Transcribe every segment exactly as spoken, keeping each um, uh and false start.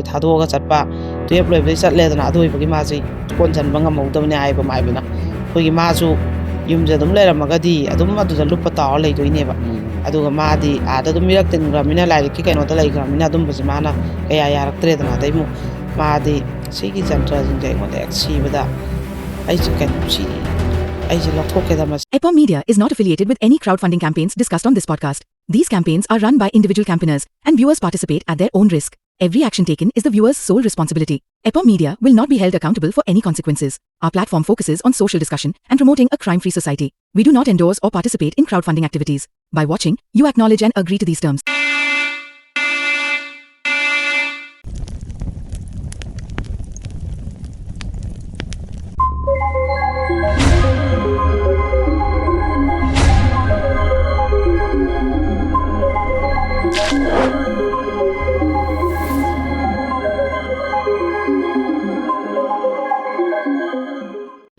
ꯊꯥꯗꯣꯛꯑꯒ ꯆꯠꯄ, ꯇꯨꯌꯦꯜꯞ ꯂꯣꯏꯕꯗꯩ ꯆꯠꯂꯦꯗꯅ, ꯑꯗꯨ ꯑꯣꯏꯕꯒꯤ ꯃꯥꯁꯦ ꯀꯣꯟꯁꯤꯟꯕ ꯉꯝꯍꯧꯗꯕꯅꯦ ꯍꯥꯏꯕ ꯃꯥꯏꯕꯅ꯫ ꯑꯩꯈꯣꯏꯒꯤ ꯃꯥꯁꯨ ꯌꯨꯝꯁꯦ ꯑꯗꯨꯝ ꯂꯩꯔꯝꯃꯒꯗꯤ ꯑꯗꯨꯝ ꯑꯗꯨꯗ ꯂꯨꯞꯄ ꯇꯥꯎꯔ ꯂꯩꯗꯣꯏꯅꯦꯕ꯫ ꯑꯗꯨꯒ ꯃꯥꯗꯤ ꯑꯥꯗ ꯑꯗꯨꯝ ꯃꯤꯔꯛ ꯇꯤꯟꯈ꯭ꯔꯕꯅꯤꯅ, ꯂꯥꯏꯔꯤꯛꯀꯤ ꯀꯩꯅꯣꯗ ꯂꯩꯈ꯭ꯔꯕꯅꯤꯅ, ꯑꯗꯨꯝꯕꯁꯦ ꯃꯥꯅ ꯀꯌꯥ ꯌꯥꯔꯛꯇ꯭ꯔꯦꯗꯅ꯫ ꯑꯗꯩ ꯑꯃꯨꯛ ꯃꯥꯗꯤ ꯁꯤꯒꯤ ꯖꯟꯇ꯭ꯔꯁꯤꯡꯁꯦ ꯑꯩꯉꯣꯟꯗ ꯍꯦꯛ ꯁꯤꯕꯗ ꯑꯩꯁꯦ ꯀꯩꯅꯣ ꯁꯤ ꯑꯩꯁꯦ ꯂꯧꯊꯣꯛꯀꯦꯗ ꯃꯁꯤ꯫ Epom Media is not affiliated with any crowdfunding campaigns discussed on this podcast. These campaigns are run by individual campaigners and viewers participate at their own risk. Every action taken is the viewer's sole responsibility. Epom Media will not be held accountable for any consequences. Our platform focuses on social discussion and promoting a crime-free society. We do not endorse or participate in crowdfunding activities. By watching, you acknowledge and agree to these terms.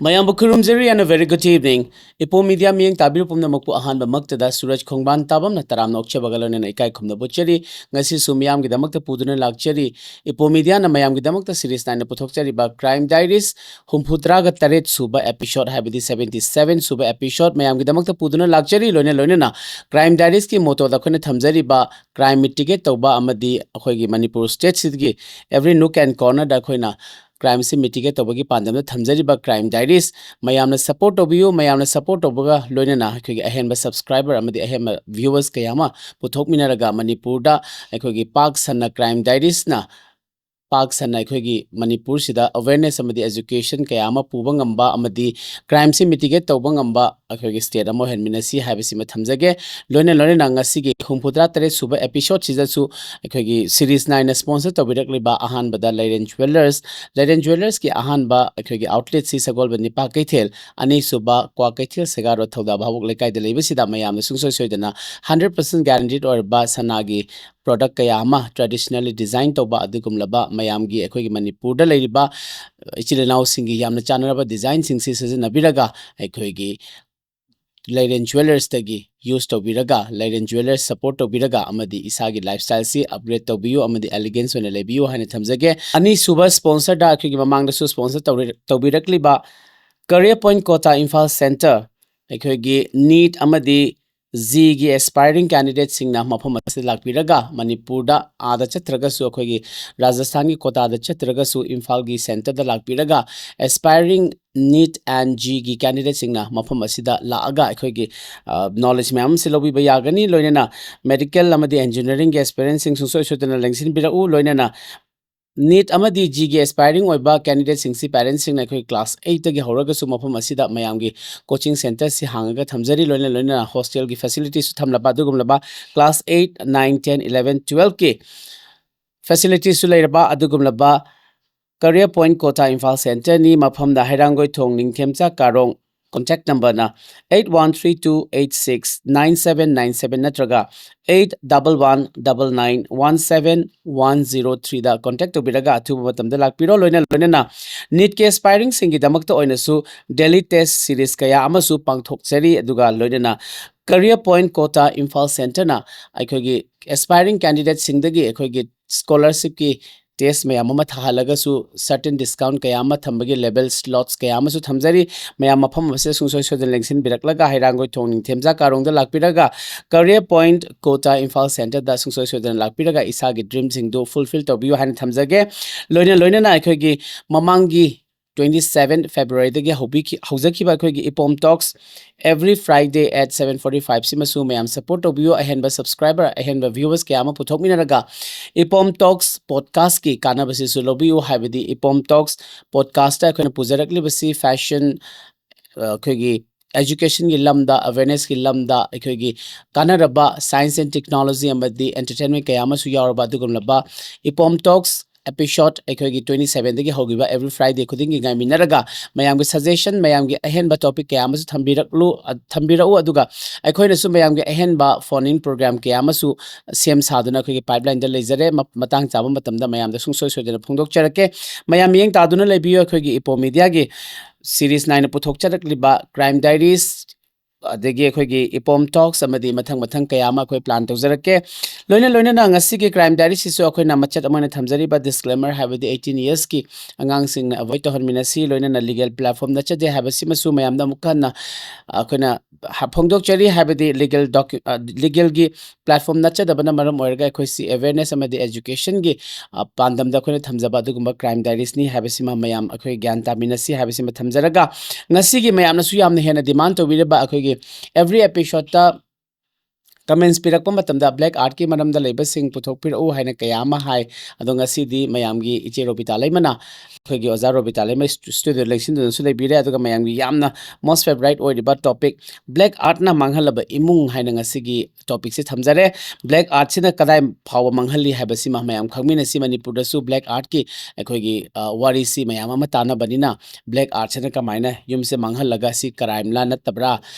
ꯃꯌꯥꯝꯕꯨ ꯈꯨꯔꯨꯝꯖꯔꯤ and a very good evening. Epom Media ꯃꯤꯠꯌꯦꯡ ꯇꯥꯕꯤꯔꯤꯕ ꯄꯨꯝꯅꯃꯛꯄꯨ ꯑꯍꯥꯟꯕꯃꯛꯇꯗ ꯁꯨꯔꯖ ꯈꯣꯡꯕꯥꯟ ꯇꯥꯕꯝꯅ ꯇꯔꯥꯝꯅ ꯑꯣꯛꯆꯕꯒ ꯂꯣꯏꯅꯅ ꯏꯀꯥꯏ ꯈꯨꯝꯅꯕ ꯎꯠꯆꯔꯤ꯫ ꯉꯁꯤꯁꯨ ꯃꯤꯌꯥꯝꯒꯤꯗꯃꯛꯇ ꯄꯨꯗꯨꯅ ꯂꯥꯛꯆꯔꯤ꯫ Epom Media ꯅ ꯃꯌꯥꯝꯒꯤꯗꯃꯛꯇ series ꯅꯥꯏꯅ ꯄꯨꯊꯣꯛꯆꯔꯤꯕ Crime Diaries ꯍꯨꯝꯐꯨꯇꯔꯥꯒ ꯇꯔꯦꯠ ꯁꯨꯕ episode, ꯍꯥꯏꯕꯗꯤ seventy seven ꯁꯨꯕ episode ꯃꯌꯥꯝꯒꯤꯗꯃꯛꯇ ꯄꯨꯗꯨꯅ ꯂꯥꯛꯆꯔꯤ꯫ ꯂꯣꯏꯅ ꯂꯣꯏꯅꯅ Crime Diaries ꯀꯤ motto ꯗ ꯑꯩꯈꯣꯏꯅ ꯊꯝꯖꯔꯤꯕ crime mitigate ꯇꯧꯕ ꯑꯃꯗꯤ ꯑꯩꯈꯣꯏꯒꯤ ꯃꯅꯤꯄꯨꯔ state ꯁꯤꯒꯤ every nook and corner ꯗ ꯑꯩꯈꯣꯏꯅ crime ꯁꯤ mitigate ꯇꯧꯕꯒꯤ ꯄꯥꯟꯗꯝꯗ ꯊꯝꯖꯔꯤꯕ Crime Diaries ꯃꯌꯥꯝꯅ support ꯇꯧꯕꯤꯌꯨ꯫ ꯃꯌꯥꯝꯅ support ꯇꯧꯕꯒ ꯂꯣꯏꯅꯅ ꯑꯩꯈꯣꯏꯒꯤ ꯑꯍꯦꯟꯕ subscriber ꯑꯃꯗꯤ ꯑꯍꯦꯟꯕ viewers ꯀꯌꯥ ꯑꯃ ꯄꯨꯊꯣꯛꯃꯤꯟꯅꯔꯒ ꯃꯅꯤꯄꯨꯔꯗ ꯑꯩꯈꯣꯏꯒꯤ ꯄꯥꯛ ꯁꯟꯅ Crime Diaries ꯅ ꯄꯥꯛ ꯁꯟꯅ ꯑꯩꯈꯣꯏꯒꯤ ꯃꯅꯤꯄꯨꯔꯁꯤꯗ awareness ꯑꯃꯗꯤ education ꯀꯌꯥ ꯑꯃ ꯄꯨꯕ ꯉꯝꯕ ꯑꯃꯗꯤ crime ꯁꯤ mitigate ꯇꯧꯕ ꯉꯝꯕ ꯑꯩꯈꯣꯏꯒꯤ state ꯑꯃ ꯑꯣꯏꯍꯟꯃꯤꯟꯅꯁꯤ ꯍꯥꯏꯕꯁꯤꯃ ꯊꯝꯖꯒꯦ꯫ ꯂꯣꯏꯅ ꯂꯣꯏꯅꯅ ꯉꯁꯤꯒꯤ ꯍꯨꯝꯐꯨꯇꯔꯥ ꯇꯔꯦꯠ ꯁꯨꯕ episode ꯁꯤꯗꯁꯨ ꯑꯩꯈꯣꯏꯒꯤ series ꯅꯥꯏꯅ sponsor ꯇꯧꯕꯤꯔꯛꯂꯤꯕ ꯑꯍꯥꯟꯕꯗ ꯂꯩꯔꯦꯟ Jewellers, ꯂꯩꯔꯦꯟ Jewellers ꯀꯤ ꯑꯍꯥꯟꯕ ꯑꯩꯈꯣꯏꯒꯤ outlet ꯁꯤ ꯁꯒꯣꯜꯕꯟ ꯅꯤꯄꯥ ꯀꯩꯊꯦꯜ, ꯑꯅꯤꯁꯨꯕ ꯀ꯭ꯋꯥ ꯀꯩꯊꯦꯜ ꯁꯦꯒꯥ ꯔꯣꯗ ꯊꯧꯗꯥ ꯚꯥꯕꯣꯛ ꯂꯩꯀꯥꯏꯗ ꯂꯩꯕꯁꯤꯗ ꯃꯌꯥꯝꯅ ꯁꯨꯡꯁꯣꯏ ꯁꯣꯏꯗꯅ hundred percent guaranteed ꯑꯣꯏꯔꯕ ꯁꯅꯥꯒꯤ product ꯀꯌꯥ ꯑꯃ traditionally design ꯇꯧꯕ ꯑꯗꯨꯒꯨꯝꯂꯕ ꯃꯌꯥꯝꯒꯤ ꯑꯩꯈꯣꯏꯒꯤ ꯃꯅꯤꯄꯨꯔꯗ ꯂꯩꯔꯤꯕ ꯏꯆꯤꯜ ꯏꯅꯥꯎꯁꯤꯡꯒꯤ ꯌꯥꯝꯅ ꯆꯥꯟꯅꯔꯕ design ꯁꯤꯡꯁꯤ ꯁꯤꯖꯤꯟꯅꯕꯤꯔꯒ ꯑꯩꯈꯣꯏꯒꯤ ꯂꯩꯔꯦꯟ ꯖ꯭ꯋꯦꯂꯔꯁꯇꯒꯤ ꯌꯨꯁ ꯇꯧꯕꯤꯔꯒ, ꯂꯩꯔꯦꯟ ꯖ꯭ꯋꯦꯂꯔꯁ ꯁꯄꯣꯔꯠ ꯇꯧꯕꯤꯔꯒ ꯑꯃꯗꯤ ꯏꯁꯥꯒꯤ ꯂꯥꯏꯐ ꯁ꯭ꯇꯥꯏꯜꯁꯤ ꯑꯞꯒ꯭ꯔꯦꯗ ꯇꯧꯕꯤꯌꯨ ꯑꯃꯗꯤ ꯑꯦꯂꯤꯒꯦꯟꯁ ꯑꯣꯏꯅ ꯂꯩꯕꯤꯌꯨ ꯍꯥꯏꯅ ꯊꯝꯖꯒꯦ꯫ ꯑꯅꯤꯁꯨꯕ ꯁ꯭ꯄꯣꯟꯁꯔꯗ ꯑꯩꯈꯣꯏꯒꯤ ꯃꯃꯥꯡꯗꯁꯨ ꯁ꯭ꯄꯣꯟꯁꯔ ꯇꯧꯔꯤ-, ꯇꯧꯕꯤꯔꯛꯂꯤꯕ career Point Kota Imphal centre, ꯑꯩꯈꯣꯏꯒꯤ ꯅꯤꯠ ꯑꯃꯗꯤ ꯖꯤꯒꯤ ꯑꯦꯁꯄꯥꯏꯔꯤꯡ ꯀꯦꯟꯗꯤꯗꯦꯠꯁꯤꯡꯅ ꯃꯐꯝ ꯑꯁꯤꯗ ꯂꯥꯛꯄꯤꯔꯒ, ꯃꯅꯤꯄꯨꯔꯗ ꯑꯥꯗ ꯆꯠꯇ꯭ꯔꯒꯁꯨ, ꯑꯩꯈꯣꯏꯒꯤ ꯔꯥꯖꯁꯊꯥꯟꯒꯤ ꯀꯣꯇꯥꯗ ꯆꯠꯇ꯭ꯔꯒꯁꯨ, ꯏꯝꯐꯥꯜꯒꯤ ꯁꯦꯟꯇꯔꯗ ꯂꯥꯛꯄꯤꯔꯒ, ꯑꯦꯁꯄꯥꯏꯔꯤꯡ ꯅꯤꯠ ꯑꯦꯟ ꯖꯤꯒꯤ ꯀꯦꯟꯗꯤꯗꯦꯠꯁꯤꯡꯅ ꯃꯐꯝ ꯑꯁꯤꯗ ꯂꯥꯛꯑꯒ ꯑꯩꯈꯣꯏꯒꯤ, ꯑ, ꯅꯣꯂꯦꯖ ꯃꯌꯥꯝ ꯑꯃꯁꯨ ꯂꯧꯕꯤꯕ ꯌꯥꯒꯅꯤ꯫ ꯂꯣꯏꯅꯅ ꯃꯦꯗꯤꯀꯦꯜ ꯑꯃꯗꯤ ꯑꯦꯟꯖꯤꯅꯤꯌꯥꯔꯤꯡꯒꯤ ꯑꯦꯁꯄꯤꯔꯦꯟꯁꯤꯡ ꯁꯨꯡꯁꯣꯏ ꯁꯣꯏꯗꯅ ꯂꯦꯡꯁꯤꯟꯕꯤꯔꯛꯎ꯫ ꯂꯣꯏꯅꯅ ꯅꯤꯠ ꯑꯃꯗꯤ ꯖꯤꯒꯤ ꯑꯦꯁꯄꯥꯏꯔꯤꯡ ꯑꯣꯏꯕ ꯀꯦꯟꯗꯤꯗꯦꯠꯁꯤꯡꯁꯤ ꯄꯦꯔꯦꯟꯁꯁꯤꯡꯅ ꯑꯩꯈꯣꯏ ꯀ꯭ꯂꯥꯁ ꯑꯩꯠꯇꯒꯤ ꯍꯧꯔꯒꯁꯨ ꯃꯐꯝ ꯑꯁꯤꯗ ꯃꯌꯥꯝꯒꯤ ꯀꯣꯆꯤꯡ ꯁꯦꯟꯇꯔꯁꯤ ꯍꯥꯡꯉꯒ ꯊꯝꯖꯔꯤ꯫ ꯂꯣꯏꯅ ꯂꯣꯏꯅꯅ ꯍꯣꯁꯇꯦꯜꯒꯤ ꯐꯦꯁꯤꯂꯤꯇꯤꯁꯨ ꯊꯝꯂꯕ ꯑꯗꯨꯒꯨꯝꯂꯕ class eight, nine, ten, eleven, ꯇꯨꯋꯦꯜꯐꯀꯤ ꯐꯦꯁꯤꯂꯤꯇꯤꯁꯨ ꯂꯩꯔꯕ ꯑꯗꯨꯒꯨꯝꯂꯕ ꯀꯔꯤꯌꯔ ꯄꯣꯏꯟꯠ ꯀꯣꯇꯥ ꯏꯝꯐꯥꯜ ꯁꯦꯟꯇꯔꯅꯤ꯫ ꯃꯐꯝꯗ ꯍꯩꯔꯥꯡꯒꯣꯏꯊꯣꯡ ꯅꯤꯡꯊꯦꯝꯆꯥ ꯀꯥꯔꯣꯡ, ꯀꯣꯟꯇꯦꯛ ꯅꯝꯕꯔꯅ eight one three two eight six nine seven nine seven ꯅꯠꯇ꯭ꯔꯒ eight double one double nine one seven one zero threeꯗ ꯀꯣꯟꯇꯦꯛ ꯇꯧꯕꯤꯔꯒ ꯑꯊꯨꯕ ꯃꯇꯝꯗ ꯂꯥꯛꯄꯤꯔꯣ꯫ ꯂꯣꯏꯅ ꯂꯣꯏꯅꯅ ꯅꯤꯠꯀꯤ ꯑꯦꯁꯄꯥꯏꯔꯤꯡꯁꯤꯡꯒꯤꯗꯃꯛꯇ ꯑꯣꯏꯅꯁꯨ ꯗꯦꯂꯤ ꯇꯦꯁ ꯁꯤꯔꯤꯁ ꯀꯌꯥ ꯑꯃꯁꯨ ꯄꯥꯡꯊꯣꯛꯆꯔꯤ꯫ ꯑꯗꯨꯒ ꯂꯣꯏꯅꯅ ꯀꯔꯤꯌꯔ ꯄꯣꯏꯟꯠ ꯀꯣꯇꯥ ꯏꯝꯐꯥꯜ ꯁꯦꯟꯇꯔꯅ ꯑꯩꯈꯣꯏꯒꯤ ꯑꯦꯁꯄꯥꯏꯔꯤꯡ ꯀꯦꯟꯗꯤꯗꯦꯠꯁꯤꯡꯗꯒꯤ ꯑꯩꯈꯣꯏꯒꯤ ꯁ꯭ꯀꯣꯂꯔꯁꯤꯞꯀꯤ ꯇꯦꯁ ꯃꯌꯥꯝ ꯑꯃ ꯊꯥꯍꯜꯂꯒꯁꯨ, ꯁꯔꯇꯦꯟ ꯗꯤꯁꯀꯥꯎꯟꯠ ꯀꯌꯥ ꯑꯃ ꯊꯝꯕꯒꯤ ꯂꯦꯚꯦꯜ ꯁ꯭ꯂꯣꯠꯁ ꯀꯌꯥ ꯑꯃꯁꯨ ꯊꯝꯖꯔꯤ꯫ ꯃꯌꯥꯝ ꯃꯐꯝ ꯑꯁꯤꯗ ꯁꯨꯡꯁꯣꯏ ꯁꯣꯏꯗꯅ ꯂꯦꯡꯁꯤꯟꯕꯤꯔꯛꯂꯒ ꯍꯩꯔꯥꯡꯒꯣꯏꯊꯣꯡ ꯅꯤꯡꯊꯦꯝꯆꯥ ꯀꯥꯔꯣꯡꯗ ꯂꯥꯛꯄꯤꯔꯒ ꯀꯔꯤꯌꯔ ꯄꯣꯏꯟꯠ ꯀꯣꯇꯥ ꯏꯝꯐꯥꯜ ꯁꯦꯟꯇꯔꯗ ꯁꯨꯡꯁꯣꯏ ꯁꯣꯏꯗꯅ ꯂꯥꯛꯄꯤꯔꯒ ꯏꯁꯥꯒꯤ ꯗ꯭ꯔꯤꯝꯁꯤꯡꯗꯨ ꯐꯨꯜꯐꯤꯜ ꯇꯧꯕꯤꯌꯨ ꯍꯥꯏꯅ ꯊꯝꯖꯒꯦ꯫ ꯂꯣꯏꯅ ꯂꯣꯏꯅꯅ ꯑꯩꯈꯣꯏꯒꯤ ꯃꯃꯥꯡꯒꯤ twenty seven Februaryꯗꯒꯤ ꯍꯧꯕꯤꯈꯤ-, ꯍꯧꯖꯈꯤꯕ ꯑꯩꯈꯣꯏꯒꯤ ꯏꯄꯣꯝ talks every Friday at seven forty five ꯁꯤꯃꯁꯨ ꯃꯌꯥꯝ ꯁꯄꯣꯔꯠ ꯇꯧꯕꯤꯌꯨ꯫ ꯑꯍꯦꯟꯕ ꯁꯕꯁꯀ꯭ꯔꯥꯏꯕꯔ, ꯑꯍꯦꯟꯕ ꯚ꯭ꯌꯨꯋꯔꯁ ꯀꯌꯥ ꯑꯃ ꯄꯨꯊꯣꯛꯃꯤꯟꯅꯔꯒ ꯏꯄꯣꯝ ꯇꯣꯛꯁ ꯄꯣꯗꯀꯥꯁꯀꯤ ꯀꯥꯟꯅꯕꯁꯤꯁꯨ ꯂꯧꯕꯤꯌꯨ꯫ ꯍꯥꯏꯕꯗꯤ ꯏꯄꯣꯝ ꯇꯣꯛꯁ ꯄꯣꯗꯀꯥꯁꯇ ꯑꯩꯈꯣꯏꯅ ꯄꯨꯖꯔꯛꯂꯤꯕꯁꯤ ꯐꯦꯁꯟ, ꯑ, ꯑꯩꯈꯣꯏꯒꯤ ꯑꯦꯖꯨꯀꯦꯁꯟꯒꯤ ꯂꯝꯗ, ꯑꯋꯦꯔꯅꯦꯁꯀꯤ ꯂꯝꯗ, ꯑꯩꯈꯣꯏꯒꯤ ꯀꯥꯟꯅꯔꯕ ꯁꯥꯏꯟꯁ ꯑꯦꯟ ꯇꯦꯛꯅꯣꯂꯣꯖꯤ ꯑꯃꯗꯤ ꯑꯦꯟꯇꯔꯇꯦꯟꯃꯦꯟ ꯀꯌꯥ ꯑꯃꯁꯨ ꯌꯥꯎꯔꯕ ꯑꯗꯨꯒꯨꯝꯂꯕ ꯏꯄꯣꯝ ꯇꯣꯛꯁ ꯑꯦꯄꯤꯁꯣꯗ ꯑꯩꯈꯣꯏꯒꯤ twenty sevenꯗꯒꯤ ꯍꯧꯈꯤꯕ every Friday ꯈꯨꯗꯤꯡꯒꯤ ꯉꯥꯏꯃꯤꯟꯅꯔꯒ ꯃꯌꯥꯝꯒꯤ ꯁꯖꯦꯁꯟ, ꯃꯌꯥꯝꯒꯤ ꯑꯍꯦꯟꯕ ꯇꯣꯄꯤꯛ ꯀꯌꯥ ꯑꯃꯁꯨ ꯊꯝꯕꯤꯔꯛꯂꯨ, ꯑ, ꯊꯝꯕꯤꯔꯛꯎ꯫ ꯑꯗꯨꯒ ꯑꯩꯈꯣꯏꯅꯁꯨ ꯃꯌꯥꯝꯒꯤ ꯑꯍꯦꯟꯕ ꯐꯣꯟ ꯏꯟ ꯄ꯭ꯔꯣꯒ꯭ꯔꯥꯝ ꯀꯌꯥ ꯑꯃꯁꯨ ꯁꯦꯝ ꯁꯥꯗꯨꯅ ꯑꯩꯈꯣꯏꯒꯤ ꯄꯥꯏꯞꯂꯥꯏꯟꯗ ꯂꯩꯖꯔꯦ꯫ ꯃ-, ꯃꯇꯥꯡ ꯆꯥꯕ ꯃꯇꯝꯗ ꯃꯌꯥꯝꯗ ꯁꯨꯡꯁꯣꯏ ꯁꯣꯏꯗꯅ ꯐꯣꯡꯗꯣꯛꯆꯔꯛꯀꯦ꯫ ꯃꯌꯥꯝ ꯃꯤꯠꯌꯦꯡ ꯇꯥꯗꯨꯅ ꯂꯩꯕꯤꯌꯨ ꯑꯩꯈꯣꯏꯒꯤ ꯏꯄꯣꯝ ꯃꯤꯗꯤꯌꯥꯒꯤ ꯁꯤꯔꯤꯁ ꯅꯥꯏꯅ ꯄꯨꯊꯣꯛꯆꯔꯛꯂꯤꯕ ꯀ꯭ꯔꯥꯏꯝ ꯗꯥꯏꯔꯤꯁ, ꯑꯗꯒꯤ ꯑꯩꯈꯣꯏꯒꯤ ꯏꯄꯣꯝ ꯇꯣꯛꯁ ꯑꯃꯗꯤ ꯃꯊꯪ ꯃꯊꯪ ꯀꯌꯥ ꯑꯃ ꯑꯩꯈꯣꯏ ꯄ꯭ꯂꯥꯟ ꯇꯧꯖꯔꯛꯀꯦ꯫ ꯂꯣꯏꯅ ꯂꯣꯏꯅꯅ ꯉꯁꯤꯒꯤ ꯀ꯭ꯔꯥꯏꯝ ꯗꯥꯏꯔꯤꯁꯤꯁꯨ ꯑꯩꯈꯣꯏꯅ ꯃꯆꯦꯠ ꯑꯃ ꯑꯣꯏꯅ ꯊꯝꯖꯔꯤꯕ ꯗꯤꯁꯀ꯭ꯂꯦꯃꯔ, ꯍꯥꯏꯕꯗꯤ ꯑꯩꯠꯇꯤꯟ ꯌꯔꯁꯀꯤ ꯑꯉꯥꯡꯁꯤꯡꯅ ꯑꯦꯚꯣꯏꯗ ꯇꯧꯍꯟꯃꯤꯟꯅꯁꯤ, ꯂꯣꯏꯅꯅ ꯂꯤꯒꯦꯜ ꯄ꯭ꯂꯦꯠꯐꯣꯝ ꯅꯠꯆꯗꯦ ꯍꯥꯏꯕꯁꯤꯃꯁꯨ ꯃꯌꯥꯝꯗ ꯑꯃꯨꯛ ꯍꯟꯅ ꯑꯩꯈꯣꯏꯅ ꯍ-, ꯐꯣꯡꯗꯣꯛꯆꯔꯤ꯫ ꯍꯥꯏꯕꯗꯤ ꯂꯤꯒꯦꯜ ꯗꯣꯀ꯭ꯌꯨ-, ꯑ, ꯂꯤꯒꯦꯜꯒꯤ ꯄ꯭ꯂꯦꯠꯐꯣꯝ ꯅꯠꯆꯗꯕꯅ ꯃꯔꯝ ꯑꯣꯏꯔꯒ ꯑꯩꯈꯣꯏꯁꯤ ꯑꯦꯋꯦꯔꯅꯦꯁ ꯑꯃꯗꯤ ꯑꯦꯖꯨꯀꯦꯁꯟꯒꯤ, ꯑ, ꯄꯥꯟꯗꯝꯗ ꯑꯩꯈꯣꯏꯅ ꯊꯝꯖꯕ ꯑꯗꯨꯒꯨꯝꯕ ꯀ꯭ꯔꯥꯏꯝ ꯗꯥꯏꯔꯤꯁꯅꯤ ꯍꯥꯏꯕꯁꯤꯃ ꯃꯌꯥꯝ ꯑꯩꯈꯣꯏ ꯒ꯭ꯌꯥꯟ ꯇꯥꯃꯤꯟꯅꯁꯤ ꯍꯥꯏꯕꯁꯤꯃ ꯊꯝꯖꯔꯒ, ꯉꯁꯤꯒꯤ ꯃꯌꯥꯝꯅꯁꯨ ꯌꯥꯝꯅ ꯍꯦꯟꯅ ꯗꯤꯃꯥꯟ ꯇꯧꯕꯤꯔꯤꯕ ꯑꯩꯈꯣꯏꯒꯤ ꯑꯦꯚ꯭ꯔꯤ ꯑꯦꯄꯤꯁꯣꯗꯇ ꯀꯃꯦꯟꯁ ꯄꯤꯔꯛꯄ ꯃꯇꯝꯗ ꯕ꯭ꯂꯦꯛ ꯑꯥꯔꯠꯀꯤ ꯃꯔꯝꯗ ꯂꯩꯕꯁꯤꯡ ꯄꯨꯊꯣꯛꯄꯤꯔꯛꯎ ꯍꯥꯏꯅ ꯀꯌꯥ ꯑꯃ ꯍꯥꯏ꯫ ꯑꯗꯣ ꯉꯁꯤꯗꯤ ꯃꯌꯥꯝꯒꯤ ꯏꯆꯦ ꯔꯣꯕꯤꯇꯥ ꯂꯩꯃꯅ, ꯑꯩꯈꯣꯏꯒꯤ ꯑꯣꯖꯥ ꯔꯣꯕꯤꯇꯥ ꯂꯩꯃ ꯁ꯭ꯇꯨ-, ꯁ꯭ꯇꯨꯗꯤꯑꯣ ꯂꯦꯡꯁꯤꯟꯗꯨꯅꯁꯨ ꯂꯩꯕꯤꯔꯦ꯫ ꯑꯗꯨꯒ ꯃꯌꯥꯝꯒꯤ ꯌꯥꯝꯅ ꯃꯣꯁ ꯐꯦꯚꯔꯥꯏꯠ ꯑꯣꯏꯔꯤꯕ ꯇꯣꯄꯤꯛ ꯕ꯭ꯂꯦꯛ ꯑꯥꯔꯠꯅ ꯃꯥꯡꯍꯜꯂꯕ ꯏꯃꯨꯡ ꯍꯥꯏꯅ ꯉꯁꯤꯒꯤ ꯇꯣꯄꯤꯛꯁꯦ ꯊꯝꯖꯔꯦ꯫ ꯕ꯭ꯂꯦꯛ ꯑꯥꯔꯠꯁꯤꯅ ꯀꯗꯥꯏ ꯐꯥꯎꯕ ꯃꯥꯡꯍꯜꯂꯤ ꯍꯥꯏꯕꯁꯤꯃ ꯃꯌꯥꯝ ꯈꯪꯃꯤꯟꯅꯁꯤ꯫ ꯃꯅꯤꯄꯨꯔꯗꯁꯨ ꯕ꯭ꯂꯦꯛ ꯑꯥꯔꯠꯀꯤ ꯑꯩꯈꯣꯏꯒꯤ, ꯑ, ꯋꯥꯔꯤꯁꯤ ꯃꯌꯥꯝ ꯑꯃ ꯇꯥꯟꯅꯕꯅꯤꯅ, ꯕ꯭ꯂꯦꯛ ꯑꯥꯔꯠꯁꯤꯅ ꯀꯃꯥꯏꯅ ꯌꯨꯝꯁꯦ ꯃꯥꯡꯍꯜꯂꯒ ꯁꯤ ꯀ꯭ꯔꯥꯏꯝꯂꯥ ꯅꯠꯇꯕ꯭ꯔꯥ,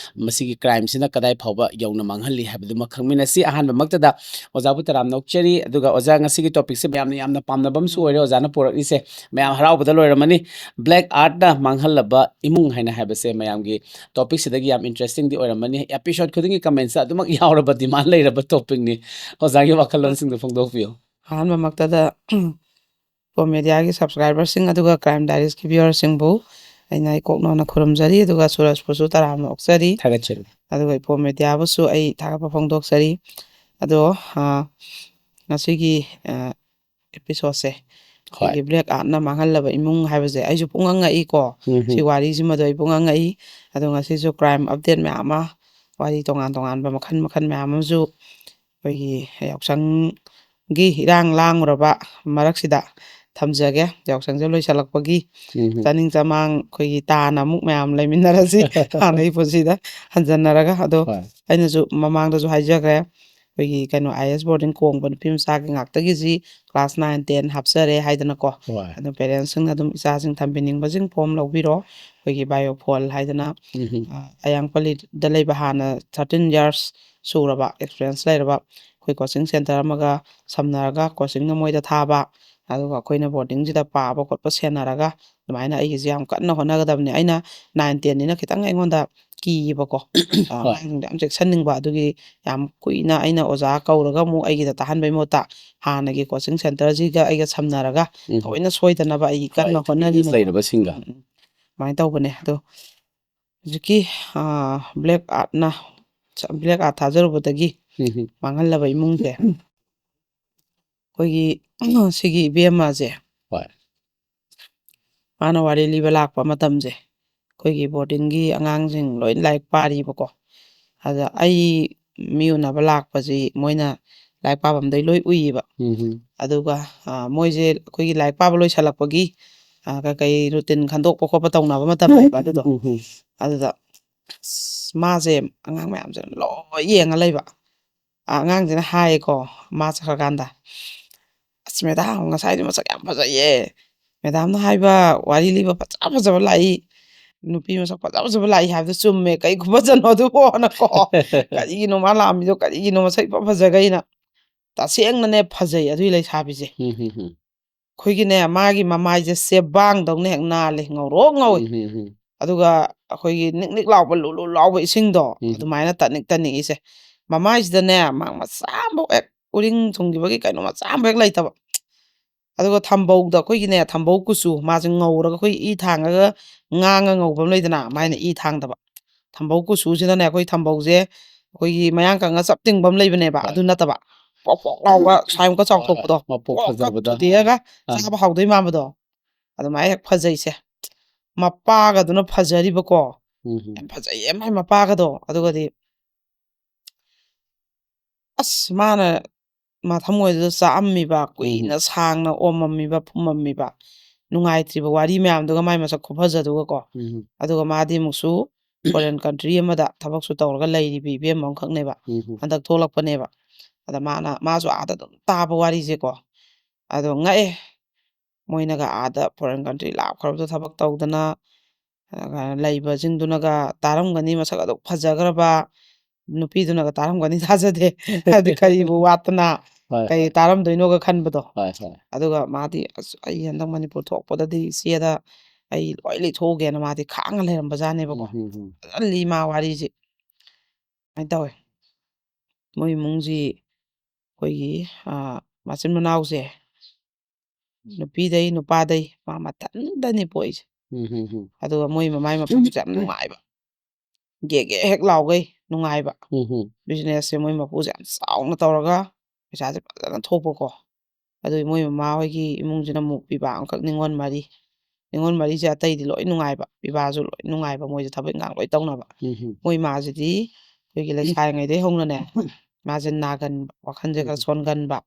ꯃꯁꯤꯒꯤ ꯀ꯭ꯔꯥꯏꯝꯁꯤꯅ ꯀꯗꯥꯏ ꯐꯥꯎꯕ ꯌꯧꯅ ꯃꯥꯡꯍꯜꯂꯤ ꯍꯥꯏꯕꯗꯨꯃ ꯈꯪꯃꯤꯟꯅꯁꯤ꯫ ꯑꯍꯥꯟꯕꯃꯛꯇꯗ ꯑꯣꯖꯥꯕꯨ ꯇꯔꯥꯝꯅ ꯑꯣꯛꯆꯔꯤ꯫ ꯑꯗꯨꯒ ꯑꯣꯖꯥ, ꯉꯁꯤꯒꯤ ꯇꯣꯄꯤꯛꯁꯦ ꯃꯌꯥꯝꯅ ꯌꯥꯝꯅ ꯄꯥꯝꯅꯕ ꯑꯃꯁꯨ ꯑꯣꯏꯔꯦ ꯑꯣꯖꯥꯅ ꯄꯨꯔꯛꯂꯤꯁꯦ꯫ ꯃꯌꯥꯝ ꯍꯔꯥꯎꯕꯗ ꯂꯣꯏꯔꯝꯃꯅꯤ꯫ ꯕ꯭ꯂꯦꯛ ꯑꯥꯔꯠꯅ ꯃꯥꯡꯍꯜꯂꯕ ꯏꯃꯨꯡ ꯍꯥꯏꯅ ꯍꯥꯏꯕꯁꯦ ꯃꯌꯥꯝꯒꯤ ꯇꯣꯄꯤꯛꯁꯤꯗꯒꯤ ꯌꯥꯝ ꯏꯟꯇꯔꯦꯁꯇꯤꯡꯗꯤ ꯑꯣꯏꯔꯝꯃꯅꯤ꯫ ꯑꯦꯄꯤꯁꯣꯗ ꯈꯨꯗꯤꯡꯒꯤ ꯀꯃꯦꯟꯁꯇ ꯑꯗꯨꯃꯛ ꯌꯥꯎꯔꯕ, ꯗꯤꯃꯥꯟ ꯂꯩꯔꯕ ꯇꯣꯄꯤꯛꯅꯤ꯫ ꯑꯣꯖꯥꯒꯤ ꯋꯥꯈꯜꯂꯣꯟꯁꯤꯡꯗꯣ ꯐꯣꯡꯗꯣꯛꯄꯤꯌꯨ꯫ ꯑꯍꯥꯟꯕꯃꯛꯇꯗ ꯏꯄꯣꯝ ꯃꯦꯗꯤꯌꯥꯒꯤ ꯁꯕꯁꯀ꯭ꯔꯥꯏꯕꯔꯁꯤꯡ ꯑꯗꯨꯒ ꯀ꯭ꯔꯥꯏꯝ ꯗꯥꯏꯔꯤꯁꯀꯤ ꯚ꯭ꯌꯨꯋꯔꯁꯤꯡꯕꯨ ꯑꯩꯅ ꯏꯀꯣꯛꯅꯧꯅ ꯈꯨꯔꯨꯝꯖꯔꯤ, ꯑꯗꯨꯒ ꯁꯨꯔꯖꯄꯨꯁꯨ ꯇꯔꯥꯝꯅ ꯑꯣꯛꯆꯔꯤ꯫ ꯊꯥꯒꯠꯆꯔꯤ꯫ ꯑꯗꯨꯒ ꯏꯄꯣꯝ ꯃꯦꯗꯤꯌꯥꯕꯨꯁꯨ ꯑꯩ ꯊꯥꯒꯠꯄ ꯐꯣꯡꯗꯣꯛꯆꯔꯤ꯫ ꯑꯗꯣ, ꯑ, ꯉꯁꯤꯒꯤ, ꯑ, ꯑꯦꯄꯤꯁꯣꯗꯁꯦ ꯍꯣꯏ꯫ ꯑꯩꯈꯣꯏꯒꯤ ꯕ꯭ꯂꯦꯛ ꯑꯥꯔꯠꯅ ꯃꯥꯡꯍꯜꯂꯕ ꯏꯃꯨꯡ ꯍꯥꯏꯕꯁꯦ ꯑꯩꯁꯨ ꯄꯨꯡꯉꯛ ꯉꯛꯏꯀꯣ꯫ ꯎꯝ ꯍꯨꯝ꯫ ꯁꯤ ꯋꯥꯔꯤꯁꯤꯃꯗꯣ ꯑꯩ ꯄꯨꯡꯉꯛ ꯉꯛꯏ꯫ ꯑꯗꯣ ꯉꯁꯤꯁꯨ ꯀ꯭ꯔꯥꯏꯝ ꯑꯞꯗꯦꯠ ꯃꯌꯥꯝ ꯑꯃ, ꯋꯥꯔꯤ ꯇꯣꯉꯥꯟ ꯇꯣꯉꯥꯟꯕ ꯃꯈꯜ ꯃꯈꯜ ꯃꯌꯥꯝ ꯑꯃꯁꯨ ꯑꯩꯈꯣꯏꯒꯤ ꯌꯥꯎꯁꯪꯒꯤ ꯏꯔꯥꯡ ꯂꯥꯡꯉꯨꯔꯕ ꯃꯔꯛꯁꯤꯗ ꯊꯝꯖꯒꯦ꯫ ꯌꯥꯎꯁꯪꯁꯦ ꯂꯣꯏꯁꯤꯜꯂꯛꯄꯒꯤ ꯎꯝ ꯍꯨꯝ꯫ ꯆꯥꯅꯤꯡ ꯆꯃꯥꯡ ꯑꯩꯈꯣꯏꯒꯤ ꯇꯥꯅ ꯑꯃꯨꯛ ꯃꯌꯥꯝ ꯂꯩꯃꯤꯟꯅꯔꯁꯤ꯫ ꯍꯥꯟꯅꯒꯤ ꯄꯨꯟꯁꯤꯗ ꯍꯟꯖꯟꯅꯔꯒ꯫ ꯑꯗꯣ ꯍꯣꯏ꯫ ꯑꯩꯅꯁꯨ ꯃꯃꯥꯡꯗꯁꯨ ꯍꯥꯏꯖꯈ꯭ꯔꯦ, ꯑꯩꯈꯣꯏꯒꯤ ꯀꯩꯅꯣ, ꯑꯥꯏ ꯑꯦꯁ ꯕꯣꯔꯗꯤꯡ ꯀꯣꯡꯕ ꯅꯨꯄꯤ ꯃꯆꯥꯒꯤ ꯉꯥꯛꯇꯒꯤꯁꯤ ꯀ꯭ꯂꯥꯁ ꯅꯥꯏꯟ, ꯇꯦꯟ ꯍꯥꯞꯆꯔꯦ ꯍꯥꯏꯗꯅꯀꯣ꯫ ꯍꯣꯏ꯫ ꯑꯗꯣ ꯄꯦꯔꯦꯟꯁꯁꯤꯡꯅ ꯑꯗꯨꯝ ꯏꯆꯥꯁꯤꯡ ꯊꯝꯕꯤꯅꯤꯡꯕꯁꯤꯡ ꯐꯣꯝ ꯂꯧꯕꯤꯔꯣ꯫ ꯑꯩꯈꯣꯏꯒꯤ ꯕꯥꯏꯑꯣꯐꯣꯜ ꯍꯥꯏꯗꯅ, ꯎꯝ ꯍꯨꯝ꯫ ꯑ, ꯑꯌꯥꯡꯄꯜꯂꯤꯗ ꯂꯩꯕ, ꯍꯥꯟꯅ ꯊꯥꯔꯇꯤꯟ ꯌꯔꯁ ꯁꯨꯔꯕ, ꯑꯦꯛꯁꯄꯤꯔꯤꯌꯦꯟꯁ ꯂꯩꯔꯕ, ꯑꯩꯈꯣꯏ ꯀꯣꯆꯤꯡ ꯁꯦꯟꯇꯔ ꯑꯃꯒ ꯁꯝꯅꯔꯒ ꯀꯣꯆꯤꯡꯅ ꯃꯣꯏꯗ ꯊꯥꯕ, ꯑꯗꯨꯒ ꯑꯩꯈꯣꯏꯅ ꯕꯣꯔꯗꯤꯡꯁꯤꯗ ꯄꯥꯕ ꯈꯣꯠꯄ ꯁꯦꯟꯅꯔꯒ, ꯑꯗꯨꯃꯥꯏꯅ ꯑꯩꯒꯤꯁꯦ ꯌꯥꯝ ꯀꯟꯅ ꯍꯣꯠꯅꯒꯗꯕꯅꯤ꯫ ꯑꯩꯅ ꯅꯥꯏꯟ, ꯇꯦꯟꯅꯤꯅ ꯈꯤꯇꯪ ꯑꯩꯉꯣꯟꯗ ꯀꯤꯌꯦꯕꯀꯣ꯫ ꯑ, ꯍꯣꯏ꯫ ꯑꯉꯥꯡꯁꯤꯡꯗꯣ ꯌꯥꯝ ꯆꯦꯛꯁꯤꯟꯅꯤꯡꯕ꯫ ꯑꯗꯨꯒꯤ ꯌꯥꯝ ꯀꯨꯏꯅ ꯑꯩꯅ ꯑꯣꯖꯥ ꯀꯧꯔꯒ ꯑꯃꯨꯛ ꯑꯩꯒꯤꯗ ꯇꯥꯍꯟꯕꯩ ꯃꯍꯨꯠꯇ ꯍꯥꯟꯅꯒꯤ coaching centreꯁꯤꯒ ꯑꯩꯒ ꯁꯝꯅꯔꯒ ꯎꯝ꯫ ꯊꯑꯣꯏꯅ ꯁꯣꯏꯗꯅꯕ ꯑꯩ ꯍꯣꯏ, ꯀꯟꯅ experience ꯍꯣꯠꯅꯔꯤꯅꯦ꯫ ꯂꯩꯔꯕꯁꯤꯡꯒ꯫ ꯎꯝ, ꯎꯝ꯫ ꯑꯗꯨꯃꯥꯏꯅ ꯇꯧꯕꯅꯦ꯫ ꯑꯗꯣ ꯍꯧꯖꯤꯛꯀꯤ, ꯑ, black artꯅ, black art ꯊꯥꯖꯔꯨꯕꯗꯒꯤ ꯎꯝ, ꯎꯝ꯫ ꯃꯥꯡꯍꯜꯂꯕ ꯏꯃꯨꯡꯁꯦ꯫ ꯑꯩꯈꯣꯏꯒꯤ ꯁꯤꯒꯤ ꯏꯕꯦꯝꯃꯁꯦ꯫ ꯍꯣꯏ꯫ ꯃꯥꯅ ꯋꯥꯔꯤ ꯂꯤꯕ ꯂꯥꯛꯄ ꯃꯇꯝꯁꯦ, ꯑꯩꯈꯣꯏꯒꯤ boardingꯒꯤ ꯑꯉꯥꯡꯁꯤꯡ ꯂꯣꯏ ꯂꯥꯏꯔꯤꯛ ꯄꯥꯔꯤꯕꯀꯣ꯫ ꯑꯗ ꯑꯩ ꯃꯤ ꯎꯅꯕ ꯂꯥꯛꯄꯁꯤ ꯃꯣꯏꯅ ꯂꯥꯏꯔꯤꯛ ꯄꯥꯐꯝꯗꯩ ꯂꯣꯏ ꯎꯏꯌꯦꯕ꯫ ꯎꯝ, ꯎꯝ꯫ ꯑꯗꯨꯒ, ꯑ, ꯃꯣꯏꯁꯦ ꯑꯩꯈꯣꯏꯒꯤ ꯂꯥꯏꯔꯤꯛ ꯄꯥꯕ ꯂꯣꯏꯁꯜꯂꯛꯄꯒꯤ, ꯑ, ꯀꯩꯀꯩ routine ꯈꯟꯗꯣꯛꯄ ꯈꯣꯠꯄ ꯇꯧꯅꯕ ꯃꯇꯝꯅꯦꯕ ꯑꯗꯨꯗꯣ꯫ ꯎꯝ, ꯎꯝ꯫ ꯑꯗꯨꯗ ꯑꯁ, ꯃꯥꯁꯦ ꯑꯉꯥꯡ ꯃꯌꯥꯝꯁꯤꯅ ꯂꯣꯏ ꯌꯦꯡꯉ ꯂꯩꯕ꯫ ꯑ, ꯑꯉꯥꯡꯁꯤꯅ ꯍꯥꯏꯌꯦꯀꯣ, ꯃꯥ ꯆꯠꯈ꯭ꯔꯀꯥꯟꯗ, "ꯑꯁ, madam, ꯉꯁꯥꯏꯗꯤ ꯃꯁꯛ ꯌꯥꯝ ꯐꯖꯩꯌꯦ꯫ Madamꯅ ꯍꯥꯏꯕ ꯋꯥꯔꯤ ꯂꯤꯕ ꯐꯖ ꯐꯖꯕ ꯂꯥꯛꯏ꯫ ꯅꯨꯄꯤ ꯃꯁꯛ ꯐꯖ ꯐꯖꯕ ꯂꯥꯛꯏ ꯍꯥꯏꯕꯗꯨ ꯆꯨꯝꯃꯦ꯫ ꯀꯩ ꯈꯨꯐꯖꯅꯣ ꯑꯗꯨꯕꯣꯅꯀꯣ?" ꯀꯔꯤꯒꯤꯅꯣ ꯃꯥ ꯂꯥꯛꯑꯝꯃꯤꯗꯣ? ꯀꯔꯤꯒꯤꯅꯣ ꯃꯁꯛ ꯏꯐ ꯐꯖꯈꯩꯅ? ꯇꯁꯦꯡꯅꯅꯦ ꯐꯖꯩ ꯑꯗꯨꯏ ꯂꯩꯁꯥꯕꯤꯁꯦ꯫ ꯎꯝ, ꯎꯝ, ꯎꯝ꯫ ꯑꯩꯈꯣꯏꯒꯤꯅꯦ, ꯃꯥꯒꯤ ꯃꯃꯥꯏꯁꯦ ꯆꯦꯕꯥꯡꯗꯧꯅ ꯍꯦꯛ ꯅꯥꯜꯂꯦ, ꯉꯧꯔꯣꯛ ꯉꯧꯏ꯫ ꯎꯝ, ꯎꯝ, ꯎꯝ꯫ ꯑꯗꯨꯒ ꯑꯩꯈꯣꯏꯒꯤ ꯅꯤꯛ ꯅꯤꯛ ꯂꯥꯎꯕ, ꯂꯨ ꯂꯨ ꯂꯥꯎꯕ ꯏꯁꯤꯡꯗꯣ, ꯎꯝ꯫ ꯑꯗꯨꯃꯥꯏꯅ ꯇꯠꯅꯤꯛ ꯇꯠꯅꯤꯛꯏꯁꯦ꯫ ꯃꯃꯥꯏꯁꯤꯗꯅꯦ, ꯃꯥ ꯃꯆꯥ ꯑꯃꯐꯥꯎ ꯍꯦꯛ, ꯎꯔꯤꯡ ꯊꯨꯡꯈꯤꯕꯒꯤ ꯀꯩꯅꯣ ꯃꯆꯥ ꯑꯃꯐꯥꯎ ꯍꯦꯛ ꯂꯩꯇꯕ꯫ ꯑꯗꯨꯒ ꯊꯝꯕꯧꯗ, ꯑꯩꯈꯣꯏꯒꯤꯅꯦ, ꯊꯝꯕꯧ ꯀꯨꯆꯨ, ꯃꯥꯁꯦ ꯉꯧꯔꯒ ꯑꯩꯈꯣꯏ ꯏ ꯊꯥꯡꯉꯒ ꯉꯥꯡꯉ ꯉꯧꯕ ꯑꯃ ꯂꯩꯗꯅ, ꯑꯗꯨꯃꯥꯏꯅ ꯏ ꯊꯥꯡꯗꯕ꯫ ꯊꯝꯕꯧ ꯀꯨꯆꯨꯁꯤꯅꯅꯦ, ꯑꯩꯈꯣꯏ ꯊꯝꯕꯧꯁꯦ ꯑꯩꯈꯣꯏꯒꯤ ꯃꯌꯥꯡ ꯀꯪꯉ ꯆꯞ ꯇꯤꯡꯕ ꯑꯃ ꯂꯩꯕꯅꯦꯕ, ꯍꯣꯏ꯫ ꯑꯗꯨ ꯅꯠꯇꯕ, ꯄꯣꯛ ꯄꯣꯛ ꯂꯥꯎꯕ, ꯁꯥꯏꯃꯨꯛꯀ ꯍꯣꯏ, ꯍꯣꯏ꯫ ꯆꯥꯎꯊꯣꯛꯄꯗꯣ, ꯃꯄꯣꯛ ꯄꯣꯛꯀ ꯐꯖꯕꯗ꯫ ꯊꯨꯗꯦꯛꯑꯒ ꯑꯥ꯫ ꯆꯥꯕ ꯍꯥꯎꯗꯣꯏ ꯃꯥꯟꯕꯗꯣ, ꯑꯗꯨꯃꯥꯏꯅ ꯍꯦꯛ ꯐꯖꯩꯁꯦ꯫ ꯃꯄꯥꯒꯗꯨꯅ ꯐꯖꯔꯤꯕꯀꯣ, ꯎꯝ, ꯎꯝ꯫ ꯌꯥꯝ ꯐꯖꯩꯌꯦ ꯃꯥꯏ ꯃꯄꯥꯒꯗꯣ꯫ ꯑꯗꯨꯒꯗꯤ ꯑꯁ, ꯃꯥꯅ ꯃꯊꯃꯣꯏꯗꯨꯗ ꯆꯥꯛꯑꯝꯃꯤꯕ, ꯎꯝ, ꯎꯝ꯫ ꯀꯨꯏꯅ ꯁꯥꯡꯅ ꯑꯣꯝꯃꯝꯃꯤꯕ, ꯐꯨꯝꯃꯝꯃꯤꯕ, ꯅꯨꯡꯉꯥꯏꯇ꯭ꯔꯤꯕ ꯋꯥꯔꯤ ꯃꯌꯥꯝꯗꯨꯒ ꯃꯥꯏ ꯃꯁꯛ ꯈꯨꯐꯖꯗꯨꯒꯀꯣ꯫ ꯎꯝ, ꯎꯝ꯫ ꯑꯗꯨꯒ ꯃꯥꯗꯤ ꯑꯃꯨꯛꯁꯨ foreign country ꯑꯃꯗ ꯊꯕꯛꯁꯨ ꯇꯧꯔꯒ ꯂꯩꯔꯤꯕ ꯏꯕꯦꯝꯃ ꯑꯃꯈꯛꯅꯦꯕ꯫ ꯎꯝ, ꯎꯝ꯫ ꯍꯟꯗꯛ ꯊꯣꯛꯂꯛꯄꯅꯦꯕ꯫ ꯑꯗ ꯃꯥꯅ, ꯃꯥꯁꯨ ꯑꯥꯗ ꯑꯗꯨꯝ ꯇꯥꯕ ꯋꯥꯔꯤꯁꯦꯀꯣ꯫ ꯑꯗꯣ ꯉꯛꯑꯦ꯫ ꯃꯣꯏꯅꯒ ꯑꯥꯗ foreign country ꯂꯥꯞꯈ꯭ꯔꯕꯗ ꯊꯕꯛ ꯇꯧꯗꯅ, ꯑ, ꯂꯩꯕꯁꯤꯡꯗꯨꯅꯒ ꯇꯥꯔꯝꯒꯅꯤ, ꯃꯁꯛ ꯑꯗꯨꯛ ꯐꯖꯈ꯭ꯔꯕ ꯅꯨꯄꯤꯗꯨꯅꯒ ꯇꯥꯔꯝꯒꯅꯤ ꯊꯥꯖꯗꯦ꯫ ꯍꯥꯏꯗꯤ ꯀꯔꯤꯕꯨ ꯋꯥꯠꯇꯅ ꯍꯣꯏ, ꯀꯔꯤ ꯍꯣꯏ꯫ ꯇꯥꯔꯝꯗꯣꯏꯅꯣꯒ ꯈꯟꯕꯗꯣ꯫ ꯍꯣꯏ, ꯍꯣꯏ꯫ ꯑꯗꯨꯒ ꯃꯥꯗꯤ, "ꯑꯁ, ꯑꯩ ꯍꯟꯗꯛ ꯃꯅꯤꯄꯨꯔ ꯊꯣꯛꯄꯗꯗꯤ ꯏꯆꯦꯗ ꯑꯩ ꯂꯣꯏ ꯂꯤꯊꯣꯛꯎꯒꯦꯅ ꯃꯥꯗꯤ ꯈꯥꯡꯉ ꯂꯩꯔꯝꯕꯖꯥꯠꯅꯦꯕꯀꯣ꯫ ꯎꯝ, ꯎꯝ, ꯎꯝ. ꯐꯖꯅ ꯂꯤ ꯃꯥ ꯋꯥꯔꯤꯁꯦ꯫ ꯁꯨꯃꯥꯏꯅ ꯇꯧꯋꯦ꯫ ꯃꯣꯏ ꯏꯃꯨꯡꯁꯤ ꯑꯩꯈꯣꯏꯒꯤ, ꯑꯥ, ꯃꯆꯤꯟ ꯃꯅꯥꯎꯁꯦ ꯅꯨꯄꯤꯗꯩ ꯅꯨꯄꯥꯗꯩ ꯃꯥ ꯃꯊꯟꯇꯅꯤ ꯄꯣꯛꯏꯁꯦ꯫ ꯎꯝ, ꯎꯝ, ꯎꯝ. ꯑꯗꯨꯒ ꯃꯣꯏ ꯃꯃꯥꯏ ꯃꯄꯥꯁꯦ ꯌꯥꯝ ꯅꯨꯡꯉꯥꯏꯕ, ꯒꯦ ꯒꯦ ꯍꯦꯛ ꯂꯥꯎꯒꯩ ꯅꯨꯡꯉꯥꯏꯕ꯫ ꯎꯝ, ꯎꯝ. ꯕꯤꯖꯤꯅꯦꯁꯁꯦ ꯃꯣꯏ ꯃꯄꯨꯁꯦ ꯌꯥꯝ ꯆꯥꯎꯅ ꯇꯧꯔꯒ ꯄꯩꯁꯥꯁꯦ ꯐꯖꯅ ꯊꯣꯛꯄꯀꯣ꯫ ꯑꯗꯨꯒꯤ ꯃꯣꯏ ꯃꯃꯥ ꯍꯣꯏꯒꯤ ꯏꯃꯨꯡꯁꯤꯅ ꯑꯃꯨꯛ ꯄꯤꯕꯥ ꯑꯃꯈꯛ ꯅꯤꯉꯣꯜ ꯃꯔꯤ꯫ ꯅꯤꯉꯣꯜ ꯃꯔꯤꯁꯦ ꯑꯇꯩꯗꯤ ꯂꯣꯏ ꯅꯨꯡꯉꯥꯏꯕ, ꯄꯤꯕꯥꯁꯨ ꯂꯣꯏ ꯅꯨꯡꯉꯥꯏꯕ, ꯃꯣꯏꯁꯦ ꯊꯕꯛ ꯏꯪꯈꯥꯡ ꯂꯣꯏ ꯇꯧꯅꯕ꯫ ꯎꯝ, ꯎꯝ. ꯃꯣꯏ ꯃꯥꯁꯤꯗꯤ ꯑꯩꯈꯣꯏꯒꯤ ꯂꯩꯁꯥꯔꯤꯉꯩꯗꯩ ꯍꯧꯅꯅꯦ, ꯃꯥꯁꯦ ꯅꯥꯒꯟꯕ, ꯋꯥꯈꯜꯁꯦ ꯈꯔ ꯎꯝ. ꯁꯣꯟꯒꯟꯕ,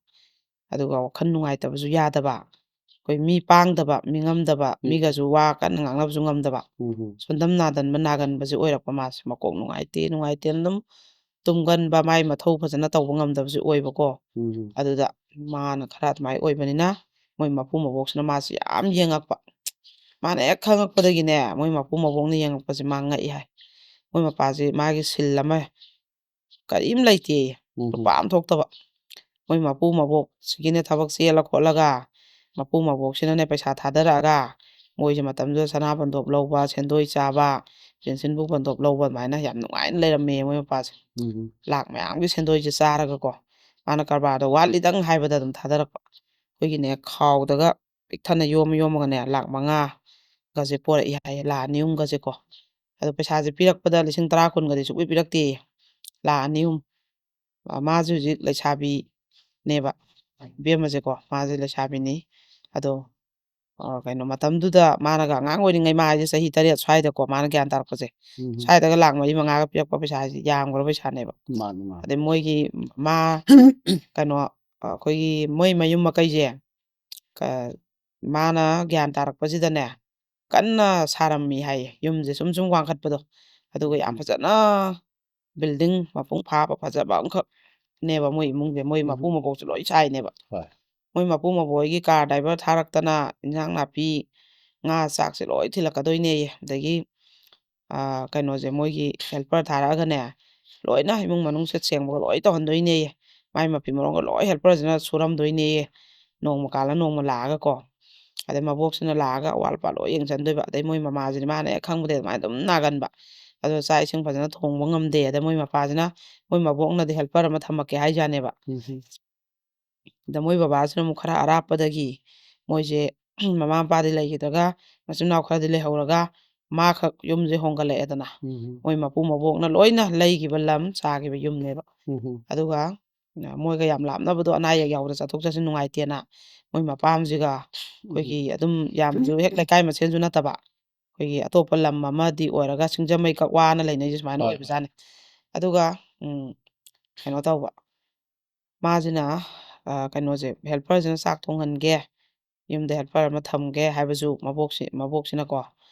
ꯑꯗꯨꯒ ꯋꯥꯈꯜ ꯅꯨꯡꯉꯥꯏꯇꯕꯁꯨ ꯌꯥꯗꯕ, ꯑꯩꯈꯣꯏ ꯃꯤ ꯄꯥꯡꯗꯕ, ꯃꯤ ꯉꯝꯗꯕ, ꯎꯝ. ꯃꯤꯒꯁꯨ ꯋꯥ ꯀꯟꯅ ꯉꯥꯡꯅꯕꯁꯨ ꯉꯝꯗꯕ, ꯎꯝ, ꯎꯝ. ꯁꯣꯟꯗꯝ ꯅꯥꯗꯟꯕ, ꯅꯥꯒꯟꯕꯁꯦ ꯑꯣꯏꯔꯛꯄ ꯃꯥꯁꯦ꯫ ꯃꯀꯣꯛ ꯅꯨꯡꯉꯥꯏꯇꯦ, ꯅꯨꯡꯉꯥꯏꯇꯦꯅ ꯑꯗꯨꯝ ꯇꯨꯝꯒꯟꯕ, ꯃꯥꯏ ꯃꯊꯧ ꯐꯖꯅ ꯇꯧꯕ ꯉꯝꯗꯕꯁꯨ ꯑꯣꯏꯕꯀꯣ꯫ ꯎꯝ, ꯎꯝ. ꯑꯗꯨꯗ ꯃꯥꯅ ꯈꯔ ꯑꯗꯨꯃꯥꯏꯅ ꯑꯣꯏꯕꯅꯤꯅ ꯃꯣꯏ ꯃꯄꯨ ꯃꯕꯣꯛꯁꯤꯅ ꯃꯥꯁꯤ ꯌꯥꯝ ꯌꯦꯡꯉꯛꯄ꯫ ꯃꯥꯅ ꯍꯦꯛ ꯈꯪꯉꯛꯄꯗꯒꯤꯅꯦ, ꯃꯣꯏ ꯃꯄꯨ ꯃꯕꯣꯛꯅ ꯌꯦꯡꯉꯛꯄꯁꯦ ꯃꯥ ꯉꯛꯏ ꯍꯥꯏ꯫ ꯃꯣꯏ ꯃꯄꯥꯁꯦ ꯃꯥꯒꯤ ꯁꯤꯜ ꯑꯃ ꯀꯔꯤꯝ ꯂꯩꯇꯦꯌꯦ, ꯎꯝ, ꯂꯨꯄꯥ ꯎꯝ. ꯑꯃ ꯊꯣꯛꯇꯕ꯫ ꯃꯣꯏ ꯃꯄꯨ ꯃꯕꯣꯛꯁꯤꯒꯤꯅꯦ ꯊꯕꯛ ꯆꯦꯜꯂ ꯈꯣꯠꯂꯒ, ꯃꯄꯨ ꯃꯕꯣꯛꯁꯤꯅꯅꯦ ꯄꯩꯁꯥ ꯊꯥꯗꯔꯛꯑꯒ, ꯃꯣꯏꯁꯦ ꯃꯇꯝꯗꯨꯗ ꯁꯅꯥ ꯕꯟꯗꯣꯞ ꯂꯧꯕ, ꯁꯦꯟꯗꯣꯏ ꯆꯥꯕ, ꯄꯦꯟꯁꯤꯟꯕꯨ ꯕꯟꯗꯣꯞ ꯂꯧꯕ, ꯑꯗꯨꯃꯥꯏꯅ ꯌꯥꯝ ꯅꯨꯡꯉꯥꯏꯅ ꯂꯩꯔꯝꯃꯦ ꯃꯣꯏ ꯃꯄꯥꯁꯦ꯫ ꯎꯝ, ꯎꯝ. ꯂꯥꯛ ꯃꯌꯥꯝꯒꯤ ꯁꯦꯟꯗꯣꯏꯁꯦ ꯆꯥꯔꯒꯀꯣ, ꯃꯥꯅ ꯀꯔꯕꯥꯔꯗꯣ ꯋꯥꯠꯂꯤꯗꯪ ꯍꯥꯏꯕꯗ ꯑꯗꯨꯝ ꯊꯥꯗꯔꯛꯄ꯫ ꯑꯩꯈꯣꯏꯒꯤꯅꯦ ꯈꯥꯎꯗꯒ ꯄꯤꯛ ꯊꯟꯅ ꯌꯣꯝꯃ ꯌꯣꯝꯃꯒꯅꯦ, ꯂꯥꯛ ꯃꯉꯥꯒꯁꯦ ꯄꯣꯔꯛꯏ ꯍꯥꯏꯌꯦ, ꯂꯥꯛ ꯑꯅꯤ ꯑꯍꯨꯝꯒꯁꯦꯀꯣ꯫ ꯑꯗꯣ ꯄꯩꯁꯥꯁꯦ ꯄꯤꯔꯛꯄꯗ ꯂꯤꯁꯤꯡ ꯇꯔꯥ ꯀꯨꯟꯒꯗꯤ ꯁꯨꯡꯄꯤ ꯄꯤꯔꯛꯇꯦꯌꯦ, ꯂꯥꯛ ꯑꯅꯤ ꯑꯍꯨꯝ꯫ ꯑ, ꯃꯥꯁꯦ ꯍꯧꯖꯤꯛ ꯂꯩꯁꯥꯕꯤꯅꯦꯕ, ꯏꯕꯦꯝꯃꯁꯦꯀꯣ, ꯃꯥꯁꯦ ꯂꯩꯁꯥꯕꯤꯅꯤ꯫ ꯑꯗꯣ, ꯑ, ꯀꯩꯅꯣ, ꯃꯇꯝꯗꯨꯗ ꯃꯥꯅꯒ ꯑꯉꯥꯡ ꯑꯣꯏꯔꯤꯉꯩ, ꯃꯥ ꯍꯥꯏꯁꯦ ꯆꯍꯤ ꯇꯔꯦꯠ ꯁ꯭ꯋꯥꯏꯗꯀꯣ, ꯃꯥꯅ ꯒ꯭ꯌꯥꯟ ꯇꯥꯔꯛꯄꯁꯦ, ꯎꯝ, ꯎꯝ. ꯁ꯭ꯋꯥꯏꯗꯒ ꯂꯥꯛ ꯃꯔꯤ ꯃꯉꯥꯒ ꯄꯤꯔꯛꯄ ꯄꯩꯁꯥ ꯍꯥꯏꯁꯦ ꯌꯥꯝꯈ꯭ꯔꯕ ꯄꯩꯁꯥꯅꯦꯕ꯫ ꯃꯥꯅꯤ, ꯃꯥꯅꯤ. ꯑꯗꯩ ꯃꯣꯏꯒꯤ ꯃꯥ, ꯀꯩꯅꯣ, ꯑ, ꯑꯩꯈꯣꯏꯒꯤ ꯃꯣꯏ ꯃꯌꯨꯝ ꯃꯀꯩꯁꯦ, ꯀ-, ꯃꯥꯅ ꯒ꯭ꯌꯥꯟ ꯇꯥꯔꯛꯄꯁꯤꯗꯅꯦ, ꯀꯟꯅ ꯁꯥꯔꯝꯃꯤ ꯍꯥꯏꯌꯦ, ꯌꯨꯝꯁꯦ ꯁꯨꯝ ꯁꯨꯝ ꯋꯥꯡꯈꯠꯄꯗꯣ꯫ ꯑꯗꯨꯒ ꯌꯥꯝ ꯎꯝ. ꯐꯖꯅ building ꯃꯄꯨꯡ ꯐꯥꯕ ꯐꯖꯕ ꯑꯃꯈꯛꯅꯦꯕ, ꯃꯣꯏ ꯏꯃꯨꯡꯁꯦ, ꯃꯣꯏ ꯎꯝ. ꯃꯄꯨ ꯃꯕꯣꯛꯁꯨ ꯂꯣꯏ ꯁꯥꯏꯅꯦꯕ꯫ ꯍꯣꯏ. ꯃꯣꯏ ꯃꯄꯨ ꯃꯕꯣꯛ ꯍꯣꯏꯒꯤ car driver ꯊꯥꯔꯛꯇꯅ ꯏꯟꯁꯥꯡ ꯅꯥꯄꯤ, ꯉꯥ, ꯆꯥꯛꯁꯦ ꯂꯣꯏ ꯊꯤꯜꯂꯛꯀꯗꯣꯏꯅꯦꯌꯦ꯫ ꯑꯗꯒꯤ, ꯑ, ꯀꯩꯅꯣꯁꯦ, ꯃꯣꯏꯒꯤ helper ꯊꯥꯔꯛꯑꯒꯅꯦ, ꯂꯣꯏꯅ ꯏꯃꯨꯡ ꯃꯅꯨꯡ ꯁꯤꯠ ꯁꯦꯡꯕꯒ ꯂꯣꯏ ꯇꯧꯍꯟꯗꯣꯏꯅꯦꯌꯦ꯫ ꯃꯥꯏ ꯃꯐꯤ ꯃꯔꯣꯟꯒ ꯂꯣꯏ helperꯁꯤꯅ ꯁꯨꯔꯝꯗꯣꯏꯅꯦꯌꯦ, ꯅꯣꯡꯃ ꯀꯥꯜꯂ ꯅꯣꯡꯃ ꯂꯥꯛꯑꯒꯀꯣ꯫ ꯑꯗꯩ ꯃꯕꯣꯛꯁꯤꯅ ꯂꯥꯛꯑꯒ ꯑꯋꯥꯠ ꯑꯄꯥ ꯂꯣꯏ ꯌꯦꯡꯁꯤꯟꯗꯣꯏꯕ꯫ ꯑꯗꯩ ꯃꯣꯏ ꯃꯃꯥꯁꯤꯗꯤ ꯃꯥꯅ ꯍꯦꯛ ꯈꯪꯕꯗꯩ ꯑꯗꯨꯃꯥꯏꯅ ꯑꯗꯨꯝ ꯅꯥꯒꯟꯕ꯫ ꯑꯗꯣ ꯆꯥꯛ ꯏꯁꯤꯡ ꯐꯖꯅ ꯊꯣꯡꯕ ꯉꯝꯗꯦ꯫ ꯑꯗ ꯃꯣꯏ ꯃꯄꯥꯁꯤꯅ, ꯃꯣꯏ ꯃꯕꯣꯛꯅꯗꯤ helper ꯑꯃ ꯊꯝꯃꯛꯀꯦ ꯍꯥꯏꯖꯥꯅꯦꯕ꯫ ꯎꯝ ꯍꯝ꯫ ꯑꯗ ꯃꯣꯏ ꯕꯕꯥꯁꯤꯅ ꯑꯃꯨꯛ ꯈꯔ ꯑꯔꯥꯞꯄꯗꯒꯤ ꯃꯣꯏꯁꯦ ꯃꯃꯥ ꯃꯄꯥꯗꯤ ꯂꯩꯈꯤꯗ꯭ꯔꯒ ꯃꯆꯤꯟ ꯃꯅꯥꯎ ꯈꯔꯗꯤ ꯂꯩꯍꯧꯔꯒ ꯃꯥꯈꯛ ꯌꯨꯝꯁꯦ ꯍꯣꯡꯒꯠꯂꯛꯑꯦꯗꯅ꯫ ꯎꯝ ꯍꯝ꯫ ꯃꯣꯏ ꯃꯄꯨ ꯃꯕꯣꯛꯅ ꯂꯣꯏꯅ ꯂꯩꯈꯤꯕ ꯂꯝ ꯆꯥꯈꯤꯕ ꯌꯨꯝꯅꯦꯕ꯫ ꯎꯝ ꯍꯝ꯫ ꯑꯗꯨꯒ ꯑ, ꯃꯣꯏꯒ ꯌꯥꯝ ꯂꯥꯞꯅꯕꯗꯣ, ꯑꯅꯥ ꯑꯌꯦꯛ ꯌꯥꯎꯕꯗ ꯆꯠꯊꯣꯛ ꯆꯠꯁꯤꯟ ꯅꯨꯡꯉꯥꯏꯇꯦꯅ ꯃꯣꯏ ꯃꯄꯥꯝꯁꯤꯒ ꯎꯝ ꯍꯝ꯫ ꯑꯩꯈꯣꯏꯒꯤ ꯑꯗꯨꯝ ꯌꯥꯝꯁꯨ ꯍꯦꯛ ꯂꯩꯀꯥꯏ ꯃꯁꯦꯟꯁꯨ ꯅꯠꯇꯕ, ꯑꯩꯈꯣꯏꯒꯤ ꯑꯇꯣꯞꯄ ꯂꯝ ꯑꯃꯗꯤ ꯑꯣꯏꯔꯒ ꯁꯤꯡꯖꯃꯩ ꯀꯛꯋꯥꯅ ꯂꯩꯅꯩꯁꯦ ꯁꯨꯃꯥꯏꯅ ꯍꯣꯏ, ꯍꯣꯏ꯫ ꯑꯣꯏꯕꯖꯥꯠꯅꯤ꯫ ꯑꯗꯨꯒ ꯎꯝ, ꯀꯩꯅꯣ ꯇꯧꯕ, ꯃꯥꯁꯤꯅ ꯑ, ꯀꯩꯅꯣꯁꯦ, helperꯁꯤꯅ ꯆꯥꯛ ꯊꯣꯡꯍꯟꯒꯦ, ꯌꯨꯝꯗ helper ꯑꯃ ꯊꯝꯒꯦ ꯍꯥꯏꯕꯁꯨ ꯃꯕꯣꯛꯁꯤ, ꯃꯕꯣꯛꯁꯤꯅꯀꯣ,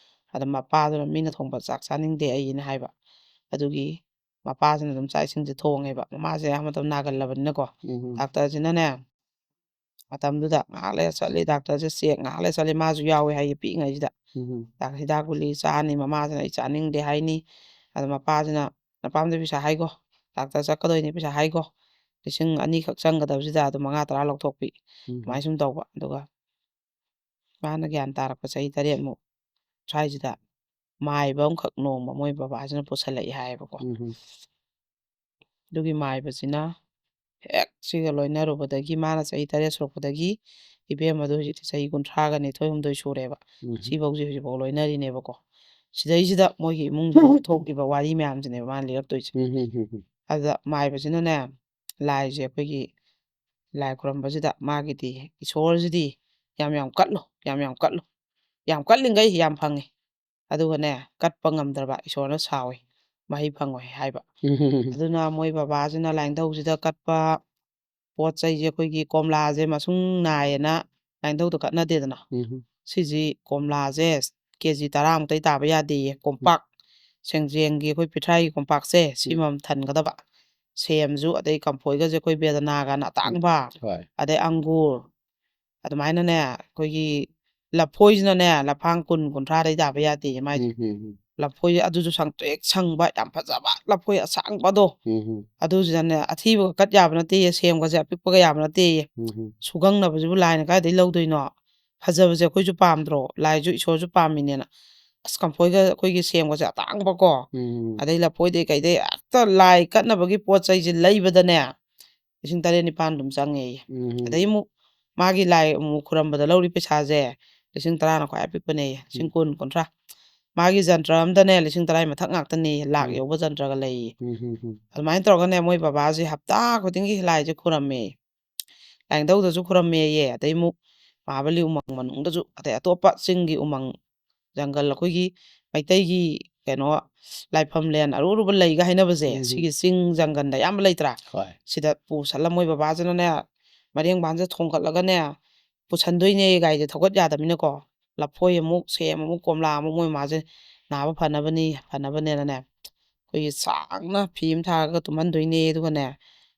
ꯑꯗ ꯃꯄꯥꯗꯨꯅ ꯃꯤꯅ ꯊꯣꯡꯕ ꯆꯥꯛ ꯆꯥꯅꯤꯡꯗꯦ ꯑꯩꯅ ꯍꯥꯏꯕ꯫ ꯑꯗꯨꯒꯤ ꯃꯄꯥꯁꯤꯅ ꯑꯗꯨꯝ ꯆꯥꯛ ꯏꯁꯤꯡꯁꯦ ꯊꯣꯡꯉꯦꯕ꯫ ꯃꯃꯥꯁꯦ ꯑꯌꯥꯝꯕ ꯃꯇꯝ ꯅꯥꯒꯜꯂꯕꯅꯤꯅꯀꯣ꯫ ꯎꯝ ꯍꯝ꯫ ꯗꯥꯛꯇꯔꯁꯤꯅꯅꯦ, ꯃꯇꯝꯗꯨꯗ ꯉꯥꯏꯍꯥꯛ ꯂꯩꯔ ꯆꯠꯂꯤ, ꯗꯥꯛꯇꯔꯁꯦ check ꯉꯥꯏꯍꯥꯛ ꯂꯩꯔ ꯆꯠꯂꯤ, ꯃꯥꯁꯨ ꯌꯥꯎꯋꯦ ꯍꯥꯏꯌꯦ ꯄꯤꯛꯏꯉꯩꯁꯤꯗ꯫ ꯎꯝ ꯍꯝ꯫ ꯗꯥꯛ-, ꯍꯤꯗꯥꯛ ꯒꯨꯂꯤ ꯆꯥꯅꯤ, ꯃꯃꯥꯁꯤꯅ "ꯑꯩ ꯆꯥꯅꯤꯡꯗꯦ" ꯍꯥꯏꯅꯤ꯫ ꯑꯗ ꯃꯄꯥꯁꯤꯅ "ꯅꯄꯥꯝꯗ ꯄꯩꯁꯥ ꯍꯥꯏꯒꯣ, ꯗꯥꯛꯇꯔ ꯆꯠꯀꯗꯣꯏꯅꯤ, ꯄꯩꯁꯥ ꯍꯥꯏꯒꯣ, ꯂꯤꯁꯤꯡ ꯑꯅꯤꯈꯛ ꯆꯪꯒꯗꯕꯁꯤꯗ ꯑꯗꯨꯝ ꯃꯉꯥ ꯇꯔꯥ ꯂꯧꯊꯣꯛꯄꯤ", ꯎꯝ ꯍꯝ꯫ ꯑꯗꯨꯃꯥꯏꯅ ꯁꯨꯝ ꯇꯧꯕ꯫ ꯑꯗꯨꯒ ꯃꯥꯅ ꯒ꯭ꯌꯥꯟ ꯇꯥꯔꯛꯄ ꯆꯍꯤ ꯇꯔꯦꯠꯃꯨꯛ ꯁ꯭ꯋꯥꯏꯁꯤꯗ ꯃꯥꯏꯕ ꯑꯃꯈꯛ ꯅꯣꯡꯃ ꯃꯣꯏ ꯕꯕꯥꯁꯤꯅ ꯄꯨꯁꯜꯂꯛꯏ ꯍꯥꯏꯌꯦꯕꯀꯣ꯫ ꯎꯝ ꯍꯝ꯫ ꯑꯗꯨꯒꯤ ꯃꯥꯏꯕꯁꯤꯅ ꯍꯦꯛ ꯁꯤꯒ ꯂꯣꯏꯅꯔꯨꯕꯗꯒꯤ, ꯃꯥꯅ ꯆꯍꯤ ꯇꯔꯦꯠ ꯁꯨꯔꯛꯄꯗꯒꯤ, "ꯏꯕꯦꯝꯃꯗꯣ ꯍꯧꯖꯤꯛꯇꯤ ꯆꯍꯤ ꯀꯨꯟꯊ꯭ꯔꯥꯒ ꯅꯤꯊꯣꯏ ꯍꯨꯝꯗꯣꯏ ꯁꯨꯔꯦꯕ꯫ ꯎꯝ ꯍꯝ꯫ ꯁꯤꯐꯧꯁꯦ ꯍꯧꯖꯤꯛꯐꯥꯎ ꯂꯣꯏꯅꯔꯤꯅꯦꯕꯀꯣ꯫ ꯁꯤꯗꯩꯁꯤꯗ ꯃꯣꯏꯒꯤ ꯏꯃꯨꯡꯗ ꯊꯣꯛꯈꯤꯕ ꯋꯥꯔꯤ ꯃꯌꯥꯝꯁꯤꯅꯦꯕ ꯃꯥꯅ ꯂꯤꯔꯛꯇꯣꯏꯁꯦ꯫ ꯎꯝ ꯍꯝ ꯍꯝ ꯍꯝ꯫ ꯑꯗꯨꯗ ꯃꯥꯏꯕꯁꯤꯅꯅꯦ, ꯂꯥꯏꯁꯦ ꯑꯩꯈꯣꯏꯒꯤ ꯂꯥꯏ ꯈꯨꯔꯝꯕꯁꯤꯗ ꯃꯥꯒꯤꯗꯤ, "ꯏꯁꯣꯔꯁꯤꯗꯤ ꯌꯥꯝ ꯌꯥꯝ ꯀꯠꯂꯨ, ꯌꯥꯝ ꯌꯥꯝ ꯀꯠꯂꯨ꯫ ꯌꯥꯝ ꯀꯠꯂꯤꯉꯩ ꯌꯥꯝ ꯐꯪꯉꯤ꯫ ꯑꯗꯨꯒꯅꯦ, ꯀꯠꯄ ꯉꯝꯗ꯭ꯔꯕ ꯏꯁꯣꯔꯅ ꯁꯥꯎꯏ, ꯃꯍꯩ ꯐꯪꯉꯣꯏ" ꯍꯥꯏꯕ꯫ ꯎꯝ ꯍꯝ ꯍꯝ꯫ ꯑꯗꯨꯅ ꯃꯣꯏ ꯕꯕꯥꯁꯤꯅ ꯂꯥꯏꯅꯤꯡꯊꯧꯁꯤꯗ ꯀꯠꯄ ꯄꯣꯠ ꯆꯩꯁꯦ, ꯑꯩꯈꯣꯏꯒꯤ ꯀꯣꯝꯂꯥꯁꯦ ꯃꯁꯨꯡ ꯅꯥꯏꯌꯦꯅ ꯂꯥꯏꯅꯤꯡꯊꯧꯗ ꯀꯠꯅꯗꯦꯗꯅ꯫ ꯎꯝ ꯍꯝ꯫ ꯁꯤꯁꯤ ꯀꯣꯝꯂꯥꯁꯦ KG ꯇꯔꯥꯃꯨꯛꯇꯩ ꯇꯥꯕ ꯌꯥꯗꯦꯌꯦ꯫ ꯎꯝ꯫ ꯀꯣꯝꯄꯥꯛ, ꯁꯦꯡꯖꯦꯡꯒꯤ ꯑꯩꯈꯣꯏ ꯄꯤꯊ꯭ꯔꯥꯏꯒꯤ ꯀꯣꯝꯄꯥꯛꯁꯦ, ꯎꯝ꯫ ꯁꯤꯃꯝ ꯊꯟꯒꯗꯕ꯫ ꯁꯦꯝꯁꯨ, ꯑꯗꯩ ꯀꯝꯐꯣꯏꯒꯁꯦ ꯑꯩꯈꯣꯏ ꯕꯦꯗꯅꯥꯒꯅ ꯎꯝ꯫ ꯑꯇꯥꯡꯕ, ꯍꯣꯏ꯫ ꯑꯗꯩ ꯑꯪꯒꯨꯔ, ꯑꯗꯨꯃꯥꯏꯅꯅꯦ, ꯑꯩꯈꯣꯏꯒꯤ ꯂꯐꯣꯏꯁꯤꯅꯅꯦ, ꯂꯐꯥꯡ ꯀꯨꯟ, ꯀꯨꯟꯊ꯭ꯔꯥꯗꯩ ꯇꯥꯕ ꯌꯥꯗꯦꯌꯦ ꯃꯥꯏꯁꯦ꯫ ꯎꯝ ꯍꯝ ꯍꯝ꯫ ꯂꯐꯣꯏ ꯑꯗꯨꯁꯨ ꯁꯪꯇ꯭ꯔꯤꯛ ꯁꯪꯕ, ꯌꯥꯝ ꯐꯖꯕ ꯂꯐꯣꯏ ꯑꯁꯥꯡꯕꯗꯣ꯫ ꯎꯝ ꯍꯝ꯫ ꯑꯗꯨꯁꯤꯗꯅꯦ, ꯑꯊꯤꯕꯒ ꯀꯠ ꯌꯥꯕ ꯅꯠꯇꯦꯌꯦ, ꯁꯦꯝꯒꯁꯦ ꯑꯄꯤꯛꯄꯒ ꯌꯥꯕ ꯅꯠꯇꯦꯌꯦ꯫ ꯎꯝ ꯍꯝ꯫ ꯁꯨꯒꯪꯅꯕꯁꯤꯕꯨ ꯂꯥꯏꯅ ꯀꯥꯏꯗꯩ ꯂꯧꯗꯣꯏꯅꯣ? ꯐꯖꯕꯁꯦ ꯑꯩꯈꯣꯏꯁꯨ ꯄꯥꯝꯗ꯭ꯔꯣ? ꯂꯥꯏꯁꯨ ꯏꯁꯣꯔꯁꯨ ꯄꯥꯝꯃꯤꯅꯦꯅ꯫ ꯑꯁ, ꯀꯝꯐꯣꯏꯒ ꯑꯩꯈꯣꯏꯒꯤ ꯁꯦꯝꯒꯁꯦ ꯑꯇꯥꯡꯕꯀꯣ, ꯎꯝ꯫ ꯑꯗꯩ ꯂꯐꯣꯏꯗꯩ ꯀꯩꯗꯩ ꯍꯦꯛꯇ ꯂꯥꯏ ꯀꯠꯅꯕꯒꯤ ꯄꯣꯠ ꯆꯩꯁꯦ ꯂꯩꯕꯗꯅꯦ, ꯂꯤꯁꯤꯡ ꯇꯔꯦꯠ ꯅꯤꯄꯥꯟ ꯑꯗꯨꯝ ꯆꯪꯉꯦꯌꯦ꯫ ꯎꯝ꯫ ꯑꯗꯩ ꯑꯃꯨꯛ ꯃꯥꯒꯤ ꯂꯥꯏ ꯑꯃꯨꯛ ꯈꯨꯔꯝꯕꯗ ꯂꯧꯔꯤ ꯄꯩꯁꯥꯁꯦ ꯂꯤꯁꯤꯡ ꯇꯔꯥꯅ ꯈ꯭ꯋꯥꯏ ꯑꯄꯤꯛꯄꯅꯦꯌꯦ, ꯂꯤꯁꯤꯡ ꯎꯝ꯫ ꯀꯨꯟ, ꯀꯨꯟꯊ꯭ꯔꯥ꯫ ꯃꯥꯒꯤ ꯖꯟꯇ꯭ꯔ ꯑꯝꯗꯅꯦ ꯂꯤꯁꯤꯡ ꯇꯔꯥ ꯃꯊꯛ ꯉꯥꯛꯇꯅꯦꯌꯦ, ꯂꯥꯛ ꯎꯝ꯫ ꯌꯧꯕ ꯖꯟꯇ꯭ꯔꯒ ꯂꯩꯌꯦ꯫ ꯎꯝ, ꯎꯝ, ꯎꯝ꯫ ꯑꯗꯨꯃꯥꯏꯅ ꯇꯧꯔꯒꯅꯦ, ꯃꯣꯏ ꯕꯕꯥꯁꯦ ꯍꯞꯇꯥ ꯈꯨꯗꯤꯡꯒꯤ ꯂꯥꯏꯁꯦ ꯈꯨꯔꯝꯃꯦ꯫ ꯂꯥꯏꯅꯤꯡꯊꯧꯗꯁꯨ ꯈꯨꯔꯝꯃꯦꯌꯦ꯫ ꯑꯗꯩ ꯑꯃꯨꯛ ꯃꯍꯥꯕꯂꯤ ꯎꯃꯪ ꯃꯅꯨꯡꯗꯁꯨ, ꯑꯗꯩ ꯑꯇꯣꯞꯄ ꯆꯤꯡꯒꯤ ꯎꯃꯪ ꯖꯪꯒꯜ, ꯑꯩꯈꯣꯏꯒꯤ ꯃꯩꯇꯩꯒꯤ ꯀꯩꯅꯣ, ꯂꯥꯏꯐꯝꯂꯦꯟ ꯑꯔꯨ ꯑꯔꯨꯕ ꯂꯩꯒ ꯍꯥꯏꯅꯕꯁꯦ, ꯎꯝ꯫ ꯁꯤꯒꯤ ꯆꯤꯡ ꯖꯪꯒꯜꯗ ꯑꯌꯥꯝꯕ ꯂꯩꯇ꯭ꯔꯥ? ꯍꯣꯏ꯫ ꯁꯤꯗ ꯄꯨꯁꯜꯂ ꯃꯣꯏ ꯕꯕꯥꯁꯤꯅꯅꯦ, ꯃꯔꯦꯡꯕꯥꯟꯁꯦ ꯊꯣꯡꯒꯠꯂꯒꯅꯦ, ꯄꯨꯁꯟꯗꯣꯏꯅꯦ, ꯒꯥꯔꯤꯁꯦ ꯊꯧꯒꯠ ꯌꯥꯗꯕꯅꯤꯅꯀꯣ꯫ ꯂꯐꯣꯏ ꯑꯃꯨꯛ, ꯁꯦꯝ ꯑꯃꯨꯛ, ꯀꯣꯝꯂꯥ ꯑꯃꯨꯛ, ꯃꯣꯏ ꯃꯥꯁꯦ ꯅꯥꯕ ꯐꯅꯕꯅꯤ, ꯐꯅꯕꯅꯦꯅꯅꯦ, ꯑꯩꯈꯣꯏꯒꯤ ꯁꯥꯡꯅ ꯐꯤ ꯑꯃ ꯊꯥꯔꯒ ꯇꯨꯝꯍꯟꯗꯣꯏꯅꯦ, ꯑꯗꯨꯒꯅꯦ,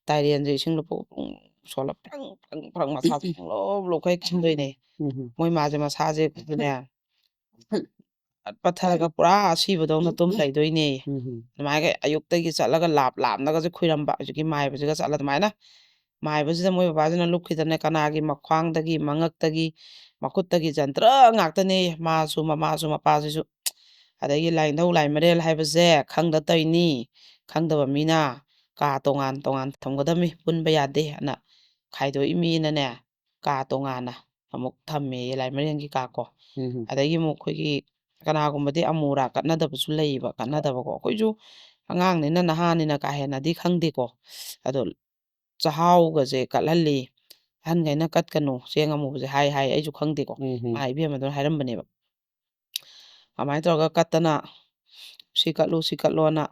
ꯇꯥꯏꯔꯦꯟꯁꯦ ꯏꯁꯤꯡ ꯂꯨꯞꯄ ꯄꯨꯡ ꯁꯣꯜꯂ ꯄ꯭ꯔꯪ ꯄ꯭ꯔꯪ ꯄ꯭ꯔꯪ ꯃꯁꯥ ꯄꯨꯡꯂꯣꯞ ꯂꯣꯞꯈꯩ ꯈꯟꯗꯣꯏꯅꯦ꯫ ꯎꯝ꯫ ꯃꯣꯏ ꯃꯥꯁꯦ ꯃꯁꯥꯁꯦ ꯑꯩꯈꯣꯏꯒꯤꯅꯦ, ꯄꯠ ꯄꯠꯊꯔꯒ ꯄꯨꯔꯥ ꯑꯁꯤꯕꯗꯧꯅ ꯇꯨꯝ ꯂꯩꯗꯣꯏꯅꯦ꯫ ꯎꯝ꯫ ꯑꯗꯨꯃꯥꯏꯅ ꯑꯌꯨꯛꯇꯒꯤ ꯆꯠꯂꯒ ꯂꯥꯞ ꯂꯥꯞꯅꯒꯁꯦ ꯈꯨꯏꯔꯝꯕ, ꯍꯧꯖꯤꯛꯀꯤ ꯃꯥꯏꯕꯁꯤꯒ ꯆꯠꯂ ꯑꯗꯨꯃꯥꯏꯅ꯫ ꯃꯥꯏꯕꯁꯤꯗ ꯃꯣꯏ ꯕꯕꯥꯁꯤꯅ ꯂꯨꯞꯈꯤꯗꯅ ꯀꯅꯥꯒꯤ ꯃꯈ꯭ꯋꯥꯡꯗꯒꯤ, ꯃꯉꯛꯇꯒꯤ, ꯃꯈꯨꯠꯇꯒꯤ ꯖꯟꯇ꯭ꯔ ꯉꯥꯛꯇꯅꯦ, ꯃꯥꯁꯨ, ꯃꯃꯥꯁꯨ, ꯃꯄꯥꯁꯤꯁꯨ꯫ ꯑꯗꯒꯤ ꯂꯥꯏꯅꯤꯡꯊꯧ ꯂꯥꯏꯃꯔꯦꯜ ꯍꯥꯏꯕꯁꯦ ꯈꯪꯗ ꯇꯧꯏꯅꯤ, ꯈꯪꯗꯕ ꯃꯤꯅ ꯀꯥ ꯇꯣꯉꯥꯟ ꯇꯣꯉꯥꯟ ꯊꯝꯒꯗꯕꯅꯤ, ꯄꯨꯟꯕ ꯌꯥꯗꯦ ꯑꯅ ꯈꯥꯏꯗꯣꯛꯏ ꯃꯤꯅꯅꯦ, ꯀꯥ ꯇꯣꯉꯥꯟꯅ ꯑꯃꯨꯛ ꯊꯝꯃꯦꯌꯦ, ꯂꯥꯏꯃꯔꯦꯟꯒꯤ ꯀꯥ ꯀꯣ꯫ ꯎꯝ꯫ ꯑꯗꯒꯤ ꯑꯃꯨꯛ ꯑꯩꯈꯣꯏꯒꯤ ꯀꯅꯥꯒꯨꯝꯕꯗꯤ ꯑꯃꯨꯔꯥ ꯀꯠꯅꯗꯕꯁꯨ ꯂꯩꯌꯦꯕ, ꯀꯠꯅꯗꯕꯀꯣ꯫ ꯑꯩꯈꯣꯏꯁꯨ ꯑꯉꯥꯡꯅꯤꯅ, ꯅꯍꯥꯅꯤꯅ ꯀꯥ ꯍꯦꯟꯅꯗꯤ ꯈꯪꯗꯦꯀꯣ꯫ ꯑꯗꯣ ꯆꯥꯛꯍꯥꯎꯒꯁꯦ ꯀꯠꯍꯜꯂꯤ꯫ ꯑꯍꯟꯈꯩꯅ "ꯀꯠꯀꯅꯨ, ꯆꯦꯡ ꯑꯃꯨꯕꯁꯦ" ꯍꯥꯏ ꯍꯥꯏ, ꯑꯩꯁꯨ ꯈꯪꯗꯦꯀꯣ꯫ ꯎꯝ꯫ ꯃꯥ ꯏꯕꯦꯝꯃꯗꯨꯅ ꯍꯥꯏꯔꯝꯕꯅꯦꯕ꯫ ꯑꯗꯨꯃꯥꯏꯅ ꯇꯧꯔꯒ ꯀꯠꯇꯅ, "ꯁꯤ ꯀꯠꯂꯨ, ꯁꯤ ꯀꯠꯂꯣꯅ",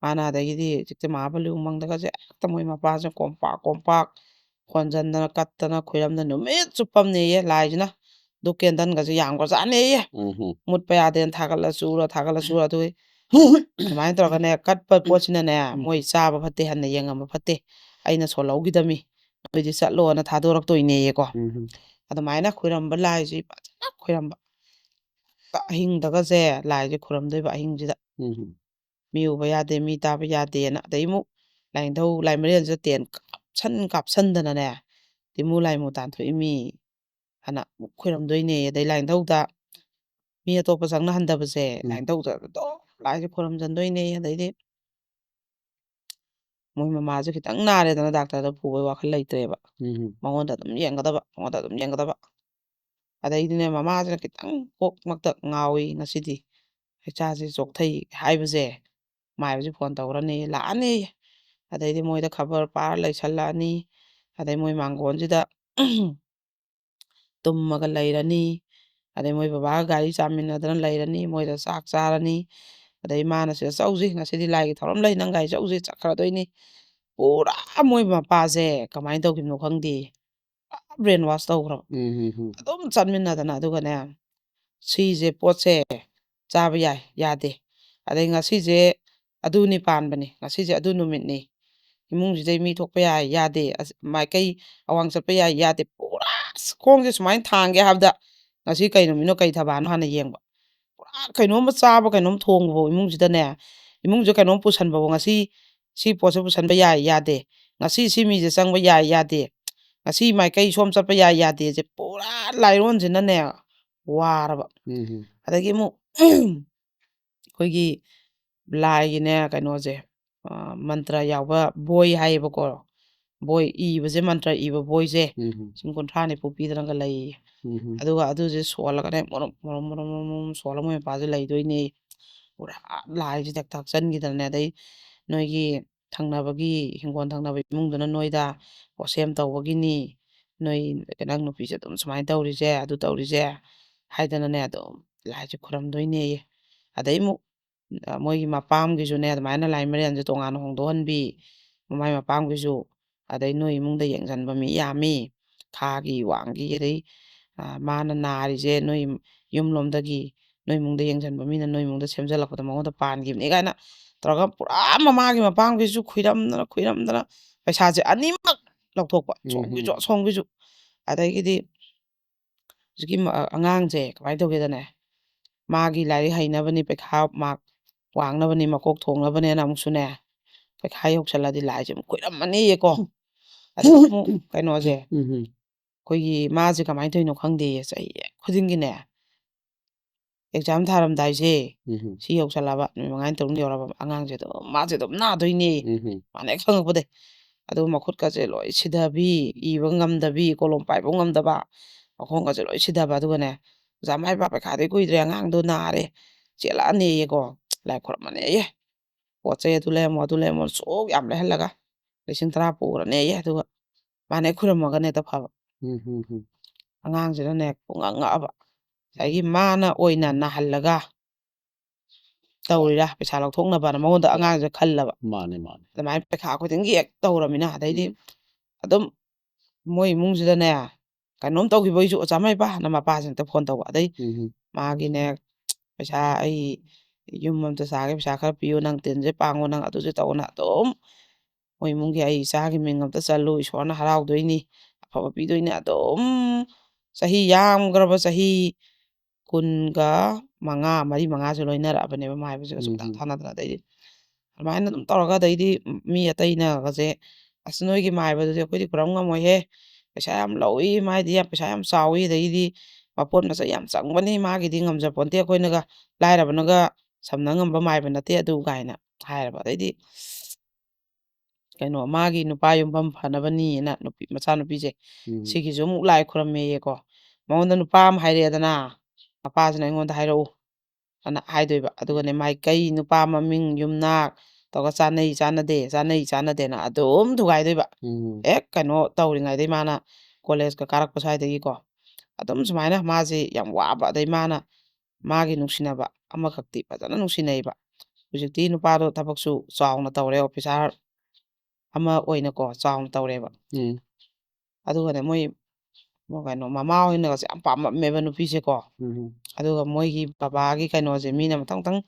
ꯃꯥꯅ꯫ ꯑꯗꯒꯤꯗꯤ ꯍꯧꯖꯤꯛꯇꯤ ꯃꯍꯥꯕꯂꯤ ꯎꯃꯪꯗꯒꯁꯦ ꯍꯦꯛꯇ ꯃꯣꯏ ꯃꯄꯥꯁꯦ ꯀꯣꯝꯄꯥꯛ ꯀꯣꯝꯄꯥꯛ ꯍꯣꯟꯖꯟꯗꯅ, ꯀꯠꯇꯅ, ꯈꯣꯏꯔꯝꯗꯅ ꯅꯨꯃꯤꯠ ꯆꯨꯞꯄꯝꯅꯦꯌꯦ ꯂꯥꯏꯁꯤꯅ꯫ ꯑꯗꯨ ꯀꯦꯟꯗꯜꯒꯁꯦ ꯌꯥꯝꯈ꯭ꯔꯖꯥꯠꯅꯦꯌꯦ꯫ ꯎꯝ꯫ ꯃꯨꯠꯄ ꯌꯥꯗꯦꯅ ꯊꯥꯒꯠꯂ ꯆꯨꯔ, ꯊꯥꯒꯠꯂ ꯆꯨꯔ, ꯑꯗꯨ ꯑꯗꯨꯃꯥꯏꯅ ꯇꯧꯔꯒꯅꯦ, ꯀꯠꯄ ꯄꯣꯠꯁꯤꯅꯅꯦ, ꯎꯝ꯫ ꯃꯣꯏ ꯆꯥꯕ ꯐꯠꯇꯦ, ꯍꯟꯅ ꯌꯦꯡꯉꯝꯕ ꯐꯠꯇꯦ, "ꯑꯩꯅ ꯁꯣꯜꯍꯧꯈꯤꯗꯕꯅꯤ, ꯅꯣꯏꯗꯤ ꯆꯠꯂꯣꯅ" ꯊꯥꯗꯣꯔꯛꯇꯣꯏꯅꯦꯌꯦꯀꯣ꯫ ꯎꯝ꯫ ꯑꯗꯨꯃꯥꯏꯅ ꯈꯣꯏꯔꯝꯕ ꯂꯥꯏꯁꯤ ꯐꯖꯅ ꯈꯣꯏꯔꯝꯕ꯫ ꯑꯍꯤꯡꯗꯒꯁꯦ ꯂꯥꯏꯁꯦ ꯈꯣꯏꯔꯝꯗꯣꯏꯕ ꯑꯍꯤꯡꯁꯤꯗ꯫ ꯎꯝ꯫ ꯃꯤ ꯎꯕ ꯌꯥꯗꯦ, ꯃꯤ ꯇꯥꯕ ꯌꯥꯗꯦꯅ꯫ ꯑꯗꯩ ꯑꯃꯨꯛ ꯂꯥꯏꯅꯤꯡꯊꯧ ꯂꯥꯏꯃꯔꯦꯜꯁꯤꯗ ꯇꯦꯟ ꯀꯥꯞꯁꯟ ꯀꯥꯞꯁꯟꯗꯅꯅꯦ, ꯇꯤꯃꯨ ꯂꯥꯏꯃꯨ ꯇꯥꯟꯊꯣꯛꯏꯃꯤ꯫ ꯑꯅ ꯈꯣꯏꯔꯝꯗꯣꯏꯅꯦ꯫ ꯑꯗꯩ ꯂꯥꯏꯅꯤꯡꯊꯧꯗ ꯃꯤ ꯑꯇꯣꯞꯄ ꯆꯪꯅꯍꯟꯗꯕꯁꯦ, ꯎꯝ꯫ ꯂꯥꯏꯅꯤꯡꯊꯧꯗ ꯑꯗꯨꯝ ꯂꯥꯏꯁꯦ ꯈꯣꯏꯔꯝꯖꯟꯗꯣꯏꯅꯦ꯫ ꯑꯗꯩꯗꯤ ꯃꯣꯏ ꯃꯃꯥꯁꯦ ꯈꯤꯇꯪ ꯅꯥꯔꯦꯗꯅ, ꯗꯥꯛꯇꯔꯗ ꯄꯨꯕꯩ ꯋꯥꯈꯜ ꯂꯩꯇ꯭ꯔꯦꯕ꯫ ꯎꯝ꯫ ꯃꯉꯣꯟꯗ ꯑꯗꯨꯝ ꯌꯦꯡꯒꯗꯕ, ꯃꯉꯣꯟꯗ ꯑꯗꯨꯝ ꯌꯦꯡꯒꯗꯕ꯫ ꯑꯗꯩꯗꯤꯅꯦ, ꯃꯃꯥꯁꯤꯅ ꯈꯤꯇꯪ ꯀꯣꯛ ꯃꯛꯇ ꯉꯥꯎꯏ ꯉꯁꯤꯗꯤ, "ꯏꯆꯥꯁꯦ ꯆꯣꯛꯊꯩ" ꯍꯥꯏꯕꯁꯦ, ꯃꯥꯏꯕꯁꯤ ꯐꯣꯟ ꯇꯧꯔꯅꯤ, ꯂꯥꯛꯑꯅꯤ꯫ ꯑꯗꯩꯗꯤ ꯃꯣꯏꯗ ꯈꯕꯔ ꯄꯥꯔ ꯂꯩꯁꯜꯂꯛꯑꯅꯤ꯫ ꯑꯗꯩ ꯃꯣꯏ ꯃꯥꯡꯒꯣꯟꯁꯤꯗ ꯇꯨꯝꯃꯒ ꯂꯩꯔꯅꯤ꯫ ꯑꯗꯩ ꯃꯣꯏ ꯕꯕꯥꯒ ꯒꯥꯔꯤ ꯆꯥꯃꯤꯟꯅꯗꯅ ꯂꯩꯔꯅꯤ, ꯃꯣꯏꯗ ꯆꯥꯛ ꯆꯥꯔꯅꯤ꯫ ꯑꯗꯩ ꯃꯥꯅ ꯁꯤꯗ "ꯆꯧꯁꯤ, ꯉꯁꯤꯗꯤ ꯂꯥꯏꯒꯤ ꯊꯧꯔꯝ ꯂꯩ, ꯅꯪ ꯒꯥꯔꯤ ꯆꯧꯁꯤ" ꯆꯠꯈ꯭ꯔꯗꯣꯏꯅꯤ꯫ ꯄꯨꯔꯥ ꯃꯣꯏ ꯃꯄꯥꯁꯦ ꯀꯃꯥꯏꯅ ꯇꯧꯈꯤꯕꯅꯣ ꯈꯪꯗꯦ, ꯄꯨꯔꯥ brain wash ꯇꯧꯈ꯭ꯔꯕ꯫ ꯎꯝ, ꯎꯝ, ꯎꯝ꯫ ꯑꯗꯨꯝ ꯆꯠꯃꯤꯟꯅꯗꯅ, ꯑꯗꯨꯒꯅꯦ, ꯁꯤꯁꯦ ꯄꯣꯠꯁꯦ ꯆꯥꯕ ꯌꯥꯏ, ꯌꯥꯗꯦ꯫ ꯑꯗꯩ ꯉꯁꯤꯁꯦ ꯑꯗꯨꯅꯤ ꯄꯥꯟꯕꯅꯤ, ꯉꯁꯤꯁꯦ ꯑꯗꯨ ꯅꯨꯃꯤꯠꯅꯤ, ꯏꯃꯨꯡꯁꯤꯗꯩ ꯃꯤ ꯊꯣꯛꯄ ꯌꯥꯏ, ꯌꯥꯗꯦ, ꯑꯁ, ꯃꯥꯏꯀꯩ ꯑꯋꯥꯡ ꯆꯠꯄ ꯌꯥꯏ, ꯌꯥꯗꯦ, ꯄꯨꯔꯥ ꯈꯣꯡꯁꯦ ꯁꯨꯃꯥꯏꯅ ꯊꯥꯡꯒꯦ ꯍꯥꯏꯕꯗ, ꯉꯁꯤ ꯀꯩ ꯅꯨꯃꯤꯠꯅꯣ, ꯀꯩ ꯊꯕꯥꯅꯣ ꯍꯥꯟꯅ ꯌꯦꯡꯕ꯫ ꯄꯨꯔꯥ ꯀꯩꯅꯣꯝꯃ ꯆꯥꯕ, ꯀꯩꯅꯣꯝ ꯊꯣꯡꯕꯐꯥꯎ ꯏꯃꯨꯡꯁꯤꯗꯅꯦ, ꯏꯃꯨꯡꯁꯤꯗ ꯀꯩꯅꯣꯝ ꯄꯨꯁꯟꯕꯐꯥꯎ, ꯉꯁꯤ ꯁꯤ ꯄꯣꯠꯁꯦ ꯄꯨꯁꯟꯕ ꯌꯥꯏ, ꯌꯥꯗꯦ, ꯉꯁꯤ ꯁꯤ ꯃꯤꯁꯦ ꯆꯪꯕ ꯌꯥꯏ, ꯌꯥꯗꯦ, ꯉꯁꯤ ꯃꯥꯏꯀꯩ ꯁꯣꯝ ꯆꯠꯄ ꯌꯥꯏ, ꯌꯥꯗꯦꯁꯦ ꯄꯨꯔꯥ ꯂꯥꯏꯔꯣꯟꯁꯤꯅꯅꯦ ꯋꯥꯔꯕ꯫ ꯎꯝ꯫ ꯑꯗꯒꯤ ꯑꯃꯨꯛ ꯑꯩꯈꯣꯏꯒꯤ ꯂꯥꯏꯒꯤꯅꯦ, ꯀꯩꯅꯣꯁꯦ, ꯑ, ꯃꯟꯇ꯭ꯔ ꯌꯥꯎꯕ ꯕꯣꯏ ꯍꯥꯏꯌꯦꯕꯀꯣ꯫ ꯕꯣꯏ ꯏꯕꯁꯦ, ꯃꯟꯇ꯭ꯔ ꯏꯕ ꯕꯣꯏꯁꯦ ꯎꯝ꯫ ꯂꯤꯁꯤꯡ ꯀꯨꯟꯊ꯭ꯔꯥ ꯅꯤꯐꯨ ꯄꯤꯗꯅꯒ ꯂꯩꯌꯦ꯫ ꯎꯝ꯫ ꯑꯗꯨꯒ ꯑꯗꯨꯁꯦ ꯁꯣꯜꯂꯒꯅꯦ, ꯃꯔꯨꯝ, ꯃꯔꯨꯝ, ꯃꯔꯨꯝ, ꯃꯔꯨꯝ, ꯃꯔꯨꯝ ꯁꯣꯜꯂ ꯃꯣꯏ ꯃꯄꯥꯁꯦ ꯂꯩꯗꯣꯏꯅꯦ꯫ ꯄꯨꯔꯥ ꯂꯥꯏꯁꯦ ꯊꯛ ꯊꯛꯆꯟꯈꯤꯗꯅꯅꯦ꯫ ꯑꯗꯩ ꯅꯣꯏꯒꯤ ꯊꯪꯅꯕꯒꯤ, ꯍꯤꯡꯒꯣꯜ ꯊꯪꯅꯕ ꯏꯃꯨꯡꯗꯨꯅ ꯅꯣꯏꯗ ꯄꯣꯠꯁꯦꯝ ꯇꯧꯕꯒꯤꯅꯤ, ꯅꯣꯏ ꯅꯪ ꯅꯨꯄꯤꯁꯦ ꯑꯗꯨꯝ ꯁꯨꯃꯥꯏꯅ ꯇꯧꯔꯤꯁꯦ, ꯑꯗꯨ ꯇꯧꯔꯤꯁꯦ ꯍꯥꯏꯗꯅꯅꯦ, ꯑꯗꯨꯝ ꯂꯥꯏꯁꯦ ꯈꯨꯔꯝꯗꯣꯏꯅꯦꯌꯦ꯫ ꯑꯗꯩ ꯑꯃꯨꯛ, ꯑ, ꯃꯣꯏꯒꯤ ꯃꯄꯥꯝꯒꯤꯁꯨꯅꯦ, ꯑꯗꯨꯃꯥꯏꯅ ꯂꯥꯏ ꯃꯔꯦꯟꯁꯦ ꯇꯣꯉꯥꯟꯅ ꯍꯣꯡꯗꯣꯛꯍꯟꯕꯤ, ꯃꯃꯥꯏ ꯃꯄꯥꯝꯒꯤꯁꯨ꯫ ꯑꯗꯩ ꯅꯣꯏ ꯏꯃꯨꯡꯗ ꯌꯦꯡꯁꯤꯟꯕ ꯃꯤ ꯌꯥꯝꯃꯤ, ꯈꯥꯒꯤ, ꯋꯥꯡꯒꯤ, ꯑꯗꯩ, ꯑ, ꯃꯥꯅ ꯅꯥꯔꯤꯁꯦ ꯅꯣꯏ ꯌꯨꯝꯂꯣꯝꯗꯒꯤ, ꯅꯣꯏ ꯏꯃꯨꯡꯗ ꯌꯦꯡꯁꯤꯟꯕ ꯃꯤꯅ ꯅꯣꯏ ꯏꯃꯨꯡꯗ ꯁꯦꯝꯖꯜꯂꯛꯄꯗ ꯃꯉꯣꯟꯗ ꯄꯥꯟꯈꯤꯕꯅꯤ ꯀꯥꯏꯅ ꯇꯧꯔꯒ, ꯄꯨꯔꯥ ꯃꯃꯥꯒꯤ ꯃꯄꯥꯝꯒꯤꯁꯨ ꯈꯨꯏꯔꯝꯗꯅ, ꯈꯨꯏꯔꯝꯗꯅ ꯄꯩꯁꯥꯁꯦ ꯑꯅꯤꯃꯛ ꯂꯧꯊꯣꯛꯄ, ꯎꯝ꯫ ꯁꯣꯝꯒꯤꯁꯨ, ꯑꯁꯣꯝꯒꯤꯁꯨ꯫ ꯑꯗꯒꯤꯗꯤ ꯍꯧꯖꯤꯛꯀꯤ ꯃ-, ꯑꯉꯥꯡꯁꯦ ꯀꯃꯥꯏꯅ ꯇꯧꯒꯦꯗꯅꯦ, ꯃꯥꯒꯤ ꯂꯥꯏꯔꯤꯛ ꯍꯩꯅꯕꯅꯤ, ꯄꯩꯈꯥ ꯃꯥꯔꯛ ꯋꯥꯡꯅꯕꯅꯤ, ꯃꯀꯣꯛ ꯊꯣꯡꯅꯕꯅꯦꯅ ꯑꯃꯨꯛꯁꯨꯅꯦ, ꯄꯩꯈꯥ ꯌꯧꯁꯜꯂꯗꯤ ꯂꯥꯏꯁꯦ ꯑꯃꯨꯛ ꯈꯨꯏꯔꯝꯃꯅꯤꯌꯦꯀꯣ꯫ ꯑꯗꯨ ꯑꯃꯨꯛ ꯀꯩꯅꯣꯁꯦ, ꯎꯝ꯫ ꯑꯩꯈꯣꯏꯒꯤ ꯃꯥꯁꯦ ꯀꯃꯥꯏꯅ ꯇꯧꯔꯤꯅꯣ ꯈꯪꯗꯦ, ꯆꯍꯤ ꯈꯨꯗꯤꯡꯒꯤꯅꯦ ꯑꯦꯛꯖꯥꯝ ꯊꯥꯔꯝꯗꯥꯏꯁꯦ ꯎꯝ ꯁꯤ ꯌꯧꯁꯜꯂꯛꯑꯕ, ꯅꯨꯃꯤꯠ ꯃꯉꯥꯅꯤ ꯇꯔꯨꯛꯅꯤ ꯌꯧꯔꯛꯑꯕ, ꯑꯉꯥꯡꯁꯦ ꯑꯗꯨꯝ, ꯃꯥꯁꯦ ꯑꯗꯨꯝ ꯅꯥꯗꯣꯏꯅꯦ꯫ ꯎꯝ ꯃꯥꯅ ꯍꯦꯛ ꯈꯪꯉꯛꯄꯗꯩ꯫ ꯑꯗꯨꯒ ꯃꯈꯨꯠꯀꯁꯦ ꯂꯣꯏ ꯁꯤꯊꯕꯤ, ꯏꯕ ꯉꯝꯗꯕꯤ, ꯀꯣꯂꯣꯝ ꯄꯥꯏꯕ ꯉꯝꯗꯕ, ꯃꯈꯣꯡꯒꯁꯦ ꯂꯣꯏ ꯁꯤꯊꯕ꯫ ꯑꯗꯨꯒꯅꯦ, "ꯑꯣꯖꯥ ꯃꯥꯏ ꯄꯥꯛ ꯄꯩꯈꯥꯗꯤ ꯀꯨꯏꯗ꯭ꯔꯦ, ꯑꯉꯥꯡꯗꯣ ꯅꯥꯔꯦ, ꯆꯦꯜꯂꯛꯑꯅꯦꯌꯦꯀꯣ, ꯂꯥꯏ ꯈꯨꯔꯝꯃꯅꯦꯌꯦ, ꯄꯣꯠ ꯆꯩ ꯑꯗꯨ ꯂꯩꯔꯝꯃꯣ, ꯑꯗꯨ ꯂꯩꯔꯝꯃꯣ, ꯁꯨꯛ ꯌꯥꯝ ꯂꯩꯍꯜꯂꯒ ꯂꯤꯁꯤꯡ ꯇꯔꯥ ꯄꯨꯔꯅꯦꯌꯦ꯫ ꯑꯗꯨꯒ ꯃꯥꯅ ꯍꯦꯛ ꯈꯨꯔꯝꯃꯒꯅꯦ ꯍꯦꯛꯇ ꯐꯕ꯫ ꯎꯝ ꯎꯝ ꯎꯝ ꯑꯉꯥꯡꯁꯤꯅꯅꯦ ꯄꯨꯡꯉꯛ ꯉꯛꯑꯕ꯫ ꯉꯁꯥꯏꯒꯤ ꯃꯥꯅ ꯑꯣꯏꯅ ꯅꯥꯍꯜꯂꯒ ꯇꯧꯔꯤꯔꯥ, ꯄꯩꯁꯥ ꯂꯧꯊꯣꯛꯅꯕꯅ ꯃꯉꯣꯟꯗ ꯑꯉꯥꯡꯁꯦ ꯈꯜꯂꯕ꯫ ꯃꯥꯅꯦ ꯃꯥꯅꯦ ꯑꯗꯨꯃꯥꯏꯅ ꯄꯩꯈꯥ ꯈꯨꯗꯤꯡꯒꯤ ꯍꯦꯛ ꯇꯧꯔꯃꯤꯅ, ꯑꯗꯩꯗꯤ ꯑꯗꯨꯝ ꯃꯣꯏ ꯏꯃꯨꯡꯁꯤꯗꯅꯦ ꯀꯩꯅꯣꯝ ꯇꯧꯈꯤꯕꯩꯁꯨ ꯑꯣꯖꯥ ꯃꯥꯏ ꯄꯥꯛꯅ ꯃꯄꯥꯁꯤꯅ ꯍꯦꯛꯇ ꯐꯣꯟ ꯇꯧꯕ꯫ ꯑꯗꯩ ꯎꯝ ꯃꯥꯒꯤꯅꯦ ꯄꯩꯁꯥ, "ꯑꯩ ꯌꯨꯝ ꯑꯝꯇ ꯁꯥꯒꯦ, ꯄꯩꯁꯥ ꯈꯔ ꯄꯤꯌꯨ, ꯅꯪ ꯇꯤꯟꯁꯦ ꯄꯥꯡꯉꯣ, ꯅꯪ ꯑꯗꯨꯁꯦ ꯇꯧꯑꯣꯅ" ꯑꯗꯨꯝ ꯃꯣꯏ ꯏꯃꯨꯡꯒꯤ "ꯑꯩ ꯏꯆꯥꯒꯤ ꯃꯤꯡ ꯑꯝꯇ ꯆꯜꯂꯨ, ꯏꯁꯣꯔꯅ ꯍꯔꯥꯎꯗꯣꯏꯅꯤ, ꯑꯐꯕ ꯄꯤꯗꯣꯏꯅꯤ" ꯑꯗꯨꯝ ꯆꯍꯤ ꯌꯥꯝꯈ꯭ꯔꯕ ꯆꯍꯤ ꯀꯨꯟꯒ ꯃꯉꯥ, ꯃꯔꯤ ꯃꯉꯥꯁꯦ ꯂꯣꯏꯅꯔꯛꯑꯕꯅꯦꯕ ꯃꯥꯏꯕꯁꯤꯒ ꯁꯨꯡꯊꯥ ꯎꯝ ꯊꯥꯅꯗꯅ꯫ ꯑꯗꯩꯗꯤ ꯑꯗꯨꯃꯥꯏꯅ ꯑꯗꯨꯝ ꯇꯧꯔꯒ, ꯑꯗꯩꯗꯤ ꯃꯤ ꯑꯇꯩꯅꯒꯁꯦ, "ꯑꯁ, ꯅꯣꯏꯒꯤ ꯃꯥꯏꯕꯗꯨꯗꯤ ꯑꯩꯈꯣꯏꯗꯤ ꯈꯨꯔꯝ ꯉꯝꯃꯣꯏꯍꯦ, ꯄꯩꯁꯥ ꯌꯥꯝ ꯂꯧꯏ, ꯃꯥꯏꯗꯤ ꯌꯥꯝ ꯄꯩꯁꯥ ꯌꯥꯝ ꯆꯥꯎꯏ, ꯑꯗꯩꯗꯤ ꯃꯄꯣꯠ ꯃꯆꯩ ꯌꯥꯝ ꯆꯪꯕꯅꯤ, ꯃꯥꯒꯤꯗꯤ ꯉꯝꯖꯄꯣꯟꯇꯦ, ꯑꯩꯈꯣꯏꯅꯒ ꯂꯥꯏꯔꯕꯅꯒ ꯁꯝꯅ ꯉꯝꯕ ꯃꯥꯏꯕ ꯅꯠꯇꯦ ꯑꯗꯨ" ꯀꯥꯏꯅ ꯍꯥꯏꯔꯕ꯫ ꯑꯗꯩꯗꯤ ꯀꯩꯅꯣ, ꯃꯥꯒꯤ ꯅꯨꯄꯥ ꯌꯨꯝꯐꯝ ꯐꯅꯕꯅꯤꯅ ꯅꯨꯄꯤ, ꯃꯆꯥꯅꯨꯄꯤꯁꯦ ꯎꯝ ꯁꯤꯒꯤꯁꯨ ꯑꯃꯨꯛ ꯂꯥꯏ ꯈꯨꯔꯝꯃꯦꯌꯦꯀꯣ꯫ ꯃꯉꯣꯟꯗ ꯅꯨꯄꯥ ꯑꯃ ꯍꯥꯏꯔꯛꯑꯦꯗꯅ, ꯃꯄꯥꯁꯤꯅ "ꯑꯩꯉꯣꯟꯗ ꯍꯥꯏꯔꯛꯎ" ꯑꯅ ꯍꯥꯏꯗꯣꯏꯕ꯫ ꯑꯗꯨꯒꯅꯦ ꯃꯥꯏꯀꯩ, ꯅꯨꯄꯥ ꯃꯃꯤꯡ, ꯌꯨꯝꯅꯥꯛ ꯇꯧꯔꯒ ꯆꯥꯅꯩ ꯆꯥꯅꯗꯦ, ꯆꯥꯅꯩ ꯆꯥꯅꯗꯦꯅ ꯑꯗꯨꯝ ꯊꯨꯒꯥꯏꯗꯣꯏꯕ꯫ ꯎꯝ ꯍꯦꯛ ꯀꯩꯅꯣ ꯇꯧꯔꯤꯉꯩꯗꯩ, ꯃꯥꯅ ꯀꯣꯂꯦꯖꯀ ꯀꯥꯔꯛꯄ ꯁ꯭ꯋꯥꯏꯗꯒꯤꯀꯣ, ꯑꯗꯨꯝ ꯁꯨꯃꯥꯏꯅ ꯃꯥꯁꯦ ꯌꯥꯝ ꯋꯥꯕ, ꯑꯗꯩ ꯃꯥꯅ ꯃꯥꯒꯤ ꯅꯨꯡꯁꯤꯅꯕ ꯑꯃꯈꯛꯇꯤ ꯐꯖꯅ ꯅꯨꯡꯁꯤꯅꯩꯕ꯫ ꯍꯧꯖꯤꯛꯇꯤ ꯅꯨꯄꯥꯗꯣ ꯊꯕꯛꯁꯨ ꯆꯥꯎꯅ ꯇꯧꯔꯦ, ꯑꯣꯐꯤꯁꯥꯔ ꯑꯃ ꯑꯣꯏꯅꯀꯣ ꯆꯥꯎꯅ ꯇꯧꯔꯦꯕ꯫ ꯎꯝ ꯑꯗꯨꯒꯅꯦ ꯃꯣꯏ ꯃꯣꯏ ꯀꯩꯅꯣ, ꯃꯃꯥ ꯍꯣꯏꯅꯒꯁꯦ ꯌꯥꯝ ꯄꯥꯝꯃꯝꯃꯦꯕ ꯅꯨꯄꯤꯁꯦꯀꯣ꯫ ꯎꯝ ꯑꯗꯨꯒ ꯃꯣꯏꯒꯤ ꯕꯕꯥꯒꯤ ꯀꯩꯅꯣꯁꯦ ꯃꯤꯅ ꯃꯊꯪ ꯃꯊꯪ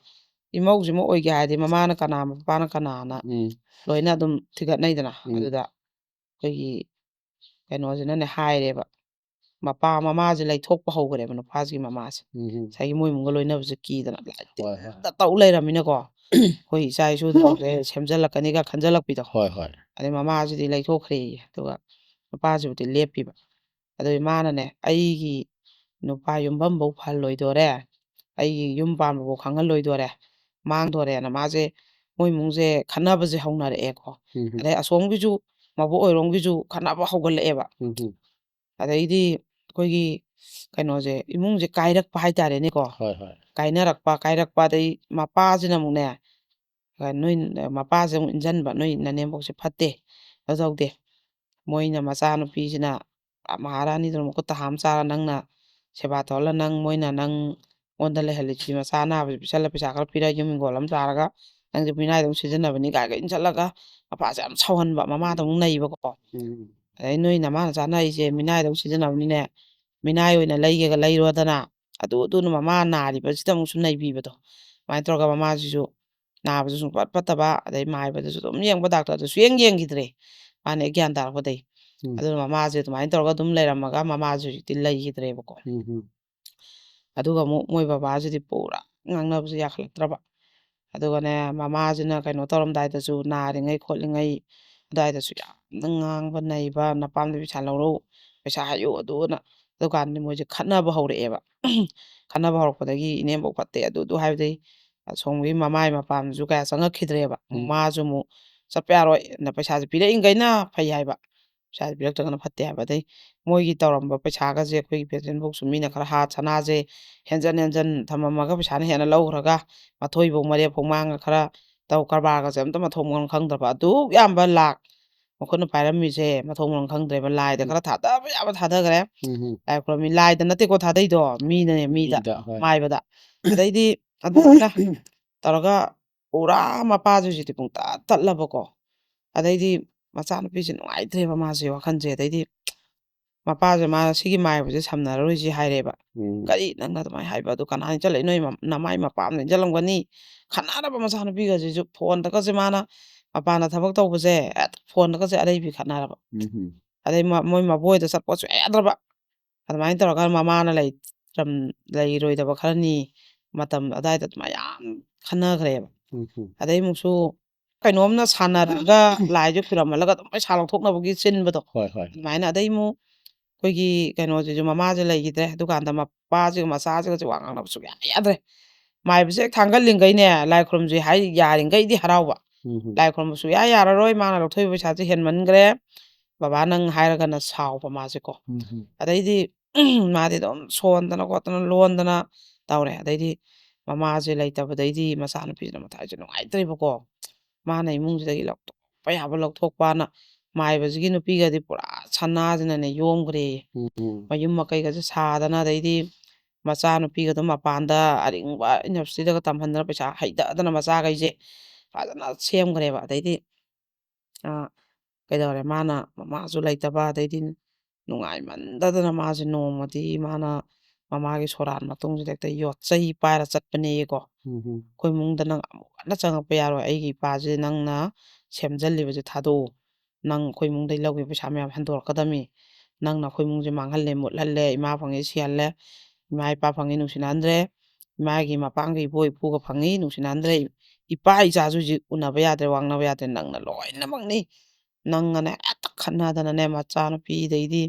ꯏꯃꯧꯁꯤꯃ ꯑꯣꯏꯒꯦ ꯍꯥꯏꯔꯗꯤ ꯃꯃꯥꯅ ꯀꯅꯥ, ꯃꯄꯥꯅ ꯀꯅꯥꯅ ꯎꯝ ꯂꯣꯏꯅ ꯑꯗꯨꯝ ꯊꯤꯒꯠꯅꯩꯗꯅ꯫ ꯎꯝ ꯑꯗꯨꯗ ꯑꯩꯈꯣꯏꯒꯤ ꯀꯩꯅꯣꯁꯤꯅꯅꯦ ꯍꯥꯏꯔꯦꯕ, ꯃꯄꯥ, ꯃꯃꯥꯁꯦ ꯂꯩꯊꯣꯛꯄ ꯍꯧꯈ꯭ꯔꯦꯕ ꯅꯨꯄꯥꯁꯤꯒꯤ ꯃꯃꯥꯁꯦ꯫ ꯎꯝ ꯉꯁꯥꯏꯒꯤ ꯃꯣꯏ ꯏꯃꯨꯡꯒ ꯂꯣꯏꯅꯕꯁꯦ ꯀꯤꯗꯅ ꯂꯥꯏ ꯍꯣꯏ ꯍꯣꯏ ꯇꯤꯟꯗ ꯇꯧ ꯂꯩꯔꯝꯃꯤꯅꯀꯣ, ꯑꯩꯈꯣꯏ ꯏꯆꯥ ꯏꯁꯨꯗꯧꯁꯦ ꯁꯦꯝꯖꯜꯂꯛꯀꯅꯤꯒ ꯈꯟꯖꯜꯂꯛꯄꯤꯗꯣ꯫ ꯍꯣꯏ ꯍꯣꯏ ꯑꯗꯩ ꯃꯃꯥꯁꯤꯗꯤ ꯂꯩꯊꯣꯛꯈ꯭ꯔꯦꯌꯦ, ꯑꯗꯨꯒ ꯅꯨꯄꯥꯁꯤꯕꯨꯗꯤ ꯂꯦꯞꯄꯤꯕ꯫ ꯑꯗꯨ ꯃꯥꯅꯅꯦ, "ꯑꯩꯒꯤ ꯅꯨꯄꯥ ꯌꯨꯝꯐꯝꯐꯧ ꯐꯍꯜꯂꯣꯏꯗꯣꯔꯦ, ꯑꯩꯒꯤ ꯌꯨꯝ ꯄꯥꯟꯕꯐꯥꯎ ꯈꯪꯍꯜꯂꯣꯏꯗꯣꯔꯦ, ꯃꯥꯡꯗꯣꯔꯦꯅ" ꯃꯥꯁꯦ, ꯃꯣꯏ ꯏꯃꯨꯡꯁꯦ ꯈꯠꯅꯕꯁꯦ ꯍꯧꯅꯔꯛꯑꯦꯀꯣ꯫ ꯎꯝ ꯍꯝ꯫ ꯑꯗꯩ ꯑꯁꯣꯝꯒꯤꯁꯨ, ꯃꯕꯣꯛ ꯑꯣꯏꯔꯣꯝꯒꯤꯁꯨ ꯈꯠꯅꯕ ꯍꯧꯒꯠꯂꯛꯑꯦꯕ꯫ ꯎꯝ ꯍꯝ꯫ ꯑꯗꯩꯗꯤ ꯑꯩꯈꯣꯏꯒꯤ ꯀꯩꯅꯣꯁꯦ, ꯏꯃꯨꯡꯁꯦ ꯀꯥꯏꯔꯛꯄ ꯍꯥꯏꯇꯥꯔꯦꯅꯦꯀꯣ꯫ ꯍꯣꯏ ꯍꯣꯏ꯫ ꯀꯥꯏꯅꯔꯛꯄ, ꯀꯥꯏꯔꯛꯄ, ꯑꯗꯩ ꯃꯄꯥꯁꯤꯅ ꯑꯃꯨꯛꯅꯦ, ꯅꯣꯏ ꯃꯄꯥꯁꯦ ꯑꯃꯨꯛ ꯏꯟꯖꯟꯕ, "ꯅꯣꯏ ꯅꯅꯦꯝꯕꯣꯛꯁꯦ ꯐꯠꯇꯦ, ꯀꯩꯅꯣ ꯇꯧꯗꯦ, ꯃꯣꯏꯅ ꯃꯆꯥꯅꯨꯄꯤꯁꯤꯅ ꯃꯍꯥꯔꯥꯅꯤꯗꯧꯅ ꯃꯈꯨꯠꯇ ꯍꯥꯝ ꯆꯥꯔ ꯅꯪꯅ ꯁꯦꯕꯥ ꯇꯧꯍꯜꯂ, ꯅꯪ, ꯃꯣꯏꯅ ꯅꯪꯉꯣꯟꯗ ꯂꯩꯍꯜꯂꯤꯁꯤ, ꯃꯆꯥ ꯑꯅꯥꯕꯁꯤ ꯄꯤꯁꯜꯂ, ꯄꯩꯁꯥ ꯈꯔ ꯄꯤꯔ, ꯌꯨꯝ ꯍꯤꯡꯒꯣꯜ ꯑꯃ ꯆꯥꯔꯒ ꯅꯪꯁꯦ ꯃꯤꯅꯥꯏꯗꯧ ꯁꯤꯖꯤꯟꯅꯕꯅꯤ" ꯀꯥꯏꯒ ꯏꯟꯁꯤꯜꯂꯒ ꯃꯄꯥꯁꯦ ꯌꯥꯝ ꯁꯥꯎꯍꯟꯕ, ꯃꯃꯥꯗ ꯑꯃꯨꯛ ꯅꯩꯕꯀꯣ꯫ ꯎꯝ꯫ "ꯑꯗꯩ ꯅꯣꯏ ꯅꯃꯥꯅ ꯆꯥꯅꯔꯤꯁꯦ ꯃꯤꯅꯥꯏꯗꯧ ꯁꯤꯖꯤꯟꯅꯕꯅꯤꯅꯦ, ꯃꯤꯅꯥꯏ ꯑꯣꯏꯅ ꯂꯩꯒꯦꯒ ꯂꯩꯔꯣꯗꯅ", ꯑꯗꯨ ꯑꯗꯨꯅ ꯃꯃꯥ ꯅꯥꯔꯤꯕꯁꯤꯗ ꯑꯃꯨꯛꯁꯨ ꯅꯩꯕꯤꯕꯗꯣ꯫ ꯑꯗꯨꯃꯥꯏꯅ ꯇꯧꯔꯒ ꯃꯃꯥꯁꯤꯁꯨ ꯅꯥꯕꯁꯨ ꯁꯨꯡꯐꯠ ꯐꯠꯇꯕ, ꯑꯗꯩ ꯃꯥꯏꯕꯗꯁꯨ ꯑꯗꯨꯝ ꯌꯦꯡꯕ, ꯗꯥꯛꯇꯔꯗꯁꯨ ꯌꯦꯡ ꯌꯦꯡꯈꯤꯗ꯭ꯔꯦ, ꯃꯥꯅ ꯍꯦꯛ ꯒ꯭ꯌꯥꯟ ꯇꯥꯔꯛꯄꯗꯩ꯫ ꯎꯝ꯫ ꯑꯗꯨꯅ ꯃꯃꯥꯁꯦ ꯑꯗꯨꯃꯥꯏꯅ ꯇꯧꯔꯒ ꯑꯗꯨꯝ ꯂꯩꯔꯝꯃꯒ ꯃꯃꯥꯁꯦ ꯍꯧꯖꯤꯛꯇꯤ ꯂꯩꯈꯤꯗ꯭ꯔꯦꯕꯀꯣ꯫ ꯎꯝ ꯍꯝ꯫ ꯑꯗꯨꯒ ꯑꯃꯨꯛ ꯃꯣꯏ ꯕꯕꯥꯁꯤꯗꯤ ꯄꯨꯔꯥ ꯉꯥꯡꯅꯕꯁꯦ ꯌꯥꯈꯠꯂꯛꯇ꯭ꯔꯕ꯫ ꯑꯗꯨꯒꯅꯦ, ꯃꯃꯥꯁꯤꯅ ꯀꯩꯅꯣ ꯇꯧꯔꯝꯗꯥꯏꯗꯁꯨ, ꯅꯥꯔꯤꯉꯩ ꯈꯣꯠꯂꯤꯉꯩ ꯑꯗꯨꯋꯥꯏꯗꯁꯨ ꯌꯥꯝꯅ ꯉꯥꯡꯕ ꯅꯩꯕ, "ꯅꯄꯥꯝꯗ ꯄꯩꯁꯥ ꯂꯧꯔꯣ, ꯄꯩꯁꯥ ꯍꯥꯏꯌꯨ", ꯑꯗꯨꯅ꯫ ꯑꯗꯨꯀꯥꯟꯗꯗꯤ ꯃꯣꯏꯁꯦ ꯈꯠꯅꯕ ꯍꯧꯔꯛꯑꯦꯕ꯫ ꯈꯠꯅꯕ ꯍꯧꯔꯛꯄꯗꯒꯤ, "ꯏꯅꯦꯝꯕꯣꯛ ꯐꯠꯇꯦ", ꯑꯗꯨ ꯑꯗꯨ ꯍꯥꯏꯕꯗꯒꯤ ꯑꯁꯣꯝꯒꯤ ꯃꯃꯥꯏ ꯃꯄꯥꯝꯁꯨ ꯀꯌꯥ ꯆꯪꯉꯛꯈꯤꯗ꯭ꯔꯦꯕ꯫ ꯎꯝ꯫ ꯃꯥꯁꯨ ꯑꯃꯨꯛ, "ꯆꯠꯄ ꯌꯥꯔꯣꯏ, ꯅ ꯄꯩꯁꯥꯁꯦ ꯄꯤꯔꯛꯏꯈꯩꯅ ꯐꯩ ꯍꯥꯏꯕ, ꯄꯩꯁꯥꯁꯦ ꯄꯤꯔꯛꯇ꯭ꯔꯒꯅ ꯐꯠꯇꯦ" ꯍꯥꯏꯕ꯫ ꯑꯗꯩ ꯃꯣꯏꯒꯤ ꯇꯧꯔꯝꯕ ꯄꯩꯁꯥꯒꯁꯦ, ꯑꯩꯈꯣꯏꯒꯤ ꯄꯦꯟꯁꯤꯟ ꯕꯣꯛꯁꯁꯨ ꯃꯤꯅ ꯈꯔ ꯍꯥꯠ, ꯁꯅꯥꯁꯦ ꯍꯦꯟꯖꯟ ꯍꯦꯟꯖꯟ ꯊꯝꯃꯝꯃꯒ ꯄꯩꯁꯥꯅ ꯍꯦꯟꯅ ꯂꯧꯈ꯭ꯔꯒ, ꯃꯊꯣꯏꯐꯧ ꯃꯔꯦꯞꯐꯧ ꯃꯥꯡꯉ ꯈꯔ ꯇꯧ, ꯀꯔꯕꯥꯔꯒꯁꯦ ꯑꯝꯇ ꯃꯊꯣꯡ ꯃꯔꯝ ꯈꯪꯗ꯭ꯔꯕ ꯑꯗꯨꯛ ꯌꯥꯝꯕ ꯂꯥꯛ ꯃꯈꯨꯠꯅ ꯄꯥꯏꯔꯝꯃꯤꯁꯦ ꯃꯊꯣꯡ ꯃꯔꯝ ꯈꯪꯗ꯭ꯔꯦꯕ꯫ ꯂꯥꯏꯗ ꯎꯝ꯫ ꯈꯔ ꯊꯥꯗꯕ ꯌꯥꯕ ꯊꯥꯗꯈ꯭ꯔꯦ꯫ ꯎꯝ ꯍꯝ꯫ ꯂꯥꯏ ꯈꯨꯔꯝꯃꯤ꯫ ꯂꯥꯏꯗ ꯅꯠꯇꯦꯀꯣ ꯊꯥꯗꯩꯗꯣ, ꯃꯤꯗꯅꯦ, ꯃꯤꯗ, ꯃꯤꯗ, ꯍꯣꯏ꯫ ꯃꯥꯏꯕꯗ꯫ ꯑꯗꯩꯗꯤ ꯑꯗꯨꯃꯥꯏꯅ ꯇꯧꯔꯒ ꯄꯨꯔꯥ ꯃꯄꯥꯁꯦ ꯍꯧꯖꯤꯛꯇꯤ ꯄꯨꯡꯇꯠ ꯇꯠꯂꯕꯀꯣ꯫ ꯑꯗꯩꯗꯤ ꯃꯆꯥꯅꯨꯄꯤꯁꯦ ꯅꯨꯡꯉꯥꯏꯇ꯭ꯔꯦꯕ ꯃꯥꯁꯦ ꯋꯥꯈꯜꯁꯦ꯫ ꯑꯗꯩꯗꯤ ꯃꯄꯥꯁꯦ, "ꯃꯥ ꯁꯤꯒꯤ ꯃꯥꯏꯕꯁꯦ ꯁꯝꯅꯔꯔꯣꯏꯁꯤ" ꯍꯥꯏꯔꯦꯕ꯫ ꯎꯝ꯫ "ꯀꯔꯤ ꯅꯪꯅ ꯑꯗꯨꯃꯥꯏꯅ ꯍꯥꯏꯕ? ꯑꯗꯨ ꯀꯅꯥ ꯏꯟꯁꯤꯜꯂꯛꯏ? ꯅꯣꯏ ꯃ-, ꯅꯃꯥꯏ ꯃꯄꯥꯝꯅ ꯏꯟꯁꯤꯜꯂꯝꯒꯅꯤ"꯫ ꯈꯠꯅꯔꯕ ꯃꯆꯥꯅꯨꯄꯤꯒꯁꯤꯁꯨ꯫ ꯐꯣꯟꯗꯒꯁꯦ ꯃꯥꯅ ꯃꯄꯥꯟꯗ ꯊꯕꯛ ꯇꯧꯕꯁꯦ, ꯍꯦꯛꯇ ꯐꯣꯟꯗꯒꯁꯦ ꯑꯔꯩꯕꯤ ꯈꯠꯅꯔꯕ꯫ ꯎꯝ ꯍꯝ꯫ ꯑꯗꯩ ꯃ-, ꯃꯣꯏ ꯃꯕꯣꯏꯗ ꯆꯠꯄ ꯁꯨꯡꯌꯥ ꯌꯥꯗ꯭ꯔꯕ꯫ ꯑꯗꯨꯃꯥꯏꯅ ꯇꯧꯔꯒ ꯃꯃꯥꯅ ꯂꯩꯇ꯭ꯔꯝ-, ꯂꯩꯔꯣꯏꯗꯕ ꯈꯔꯅꯤ ꯃꯇꯝ ꯑꯗꯥꯏꯗ ꯑꯗꯨꯃꯥꯏꯅ ꯌꯥꯝ ꯈꯟꯅꯈ꯭ꯔꯦꯕ꯫ ꯎꯝ ꯍꯝ꯫ ꯑꯗꯩ ꯑꯃꯨꯛꯁꯨ ꯀꯩꯅꯣꯝꯅ ꯁꯥꯟꯅꯔꯒ ꯂꯥꯏꯁꯦ ꯈꯨꯔꯝꯍꯜꯂꯒ ꯑꯗꯨꯝ ꯄꯩꯁꯥ ꯂꯧꯊꯣꯛꯅꯕꯒꯤ ꯆꯤꯟꯕꯗꯣ꯫ ꯍꯣꯏ ꯍꯣꯏ꯫ ꯑꯗꯨꯃꯥꯏꯅ꯫ ꯑꯗꯩ ꯑꯃꯨꯛ ꯑꯩꯈꯣꯏꯒꯤ ꯀꯩꯅꯣꯁꯤꯁꯨ, ꯃꯃꯥꯁꯦ ꯂꯩꯈꯤꯗ꯭ꯔꯦ꯫ ꯑꯗꯨꯀꯥꯟꯗ ꯃꯄꯥꯁꯤꯒ ꯃꯆꯥꯁꯤꯒꯁꯦ ꯋꯥ ꯉꯥꯡꯅꯕ ꯁꯨꯛꯌꯥ ꯌꯥꯗ꯭ꯔꯦ꯫ ꯃꯥꯏꯕꯁꯦ ꯍꯦꯛ ꯊꯥꯡꯒꯠꯂꯤꯉꯩꯅꯦ, ꯂꯥꯏ ꯈꯨꯔꯨꯝꯁꯤ ꯍꯥꯏ ꯌꯥꯔꯤꯉꯩꯗꯤ ꯍꯔꯥꯎꯕ꯫ ꯎꯝ꯫ ꯂꯥꯏ ꯈꯨꯔꯨꯝꯕ ꯁꯨꯛꯌꯥ ꯌꯥꯔꯔꯣꯏ, ꯃꯥꯅ ꯂꯧꯊꯣꯛꯏꯕ ꯄꯩꯁꯥꯁꯦ ꯍꯦꯟꯃꯟꯈ꯭ꯔꯦ, ꯕꯕꯥ ꯅꯪ ꯍꯥꯏꯔꯒꯅ ꯁꯥꯎꯕ ꯃꯥꯁꯦꯀꯣ꯫ ꯎꯝ꯫ ꯑꯗꯩꯗꯤ ꯃꯥꯗꯤ ꯑꯗꯨꯝ ꯁꯣꯟꯗꯅ ꯈꯣꯠꯇꯅ ꯂꯣꯟꯗꯅ ꯇꯧꯔꯦ꯫ ꯑꯗꯩꯗꯤ ꯃꯃꯥꯁꯦ ꯂꯩꯇꯕꯗꯩꯗꯤ ꯃꯆꯥꯅꯨꯄꯤꯁꯤꯅ ꯃꯊꯥꯏꯁꯦ ꯅꯨꯡꯉꯥꯏꯇ꯭ꯔꯦꯕꯀꯣ꯫ ꯃꯥꯅ ꯏꯃꯨꯡꯁꯤꯗꯒꯤ ꯂꯧꯊꯣꯛꯄ ꯌꯥꯕ ꯂꯧꯊꯣꯛꯄꯅ, ꯃꯥꯏꯕꯁꯤꯒꯤ ꯅꯨꯄꯤꯒꯗꯤ ꯄꯨꯔꯥ ꯁꯅꯥꯁꯤꯅꯅꯦ ꯌꯣꯝꯈ꯭ꯔꯦ꯫ ꯎꯝ꯫ ꯃꯌꯨꯝ ꯃꯀꯩꯒꯁꯦ ꯁꯥꯗꯅ, ꯑꯗꯩꯗꯤ ꯃꯆꯥꯅꯨꯄꯤꯒꯗꯣ ꯃꯄꯥꯟꯗ ꯑꯔꯤꯡꯕ ꯌꯨꯅꯤꯚꯔꯁꯤꯇꯤꯗꯒ ꯇꯝꯍꯟꯗꯅ ꯄꯩꯁꯥ ꯍꯩꯗꯗꯅ ꯃꯆꯥꯈꯩꯁꯦ ꯐꯖꯅ ꯁꯦꯝꯈ꯭ꯔꯦꯕ꯫ ꯑꯗꯩꯗꯤ ꯑ, ꯀꯩꯗꯧꯔꯦ, ꯃꯥꯅ ꯃꯃꯥꯁꯨ ꯂꯩꯇꯕ, ꯑꯗꯩꯗꯤ ꯅꯨꯡꯉꯥꯏꯃꯟꯗꯗꯅ ꯃꯥꯁꯦ ꯅꯣꯡꯃꯗꯤ ꯃꯥꯅ ꯃꯃꯥꯒꯤ ꯁꯣꯔꯥꯠ ꯃꯇꯨꯡꯁꯤꯗ ꯍꯦꯛꯇ ꯌꯣꯠꯆꯩ ꯄꯥꯏꯔ ꯆꯠꯄꯅꯦꯌꯦꯀꯣ꯫ ꯎꯝ꯫ "ꯑꯩꯈꯣꯏ ꯏꯃꯨꯡꯗ ꯅꯪ ꯑꯃꯨꯛ ꯍꯟꯅ ꯆꯪꯉꯛꯄ ꯌꯥꯔꯣꯏ, ꯑꯩꯒꯤ ꯏꯄꯥꯁꯦ ꯅꯪꯅ ꯁꯦꯝꯖꯜꯂꯤꯕꯁꯦ ꯊꯥꯗꯣꯛꯎ, ꯅꯪ ꯑꯩꯈꯣꯏ ꯏꯃꯨꯡꯗꯒꯤ ꯂꯧꯈꯤꯕ ꯄꯩꯁꯥ ꯃꯌꯥꯝ ꯍꯟꯗꯣꯔꯛꯀꯗꯕꯅꯤ, ꯅꯪꯅ ꯑꯩꯈꯣꯏ ꯏꯃꯨꯡꯁꯦ ꯃꯥꯡꯍꯜꯂꯦ, ꯃꯨꯠꯍꯜꯂꯦ, ꯏꯃꯥ ꯐꯪꯉꯦ ꯁꯤꯍꯜꯂꯦ, ꯏꯃꯥ ꯏꯄꯥ ꯐꯪꯉꯦ ꯅꯨꯡꯁꯤꯅꯍꯟꯗ꯭ꯔꯦ, ꯏꯃꯥꯒꯤ ꯃꯄꯥꯡꯒꯤ ꯏꯄꯨ ꯏꯄꯨꯒ ꯐꯪꯉꯤ ꯅꯨꯡꯁꯤꯅꯍꯟꯗ꯭ꯔꯦ, ꯏꯄꯥ ꯏꯆꯥꯁꯨ ꯍꯧꯖꯤꯛ ꯎꯅꯕ ꯌꯥꯗ꯭ꯔꯦ, ꯋꯥ ꯉꯥꯡꯅꯕ ꯌꯥꯗ꯭ꯔꯦ, ꯅꯪꯅ ꯂꯣꯏꯅꯃꯛꯅꯤ, ꯅꯪꯒꯅꯦ ꯍꯦꯛꯇ ꯈꯠꯅꯗꯅꯅꯦ ꯃꯆꯥꯅꯨꯄꯤꯗꯩꯗꯤ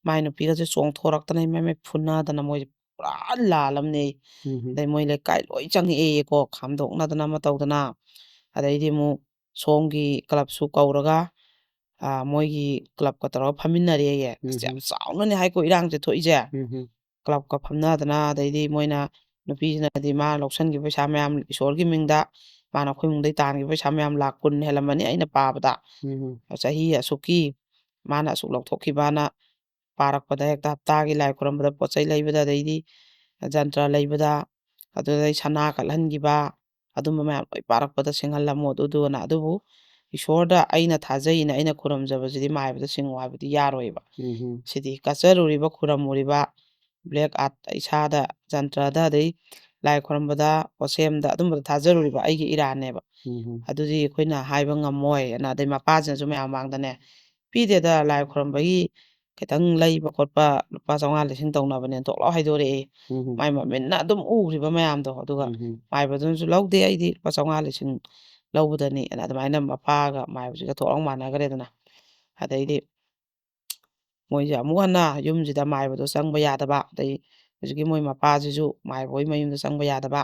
ꯃꯥꯏ ꯅꯨꯄꯤꯒꯁꯦ ꯆꯣꯡꯊꯣꯔꯛꯇꯅ ꯏꯃꯩ ꯃꯩ ꯐꯨꯅꯗꯅ ꯃꯣꯏꯁꯦ ꯄꯨꯔꯥ ꯂꯥꯜꯂꯝꯅꯦ꯫ ꯎꯝ꯫ ꯑꯗꯩ ꯃꯣꯏ ꯂꯩꯀꯥꯏ ꯂꯣꯏ ꯆꯪꯉꯛꯑꯦꯌꯦꯀꯣ, ꯈꯥꯝꯗꯣꯛꯅꯗꯅ ꯑꯃ ꯇꯧꯗꯅ꯫ ꯑꯗꯩꯗꯤ ꯑꯃꯨꯛ ꯁꯣꯝꯒꯤ ꯀ꯭ꯂꯕꯁꯨ ꯀꯧꯔꯒ, ꯑ, ꯃꯣꯏꯒꯤ ꯀ꯭ꯂꯕꯀ ꯇꯧꯔꯒ ꯐꯝꯃꯤꯟꯅꯔꯦꯌꯦ꯫ ꯑꯁ, ꯎꯝ꯫ ꯌꯥꯝ ꯆꯥꯎꯅꯅꯦ ꯍꯥꯏꯀꯣ ꯏꯔꯥꯡꯁꯦ ꯊꯣꯛꯏꯁꯦ꯫ ꯎꯝ꯫ ꯀ꯭ꯂꯕꯀ ꯐꯝꯅꯗꯅ, ꯑꯗꯩꯗꯤ ꯃꯣꯏꯅ, ꯅꯨꯄꯤꯁꯤꯅꯗꯤ ꯃꯥ ꯂꯧꯁꯟꯈꯤꯕ ꯄꯩꯁꯥ ꯃꯌꯥꯝ ꯏꯁꯣꯔꯒꯤ ꯃꯤꯡꯗ, ꯃꯥꯅ ꯑꯩꯈꯣꯏ ꯏꯃꯨꯡꯗꯩ ꯇꯥꯟꯈꯤꯕ ꯄꯩꯁꯥ ꯃꯌꯥꯝ ꯂꯥꯛ ꯀꯨꯟ ꯍꯦꯜꯂꯝꯃꯅꯤ ꯑꯩꯅ ꯄꯥꯕꯗ꯫ ꯎꯝ꯫ ꯆꯍꯤ ꯑꯁꯨꯛꯀꯤ ꯃꯥꯅ ꯑꯁꯨꯛ ꯂꯧꯊꯣꯛꯈꯤꯕꯅ ꯄꯥꯔꯛꯄꯗ, ꯍꯦꯛꯇ ꯍꯞꯇꯥꯒꯤ ꯂꯥꯏ ꯈꯨꯔꯝꯕꯗ, ꯄꯣꯠ ꯆꯩ ꯂꯩꯕꯗ, ꯑꯗꯩꯗꯤ ꯖꯟꯇ꯭ꯔ ꯂꯩꯕꯗ, ꯑꯗꯨꯗꯩ ꯁꯅꯥ ꯀꯠꯍꯟꯈꯤꯕ, ꯑꯗꯨꯝꯕ ꯃꯌꯥꯝ ꯂꯣꯏ ꯄꯥꯔꯛꯄꯗ ꯁꯤꯡꯍꯜꯂꯝꯃꯣ ꯑꯗꯨꯗꯨꯅ꯫ ꯑꯗꯨꯕꯨ ꯏꯁꯣꯔꯗ ꯑꯩꯅ ꯊꯥꯖꯩꯅ ꯑꯩꯅ ꯈꯨꯔꯨꯝꯖꯕꯁꯤꯗꯤ ꯃꯥꯏꯕꯗ ꯁꯤꯡꯉꯨ ꯍꯥꯏꯕꯗꯤ ꯌꯥꯔꯣꯏꯕ꯫ ꯎꯝ꯫ ꯁꯤꯗꯤ ꯀꯠꯆꯔꯨꯔꯤꯕ, ꯈꯨꯔꯝꯃꯨꯔꯤꯕ black art, ꯏꯁꯥꯗ ꯖꯟꯇ꯭ꯔꯗ, ꯑꯗꯩ ꯂꯥꯏ ꯈꯨꯔꯝꯕꯗ, ꯄꯣꯠꯁꯦꯝꯗ, ꯑꯗꯨꯝꯕꯗ ꯊꯥꯖꯔꯨꯔꯤꯕ ꯑꯩꯒꯤ ꯏꯔꯥꯟꯅꯦꯕ꯫ ꯎꯝ꯫ ꯑꯗꯨꯗꯤ ꯑꯩꯈꯣꯏꯅ ꯍꯥꯏꯕ ꯉꯝꯃꯣꯏ ꯑꯅ, ꯑꯗꯩ ꯃꯄꯥꯁꯤꯅꯁꯨ ꯃꯌꯥꯝ ꯃꯥꯡꯗꯅꯦ, "ꯄꯤꯗꯦꯗ, ꯂꯥꯏ ꯈꯨꯔꯝꯕꯒꯤ ꯈꯤꯇꯪ ꯂꯩꯕ ꯈꯣꯠꯄ ꯂꯨꯄꯥ ꯆꯥꯝꯃꯉꯥ ꯂꯤꯁꯤꯡ ꯇꯧꯅꯕꯅꯦꯅ" ꯊꯣꯛ ꯂꯥꯎ ꯍꯥꯏꯗꯣꯔꯛꯑꯦ꯫ ꯎꯝ꯫ ꯃꯥꯏ ꯃꯃꯤꯠꯅ ꯑꯗꯨꯝ ꯎꯈ꯭ꯔꯤꯕ ꯃꯌꯥꯝꯗꯣ, ꯑꯗꯨꯒ ꯎꯝ꯫ ꯃꯥꯏꯕꯗꯨꯅꯁꯨ, "ꯂꯧꯗꯦ, ꯑꯩꯗꯤ ꯂꯨꯄꯥ ꯆꯥꯝꯃꯉꯥ ꯂꯤꯁꯤꯡ ꯂꯧꯕꯗꯅꯤ" ꯑꯅ ꯑꯗꯨꯃꯥꯏꯅ ꯃꯄꯥꯒ ꯃꯥꯏꯕꯁꯤꯒ ꯊꯣꯛ ꯂꯥꯎ ꯃꯥꯟꯅꯈ꯭ꯔꯦꯗꯅ꯫ ꯑꯗꯩꯗꯤ ꯃꯣꯏꯁꯦ ꯑꯃꯨꯛ ꯍꯟꯅ ꯌꯨꯝꯁꯤꯗ ꯃꯥꯏꯕꯗꯣ ꯆꯪꯕ ꯌꯥꯗꯕ, ꯑꯗꯩ ꯍꯧꯖꯤꯛꯀꯤ ꯃꯣꯏ ꯃꯄꯥꯁꯤꯁꯨ ꯃꯥꯏꯕ ꯍꯣꯏ ꯃꯌꯨꯝꯗ ꯆꯪꯕ ꯌꯥꯗꯕ,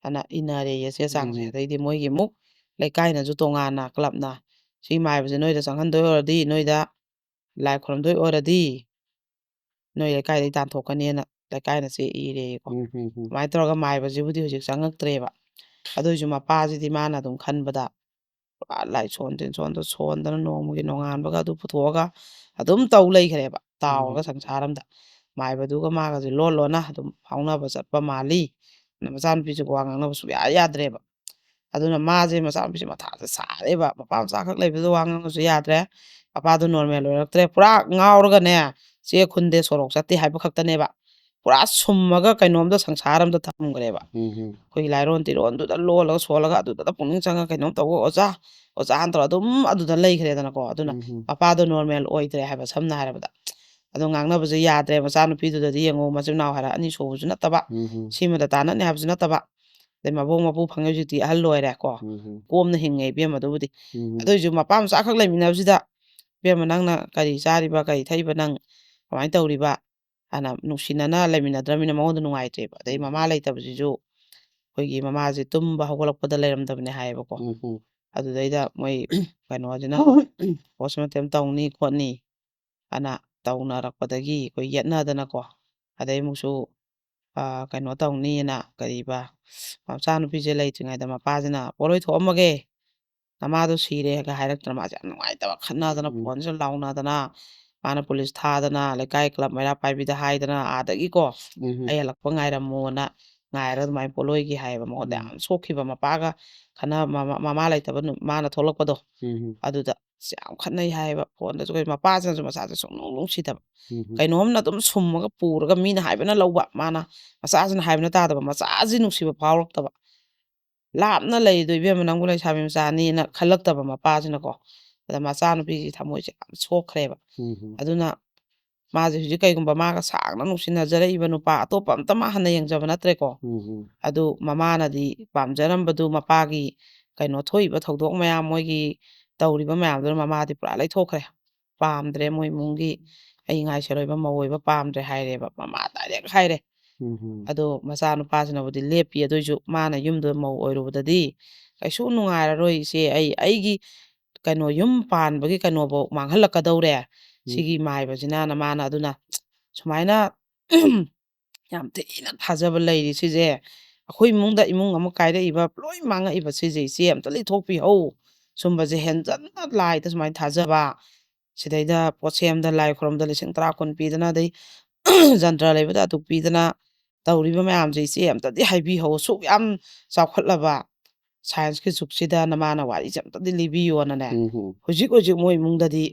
ꯑꯅ ꯏꯟꯅꯔꯦꯌꯦ ꯆꯦ ꯆꯥꯡꯁꯦ꯫ ꯎꯝ꯫ ꯑꯗꯩꯗꯤ ꯃꯣꯏꯒꯤ ꯑꯃꯨꯛ ꯂꯩꯀꯥꯏꯅꯁꯨ ꯇꯣꯉꯥꯟꯅ ꯀ꯭ꯂꯕꯅ ꯁꯤ ꯃꯥꯏꯕꯁꯦ ꯅꯣꯏꯗ ꯆꯪꯍꯟꯗꯣꯏ ꯑꯣꯏꯔꯗꯤ, ꯅꯣꯏꯗ ꯂꯥꯏ ꯈꯨꯔꯨꯝꯗꯣꯏ ꯑꯣꯏꯔꯗꯤ ꯅꯣꯏ ꯂꯩꯀꯥꯏꯗꯒꯤ ꯇꯥꯟꯊꯣꯛꯀꯅꯤꯅ ꯂꯩꯀꯥꯏꯅ ꯆꯦ ꯏꯔꯦꯌꯦꯀꯣ꯫ ꯎꯝ, ꯎꯝ, ꯎꯝ꯫ ꯑꯗꯨꯃꯥꯏꯅ ꯇꯧꯔꯒ ꯃꯥꯏꯕꯁꯤꯕꯨꯗꯤ ꯍꯧꯖꯤꯛ ꯆꯪꯉꯛꯇ꯭ꯔꯦꯕ꯫ ꯑꯗꯨꯏꯁꯨ ꯃꯄꯥꯁꯤꯗꯤ ꯃꯥꯅ ꯑꯗꯨꯝ ꯈꯟꯕꯗ ꯄꯨꯔꯥ ꯂꯥꯏꯁꯣꯟ ꯇꯤꯟꯁꯣꯟꯗ ꯁꯣꯟꯗꯅ ꯅꯣꯡꯃꯒꯤ ꯅꯣꯡꯉꯥꯟꯕꯒ ꯑꯗꯨ ꯄꯨꯊꯣꯛꯑꯒ ꯑꯗꯨꯝ ꯇꯧ ꯂꯩꯈ꯭ꯔꯦꯕ, ꯇꯥꯎꯔꯒ ꯎꯝ꯫ ꯁꯪꯁꯥꯔ ꯑꯝꯗ꯫ ꯃꯥꯏꯕꯗꯨꯒ ꯃꯥꯒꯁꯦ ꯂꯣꯟ ꯂꯣꯟꯅ ꯑꯗꯨꯝ ꯐꯥꯎꯅꯕ ꯆꯠꯄ ꯃꯥꯜꯂꯤ꯫ ꯑꯗꯨꯅ ꯃꯆꯥꯅꯨꯄꯤꯁꯦ ꯋꯥ ꯉꯥꯡꯅꯕ ꯁꯨꯡꯌꯥ ꯌꯥꯗ꯭ꯔꯦꯕ꯫ ꯑꯗꯨꯅ ꯃꯥꯁꯦ ꯃꯆꯥꯅꯨꯄꯤꯁꯦ ꯃꯊꯥꯁꯦ ꯁꯥꯔꯦꯕ, ꯃꯄꯥ ꯃꯆꯥꯈꯛ ꯂꯩꯕꯗꯨꯗ ꯋꯥ ꯉꯥꯡꯕꯁꯨ ꯌꯥꯗ꯭ꯔꯦ, ꯃꯄꯥꯗꯣ ꯅꯣꯔꯃꯦꯜ ꯑꯣꯏꯔꯛꯇ꯭ꯔꯦ, ꯄꯨꯔꯥ ꯉꯥꯎꯔꯒꯅꯦ ꯆꯦ ꯈꯨꯟꯗꯦ ꯁꯣꯔꯣꯛ ꯆꯠꯇꯦ ꯍꯥꯏꯕ ꯈꯛꯇꯅꯦꯕ, ꯄꯨꯔꯥ ꯁꯨꯝꯃꯒ ꯀꯩꯅꯣꯝꯗ ꯁꯪꯁꯥꯔ ꯑꯝꯗ ꯊꯝꯈ꯭ꯔꯦꯕ꯫ ꯎꯝ, ꯎꯝ꯫ ꯑꯩꯈꯣꯏꯒꯤ ꯂꯥꯏꯔꯣꯟ ꯇꯤꯔꯣꯟꯗꯨꯗ ꯂꯣꯜꯂꯒ ꯁꯣꯜꯂꯒ ꯑꯗꯨꯗ ꯄꯨꯛꯅꯤꯡ ꯆꯪꯉꯒ ꯀꯩꯅꯣꯝ ꯇꯧꯕ, "ꯑꯣꯖꯥ, ꯑꯣꯖꯥꯅ ꯇꯧꯔ ꯑꯗꯨꯝ ꯑꯗꯨꯗ ꯂꯩꯈ꯭ꯔꯦꯗꯅꯀꯣ"꯫ ꯑꯗꯨꯅ ꯎꯝ, ꯎꯝ꯫ ꯃꯄꯥꯗꯣ ꯅꯣꯔꯃꯦꯜ ꯑꯣꯏꯗ꯭ꯔꯦ ꯍꯥꯏꯕ, ꯁꯝꯅ ꯍꯥꯏꯔꯕꯗ꯫ ꯑꯗꯣ ꯉꯥꯡꯅꯕꯁꯨ ꯌꯥꯗ꯭ꯔꯦ, ꯃꯆꯥꯅꯨꯄꯤꯗꯨꯗꯗꯤ ꯌꯦꯡꯉꯣ, ꯃꯆꯤꯟ ꯃꯅꯥꯎ ꯍꯥꯏꯔ ꯑꯅꯤ ꯁꯨꯕꯁꯨ ꯅꯠꯇꯕ, ꯎꯝ, ꯎꯝ꯫ ꯁꯤꯃꯗ ꯇꯥꯟꯅꯅꯤ ꯍꯥꯏꯕꯁꯨ ꯅꯠꯇꯕ, ꯑꯗꯩ ꯃꯕꯣꯛ ꯃꯄꯨ ꯐꯪꯉꯦ ꯍꯧꯖꯤꯛꯇꯤ ꯑꯍꯜ ꯑꯣꯏꯔꯦꯀꯣ, ꯎꯝ, ꯎꯝ꯫ ꯀꯣꯝꯅ ꯍꯤꯡꯉꯦ ꯏꯕꯦꯝꯃ ꯑꯗꯨꯕꯨꯗꯤ꯫ ꯎꯝ, ꯎꯝ꯫ ꯑꯗꯨ ꯑꯣꯏꯁꯨ ꯃꯄꯥ ꯃꯆꯥꯈꯛ ꯂꯩꯃꯤꯟꯅꯕꯁꯤꯗ, "ꯏꯕꯦꯝꯃ, ꯅꯪꯅ ꯀꯔꯤ ꯆꯥꯔꯤꯕ, ꯀꯔꯤ ꯊꯛꯏꯕ, ꯅꯪ ꯀꯃꯥꯏꯅ ꯇꯧꯔꯤꯕ?" ꯍꯥꯏꯅ ꯅꯨꯡꯁꯤꯅꯅ ꯂꯩꯃꯤꯟꯅꯗ꯭ꯔꯕꯅꯤꯅ ꯃꯉꯣꯟꯗ ꯅꯨꯡꯉꯥꯏꯇ꯭ꯔꯦꯕ꯫ ꯑꯗꯩ ꯎꯝ꯫ ꯃꯃꯥ ꯂꯩꯇꯕꯁꯤꯁꯨ ꯑꯩꯈꯣꯏꯒꯤ ꯃꯃꯥꯁꯦ ꯇꯨꯝꯕ ꯍꯧꯒꯠꯂꯛꯄꯗ ꯂꯩꯔꯝꯗꯕꯅꯦ ꯍꯥꯏꯌꯦꯕꯀꯣ꯫ ꯎꯝ, ꯎꯝ꯫ ꯑꯗꯨꯗꯩꯗ ꯃꯣꯏ ꯀꯩꯅꯣꯁꯤꯅ ꯄꯣꯁꯃꯣꯔꯇꯦꯝ ꯇꯧꯅꯤ ꯈꯣꯠꯅꯤ ꯑꯅ ꯇꯧꯅꯔꯛꯄꯗꯒꯤ ꯑꯩꯈꯣꯏ ꯌꯦꯠꯅꯗꯅꯀꯣ, ꯑꯗꯩ ꯑꯃꯨꯛꯁꯨ, ꯑ, ꯀꯩꯅꯣ ꯇꯧꯅꯤꯅ, ꯀꯔꯤꯕ, ꯃꯆꯥꯅꯨꯄꯤꯁꯦ ꯂꯩꯇ꯭ꯔꯤꯉꯩꯗ ꯃꯄꯥꯁꯤꯅ "ꯄꯣꯠꯂꯣꯏ ꯊꯣꯛꯑꯝꯃꯒꯦ, ꯅꯃꯥꯗꯣ ꯁꯤꯔꯦꯒ" ꯍꯥꯏꯔꯛꯇꯅ ꯃꯥꯁꯦ ꯌꯥꯝ ꯅꯨꯡꯉꯥꯏꯇꯕ, ꯈꯠꯅꯗꯅ, ꯎꯝ꯫ ꯐꯣꯟꯁꯦ ꯂꯥꯎꯅꯗꯅ, ꯃꯥꯅ ꯄꯨꯂꯤꯁ ꯊꯥꯗꯅ, ꯂꯩꯀꯥꯏ ꯀ꯭ꯂꯕ ꯃꯩꯔꯥ ꯄꯥꯏꯕꯤꯗ ꯍꯥꯏꯗꯅ, ꯑꯥꯗꯒꯤꯀꯣ, ꯎꯝ꯫ "ꯑꯩ ꯍꯜꯂꯛꯄ ꯉꯥꯏꯔꯝꯃꯣꯅ" ꯉꯥꯏꯔꯒ ꯑꯗꯨꯃꯥꯏꯅ ꯄꯣꯠꯂꯣꯏꯒꯤ ꯍꯥꯏꯌꯦꯕ꯫ ꯃꯉꯣꯟꯗ ꯎꯝ꯫ ꯌꯥꯝ ꯁꯣꯛꯈꯤꯕ, ꯃꯄꯥꯒ ꯈꯠꯅ-, ꯃꯃꯥ, ꯃꯃꯥ ꯂꯩꯇꯕ ꯅꯨ-, ꯃꯥꯅ ꯊꯣꯛꯂꯛꯄꯗꯣ, ꯎꯝ꯫ ꯑꯗꯨꯗ ꯑꯁ ꯌꯥꯝ ꯈꯠꯅꯩ ꯍꯥꯏꯌꯦꯕ꯫ ꯐꯣꯟꯗꯁꯨ ꯀꯩ-, ꯃꯄꯥꯁꯤꯅꯁꯨ ꯃꯆꯥꯁꯦ ꯁꯨꯡꯅꯨꯡ ꯅꯨꯡꯁꯤꯗꯕ꯫ ꯎꯝ꯫ ꯀꯩꯅꯣꯝꯅ ꯑꯗꯨꯝ ꯁꯨꯝꯃꯒ ꯄꯨꯔꯒ ꯃꯤꯅ ꯍꯥꯏꯕꯅ ꯂꯧꯕ, ꯃꯥꯅ ꯃꯆꯥꯁꯤꯅ ꯍꯥꯏꯕꯅ ꯇꯥꯗꯕ, ꯃꯆꯥꯁꯤ ꯅꯨꯡꯁꯤꯕ ꯐꯥꯎꯔꯛꯇꯕ꯫ "ꯂꯥꯞꯅ ꯂꯩꯗꯣ ꯏꯕꯦꯝꯃ, ꯅꯪꯕꯨ ꯂꯩꯁꯥꯕꯤ ꯃꯆꯥꯅꯤꯅ" ꯈꯜꯂꯛꯇꯕ ꯃꯄꯥꯁꯤꯅꯀꯣ꯫ ꯑꯗ ꯃꯆꯥꯅꯨꯄꯤꯒꯤ ꯊꯃꯣꯏꯁꯦ ꯌꯥꯝ ꯁꯣꯛꯈ꯭ꯔꯦꯕ꯫ ꯎꯝ꯫ ꯑꯗꯨꯅ ꯃꯥꯁꯦ ꯍꯧꯖꯤꯛ ꯀꯩꯒꯨꯝꯕ ꯃꯥꯒ ꯁꯥꯡꯅ ꯅꯨꯡꯁꯤꯅꯖꯔꯛꯏꯕ ꯅꯨꯄꯥ ꯑꯇꯣꯞꯄ ꯑꯝꯇ ꯃꯥ ꯍꯟꯅ ꯌꯦꯡꯖꯕ ꯅꯠꯇ꯭ꯔꯦꯀꯣ꯫ ꯎꯝ꯫ ꯑꯗꯨ ꯃꯃꯥꯅꯗꯤ ꯄꯥꯝꯖꯔꯝꯕꯗꯨ, ꯃꯄꯥꯒꯤ ꯀꯩꯅꯣ ꯊꯣꯛꯏꯕ ꯊꯧꯗꯣꯛ ꯃꯌꯥꯝ, ꯃꯣꯏꯒꯤ ꯇꯧꯔꯤꯕ ꯃꯌꯥꯝꯗꯨꯅ ꯃꯃꯥꯗꯤ ꯄꯨꯔꯥ ꯂꯩꯊꯣꯛꯈ꯭ꯔꯦ꯫ ꯄꯥꯝꯗ꯭ꯔꯦ, ꯃꯣꯏ ꯏꯃꯨꯡꯒꯤ "ꯑꯩ ꯉꯥꯏꯁꯦ ꯑꯔꯣꯏꯕ ꯃꯧ ꯑꯣꯏꯕ ꯄꯥꯝꯗ꯭ꯔꯦ" ꯍꯥꯏꯔꯦꯕ꯫ ꯃꯃꯥ ꯗꯥꯏꯔꯦꯛ ꯍꯥꯏꯔꯦ꯫ ꯎꯝ ꯎꯝ ꯑꯗꯣ ꯃꯆꯥꯅꯨꯄꯥꯁꯤꯅꯕꯨꯗꯤ ꯂꯦꯞꯄꯤ, ꯑꯗꯨꯏꯁꯨ ꯃꯥꯅ ꯌꯨꯝꯗ ꯃꯧ ꯑꯣꯏꯔꯨꯕꯗꯗꯤ ꯀꯩꯁꯨ ꯅꯨꯡꯉꯥꯏꯔꯔꯣꯏ ꯏꯆꯦ, ꯑꯩ ꯑꯩꯒꯤ ꯀꯩꯅꯣ ꯌꯨꯝ ꯄꯥꯟꯕꯒꯤ ꯀꯩꯅꯣꯐꯧ ꯃꯥꯡꯍꯜꯂꯛꯀꯗꯧꯔꯦ ꯎꯝ ꯁꯤꯒꯤ ꯃꯥꯏꯕꯁꯤꯅꯅ꯫ ꯃꯥꯅ ꯑꯗꯨꯅ ꯁꯨꯃꯥꯏꯅ ꯌꯥꯝ ꯊꯤꯅ ꯊꯥꯖꯕ ꯂꯩꯔꯤ ꯁꯤꯁꯦ꯫ ꯑꯩꯈꯣꯏ ꯏꯃꯨꯡꯗ ꯏꯃꯨꯡ ꯑꯃ ꯀꯥꯏꯔꯛꯏꯕ ꯂꯣꯏ ꯃꯥꯡꯉꯛꯏꯕ ꯁꯤꯁꯦ ꯏꯆꯦ ꯑꯝꯇ ꯂꯩꯊꯣꯛꯄꯤꯍꯧ꯫ ꯁꯨꯝꯕꯁꯦ ꯍꯦꯟꯖꯟꯅ ꯂꯥꯏꯗ ꯁꯨꯃꯥꯏꯅ ꯊꯥꯖꯕ, ꯁꯤꯗꯩꯗ ꯄꯣꯠꯁꯦꯝꯗ ꯂꯥꯏ ꯈꯨꯔꯨꯝꯗ ꯂꯤꯁꯤꯡ ꯇꯔꯥ ꯀꯨꯟ ꯄꯤꯗꯅ, ꯑꯗꯩ ꯖꯟꯇ꯭ꯔ ꯂꯩꯕꯗ ꯑꯗꯨꯛ ꯄꯤꯗꯅ ꯇꯧꯔꯤꯕ ꯃꯌꯥꯝꯁꯦ ꯏꯆꯦ ꯑꯝꯇꯗꯤ ꯍꯥꯏꯕꯤꯍꯧ꯫ ꯑꯁꯨꯛ ꯌꯥꯝ ꯆꯥꯎꯈꯠꯂꯕ ꯁꯥꯏꯟꯁꯀꯤ ꯖꯨꯛꯁꯤꯗ ꯅꯃꯥꯅ ꯋꯥꯔꯤꯁꯦ ꯑꯝꯇꯗꯤ ꯂꯤꯕꯤꯌꯣꯅꯅꯦ꯫ ꯎꯝ ꯎꯝ ꯍꯧꯖꯤꯛ ꯍꯧꯖꯤꯛ ꯃꯣꯏ ꯏꯃꯨꯡꯗꯗꯤ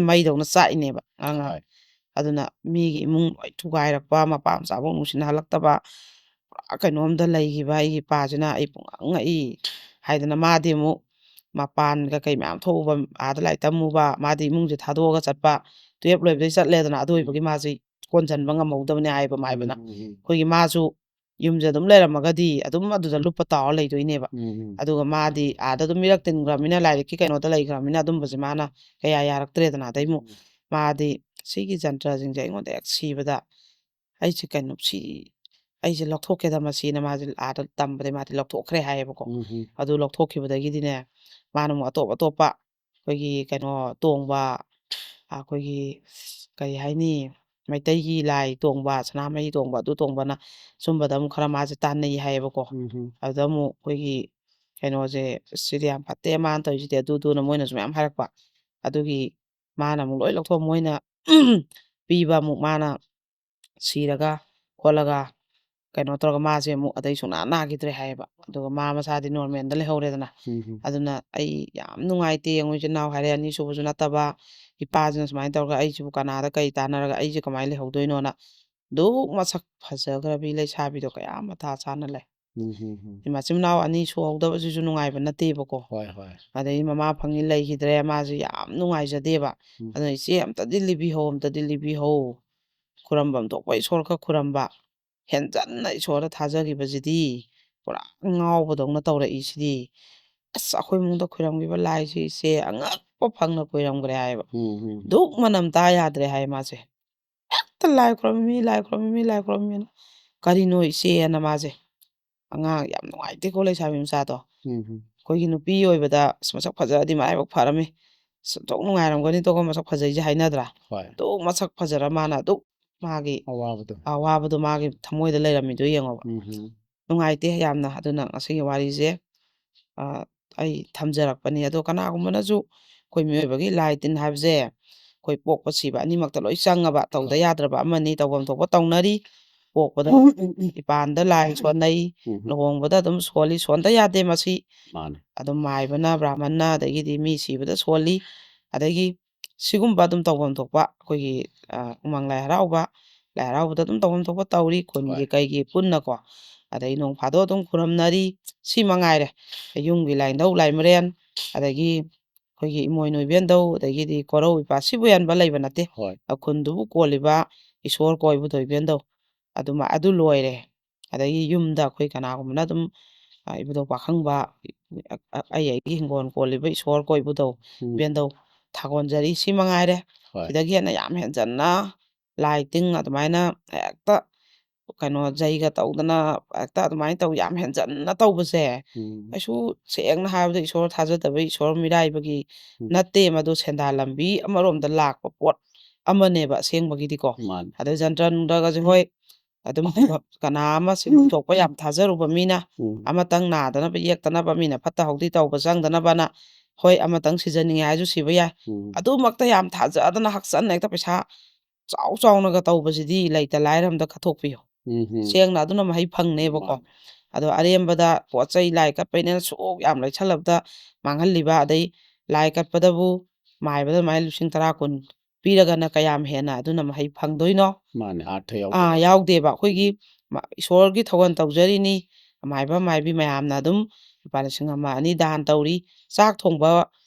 ꯃꯩꯗꯧꯅ ꯆꯥꯛꯏꯅꯦꯕ ꯑꯉꯥꯡ꯫ ꯍꯣꯏ ꯑꯗꯨꯅ ꯃꯤꯒꯤ ꯏꯃꯨꯡ ꯂꯣꯏ ꯊꯨꯒꯥꯏꯔꯛꯄ, ꯃꯄꯥ ꯃꯆꯥꯐꯥꯎ ꯅꯨꯡꯁꯤꯅꯍꯜꯂꯛꯇꯕ, ꯄꯨꯔꯥ ꯀꯩꯅꯣꯝꯗ ꯂꯩꯈꯤꯕ ꯑꯩꯒꯤ ꯏꯄꯥꯁꯤꯅ ꯑꯩ ꯄꯨꯡꯉꯛ ꯉꯛꯏ ꯍꯥꯏꯗꯅ꯫ ꯃꯥꯗꯤ ꯑꯃꯨꯛ ꯃꯄꯥꯟꯒ ꯀꯩ ꯃꯌꯥꯝ ꯊꯣꯛꯎꯕ, ꯑꯥꯗ ꯂꯥꯏꯔꯤꯛ ꯇꯝꯃꯨꯕ, ꯃꯥꯗꯤ ꯏꯃꯨꯡꯁꯦ ꯊꯥꯗꯣꯛꯑꯒ ꯆꯠꯄ, ꯇꯨꯌꯦꯜꯞ ꯂꯣꯏꯕꯗꯩ ꯆꯠꯂꯦꯗꯅ꯫ ꯑꯗꯨ ꯎꯝ ꯑꯣꯏꯕꯒꯤ ꯃꯥꯁꯦ ꯀꯣꯟꯁꯤꯟꯕ ꯉꯝꯍꯧꯗꯕꯅꯦ ꯍꯥꯏꯕ ꯎꯝ ꯃꯥꯏꯕꯅ꯫ ꯎꯝ ꯎꯝ ꯑꯩꯈꯣꯏꯒꯤ ꯃꯥꯁꯨ ꯌꯨꯝꯁꯦ ꯑꯗꯨꯝ ꯂꯩꯔꯝꯃꯒꯗꯤ ꯑꯗꯨꯝ ꯑꯗꯨꯗ ꯂꯨꯞꯄ ꯇꯥꯎꯔ ꯂꯩꯗꯣꯏꯅꯦꯕ꯫ ꯎꯝ ꯎꯝ ꯑꯗꯨꯒ ꯃꯥꯗꯤ ꯑꯥꯗ ꯑꯗꯨꯝ ꯃꯤꯔꯛ ꯇꯤꯟꯈ꯭ꯔꯃꯤꯅ, ꯂꯥꯏꯔꯤꯛꯀꯤ ꯀꯩꯅꯣꯗ ꯂꯩꯈ꯭ꯔꯃꯤꯅ ꯑꯗꯨꯝꯕꯁꯦ ꯃꯥꯅ ꯀꯌꯥ ꯌꯥꯔꯛꯇ꯭ꯔꯦꯗꯅ꯫ ꯑꯗꯩ ꯑꯃꯨꯛ ꯎꯝ ꯃꯥꯗꯤ ꯁꯤꯒꯤ ꯖꯟꯇ꯭ꯔꯁꯤꯡꯁꯦ ꯑꯩꯉꯣꯟꯗ ꯍꯦꯛ ꯁꯤꯕꯗ ꯑꯩꯁꯦ ꯀꯩꯅꯣ ꯁꯤ ꯑꯩꯁꯦ ꯂꯧꯊꯣꯛꯀꯦꯗ ꯃꯁꯤꯅ ꯃꯥꯁꯦ ꯑꯥꯗ ꯇꯝꯕꯗꯩ ꯃꯥꯗꯤ ꯂꯧꯊꯣꯛꯈ꯭ꯔꯦ ꯍꯥꯏꯌꯦꯕꯀꯣ꯫ ꯎꯝ ꯎꯝ ꯑꯗꯨ ꯂꯧꯊꯣꯛꯈꯤꯕꯗꯒꯤꯗꯤꯅꯦ, ꯃꯥꯅ ꯑꯃꯨꯛ ꯑꯇꯣꯞ ꯑꯇꯣꯞꯄ ꯑꯩꯈꯣꯏꯒꯤ ꯀꯩꯅꯣ ꯇꯣꯡꯕ, ꯑꯩꯈꯣꯏꯒꯤ ꯀꯔꯤ ꯍꯥꯏꯅꯤ, ꯃꯩꯇꯩꯒꯤ ꯂꯥꯏ ꯇꯣꯡꯕ, ꯁꯅꯥꯃꯍꯤ ꯇꯣꯡꯕ, ꯑꯗꯨ ꯇꯣꯡꯕꯅ ꯁꯨꯝꯕꯗ ꯑꯃꯨꯛ ꯈꯔ ꯃꯥꯁꯦ ꯇꯥꯟꯅꯩ ꯍꯥꯏꯌꯦꯕꯀꯣ꯫ ꯎꯝ ꯎꯝ ꯑꯗꯨꯗ ꯑꯃꯨꯛ ꯑꯩꯈꯣꯏꯒꯤ ꯀꯩꯅꯣꯁꯦ "ꯁꯤꯗꯤ ꯌꯥꯝ ꯐꯠꯇꯦ, ꯃꯥꯅ ꯇꯧꯔꯤꯁꯤꯗꯤ" ꯑꯗꯨꯗꯨꯅ ꯃꯣꯏꯅꯁꯨ ꯃꯌꯥꯝ ꯍꯥꯏꯔꯛꯄ꯫ ꯑꯗꯨꯒꯤ ꯃꯥꯅ ꯑꯃꯨꯛ ꯂꯣꯏ ꯂꯧꯊꯣꯛ, ꯃꯣꯏꯅ ꯄꯤꯕ ꯑꯃꯨꯛ ꯃꯥꯅ ꯁꯤꯔꯒ ꯈꯣꯠꯂꯒ ꯀꯩꯅꯣ ꯇꯧꯔꯒ ꯃꯥꯁꯦ ꯑꯃꯨꯛ ꯑꯗꯩ ꯁꯨꯡꯅꯥ ꯅꯥꯈꯤꯗ꯭ꯔꯦ ꯍꯥꯏꯌꯦꯕ꯫ ꯑꯗꯨꯒ ꯃꯥ ꯃꯁꯥꯗꯤ ꯅꯣꯔꯃꯦꯜꯗ ꯂꯩꯍꯧꯔꯦꯗꯅ꯫ ꯎꯝ ꯎꯝ ꯑꯗꯨꯅ ꯑꯩ ꯌꯥꯝ ꯅꯨꯡꯉꯥꯏꯇꯦ, ꯌꯦꯡꯉꯨ ꯏꯆꯤꯟ ꯏꯅꯥꯎ ꯍꯥꯏꯔꯦ, ꯑꯅꯤꯁꯨꯕꯁꯨ ꯅꯠꯇꯕ, ꯏꯄꯥꯁꯤꯅ ꯁꯨꯃꯥꯏꯅ ꯇꯧꯔꯒ ꯑꯩꯁꯤꯕꯨ ꯀꯅꯥꯗ ꯀꯩ ꯇꯥꯟꯅꯔꯒ ꯑꯩꯁꯦ ꯀꯃꯥꯏꯅ ꯂꯩꯍꯧꯗꯣꯏꯅꯣꯅ꯫ ꯑꯗꯨꯛ ꯃꯁꯛ ꯐꯖꯈ꯭ꯔꯕꯤ ꯂꯩꯁꯥꯕꯤꯗꯣ ꯀꯌꯥ ꯃꯊꯥ ꯁꯥꯅ ꯂꯩ꯫ ꯎꯝ ꯎꯝ ꯎꯝ ꯃꯆꯤꯟ ꯃꯅꯥꯎ ꯑꯅꯤ ꯁꯨꯍꯧꯗꯕꯁꯤꯁꯨ ꯅꯨꯡꯉꯥꯏꯕ ꯅꯠꯇꯦꯕꯀꯣ꯫ ꯍꯣꯏ ꯍꯣꯏ ꯑꯗꯩ ꯃꯃꯥ ꯐꯪꯉꯤ ꯂꯩꯈꯤꯗ꯭ꯔꯦ, ꯃꯥꯁꯨ ꯌꯥꯝ ꯅꯨꯡꯉꯥꯏꯖꯗꯦꯕ꯫ ꯎꯝ ꯑꯗꯨꯅ "ꯏꯆꯦ, ꯑꯝꯇꯗꯤ ꯂꯤꯕꯤꯍꯧ, ꯑꯝꯇꯗꯤ ꯂꯤꯕꯤꯍꯧ"꯫ ꯈꯨꯔꯝꯐꯝ ꯊꯣꯛꯄ ꯏꯁꯣꯔ ꯈꯔ ꯈꯨꯔꯝꯕ, ꯍꯦꯟꯖꯟꯅ ꯏꯁꯣꯔꯗ ꯊꯥꯖꯈꯤꯕꯁꯤꯗꯤ ꯄꯨꯔꯥ ꯉꯥꯎꯕꯗꯧꯅ ꯇꯧꯔꯛꯏꯁꯤꯗꯤ꯫ ꯑꯁ, ꯑꯩꯈꯣꯏ ꯏꯃꯨꯡꯗ ꯈꯨꯔꯝꯈꯤꯕ ꯂꯥꯏꯁꯦ ꯏꯆꯦ, ꯑꯉꯛꯄ ꯄꯣꯛꯄ ꯐꯪꯅ ꯀꯨꯏꯔꯝꯈ꯭ꯔꯦ ꯍꯥꯏꯌꯦꯕ꯫ ꯎꯝ, ꯎꯝ꯫ ꯗꯨꯛ ꯃꯅꯝ ꯇꯥ ꯌꯥꯗ꯭ꯔꯦ ꯍꯥꯏ ꯃꯥꯁꯦ꯫ ꯍꯦꯛꯇ ꯂꯥꯏ ꯈꯨꯔꯨꯝꯃꯤ, ꯂꯥꯏ ꯈꯨꯔꯨꯝꯃꯤ, ꯂꯥꯏ ꯈꯨꯔꯨꯝꯃꯤꯅ꯫ "ꯀꯔꯤꯅꯣ ꯏꯆꯦꯅ?" ꯃꯥꯁꯦ ꯑꯉꯥꯡ ꯌꯥꯝ ꯅꯨꯡꯉꯥꯏꯇꯦꯀꯣ ꯂꯩꯁꯥꯕꯤ ꯃꯆꯥꯗꯣ꯫ ꯎꯝ, ꯎꯝ꯫ ꯑꯩꯈꯣꯏꯒꯤ ꯅꯨꯄꯤ ꯑꯣꯏꯕꯗ ꯑꯁ ꯃꯁꯛ ꯐꯖꯔꯗꯤ ꯃꯔꯥꯏꯕꯛ ꯐꯔꯝꯃꯤ꯫ ꯑꯁ ꯑꯣꯟꯊꯣꯛ ꯅꯨꯡꯉꯥꯏꯔꯝꯒꯅꯤ ꯇꯧꯕ ꯃꯁꯛ ꯐꯖꯩꯁꯦ ꯍꯥꯏꯅꯗ꯭ꯔꯥ? ꯍꯣꯏ꯫ ꯑꯗꯨꯛ ꯃꯁꯛ ꯐꯖꯔ ꯃꯥꯅ ꯑꯗꯨꯛ ꯃꯥꯒꯤ ꯑꯋꯥꯕꯗꯣ꯫ ꯑꯋꯥꯕꯗꯣ ꯃꯥꯒꯤ ꯊꯃꯣꯏꯗ ꯂꯩꯔꯝꯃꯤꯗꯣ ꯌꯦꯡꯉꯣꯕ꯫ ꯎꯝ, ꯎꯝ꯫ ꯅꯨꯡꯉꯥꯏꯇꯦ ꯌꯥꯝꯅ꯫ ꯑꯗꯨꯅ ꯉꯁꯤꯒꯤ ꯋꯥꯔꯤꯁꯦ, ꯑ, ꯑꯩ ꯊꯝꯖꯔꯛꯄꯅꯤ꯫ ꯑꯗꯣ ꯀꯅꯥꯒꯨꯝꯕꯅꯁꯨ ꯑꯩꯈꯣꯏ ꯃꯤꯑꯣꯏꯕꯒꯤ ꯂꯥꯏ ꯇꯤꯟ ꯍꯥꯏꯕꯁꯦ ꯑꯩꯈꯣꯏ ꯄꯣꯛꯄ ꯁꯤꯕ ꯑꯅꯤꯃꯛꯇ ꯂꯣꯏ ꯆꯪꯉꯕ, ꯇꯧꯗ ꯍꯣꯏ꯫ ꯌꯥꯗ꯭ꯔꯕ ꯑꯃꯅꯤ, ꯇꯧꯐꯝ ꯊꯣꯛꯄ ꯇꯧꯅꯔꯤ꯫ ꯄꯣꯛꯄꯗ ꯎꯝ, ꯎꯝ, ꯎꯝ꯫ ꯏꯄꯥꯟꯗ ꯂꯥꯏ ꯁꯣꯟꯅꯩ, ꯎꯝ, ꯎꯝ꯫ ꯂꯨꯍꯣꯡꯕꯗ ꯑꯗꯨꯝ ꯁꯣꯜꯂꯤ, ꯁꯣꯟꯗ ꯌꯥꯗꯦ ꯃꯁꯤ꯫ ꯃꯥꯅꯦ꯫ ꯑꯗꯨꯝ ꯃꯥꯏꯕꯅ, ꯕ꯭ꯔꯥꯍꯃꯟꯅ, ꯑꯗꯒꯤꯗꯤ ꯃꯤ ꯁꯤꯕꯗ ꯁꯣꯜꯂꯤ꯫ ꯑꯗꯒꯤ ꯁꯤꯒꯨꯝꯕ ꯑꯗꯨꯝ ꯇꯧꯐꯝ ꯊꯣꯛꯄ ꯑꯩꯈꯣꯏꯒꯤ, ꯑ, ꯎꯃꯪ ꯂꯥꯏ ꯍꯔꯥꯎꯕ, ꯂꯥꯏ ꯍꯔꯥꯎꯕꯗ ꯑꯗꯨꯝ ꯇꯧꯐꯝ ꯊꯣꯛꯄ ꯇꯧꯔꯤ, ꯈꯨꯟꯒꯤ ꯍꯣꯏ꯫ ꯀꯩꯒꯤ ꯄꯨꯟꯅꯀꯣ꯫ ꯑꯗꯩ ꯅꯣꯡ ꯐꯥꯗꯣꯛ ꯑꯗꯨꯝ ꯈꯨꯔꯨꯝꯅꯔꯤ꯫ ꯁꯤ ꯃꯉꯥꯏꯔꯦ꯫ ꯌꯨꯝꯒꯤ ꯂꯥꯏꯅꯤꯡꯊꯧ ꯂꯥꯏꯃꯔꯦꯟ, ꯑꯗꯒꯤ ꯑꯩꯈꯣꯏꯒꯤ ꯏꯃꯣꯏꯅꯨ ꯏꯕꯦꯟꯗꯧ, ꯑꯗꯒꯤꯗꯤ ꯀꯣꯔꯧ ꯏꯄꯥ, ꯁꯤꯕꯨ ꯌꯥꯟꯕ ꯂꯩꯕ ꯅꯠꯇꯦ꯫ ꯍꯣꯏ꯫ ꯈꯨꯟꯗꯨꯕꯨ ꯀꯣꯜꯂꯤꯕ ꯏꯁꯣꯔ ꯀꯣ ꯏꯕꯨꯙꯧ ꯏꯕꯦꯟꯗꯧ, ꯑꯗꯨꯃ-, ꯑꯗꯨ ꯂꯣꯏꯔꯦ꯫ ꯑꯗꯒꯤ ꯌꯨꯝꯗ ꯑꯩꯈꯣꯏ ꯀꯅꯥꯒꯨꯝꯕꯅ ꯑꯗꯨꯝ, ꯑ, ꯏꯕꯨꯙꯧ ꯄꯥꯈꯪꯕ, ꯑ, ꯑ, ꯑꯩ ꯑꯩꯒꯤ ꯍꯤꯡꯒꯣꯜ ꯀꯣꯜꯂꯤꯕ ꯏꯁꯣꯔ ꯀꯣ ꯏꯕꯨꯙꯧ ꯎꯝ꯫ ꯏꯕꯦꯟꯗꯧ ꯊꯥꯒꯣꯟꯖꯔꯤ, ꯁꯤ ꯃꯉꯥꯏꯔꯦ꯫ ꯍꯣꯏ꯫ ꯁꯤꯗꯒꯤ ꯍꯦꯟꯅ ꯌꯥꯝ ꯍꯦꯟꯖꯟꯅ ꯂꯥꯏ ꯇꯤꯟ ꯑꯗꯨꯃꯥꯏꯅ ꯍꯦꯛꯇ ꯀꯩꯅꯣ ꯖꯩꯒ ꯇꯧꯗꯅ ꯍꯦꯛꯇ ꯑꯗꯨꯃꯥꯏꯅ ꯇꯧ-, ꯌꯥꯝ ꯍꯦꯟꯖꯟꯅ ꯇꯧꯕꯁꯦ ꯎꯝ꯫ ꯀꯩꯁꯨ ꯁꯦꯡꯅ ꯍꯥꯏꯔꯕꯗ ꯏꯁꯣꯔ ꯊꯥꯖꯗꯕ, ꯏꯁꯣꯔ ꯃꯤꯔꯥꯏꯕꯒꯤ ꯎꯝ꯫ ꯅꯠꯇꯦ, ꯃꯗꯨ ꯁꯦꯟꯗꯥꯟ ꯂꯝꯕꯤ ꯑꯃꯔꯣꯝꯗ ꯂꯥꯛꯄ ꯄꯣꯠ ꯑꯃꯅꯦꯕ ꯑꯁꯦꯡꯕꯒꯤꯗꯤꯀꯣ꯫ ꯃꯥꯅꯦ꯫ ꯑꯗꯩ ꯖꯟꯇ꯭ꯔ ꯅꯨꯡꯇ꯭ꯔꯒꯁꯦ ꯍꯣꯏ ꯑꯗꯨꯝ ꯀꯅꯥ ꯑꯃ ꯁꯤꯟꯗꯣꯛꯄ ꯌꯥꯝ ꯊꯥꯖꯔꯨꯕ ꯃꯤꯅ ꯎꯝ꯫ ꯑꯃꯇꯪ ꯅꯥꯗꯅꯕ ꯌꯦꯛꯇꯅꯕ, ꯃꯤꯅ ꯐꯠꯇ ꯍꯥꯎꯗꯤ ꯇꯧꯕ ꯆꯪꯗꯅꯕꯅ ꯍꯣꯏ ꯑꯃꯇꯪ ꯁꯤꯖꯅꯤꯡꯉꯦ ꯍꯥꯏꯔꯁꯨ ꯁꯤꯕ ꯌꯥꯏ꯫ ꯎꯝ꯫ ꯑꯗꯨꯃꯛꯇ ꯌꯥꯝ ꯊꯥꯖꯗꯅ ꯍꯛꯆꯟꯅ ꯍꯦꯛꯇ ꯄꯩꯁꯥ ꯆꯥꯎ ꯆꯥꯎꯅꯒ ꯇꯧꯕꯁꯤꯗꯤ ꯂꯩꯇ ꯂꯥꯏꯔ ꯑꯝꯗ ꯀꯠꯊꯣꯛꯄꯤꯌꯨ꯫ ꯎꯝ, ꯎꯝ꯫ ꯁꯦꯡꯅ ꯑꯗꯨꯅ ꯃꯍꯩ ꯐꯪꯅꯦꯕꯀꯣ꯫ ꯃꯥꯅꯦ꯫ ꯑꯗꯣ ꯑꯔꯦꯝꯕꯗ ꯄꯣꯠ ꯆꯩ ꯂꯥꯏ ꯀꯠꯄꯩꯅꯦꯅ ꯁꯨꯛ ꯌꯥꯝ ꯂꯩꯁꯜꯂꯕꯗ ꯃꯥꯡꯍꯜꯂꯤꯕ, ꯑꯗꯩ ꯂꯥꯏ ꯀꯠꯄꯗꯕꯨ ꯃꯥꯏꯕꯗ ꯑꯗꯨꯃꯥꯏꯅ ꯂꯤꯁꯤꯡ ꯇꯔꯥ ꯀꯨꯟ ꯄꯤꯔꯒꯅ ꯀꯌꯥꯝ ꯍꯦꯟꯅ ꯑꯗꯨꯅ ꯃꯍꯩ ꯐꯪꯗꯣꯏꯅꯣ? ꯃꯥꯅꯦ, ꯑꯥꯔꯊ ꯑꯥ, ꯌꯥꯎꯗꯦꯕ꯫ ꯌꯥꯎꯗꯦꯕ꯫ ꯑꯩꯈꯣꯏꯒꯤ ꯎꯝ꯫ ꯃ-, ꯏꯁꯣꯔꯒꯤ ꯊꯧꯒꯜ ꯇꯧꯖꯔꯤꯅꯤ, ꯃꯥꯏꯕ ꯃꯥꯏꯕꯤ ꯃꯌꯥꯝꯅ ꯑꯗꯨꯝ ꯂꯨꯄꯥ ꯂꯤꯁꯤꯡ ꯑꯃ, ꯑꯅꯤ ꯗꯥꯟ ꯇꯧꯔꯤ꯫ ꯆꯥꯛ ꯊꯣꯡꯕ,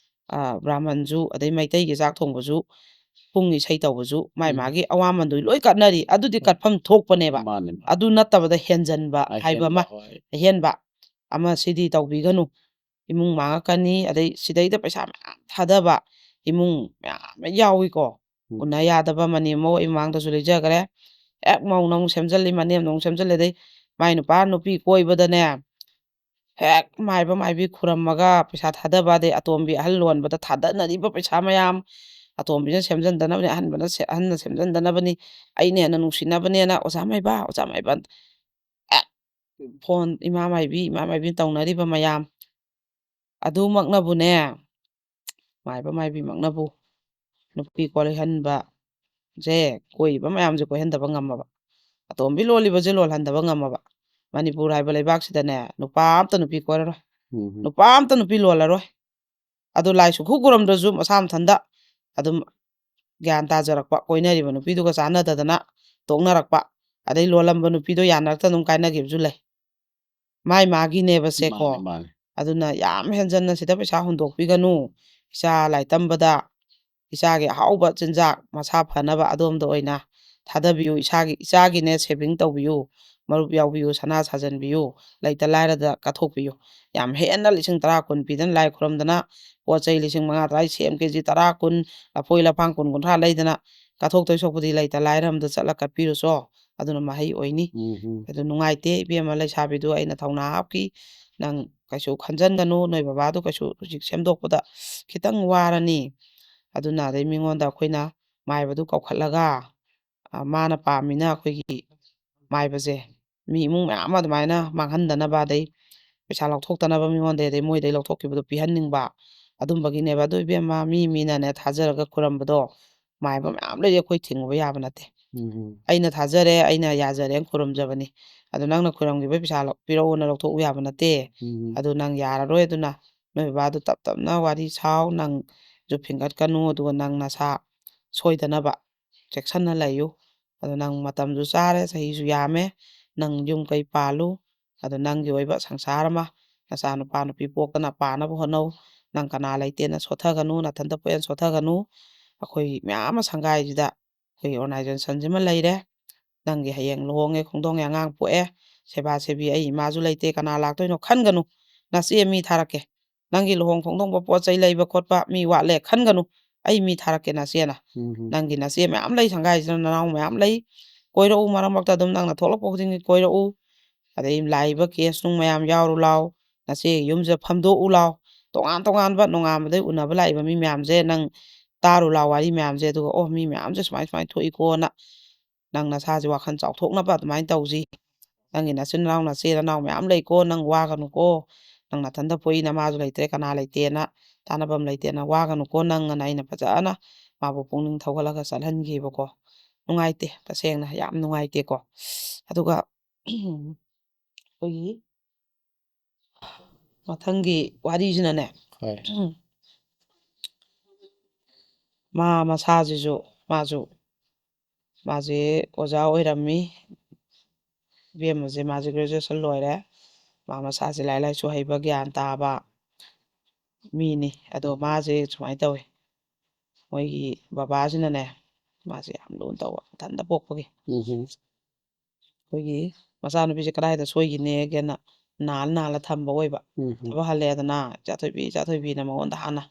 ꯑ, ꯕ꯭ꯔꯥꯍꯃꯟꯁꯨ, ꯑꯗꯩ ꯃꯩꯇꯩꯒꯤ ꯆꯥꯛ ꯊꯣꯡꯕꯁꯨ, ꯄꯨꯡ ꯏꯁꯩ ꯇꯧꯕꯁꯨ, ꯃꯥꯏ ꯎꯝ꯫ ꯃꯥꯒꯤ ꯑꯋꯥꯃꯟꯗꯨ ꯂꯣꯏ ꯀꯠꯅꯔꯤ꯫ ꯑꯗꯨꯗꯤ ꯍꯣꯏ꯫ ꯀꯠꯐꯝ ꯊꯣꯛꯄꯅꯦꯕ꯫ ꯃꯥꯅꯦ, ꯃꯥꯅꯦ꯫ ꯑꯗꯨ ꯅꯠꯇꯕꯗ ꯍꯦꯟꯖꯟꯕ ꯍꯥꯏꯕ ꯑꯍꯦꯟꯕ, ꯑꯃ, ꯍꯣꯏ꯫ ꯑꯍꯦꯟꯕ ꯑꯃ ꯁꯤꯗꯤ ꯇꯧꯕꯤꯒꯅꯨ꯫ ꯏꯃꯨꯡ ꯃꯥꯡꯉꯛꯀꯅꯤ, ꯑꯗꯩ ꯁꯤꯗꯩꯗ ꯄꯩꯁꯥ ꯃꯌꯥꯝ ꯊꯥꯗꯕ ꯏꯃꯨꯡ ꯃꯌꯥꯝ ꯑꯃ ꯌꯥꯎꯏꯀꯣ꯫ ꯎꯝ꯫ ꯎꯅ ꯌꯥꯗꯕ ꯃꯅꯦꯝ ꯑꯃ ꯑꯩ ꯃꯃꯥꯡꯗꯁꯨ ꯂꯩꯖꯈ꯭ꯔꯦ꯫ ꯍꯦꯛ ꯃꯧꯅ ꯑꯃꯨꯛ ꯁꯦꯝꯖꯜꯂꯤ, ꯃꯅꯦꯝꯅ ꯑꯃꯨꯛ ꯁꯦꯝꯖꯜꯂꯤ, ꯑꯗꯩ ꯃꯥꯏ ꯅꯨꯄꯥ ꯅꯨꯄꯤ ꯀꯣꯏꯕꯗꯅꯦ, ꯍꯦꯛ ꯃꯥꯏꯕ ꯃꯥꯏꯕꯤ ꯈꯨꯔꯝꯃꯒ ꯄꯩꯁꯥ ꯊꯥꯗꯕ, ꯑꯗꯩ ꯑꯇꯣꯝꯕꯤ ꯑꯍꯜ ꯂꯣꯟꯕꯗ ꯊꯥꯗꯅꯔꯤꯕ ꯄꯩꯁꯥ ꯃꯌꯥꯝ, ꯑꯇꯣꯝꯕꯤꯅ ꯁꯦꯝꯖꯟꯗꯅꯕꯅꯤ, ꯑꯍꯟꯕꯅ ꯁꯦ-, ꯑꯍꯟꯅ ꯁꯦꯝꯖꯟꯗꯅꯕꯅꯤ, ꯑꯩꯅ ꯍꯦꯟꯅ ꯅꯨꯡꯁꯤꯅꯕꯅꯦꯅ ꯑꯣꯖꯥ ꯃꯥꯏꯕ, ꯑꯣꯖꯥ ꯃꯥꯏꯕ, ꯍꯦꯛ ꯐꯣꯟ ꯏꯃꯥ ꯃꯥꯏꯕꯤ, ꯏꯃꯥ ꯃꯥꯏꯕꯤ ꯇꯧꯅꯔꯤꯕ ꯃꯌꯥꯝ, ꯑꯗꯨꯃꯛꯅꯕꯨꯅꯦ, ꯃꯥꯏꯕ ꯃꯥꯏꯕꯤꯃꯛꯅꯕꯨ ꯅꯨꯄꯤ ꯀꯣꯏꯍꯟꯕꯁꯦ, ꯀꯣꯏꯔꯤꯕ ꯃꯌꯥꯝꯁꯦ ꯀꯣꯏꯍꯟꯗꯕ ꯉꯝꯃꯕ, ꯑꯇꯣꯝꯕꯤ ꯂꯣꯜꯂꯤꯕꯁꯦ ꯂꯣꯜꯍꯟꯗꯕ ꯉꯝꯃꯕ, ꯃꯅꯤꯄꯨꯔ ꯍꯥꯏꯕ ꯂꯩꯕꯥꯛꯁꯤꯗꯅꯦ, ꯅꯨꯄꯥ ꯑꯝꯇ ꯅꯨꯄꯤ ꯀꯣꯏꯔꯔꯣꯏ, ꯎꯝ ꯍꯝ꯫ ꯅꯨꯄꯥ ꯑꯝꯇ ꯅꯨꯄꯤ ꯂꯣꯜꯂꯔꯣꯏ꯫ ꯑꯗꯨ ꯂꯥꯏ ꯁꯨꯛꯈꯨ ꯈꯨꯔꯨꯝꯗ꯭ꯔꯁꯨ ꯃꯁꯥ ꯃꯊꯟꯇ ꯑꯗꯨꯝ ꯒ꯭ꯌꯥꯟ ꯇꯥꯖꯔꯛꯄ, ꯀꯣꯏꯅꯔꯤꯕ ꯅꯨꯄꯤꯗꯨꯒ ꯆꯥꯟꯅꯗꯗꯅ ꯇꯣꯛꯅꯔꯛꯄ, ꯑꯗꯩ ꯂꯣꯜꯂꯝꯕ ꯅꯨꯄꯤꯗꯣ ꯌꯥꯅꯔꯛꯇ ꯑꯗꯨꯝ ꯀꯥꯏꯅꯒꯤꯕꯁꯨ ꯂꯩ꯫ ꯃꯥꯏ ꯃꯥꯒꯤꯅꯦꯕꯁꯦꯀꯣ꯫ ꯃꯥꯅꯦ, ꯃꯥꯅꯦ꯫ ꯑꯗꯨꯅ ꯌꯥꯝ ꯍꯦꯟꯖꯟꯅ ꯁꯤꯗ ꯄꯩꯁꯥ ꯍꯨꯟꯗꯣꯛꯄꯤꯒꯅꯨ꯫ ꯏꯆꯥ ꯂꯥꯏꯔꯤꯛ ꯇꯝꯕꯗ, ꯏꯆꯥꯒꯤ ꯑꯍꯥꯎꯕ ꯆꯤꯟꯖꯥꯛ ꯃꯁꯥ ꯐꯅꯕ ꯑꯗꯣꯝꯗ ꯑꯣꯏꯅ ꯊꯥꯗꯕꯤꯌꯨ꯫ ꯏꯁꯥꯒꯤ, ꯏꯆꯥꯒꯤꯅꯦ saving ꯇꯧꯕꯤꯌꯨ, ꯃꯔꯨꯞ ꯌꯥꯎꯕꯤꯌꯨ, ꯁꯅꯥ ꯁꯥꯖꯟꯕꯤꯌꯨ, ꯂꯩꯇ ꯂꯥꯏꯔꯗ ꯀꯠꯊꯣꯛꯄꯤꯌꯨ꯫ ꯌꯥꯝ ꯍꯦꯟꯅ ꯂꯤꯁꯤꯡ ꯇꯔꯥ ꯀꯨꯟ ꯄꯤꯗꯅ ꯂꯥꯏ ꯈꯨꯔꯝꯗꯅ ꯄꯣꯠ ꯆꯩ ꯂꯤꯁꯤꯡ ꯃꯉꯥ ꯇꯔꯥ, ꯁꯦꯝ ꯀꯦ ꯖꯤ ꯇꯔꯥ ꯀꯨꯟ, ꯂꯐꯣꯏ ꯂꯐꯥꯡ ꯀꯨꯟ ꯀꯨꯟꯊ꯭ꯔꯥ ꯂꯩꯗꯅ ꯀꯠꯊꯣꯛꯇꯣꯏ ꯁꯔꯨꯛꯄꯨꯗꯤ ꯂꯩꯇ ꯂꯥꯏꯔ ꯑꯃꯗ ꯆꯠꯂ ꯀꯠꯄꯤꯔꯨꯆꯣ꯫ ꯑꯗꯨꯅ ꯃꯍꯩ ꯑꯣꯏꯅꯤ꯫ ꯎꯝ ꯍꯝ꯫ ꯑꯗꯨ ꯅꯨꯡꯉꯥꯏꯇꯦ ꯏꯕꯦꯝꯃ ꯂꯩꯁꯥꯕꯤꯗꯨ, ꯑꯩꯅ ꯊꯧꯅꯥ ꯍꯥꯞꯈꯤ꯫ ꯅꯪ ꯀꯩꯁꯨ ꯈꯟꯖꯟꯒꯅꯨ, ꯅꯣꯏ ꯕꯕꯥꯗꯨ ꯀꯩꯁꯨ ꯍꯧꯖꯤꯛ ꯁꯦꯝꯗꯣꯛꯄꯗ ꯈꯤꯇꯪ ꯋꯥꯔꯅꯤ꯫ ꯑꯗꯨꯅ ꯑꯗꯩ ꯃꯤꯉꯣꯟꯗ ꯑꯩꯈꯣꯏꯅ ꯃꯥꯏꯕꯗꯨ ꯀꯧꯈꯠꯂꯒ, ꯑ, ꯃꯥꯅ ꯄꯥꯝꯃꯤꯅ ꯑꯩꯈꯣꯏꯒꯤ ꯃꯥꯏꯕꯁꯦ ꯃꯤ ꯏꯃꯨꯡ ꯃꯌꯥꯝ ꯑꯃ ꯑꯗꯨꯃꯥꯏꯅ ꯃꯥꯡꯍꯟꯗꯅꯕ, ꯑꯗꯩ ꯄꯩꯁꯥ ꯂꯧꯊꯣꯛꯇꯅꯕ ꯃꯤꯉꯣꯟꯗꯩ, ꯑꯗꯩ ꯃꯣꯏꯗꯩ ꯂꯧꯊꯣꯛꯈꯤꯕꯗꯣ ꯄꯤꯍꯟꯅꯤꯡꯕ, ꯑꯗꯨꯝꯕꯒꯤꯅꯦꯕ꯫ ꯑꯗꯨ ꯏꯕꯦꯝꯃ, ꯃꯤ ꯃꯤꯅꯅꯦ ꯊꯥꯖꯔꯒ ꯈꯨꯔꯝꯕꯗꯣ ꯃꯥꯏꯕ ꯃꯌꯥꯝ ꯂꯩꯔꯤ, ꯑꯩꯈꯣꯏ ꯊꯤꯡꯉꯨꯕ ꯌꯥꯕ ꯅꯠꯇꯦ꯫ ꯎꯝ ꯍꯝ꯫ ꯑꯩꯅ ꯊꯥꯖꯔꯦ, ꯑꯩꯅ ꯌꯥꯖꯔꯦꯅ ꯈꯨꯔꯨꯝꯖꯕꯅꯤ꯫ ꯑꯗꯨ ꯅꯪꯅ ꯈꯨꯔꯨꯝꯈꯤꯕ ꯄꯩꯁꯥ ꯂꯧ-, ꯄꯤꯔꯛꯎꯅ ꯂꯧꯊꯣꯛꯎ ꯌꯥꯕ ꯅꯠꯇꯦ꯫ ꯎꯝ ꯍꯝ꯫ ꯑꯗꯨ ꯅꯪ ꯌꯥꯔꯔꯣꯏ, ꯑꯗꯨꯅ ꯅꯣꯏ ꯕꯕꯥꯗꯨ ꯇꯞ ꯇꯞꯅ ꯋꯥꯔꯤ ꯁꯥꯎ, ꯅꯪꯁꯨ ꯐꯤꯡꯒꯠꯀꯅꯨ, ꯑꯗꯨꯒ ꯅꯪ ꯅꯁꯥ ꯁꯣꯏꯗꯅꯕ ꯆꯦꯛꯁꯟꯅ ꯂꯩꯌꯨ꯫ ꯑꯗꯨ ꯅꯪ ꯃꯇꯝꯁꯨ ꯆꯥꯔꯦ, ꯆꯍꯤꯁꯨ ꯌꯥꯝꯃꯦ, ꯅꯪ ꯌꯨꯝ ꯀꯩ ꯄꯥꯜꯂꯨ꯫ ꯑꯗꯨ ꯅꯪꯒꯤ ꯑꯣꯏꯕ ꯁꯪꯁꯥꯔ ꯑꯃ, ꯅꯆꯥ ꯅꯨꯄꯥ ꯅꯨꯄꯤ ꯄꯣꯛꯇꯅ ꯄꯥꯅꯕ ꯍꯣꯠꯅꯧ꯫ ꯅꯪ ꯀꯅꯥ ꯂꯩꯇꯦꯅ ꯁꯣꯠꯊꯒꯅꯨ, ꯅꯊꯟꯇ ꯄꯣꯛꯑꯦꯅ ꯁꯣꯠꯊꯒꯅꯨ꯫ ꯑꯩꯈꯣꯏ ꯃꯌꯥꯝ ꯑꯃ ꯁꯪꯒꯥꯏꯁꯤꯗ ꯑꯩꯈꯣꯏꯒꯤ organizationꯁꯤꯃ ꯂꯩꯔꯦ꯫ ꯅꯪꯒꯤ ꯍꯌꯦꯡ ꯂꯨꯍꯣꯡꯉꯦ ꯈꯣꯡꯗꯣꯡꯉꯦ ꯑꯉꯥꯡ ꯄꯣꯛꯑꯦ, ꯁꯦꯕꯥ ꯁꯦꯕꯤ ꯑꯩ ꯏꯃꯥꯁꯨ ꯂꯩꯇꯦ, ꯀꯅꯥ ꯂꯥꯛꯇꯣꯏꯅꯣ ꯈꯟꯒꯅꯨ꯫ ꯅꯆꯦ ꯃꯤ ꯊꯥꯔꯛꯀꯦ꯫ ꯅꯪꯒꯤ ꯂꯨꯍꯣꯡ ꯈꯣꯡꯗꯣꯡꯕ ꯄꯣꯠ ꯆꯩ ꯂꯩꯕ ꯈꯣꯠꯄ ꯃꯤ ꯋꯥꯠꯂꯦ ꯈꯟꯒꯅꯨ꯫ ꯑꯩ ꯃꯤ ꯊꯥꯔꯛꯀꯦ ꯅꯆꯦꯅ꯫ ꯎꯝ꯫ ꯅꯪꯒꯤ ꯅꯆꯦ ꯃꯌꯥꯝ ꯂꯩ, ꯁꯪꯒꯥꯏꯁꯤꯗ ꯅꯅꯥꯎ ꯃꯌꯥꯝ ꯂꯩ꯫ ꯀꯣꯏꯔꯛꯎ, ꯃꯔꯛ ꯃꯔꯛꯇ ꯑꯗꯨꯝ ꯅꯪꯅ ꯊꯣꯛꯂꯛꯄ ꯈꯨꯗꯤꯡꯒꯤ ꯀꯣꯏꯔꯛꯎ꯫ ꯑꯗꯩ ꯂꯥꯛꯏꯕ ꯀꯦꯁ ꯅꯨꯡ ꯃꯌꯥꯝ ꯌꯥꯎꯔꯨ ꯂꯥꯎ꯫ ꯅꯆꯦꯒꯤ ꯌꯨꯝꯁꯤꯗ ꯐꯝꯗꯣꯛꯎ ꯂꯥꯎ꯫ ꯇꯣꯉꯥꯟ ꯇꯣꯉꯥꯟꯕ ꯅꯣꯡꯉꯥꯟꯕꯗꯩ ꯎꯅꯕ ꯂꯥꯛꯏꯕ ꯃꯤ ꯃꯌꯥꯝꯁꯦ ꯅꯪ ꯇꯥꯔꯨ ꯂꯥꯎ, ꯋꯥꯔꯤ ꯃꯌꯥꯝꯁꯦ꯫ ꯑꯗꯨꯒ "ꯑꯣ, ꯃꯤ ꯃꯌꯥꯝꯁꯦ ꯁꯨꯃꯥꯏ ꯁꯨꯃꯥꯏꯅ ꯊꯣꯛꯏꯀꯣꯅ" ꯅꯪ ꯅꯁꯥꯁꯦ ꯋꯥꯈꯜ ꯆꯥꯎꯊꯣꯛꯅꯕ ꯑꯗꯨꯃꯥꯏꯅ ꯇꯧꯁꯤ꯫ ꯅꯪꯒꯤ ꯅꯆꯤꯟ ꯅꯅꯥꯎ, ꯅꯆꯦ ꯅꯅꯥꯎ ꯃꯌꯥꯝ ꯂꯩꯀꯣ, ꯅꯪ ꯋꯥꯒꯅꯨꯀꯣ꯫ ꯅꯪ ꯅꯊꯟꯗ ꯄꯣꯛꯏ, ꯅꯃꯥꯁꯨ ꯂꯩꯇ꯭ꯔꯦ, ꯀꯅꯥ ꯂꯩꯇꯦꯅ, ꯇꯥꯟꯅꯐꯝ ꯂꯩꯇꯦꯅ ꯋꯥꯒꯅꯨꯀꯣ ꯅꯪ ꯑꯅ ꯑꯩꯅ ꯐꯖꯅ ꯃꯥꯕꯨ ꯄꯨꯛꯅꯤꯡ ꯊꯧꯒꯠꯂꯒ ꯆꯠꯍꯟꯈꯤꯕꯀꯣ꯫ ꯅꯨꯡꯉꯥꯏꯇꯦ, ꯇꯁꯦꯡꯅ ꯌꯥꯝ ꯅꯨꯡꯉꯥꯏꯇꯦꯀꯣ꯫ ꯑꯗꯨꯒ ꯑꯩꯈꯣꯏꯒꯤ ꯃꯊꯪꯒꯤ ꯋꯥꯔꯤꯁꯤꯅꯅꯦ, ꯍꯣꯏ꯫ ꯃꯥ ꯃꯁꯥꯁꯤꯁꯨ, ꯃꯥꯁꯨ, ꯃꯥꯁꯦ ꯑꯣꯖꯥ ꯑꯣꯏꯔꯝꯃꯤ꯫ ꯏꯕꯦꯝꯃꯁꯦ, ꯃꯥꯁꯦ graduation ꯂꯣꯏꯔꯦ꯫ ꯃꯥ ꯃꯁꯥꯁꯦ ꯂꯥꯏꯔꯤꯛ ꯂꯥꯏꯁꯨ ꯍꯩꯕ, ꯒ꯭ꯌꯥꯟ ꯇꯥꯕ ꯃꯤꯅꯤ꯫ ꯑꯗꯣ ꯃꯥꯁꯦ ꯁꯨꯃꯥꯏꯅ ꯇꯧꯋꯤ, ꯃꯣꯏꯒꯤ ꯕꯕꯥꯁꯤꯅꯅꯦ, ꯃꯥꯁꯦ ꯌꯥꯝ ꯂꯨꯅ ꯇꯧꯕ, ꯃꯊꯟꯇ ꯄꯣꯛꯄꯒꯤ꯫ ꯎꯝ꯫ ꯑꯩꯈꯣꯏꯒꯤ ꯃꯆꯥꯅꯨꯄꯤꯁꯦ ꯀꯗꯥꯏꯗ ꯁꯣꯏꯈꯤꯅꯦꯒꯦꯅ ꯅꯥꯜ ꯅꯥꯜꯂ ꯊꯝꯕ ꯑꯣꯏꯕ꯫ ꯎꯝ꯫ ꯊꯕꯛ ꯍꯜꯂꯦꯗꯅ, "ꯏꯆꯥꯊꯣꯏꯕꯤ, ꯏꯆꯥꯊꯣꯏꯕꯤꯅ" ꯃꯉꯣꯟꯗ ꯍꯥꯟꯅ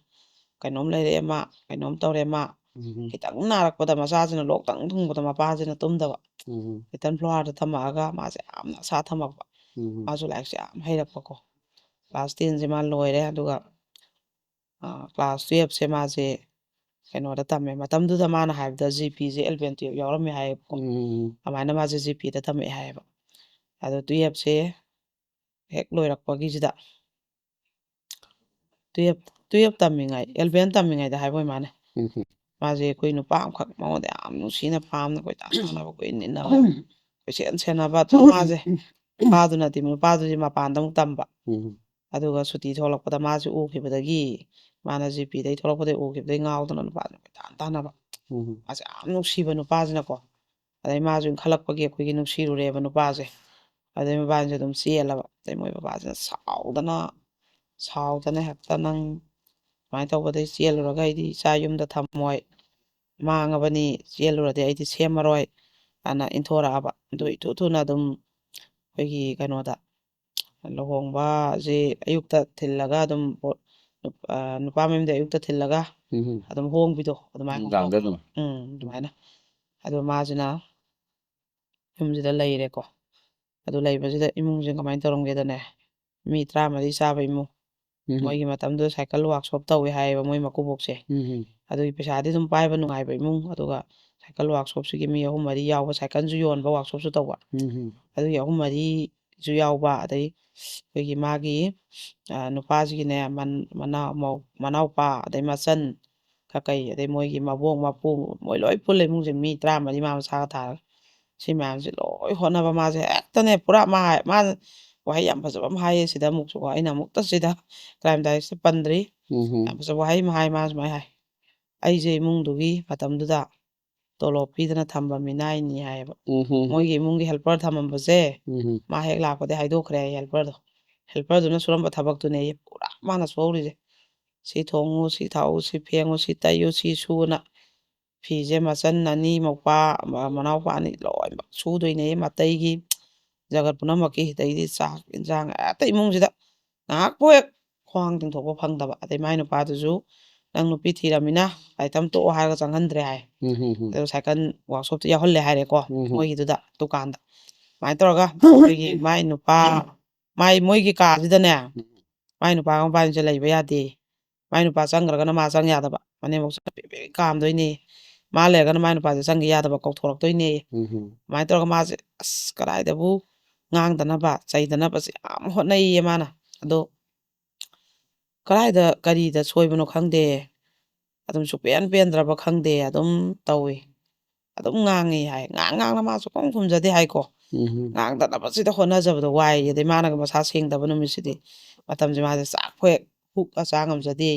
ꯀꯩꯅꯣꯝ ꯂꯩꯔꯛꯑꯦ ꯃꯥ, ꯀꯩꯅꯣꯝ ꯇꯧꯔꯦ ꯃꯥ, ꯎꯝ꯫ ꯈꯤꯇꯪ ꯅꯥꯔꯛꯄꯗ ꯃꯆꯥꯁꯤꯅ ꯂꯣꯛꯇꯪ ꯊꯨꯡꯕꯗ ꯃꯄꯥꯁꯤꯅ ꯇꯨꯝꯗꯕ꯫ ꯎꯝ꯫ Little flowerꯗ ꯊꯝꯃꯛꯑꯒ ꯃꯥꯁꯦ ꯌꯥꯝꯅ ꯑꯁꯥ ꯊꯝꯃꯛꯄ꯫ ꯎꯝ꯫ ꯃꯥꯁꯨ ꯂꯥꯏꯔꯤꯛꯁꯦ ꯌꯥꯝ ꯍꯩꯔꯛꯄꯀꯣ꯫ Class tenꯁꯦ ꯃꯥ ꯂꯣꯏꯔꯦ, ꯑꯗꯨꯒ ꯑ, class twelveꯁꯦ ꯃꯥꯁꯦ ꯀꯩꯅꯣꯗ ꯇꯝꯃꯦ꯫ ꯃꯇꯝꯗꯨꯗ ꯃꯥꯅ ꯍꯥꯏꯕꯗ GPꯁꯦ eleven twelve ꯌꯥꯎꯔꯝꯃꯦ ꯍꯥꯏꯌꯦꯕꯀꯣ꯫ ꯎꯝ꯫ ꯑꯗꯨꯃꯥꯏꯅ ꯃꯥꯁꯦ GPꯗ ꯇꯝꯃꯛꯑꯦ ꯍꯥꯏꯌꯦꯕ꯫ ꯑꯗꯣ twelveꯁꯦ ꯍꯦꯛ ꯂꯣꯏꯔꯛꯄꯒꯤꯁꯤꯗ, twelve, twelve ꯇꯝꯃꯤꯉꯩ, eleven ꯇꯝꯃꯤꯉꯩꯗ ꯍꯥꯏꯕ ꯑꯣꯏ ꯃꯥꯅꯦ꯫ ꯎꯝ꯫ ꯃꯥꯁꯦ ꯑꯩꯈꯣꯏ ꯅꯨꯄꯥ ꯑꯃꯈꯛ ꯃꯉꯣꯟꯗ ꯌꯥꯝ ꯅꯨꯡꯁꯤꯅ ꯄꯥꯝꯅ ꯀꯣꯏꯇꯥꯟ ꯇꯥꯟꯅꯕ, ꯀꯣꯏꯏꯟ ꯏꯟꯅꯕ, ꯀꯣꯏꯆꯦꯟ ꯆꯦꯟꯅꯕ ꯑꯗꯨꯝ ꯃꯥꯁꯦ, ꯅꯨꯄꯥꯗꯨꯅꯗꯤ, ꯅꯨꯄꯥꯗꯨꯗꯤ ꯃꯄꯥꯟꯗ ꯑꯃꯨꯛ ꯇꯝꯕ꯫ ꯎꯝ꯫ ꯑꯗꯨꯒ ꯁꯨꯇꯤ ꯊꯣꯛꯂꯛꯄꯗ ꯃꯥꯁꯦ ꯎꯈꯤꯕꯗꯒꯤ, ꯃꯥꯅ GPꯗꯒꯤ ꯊꯣꯛꯂꯛꯄꯗꯒꯤ ꯎꯈꯤꯕꯗꯒꯤ ꯉꯥꯎꯗꯅ ꯅꯨꯄꯥꯁꯦ ꯀꯣꯏꯇꯥꯟ ꯇꯥꯟꯅꯕ꯫ ꯎꯝ꯫ ꯃꯥꯁꯦ ꯌꯥꯝ ꯅꯨꯡꯁꯤꯕ ꯅꯨꯄꯥꯁꯤꯅꯀꯣ꯫ ꯑꯗꯩ ꯃꯥꯁꯨ ꯏꯟꯈꯠꯂꯛꯄꯒꯤ ꯑꯩꯈꯣꯏꯒꯤ ꯅꯨꯡꯁꯤꯔꯨꯔꯦꯕ ꯅꯨꯄꯥꯁꯦ꯫ ꯑꯗꯩ ꯃꯕꯥꯅꯤꯁꯦ ꯑꯗꯨꯝ ꯆꯦꯜꯂꯕ꯫ ꯑꯗꯩ ꯃꯣꯏ ꯕꯕꯥꯁꯤꯅ ꯁꯥꯎꯗꯅ, ꯁꯥꯎꯗꯅ ꯍꯦꯛꯇ, "ꯅꯪ ꯁꯨꯃꯥꯏꯅ ꯇꯧꯕꯗꯩ ꯆꯦꯜꯂꯨꯔꯒ ꯑꯩꯗꯤ ꯏꯆꯥ ꯌꯨꯝꯗ ꯊꯝꯃꯣꯏ, ꯃꯥꯡꯉꯕꯅꯤ, ꯆꯦꯜꯂꯨꯔꯗꯤ ꯑꯩꯗꯤ ꯁꯦꯝꯃꯔꯣꯏ" ꯑꯅ ꯏꯟꯊꯣꯔꯛꯑꯕ꯫ ꯑꯗꯨ ꯏꯊꯨ ꯊꯨꯅ ꯑꯗꯨꯝ ꯑꯩꯈꯣꯏꯒꯤ ꯀꯩꯅꯣꯗ, ꯂꯨꯍꯣꯡꯕꯁꯤ ꯑꯌꯨꯛꯇ ꯊꯤꯜꯂꯒ ꯑꯗꯨꯝ ꯄꯣ-, ꯅꯨꯞ-, ꯑ, ꯅꯨꯄꯥ ꯃꯌꯨꯝꯗ ꯑꯌꯨꯛꯇ ꯊꯤꯜꯂꯒ ꯎꯝ꯫ ꯑꯗꯨꯝ ꯍꯣꯡꯕꯤꯗꯣ ꯑꯗꯨꯃꯥꯏꯅ ꯅꯨꯡꯗꯥꯡꯗ ꯍꯣꯡꯕ꯫ ꯑꯗꯨꯝ꯫ ꯎꯝ, ꯑꯗꯨꯃꯥꯏꯅ꯫ ꯑꯗꯣ ꯃꯥꯁꯤꯅ ꯌꯨꯝꯁꯤꯗ ꯂꯩꯔꯦꯀꯣ꯫ ꯑꯗꯨ ꯂꯩꯕꯁꯤꯗ ꯏꯃꯨꯡꯁꯦ ꯀꯃꯥꯏꯅ ꯇꯧꯔꯝꯒꯦꯗꯅꯦ, ꯃꯤ ꯇꯔꯥꯃꯔꯤ ꯆꯥꯕ ꯏꯃꯨꯡ꯫ ꯎꯝ꯫ ꯃꯣꯏꯒꯤ ꯃꯇꯝꯗꯨꯗ ꯁꯥꯏꯀꯜ ꯋꯥꯛꯁꯣꯞ ꯇꯧꯋꯦ ꯍꯥꯏꯌꯦꯕ ꯃꯣꯏ ꯃꯀꯨꯕꯣꯛꯁꯦ꯫ ꯎꯝ꯫ ꯑꯗꯨꯒꯤ ꯄꯩꯁꯥꯗꯤ ꯑꯗꯨꯝ ꯄꯥꯏꯕ ꯅꯨꯡꯉꯥꯏꯕ ꯏꯃꯨꯡ, ꯑꯗꯨꯒ ꯁꯥꯏꯀꯜ ꯋꯥꯛꯁꯣꯞꯁꯤꯒꯤ ꯃꯤ ꯑꯍꯨꯝ ꯃꯔꯤ ꯌꯥꯎꯕ, ꯁꯥꯏꯀꯜꯁꯨ ꯌꯣꯟꯕ, ꯋꯥꯛꯁꯣꯞꯁꯨ ꯇꯧꯕ꯫ ꯎꯝ꯫ ꯑꯗꯨꯒꯤ ꯑꯍꯨꯝ ꯃꯔꯤꯁꯨ ꯌꯥꯎꯕ, ꯑꯗꯩ ꯑꯩꯈꯣꯏꯒꯤ ꯃꯥꯒꯤ, ꯑ, ꯅꯨꯄꯥꯁꯤꯒꯤꯅꯦ, ꯃꯟ-, ꯃꯅꯥꯎ-, ꯃꯧ-, ꯃꯅꯥꯎꯄꯥ, ꯑꯗꯩ ꯃꯆꯟ ꯀꯀꯩ, ꯑꯗꯩ ꯃꯣꯏꯒꯤ ꯃꯕꯣꯛ ꯃꯄꯨ, ꯃꯣꯏ ꯂꯣꯏ ꯄꯨꯜꯂꯦ ꯏꯃꯨꯡꯁꯦ, ꯃꯤ ꯇꯔꯥꯃꯔꯤ ꯃꯥ ꯃꯁꯥꯒ ꯊꯥꯔꯒ꯫ ꯁꯤ ꯃꯌꯥꯝꯁꯦ ꯂꯣꯏ ꯍꯣꯠꯅꯕ ꯃꯥꯁꯦ ꯍꯦꯛꯇꯅꯦ, ꯄꯨꯔꯥ ꯃꯥ ꯍꯥꯏ-, ꯃꯥ ꯋꯥꯍꯩ ꯌꯥꯝ ꯐꯖꯕ ꯑꯃ ꯍꯥꯏꯌꯦ ꯁꯤꯗ ꯑꯃꯨꯛꯁꯨꯀꯣ, ꯑꯩꯅ ꯑꯃꯨꯛꯇ ꯁꯤꯗ ꯀ꯭ꯔꯥꯏꯝ ꯗꯥꯏꯔꯤꯛꯁꯦ ꯄꯟꯗ꯭ꯔꯤ꯫ ꯎꯝ꯫ ꯌꯥꯝ ꯐꯖꯕ ꯋꯥꯍꯩ ꯑꯃ ꯍꯥꯏ, ꯃꯥ ꯁꯨꯃꯥꯏꯅ ꯍꯥꯏ, "ꯑꯩꯁꯦ ꯏꯃꯨꯡꯗꯨꯒꯤ ꯃꯇꯝꯗꯨꯗ ꯇꯣꯂꯣꯞ ꯄꯤꯗꯅ ꯊꯝꯕ ꯃꯤꯅꯥꯏꯅꯤ" ꯍꯥꯏꯌꯦꯕ꯫ ꯎꯝ꯫ ꯃꯣꯏꯒꯤ ꯏꯃꯨꯡꯒꯤ ꯍꯦꯜꯄꯔ ꯊꯝꯃꯝꯕꯁꯦ, ꯎꯝ꯫ ꯃꯥ ꯍꯦꯛ ꯂꯥꯛꯄꯗꯒꯤ ꯍꯥꯏꯗꯣꯛꯈ꯭ꯔꯦ ꯍꯥꯏꯌꯦ ꯍꯦꯜꯄꯔꯗꯣ꯫ ꯍꯦꯜꯄꯔꯗꯨꯅ ꯁꯨꯔꯝꯕ ꯊꯕꯛꯇꯨꯅꯦ ꯄꯨꯔꯥ ꯃꯥꯅ ꯁꯨꯍꯧꯔꯤꯁꯦ꯫ ꯁꯤ ꯊꯣꯡꯉꯨ, ꯁꯤ ꯊꯥꯛꯎ, ꯁꯤ ꯐꯦꯡꯉꯨ, ꯁꯤ ꯇꯩꯌꯨ, ꯁꯤ ꯁꯨꯅ꯫ ꯐꯤꯁꯦ ꯃꯆꯟ ꯑꯅꯤ, ꯃꯧꯄꯥ, ꯃ-, ꯃꯅꯥꯎꯄꯥ ꯑꯅꯤ ꯂꯣꯏꯅꯃꯛ ꯁꯨꯗꯣꯏꯅꯦ꯫ ꯃꯇꯩꯒꯤ ꯖꯒꯠ ꯄꯨꯝꯅꯃꯛꯀꯤ, ꯑꯗꯩꯗꯤ ꯆꯥꯛ ꯏꯟꯁꯥꯡ ꯍꯦꯛꯇ ꯏꯃꯨꯡꯁꯤꯗ ꯉꯥꯏꯍꯥꯛꯄꯨ ꯍꯦꯛ ꯈ꯭ꯋꯥꯡ ꯇꯤꯡꯊꯣꯛꯄ ꯐꯪꯗꯕ꯫ ꯑꯗꯩ ꯃꯥꯏ ꯅꯨꯄꯥꯗꯨꯁꯨ, "ꯅꯪ ꯅꯨꯄꯤ ꯊꯤꯔꯃꯤꯅ ꯂꯥꯏꯔꯤꯛ ꯇꯝ ꯇꯣꯛꯑꯣ" ꯍꯥꯏꯔꯒ ꯆꯪꯍꯟꯗ꯭ꯔꯦ ꯍꯥꯏ꯫ ꯎꯝ, ꯎꯝ, ꯎꯝ꯫ ꯑꯗꯨ ꯁꯥꯏꯀꯜ ꯋꯥꯛꯁꯣꯞꯇ ꯌꯥꯎꯍꯜꯂꯦ ꯍꯥꯏꯔꯦꯀꯣ, ꯎꯝ, ꯎꯝ꯫ ꯃꯣꯏꯒꯤꯗꯨꯗ, ꯗꯨꯀꯥꯟꯗ꯫ ꯑꯗꯨꯃꯥꯏꯅ ꯇꯧꯔꯒ ꯑꯩꯈꯣꯏꯒꯤ ꯃꯥꯏ ꯅꯨꯄꯥ, ꯃꯥꯏ, ꯃꯣꯏꯒꯤ ꯀꯥꯁꯤꯗꯅꯦ, ꯎꯝ꯫ ꯃꯥꯏ ꯅꯨꯄꯥꯒ ꯃꯕꯥꯅꯤꯁꯦ ꯂꯩꯕ ꯌꯥꯗꯦ꯫ ꯃꯥꯏ ꯅꯨꯄꯥ ꯆꯪꯈ꯭ꯔꯒꯅ ꯃꯥ ꯆꯪ ꯌꯥꯗꯕ꯫ ꯃꯅꯦꯝꯕꯣꯛꯁꯦ ꯄꯦꯛ ꯄꯦꯛ ꯀꯥꯝꯗꯣꯏꯅꯦ꯫ ꯃꯥ ꯂꯩꯔꯒꯅ ꯃꯥꯏ ꯅꯨꯄꯥꯁꯦ ꯆꯪꯈꯤ ꯌꯥꯗꯕ, ꯀꯧꯊꯣꯔꯛꯇꯣꯏꯅꯦ꯫ ꯎꯝ꯫ ꯑꯗꯨꯃꯥꯏꯅ ꯇꯧꯔꯒ ꯃꯥꯁꯦ, ꯑꯁ, ꯀꯗꯥꯏꯗꯕꯨ ꯉꯥꯡꯗꯅꯕ, ꯆꯩꯗꯅꯕꯁꯦ ꯌꯥꯝ ꯍꯣꯠꯅꯩꯌꯦ ꯃꯥꯅ꯫ ꯑꯗꯣ ꯀꯗꯥꯏꯗ ꯀꯔꯤꯗ ꯁꯣꯏꯕꯅꯣ ꯈꯪꯗꯦ, ꯑꯗꯨꯝ ꯁꯨꯛꯄꯦꯟ ꯄꯦꯟꯗ꯭ꯔꯕ ꯈꯪꯗꯦ, ꯑꯗꯨꯝ ꯇꯧꯏ꯫ ꯑꯗꯨꯝ ꯉꯥꯡꯉꯤ ꯍꯥꯏ꯫ ꯉꯥꯡ ꯉꯥꯡꯅ ꯃꯥ ꯁꯨꯛꯈꯨꯝ ꯈꯨꯝꯖꯗꯦ ꯍꯥꯏꯀꯣ꯫ ꯎꯝ꯫ ꯉꯥꯡꯗꯅꯕꯁꯤꯗ ꯍꯣꯠꯅꯖꯕꯗꯣ ꯋꯥꯏ꯫ ꯑꯗꯩ ꯃꯥꯅꯒ ꯃꯁꯥ ꯁꯦꯡꯗꯕ ꯅꯨꯃꯤꯠꯁꯤꯗꯤ, ꯃꯇꯝꯁꯦ ꯃꯥꯁꯦ ꯆꯥꯛ ꯍꯦꯛ ꯍꯨꯛ ꯑ ꯆꯥ ꯉꯝꯖꯗꯦ꯫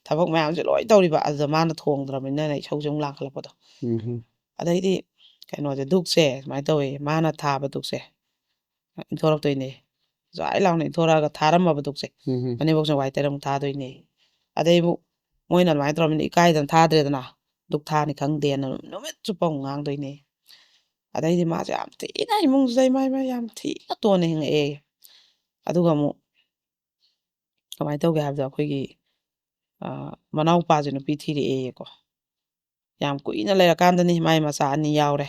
ꯊꯕꯛ ꯃꯌꯥꯝꯁꯦ ꯂꯣꯏ ꯇꯧꯔꯤꯕ, ꯑꯗꯨꯗ ꯃꯥꯅ ꯊꯣꯡꯗ꯭ꯔꯕꯅꯤꯅꯅꯦ ꯏꯁꯧꯁꯦ ꯑꯃꯨꯛ ꯂꯥꯡꯈꯠꯂꯛꯄꯗꯣ꯫ ꯎꯝ꯫ ꯑꯗꯩꯗꯤ ꯀꯩꯅꯣꯁꯦ, ꯙꯨꯛꯁꯦ ꯁꯨꯃꯥꯏꯅ ꯇꯧꯋꯦ, ꯃꯥꯅ ꯊꯥꯕ ꯙꯨꯛꯁꯦ ꯏꯟꯊꯣꯔꯛꯇꯣꯏꯅꯦ꯫ ꯖ꯭ꯋꯥꯏ ꯂꯥꯎꯅ ꯏꯟꯊꯣꯔꯛꯑꯒ ꯊꯥꯔꯝꯃꯕ ꯙꯨꯛꯁꯦ, ꯎꯝ꯫ ꯃꯅꯦꯝꯕꯣꯛꯁꯦ ꯋꯥꯏ ꯇꯩꯔ ꯑꯃꯨꯛ ꯊꯥꯗꯣꯏꯅꯦ꯫ ꯑꯗꯩ ꯑꯃꯨꯛ ꯃꯣꯏꯅ ꯑꯗꯨꯃꯥꯏꯅ ꯇꯧꯔꯕꯅꯤꯅ ꯏꯀꯥꯏꯗꯅ ꯊꯥꯗ꯭ꯔꯦꯗꯅ, ꯙꯨꯛ ꯊꯥꯅꯤ ꯈꯪꯗꯦꯅ ꯅꯨꯃꯤꯠ ꯆꯨꯞꯄ ꯑꯃꯨꯛ ꯉꯥꯡꯗꯣꯏꯅꯦ꯫ ꯑꯗꯩꯗꯤ ꯃꯥꯁꯦ ꯌꯥꯝ ꯊꯤꯅ ꯏꯃꯨꯡꯁꯤꯗ ꯏꯃꯥ, ꯏꯃꯥ, ꯌꯥꯝ ꯊꯤꯅ ꯇꯣꯟꯅ ꯍꯤꯡꯉꯛꯑꯦ꯫ ꯑꯗꯨꯒ ꯑꯃꯨꯛ ꯀꯃꯥꯏꯅ ꯇꯧꯒꯦ ꯍꯥꯏꯕꯗ, ꯑꯩꯈꯣꯏꯒꯤ ꯑ, ꯃꯅꯥꯎꯄꯥꯁꯦ ꯅꯨꯄꯤ ꯊꯤꯔꯛꯑꯦꯌꯦꯀꯣ꯫ ꯌꯥꯝ ꯀꯨꯏꯅ ꯂꯩꯔꯀꯥꯟꯗꯅꯤ, ꯃꯥꯏ ꯃꯆꯥ ꯑꯅꯤ ꯌꯥꯎꯔꯦ꯫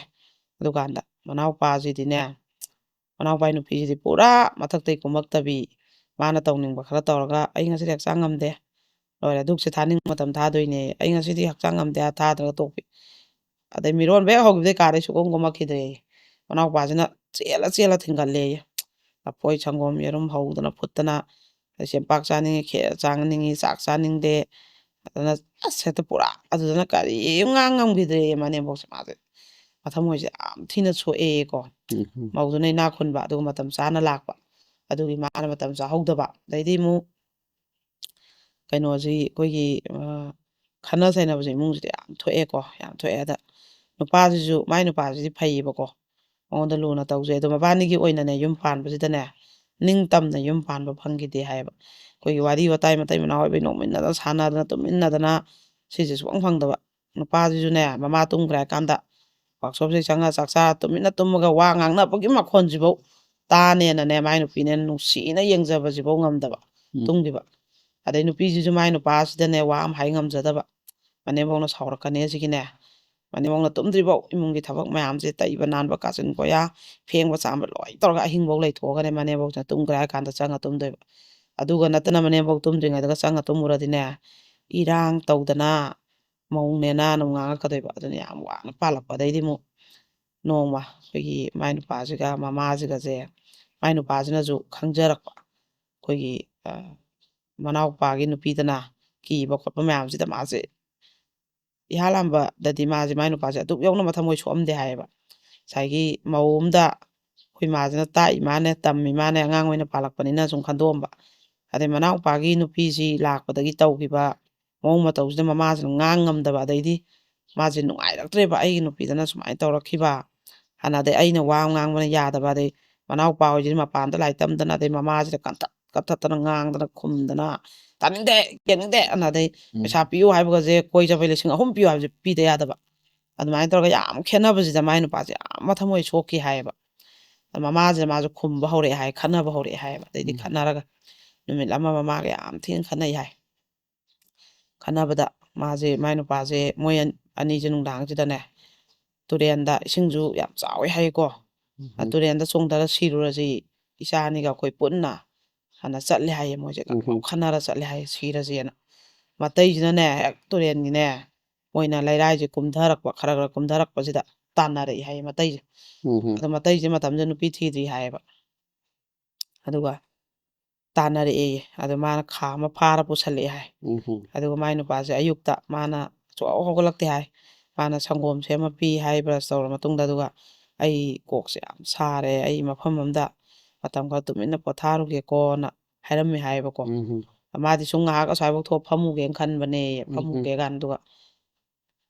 ꯑꯗꯨꯀꯥꯟꯗ ꯃꯅꯥꯎꯄꯥꯁꯤꯗꯤꯅꯦ, ꯃꯅꯥꯎꯄꯥꯒꯤ ꯅꯨꯄꯤꯁꯤꯗꯤ ꯄꯨꯔꯥ ꯃꯊꯛꯇꯩ ꯀꯨꯝꯃꯛꯇꯕꯤ, ꯃꯥꯅ ꯇꯧꯅꯤꯡꯕ ꯈꯔ ꯇꯧꯔꯒ, "ꯑꯩ ꯉꯁꯤꯗꯤ ꯍꯛꯆꯥꯡ ꯉꯝꯗꯦ, ꯂꯣꯏꯔꯦ, ꯙꯨꯛꯁꯦ ꯊꯥꯅꯤꯡꯕ ꯃꯇꯝ ꯊꯥꯗꯣꯏꯅꯦ, ꯑꯩ ꯉꯁꯤꯗꯤ ꯍꯛꯆꯥꯡ ꯉꯝꯗꯦ" ꯊꯥꯗ꯭ꯔꯒ ꯇꯣꯛꯄꯤ꯫ ꯑꯗꯩ ꯃꯤꯔꯣꯟꯕ ꯍꯦꯛ ꯍꯧꯈꯤꯕꯗꯩ ꯀꯥꯗꯩ ꯁꯨꯛꯀꯨꯝ ꯀꯨꯝꯃꯛꯈꯤꯗ꯭ꯔꯦ꯫ ꯃꯅꯥꯎꯄꯥꯁꯤꯅ ꯆꯦꯜꯂ ꯆꯦꯜꯂ ꯊꯤꯟꯒꯠꯂꯦꯌꯦ꯫ ꯂꯐꯣꯏ, ꯁꯪꯒꯣꯝ, ꯌꯦꯔꯨꯝ ꯍꯧꯗꯅ ꯐꯨꯠꯇꯅ, ꯑꯗꯩ ꯆꯦꯡꯄꯥꯛ ꯆꯥꯅꯤꯡꯉꯤ, ꯈꯦꯔ ꯆꯥꯅꯤꯡꯉꯤ, ꯆꯥꯛ ꯆꯥꯅꯤꯡꯗꯦ꯫ ꯑꯗꯨꯅ ꯑꯁ, ꯍꯦꯛꯇ ꯄꯨꯔꯥ ꯑꯗꯨꯗꯅ ꯀꯔꯤꯝ ꯉꯥꯡ ꯉꯝꯈꯤꯗ꯭ꯔꯦꯌꯦ ꯃꯅꯦꯝꯕꯣꯛꯁꯦ꯫ ꯃꯥꯁꯦ ꯃꯊꯃꯣꯏꯁꯦ ꯌꯥꯝ ꯊꯤꯅ ꯁꯣꯛꯑꯦꯌꯦꯀꯣ꯫ ꯎꯝ꯫ ꯃꯧꯗꯨꯅ ꯏꯅꯥꯛ ꯈꯨꯟꯕ, ꯑꯗꯨꯒ ꯃꯇꯝ ꯆꯥꯅ ꯂꯥꯛꯄ, ꯑꯗꯨꯒꯤ ꯃꯥꯅ ꯃꯇꯝ ꯆꯥꯍꯧꯗꯕ꯫ ꯑꯗꯩꯗꯤ ꯑꯃꯨꯛ ꯀꯩꯅꯣꯁꯤ, ꯑꯩꯈꯣꯏꯒꯤ, ꯑ, ꯈꯠꯅ ꯆꯩꯅꯕꯁꯦ ꯏꯃꯨꯡꯁꯤꯗ ꯌꯥꯝ ꯊꯣꯛꯑꯦꯀꯣ, ꯌꯥꯝ ꯊꯣꯛꯑꯦ꯫ ꯑꯗ ꯅꯨꯄꯥꯁꯤꯁꯨ, ꯃꯥꯏ ꯅꯨꯄꯥꯁꯤꯗꯤ ꯐꯩꯌꯦꯕꯀꯣ, ꯃꯉꯣꯟꯗ ꯂꯨꯅ ꯇꯧꯖꯩ꯫ ꯑꯗꯣ ꯃꯕꯥꯅꯤꯒꯤ ꯑꯣꯏꯅꯅꯦ, ꯌꯨꯝ ꯄꯥꯟꯕꯁꯤꯗꯅꯦ, ꯅꯤꯡꯇꯝꯅ ꯌꯨꯝ ꯄꯥꯟꯕ ꯐꯪꯈꯤꯗꯦ ꯍꯥꯏꯌꯦꯕ꯫ ꯑꯩꯈꯣꯏꯒꯤ ꯋꯥꯔꯤ ꯋꯥꯇꯥꯏ, ꯃꯇꯩ ꯃꯅꯥꯎ ꯑꯣꯏꯕꯩ ꯅꯣꯛꯃꯤꯟꯅꯗꯅ, ꯁꯥꯟꯅꯗꯅ, ꯇꯨꯝꯃꯤꯟꯅꯗꯅ, ꯁꯤꯁꯦ ꯁꯨꯡꯐꯪ ꯐꯪꯗꯕ꯫ ꯅꯨꯄꯥꯁꯤꯁꯨꯅꯦ, ꯃꯃꯥ ꯇꯨꯝꯈ꯭ꯔꯦ ꯍꯥꯏ ꯀꯥꯟꯗ ꯋꯥꯛꯁꯣꯞꯁꯤꯗ ꯆꯪꯉ ꯆꯥꯛ ꯆꯥꯔ ꯇꯨꯃꯤꯟꯅ ꯇꯨꯝꯃꯒ ꯋꯥ ꯉꯥꯡꯅꯕꯒꯤ ꯃꯈꯣꯟꯁꯤꯐꯧ ꯇꯥꯅꯦꯅꯅꯦ, ꯃꯥꯏ ꯅꯨꯄꯤꯅꯦ ꯅꯨꯡꯁꯤꯅ ꯌꯦꯡꯖꯕꯁꯤꯐꯧ ꯉꯝꯗꯕ, ꯎꯝ꯫ ꯇꯨꯝꯈꯤꯕ꯫ ꯑꯗꯩ ꯅꯨꯄꯤꯁꯤꯁꯨ ꯃꯥꯏ ꯅꯨꯄꯥꯁꯤꯗꯅꯦ ꯋꯥ ꯑꯃ ꯍꯥꯏ ꯉꯝꯖꯗꯕ꯫ ꯃꯅꯦꯝꯕꯣꯛꯅ ꯁꯥꯎꯔꯛꯀꯅꯤ ꯑꯁꯤꯒꯤꯅꯦ꯫ ꯃꯅꯦꯝꯕꯣꯛꯅ ꯇꯨꯝꯗ꯭ꯔꯤꯐꯧ ꯏꯃꯨꯡꯒꯤ ꯊꯕꯛ ꯃꯌꯥꯝꯁꯦ, ꯇꯩꯕ ꯅꯥꯟꯕ, ꯀꯥꯆꯤꯟ ꯀꯣꯌꯥ, ꯐꯦꯡꯕ ꯆꯥꯝꯕ ꯂꯣꯏ ꯇꯧꯔꯒ ꯑꯍꯤꯡꯐꯧ ꯂꯩꯊꯣꯛꯑꯒꯅꯦ, ꯃꯅꯦꯝꯕꯣꯛꯁꯤꯅ ꯇꯨꯝꯈ꯭ꯔꯦ ꯍꯥꯏ ꯀꯥꯟꯗ ꯆꯪꯉ ꯇꯨꯝꯗꯣꯏꯕ꯫ ꯑꯗꯨꯒ ꯅꯠꯇꯅ ꯃꯅꯦꯝꯕꯣꯛ ꯇꯨꯝꯗ꯭ꯔꯤꯉꯩꯗꯒ ꯆꯪꯉ ꯇꯨꯝꯃꯨꯔꯗꯤꯅꯦ, ꯏꯔꯥꯡ ꯇꯧꯗꯅ ꯃꯧꯅꯦꯅ ꯑꯃꯨꯛ ꯉꯥꯡꯉꯛꯀꯗꯣꯏꯕ꯫ ꯑꯗꯨꯅ ꯌꯥꯝ ꯋꯥꯅ ꯄꯥꯜꯂꯛꯄ꯫ ꯑꯗꯩꯗꯤ ꯑꯃꯨꯛ ꯅꯣꯡꯃ ꯑꯩꯈꯣꯏꯒꯤ ꯃꯥꯏ ꯅꯨꯄꯥꯁꯤꯒ ꯃꯃꯥꯁꯤꯒꯁꯦ, ꯃꯥꯏ ꯅꯨꯄꯥꯁꯤꯅꯁꯨ ꯈꯪꯖꯔꯛꯄ, ꯑꯩꯈꯣꯏꯒꯤ, ꯑ, ꯃꯅꯥꯎꯄꯥꯒꯤ ꯅꯨꯄꯤꯗꯅ ꯀꯤꯕ ꯈꯣꯠꯄ ꯃꯌꯥꯝꯁꯤꯗ ꯃꯥꯁꯦ ꯏꯍꯥꯟ ꯍꯥꯟꯕꯗꯗꯤ ꯃꯥꯁꯦ, ꯃꯥꯏ ꯅꯨꯄꯥꯁꯦ ꯑꯗꯨꯛ ꯌꯧꯅ ꯃꯊꯃꯣꯏ ꯁꯣꯛꯑꯝꯗꯦ ꯍꯥꯏꯌꯦꯕ꯫ ꯉꯁꯥꯏꯒꯤ ꯃꯧ ꯑꯃꯗ ꯑꯩꯈꯣꯏ ꯃꯥꯁꯤꯅ ꯇꯥꯛꯏ ꯃꯥꯅꯦ, ꯇꯝꯃꯤ ꯃꯥꯅꯦ, ꯑꯉꯥꯡ ꯑꯣꯏꯅ ꯄꯥꯜꯂꯛꯄꯅꯤꯅ ꯁꯨꯝ ꯈꯟꯗꯣꯛꯑꯝꯕ꯫ ꯑꯗꯩ ꯃꯅꯥꯎꯄꯥꯒꯤ ꯅꯨꯄꯤꯁꯤ ꯂꯥꯛꯄꯗꯒꯤ ꯇꯧꯈꯤꯕ ꯃꯑꯣꯡ ꯃꯇꯧꯁꯤꯗ ꯃꯃꯥꯁꯤꯅ ꯉꯥꯡ ꯉꯝꯗꯕ꯫ ꯑꯗꯩꯗꯤ ꯃꯥꯁꯦ ꯅꯨꯡꯉꯥꯏꯔꯛꯇ꯭ꯔꯦꯕ, "ꯑꯩꯒꯤ ꯅꯨꯄꯤꯗꯅ ꯁꯨꯃꯥꯏꯅ ꯇꯧꯔꯛꯈꯤꯕ" ꯍꯥꯏꯅ, ꯑꯗꯩ ꯑꯩꯅ ꯋꯥ ꯑꯃ ꯉꯥꯡꯕꯅ ꯌꯥꯗꯕ, ꯑꯗꯩ ꯃꯅꯥꯎꯄꯥ ꯍꯣꯏꯁꯤꯗꯤ ꯃꯄꯥꯟꯗ ꯂꯥꯏꯔꯤꯛ ꯇꯝꯗꯅ, ꯑꯗꯩ ꯃꯃꯥꯁꯤꯗ ꯀꯟꯊꯠ ꯀꯟꯊꯠꯇꯅ ꯉꯥꯡꯗꯅ ꯈꯨꯝꯗꯅ, "ꯇꯥꯅꯤꯡꯗꯦ, ꯌꯦꯡꯅꯤꯡꯗꯦ" ꯑꯅ, ꯑꯗꯩ, ꯎꯝ꯫ "ꯄꯩꯁꯥ ꯄꯤꯌꯨ ꯍꯥꯏꯕꯒꯁꯦ, ꯀꯣꯏ ꯆꯠꯄꯩ ꯂꯤꯁꯤꯡ ꯑꯍꯨꯝ ꯄꯤꯌꯨ ꯍꯥꯏꯕꯁꯦ ꯄꯤꯗ ꯌꯥꯗꯕ"꯫ ꯑꯗꯨꯃꯥꯏꯅ ꯇꯧꯔꯒ ꯌꯥꯝ ꯈꯦꯠꯅꯕꯁꯤꯗ ꯃꯥꯏ ꯅꯨꯄꯥꯁꯦ ꯌꯥꯝ ꯃꯊꯃꯣꯏ ꯁꯣꯛꯈꯤ ꯍꯥꯏꯌꯦꯕ꯫ ꯃꯃꯥꯁꯤꯅ ꯃꯥꯁꯨ ꯈꯨꯝꯕ ꯍꯧꯔꯛꯑꯦ ꯍꯥꯏ, ꯈꯠꯅꯕ ꯍꯧꯔꯛꯑꯦ ꯍꯥꯏꯌꯦꯕ꯫ ꯑꯗꯩꯗꯤ ꯎꯝ꯫ ꯈꯠꯅꯔꯒ ꯅꯨꯃꯤꯠ ꯑꯃ ꯃꯃꯥꯒ ꯌꯥꯝ ꯊꯤꯅ ꯈꯠꯅꯩ ꯍꯥꯏ꯫ ꯈꯠꯅꯕꯗ ꯃꯥꯁꯦ, ꯃꯥꯏ ꯅꯨꯄꯥꯁꯦ, ꯃꯣꯏ ꯑꯅꯤꯁꯦ ꯅꯨꯡꯗꯥꯡꯁꯤꯗꯅꯦ ꯇꯨꯔꯦꯟꯗ, ꯏꯁꯤꯡꯁꯨ ꯌꯥꯝ ꯆꯥꯎꯋꯦ ꯍꯥꯏꯌꯦꯀꯣ, ꯎꯝ꯫ ꯇꯨꯔꯦꯟꯗ ꯆꯣꯡꯊꯔ ꯁꯤꯔꯨꯔꯁꯤ, ꯏꯆꯥ ꯑꯅꯤꯒ ꯑꯩꯈꯣꯏ ꯄꯨꯟꯅ ꯍꯥꯟꯅ ꯆꯠꯂꯦ ꯍꯥꯏꯌꯦ꯫ ꯃꯣꯏꯁꯦ ꯎꯝ꯫ ꯈꯠꯅꯔ ꯆꯠꯂꯦ ꯍꯥꯏꯌꯦ, ꯁꯤꯔꯁꯦꯅ꯫ ꯃꯇꯩꯁꯤꯅꯅꯦ ꯍꯦꯛ ꯇꯨꯔꯦꯟꯒꯤꯅꯦ ꯃꯣꯏꯅ ꯂꯩꯔꯥꯏꯁꯦ ꯀꯨꯝꯊꯔꯛꯄ, ꯈꯔ ꯈꯔ ꯀꯨꯝꯊꯔꯛꯄꯁꯤꯗ ꯇꯥꯟꯅꯔꯛꯏ ꯍꯥꯏꯌꯦ ꯃꯇꯩꯁꯦ꯫ ꯎꯝ꯫ ꯑꯗꯣ ꯃꯇꯩꯁꯦ ꯃꯇꯝꯁꯤꯗ ꯅꯨꯄꯤ ꯊꯤꯗ꯭ꯔꯤ ꯍꯥꯏꯌꯦꯕ꯫ ꯑꯗꯨꯒ ꯇꯥꯟꯅꯔꯛꯑꯦꯌꯦ꯫ ꯑꯗꯣ ꯃꯥꯅ ꯈꯥ ꯑꯃ ꯐꯥꯔ ꯄꯨꯁꯜꯂꯛꯑꯦ ꯍꯥꯏ꯫ ꯎꯝ꯫ ꯑꯗꯨꯒ ꯃꯥꯏ ꯅꯨꯄꯥꯁꯦ ꯑꯌꯨꯛꯇ ꯃꯥꯅ ꯁꯨꯡꯍꯧ ꯍꯧꯒꯠꯂꯛꯇꯦ ꯍꯥꯏ꯫ ꯃꯥꯅ ꯁꯪꯒꯣꯝ ꯁꯦꯝꯃ ꯄꯤ ꯍꯥꯏ ꯕ꯭ꯔꯁ ꯇꯧꯔ ꯃꯇꯨꯡꯗ꯫ ꯑꯗꯨꯒ "ꯑꯩ ꯀꯣꯛꯁꯦ ꯌꯥꯝ ꯁꯥꯔꯦ, ꯑꯩ ꯃꯐꯝ ꯑꯃꯗ ꯃꯇꯝ ꯈꯔ ꯇꯨꯃꯤꯟꯅ ꯄꯣꯊꯥꯔꯨꯒꯦꯀꯣꯅ" ꯍꯥꯏꯔꯝꯃꯦ ꯍꯥꯏꯌꯦꯕꯀꯣ꯫ ꯎꯝ꯫ ꯃꯥꯗꯤ ꯁꯨꯝ ꯉꯥꯏꯍꯥꯛ ꯑꯁ꯭ꯋꯥꯏꯐꯥꯎ ꯊꯣꯛꯑ ꯐꯝꯃꯨꯒꯦꯅ ꯈꯟꯕꯅꯦ, ꯎꯝ꯫ ꯐꯝꯃꯨꯒꯦ ꯀꯥꯏꯅ꯫ ꯑꯗꯨꯒ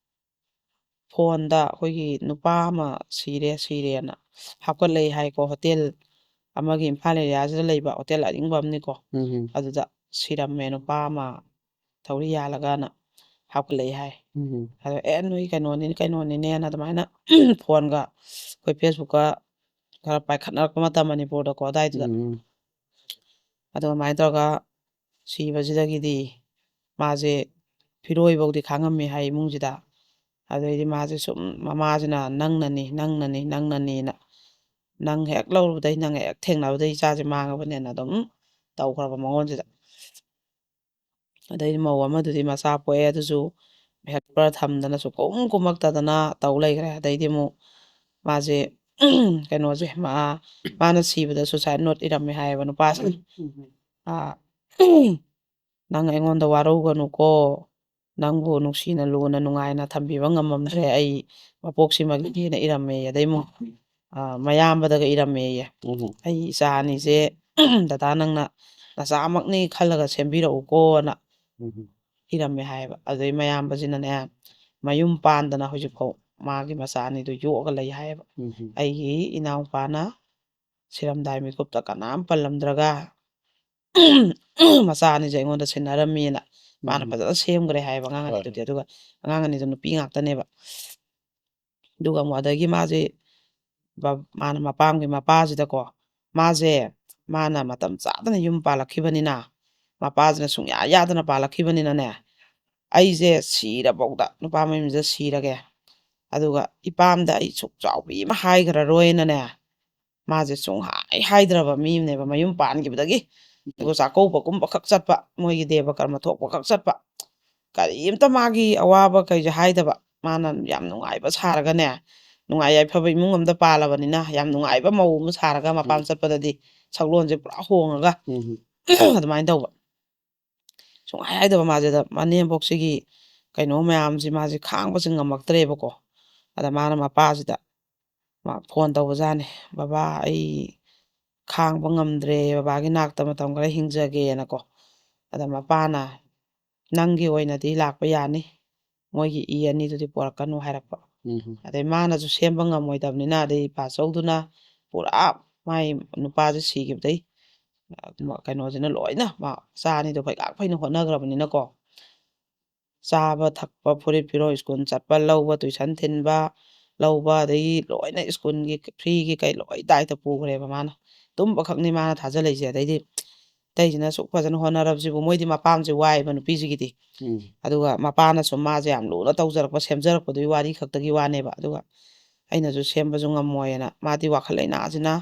ꯐꯣꯟꯗ ꯑꯩꯈꯣꯏꯒꯤ ꯅꯨꯄꯥ ꯑꯃ ꯁꯤꯔꯦ, ꯁꯤꯔꯦꯅ ꯍꯥꯞꯀꯠꯂꯛꯏ ꯍꯥꯏꯀꯣ꯫ ꯍꯣꯇꯦꯜ ꯑꯃꯒꯤ ꯏꯝꯐꯥꯜ ꯑꯦꯔꯤꯌꯥꯁꯤꯗ ꯂꯩꯕ ꯍꯣꯇꯦꯜ ꯑꯔꯤꯡꯕ ꯑꯃꯅꯤꯀꯣ꯫ ꯎꯝ꯫ ꯑꯗꯨꯗ ꯁꯤꯔꯝꯃꯦ ꯅꯨꯄꯥ ꯑꯃ ꯊꯧꯔꯤ ꯌꯥꯜꯂꯒꯅ ꯍꯥꯞꯀꯠꯂꯛꯏ ꯍꯥꯏ꯫ ꯎꯝ꯫ ꯑꯗꯣ "ꯑꯦ, ꯅꯣꯏ ꯀꯩꯅꯣꯅꯤ, ꯀꯩꯅꯣꯅꯤꯅꯦꯅ" ꯑꯗꯨꯃꯥꯏꯅ ꯐꯣꯟꯒ ꯑꯩꯈꯣꯏ ꯐꯦꯁꯕꯨꯛꯀ ꯈꯔ ꯄꯥꯏꯈꯠꯅꯔꯛꯄ ꯃꯇꯝ ꯃꯅꯤꯄꯨꯔꯗꯀꯣ ꯑꯗꯥꯏꯗꯨꯗ꯫ ꯎꯝ꯫ ꯑꯗꯣ ꯑꯗꯨꯃꯥꯏꯅ ꯇꯧꯔꯒ ꯁꯤꯕꯁꯤꯗꯒꯤꯗꯤ ꯃꯥꯁꯦ ꯐꯤꯔꯣꯏꯐꯧꯗꯤ ꯈꯥꯡꯉꯝꯃꯦ ꯍꯥꯏ ꯏꯃꯨꯡꯁꯤꯗ꯫ ꯑꯗꯩꯗꯤ ꯃꯥꯁꯦ ꯁꯨꯝ ꯃꯃꯥꯁꯤꯅ "ꯅꯪꯅꯅꯤ, ꯅꯪꯅꯅꯤ, ꯅꯪꯅꯅꯤꯅ, ꯅꯪ ꯍꯦꯛ ꯂꯧꯔꯨꯕꯗꯩ, ꯅꯪ ꯍꯦꯛ ꯊꯦꯡꯅꯕꯗꯩ ꯏꯆꯥꯁꯦ ꯃꯥꯡꯉꯕꯅꯦꯅ" ꯑꯗꯨꯝ ꯇꯧꯈ꯭ꯔꯕ ꯃꯉꯣꯟꯁꯤꯗ꯫ ꯑꯗꯩꯗꯤ ꯃꯧ ꯑꯃꯗꯨꯗꯤ ꯃꯆꯥ ꯄꯣꯛꯑꯦ, ꯑꯗꯨꯁꯨ helper ꯊꯝꯗꯅ ꯁꯨꯛꯀꯨꯝ ꯀꯨꯝꯃꯛꯇꯗꯅ ꯇꯧ ꯂꯩꯈ꯭ꯔꯦ꯫ ꯑꯗꯩꯗꯤ ꯑꯃꯨꯛ ꯃꯥꯁꯦ ꯀꯩꯅꯣꯁꯦ, ꯃꯥ-, ꯃꯥꯅ ꯁꯤꯕꯗ suicide note ꯏꯔꯝꯃꯦ ꯍꯥꯏꯌꯦꯕ ꯅꯨꯄꯥꯁꯦ꯫ ꯎꯝ꯫ ꯑꯥ, "ꯅꯪ ꯑꯩꯉꯣꯟꯗ ꯋꯥꯔꯧꯒꯅꯨꯀꯣ, ꯅꯪꯕꯨ ꯅꯨꯡꯁꯤꯅ ꯂꯨꯅ ꯅꯨꯡꯉꯥꯏꯅ ꯊꯝꯕꯤꯕ ꯉꯝꯃꯝꯗ꯭ꯔꯦ ꯑꯩ ꯃꯄꯣꯛꯁꯤꯃꯒꯤꯗꯤꯅ" ꯏꯔꯝꯃꯦ꯫ ꯑꯗꯩ ꯑꯃꯨꯛ, ꯑꯥ, ꯃꯌꯥꯝꯕꯗꯒ ꯏꯔꯝꯃꯦꯌꯦ꯫ ꯎꯝ꯫ "ꯑꯩ ꯏꯆꯥ ꯑꯅꯤꯁꯦ ꯗꯗꯥ ꯅꯪꯅ ꯅꯆꯥꯃꯛꯅꯤ ꯈꯜꯂꯒ ꯁꯦꯝꯕꯤꯔꯛꯎꯀꯣꯅ" ꯎꯝ꯫ ꯏꯔꯝꯃꯦ ꯍꯥꯏꯌꯦꯕ꯫ ꯑꯗꯨꯗꯩ ꯃꯌꯥꯝꯕꯁꯤꯅꯅꯦ ꯃꯌꯨꯝ ꯄꯥꯟꯗꯅ ꯍꯧꯖꯤꯛꯐꯥꯎ ꯃꯥꯒꯤ ꯃꯆꯥ ꯑꯅꯤꯗꯨ ꯌꯣꯛꯑꯒ ꯂꯩ ꯍꯥꯏꯌꯦꯕ꯫ ꯎꯝ꯫ "ꯑꯩꯒꯤ ꯏꯅꯥꯎꯄꯥꯅ ꯁꯤꯔꯝꯗꯥꯏ ꯃꯤꯀꯨꯞꯇ ꯀꯅꯥꯝ ꯄꯜꯂꯝꯗ꯭ꯔꯒ ꯃꯆꯥ ꯑꯅꯤꯁꯦ ꯑꯩꯉꯣꯟꯗ ꯁꯤꯟꯅꯔꯝꯃꯤꯅ" ꯃꯥꯅ ꯎꯝ꯫ ꯐꯖꯅ ꯁꯦꯝꯈ꯭ꯔꯦ ꯍꯥꯏꯌꯦꯕ ꯑꯉꯥꯡ ꯍꯣꯏ꯫ ꯑꯅꯤꯗꯨꯗꯤ꯫ ꯑꯗꯨꯒ ꯑꯉꯥꯡ ꯑꯅꯤꯗꯨ ꯅꯨꯄꯤ ꯉꯥꯛꯇꯅꯦꯕ꯫ ꯑꯗꯨꯒ ꯑꯃꯨꯛ ꯑꯗꯒꯤ ꯃꯥꯁꯦ ꯕ-, ꯃꯥꯅ ꯃꯄꯥꯝꯒꯤ ꯃꯄꯥꯁꯤꯗꯀꯣ, ꯃꯥꯁꯦ, ꯃꯥꯅ ꯃꯇꯝ ꯆꯥꯗꯅ ꯌꯨꯝ ꯄꯥꯜꯂꯛꯈꯤꯕꯅꯤꯅ, ꯃꯄꯥꯁꯤꯅ ꯁꯨꯡꯌꯥ ꯌꯥꯗꯅ ꯄꯥꯜꯂꯛꯈꯤꯕꯅꯤꯅꯅꯦ, "ꯑꯩꯁꯦ ꯁꯤꯔꯐꯥꯎꯗ ꯅꯨꯄꯥ ꯃꯌꯨꯝꯁꯤꯗ ꯁꯤꯔꯒꯦ, ꯑꯗꯨꯒ ꯏꯄꯥꯝꯗ ꯑꯩ ꯁꯨꯛ ꯆꯥꯎꯕꯤ ꯑꯃ ꯍꯥꯏꯈ꯭ꯔꯔꯣꯏꯅꯅꯦ", ꯃꯥꯁꯦ ꯁꯨꯡꯍꯥꯏ ꯍꯥꯏꯗ꯭ꯔꯕ ꯃꯤ ꯑꯃꯅꯦꯕ ꯃꯌꯨꯝ ꯄꯥꯟꯈꯤꯕꯗꯒꯤ꯫ ꯑꯗꯨꯒ ꯆꯥꯛꯀꯧꯕꯒꯨꯝꯕ ꯈꯛ ꯆꯠꯄ, ꯃꯣꯏꯒꯤ ꯗꯦꯕ ꯀꯔꯃ ꯊꯣꯛꯄ ꯈꯛ ꯆꯠꯄ, ꯀꯔꯤꯝꯇ ꯃꯥꯒꯤ ꯑꯋꯥꯕ ꯀꯩꯁꯦ ꯍꯥꯏꯗꯕ꯫ ꯃꯥꯅ ꯌꯥꯝ ꯅꯨꯡꯉꯥꯏꯕ ꯁꯥꯔꯒꯅꯦ, ꯅꯨꯡꯉꯥꯏ ꯌꯥꯏꯐꯕ ꯏꯃꯨꯡ ꯑꯃꯗ ꯄꯥꯜꯂꯕꯅꯤꯅ, ꯌꯥꯝ ꯅꯨꯡꯉꯥꯏꯕ ꯃꯧ ꯑꯃ ꯁꯥꯔꯒ ꯃꯄꯥꯝ ꯎꯝ꯫ ꯆꯠꯄꯗꯗꯤ ꯁꯛꯂꯣꯟꯁꯦ ꯄꯨꯔꯥ ꯍꯣꯡꯉꯒ ꯎꯝ꯫ ꯑꯗꯨꯃꯥꯏꯅ ꯇꯧꯕ꯫ ꯁꯨꯡꯍꯥꯏ ꯍꯥꯏꯗꯕ ꯃꯥꯁꯦ꯫ ꯑꯗ ꯃꯅꯦꯝꯕꯣꯛꯁꯤꯒꯤ ꯀꯩꯅꯣ ꯃꯌꯥꯝꯁꯤ ꯃꯥꯁꯦ ꯈꯥꯡꯕꯁꯦ ꯉꯝꯃꯛꯇ꯭ꯔꯦꯕꯀꯣ꯫ ꯑꯗ ꯃꯥꯅ ꯃꯄꯥꯁꯤꯗ ꯃꯥ ꯐꯣꯟ ꯇꯧꯕꯖꯥꯠꯅꯤ, "ꯕꯕꯥ, ꯑꯩ ꯈꯥꯡꯕ ꯉꯝꯗ꯭ꯔꯦ, ꯕꯕꯥꯒꯤ ꯅꯥꯛꯇ ꯃꯇꯝ ꯈꯔ ꯍꯤꯡꯖꯒꯦꯅꯀꯣ"꯫ ꯑꯗ ꯃꯄꯥꯅ, "ꯅꯪꯒꯤ ꯑꯣꯏꯅꯗꯤ ꯂꯥꯛꯄ ꯌꯥꯅꯤ, ꯃꯣꯏꯒꯤ ꯏ ꯑꯅꯤꯗꯨꯗꯤ ꯄꯣꯔꯛꯀꯅꯨ" ꯍꯥꯏꯔꯛꯄ꯫ ꯎꯝ꯫ ꯑꯗꯩ ꯃꯥꯅꯁꯨ ꯁꯦꯝꯕ ꯉꯝꯃꯣꯏꯗꯕꯅꯤꯅ, ꯑꯗꯩ ꯏꯄꯥꯆꯧꯗꯨꯅ ꯄꯨꯔꯥ ꯃꯥꯏ ꯅꯨꯄꯥꯁꯦ ꯁꯤꯈꯤꯕꯗꯩ, ꯑ, ꯀꯩꯅꯣꯁꯤꯅ ꯂꯣꯏꯅ ꯃꯥ ꯃꯆꯥ ꯑꯅꯤꯗꯣ ꯐꯩꯒꯥꯛ ꯐꯩꯅ ꯍꯣꯠꯅꯈ꯭ꯔꯕꯅꯤꯅꯀꯣ, ꯆꯥꯕ ꯊꯛꯄ, ꯐꯨꯔꯤꯠ ꯐꯤꯔꯣꯜ, ꯁ꯭ꯀꯨꯜ ꯆꯠꯄ, ꯂꯧꯕ, ꯇꯨꯏꯁꯟ ꯊꯤꯟꯕ, ꯂꯧꯕ, ꯑꯗꯒꯤ ꯂꯣꯏꯅ ꯁ꯭ꯀꯨꯜꯒꯤ ꯐ꯭ꯔꯤꯒꯤ ꯀꯩ ꯂꯣꯏ ꯗꯥꯏꯇ ꯄꯨꯈ꯭ꯔꯦꯕ ꯃꯥꯅ꯫ ꯇꯨꯝꯕ ꯈꯛꯅꯤ ꯃꯥꯅ ꯊꯥꯖꯜꯂꯛꯏꯁꯦ꯫ ꯑꯗꯩꯗꯤ ꯑꯇꯩꯁꯤꯅ ꯑꯁꯨꯛ ꯐꯖꯅ ꯍꯣꯠꯅꯔꯕꯁꯤꯕꯨ, ꯃꯣꯏꯗꯤ ꯃꯄꯥꯝꯁꯦ ꯋꯥꯏꯑꯦꯕ ꯅꯨꯄꯤꯁꯤꯒꯤꯗꯤ꯫ ꯎꯝ꯫ ꯑꯗꯨꯒ ꯃꯄꯥꯅꯁꯨ ꯃꯥꯁꯦ ꯌꯥꯝ ꯂꯨꯅ ꯇꯧꯖꯔꯛꯄ, ꯁꯦꯝꯖꯔꯛꯄꯗꯨꯒꯤ ꯋꯥꯔꯤ ꯈꯛꯇꯒꯤ ꯋꯥꯅꯦꯕ꯫ ꯑꯗꯨꯒ ꯑꯩꯅꯁꯨ ꯁꯦꯝꯕꯁꯨ ꯉꯝꯃꯣꯏꯅ, ꯃꯥꯗꯤ ꯋꯥꯈꯜ ꯂꯩꯅꯥꯁꯤꯅ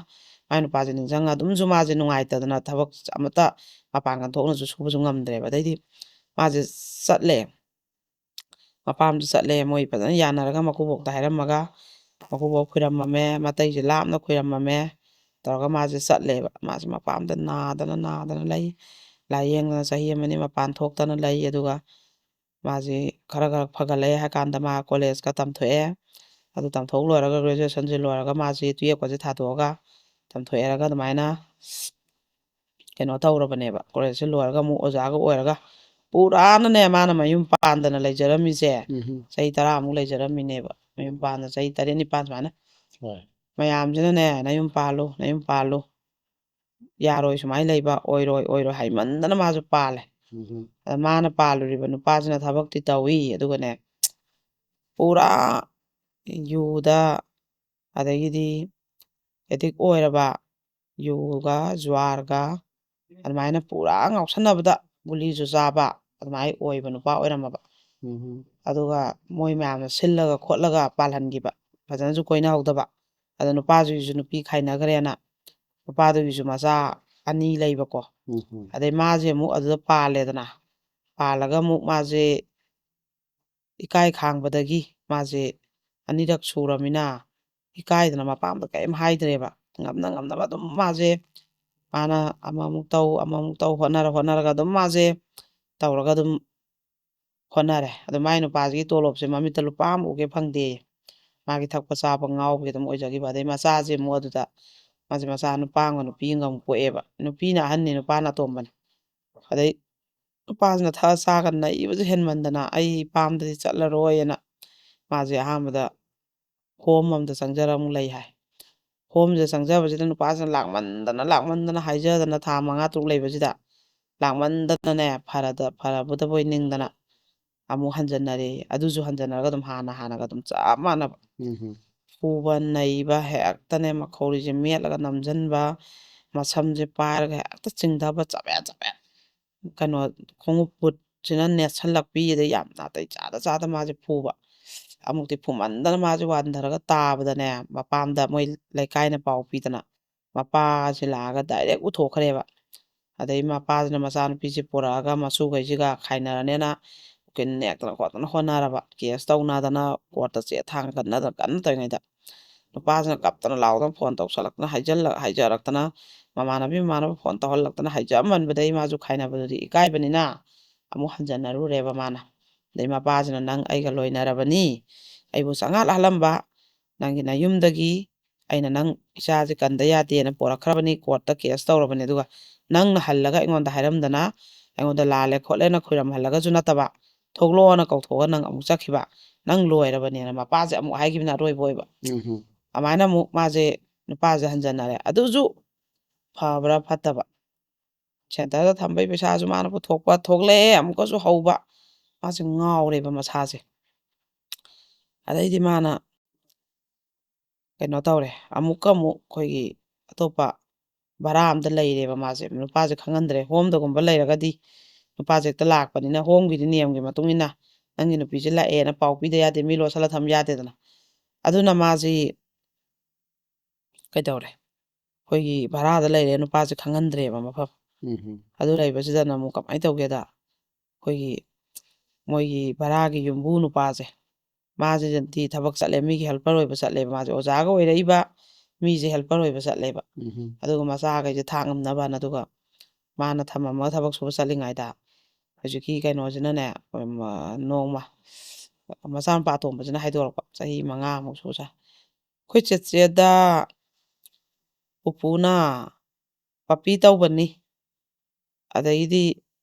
ꯃꯥꯏ ꯅꯨꯄꯥꯁꯦ ꯅꯤꯡꯁꯤꯡꯉ ꯑꯗꯨꯝꯁꯨ ꯃꯥꯁꯦ ꯅꯨꯡꯉꯥꯏꯇꯗꯅ ꯊꯕꯛ ꯑꯃꯠꯇ ꯃꯄꯥꯡꯒꯜ ꯊꯣꯛꯅꯁꯨ ꯁꯨꯕꯁꯨ ꯉꯝꯗ꯭ꯔꯦꯕ꯫ ꯑꯗꯩꯗꯤ ꯃꯥꯁꯦ ꯆꯠꯂꯦ꯫ ꯃꯄꯥꯝꯗ ꯆꯠꯂꯦ꯫ ꯃꯣꯏ ꯐꯖꯅ ꯌꯥꯅꯔꯒ ꯃꯀꯨꯕꯣꯛꯇ ꯍꯥꯏꯔꯝꯃꯒ, ꯃꯀꯨꯕꯣꯛ ꯈꯨꯏꯔꯝꯃꯝꯃꯦ, ꯃꯇꯩꯁꯦ ꯂꯥꯞꯅ ꯈꯨꯏꯔꯝꯃꯝꯃꯦ꯫ ꯇꯧꯔꯒ ꯃꯥꯁꯦ ꯆꯠꯂꯦꯕ꯫ ꯃꯥꯁꯦ ꯃꯄꯥꯝꯗ ꯅꯥꯗꯅ, ꯅꯥꯗꯅ ꯂꯩ꯫ ꯂꯥꯏꯌꯦꯡꯗꯅ ꯆꯍꯤ ꯑꯃꯅꯤ ꯃꯄꯥꯟ ꯊꯣꯛꯇꯅ ꯂꯩ꯫ ꯑꯗꯨꯒ ꯃꯥꯁꯦ ꯈꯔ ꯈꯔ ꯐꯒꯠꯂꯛꯑꯦ ꯍꯥꯏ ꯀꯥꯟꯗ ꯃꯥ ꯀꯣꯂꯦꯖꯀ ꯇꯝꯊꯣꯛꯑꯦ꯫ ꯑꯗꯨ ꯇꯝꯊꯣꯛ ꯂꯣꯏꯔꯒ, ꯒ꯭ꯔꯦꯖꯨꯑꯦꯁꯟꯁꯦ ꯂꯣꯏꯔꯒ, ꯃꯥꯁꯦ ꯇꯨꯌꯦꯜꯞꯀꯁꯦ ꯊꯥꯗꯣꯛꯑꯒ ꯇꯝꯊꯣꯛꯑꯦꯔꯒ ꯑꯗꯨꯃꯥꯏꯅ ꯀꯩꯅꯣ ꯇꯧꯔꯕꯅꯦꯕ꯫ ꯀꯣꯂꯦꯖꯁꯦ ꯂꯣꯏꯔꯒ ꯑꯃꯨꯛ ꯑꯣꯖꯥꯒ ꯑꯣꯏꯔꯒ, ꯄꯨꯔꯥꯅꯅꯦ, ꯃꯥꯅ ꯃꯌꯨꯝ ꯄꯥꯟꯗꯅ ꯂꯩꯖꯔꯝꯃꯤꯁꯦ ꯎꯝ꯫ ꯆꯍꯤ ꯇꯔꯥꯃꯨꯛ ꯂꯩꯖꯔꯝꯃꯤꯅꯦꯕ꯫ ꯃꯌꯨꯝ ꯄꯥꯟꯗꯅ ꯆꯍꯤ ꯇꯔꯦꯠ ꯅꯤꯄꯥꯟ ꯁꯨꯃꯥꯏꯅ꯫ ꯍꯣꯏ꯫ ꯃꯌꯥꯝꯁꯤꯅꯅꯦ, "ꯅꯌꯨꯝ ꯄꯥꯜꯂꯨ, ꯅꯌꯨꯝ ꯄꯥꯜꯂꯨ, ꯌꯥꯔꯣꯏ ꯁꯨꯃꯥꯏꯅ ꯂꯩꯕ, ꯑꯣꯏꯔꯣꯏ, ꯑꯣꯏꯔꯣꯏ" ꯍꯥꯏꯃꯟꯗꯅ ꯃꯥꯁꯨ ꯄꯥꯜꯂꯦ꯫ ꯎꯝ꯫ ꯑꯗ ꯃꯥꯅ ꯄꯥꯜꯂꯨꯔꯤꯕ ꯅꯨꯄꯥꯁꯤꯅ ꯊꯕꯛꯇꯤ ꯇꯧꯏ, ꯑꯗꯨꯒꯅꯦ, ꯄꯨꯔꯥ ꯌꯨꯗ ꯑꯗꯒꯤꯗꯤ ꯑꯦꯗꯤꯛ ꯑꯣꯏꯔꯕ, ꯌꯨꯒ ꯖꯨꯋꯥꯔꯒ ꯑꯗꯨꯃꯥꯏꯅ ꯄꯨꯔꯥ ꯉꯥꯎꯁꯟꯅꯕꯗ ꯒꯨꯂꯤꯁꯨ ꯆꯥꯕ, ꯑꯗꯨꯃꯥꯏꯅ ꯑꯣꯏꯕ ꯅꯨꯄꯥ ꯑꯣꯏꯔꯝꯃꯕ꯫ ꯎꯝ ꯑꯗꯨꯒ ꯃꯣꯏ ꯃꯌꯥꯝꯅ ꯁꯤꯜꯂꯒ ꯈꯣꯠꯂꯒ ꯄꯥꯜꯍꯟꯈꯤꯕ, ꯐꯖꯅꯁꯨ ꯀꯣꯏꯅꯍꯧꯗꯕ꯫ ꯑꯗꯣ ꯅꯨꯄꯥꯗꯨꯒꯤꯁꯨ ꯅꯨꯄꯤ ꯈꯥꯏꯅꯈ꯭ꯔꯦꯅ, ꯅꯨꯄꯥꯗꯨꯒꯤꯁꯨ ꯃꯆꯥ ꯑꯅꯤ ꯂꯩꯕꯀꯣ꯫ ꯎꯝ ꯑꯗꯩ ꯃꯥꯁꯦ ꯑꯃꯨꯛ ꯑꯗꯨꯗ ꯄꯥꯜꯂꯦꯗꯅ, ꯄꯥꯜꯂꯒ ꯑꯃꯨꯛ ꯃꯥꯁꯦ ꯏꯀꯥꯏ ꯈꯥꯡꯕꯗꯒꯤ ꯃꯥꯁꯦ ꯑꯅꯤꯔꯛ ꯁꯨꯔꯃꯤꯅ ꯏꯀꯥꯏꯗꯅ ꯃꯄꯥꯝꯗ ꯀꯔꯤꯝ ꯍꯥꯏꯗ꯭ꯔꯦꯕ꯫ ꯉꯝꯅ ꯉꯝꯅꯕ ꯑꯗꯨꯝ ꯃꯥꯁꯦ, ꯃꯥꯅ ꯑꯃꯃꯨꯛ ꯇꯧ, ꯑꯃꯃꯨꯛ ꯇꯧ, ꯍꯣꯠꯅꯔ ꯍꯣꯠꯅꯔꯒ ꯑꯗꯨꯝ ꯃꯥꯁꯦ ꯇꯧꯔꯒ ꯑꯗꯨꯝ ꯍꯣꯠꯅꯔꯦ꯫ ꯑꯗꯣ ꯃꯥꯏ ꯅꯨꯄꯥꯁꯤꯒꯤ ꯇꯣꯂꯣꯞꯁꯦ ꯃꯃꯤꯠꯇ ꯂꯨꯄꯥ ꯑꯃ ꯎꯒꯦ ꯐꯪꯗꯦ꯫ ꯃꯥꯒꯤ ꯊꯛꯄ ꯆꯥꯕ ꯉꯥꯎꯕꯒꯤ ꯑꯗꯨꯝ ꯑꯣꯏꯖꯈꯤꯕ꯫ ꯑꯗꯩ ꯃꯆꯥꯁꯦ ꯑꯃꯨꯛ ꯑꯗꯨꯗ ꯃꯥꯁꯦ ꯃꯆꯥ ꯅꯨꯄꯥ ꯑꯃꯒ ꯅꯨꯄꯤ ꯑꯃꯒ ꯑꯃꯨꯛ ꯄꯣꯛꯑꯦꯕ꯫ ꯅꯨꯄꯤꯅ ꯑꯍꯟꯅꯤ, ꯅꯨꯄꯥꯅ ꯑꯇꯣꯝꯕꯅꯤ꯫ ꯑꯗꯩ ꯅꯨꯄꯥꯁꯤꯅ ꯊꯛꯑ ꯆꯥꯒ ꯅꯩꯕꯁꯨ ꯍꯦꯟꯃꯟꯗꯅ ꯑꯩ ꯄꯥꯝꯗꯗꯤ ꯆꯠꯂꯔꯣꯏꯅ ꯃꯥꯁꯦ ꯑꯍꯥꯟꯕꯗ ꯍꯣꯝ ꯑꯃꯗ ꯆꯪꯖꯔ ꯑꯃꯨꯛ ꯂꯩ ꯍꯥꯏ꯫ ꯍꯣꯝꯁꯤꯗ ꯆꯪꯖꯕꯁꯤꯗ ꯅꯨꯄꯥꯁꯤꯅ ꯂꯥꯛꯃꯟꯗꯅ ꯂꯥꯛꯃꯟꯗꯅ ꯍꯥꯏꯖꯗꯅ ꯊꯥ ꯃꯉꯥ ꯇꯔꯨꯛ ꯂꯩꯕꯁꯤꯗ ꯂꯥꯛꯃꯟꯗꯅꯅꯦ, ꯐꯔꯗ ꯐꯔꯕꯗꯕꯣꯏ ꯅꯤꯡꯗꯅ ꯑꯃꯨꯛ ꯍꯟꯖꯟꯅꯔꯦ꯫ ꯑꯗꯨꯁꯨ ꯍꯟꯖꯟꯅꯔꯒ ꯑꯗꯨꯝ ꯍꯥꯟꯅ ꯍꯥꯟꯅꯒ ꯑꯗꯨꯝ ꯆꯞ ꯃꯥꯟꯅꯕ꯫ ꯎꯝ ꯐꯨꯕ ꯅꯩꯕ, ꯍꯦꯛꯇꯅꯦ ꯃꯈꯧꯔꯤꯁꯦ ꯃꯦꯠꯂꯒ ꯅꯝꯁꯤꯟꯕ, ꯃꯁꯝꯁꯦ ꯄꯥꯏꯔꯒ ꯍꯦꯛꯇ ꯆꯤꯡꯊꯕ, ꯆꯕꯦꯠ ꯆꯕꯦꯠ꯫ ꯀꯩꯅꯣ, ꯈꯣꯡꯎꯞ ꯕꯨꯠꯁꯤꯅ ꯅꯦꯠꯁꯜꯂꯛꯄꯤ, ꯑꯗꯩ ꯌꯥꯝ ꯅꯥꯇꯩ ꯆꯥꯗ ꯆꯥꯗ ꯃꯥꯁꯦ ꯐꯨꯕ꯫ ꯑꯃꯨꯛꯇꯤ ꯐꯨꯃꯟꯗꯅ ꯃꯥꯁꯦ ꯋꯥꯟꯊꯔꯒ ꯇꯥꯕꯗꯅꯦ, ꯃꯄꯥꯝꯗ ꯃꯣꯏ ꯂꯩꯀꯥꯏꯅ ꯄꯥꯎ ꯄꯤꯗꯅ ꯃꯄꯥꯁꯦ ꯂꯥꯛꯑꯒ ꯗꯥꯏꯔꯦꯛ ꯎꯊꯣꯛꯈ꯭ꯔꯦꯕ꯫ ꯑꯗꯩ ꯃꯄꯥꯁꯤꯅ ꯃꯆꯥꯅꯨꯄꯤꯁꯦ ꯄꯨꯔꯛꯑꯒ ꯃꯁꯨꯈꯩꯁꯤꯒ ꯈꯥꯏꯅꯔꯅꯦꯅ ꯎꯀꯤꯜ ꯅꯦꯛꯇꯅ ꯈꯣꯠꯇꯅ ꯍꯣꯠꯅꯔꯕ, ꯀꯦꯁ ꯇꯧꯅꯗꯅ ꯀꯣꯔꯠꯇ ꯆꯦ ꯊꯥꯡ ꯀꯟꯅꯗꯅ ꯀꯟꯅ ꯇꯧꯔꯤꯉꯩꯗ ꯅꯨꯄꯥꯁꯤꯅ ꯀꯞꯇꯅ ꯂꯥꯎꯗꯅ ꯐꯣꯟ ꯇꯧꯁꯜꯂꯛꯇꯅ ꯍꯥꯏꯖꯜꯂ-, ꯍꯥꯏꯖꯔꯛꯇꯅ, ꯃꯃꯥꯟꯅꯕꯤ ꯃꯃꯥꯟꯅꯕ ꯐꯣꯟ ꯇꯧꯍꯜꯂꯛꯇꯅ ꯍꯥꯏꯖꯃꯟꯕꯗꯩ ꯃꯥꯁꯨ ꯈꯥꯏꯅꯕꯗꯨꯗꯤ ꯏꯀꯥꯏꯕꯅꯤꯅ ꯑꯃꯨꯛ ꯍꯟꯖꯟꯅꯔꯨꯔꯦꯕ ꯃꯥꯅ꯫ ꯑꯗꯩ ꯃꯄꯥꯁꯤꯅ, "ꯅꯪ ꯑꯩꯒ ꯂꯣꯏꯅꯔꯕꯅꯤ, ꯑꯩꯕꯨ ꯆꯉꯥꯛꯍꯜꯂꯝꯕ, ꯅꯪꯒꯤ ꯅꯌꯨꯝꯗꯒꯤ ꯑꯩꯅ ꯅꯪ ꯏꯆꯥꯁꯦ ꯀꯟꯗ ꯌꯥꯗꯦꯅ ꯄꯣꯔꯛꯈ꯭ꯔꯕꯅꯤ, ꯀꯣꯔꯠꯇ ꯀꯦꯁ ꯇꯧꯔꯕꯅꯤ, ꯑꯗꯨꯒ ꯅꯪꯅ ꯍꯜꯂꯒ ꯑꯩꯉꯣꯟꯗ ꯍꯥꯏꯔꯝꯗꯅ, ꯑꯩꯉꯣꯟꯗ ꯂꯥꯜꯂꯦ ꯈꯣꯠꯂꯦꯅ ꯈꯨꯔꯝꯍꯜꯂꯒꯁꯨ ꯅꯠꯇꯕ, ꯊꯣꯛꯂꯛꯑꯣꯅ ꯀꯧꯊꯣꯛꯑꯒ ꯅꯪ ꯑꯃꯨꯛ ꯆꯠꯈꯤꯕ, ꯅꯪ ꯂꯣꯏꯔꯕꯅꯦꯅ" ꯃꯄꯥꯁꯦ ꯑꯃꯨꯛ ꯍꯥꯏꯈꯤꯕꯅ ꯑꯔꯣꯏꯕ ꯑꯣꯏꯕ꯫ ꯎꯝ ꯑꯗꯨꯃꯥꯏꯅ ꯑꯃꯨꯛ ꯃꯥꯁꯦ, ꯅꯨꯄꯥꯁꯦ ꯍꯟꯖꯟꯅꯔꯦ꯫ ꯑꯗꯨꯁꯨ ꯐꯕ꯭ꯔꯥ ꯐꯠꯇꯕ? ꯁꯦꯟꯇꯔꯗ ꯊꯝꯕꯩ ꯄꯩꯁꯥꯁꯨ ꯃꯥꯅ ꯄꯨꯊꯣꯛꯄ, ꯊꯣꯛꯂꯛꯑꯦ ꯑꯃꯨꯛꯀꯁꯨ ꯍꯧꯕ꯫ ꯃꯥꯁꯦ ꯉꯥꯎꯔꯦꯕ ꯃꯁꯥꯁꯦ꯫ ꯑꯗꯩꯗꯤ ꯃꯥꯅ ꯀꯩꯅꯣ ꯇꯧꯔꯦ, ꯑꯃꯨꯛꯀ ꯑꯃꯨꯛ ꯑꯩꯈꯣꯏꯒꯤ ꯑꯇꯣꯞꯄ ꯚꯔꯥ ꯑꯝꯗ ꯂꯩꯔꯦꯕ ꯃꯥꯁꯦ꯫ ꯅꯨꯄꯥꯁꯦ ꯈꯪꯍꯟꯗ꯭ꯔꯦ꯫ ꯍꯣꯝꯗꯒꯨꯝꯕ ꯂꯩꯔꯒꯗꯤ ꯅꯨꯄꯥꯁꯦ ꯍꯦꯛꯇ ꯂꯥꯛꯄꯅꯤꯅ, ꯍꯣꯝꯒꯤꯗꯤ ꯅꯤꯌꯝꯒꯤ ꯃꯇꯨꯡ ꯏꯟꯅ ꯅꯪꯒꯤ ꯅꯨꯄꯤꯁꯦ ꯂꯥꯛꯑꯦꯅ ꯄꯥꯎ ꯄꯤꯗ ꯌꯥꯗꯦ, ꯃꯤ ꯂꯣꯠꯁꯜꯂ ꯊꯝ ꯌꯥꯗꯦꯗꯅ꯫ ꯑꯗꯨꯅ ꯃꯥꯁꯤ ꯀꯩꯗꯧꯔꯦ, ꯑꯩꯈꯣꯏꯒꯤ ꯚꯔꯥꯗ ꯂꯩꯔꯦ, ꯅꯨꯄꯥꯁꯦ ꯈꯪꯍꯟꯗ꯭ꯔꯦꯕ ꯃꯐꯝ꯫ ꯎꯝ꯫ ꯑꯗꯨ ꯂꯩꯕꯁꯤꯗꯅ ꯑꯃꯨꯛ ꯀꯃꯥꯏꯅ ꯇꯧꯒꯦꯗ, ꯑꯩꯈꯣꯏꯒꯤ ꯃꯣꯏꯒꯤ ꯚꯔꯥꯒꯤ ꯌꯨꯝꯕꯨ ꯅꯨꯄꯥꯁꯦ, ꯃꯥꯁꯤꯗꯤ ꯊꯕꯛ ꯆꯠꯂꯦ, ꯃꯤꯒꯤ ꯍꯦꯜꯄꯔ ꯑꯣꯏꯕ ꯆꯠꯂꯦꯕ꯫ ꯃꯥꯁꯦ ꯑꯣꯖꯥꯒ ꯑꯣꯏꯔꯛꯏꯕ, ꯃꯤꯁꯦ ꯍꯦꯜꯄꯔ ꯑꯣꯏꯕ ꯆꯠꯂꯦꯕ꯫ ꯎꯝ꯫ ꯑꯗꯨꯒ ꯃꯆꯥꯈꯩꯁꯦ ꯊꯥꯛ ꯉꯝꯅꯕꯅ, ꯑꯗꯨꯒ ꯃꯥꯅ ꯊꯝꯃꯝꯃꯒ ꯊꯕꯛ ꯁꯨꯕ ꯆꯠꯂꯤꯉꯩꯗ ꯍꯧꯖꯤꯛꯀꯤ ꯀꯩꯅꯣꯁꯤꯅꯅꯦ, ꯎꯝ, ꯅꯣꯡꯃ ꯃꯆꯥꯅꯨꯄꯥ ꯑꯇꯣꯝꯕꯁꯤꯅ ꯍꯥꯏꯗꯣꯔꯛꯄ, ꯆꯍꯤ ꯃꯉꯥꯃꯨꯛ ꯁꯨꯁꯥ, "ꯑꯩꯈꯣꯏ ꯆꯦꯆꯦꯗ ꯄꯨꯄꯨꯅ ꯄꯞꯄꯤ ꯇꯧꯕꯅꯤ", ꯑꯗꯩꯗꯤ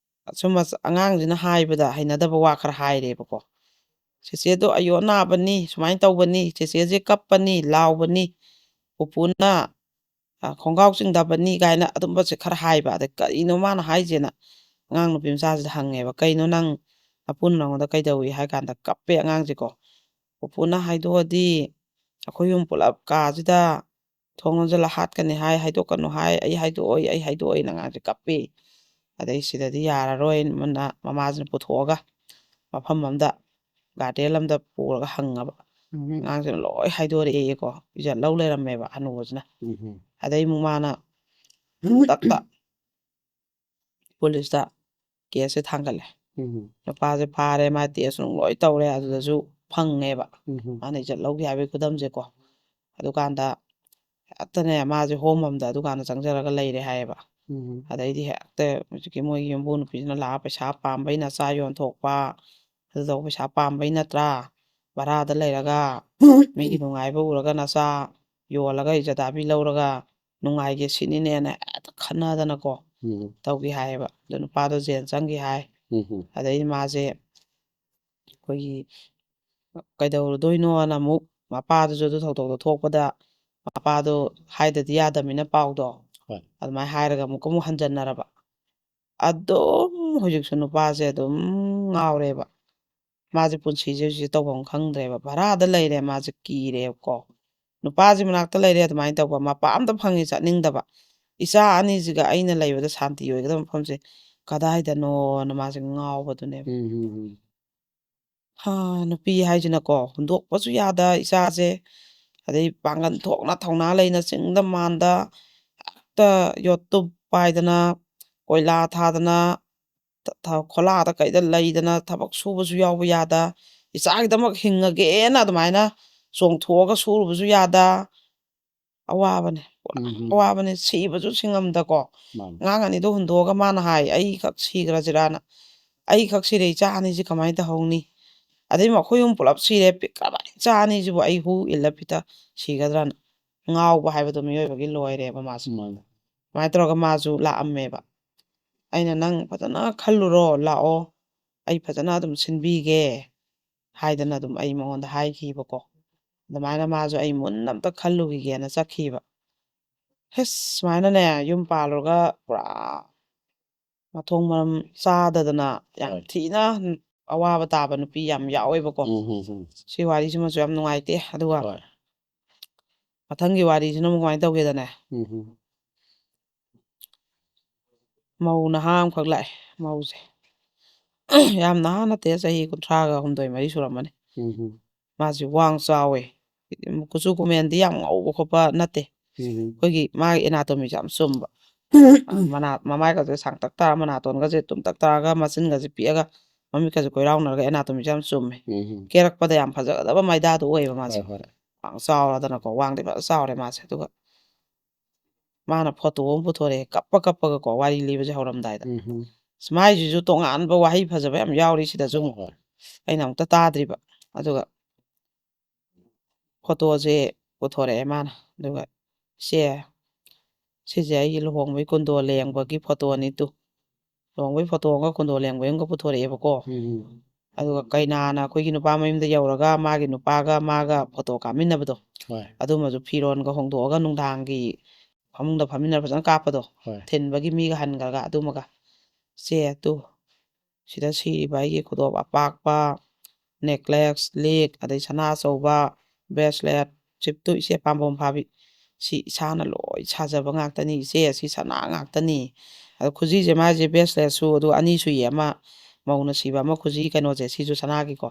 ꯁꯨꯝ ꯑꯉꯥꯡꯁꯤꯅ ꯍꯥꯏꯕꯗ ꯍꯩꯅꯗꯕ ꯋꯥ ꯈꯔ ꯍꯥꯏꯔꯦꯕꯀꯣ꯫ "ꯆꯦꯆꯦꯗꯣ ꯑꯌꯣ ꯅꯥꯕꯅꯤ, ꯁꯨꯃꯥꯏꯅ ꯇꯧꯕꯅꯤ, ꯆꯦꯆꯦꯁꯦ ꯀꯞꯄꯅꯤ, ꯂꯥꯎꯕꯅꯤ, ꯄꯨꯄꯨꯅ ꯈꯣꯡꯒ꯭ꯔꯥꯎ ꯆꯤꯡꯗꯕꯅꯤ" ꯀꯥꯏꯅ ꯑꯗꯨꯝꯕꯁꯦ ꯈꯔ ꯍꯥꯏꯕ꯫ ꯑꯗꯩ ꯀꯔꯤꯅꯣ ꯃꯥꯅ ꯍꯥꯏꯁꯦꯅ ꯑꯉꯥꯡ ꯅꯨꯄꯤ ꯃꯆꯥꯁꯤꯗ ꯍꯪꯉꯦꯕ, "ꯀꯩꯅꯣ ꯅꯪ ꯅꯄꯨꯅ ꯅꯉꯣꯟꯗ ꯀꯩꯗꯧꯏ?" ꯍꯥꯏ ꯀꯥꯟꯗ ꯀꯞꯄꯦ ꯑꯉꯥꯡꯁꯦꯀꯣ꯫ "ꯄꯨꯄꯨꯅ ꯍꯥꯏꯗꯣꯛꯑꯗꯤ ꯑꯩꯈꯣꯏ ꯌꯨꯝ ꯄꯨꯂꯞ ꯀꯥꯁꯤꯗ ꯊꯣꯡ ꯂꯣꯟꯁꯤꯜꯂ ꯍꯥꯠꯀꯅꯤ ꯍꯥꯏ, ꯍꯥꯏꯗꯣꯛꯀꯅꯨ ꯍꯥꯏ, ꯑꯩ ꯍꯥꯏꯗꯣꯛꯑꯣꯏ, ꯑꯩ ꯍꯥꯏꯗꯣꯛꯑꯣꯏꯅ" ꯑꯉꯥꯡꯁꯦ ꯀꯞꯄꯦ꯫ ꯑꯗꯩ ꯁꯤꯗꯗꯤ ꯌꯥꯔꯔꯣꯏꯅ ꯃꯃꯥꯁꯤꯅ ꯄꯨꯊꯣꯛꯑꯒ ꯃꯐꯝ ꯑꯃꯗ, ꯒꯥꯔꯗꯦꯟ ꯑꯃꯗ ꯄꯨꯔꯒ ꯍꯪꯉꯕ꯫ ꯎꯝ꯫ ꯑꯉꯥꯡꯁꯤꯅ ꯂꯣꯏ ꯍꯥꯏꯗꯣꯔꯛꯑꯦꯀꯣ, ꯏꯖꯠ ꯂꯧ ꯂꯩꯔꯝꯃꯦꯕ ꯍꯅꯨꯕꯁꯤꯅ꯫ ꯎꯝ꯫ ꯑꯗꯩ ꯑꯃꯨꯛ ꯃꯥꯅ ꯈꯨꯗꯛꯇ ꯄꯨꯂꯤꯁꯇ ꯀꯦꯁꯁꯦ ꯊꯥꯡꯒꯠꯂꯦ꯫ ꯎꯝ꯫ ꯅꯨꯄꯥꯁꯦ ꯐꯥꯔꯦ, ꯃꯥ ꯇꯦꯁ ꯅꯨꯡ ꯂꯣꯏ ꯇꯧꯔꯦ, ꯑꯗꯨꯗꯁꯨ ꯐꯪꯉꯦꯕ꯫ ꯎꯝ꯫ ꯃꯥꯅ ꯏꯖꯠ ꯂꯧꯒꯦ ꯍꯥꯏꯕꯒꯤ ꯈꯨꯗꯝꯁꯦꯀꯣ꯫ ꯑꯗꯨꯀꯥꯟꯗ ꯍꯦꯛꯇꯅꯦ ꯃꯥꯁꯦ ꯍꯣꯝ ꯑꯃꯗ ꯑꯗꯨꯀꯥꯟꯗ ꯆꯪꯖꯔꯒ ꯂꯩꯔꯦ ꯍꯥꯏꯌꯦꯕ꯫ ꯎꯝ꯫ ꯑꯗꯩꯗꯤ ꯍꯦꯛꯇ ꯍꯧꯖꯤꯛꯀꯤ ꯃꯣꯏꯒꯤ ꯌꯨꯝꯕꯨ ꯅꯨꯄꯤꯁꯤꯅ ꯂꯥꯛꯑ ꯄꯩꯁꯥ ꯄꯥꯝꯕꯩ ꯅꯆꯥ ꯌꯣꯟꯊꯣꯛꯄ, ꯑꯗꯨ ꯇꯧꯕ ꯄꯩꯁꯥ ꯄꯥꯝꯕꯩ ꯅꯠꯇ꯭ꯔꯥ? ꯚꯔꯥꯗ ꯂꯩꯔꯒ ꯃꯤꯒꯤ ꯅꯨꯡꯉꯥꯏꯕ ꯎꯔꯒ ꯅꯆꯥ ꯌꯣꯜꯂꯒ ꯏꯖꯠ ꯗꯥꯕꯤ ꯂꯧꯔꯒ ꯅꯨꯡꯉꯥꯏꯒꯦ ꯁꯤꯅꯤꯅꯦꯅ ꯍꯦꯛꯇ ꯈꯟꯅꯗꯅꯀꯣ ꯎꯝ꯫ ꯇꯧꯈꯤ ꯍꯥꯏꯌꯦꯕ꯫ ꯑꯗꯣ ꯅꯨꯄꯥꯗꯣ ꯖꯦꯜ ꯆꯪꯈꯤ ꯍꯥꯏ꯫ ꯎꯝ꯫ ꯑꯗꯩꯗꯤ ꯃꯥꯁꯦ ꯑꯩꯈꯣꯏꯒꯤ ꯀꯩꯗꯧꯔꯨꯗꯣꯏꯅꯣꯅ ꯑꯃꯨꯛ ꯃꯄꯥꯗꯨꯁꯨ ꯑꯗꯨ ꯊꯧꯗꯣꯛꯇꯣ ꯊꯣꯛꯄꯗ ꯃꯄꯥꯗꯣ ꯍꯥꯏꯗꯗꯤ ꯌꯥꯗꯕꯅꯤꯅ ꯄꯥꯎꯗꯣ ꯍꯣꯏ꯫ ꯑꯗꯨꯃꯥꯏꯅ ꯍꯥꯏꯔꯒ ꯑꯃꯨꯛꯀ ꯑꯃꯨꯛ ꯍꯟꯖꯟꯅꯔꯕ꯫ ꯑꯗꯨꯝ ꯍꯧꯖꯤꯛꯁꯨ ꯅꯨꯄꯥꯁꯦ ꯑꯗꯨꯝ ꯉꯥꯎꯔꯦꯕ꯫ ꯃꯥꯁꯦ ꯄꯨꯟꯁꯤꯁꯦ ꯍꯧꯖꯤꯛ ꯇꯧꯐꯝ ꯈꯪꯗ꯭ꯔꯦꯕ꯫ ꯚꯔꯥꯗ ꯂꯩꯔꯦ, ꯃꯥꯁꯦ ꯀꯤꯔꯦꯕꯀꯣ꯫ ꯅꯨꯄꯥꯁꯤ ꯃꯅꯥꯛꯇ ꯂꯩꯔꯦ ꯑꯗꯨꯃꯥꯏꯅ ꯇꯧꯕ, ꯃꯄꯥ ꯑꯝꯇ ꯐꯪꯉꯤ ꯆꯠꯅꯤꯡꯗꯕ, ꯏꯆꯥ ꯑꯅꯤꯁꯤꯒ ꯑꯩꯅ ꯂꯩꯕꯗ ꯁꯥꯟꯇꯤ ꯑꯣꯏꯒꯗꯕ ꯃꯐꯝꯁꯦ ꯀꯗꯥꯏꯗꯅꯣꯅ ꯃꯥꯁꯦ ꯉꯥꯎꯕꯗꯨꯅꯦꯕ꯫ ꯎꯝ, ꯎꯝ, ꯎꯝ. ꯍꯥ, ꯅꯨꯄꯤ ꯍꯥꯏꯁꯤꯅꯀꯣ ꯍꯨꯟꯗꯣꯛꯄꯁꯨ ꯌꯥꯗ ꯏꯆꯥꯁꯦ, ꯑꯗꯩ ꯄꯥꯡꯒꯜ ꯊꯣꯛꯅ ꯊꯧꯅꯥ ꯂꯩꯅ ꯆꯤꯡꯗ ꯃꯥꯟꯗ ꯍꯦꯛꯇ ꯌꯣꯠꯇꯨꯞ ꯄꯥꯏꯗꯅ, ꯀꯣꯏꯂꯥ ꯊꯥꯗꯅ, ꯊ- ꯊ- ꯈꯣꯂꯥꯗ ꯀꯩꯗ ꯂꯩꯗꯅ ꯊꯕꯛ ꯁꯨꯕꯁꯨ ꯌꯥꯎꯕ ꯌꯥꯗ, ꯏꯆꯥꯒꯤꯗꯃꯛ ꯍꯤꯡꯉꯒꯦꯅ ꯑꯗꯨꯃꯥꯏꯅ ꯆꯣꯡꯊꯣꯛꯑꯒ ꯁꯨꯔꯨꯕꯁꯨ ꯌꯥꯗ, ꯑꯋꯥꯕꯅꯦ, ꯄꯨꯔꯥ ꯎꯝ, ꯎꯝ. ꯑꯋꯥꯕꯅꯦ, ꯁꯤꯕꯁꯨ ꯁꯤꯡꯉꯝꯗꯀꯣ꯫ ꯃꯥꯅꯦ. ꯑꯉꯥꯡ ꯑꯅꯤꯗꯣ ꯍꯨꯟꯗꯣꯛꯑꯒ ꯃꯥꯅ ꯍꯥꯏ, "ꯑꯩꯈꯛ ꯁꯤꯈ꯭ꯔꯁꯤꯔꯥꯅ, ꯑꯩꯈꯛ ꯁꯤꯔꯦ, ꯏꯆꯥ ꯑꯅꯤꯁꯤ ꯀꯃꯥꯏꯅ ꯇꯧꯍꯧꯅꯤ? ꯑꯗꯩ ꯃꯈꯣꯏ ꯑꯍꯨꯝ ꯄꯨꯂꯞ ꯁꯤꯔꯦ, ꯄꯤꯛꯈ꯭ꯔꯕ ꯏꯆꯥ ꯑꯅꯤꯁꯤꯕꯨ ꯑꯩ ꯍꯨ ꯏꯜꯂ ꯐꯤꯠꯇ ꯁꯤꯒꯗ꯭ꯔꯥꯅ?" ꯉꯥꯎꯕ ꯍꯥꯏꯕꯗꯣ ꯃꯤꯑꯣꯏꯕꯒꯤ ꯂꯣꯏꯔꯦꯕ ꯃꯥꯁꯦ꯫ ꯃꯥꯅꯦ. ꯑꯗꯨꯃꯥꯏꯅ ꯇꯧꯔꯒ ꯃꯥꯁꯨ ꯂꯥꯛꯑꯝꯃꯦꯕ꯫ ꯑꯩꯅ, "ꯅꯪ ꯐꯖꯅ ꯈꯜꯂꯨꯔꯣ, ꯂꯥꯛꯑꯣ, ꯑꯩ ꯐꯖꯅ ꯑꯗꯨꯝ ꯁꯤꯟꯕꯤꯒꯦ" ꯍꯥꯏꯗꯅ ꯑꯗꯨꯝ ꯑꯩ ꯃꯉꯣꯟꯗ ꯍꯥꯏꯈꯤꯕꯀꯣ꯫ ꯑꯗꯨꯃꯥꯏꯅ ꯃꯥꯁꯨ ꯑꯩ ꯃꯨꯟꯅ ꯑꯝꯇ ꯈꯜꯂꯨꯈꯤꯒꯦꯅ ꯆꯠꯈꯤꯕ꯫ ꯍꯦꯁ, ꯁꯨꯃꯥꯏꯅꯅꯦ, ꯌꯨꯝ ꯄꯥꯜꯂꯨꯔꯒ ꯄꯨꯔꯥ ꯃꯊꯣꯡ ꯃꯔꯝ ꯆꯥꯗꯗꯅ ꯌꯥꯝ ꯍꯣꯏ. ꯊꯤꯅ ꯑꯋꯥꯕ ꯇꯥꯕ ꯅꯨꯄꯤ ꯌꯥꯝ ꯌꯥꯎꯋꯦꯕꯀꯣ꯫ ꯎꯝ, ꯎꯝ, ꯎꯝ. ꯁꯤ ꯋꯥꯔꯤꯁꯤꯃꯁꯨ ꯌꯥꯝ ꯅꯨꯡꯉꯥꯏꯇꯦ꯫ ꯑꯗꯨꯒ ꯍꯣꯏ. ꯃꯊꯪꯒꯤ ꯋꯥꯔꯤꯁꯤꯅ ꯑꯃꯨꯛ ꯀꯃꯥꯏꯅ ꯇꯧꯒꯦꯗꯅꯦ? ꯎꯝ, ꯎꯝ. ꯃꯧ ꯅꯍꯥ ꯑꯃꯈꯛ ꯂꯥꯛꯑꯦ, ꯃꯧꯁꯦ꯫ ꯌꯥꯝ ꯅꯍꯥ ꯅꯠꯇꯦ, ꯆꯍꯤ ꯀꯨꯟꯊ꯭ꯔꯥꯒ ꯍꯨꯝꯗꯣꯏ ꯃꯔꯤ ꯁꯨꯔꯝꯃꯅꯤ꯫ ꯎꯝ, ꯎꯝ. ꯃꯥꯁꯦ ꯋꯥꯡ ꯆꯥꯎꯋꯦ, ꯀꯨꯆꯨ ꯀꯨꯃꯦꯟꯗꯤ ꯌꯥꯝ ꯉꯧꯕ ꯈꯣꯠꯄ ꯅꯠꯇꯦ꯫ ꯎꯝ, ꯎꯝ. ꯑꯩꯈꯣꯏꯒꯤ ꯃꯥꯒꯤ ꯑꯦꯅꯥꯇꯣꯃꯤꯁꯦ ꯌꯥꯝ ꯆꯨꯝꯕ꯫ ꯃꯅꯥ, ꯃꯃꯥꯏꯒꯁꯦ ꯁꯥꯡꯇꯛ ꯇꯥꯔ, ꯃꯅꯥꯇꯣꯟꯒꯁꯦ ꯇꯨꯝꯇꯛ ꯇꯥꯔꯒ, ꯃꯆꯤꯟꯒꯁꯦ ꯄꯤꯛꯑꯒ, ꯃꯃꯤꯠꯀꯁꯦ ꯀꯣꯏꯔꯥꯎꯅꯔꯒ ꯑꯦꯅꯥꯇꯣꯃꯤꯁꯦ ꯌꯥꯝ ꯆꯨꯝꯃꯦ꯫ ꯎꯝ, ꯎꯝ. ꯀꯦꯔꯛꯄꯗ ꯌꯥꯝ ꯐꯖꯒꯗꯕ ꯃꯥꯏꯗꯥꯗꯣ ꯑꯣꯏꯌꯦꯕ ꯃꯥꯁꯦ꯫ ꯍꯣꯏ, ꯍꯣꯏ. ꯋꯥꯡ ꯆꯥꯎꯔꯗꯅꯀꯣ, ꯋꯥꯡꯗꯤ ꯐꯖ ꯆꯥꯎꯔꯦ ꯃꯥꯁꯦ꯫ ꯑꯗꯨꯒ ꯃꯥꯅ ꯐꯣꯇꯣ ꯑꯃ ꯄꯨꯊꯣꯔꯛꯑꯦ, ꯀꯞꯄ ꯀꯞꯄꯒꯀꯣ, ꯋꯥꯔꯤ ꯂꯤꯕꯁꯦ ꯍꯧꯔꯝꯗꯥꯏꯗ꯫ ꯎꯝ, ꯎꯝ. ꯑꯁ, ꯃꯥꯏꯁꯤꯁꯨ ꯇꯣꯉꯥꯟꯕ ꯋꯥꯍꯩ ꯐꯖꯕ ꯌꯥꯝ ꯌꯥꯎꯔꯤ ꯁꯤꯗꯁꯨ꯫ ꯍꯣꯏ, ꯍꯣꯏ. ꯑꯩꯅ ꯑꯃꯨꯛꯇ ꯇꯥꯗ꯭ꯔꯤꯕ꯫ ꯑꯗꯨꯒ ꯐꯣꯇꯣꯁꯦ ꯄꯨꯊꯣꯔꯛꯑꯦ ꯃꯥꯅ꯫ ꯑꯗꯨꯒ, "ꯏꯆꯦ, ꯁꯤꯁꯦ ꯑꯩꯒꯤ ꯂꯨꯍꯣꯡꯕꯒꯤ ꯀꯨꯟꯗꯣ ꯂꯦꯡꯕꯒꯤ ꯐꯣꯇꯣꯅꯤ ꯇꯨ꯫" ꯂꯨꯍꯣꯡꯕꯒꯤ ꯐꯣꯇꯣ ꯑꯃꯒ ꯀꯨꯟꯗꯣ ꯂꯦꯡꯕꯒꯤ ꯑꯃꯒ ꯄꯨꯊꯣꯔꯛꯑꯦꯕꯀꯣ꯫ ꯎꯝ, ꯎꯝ. ꯑꯗꯨꯒ ꯀꯩꯅꯥꯅ ꯑꯩꯈꯣꯏꯒꯤ ꯅꯨꯄꯥ ꯃꯌꯨꯝꯗ ꯌꯧꯔꯒ ꯃꯥꯒꯤ ꯅꯨꯄꯥꯒ ꯃꯥꯒ ꯐꯣꯇꯣ ꯀꯥꯞꯃꯤꯟꯅꯕꯗꯣ, ꯍꯣꯏ. ꯑꯗꯨꯃꯁꯨ ꯐꯤꯔꯣꯟꯒ ꯍꯣꯡꯗꯣꯛꯑꯒ ꯅꯨꯡꯗꯥꯡꯒꯤ ꯐꯃꯨꯡꯗ ꯐꯝꯃꯤꯟꯅꯔ ꯐꯖꯅ ꯀꯥꯞꯄꯗꯣ, ꯍꯣꯏ. ꯊꯤꯟꯕꯒꯤ ꯃꯤꯒ ꯍꯟꯈ꯭ꯔꯒ ꯑꯗꯨꯃꯒ꯫ "ꯆꯦ, ꯇꯨ, ꯁꯤꯗ ꯁꯤꯔꯤꯕ ꯑꯩꯒꯤ ꯈꯨꯗꯣꯞ ꯑꯄꯥꯛꯄ, ꯅꯦꯀ꯭ꯂꯦꯁ, ꯂꯤꯛ, ꯑꯗꯩ ꯁꯅꯥ ꯑꯆꯧꯕ, ꯕ꯭ꯔꯦꯁꯂꯦꯠ, ꯆꯤꯞꯇꯨ ꯏꯆꯦ ꯄꯥꯝꯕꯣꯝ ꯐꯥꯕꯤ꯫ ꯁꯤ ꯏꯁꯥꯅ ꯂꯣꯏ ꯁꯥꯖꯕ ꯉꯥꯛꯇꯅꯤ ꯏꯆꯦ, ꯑꯁꯤ ꯁꯅꯥ ꯉꯥꯛꯇꯅꯤ꯫ ꯑꯗꯣ ꯈꯨꯖꯤꯁꯦ ꯃꯥꯁꯦ ꯕ꯭ꯔꯦꯁꯂꯦꯠꯁꯨ ꯑꯗꯨ ꯑꯅꯤ ꯁꯨꯏꯌꯦ, ꯑꯃ ꯃꯧꯅ ꯁꯤꯕ ꯑꯃ ꯈꯨꯖꯤ ꯀꯩꯅꯣꯁꯦ, ꯁꯤꯁꯨ ꯁꯅꯥꯒꯤꯀꯣ꯫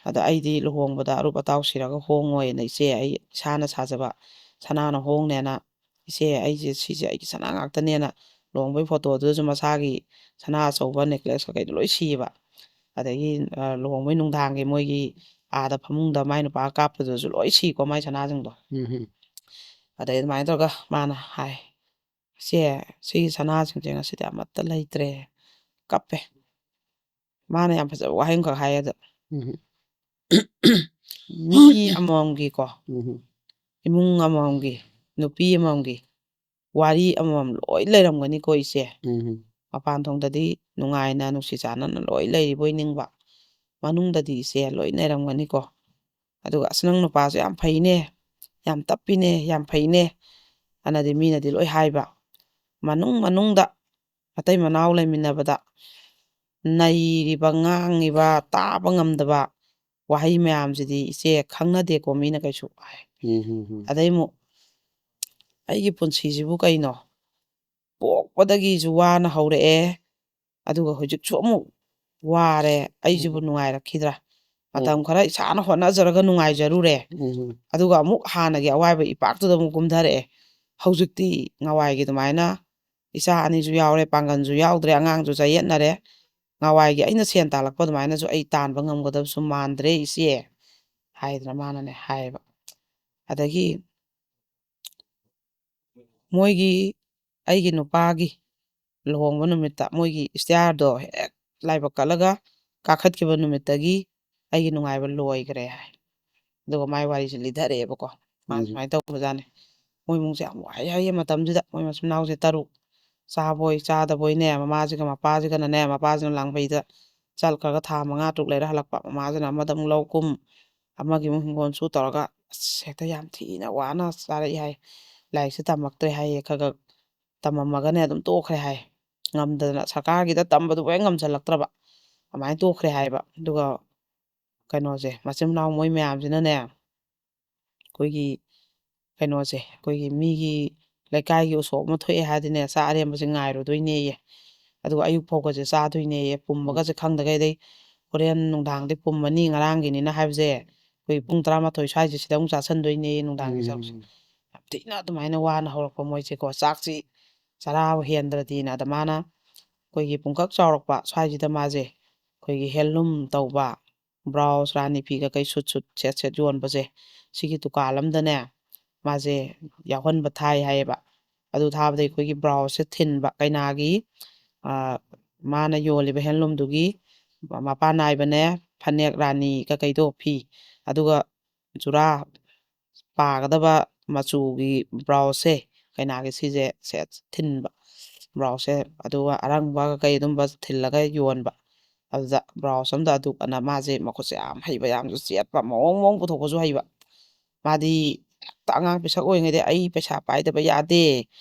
ꯑꯗ ꯑꯩꯗꯤ ꯂꯨꯍꯣꯡꯕꯗ ꯑꯔꯨꯞ ꯑꯇꯥꯎ ꯁꯤꯔꯒ ꯍꯣꯡꯉꯣꯏꯅ ꯏꯆꯦ, ꯑꯩ ꯏꯁꯥꯅ ꯁꯥꯖꯕ ꯁꯅꯥꯅ ꯍꯣꯡꯅꯦꯅ ꯏꯆꯦ, ꯑꯩꯁꯦ ꯁꯤꯁꯦ ꯑꯩꯒꯤ ꯁꯅꯥ ꯉꯥꯛꯇꯅꯦꯅ ꯂꯨꯍꯣꯡꯕꯩ ꯐꯣꯇꯣꯗꯨꯗꯁꯨ ꯃꯁꯥꯒꯤ ꯁꯅꯥ ꯑꯆꯧꯕ ꯅꯦꯀ꯭ꯂꯦꯁ ꯀꯩꯀꯩꯗꯣ ꯂꯣꯏ ꯁꯤꯌꯦꯕ꯫ ꯑꯗꯒꯤ, ꯑ, ꯂꯨꯍꯣꯡꯕꯩ ꯅꯨꯡꯗꯥꯡꯒꯤ ꯃꯣꯏꯒꯤ ꯑꯥꯗ ꯐꯃꯨꯡꯗ ꯃꯥꯏ ꯅꯨꯄꯥ ꯀꯥꯞꯄꯗꯨꯁꯨ ꯂꯣꯏ ꯁꯤꯀꯣ ꯃꯥꯏ ꯁꯅꯥꯁꯤꯡꯗꯣ꯫ ꯎꯝ ꯍꯝ꯫ ꯑꯗꯩ ꯑꯗꯨꯃꯥꯏꯅ ꯇꯧꯔꯒ ꯃꯥꯅ ꯍꯥꯏ, "ꯏꯆꯦ, ꯁꯤꯒꯤ ꯁꯅꯥꯁꯤꯡꯁꯦ ꯉꯁꯤꯗꯤ ꯑꯃꯠꯇ ꯂꯩꯇ꯭ꯔꯦ"꯫ ꯀꯞꯄꯦ꯫ ꯃꯥꯅ ꯌꯥꯝ ꯐꯖꯕ ꯋꯥꯍꯩ ꯑꯃꯈꯛ ꯍꯥꯏꯌꯦ ꯑꯗꯣ, ꯎꯝ ꯍꯝ꯫ "ꯃꯤ ꯑꯃꯃꯝꯒꯤꯀꯣ, ꯎꯝ ꯍꯝ꯫ ꯏꯃꯨꯡ ꯑꯃꯃꯝꯒꯤ, ꯅꯨꯄꯤ ꯑꯃꯃꯝꯒꯤ ꯋꯥꯔꯤ ꯑꯃꯃꯝ ꯂꯣꯏ ꯂꯩꯔꯝꯒꯅꯤꯀꯣ ꯏꯆꯦ꯫ ꯎꯝ ꯍꯝ꯫ ꯃꯄꯥꯟ ꯊꯣꯡꯗꯗꯤ ꯅꯨꯡꯉꯥꯏꯅ ꯅꯨꯡꯁꯤ ꯆꯥꯟꯅꯅ ꯂꯣꯏ ꯂꯩꯔꯤꯕꯣꯏ ꯅꯤꯡꯕ, ꯃꯅꯨꯡꯗꯗꯤ ꯏꯆꯦ ꯂꯣꯏ ꯂꯩꯔꯝꯒꯅꯤꯀꯣ꯫ ꯑꯗꯨꯒ 'ꯑꯁ, ꯅꯪ ꯅꯨꯄꯥꯁꯨ ꯌꯥꯝ ꯐꯩꯅꯦ, ꯌꯥꯝ ꯇꯞꯄꯤꯅꯦ, ꯌꯥꯝ ꯐꯩꯅꯦ', ꯑꯅꯗꯤ ꯃꯤꯅꯗꯤ ꯂꯣꯏ ꯍꯥꯏꯕ꯫ ꯃꯅꯨꯡ ꯃꯅꯨꯡꯗ ꯃꯇꯩ ꯃꯅꯥꯎ ꯂꯩꯃꯤꯟꯅꯕꯗ ꯅꯩꯔꯤꯕ, ꯉꯥꯡꯉꯤꯕ, ꯇꯥꯕ ꯉꯝꯗꯕ ꯋꯥꯍꯩ ꯃꯌꯥꯝꯁꯤꯗꯤ ꯏꯆꯦ ꯈꯪꯅꯗꯦꯀꯣ ꯃꯤꯅ ꯀꯩꯁꯨ ꯍꯥꯏ꯫ ꯎꯝ ꯍꯝ ꯍꯝ꯫ ꯑꯗꯩ ꯑꯃꯨꯛ ꯑꯩꯒꯤ ꯄꯨꯟꯁꯤꯁꯤꯕꯨ ꯀꯩꯅꯣ? ꯄꯣꯛꯄꯗꯒꯤꯁꯨ ꯋꯥꯅ ꯍꯧꯔꯛꯑꯦ, ꯑꯗꯨꯒ ꯍꯧꯖꯤꯛꯁꯨ ꯑꯃꯨꯛ ꯋꯥꯔꯦ, ꯑꯩꯁꯤꯕꯨ ꯎꯝ꯫ ꯅꯨꯡꯉꯥꯏꯔꯛꯈꯤꯗ꯭ꯔꯥ? ꯎꯝ꯫ ꯃꯇꯝ ꯈꯔ ꯏꯁꯥꯅ ꯍꯣꯠꯅꯖꯔꯒ ꯅꯨꯡꯉꯥꯏꯖꯔꯨꯔꯦ, ꯎꯝ꯫ ꯑꯗꯨꯒ ꯑꯃꯨꯛ ꯍꯥꯟꯅꯒꯤ ꯑꯋꯥꯏꯕ ꯏꯄꯥꯛꯇꯨꯗ ꯑꯃꯨꯛ ꯀꯨꯝꯊꯔꯛꯑꯦ꯫ ꯍꯧꯖꯤꯛꯇꯤ ꯅꯍꯥꯟꯋꯥꯏꯒꯤ ꯑꯗꯨꯃꯥꯏꯅ ꯏꯆꯥ ꯑꯅꯤꯁꯨ ꯌꯥꯎꯔꯦ, ꯄꯥꯡꯒꯜꯁꯨ ꯌꯥꯎꯗ꯭ꯔꯦ, ꯑꯉꯥꯡꯁꯨ ꯆꯌꯦꯠꯅꯔꯦ, ꯅꯍꯥꯟꯋꯥꯏꯒꯤ ꯑꯩꯅ ꯁꯦꯟ ꯇꯥꯜꯂꯛꯄ ꯑꯗꯨꯃꯥꯏꯅꯁꯨ ꯑꯩ ꯇꯥꯟꯕ ꯉꯝꯒꯗꯕꯁꯨ ꯃꯥꯟꯗ꯭ꯔꯦ ꯏꯆꯦ, ꯍꯥꯏꯗꯅ ꯃꯥꯅꯅꯦ ꯍꯥꯏꯌꯦꯕ꯫ ꯑꯗꯒꯤ ꯃꯣꯏꯒꯤ, ꯑꯩꯒꯤ ꯅꯨꯄꯥꯒꯤ ꯂꯨꯍꯣꯡꯕ ꯅꯨꯃꯤꯠꯇ ꯃꯣꯏꯒꯤ ꯏꯁꯇꯤꯌꯥꯔꯗꯣ ꯍꯦꯛ ꯂꯥꯏꯕꯛ ꯀꯠꯂꯒ ꯀꯥꯈꯠꯈꯤꯕ ꯅꯨꯃꯤꯠꯇꯒꯤ ꯑꯩꯒꯤ ꯅꯨꯡꯉꯥꯏꯕ ꯂꯣꯏꯈ꯭ꯔꯦ ꯍꯥꯏ꯫ ꯑꯗꯨꯒ ꯃꯥꯏ ꯋꯥꯔꯤꯁꯦ ꯂꯤꯊꯔꯛꯑꯦꯕꯀꯣ꯫ ꯃꯥ ꯎꯝ꯫ ꯁꯨꯃꯥꯏꯅ ꯇꯧꯕꯖꯥꯠꯅꯤ꯫ ꯃꯣꯏ ꯏꯃꯨꯡꯁꯦ ꯌꯥꯝ ꯋꯥꯏ ꯍꯥꯏꯌꯦ ꯃꯇꯝꯁꯤꯗ꯫ ꯃꯣꯏ ꯃꯆꯤꯟ ꯃꯅꯥꯎꯁꯦ ꯇꯔꯨꯛ꯫ ꯆꯥꯕꯣꯏ ꯆꯥꯗꯕꯣꯏꯅꯦ, ꯃꯃꯥꯁꯤꯒ ꯃꯄꯥꯁꯤꯒꯅꯅꯦ, ꯃꯄꯥꯁꯤꯅ ꯂꯥꯡꯕꯩꯗ ꯆꯠꯈ꯭ꯔꯒ ꯊꯥ ꯃꯉꯥ ꯇꯔꯨꯛ ꯂꯩꯔ ꯍꯜꯂꯛꯄ꯫ ꯃꯃꯥꯁꯤꯅ ꯑꯃꯗ ꯑꯃꯨꯛ ꯂꯧ ꯀꯨꯝ, ꯑꯃꯒꯤ ꯑꯃꯨꯛ ꯍꯤꯡꯒꯣꯜ ꯁꯨ ꯇꯧꯔꯒ ꯑꯁ ꯍꯦꯛꯇ ꯌꯥꯝ ꯊꯤꯅ ꯋꯥꯅ ꯆꯥꯔꯛꯏ ꯍꯥꯏ꯫ ꯂꯥꯏꯔꯤꯛꯁꯦ ꯇꯝꯃꯛꯇ꯭ꯔꯦ ꯍꯥꯏꯌꯦ꯫ ꯈꯔ ꯈꯔ ꯇꯝꯃꯝꯃꯒꯅꯦ ꯑꯗꯨꯝ ꯇꯣꯛꯈ꯭ꯔꯦ ꯍꯥꯏ꯫ ꯉꯝꯗꯗꯅ ꯁꯔꯀꯥꯔꯒꯤꯗ ꯇꯝꯕꯗꯨꯕꯨ ꯍꯦꯛ ꯉꯝꯁꯜꯂꯛꯇ꯭ꯔꯕ꯫ ꯑꯗꯨꯃꯥꯏꯅ ꯇꯣꯛꯈ꯭ꯔꯦ ꯍꯥꯏꯌꯦꯕ꯫ ꯑꯗꯨꯒ ꯀꯩꯅꯣꯁꯦ, ꯃꯆꯤꯟ ꯃꯅꯥꯎ ꯃꯣꯏ ꯃꯌꯥꯝꯁꯤꯅꯅꯦ, ꯑꯩꯈꯣꯏꯒꯤ ꯀꯩꯅꯣꯁꯦ, ꯑꯩꯈꯣꯏꯒꯤ ꯃꯤꯒꯤ ꯂꯩꯀꯥꯏꯒꯤ ꯎꯁꯣꯞ ꯑꯃ ꯊꯣꯛꯑꯦ ꯍꯥꯏꯔꯗꯤꯅꯦ, ꯆꯥꯛ ꯑꯔꯦꯝꯕꯁꯦ ꯉꯥꯏꯔꯨꯗꯣꯏꯅꯦꯌꯦ꯫ ꯑꯗꯨꯒ ꯑꯌꯨꯛ ꯐꯥꯎꯕꯁꯦ ꯆꯥꯗꯣꯏꯅꯦꯌꯦ, ꯄꯨꯝꯕꯒꯁꯦ ꯈꯪꯗꯈꯩ꯫ ꯑꯗꯩ ꯍꯣꯔꯦꯟ ꯅꯨꯡꯗꯥꯡꯗꯤ ꯄꯨꯝꯃꯅꯤ, ꯉꯔꯥꯡꯒꯤꯅꯤꯅ ꯍꯥꯏꯕꯁꯦ ꯑꯩꯈꯣꯏ ꯄꯨꯡ ꯇꯔꯥꯃꯥꯊꯣꯏ ꯁ꯭ꯋꯥꯏꯁꯦ ꯁꯤꯗ ꯑꯃꯨꯛ ꯆꯥꯁꯟꯗꯣꯏꯅꯦꯌꯦ, ꯅꯨꯡꯗꯥꯡꯒꯤ ꯆꯥꯛꯁꯦ꯫ ꯎꯝ꯫ ꯌꯥꯝ ꯊꯤꯅ ꯑꯗꯨꯃꯥꯏꯅ ꯋꯥꯅ ꯍꯧꯔꯛꯄ ꯃꯣꯏꯁꯦꯀꯣ꯫ ꯆꯥꯛꯁꯤ ꯆꯔꯥ ꯍꯦꯟꯗ꯭ꯔꯗꯤꯅ꯫ ꯑꯗ ꯃꯥꯅ ꯑꯩꯈꯣꯏꯒꯤ ꯄꯨꯡꯀꯛ ꯆꯥꯎꯔꯛꯄ ꯁ꯭ꯋꯥꯏꯁꯤꯗ ꯃꯥꯁꯦ ꯑꯩꯈꯣꯏꯒꯤ ꯍꯦꯟꯂꯨꯝ ꯇꯧꯕ, ꯕ꯭ꯂꯥꯎꯁ, ꯔꯥꯅꯤ ꯐꯤ ꯀꯩꯀꯩ ꯁꯨꯠ ꯁꯨꯠ ꯁꯦꯠ ꯁꯦꯠ ꯌꯣꯟꯕꯁꯦ, ꯁꯤꯒꯤ ꯗꯨꯀꯥꯟ ꯑꯝꯗꯅꯦ ꯃꯥꯁꯦ ꯌꯥꯎꯍꯟꯕ ꯊꯥꯏ ꯍꯥꯏꯌꯦꯕ꯫ ꯑꯗꯨ ꯊꯥꯕꯗ ꯑꯩꯈꯣꯏꯒꯤ ꯕ꯭ꯂꯥꯎꯁꯁꯦ ꯊꯤꯟꯕ, ꯀꯩꯅꯥꯒꯤ, ꯑ, ꯃꯥꯅ ꯌꯣꯜꯂꯤꯕ ꯍꯦꯟꯂꯨꯝꯗꯨꯒꯤ ꯃꯄꯥꯟ ꯅꯥꯏꯕꯅꯦ, ꯐꯅꯦꯛ ꯔꯥꯅꯤ ꯀꯩꯀꯩꯗꯣ, ꯐꯤ, ꯑꯗꯨꯒ ꯖꯨꯔꯥ ꯄꯥꯒꯗꯕ ꯃꯆꯨꯒꯤ ꯕ꯭ꯂꯥꯎꯁꯁꯦ, ꯀꯩꯅꯥꯒꯤ ꯁꯤꯁꯦ ꯁꯦꯠ ꯊꯤꯟꯕ, ꯕ꯭ꯂꯥꯎꯁꯁꯦ, ꯑꯗꯨꯒ ꯑꯔꯪꯕ ꯀꯩ ꯑꯗꯨꯝꯕ ꯊꯤꯜꯂꯒ ꯌꯣꯟꯕ꯫ ꯑꯗꯨꯗ ꯕ꯭ꯂꯥꯎꯁ ꯑꯝꯗ ꯑꯗꯨꯛ ꯑꯅ ꯃꯥꯁꯦ ꯃꯈꯨꯠꯁꯦ ꯌꯥꯝ ꯍꯩꯕ, ꯌꯥꯝꯁꯨ ꯆꯦꯠꯄ, ꯃꯑꯣꯡ ꯃꯑꯣꯡ ꯄꯨꯊꯣꯛꯄꯁꯨ ꯍꯩꯕ꯫ ꯃꯥꯗꯤ ꯍꯦꯛꯇ ꯑꯉꯥꯡ ꯄꯤꯁꯛ ꯑꯣꯏꯔꯤꯉꯩꯗ "ꯑꯩ ꯄꯩꯁꯥ ꯄꯥꯏꯗꯕ ꯌꯥꯗꯦ,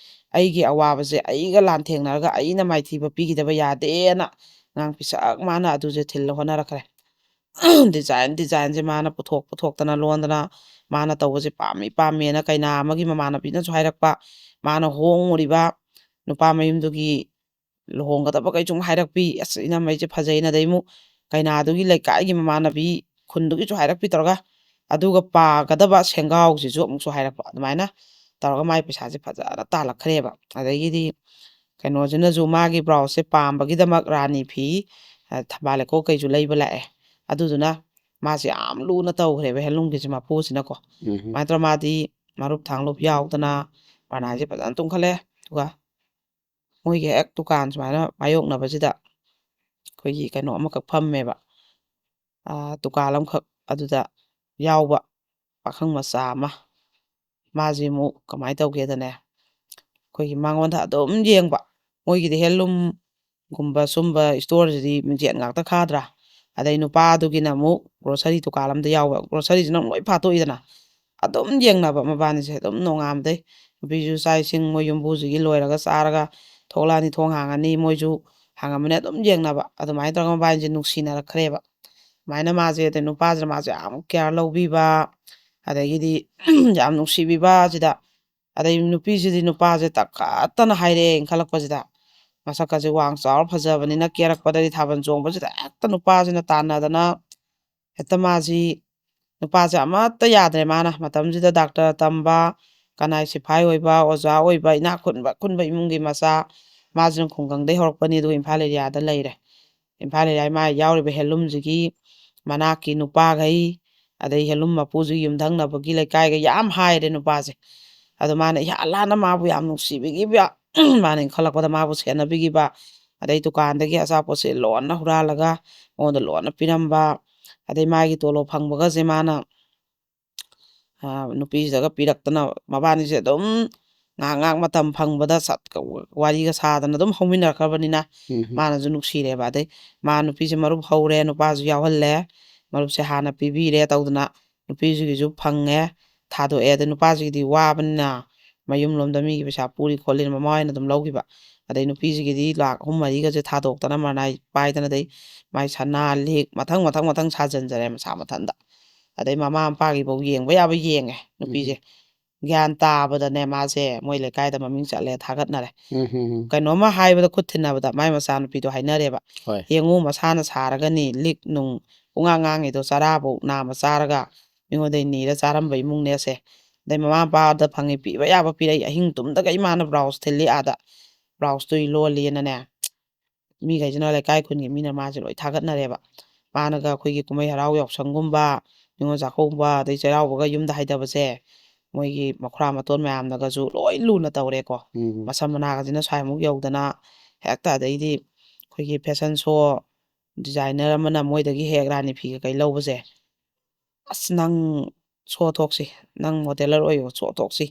ꯑꯩꯒꯤ ꯑꯋꯥꯕꯁꯦ ꯑꯩꯒ ꯂꯥꯟꯊꯦꯡꯅꯔꯒ ꯑꯩꯅ ꯃꯥꯏꯊꯤꯕ ꯄꯤꯈꯤꯗꯕ ꯌꯥꯗꯦꯅ" ꯑꯉꯥꯡ ꯄꯤꯁꯛ ꯃꯥꯅ ꯑꯗꯨꯁꯦ ꯊꯤꯜꯂ ꯍꯣꯠꯅꯔꯛꯈ꯭ꯔꯦ꯫ ꯗꯤꯖꯥꯏꯟ ꯗꯤꯖꯥꯏꯟꯁꯦ ꯃꯥꯅ ꯄꯨꯊꯣꯛ ꯄꯨꯊꯣꯛꯇꯅ ꯂꯣꯟꯗꯅ, ꯃꯥꯅ ꯇꯧꯕꯁꯦ ꯄꯥꯝꯃꯤ ꯄꯥꯝꯃꯦꯅ ꯀꯩꯅꯥ ꯑꯃꯒꯤ ꯃꯃꯥꯟꯅꯕꯤꯅꯁꯨ ꯍꯥꯏꯔꯛꯄ, ꯃꯥꯅ ꯍꯣꯡꯉꯨꯔꯤꯕ ꯅꯨꯄꯥ ꯃꯌꯨꯝꯗꯨꯒꯤ ꯂꯨꯍꯣꯡꯒꯗꯕꯈꯩꯁꯨ ꯑꯃꯨꯛ ꯍꯥꯏꯔꯛꯄꯤ, "ꯑꯁ, ꯏꯅꯝꯃꯩꯁꯦ ꯐꯖꯩꯅ", ꯑꯗꯩ ꯑꯃꯨꯛ ꯀꯩꯅꯥꯗꯨꯒꯤ ꯂꯩꯀꯥꯏꯒꯤ ꯃꯃꯥꯟꯅꯕꯤ ꯈꯨꯟꯗꯨꯒꯤꯁꯨ ꯍꯥꯏꯔꯛꯄꯤ ꯇꯧꯔꯒ, ꯑꯗꯨꯒ ꯄꯥꯒꯗꯕ ꯁꯦꯡꯒꯥꯎꯁꯤꯁꯨ ꯑꯃꯨꯛꯁꯨ ꯍꯥꯏꯔꯛꯄ꯫ ꯑꯗꯨꯃꯥꯏꯅ ꯇꯧꯔꯒ ꯃꯥꯏ ꯄꯩꯁꯥꯁꯦ ꯐꯖꯅ ꯇꯥꯜꯂꯛꯈ꯭ꯔꯦꯕ꯫ ꯑꯗꯒꯤꯗꯤ ꯀꯩꯅꯣꯁꯤꯅꯁꯨ ꯃꯥꯒꯤ ꯕ꯭ꯂꯥꯎꯁꯁꯦ ꯄꯥꯝꯕꯒꯤꯗꯃꯛ ꯔꯥꯅꯤ ꯐꯤ, ꯑ, ꯊꯝꯕꯥꯜ ꯂꯩꯈꯣꯛ ꯀꯩꯁꯨ ꯂꯩꯕ ꯂꯥꯛꯑꯦ꯫ ꯑꯗꯨꯗꯨꯅ ꯃꯥꯁꯦ ꯌꯥꯝ ꯂꯨꯅ ꯇꯧꯈ꯭ꯔꯦꯕ ꯍꯦꯟꯂꯨꯝꯒꯤꯁꯦ ꯃꯄꯨꯁꯤꯅꯀꯣ꯫ ꯎꯝ꯫ ꯑꯗꯨꯃꯥꯏꯅ ꯇꯧꯔ ꯃꯥꯗꯤ ꯃꯔꯨꯞ ꯊꯥꯡꯂꯨꯞ ꯌꯥꯎꯗꯅ ꯔꯥꯅꯤꯁꯦ ꯐꯖꯅ ꯇꯨꯡꯈꯠꯂꯦ꯫ ꯑꯗꯨꯒ ꯃꯣꯏꯒꯤ ꯍꯦꯛ ꯗꯨꯀꯥꯟ ꯁꯨꯃꯥꯏꯅ ꯃꯥꯌꯣꯛꯅꯕꯁꯤꯗ ꯑꯩꯈꯣꯏꯒꯤ ꯀꯩꯅꯣ ꯑꯃꯈꯛ ꯐꯝꯃꯦꯕ꯫ ꯑꯥ, ꯗꯨꯀꯥꯟ ꯑꯃꯈꯛ ꯑꯗꯨꯗ ꯌꯥꯎꯕ ꯄꯥꯈꯪ ꯃꯆꯥ ꯑꯃ꯫ ꯃꯥꯁꯤ ꯑꯃꯨꯛ ꯀꯃꯥꯏꯅ ꯇꯧꯒꯦꯗꯅꯦ, ꯑꯩꯈꯣꯏꯒꯤ ꯃꯉꯣꯟꯗ ꯑꯗꯨꯝ ꯌꯦꯡꯕ꯫ ꯃꯣꯏꯒꯤꯗꯤ ꯍꯦꯟꯂꯨꯝꯒꯨꯝꯕ ꯁꯨꯝꯕ ꯏꯁꯇꯣꯔꯁꯤꯗꯤ ꯃꯤꯡꯖꯦꯜ ꯉꯥꯛꯇ ꯈꯥꯗ꯭ꯔꯥ? ꯑꯗꯩ ꯅꯨꯄꯥꯗꯨꯒꯤꯅ ꯑꯃꯨꯛ ꯒ꯭ꯔꯣꯁꯔꯤ ꯗꯨꯀꯥꯟ ꯑꯃꯗ ꯌꯥꯎꯕ, ꯒ꯭ꯔꯣꯁꯔꯤꯁꯤꯅ ꯑꯃꯨꯛ ꯂꯣꯏ ꯐꯥꯠꯇꯣꯛꯏꯗꯅ꯫ ꯑꯗꯨꯝ ꯌꯦꯡꯅꯕ ꯃꯕꯥꯅꯤꯁꯦ ꯑꯗꯨꯝ ꯅꯣꯡꯉꯥꯟꯕꯗꯩ꯫ ꯅꯨꯄꯤꯁꯨ ꯆꯥꯛ ꯏꯁꯤꯡ ꯃꯣꯏ ꯌꯨꯝꯕꯨꯁꯤꯒꯤ ꯂꯣꯏꯔꯒ ꯆꯥꯔꯒ ꯊꯣꯛꯂꯛꯑꯅꯤ, ꯊꯣꯡ ꯍꯥꯡꯉꯅꯤ, ꯃꯣꯏꯁꯨ ꯍꯥꯡꯉꯝꯃꯅꯤ, ꯑꯗꯨꯝ ꯌꯦꯡꯅꯕ꯫ ꯑꯗꯨꯃꯥꯏꯅ ꯇꯧꯔꯒ ꯃꯕꯥꯅꯤꯁꯦ ꯅꯨꯡꯁꯤꯅꯔꯛꯈ꯭ꯔꯦꯕ꯫ ꯑꯗꯨꯃꯥꯏꯅ ꯃꯥꯁꯦ, ꯑꯗꯩ ꯅꯨꯄꯥꯁꯤꯅ ꯃꯥꯁꯦ ꯌꯥꯝ ꯀꯤꯌꯔ ꯂꯧꯕꯤꯕ, ꯑꯗꯒꯤꯗꯤ ꯌꯥꯝ ꯅꯨꯡꯁꯤꯕꯤꯕꯁꯤꯗ, ꯑꯗꯩ ꯅꯨꯄꯤꯁꯤꯗꯤ ꯅꯨꯄꯥꯁꯦ ꯇꯛꯈꯠꯇꯅ ꯍꯥꯏꯔꯛꯑꯦ ꯏꯟꯈꯠꯂꯛꯄꯁꯤꯗ꯫ ꯃꯁꯛꯀꯁꯦ ꯋꯥꯡ ꯆꯥꯎꯔ ꯐꯖꯕꯅꯤꯅ ꯀꯦꯔꯛꯄꯗꯗꯤ ꯊꯥꯕꯜ ꯆꯣꯡꯕꯁꯤꯗ ꯍꯦꯛꯇ ꯅꯨꯄꯥꯁꯤꯅ ꯇꯥꯟꯅꯗꯅ ꯍꯦꯛꯇ ꯃꯥꯁꯤ, ꯅꯨꯄꯥꯁꯦ ꯑꯃꯠꯇ ꯌꯥꯗ꯭ꯔꯦ ꯃꯥꯅ꯫ ꯃꯇꯝꯁꯤꯗ ꯗꯥꯛꯇꯔ ꯇꯝꯕ, ꯀꯅꯥꯏ ꯁꯤꯐꯥꯏ ꯑꯣꯏꯕ, ꯑꯣꯖꯥ ꯑꯣꯏꯕ, ꯏꯅꯥꯛ ꯈꯨꯟꯕ, ꯈꯨꯟꯕ ꯏꯃꯨꯡꯒꯤ ꯃꯆꯥ꯫ ꯃꯥꯁꯤꯅ ꯈꯨꯡꯒꯪꯗꯩ ꯍꯧꯔꯛꯄꯅꯤ, ꯑꯗꯨꯒ ꯏꯝꯐꯥꯜ ꯑꯦꯔꯤꯌꯥꯗ ꯂꯩꯔꯦ꯫ ꯏꯝꯐꯥꯜ ꯑꯦꯔꯤꯌꯥ ꯃꯥ ꯌꯥꯎꯔꯤꯕ ꯍꯦꯟꯂꯨꯝꯁꯤꯒꯤ ꯃꯅꯥꯛꯀꯤ ꯅꯨꯄꯥꯈꯩ, ꯑꯗꯩ ꯍꯦꯟꯂꯨꯝ ꯃꯄꯨꯁꯤꯒꯤ ꯌꯨꯝꯊꯪꯅꯕꯒꯤ ꯂꯩꯀꯥꯏꯒ ꯌꯥꯝ ꯍꯥꯏꯔꯦ ꯅꯨꯄꯥꯁꯦ꯫ ꯑꯗꯣ ꯃꯥꯅ ꯏꯍꯥꯟ ꯍꯥꯟꯅ ꯃꯥꯕꯨ ꯌꯥꯝ ꯅꯨꯡꯁꯤꯕꯤꯈꯤꯕ, ꯃꯥꯅ ꯏꯟꯈꯠꯂꯛꯄꯗ ꯃꯥꯕꯨ ꯁꯦꯟꯅꯕꯤꯈꯤꯕ, ꯑꯗꯩ ꯗꯨꯀꯥꯟꯗꯒꯤ ꯑꯆꯥꯄꯣꯠꯁꯦ ꯂꯣꯟꯅ ꯍꯨꯔꯥꯜꯂꯒ ꯃꯉꯣꯟꯗ ꯂꯣꯟꯅ ꯄꯤꯔꯝꯕ, ꯑꯗꯩ ꯃꯥꯒꯤ ꯇꯣꯂꯣꯞ ꯐꯪꯕꯒꯁꯦ ꯃꯥꯅ, ꯑ, ꯅꯨꯄꯤꯁꯤꯗꯒ ꯄꯤꯔꯛꯇꯅ, ꯃꯕꯥꯅꯤꯁꯦ ꯑꯗꯨꯝ ꯉꯥꯏꯍꯥꯛ ꯉꯥꯏꯍꯥꯛ ꯃꯇꯝ ꯐꯪꯕꯗ ꯁꯠ-, ꯋꯥꯔꯤꯒ ꯁꯥꯗꯅ ꯑꯗꯨꯝ ꯍꯧꯃꯤꯟꯅꯔꯛꯈ꯭ꯔꯕꯅꯤꯅ ꯎꯝ꯫ ꯃꯥꯅꯁꯨ ꯅꯨꯡꯁꯤꯔꯦꯕ꯫ ꯑꯗꯩ ꯃꯥ ꯅꯨꯄꯤꯁꯦ ꯃꯔꯨꯞ ꯍꯧꯔꯦ, ꯅꯨꯄꯥꯁꯨ ꯌꯥꯎꯍꯜꯂꯦ, ꯃꯔꯨꯞꯁꯦ ꯍꯥꯟꯅ ꯄꯤꯕꯤꯔꯦ ꯇꯧꯗꯅ ꯅꯨꯄꯤꯁꯤꯒꯤꯁꯨ ꯐꯪꯉꯦ, ꯊꯥꯗꯣꯛꯑꯦ꯫ ꯑꯗꯩ ꯅꯨꯄꯥꯁꯤꯒꯤꯗꯤ ꯋꯥꯕꯅꯤꯅ ꯃꯌꯨꯝꯂꯣꯝꯗ ꯃꯤꯒꯤ ꯄꯩꯁꯥ ꯄꯨꯔꯤ ꯈꯣꯠꯂꯤꯅ ꯃꯃꯥ ꯍꯣꯏꯅ ꯑꯗꯨꯝ ꯂꯧꯈꯤꯕ꯫ ꯑꯗꯩ ꯅꯨꯄꯤꯁꯤꯒꯤꯗꯤ ꯂꯥꯛ ꯑꯍꯨꯝ ꯃꯔꯤꯒꯁꯦ ꯊꯥꯗꯣꯛꯇꯅ ꯃꯅꯥꯏ ꯄꯥꯏꯗꯅ, ꯑꯗꯩ ꯃꯥꯏ ꯁꯅꯥ ꯂꯤꯛ ꯃꯊꯪ ꯃꯊꯪ ꯃꯊꯪ ꯁꯥꯖꯟꯖꯔꯦ ꯃꯁꯥ ꯃꯊꯟꯇ꯫ ꯑꯗꯩ ꯃꯃꯥ ꯃꯄꯥꯒꯤꯐꯧ ꯌꯦꯡꯕ ꯌꯥꯕ ꯌꯦꯡꯉꯦ ꯅꯨꯄꯤꯁꯦ꯫ ꯎꯝ꯫ ꯒ꯭ꯌꯥꯟ ꯇꯥꯕꯗꯅꯦ ꯃꯥꯁꯦ ꯃꯣꯏ ꯂꯩꯀꯥꯏꯗ ꯃꯃꯤꯡ ꯆꯠꯂꯦ, ꯊꯥꯒꯠꯅꯔꯦ꯫ ꯎꯝ, ꯎꯝ, ꯎꯝ꯫ ꯀꯩꯅꯣꯝꯃ ꯍꯥꯏꯕꯗ ꯈꯨꯠ ꯊꯤꯟꯅꯕꯗ ꯃꯥꯏ ꯃꯆꯥꯅꯨꯄꯤꯗꯣ ꯍꯥꯏꯅꯔꯦꯕ꯫ ꯍꯣꯏ꯫ "ꯌꯦꯡꯉꯨ, ꯃꯁꯥꯅ ꯁꯥꯔꯒꯅꯤ, ꯂꯤꯛ ꯅꯨꯡ ꯄꯨꯡꯉꯥꯡ ꯉꯥꯡꯉꯤꯗꯣ, ꯆꯔꯥꯕꯨ ꯅꯥꯝꯃ ꯆꯥꯔꯒ ꯃꯤꯉꯣꯟꯗꯩ ꯅꯤꯔ ꯆꯥꯔꯝꯕ ꯏꯃꯨꯡꯅꯦ ꯑꯁꯦ꯫ ꯑꯗꯩ ꯃꯃꯥ ꯃꯄꯥꯗ ꯐꯪꯉꯤ, ꯄꯤꯕ ꯌꯥꯕ ꯄꯤꯔꯛꯏ, ꯑꯍꯤꯡ ꯇꯨꯝꯗꯒꯩ ꯃꯥꯅ ꯕ꯭ꯂꯥꯎꯁ ꯊꯤꯜꯂꯤ ꯑꯥꯗ, ꯕ꯭ꯂꯥꯎꯁꯇꯨ ꯂꯣꯜꯂꯤꯅꯅꯦ, ꯃꯤꯈꯩꯁꯤꯅ, ꯂꯩꯀꯥꯏ ꯈꯨꯟꯒꯤ ꯃꯤꯅ ꯃꯥꯁꯦ ꯂꯣꯏ ꯊꯥꯒꯠꯅꯔꯦꯕ꯫ ꯃꯥꯅꯒ ꯑꯩꯈꯣꯏꯒꯤ ꯀꯨꯝꯍꯩ ꯍꯔꯥꯎ ꯌꯥꯎꯁꯪꯒꯨꯝꯕ, ꯅꯤꯉꯣꯜ ꯆꯥꯛꯀꯧꯕ, ꯑꯗꯩ ꯆꯩꯔꯥꯎꯕꯒ ꯌꯨꯝꯗ ꯍꯥꯏꯗꯕꯁꯦ ꯃꯣꯏꯒꯤ ꯃꯈꯨꯔꯥ ꯃꯇꯣꯟ ꯃꯌꯥꯝꯅꯒꯁꯨ ꯂꯣꯏ ꯂꯨꯅ ꯇꯧꯔꯦꯀꯣ꯫ ꯎꯝ꯫ ꯃꯁꯝ ꯃꯅꯥꯒꯁꯤꯅ ꯁ꯭ꯋꯥꯏꯃꯨꯛ ꯌꯧꯗꯅ ꯍꯦꯛꯇ, ꯑꯗꯩꯗꯤ ꯑꯩꯈꯣꯏꯒꯤ ꯐꯦꯁꯟ ꯁꯣ ꯗꯤꯖꯥꯏꯅꯔ ꯑꯃꯅ ꯃꯣꯏꯗꯒꯤ ꯍꯦꯛ ꯔꯥꯅꯤ ꯐꯤ ꯀꯩꯀꯩ ꯂꯧꯕꯁꯦ, "ꯑꯁ, ꯅꯪ ꯁꯣ ꯊꯣꯛꯁꯤ, ꯅꯪ ꯃꯣꯗꯦꯂꯔ ꯑꯣꯏꯌꯣ, ꯁꯣ ꯊꯣꯛꯁꯤ,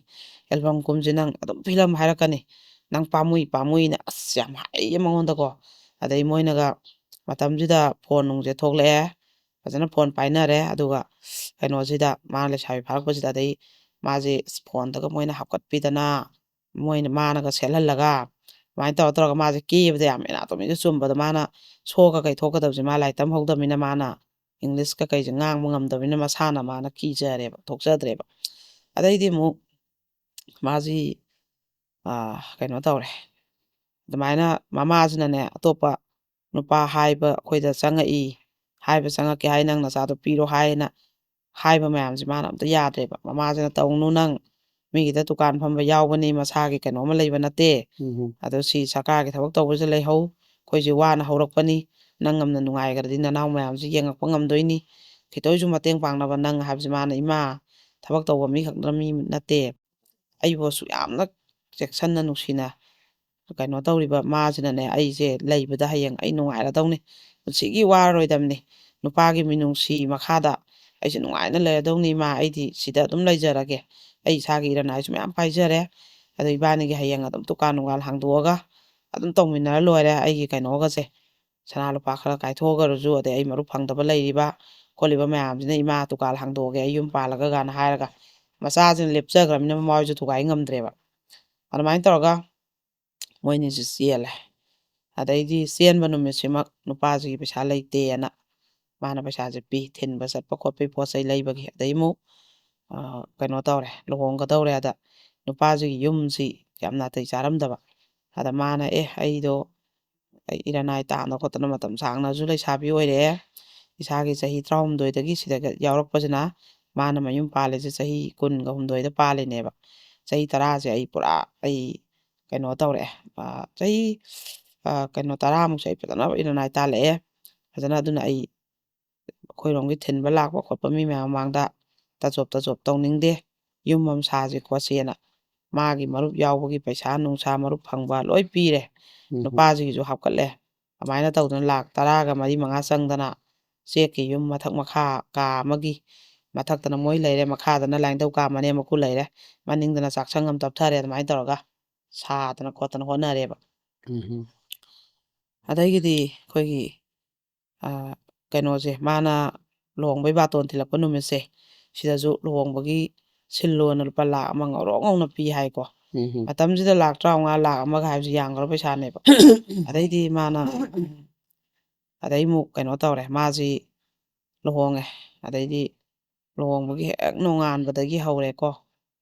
ꯑꯦꯜꯕꯝ ꯀꯨꯝꯁꯤ, ꯅꯪ ꯑꯗꯨꯝ ꯐꯤꯂꯝ ꯍꯥꯏꯔꯛꯀꯅꯤ, ꯅꯪ ꯄꯥꯝꯃꯨꯏ, ꯄꯥꯝꯃꯨꯏꯅ" ꯑꯁ ꯌꯥꯝ ꯍꯥꯏꯌꯦ ꯃꯉꯣꯟꯗꯀꯣ꯫ ꯑꯗꯩ ꯃꯣꯏꯅꯒ ꯃꯇꯝꯁꯤꯗ ꯐꯣꯟ ꯅꯨꯡꯁꯦ ꯊꯣꯛꯂꯛꯑꯦ, ꯐꯖꯅ ꯐꯣꯟ ꯄꯥꯏꯅꯔꯦ꯫ ꯑꯗꯨꯒ ꯀꯩꯅꯣꯁꯤꯗ ꯃꯥ ꯂꯩꯁꯥꯕꯤ ꯐꯥꯔꯛꯄꯁꯤꯗ ꯑꯗꯩ ꯃꯥꯁꯦ ꯐꯣꯟꯗꯒ ꯃꯣꯏꯅ ꯍꯥꯞꯀꯠꯄꯤꯗꯅ, ꯃꯣꯏꯅ, ꯃꯥꯅꯒ ꯁꯦꯠꯍꯜꯂꯒ ꯑꯗꯨꯃꯥꯏꯅ ꯇꯧꯔ ꯇꯧꯔꯒ ꯃꯥꯁꯦ ꯀꯦꯕꯗ ꯌꯥꯝ ꯑꯦꯅꯥꯇꯣꯃꯤꯗ ꯆꯨꯝꯕꯗꯣ, ꯃꯥꯅ ꯁꯣ ꯀꯩꯀꯩ ꯊꯣꯛꯀꯗꯕꯁꯦ ꯃꯥ ꯂꯥꯏꯔꯤꯛ ꯇꯝꯍꯧꯗꯕꯅꯤꯅ ꯃꯥꯅ ꯏꯪꯂꯤꯁꯀ ꯀꯩꯁꯦ ꯉꯥꯡꯕ ꯉꯝꯗꯕꯅꯤꯅ ꯃꯁꯥꯅ ꯃꯥꯅ ꯀꯤꯖꯔꯦꯕ, ꯊꯣꯛꯆꯗ꯭ꯔꯦꯕ꯫ ꯑꯗꯩꯗꯤ ꯑꯃꯨꯛ ꯃꯥꯁꯤ ꯀꯩꯅꯣ ꯇꯧꯔꯦ, ꯑꯗꯨꯃꯥꯏꯅ ꯃꯃꯥꯁꯤꯅꯅꯦ ꯑꯇꯣꯞꯄ ꯅꯨꯄꯥ ꯍꯥꯏꯕ ꯑꯩꯈꯣꯏꯗ ꯆꯪꯉꯛꯏ, ꯍꯥꯏꯕ ꯆꯪꯉꯛꯀꯦ ꯍꯥꯏ, ꯅꯪ ꯅꯆꯥꯗꯣ ꯄꯤꯔꯣ ꯍꯥꯏꯅ ꯍꯥꯏꯕ ꯃꯌꯥꯝꯁꯦ ꯃꯥꯅ ꯑꯝꯇ ꯌꯥꯗ꯭ꯔꯦꯕ꯫ ꯃꯃꯥꯁꯤꯅ "ꯇꯧꯅꯨ, ꯅꯪ ꯃꯤꯒꯤꯗ ꯗꯨꯀꯥꯟ ꯐꯝꯕ ꯌꯥꯎꯕꯅꯤ, ꯃꯁꯥꯒꯤ ꯀꯩꯅꯣꯝꯃ ꯂꯩꯕ ꯅꯠꯇꯦ꯫ ꯑꯗꯣ ꯁꯤ ꯁꯔꯀꯥꯔꯒꯤ ꯊꯕꯛ ꯇꯧꯕꯁꯦ ꯂꯩꯍꯧ, ꯑꯩꯈꯣꯏꯁꯦ ꯋꯥꯅ ꯍꯧꯔꯛꯄꯅꯤ, ꯅꯪ ꯉꯝꯅ ꯅꯨꯡꯉꯥꯏꯈ꯭ꯔꯗꯤ ꯅꯅꯥꯎ ꯃꯌꯥꯝꯁꯦ ꯌꯦꯡꯉꯛꯄ ꯉꯝꯗꯣꯏꯅꯤ, ꯈꯤꯇ ꯑꯣꯏꯁꯨ ꯃꯇꯦꯡ ꯄꯥꯡꯅꯕ ꯅꯪ" ꯍꯥꯏꯕꯁꯦ ꯃꯥꯅ, ꯏꯃꯥ, ꯊꯕꯛ ꯇꯧꯕ ꯃꯤ ꯈꯛꯇꯅ ꯃꯤ ꯅꯠꯇꯦ, ꯑꯩꯕꯨ ꯑꯁꯨꯛ ꯌꯥꯝꯅ ꯆꯦꯛꯁꯟꯅ ꯅꯨꯡꯁꯤꯅ ꯀꯩꯅꯣ ꯇꯧꯔꯤꯕ ꯃꯥꯁꯤꯅꯅꯦ ꯑꯩꯁꯦ ꯂꯩꯕꯗ ꯍꯌꯦꯡ ꯑꯩ ꯅꯨꯡꯉꯥꯏꯔꯗꯧꯅꯤ, ꯄꯨꯟꯁꯤꯒꯤ ꯋꯥꯔꯔꯣꯏꯗꯕꯅꯤ, ꯅꯨꯄꯥꯒꯤ ꯃꯤꯅꯨꯡꯁꯤ ꯃꯈꯥꯗ ꯑꯩꯁꯦ ꯅꯨꯡꯉꯥꯏꯅ ꯂꯩꯔꯗꯧꯅꯤ ꯏꯃꯥ, ꯑꯩꯗꯤ ꯁꯤꯗ ꯑꯗꯨꯝ ꯂꯩꯖꯔꯒꯦ, ꯑꯩ ꯏꯁꯥꯒꯤ ꯏꯔꯟ ꯑꯥꯏꯁꯨ ꯃꯌꯥꯝ ꯄꯥꯏꯖꯔꯦ, ꯑꯗꯣ ꯏꯕꯥꯅꯤꯒꯤ ꯍꯌꯦꯡ ꯑꯗꯨꯝ ꯗꯨꯀꯥꯟ ꯅꯨꯡꯒꯥꯜ ꯍꯥꯡꯗꯣꯛꯑꯒ ꯑꯗꯨꯝ ꯇꯧꯃꯤꯟꯅꯔ ꯂꯣꯏꯔꯦ, ꯑꯩꯒꯤ ꯀꯩꯅꯣꯒꯁꯦ, ꯁꯅꯥ ꯂꯨꯄꯥ ꯈꯔ ꯀꯥꯏꯊꯣꯛꯑꯒꯔꯁꯨ, ꯑꯗꯩ ꯑꯩ ꯃꯔꯨꯞ ꯐꯪꯗꯕ ꯂꯩꯔꯤꯕ ꯈꯣꯠꯂꯤꯕ ꯃꯌꯥꯝꯁꯤꯅ ꯏꯃꯥ ꯗꯨꯀꯥꯟ ꯍꯥꯡꯗꯣꯛꯑꯒꯦ, ꯑꯩ ꯌꯨꯝ ꯄꯥꯜꯂꯒ ꯀꯥꯏꯅ ꯍꯥꯏꯔꯒ ꯃꯆꯥꯁꯤꯅ ꯂꯦꯞꯆꯈ꯭ꯔꯕꯅꯤꯅ ꯃꯃꯥ ꯍꯣꯏꯁꯨ ꯊꯨꯒꯥꯏ ꯉꯝꯗ꯭ꯔꯦꯕ꯫ ꯑꯗꯨꯃꯥꯏꯅ ꯇꯧꯔꯒ ꯃꯣꯏꯅꯤꯁꯦ ꯆꯦꯜꯂꯦ꯫ ꯑꯗꯩꯗꯤ ꯆꯦꯟꯕ ꯅꯨꯃꯤꯠꯁꯤꯃꯛ ꯅꯨꯄꯥꯁꯤꯒꯤ ꯄꯩꯁꯥ ꯂꯩꯇꯦꯅ ꯃꯥꯅ ꯄꯩꯁꯥꯁꯦ ꯄꯤ, ꯊꯤꯟꯕ ꯆꯠꯄ ꯈꯣꯠꯄꯒꯤ ꯄꯣꯠ ꯆꯩ ꯂꯩꯕꯒꯤ꯫ ꯑꯗꯩ ꯑꯃꯨꯛ ꯀꯩꯅꯣ ꯇꯧꯔꯦ, ꯂꯨꯍꯣꯡꯒꯗꯧꯔꯦ꯫ ꯑꯗ ꯅꯨꯄꯥꯁꯤꯒꯤ ꯌꯨꯝꯁꯤ ꯌꯥꯝ ꯅꯥꯇꯩ ꯆꯥꯔꯝꯗꯕ꯫ ꯑꯗ ꯃꯥꯅ "ꯑꯦ, ꯑꯩꯗꯣ ꯑꯩ ꯏꯔꯟ ꯑꯥꯏ ꯇꯥꯟꯗ ꯈꯣꯠꯇꯅ ꯃꯇꯝ ꯁꯥꯡꯅꯁꯨ ꯂꯩꯁꯥꯕꯤ ꯑꯣꯏꯔꯛꯑꯦ, ꯏꯁꯥꯒꯤ ꯆꯍꯤ ꯇꯔꯥꯍꯨꯝꯗꯣꯏꯗꯒꯤ ꯁꯤꯗ ꯌꯥꯎꯔꯛꯄꯁꯤꯅ", ꯃꯥꯅ ꯃꯌꯨꯝ ꯄꯥꯜꯂꯤꯁꯦ ꯆꯍꯤ ꯀꯨꯟꯒ ꯍꯨꯝꯗꯣꯏꯗ ꯄꯥꯜꯂꯤꯅꯦꯕ꯫ ꯆꯍꯤ ꯇꯔꯥꯁꯦ ꯑꯩ ꯄꯨꯔꯥ ꯑꯩ ꯀꯩꯅꯣ ꯇꯧꯔꯛꯑꯦ, ꯆꯍꯤ ꯀꯩꯅꯣ ꯇꯔꯥꯃꯨꯛꯁꯦ ꯑꯩ ꯐꯖꯅ ꯏꯔꯟ ꯑꯥꯏ ꯇꯥꯜꯂꯛꯑꯦ ꯐꯖꯅ꯫ ꯑꯗꯨꯅ ꯑꯩ ꯑꯩꯈꯣꯏꯔꯣꯝꯒꯤ ꯊꯤꯟꯕ ꯂꯥꯛꯄ ꯈꯣꯠꯄ ꯃꯤ ꯃꯌꯥꯝ ꯃꯃꯥꯡꯗ ꯇꯥꯆꯣꯞ ꯇꯥꯆꯣꯞ ꯇꯧꯅꯤꯡꯗꯦ꯫ ꯌꯨꯝ ꯑꯃ ꯁꯥꯁꯤ ꯈꯣꯠꯁꯤꯅ ꯃꯥꯒꯤ ꯃꯔꯨꯞ ꯌꯥꯎꯕꯒꯤ ꯄꯩꯁꯥ ꯅꯨꯡꯁꯥ ꯃꯔꯨꯞ ꯐꯪꯕ ꯂꯣꯏ ꯄꯤꯔꯦ꯫ ꯅꯨꯄꯥꯁꯤꯒꯤꯁꯨ ꯍꯥꯞꯀꯠꯂꯦ꯫ ꯑꯗꯨꯃꯥꯏꯅ ꯇꯧꯗꯅ ꯂꯥꯛ ꯇꯔꯥꯒ ꯃꯔꯤ ꯃꯉꯥ ꯆꯪꯗꯅ ꯆꯦꯛꯀꯤ ꯌꯨꯝ ꯃꯊꯛ ꯃꯈꯥ ꯀꯥ ꯑꯃꯒꯤ ꯃꯊꯛꯇꯅ ꯃꯣꯏ ꯂꯩꯔꯦ, ꯃꯈꯥꯗꯅ ꯂꯥꯏꯅꯤꯡꯊꯧ ꯀꯥ ꯃꯅꯦꯝ ꯃꯀꯨ ꯂꯩꯔꯦ, ꯃꯅꯤꯡꯗꯅ ꯆꯥꯛꯁꯪ ꯑꯃ ꯇꯞꯊꯔꯦ꯫ ꯑꯗꯨꯃꯥꯏꯅ ꯇꯧꯔꯒ ꯁꯥꯗꯅ ꯈꯣꯠꯇꯅ ꯍꯣꯠꯅꯔꯦꯕ꯫ ꯑꯗꯒꯤꯗꯤ ꯑꯩꯈꯣꯏꯒꯤ ꯀꯩꯅꯣꯁꯦ, ꯃꯥꯅ ꯂꯨꯍꯣꯡꯕꯩ ꯕꯥꯇꯣꯟ ꯊꯤꯜꯂꯛꯄ ꯅꯨꯃꯤꯠꯁꯦ, ꯁꯤꯗꯁꯨ ꯂꯨꯍꯣꯡꯕꯒꯤ ꯁꯤꯜꯂꯣꯅ ꯂꯨꯄꯥ ꯂꯥꯛ ꯑꯃ ꯉꯧꯔꯣꯛ ꯉꯧꯅ ꯄꯤ ꯍꯥꯏꯀꯣ꯫ ꯃꯇꯝꯁꯤꯗ ꯂꯥꯛ ꯇꯔꯥꯃꯉꯥ, ꯂꯥꯛ ꯑꯃꯒ ꯍꯥꯏꯕꯁꯤ ꯌꯥꯝꯈ꯭ꯔꯕ ꯄꯩꯁꯥꯅꯦꯕ꯫ ꯑꯗꯩꯗꯤ ꯃꯥꯅ ꯑꯗꯩ ꯑꯃꯨꯛ ꯀꯩꯅꯣ ꯇꯧꯔꯦ, ꯃꯥꯁꯤ ꯂꯨꯍꯣꯡꯉꯦ꯫ ꯑꯗꯩꯗꯤ ꯂꯨꯍꯣꯡꯕꯒꯤ ꯍꯦꯛ ꯅꯣꯡꯉꯥꯟꯕꯗꯒꯤ ꯍꯧꯔꯦꯀꯣ꯫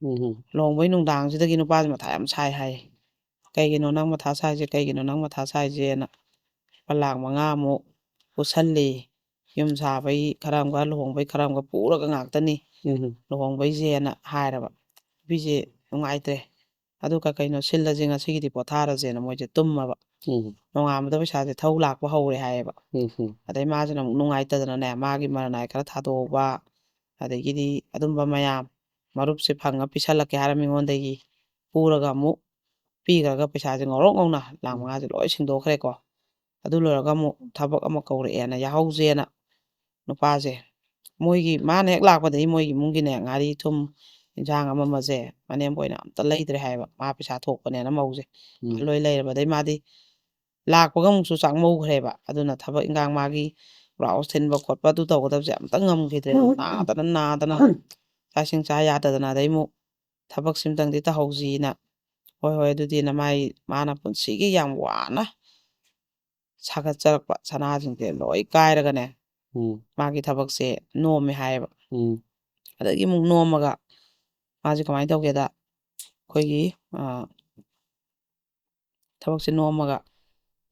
ꯎꯝ ꯂꯨꯍꯣꯡꯕꯒꯤ ꯅꯨꯡꯗꯥꯡꯁꯤꯗꯒꯤ ꯅꯨꯄꯥꯁꯦ ꯃꯊꯥ ꯌꯥꯝ ꯁꯥꯏ ꯍꯥꯏ꯫ "ꯀꯩꯒꯤꯅꯣ ꯅꯪ ꯃꯊꯥ ꯁꯥꯏꯁꯦ? ꯀꯩꯒꯤꯅꯣ ꯅꯪ ꯃꯊꯥ ꯁꯥꯏꯁꯦꯅ?" ꯂꯨꯄꯥ ꯂꯥꯈ ꯃꯉꯥꯃꯨꯛ ꯄꯨꯁꯜꯂꯤ꯫ ꯌꯨꯝ ꯁꯥꯕꯩ ꯈꯔ ꯑꯃꯒ, ꯂꯨꯍꯣꯡꯕꯩ ꯈꯔ ꯑꯃꯒ ꯄꯨꯔꯒ ꯉꯥꯛꯇꯅꯤ ꯎꯝ ꯂꯨꯍꯣꯡꯕꯩꯁꯦꯅ ꯍꯥꯏꯔꯕ꯫ ꯅꯨꯄꯤꯁꯦ ꯅꯨꯡꯉꯥꯏꯇ꯭ꯔꯦ꯫ ꯑꯗꯨ ꯀꯩ ꯀꯩꯅꯣ ꯁꯤꯜꯂꯁꯦ, ꯉꯁꯤꯒꯤꯗꯤ ꯄꯣꯊꯥꯔꯁꯦꯅ ꯃꯣꯏꯁꯦ ꯇꯨꯝꯃꯕ꯫ ꯎꯝ ꯅꯣꯡꯉꯥꯟꯕꯗ ꯄꯩꯁꯥꯁꯦ ꯊꯧ ꯂꯥꯛꯄ ꯍꯧꯔꯦ ꯍꯥꯏꯌꯦꯕ꯫ ꯎꯝ ꯎꯝ ꯑꯗꯩ ꯃꯥꯁꯤꯅ ꯑꯃꯨꯛ ꯅꯨꯡꯉꯥꯏꯇꯗꯅꯅꯦ, ꯃꯥꯒꯤ ꯃꯔꯅꯥꯏ ꯈꯔ ꯊꯥꯗꯣꯛꯍꯧꯕ, ꯑꯗꯒꯤꯗꯤ ꯑꯗꯨꯝꯕ ꯃꯌꯥꯝ, ꯃꯔꯨꯞꯁꯦ ꯐꯪꯉ ꯄꯤꯁꯜꯂꯛꯀꯦ ꯍꯥꯏꯔ ꯃꯤꯉꯣꯟꯗꯒꯤ ꯄꯨꯔꯒ ꯑꯃꯨꯛ ꯄꯤꯈ꯭ꯔꯒ ꯄꯩꯁꯥꯁꯦ ꯉꯧꯔꯣꯛ ꯉꯧꯅ ꯂꯥꯛ ꯎꯝ꯫ ꯃꯉꯥꯁꯦ ꯂꯣꯏ ꯁꯤꯡꯗꯣꯛꯈ꯭ꯔꯦꯀꯣ꯫ ꯑꯗꯨ ꯂꯣꯏꯔꯒ ꯑꯃꯨꯛ ꯊꯕꯛ ꯑꯃ ꯀꯧꯔꯛꯑꯦꯅ ꯌꯥꯍꯧꯁꯦꯅ ꯅꯨꯄꯥꯁꯦ, ꯃꯣꯏꯒꯤ, ꯃꯥꯅ ꯍꯦꯛ ꯂꯥꯛꯄꯗꯒꯤ ꯃꯣꯏꯒꯤ ꯏꯃꯨꯡꯒꯤꯅꯦ, ꯉꯥꯔꯤ ꯊꯨꯝ ꯏꯟꯁꯥꯡ ꯑꯃ ꯑꯃꯁꯦ ꯃꯅꯦꯝꯕꯣꯏꯅ ꯑꯝꯇ ꯂꯩꯗ꯭ꯔꯦ ꯍꯥꯏꯌꯦꯕ꯫ ꯃꯥ ꯄꯩꯁꯥ ꯊꯣꯛꯄꯅꯦꯅ ꯃꯧꯁꯦ ꯎꯝ ꯂꯣꯏ ꯂꯩꯔꯕ꯫ ꯑꯗꯩ ꯃꯥꯗꯤ ꯂꯥꯛꯄꯒ ꯑꯃꯨꯛꯁꯨ ꯆꯥꯛ ꯃꯧꯈ꯭ꯔꯦꯕ꯫ ꯑꯗꯨꯅ ꯊꯕꯛ ꯏꯟꯈꯥꯡ, ꯃꯥꯒꯤ ꯕ꯭ꯂꯥꯎꯁ ꯊꯤꯟꯕ ꯈꯣꯠꯄ ꯑꯗꯨ ꯇꯧꯒꯗꯕꯁꯦ ꯑꯝꯇ ꯉꯝꯈꯤꯗ꯭ꯔꯦ꯫ ꯅꯥꯗꯅ ꯅꯥꯗꯅ ꯆꯥꯛ ꯏꯁꯤꯡ ꯆꯥ ꯌꯥꯗꯗꯅ꯫ ꯑꯗꯩ ꯑꯃꯨꯛ ꯊꯕꯛꯁꯤꯝꯇꯪꯗꯤ ꯇꯧꯍꯧꯁꯤꯅ, ꯍꯣꯏ ꯍꯣꯏ ꯑꯗꯨꯗꯤꯅ ꯃꯥꯏ, ꯃꯥꯅ ꯄꯨꯟꯁꯤꯒꯤ ꯌꯥꯝ ꯋꯥꯅ ꯁꯥꯒꯠꯆꯔꯛꯄ ꯁꯅꯥꯁꯤꯡꯁꯦ ꯂꯣꯏ ꯀꯥꯏꯔꯒꯅꯦ, ꯎꯝ ꯃꯥꯒꯤ ꯊꯕꯛꯁꯦ ꯅꯣꯝꯃꯦ ꯍꯥꯏꯌꯦꯕ꯫ ꯎꯝ ꯑꯗꯒꯤ ꯑꯃꯨꯛ ꯅꯣꯝꯃꯒ ꯃꯥꯁꯦ ꯀꯃꯥꯏꯅ ꯇꯧꯒꯦꯗ, ꯑꯩꯈꯣꯏꯒꯤ, ꯑ, ꯊꯕꯛꯁꯦ ꯅꯣꯝꯃꯒ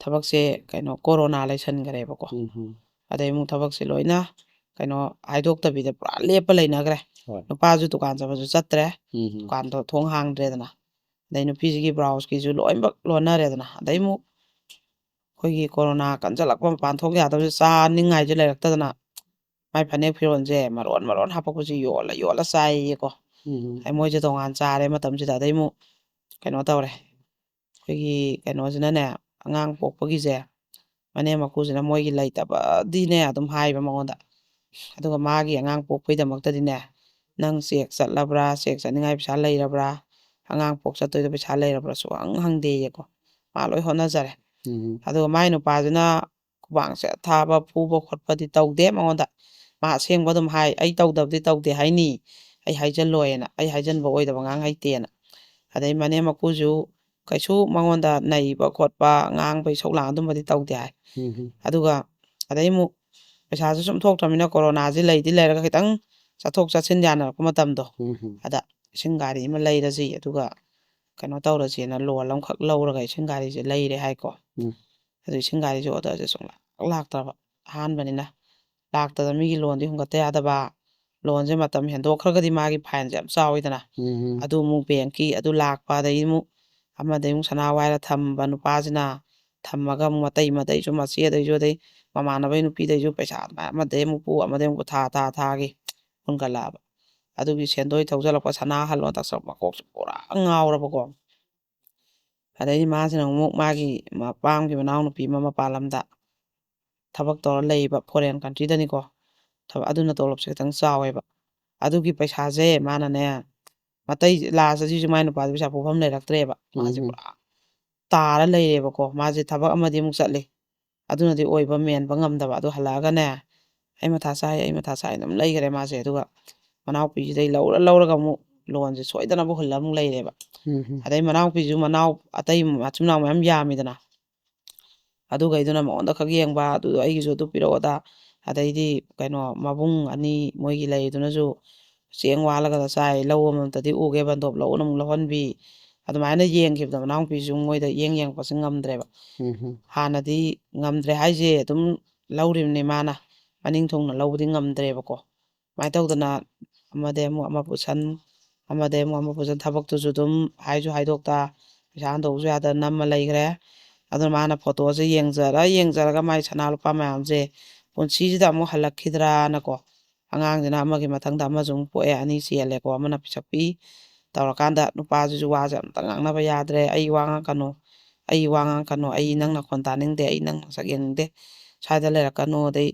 ꯊꯕꯛꯁꯦ, ꯀꯩꯅꯣ, ꯀꯣꯔꯣꯅꯥ ꯂꯩꯁꯟꯈ꯭ꯔꯦꯕꯀꯣ꯫ ꯎꯝ ꯎꯝ ꯑꯗꯩ ꯑꯃꯨꯛ ꯊꯕꯛꯁꯦ ꯂꯣꯏꯅ, ꯀꯩꯅꯣ, ꯍꯥꯏꯗꯣꯛꯇꯕꯤꯗ ꯄꯨꯔꯥ ꯂꯦꯞꯄ ꯂꯩꯅꯈ꯭ꯔꯦ꯫ ꯍꯣꯏ ꯅꯨꯄꯥꯁꯨ ꯗꯨꯀꯥꯟ ꯆꯠꯄꯁꯨ ꯆꯠꯇ꯭ꯔꯦ, ꯎꯝ ꯎꯝ ꯗꯨꯀꯥꯟꯗꯣ ꯊꯣꯡ ꯍꯥꯡꯗ꯭ꯔꯦꯗꯅ꯫ ꯑꯗꯩ ꯅꯨꯄꯤꯁꯤꯒꯤ ꯕ꯭ꯂꯥꯎꯁꯀꯤꯁꯨ ꯂꯣꯏꯅꯃꯛ ꯂꯣꯟꯅꯔꯦꯗꯅ꯫ ꯑꯗꯩ ꯑꯃꯨꯛ ꯑꯩꯈꯣꯏꯒꯤ ꯀꯣꯔꯣꯅꯥ ꯀꯟꯁꯤꯜꯂꯛꯄ, ꯃꯄꯥꯟ ꯊꯣꯛ ꯌꯥꯗꯕꯁꯦ, ꯆꯥꯅꯤꯡꯉꯥꯏꯁꯨ ꯂꯩꯔꯛꯇꯗꯅ ꯃꯥꯏ ꯐꯅꯦꯛ ꯐꯤꯔꯣꯜꯁꯦ ꯃꯔꯣꯟ ꯃꯔꯣꯟ ꯍꯥꯞꯄꯛꯄꯁꯦ ꯌꯣꯜꯂ ꯌꯣꯜꯂ ꯆꯥꯏꯌꯦꯀꯣ꯫ ꯎꯝ ꯎꯝ ꯑꯗꯩ ꯃꯣꯏꯁꯦ ꯇꯣꯉꯥꯟ ꯆꯥꯔꯦ ꯃꯇꯝꯁꯤꯗ꯫ ꯑꯗꯩ ꯑꯃꯨꯛ ꯀꯩꯅꯣ ꯇꯧꯔꯦ, ꯑꯩꯈꯣꯏꯒꯤ ꯀꯩꯅꯣꯁꯤꯅꯅꯦ, ꯑꯉꯥꯡ ꯄꯣꯛꯄꯒꯤꯁꯦ, ꯃꯅꯦꯝ ꯃꯀꯨꯁꯤꯅ ꯃꯣꯏꯒꯤ ꯂꯩꯇꯕꯗꯤꯅꯦ ꯑꯗꯨꯝ ꯍꯥꯏꯕ ꯃꯉꯣꯟꯗ꯫ ꯑꯗꯨꯒ ꯃꯥꯒꯤ ꯑꯉꯥꯡ ꯄꯣꯛꯄꯩꯗꯃꯛꯇꯗꯤꯅꯦ, "ꯅꯪ ꯆꯦꯛ ꯆꯠꯂꯕ꯭ꯔꯥ? ꯆꯦꯛ ꯆꯠꯅꯤꯡꯉꯥꯏ ꯄꯩꯁꯥ ꯂꯩꯔꯕ꯭ꯔꯥ? ꯑꯉꯥꯡ ꯄꯣꯛ ꯆꯠꯇꯣꯏꯗꯣ ꯄꯩꯁꯥ ꯂꯩꯔꯕ꯭ꯔꯥ?" ꯁꯨꯍꯪ ꯍꯪꯗꯦꯌꯦꯀꯣ꯫ ꯃꯥ ꯂꯣꯏ ꯍꯣꯠꯅꯖꯔꯦ꯫ ꯎꯝ ꯑꯗꯨꯒ ꯃꯥꯏ ꯅꯨꯄꯥꯁꯤꯅ ꯈꯨꯕꯥꯛꯁꯦ ꯊꯥꯕ, ꯐꯨꯕ ꯈꯣꯠꯄꯗꯤ ꯇꯧꯗꯦ ꯃꯉꯣꯟꯗ꯫ ꯃꯥ ꯑꯁꯦꯡꯕ ꯑꯗꯨꯝ ꯍꯥꯏ, "ꯑꯩ ꯇꯧꯗꯕꯗꯤ ꯇꯧꯗꯦ ꯍꯥꯏꯅꯤ, ꯑꯩ ꯍꯥꯏꯖꯜꯂꯣꯏꯅ, ꯑꯩ ꯍꯥꯏꯖꯟꯕ ꯑꯣꯏꯗꯕ ꯉꯥꯡ ꯍꯩꯇꯦꯅ"꯫ ꯑꯗꯩ ꯃꯅꯦꯝ ꯃꯀꯨꯁꯨ ꯀꯩꯁꯨ ꯃꯉꯣꯟꯗ ꯅꯩꯕ ꯈꯣꯠꯄ, ꯉꯥꯡꯕ, ꯏꯁꯧ ꯂꯥꯡ ꯑꯗꯨꯝꯕꯗꯤ ꯇꯧꯗꯦ ꯍꯥꯏ꯫ ꯎꯝ ꯎꯝ ꯑꯗꯨꯒ ꯑꯗꯩ ꯑꯃꯨꯛ ꯄꯩꯁꯥꯁꯨ ꯁꯨꯝ ꯊꯣꯛꯇ꯭ꯔꯕꯅꯤꯅ, ꯀꯣꯔꯣꯅꯥꯁꯤ ꯂꯩꯗꯤ ꯂꯩꯔꯒ ꯈꯤꯇꯪ ꯆꯠꯊꯣꯛ ꯆꯠꯁꯤꯟ ꯌꯥꯅꯔꯛꯄ ꯃꯇꯝꯗꯣ, ꯎꯝ ꯍꯝ꯫ ꯑꯗ ꯏꯁꯤꯡ ꯒꯥꯔꯤ ꯑꯃ ꯂꯩꯔꯁꯤ, ꯑꯗꯨꯒ ꯀꯩꯅꯣ ꯇꯧꯔꯁꯦꯅ ꯂꯣꯟ ꯑꯃꯈꯛ ꯂꯧꯔꯒ ꯏꯁꯤꯡ ꯒꯥꯔꯤꯁꯦ ꯂꯩꯔꯦ ꯍꯥꯏꯀꯣ꯫ ꯎꯝ꯫ ꯑꯗꯨ ꯏꯁꯤꯡ ꯒꯥꯔꯤꯁꯦ ꯑꯣꯔꯗꯔꯁꯦ ꯁꯨꯡꯂꯥꯛ ꯂꯥꯛꯇ꯭ꯔꯕ, ꯑꯍꯥꯟꯕꯅꯤꯅ꯫ ꯂꯥꯛꯇꯗꯅ ꯃꯤꯒꯤ ꯂꯣꯟꯗꯤ ꯍꯨꯟꯒꯠꯇ ꯌꯥꯗꯕ, ꯂꯣꯟꯁꯦ ꯃꯇꯝ ꯍꯦꯟꯗꯣꯛꯈ꯭ꯔꯒꯗꯤ ꯃꯥꯒꯤ ꯐꯥꯏꯟꯁꯦ ꯌꯥꯝ ꯆꯥꯎꯋꯤꯗꯅ꯫ ꯎꯝ ꯍꯝ꯫ ꯑꯗꯨ ꯑꯃꯨꯛ ꯕꯦꯡꯀꯤ ꯑꯗꯨ ꯂꯥꯛꯄ, ꯑꯗꯩ ꯑꯃꯨꯛ ꯑꯃꯗꯩ ꯑꯃꯨꯛ ꯁꯅꯥ ꯋꯥꯏꯔ ꯊꯝꯕ ꯅꯨꯄꯥꯁꯤꯅ, ꯊꯝꯃꯒ ꯑꯃꯨꯛ ꯃꯇꯩ ꯃꯇꯩꯁꯨ, ꯃꯆꯦꯗꯩꯁꯨ, ꯑꯗꯩ ꯃꯃꯥꯟꯅꯕꯩ ꯅꯨꯄꯤꯗꯩꯁꯨ ꯄꯩꯁꯥ ꯑꯗꯨꯃꯥꯏꯅ ꯑꯃꯗꯩ ꯑꯃꯨꯛ ꯄꯨ, ꯑꯃꯗꯩ ꯑꯃꯨꯛ ꯄꯨ, ꯊꯥ ꯊꯥ ꯊꯥꯒꯤ ꯍꯨꯟꯒꯠꯂꯛꯑꯕ꯫ ꯑꯗꯨꯒꯤ ꯁꯦꯟꯗꯣꯏ ꯊꯧꯖꯜꯂꯛꯄ, ꯁꯅꯥ ꯍꯜꯂꯣ ꯇꯧꯁꯜꯂꯛꯄ, ꯃꯀꯣꯛꯁꯦ ꯄꯨꯔꯥ ꯉꯥꯎꯔꯕꯀꯣ꯫ ꯑꯗꯩꯗꯤ ꯃꯥꯁꯤꯅ ꯑꯃꯨꯛ ꯃꯥꯒꯤ ꯃꯄꯥꯝꯒꯤ ꯃꯅꯥꯎꯅꯨꯄꯤ ꯑꯃ ꯃꯄꯥꯟ ꯂꯝꯗ ꯊꯕꯛ ꯇꯧꯔ ꯂꯩꯕ, ꯐꯣꯔꯦꯟ ꯀꯟꯇ꯭ꯔꯤꯗꯅꯤꯀꯣ꯫ ꯊꯕꯛ, ꯑꯗꯨꯅ ꯇꯣꯂꯣꯞꯁꯦ ꯈꯤꯇꯪ ꯆꯥꯎꯋꯦꯕ꯫ ꯑꯗꯨꯒꯤ ꯄꯩꯁꯥꯁꯦ ꯃꯥꯅꯅꯦ, ꯃꯇꯩ ꯂꯥꯁ ꯑꯁꯤꯁꯨ ꯃꯥꯏ ꯅꯨꯄꯥꯗꯨ ꯄꯩꯁꯥ ꯄꯨꯐꯝ ꯂꯩꯔꯛꯇ꯭ꯔꯦꯕ꯫ ꯃꯥꯁꯦ ꯎꯝ꯫ ꯄꯨꯔꯥ ꯇꯥꯔ ꯂꯩꯔꯦꯕꯀꯣ꯫ ꯃꯥꯁꯦ ꯊꯕꯛ ꯑꯃꯗꯤ ꯑꯃꯨꯛ ꯆꯠꯂꯦ, ꯑꯗꯨꯅꯗꯤ ꯑꯣꯏꯕ ꯃꯦꯟꯕ ꯉꯝꯗꯕ꯫ ꯑꯗꯨ ꯍꯜꯂꯛꯑꯒꯅꯦ, "ꯑꯩ ꯃꯊꯥ ꯁꯥꯏ, ꯑꯩ ꯃꯊꯥ ꯁꯥꯏ" ꯑꯗꯨꯝ ꯂꯩꯈ꯭ꯔꯦ ꯃꯥꯁꯦ꯫ ꯑꯗꯨꯒ ꯃꯅꯥꯎꯄꯤꯁꯤꯗꯩ ꯂꯧꯔ ꯂꯧꯔꯒ ꯑꯃꯨꯛ ꯂꯣꯟꯁꯦ ꯁꯣꯏꯗꯅꯕ ꯍꯨꯜꯂ ꯑꯃꯨꯛ ꯂꯩꯔꯦꯕ꯫ ꯎꯝ ꯍꯝ꯫ ꯑꯗꯩ ꯃꯅꯥꯎꯄꯤꯁꯨ ꯃꯅꯥꯎ ꯑꯇꯩ ꯃꯆꯤꯟ ꯃꯅꯥꯎ ꯃꯌꯥꯝ ꯌꯥꯝꯃꯤꯗꯅ꯫ ꯑꯗꯨꯈꯩꯗꯨꯅ ꯃꯉꯣꯟꯗ ꯈꯛ ꯌꯦꯡꯕ, "ꯑꯗꯨ ꯑꯩꯒꯤꯁꯨ ꯑꯗꯨ ꯄꯤꯔꯛꯑꯣꯗ", ꯑꯗꯩꯗꯤ ꯀꯩꯅꯣ ꯃꯕꯨꯡ ꯑꯅꯤ ꯃꯣꯏꯒꯤ ꯂꯩꯗꯨꯅꯁꯨ ꯆꯦꯡ ꯋꯥꯜꯂꯒꯗ ꯆꯥꯏ, ꯂꯧ ꯑꯃꯃꯝꯇꯗꯤ ꯎꯒꯦ, ꯕꯟꯗꯣꯞ ꯂꯧꯅ ꯑꯃꯨꯛ ꯂꯧꯍꯟꯕꯤ, ꯑꯗꯨꯃꯥꯏꯅ ꯌꯦꯡꯈꯤꯕꯗ ꯃꯅꯥꯎꯄꯤꯁꯨ ꯃꯣꯏꯗ ꯌꯦꯡ ꯌꯦꯡꯉꯛꯄꯁꯦ ꯉꯝꯗ꯭ꯔꯦꯕ꯫ ꯎꯝ ꯍꯝ꯫ ꯍꯥꯟꯅꯗꯤ ꯉꯝꯗ꯭ꯔꯦ ꯍꯥꯏꯁꯦ ꯑꯗꯨꯝ ꯂꯧꯔꯤꯕꯅꯤ ꯃꯥꯅ, ꯃꯅꯤꯡ ꯊꯨꯡꯅ ꯂꯧꯕꯗꯤ ꯉꯝꯗ꯭ꯔꯦꯕꯀꯣ꯫ ꯑꯗꯨꯃꯥꯏꯅ ꯇꯧꯗꯅ ꯑꯃꯗꯩ ꯑꯃꯨꯛ ꯑꯃ ꯄꯨꯁꯟ, ꯑꯃꯗꯩ ꯑꯃꯨꯛ ꯑꯃ ꯄꯨꯁꯟ, ꯊꯕꯛꯇꯨꯁꯨ ꯑꯗꯨꯝ ꯍꯥꯏꯁꯨ ꯍꯥꯏꯗꯣꯛꯇ, ꯄꯩꯁꯥ ꯍꯟꯗꯣꯛꯎꯁꯨ ꯌꯥꯗ ꯅꯝꯃ ꯂꯩꯈ꯭ꯔꯦ꯫ ꯑꯗꯨꯅ ꯃꯥꯅ ꯐꯣꯇꯣꯁꯦ ꯌꯦꯡꯖꯔ ꯌꯦꯡꯖꯔꯒ ꯃꯥꯏ ꯁꯅꯥ ꯂꯨꯄꯥ ꯃꯌꯥꯝꯁꯦ ꯄꯨꯟꯁꯤꯁꯤꯗ ꯑꯃꯨꯛ ꯍꯜꯂꯛꯈꯤꯗ꯭ꯔꯥꯅꯀꯣ꯫ ꯑꯉꯥꯡꯁꯤꯅ ꯑꯃꯒꯤ ꯃꯊꯪꯗ ꯑꯃꯁꯨ ꯑꯃꯨꯛ ꯄꯣꯛꯑꯦ, ꯑꯅꯤ ꯆꯦꯜꯂꯦꯀꯣ, ꯑꯃꯅ ꯄꯤꯁꯛ ꯄꯤꯛꯏ꯫ ꯇꯧꯔꯀꯥꯟꯗ ꯅꯨꯄꯥꯁꯤꯁꯨ ꯋꯥꯁꯦ ꯑꯝꯇ ꯉꯥꯡꯅꯕ ꯌꯥꯗ꯭ꯔꯦ꯫ "ꯑꯩ ꯋꯥ ꯉꯥꯡꯉꯛꯀꯅꯨ, ꯑꯩ ꯋꯥ ꯉꯥꯡꯉꯛꯀꯅꯨ, ꯑꯩ ꯅꯪ ꯅꯈꯣꯟ ꯇꯥꯅꯤꯡꯗꯦ, ꯑꯩ ꯅꯪ ꯃꯁꯛ ꯌꯦꯡꯅꯤꯡꯗꯦ, ꯁ꯭ꯋꯥꯏꯗ ꯂꯩꯔꯛꯀꯅꯨ", ꯑꯗꯩ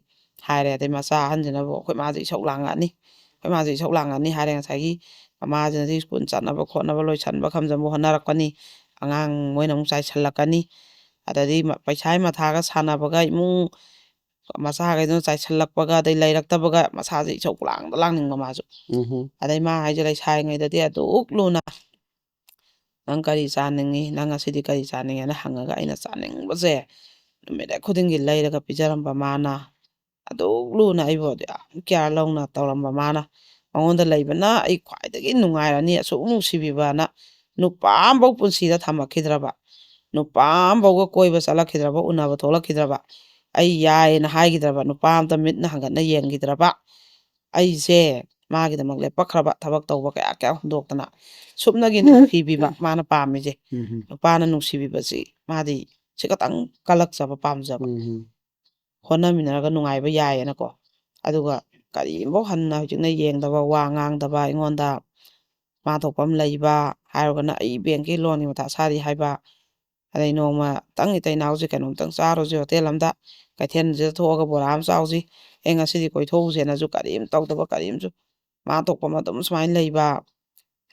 ꯍꯥꯏꯔꯦ꯫ ꯑꯗꯩ ꯃꯆꯥ ꯑꯍꯟꯁꯤꯅꯕꯨ, "ꯑꯩꯈꯣꯏ ꯃꯥꯁꯦ ꯏꯁꯧ ꯂꯥꯡꯉꯛꯑꯅꯤ, ꯑꯩꯈꯣꯏ ꯃꯥꯁꯦ ꯏꯁꯧ ꯂꯥꯡꯉꯛꯑꯅꯤ" ꯍꯥꯏꯔꯦ꯫ ꯉꯁꯥꯏꯒꯤ ꯃꯃꯥꯁꯤꯅꯗꯤ ꯁ꯭ꯀꯨꯜ ꯆꯠꯅꯕ ꯈꯣꯠꯅꯕ ꯂꯣꯏꯁꯟꯕ ꯈꯝꯖꯟꯕ ꯍꯣꯠꯅꯔꯛꯄꯅꯤ, ꯑꯉꯥꯡ ꯃꯣꯏꯅ ꯑꯃꯨꯛ ꯆꯥꯏꯁꯜꯂꯛꯀꯅꯤ꯫ ꯑꯗꯩꯗꯤ ꯃ-, ꯄꯩꯁꯥꯒꯤ ꯃꯊꯥꯒ ꯁꯥꯟꯅꯕꯒ, ꯏꯃꯨꯡ ꯃꯆꯥꯈꯩꯗꯨꯅ ꯆꯥꯏꯁꯜꯂꯛꯄꯒ, ꯑꯗꯩ ꯂꯩꯔꯛꯇꯕꯒ, ꯃꯁꯥꯁꯦ ꯏꯁꯧ ꯄꯪꯂꯥꯡꯗ ꯂꯥꯡꯅꯤꯡꯕ ꯃꯥꯁꯨ꯫ ꯎꯝ ꯍꯝ꯫ ꯑꯗꯩ ꯃꯥ ꯍꯥꯏꯁꯦ, "ꯂꯩꯁꯥꯔꯤꯉꯩꯗꯗꯤ ꯑꯗꯨꯛ ꯂꯨꯅ ꯅꯪ ꯀꯔꯤ ꯆꯥꯅꯤꯡꯉꯤ, ꯅꯪ ꯉꯁꯤꯗꯤ ꯀꯔꯤ ꯆꯥꯅꯤꯡꯉꯦꯅ ꯍꯪꯉꯒ ꯑꯩꯅ ꯆꯥꯅꯤꯡꯕꯁꯦ ꯅꯨꯃꯤꯠ ꯈꯨꯗꯤꯡꯒꯤ ꯂꯩꯔꯒ ꯄꯤꯖꯔꯝꯕ ꯃꯥꯅ, ꯑꯗꯨꯛ ꯂꯨꯅ ꯑꯩꯕꯨ ꯑꯗꯨ ꯌꯥꯝ ꯀꯤꯌꯥꯔ ꯂꯧꯅ ꯇꯧꯔꯝꯕ ꯃꯥꯅ, ꯃꯉꯣꯟꯗ ꯂꯩꯕꯅ ꯑꯩ ꯈ꯭ꯋꯥꯏꯗꯒꯤ ꯅꯨꯡꯉꯥꯏꯔꯅꯤ, ꯑꯁꯨꯛ ꯅꯨꯡꯁꯤꯕꯤꯕꯅ ꯅꯨꯄꯥ ꯑꯃꯐꯥꯎ ꯄꯨꯟꯁꯤꯗ ꯊꯝꯃꯛꯈꯤꯗ꯭ꯔꯕ, ꯅꯨꯄꯥ ꯑꯃꯐꯥꯎꯒ ꯀꯣꯏꯕ ꯆꯠꯂꯛꯈꯤꯗ꯭ꯔꯕ, ꯎꯅꯕ ꯊꯣꯛꯂꯛꯈꯤꯗ꯭ꯔꯕ, ꯑꯩ ꯌꯥꯏꯌꯦꯅ ꯍꯥꯏꯈꯤꯗ꯭ꯔꯕ, ꯅꯨꯄꯥ ꯑꯝꯇ ꯃꯤꯠꯅ ꯍꯪꯒꯠꯅ ꯌꯦꯡꯈꯤꯗ꯭ꯔꯕ, ꯑꯩꯁꯦ ꯃꯥꯒꯤꯗꯃꯛ ꯂꯦꯞꯄꯛꯈ꯭ꯔꯕ, ꯊꯕꯛ ꯇꯧꯕ ꯀꯌꯥ ꯀꯌꯥ ꯍꯨꯟꯗꯣꯛꯇꯅ, ꯁꯨꯞꯅꯒꯤ ꯅꯨꯡꯁꯤꯕꯤꯕ ꯃꯥꯅ ꯄꯥꯝꯃꯤꯁꯦ꯫ ꯎꯝ꯫ ꯅꯨꯄꯥꯅ ꯅꯨꯡꯁꯤꯕꯤꯕꯁꯤ ꯃꯥꯗꯤ ꯁꯤ ꯈꯇꯪ ꯀꯜꯂꯛꯆꯕ ꯄꯥꯝꯖꯕ꯫ ꯎꯝ꯫ ꯍꯣꯠꯅꯃꯤꯟꯅꯔꯒ ꯅꯨꯡꯉꯥꯏꯕ ꯌꯥꯏꯌꯦꯅꯀꯣ꯫ ꯑꯗꯨꯒ ꯀꯔꯤꯝꯐꯥꯎ ꯍꯟꯅ ꯍꯧꯖꯤꯛꯅ ꯌꯦꯡꯗꯕ, ꯋꯥ ꯉꯥꯡꯗꯕ, ꯑꯩꯉꯣꯟꯗ ꯃꯥ ꯊꯣꯛꯄ ꯑꯃ ꯂꯩꯕ ꯍꯥꯏꯔꯒꯅ ꯑꯩ ꯕꯦꯡꯀꯤ ꯂꯣꯟꯒꯤ ꯃꯊꯥ ꯁꯥꯔꯤ ꯍꯥꯏꯕ, ꯑꯗꯩ ꯅꯣꯡꯃꯇꯪ ꯏꯇꯩ ꯏꯅꯥꯎꯁꯦ ꯀꯩꯅꯣꯝꯇꯪ ꯆꯥꯔꯨꯁꯤ ꯍꯣꯇꯦꯜ ꯑꯝꯗ, ꯀꯩꯊꯦꯜꯁꯤꯗ ꯊꯣꯛꯑꯒ ꯕꯣꯔꯥ ꯑꯃ ꯆꯥꯎꯁꯤ, ꯑꯩ ꯉꯁꯤꯗꯤ ꯀꯣꯏꯊꯣꯛꯎꯁꯦꯅꯁꯨ ꯀꯔꯤꯝ ꯇꯧꯗꯕ, ꯀꯔꯤꯝꯁꯨ ꯃꯥ ꯊꯣꯛꯄ ꯑꯃ ꯑꯗꯨꯝ ꯁꯨꯃꯥꯏꯅ ꯂꯩꯕ,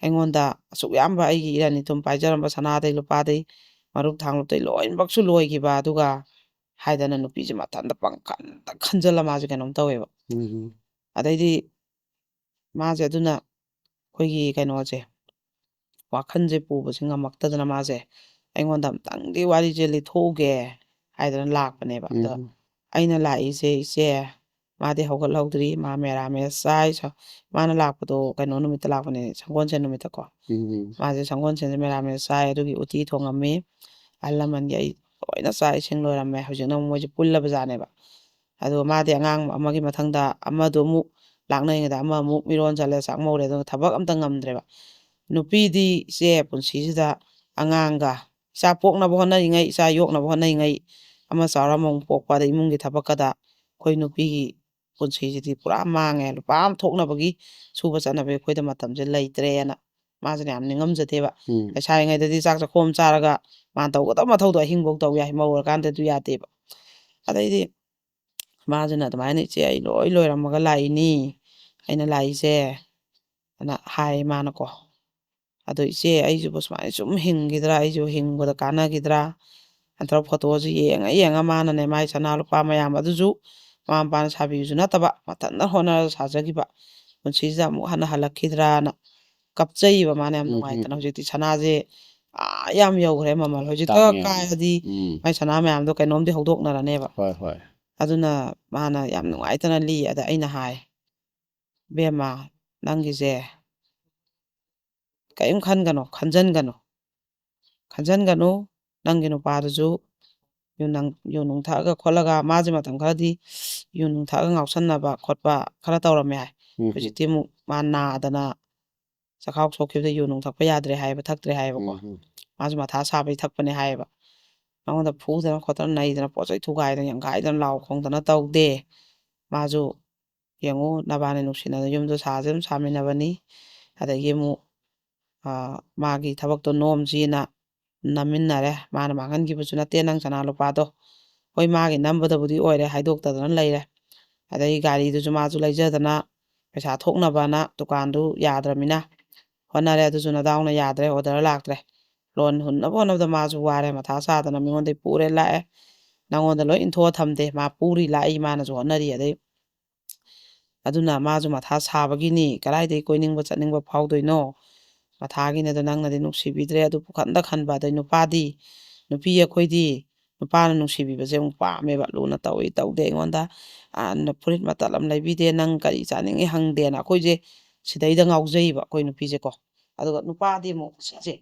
ꯑꯩꯉꯣꯟꯗ ꯑꯁꯨꯛ ꯌꯥꯝꯕ ꯑꯩꯒꯤ ꯏꯔꯟ ꯏꯊꯨꯝ ꯄꯥꯏꯖꯔꯝꯕ ꯁꯅꯥꯗꯩ ꯂꯨꯄꯥꯗꯩ ꯃꯔꯨꯞ ꯊꯥꯡꯂꯨꯞꯇꯩ ꯂꯣꯏꯅꯃꯛꯁꯨ ꯂꯣꯏꯈꯤꯕ, ꯑꯗꯨꯒ ꯍꯥꯏꯗꯅ ꯅꯨꯄꯤꯁꯦ ꯃꯊꯟꯇ ꯄꯪꯈꯟꯗ ꯈꯟꯖꯜꯂ ꯃꯥꯁꯦ ꯀꯩꯅꯣꯝ ꯇꯧꯋꯦꯕ꯫ ꯎꯝ꯫ ꯑꯗꯩꯗꯤ ꯃꯥꯁꯦ ꯑꯗꯨꯅ ꯑꯩꯈꯣꯏꯒꯤ ꯀꯩꯅꯣꯁꯦ, ꯋꯥꯈꯜꯁꯦ ꯄꯨꯕꯁꯦ ꯉꯝꯃꯛꯇꯗꯅ ꯃꯥꯁꯦ ꯑꯩꯉꯣꯟꯗ "ꯑꯝꯇꯪꯗꯤ ꯋꯥꯔꯤꯁꯦ ꯂꯤꯊꯣꯛꯎꯒꯦ" ꯍꯥꯏꯗꯅ ꯂꯥꯛꯄꯅꯦꯕ꯫ ꯑꯗꯣ ꯎꯝ꯫ ꯑꯩꯅ ꯂꯥꯛꯏꯁꯦ, "ꯏꯆꯦ, ꯃꯥꯗꯤ ꯍꯧꯒꯠꯍꯧꯗ꯭ꯔꯤ, ꯃꯥ ꯃꯦꯔꯥꯃꯦꯁ ꯆꯥꯏ"꯫ ꯁ-, ꯃꯥꯅ ꯂꯥꯛꯄꯗꯣ ꯀꯩꯅꯣ ꯅꯨꯃꯤꯠꯇ ꯂꯥꯛꯄꯅꯦ, ꯁꯪꯒꯣꯜꯁꯦꯟ ꯅꯨꯃꯤꯠꯇꯀꯣ꯫ ꯎꯝ꯫ ꯃꯥꯁꯦ ꯁꯪꯒꯣꯜꯁꯦꯟꯁꯦ ꯃꯦꯔꯥꯃꯦꯁ ꯆꯥꯏ, ꯑꯗꯨꯒꯤ ꯎꯇꯤ ꯊꯣꯡꯉꯝꯃꯤ꯫ ꯑꯍꯜ ꯂꯃꯟꯒꯤ ꯑꯩ ꯂꯣꯏꯅ ꯆꯥꯛ ꯏꯁꯤꯡ ꯂꯣꯏꯔꯝꯃꯦ꯫ ꯍꯧꯖꯤꯛꯅ ꯑꯃꯨꯛ ꯃꯣꯏꯁꯦ ꯄꯨꯜꯂꯕꯖꯥꯠꯅꯦꯕ꯫ ꯑꯗꯣ ꯃꯥꯗꯤ ꯑꯉꯥꯡ ꯑꯃꯒꯤ ꯃꯊꯪꯗ ꯑꯃꯗꯣ ꯑꯃꯨꯛ ꯂꯥꯛꯅꯔꯤꯉꯩꯗ ꯑꯃ ꯑꯃꯨꯛ ꯃꯤꯔꯣꯟ ꯆꯜꯂꯦ, ꯆꯥꯛꯃꯧꯔꯦ, ꯑꯗꯨꯅ ꯊꯕꯛ ꯑꯝꯇ ꯉꯝꯗ꯭ꯔꯦꯕ꯫ ꯅꯨꯄꯤꯗꯤ ꯏꯆꯦ ꯄꯨꯟꯁꯤꯁꯤꯗ ꯑꯉꯥꯡꯒ ꯏꯆꯥ ꯄꯣꯛꯅꯕ ꯍꯣꯠꯅꯔꯤꯉꯩ, ꯏꯆꯥ ꯌꯣꯛꯅꯕ ꯍꯣꯠꯅꯔꯤꯉꯩ, ꯑꯃ ꯆꯥꯎꯔ ꯑꯃꯃꯨꯛ ꯄꯣꯛꯄ, ꯑꯗꯩ ꯏꯃꯨꯡꯒꯤ ꯊꯕꯛꯀꯗ ꯑꯩꯈꯣꯏ ꯅꯨꯄꯤꯒꯤ ꯄꯨꯟꯁꯤꯁꯤꯗꯤ ꯄꯨꯔꯥ ꯃꯥꯡꯉꯦ꯫ ꯂꯨꯄꯥ ꯑꯃ ꯊꯣꯛꯅꯕꯒꯤ ꯁꯨꯕ ꯆꯠꯅꯕꯒꯤ ꯑꯩꯈꯣꯏꯗ ꯃꯇꯝꯁꯦ ꯂꯩꯇ꯭ꯔꯦꯅ ꯃꯥꯁꯤꯅ ꯌꯥꯝ ꯅꯤꯡꯉꯝꯖꯗꯦꯕ꯫ ꯎꯝ꯫ ꯂꯩꯁꯥꯔꯤꯉꯩꯗꯗꯤ ꯆꯥꯛ ꯆꯥꯛꯈꯣꯝ ꯆꯥꯔꯒ ꯃꯥꯅ ꯇꯧꯒꯗꯕ ꯃꯊꯧꯗꯣ ꯑꯍꯤꯡꯐꯧ ꯇꯧ ꯌꯥꯏ, ꯃꯧ ꯑꯣꯏꯔꯀꯥꯟꯗ ꯑꯗꯨ ꯌꯥꯗꯦꯕ꯫ ꯑꯗꯩꯗꯤ ꯃꯥꯁꯤꯅ ꯑꯗꯨꯃꯥꯏꯅ, "ꯏꯆꯦ, ꯑꯩ ꯂꯣꯏ ꯂꯣꯏꯔꯝꯃꯒ ꯂꯥꯛꯏꯅꯤ, ꯑꯩꯅ ꯂꯥꯛꯏꯁꯦ", ꯑꯅ ꯍꯥꯏ ꯃꯥꯅꯀꯣ꯫ "ꯑꯗꯣ ꯏꯆꯦ, ꯑꯩꯁꯤꯕꯨ ꯁꯨꯃꯥꯏꯅ ꯁꯨꯝ ꯍꯤꯡꯈꯤꯗ꯭ꯔꯥ, ꯑꯩꯁꯤꯕꯨ ꯍꯤꯡꯕꯗ ꯀꯥꯟꯅꯈꯤꯗ꯭ꯔꯥ?" ꯅꯠꯇ꯭ꯔꯒ ꯐꯣꯇꯣꯁꯤ ꯌꯦꯡꯉ ꯌꯦꯡꯉ ꯃꯥꯅꯅꯦ ꯃꯥꯏ ꯁꯅꯥ ꯂꯨꯄꯥ ꯃꯌꯥꯝ ꯑꯗꯨꯁꯨ ꯃꯃꯥ ꯃꯄꯥꯅ ꯁꯥꯕꯤꯌꯨꯁꯨ ꯅꯠꯇꯕ, ꯃꯊꯟꯇ ꯍꯣꯠꯅꯔꯒ ꯁꯥꯖꯈꯤꯕ, ꯄꯨꯟꯁꯤꯁꯤꯗ ꯑꯃꯨꯛ ꯍꯟꯅ ꯍꯜꯂꯛꯈꯤꯗ꯭ꯔꯥꯅ ꯀꯞꯆꯩꯌꯦꯕ ꯃꯥꯅ ꯌꯥꯝ ꯎꯝ, ꯎꯝ, ꯅꯨꯡꯉꯥꯏꯇꯅ꯫ ꯎꯝ꯫ ꯍꯧꯖꯤꯛꯇꯤ ꯁꯅꯥꯁꯦ ꯑꯥ ꯌꯥꯝ ꯌꯧꯈ꯭ꯔꯦ ꯃꯃꯜ꯫ ꯍꯧꯖꯤꯛꯇ ꯇꯥꯡꯉꯦ ꯌꯥꯝ꯫ ꯀꯥꯏꯔꯗꯤ ꯎꯝ꯫ ꯃꯥꯏ ꯁꯅꯥ ꯃꯌꯥꯝꯗꯣ ꯀꯩꯅꯣꯝꯗꯤ ꯍꯧꯗꯣꯛꯅꯔꯅꯦꯕ꯫ ꯍꯣꯏ, ꯍꯣꯏ꯫ ꯑꯗꯨꯅ ꯃꯥꯅ ꯌꯥꯝ ꯅꯨꯡꯉꯥꯏꯇꯅ ꯂꯤ꯫ ꯑꯗ ꯑꯩꯅ ꯍꯥꯏ, "ꯕꯦꯝꯃ, ꯅꯪꯒꯤꯁꯦ ꯀꯔꯤꯝ ꯈꯟꯒꯅꯨ, ꯈꯟꯖꯟꯒꯅꯨ, ꯈꯟꯖꯟꯒꯅꯨ꯫ ꯅꯪꯒꯤ ꯅꯨꯄꯥꯗꯨꯁꯨ ꯌꯨ ꯅꯪ-, ꯌꯨ ꯅꯨꯡ ꯊꯛꯑꯒ ꯈꯣꯠꯂꯒ ꯃꯥꯁꯦ ꯃꯇꯝ ꯈꯔꯗꯤ ꯌꯨ ꯅꯨꯡ ꯊꯛꯑꯒ ꯉꯥꯎꯁꯟꯅꯕ ꯈꯣꯠꯄ ꯈꯔ ꯇꯧꯔꯝꯃꯦ ꯍꯥꯏ꯫ ꯎꯝ ꯍꯝ꯫ ꯍꯧꯖꯤꯛꯇꯤ ꯑꯃꯨꯛ ꯃꯥ ꯅꯥꯗꯅ ꯆꯈꯥꯎ ꯁꯣꯛꯈꯤꯕꯗ ꯌꯨ ꯅꯨꯡ ꯊꯛꯄ ꯌꯥꯗ꯭ꯔꯦ ꯍꯥꯏꯌꯦꯕ, ꯊꯛꯇ꯭ꯔꯦ ꯍꯥꯏꯌꯦꯕꯀꯣ꯫ ꯎꯝ ꯍꯝ꯫ ꯃꯥꯁꯨ ꯃꯊꯥ ꯁꯥꯕꯩ ꯊꯛꯄꯅꯦ ꯍꯥꯏꯌꯦꯕ꯫ ꯃꯉꯣꯟꯗ ꯐꯨꯗꯅ ꯈꯣꯠꯇꯅ ꯅꯩꯗꯅ ꯄꯣꯠ ꯆꯩ ꯊꯨꯒꯥꯏꯗꯅ ꯌꯥꯡꯈꯥꯏꯗꯅ ꯂꯥꯎ ꯈꯣꯡꯗꯅ ꯇꯧꯗꯦ꯫ ꯃꯥꯁꯨ ꯌꯦꯡꯉꯨ, ꯅꯕꯥꯅꯤ ꯅꯨꯡꯁꯤꯅꯅ ꯌꯨꯝꯗꯣ ꯁꯥꯁꯦ ꯑꯗꯨꯝ ꯁꯥꯃꯤꯟꯅꯕꯅꯤ꯫ ꯑꯗꯒꯤ ꯑꯃꯨꯛ, ꯑ, ꯃꯥꯒꯤ ꯊꯕꯛꯇꯣ ꯅꯣꯝꯁꯤꯅ ꯅꯝꯃꯤꯟꯅꯔꯦ꯫ ꯃꯥꯅ ꯃꯥꯡꯍꯟꯈꯤꯕꯁꯨ ꯅꯠꯇꯦ ꯅꯪ ꯁꯅꯥ ꯂꯨꯄꯥꯗꯣ꯫ ꯍꯣꯏ, ꯃꯥꯒꯤ ꯅꯝꯕꯗꯕꯨꯗꯤ ꯑꯣꯏꯔꯦ, ꯍꯥꯏꯗꯣꯛꯇꯗꯅ ꯂꯩꯔꯦ꯫ ꯑꯗꯩ ꯒꯥꯔꯤꯗꯨꯁꯨ ꯃꯥꯁꯨ ꯂꯩꯖꯗꯅ ꯄꯩꯁꯥ ꯊꯣꯛꯅꯕꯅ ꯗꯨꯀꯥꯟꯗꯨ ꯌꯥꯗ꯭ꯔꯃꯤꯅ ꯍꯣꯠꯅꯔꯦ꯫ ꯑꯗꯨꯁꯨ ꯅꯗꯥꯎꯅ ꯌꯥꯗ꯭ꯔꯦ, order ꯂꯥꯛꯇ꯭ꯔꯦ꯫ ꯂꯣꯟ ꯍꯨꯟꯅꯕ ꯍꯣꯠꯅꯕꯗ ꯃꯥꯁꯨ ꯋꯥꯔꯦ, ꯃꯊꯥ ꯁꯥꯗꯅ ꯃꯤꯉꯣꯟꯗꯩ ꯄꯨꯔꯦ ꯂꯥꯛꯑꯦ꯫ ꯅꯪꯉꯣꯟꯗ ꯂꯣꯏ ꯏꯟꯊꯣꯛꯑ ꯊꯝꯗꯦ, ꯃꯥ ꯄꯨꯔꯤ ꯂꯥꯛꯏ, ꯃꯥꯅꯁꯨ ꯍꯣꯠꯅꯔꯤ꯫ ꯑꯗꯩ ꯑꯗꯨꯅ ꯃꯥꯁꯨ ꯃꯊꯥ ꯁꯥꯕꯒꯤꯅꯤ, ꯀꯗꯥꯏꯗꯒꯤ ꯀꯣꯏꯅꯤꯡꯕ ꯆꯠꯅꯤꯡꯕ ꯐꯥꯎꯗꯣꯏꯅꯣ? ꯃꯊꯥꯒꯤꯅꯤ꯫ ꯑꯗꯣ ꯅꯪꯅꯗꯤ ꯅꯨꯡꯁꯤꯕꯤꯗ꯭ꯔꯦ, ꯑꯗꯨ ꯄꯨꯈꯟꯗ ꯈꯟꯕ꯫ ꯑꯗꯩ ꯅꯨꯄꯥꯗꯤ, ꯅꯨꯄꯤ ꯑꯩꯈꯣꯏꯗꯤ ꯅꯨꯄꯥꯅ ꯅꯨꯡꯁꯤꯕꯤꯕꯁꯦ ꯑꯃꯨꯛ ꯄꯥꯝꯃꯦꯕ꯫ ꯂꯨꯅ ꯇꯧꯏ ꯇꯧꯗꯦ, ꯑꯩꯉꯣꯟꯗ, ꯑ, ꯅ-, ꯐꯨꯔꯤꯠ ꯃꯇꯠ ꯑꯃ ꯂꯩꯕꯤꯗꯦ, ꯅꯪ ꯀꯔꯤ ꯆꯥꯅꯤꯡꯉꯤ ꯍꯪꯗꯦꯅ꯫ ꯑꯩꯈꯣꯏꯁꯦ ꯁꯤꯗꯩꯗ ꯉꯥꯎꯖꯩꯌꯦꯕ ꯑꯩꯈꯣꯏ ꯅꯨꯄꯤꯁꯦꯀꯣ꯫ ꯑꯗꯨꯒ ꯅꯨꯄꯥꯗꯤ ꯑꯃꯨꯛ ꯁꯤꯁꯦ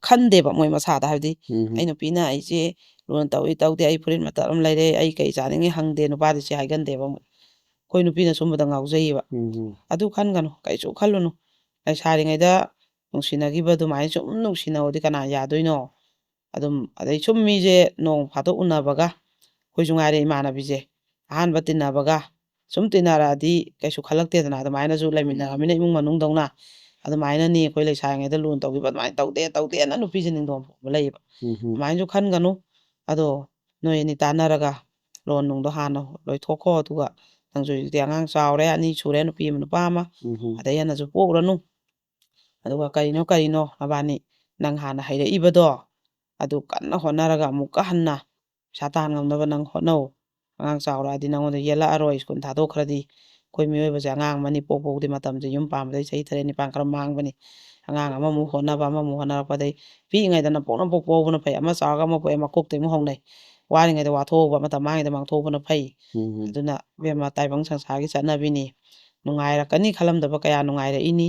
ꯈꯟꯗꯦꯕ ꯃꯣꯏ ꯃꯁꯥꯗ, ꯍꯥꯏꯕꯗꯤ ꯎꯝ꯫ ꯑꯩ ꯅꯨꯄꯤꯅ ꯑꯩꯁꯦ ꯂꯨꯅ ꯇꯧꯏ ꯇꯧꯗꯦ, ꯑꯩ ꯐꯨꯔꯤꯠ ꯃꯇꯠ ꯑꯃ ꯂꯩꯔꯦ, ꯑꯩ ꯀꯩ ꯆꯥꯅꯤꯡꯉꯤ ꯍꯪꯗꯦ, ꯅꯨꯄꯥꯗꯤ ꯁꯤ ꯍꯥꯏꯒꯟꯗꯦꯕ ꯑꯃꯨꯛ꯫ ꯑꯩꯈꯣꯏ ꯅꯨꯄꯤꯅ ꯁꯨꯝꯕꯗ ꯉꯥꯎꯖꯩꯌꯦꯕ꯫ ꯎꯝ꯫ ꯑꯗꯨ ꯈꯟꯒꯅꯨ, ꯀꯩꯁꯨ ꯈꯜꯂꯨꯅꯨ꯫ ꯂꯩꯁꯥꯔꯤꯉꯩꯗ ꯅꯨꯡꯁꯤꯅꯈꯤꯕ ꯑꯗꯨꯃꯥꯏꯅ ꯁꯨꯝ ꯅꯨꯡꯁꯤꯅꯧꯔꯗꯤ ꯀꯅꯥ ꯌꯥꯗꯣꯏꯅꯣ? ꯑꯗꯨꯝ, ꯑꯗꯩ ꯁꯨꯝ ꯃꯤꯁꯦ ꯅꯣꯡ ꯐꯥꯗꯣꯛ ꯎꯅꯕꯒ, ꯑꯩꯈꯣꯏꯁꯨ ꯉꯥꯏꯔꯦ ꯏꯃꯥꯟꯅꯕꯤꯁꯦ, ꯑꯍꯥꯟꯕ ꯇꯤꯟꯅꯕꯒ ꯁꯨꯝ ꯇꯤꯟꯅꯔꯛꯑꯗꯤ ꯀꯩꯁꯨ ꯈꯜꯂꯛꯇꯦꯗꯅ꯫ ꯑꯗꯨꯃꯥꯏꯅꯁꯨ ꯂꯩꯃꯤꯟꯅꯔꯃꯤꯅ ꯏꯃꯨꯡ ꯃꯅꯨꯡꯗꯧꯅ꯫ ꯑꯗꯨꯃꯥꯏꯅꯅꯤ ꯑꯩꯈꯣꯏ ꯂꯩꯁꯥꯔꯤꯉꯩꯗ ꯂꯨꯅ ꯇꯧꯈꯤꯕ, ꯑꯗꯨꯃꯥꯏꯅ ꯇꯧꯗꯦ, ꯇꯧꯗꯦꯅ ꯅꯨꯄꯤꯁꯦ ꯅꯤꯡꯗꯣꯝ ꯄꯣꯛꯄ ꯂꯩꯌꯦꯕ꯫ ꯎꯝ ꯍꯝ꯫ ꯑꯗꯨꯃꯥꯏꯅꯁꯨ ꯈꯟꯒꯅꯨ꯫ ꯑꯗꯣ ꯅꯣꯏ ꯑꯅꯤ ꯇꯥꯟꯅꯔꯒ ꯂꯣꯟ ꯅꯨꯡꯗꯣ ꯍꯥꯟꯅ ꯂꯣꯏꯊꯣꯛꯈꯣ, ꯑꯗꯨꯒ ꯅꯪꯁꯨ ꯍꯧꯖꯤꯛꯇꯤ ꯑꯉꯥꯡ ꯆꯥꯎꯔꯦ, ꯑꯅꯤ ꯁꯨꯔꯦ, ꯅꯨꯄꯤ ꯑꯃ ꯅꯨꯄꯥ ꯑꯃ, ꯎꯝ ꯍꯝ꯫ ꯑꯗꯩ ꯍꯦꯟꯅꯁꯨ ꯄꯣꯛꯎꯔꯅꯨ꯫ ꯑꯗꯨꯒ ꯀꯔꯤꯅꯣ ꯀꯔꯤꯅꯣ ꯅꯕꯥꯅꯤ, ꯅꯪ ꯍꯥꯟꯅ ꯍꯩꯔꯛꯏꯕꯗꯣ, ꯑꯗꯨ ꯀꯟꯅ ꯍꯣꯠꯅꯔꯒ ꯑꯃꯨꯛꯀ ꯍꯟꯅ ꯄꯩꯁꯥ ꯇꯥꯟ ꯉꯝꯅꯕ ꯅꯪ ꯍꯣꯠꯅꯧ꯫ ꯑꯉꯥꯡ ꯆꯥꯎꯔꯛꯑꯗꯤ ꯅꯪꯉꯣꯟꯗ ꯌꯦꯜꯂꯛꯑꯔꯣꯏ, ꯁ꯭ꯀꯨꯜ ꯊꯥꯗꯣꯛꯈ꯭ꯔꯗꯤ꯫ ꯑꯩꯈꯣꯏ ꯃꯤꯑꯣꯏꯕꯁꯦ ꯑꯉꯥꯡ ꯑꯃꯅꯤ ꯄꯣꯛ ꯄꯣꯛꯗꯤ ꯃꯇꯝꯁꯦ, ꯌꯨꯝ ꯄꯥꯟꯕꯗꯩ ꯆꯍꯤ ꯇꯔꯦꯠ ꯅꯤꯄꯥꯟ ꯈꯔ ꯃꯥꯡꯕꯅꯤ꯫ ꯑꯉꯥꯡ ꯑꯃꯃꯨꯛ ꯍꯣꯠꯅꯕ, ꯑꯃꯃꯨꯛ ꯍꯣꯠꯅꯔꯛꯄꯗꯩ ꯄꯤꯛꯏꯉꯩꯗꯅ ꯄꯣꯛꯅ ꯄꯣꯛ ꯄꯣꯛꯍꯧꯕꯅ ꯐꯩ꯫ ꯑꯃ ꯆꯥꯎꯔꯒ ꯑꯃ ꯄꯣꯛꯑꯦ, ꯃꯀꯣꯛꯇꯩ ꯑꯃꯨꯛ ꯍꯧꯅꯩ꯫ ꯋꯥꯔꯤꯉꯩꯗ ꯋꯥꯊꯣꯛꯎꯕ, ꯃꯇꯝ ꯃꯥꯡꯉꯤꯉꯩꯗ ꯃꯥꯡꯊꯣꯛꯎꯕꯅ ꯐꯩ꯫ ꯎꯝ꯫ ꯑꯗꯨꯅ ꯏꯕꯦꯝꯃ, ꯇꯥꯏꯕꯪ ꯁꯪꯁꯥꯔꯒꯤ ꯆꯠꯅꯕꯤꯅꯤ, ꯅꯨꯡꯉꯥꯏꯔꯛꯀꯅꯤ ꯈꯜꯂꯝꯗꯕ ꯀꯌꯥ ꯅꯨꯡꯉꯥꯏꯔꯛꯏꯅꯤ꯫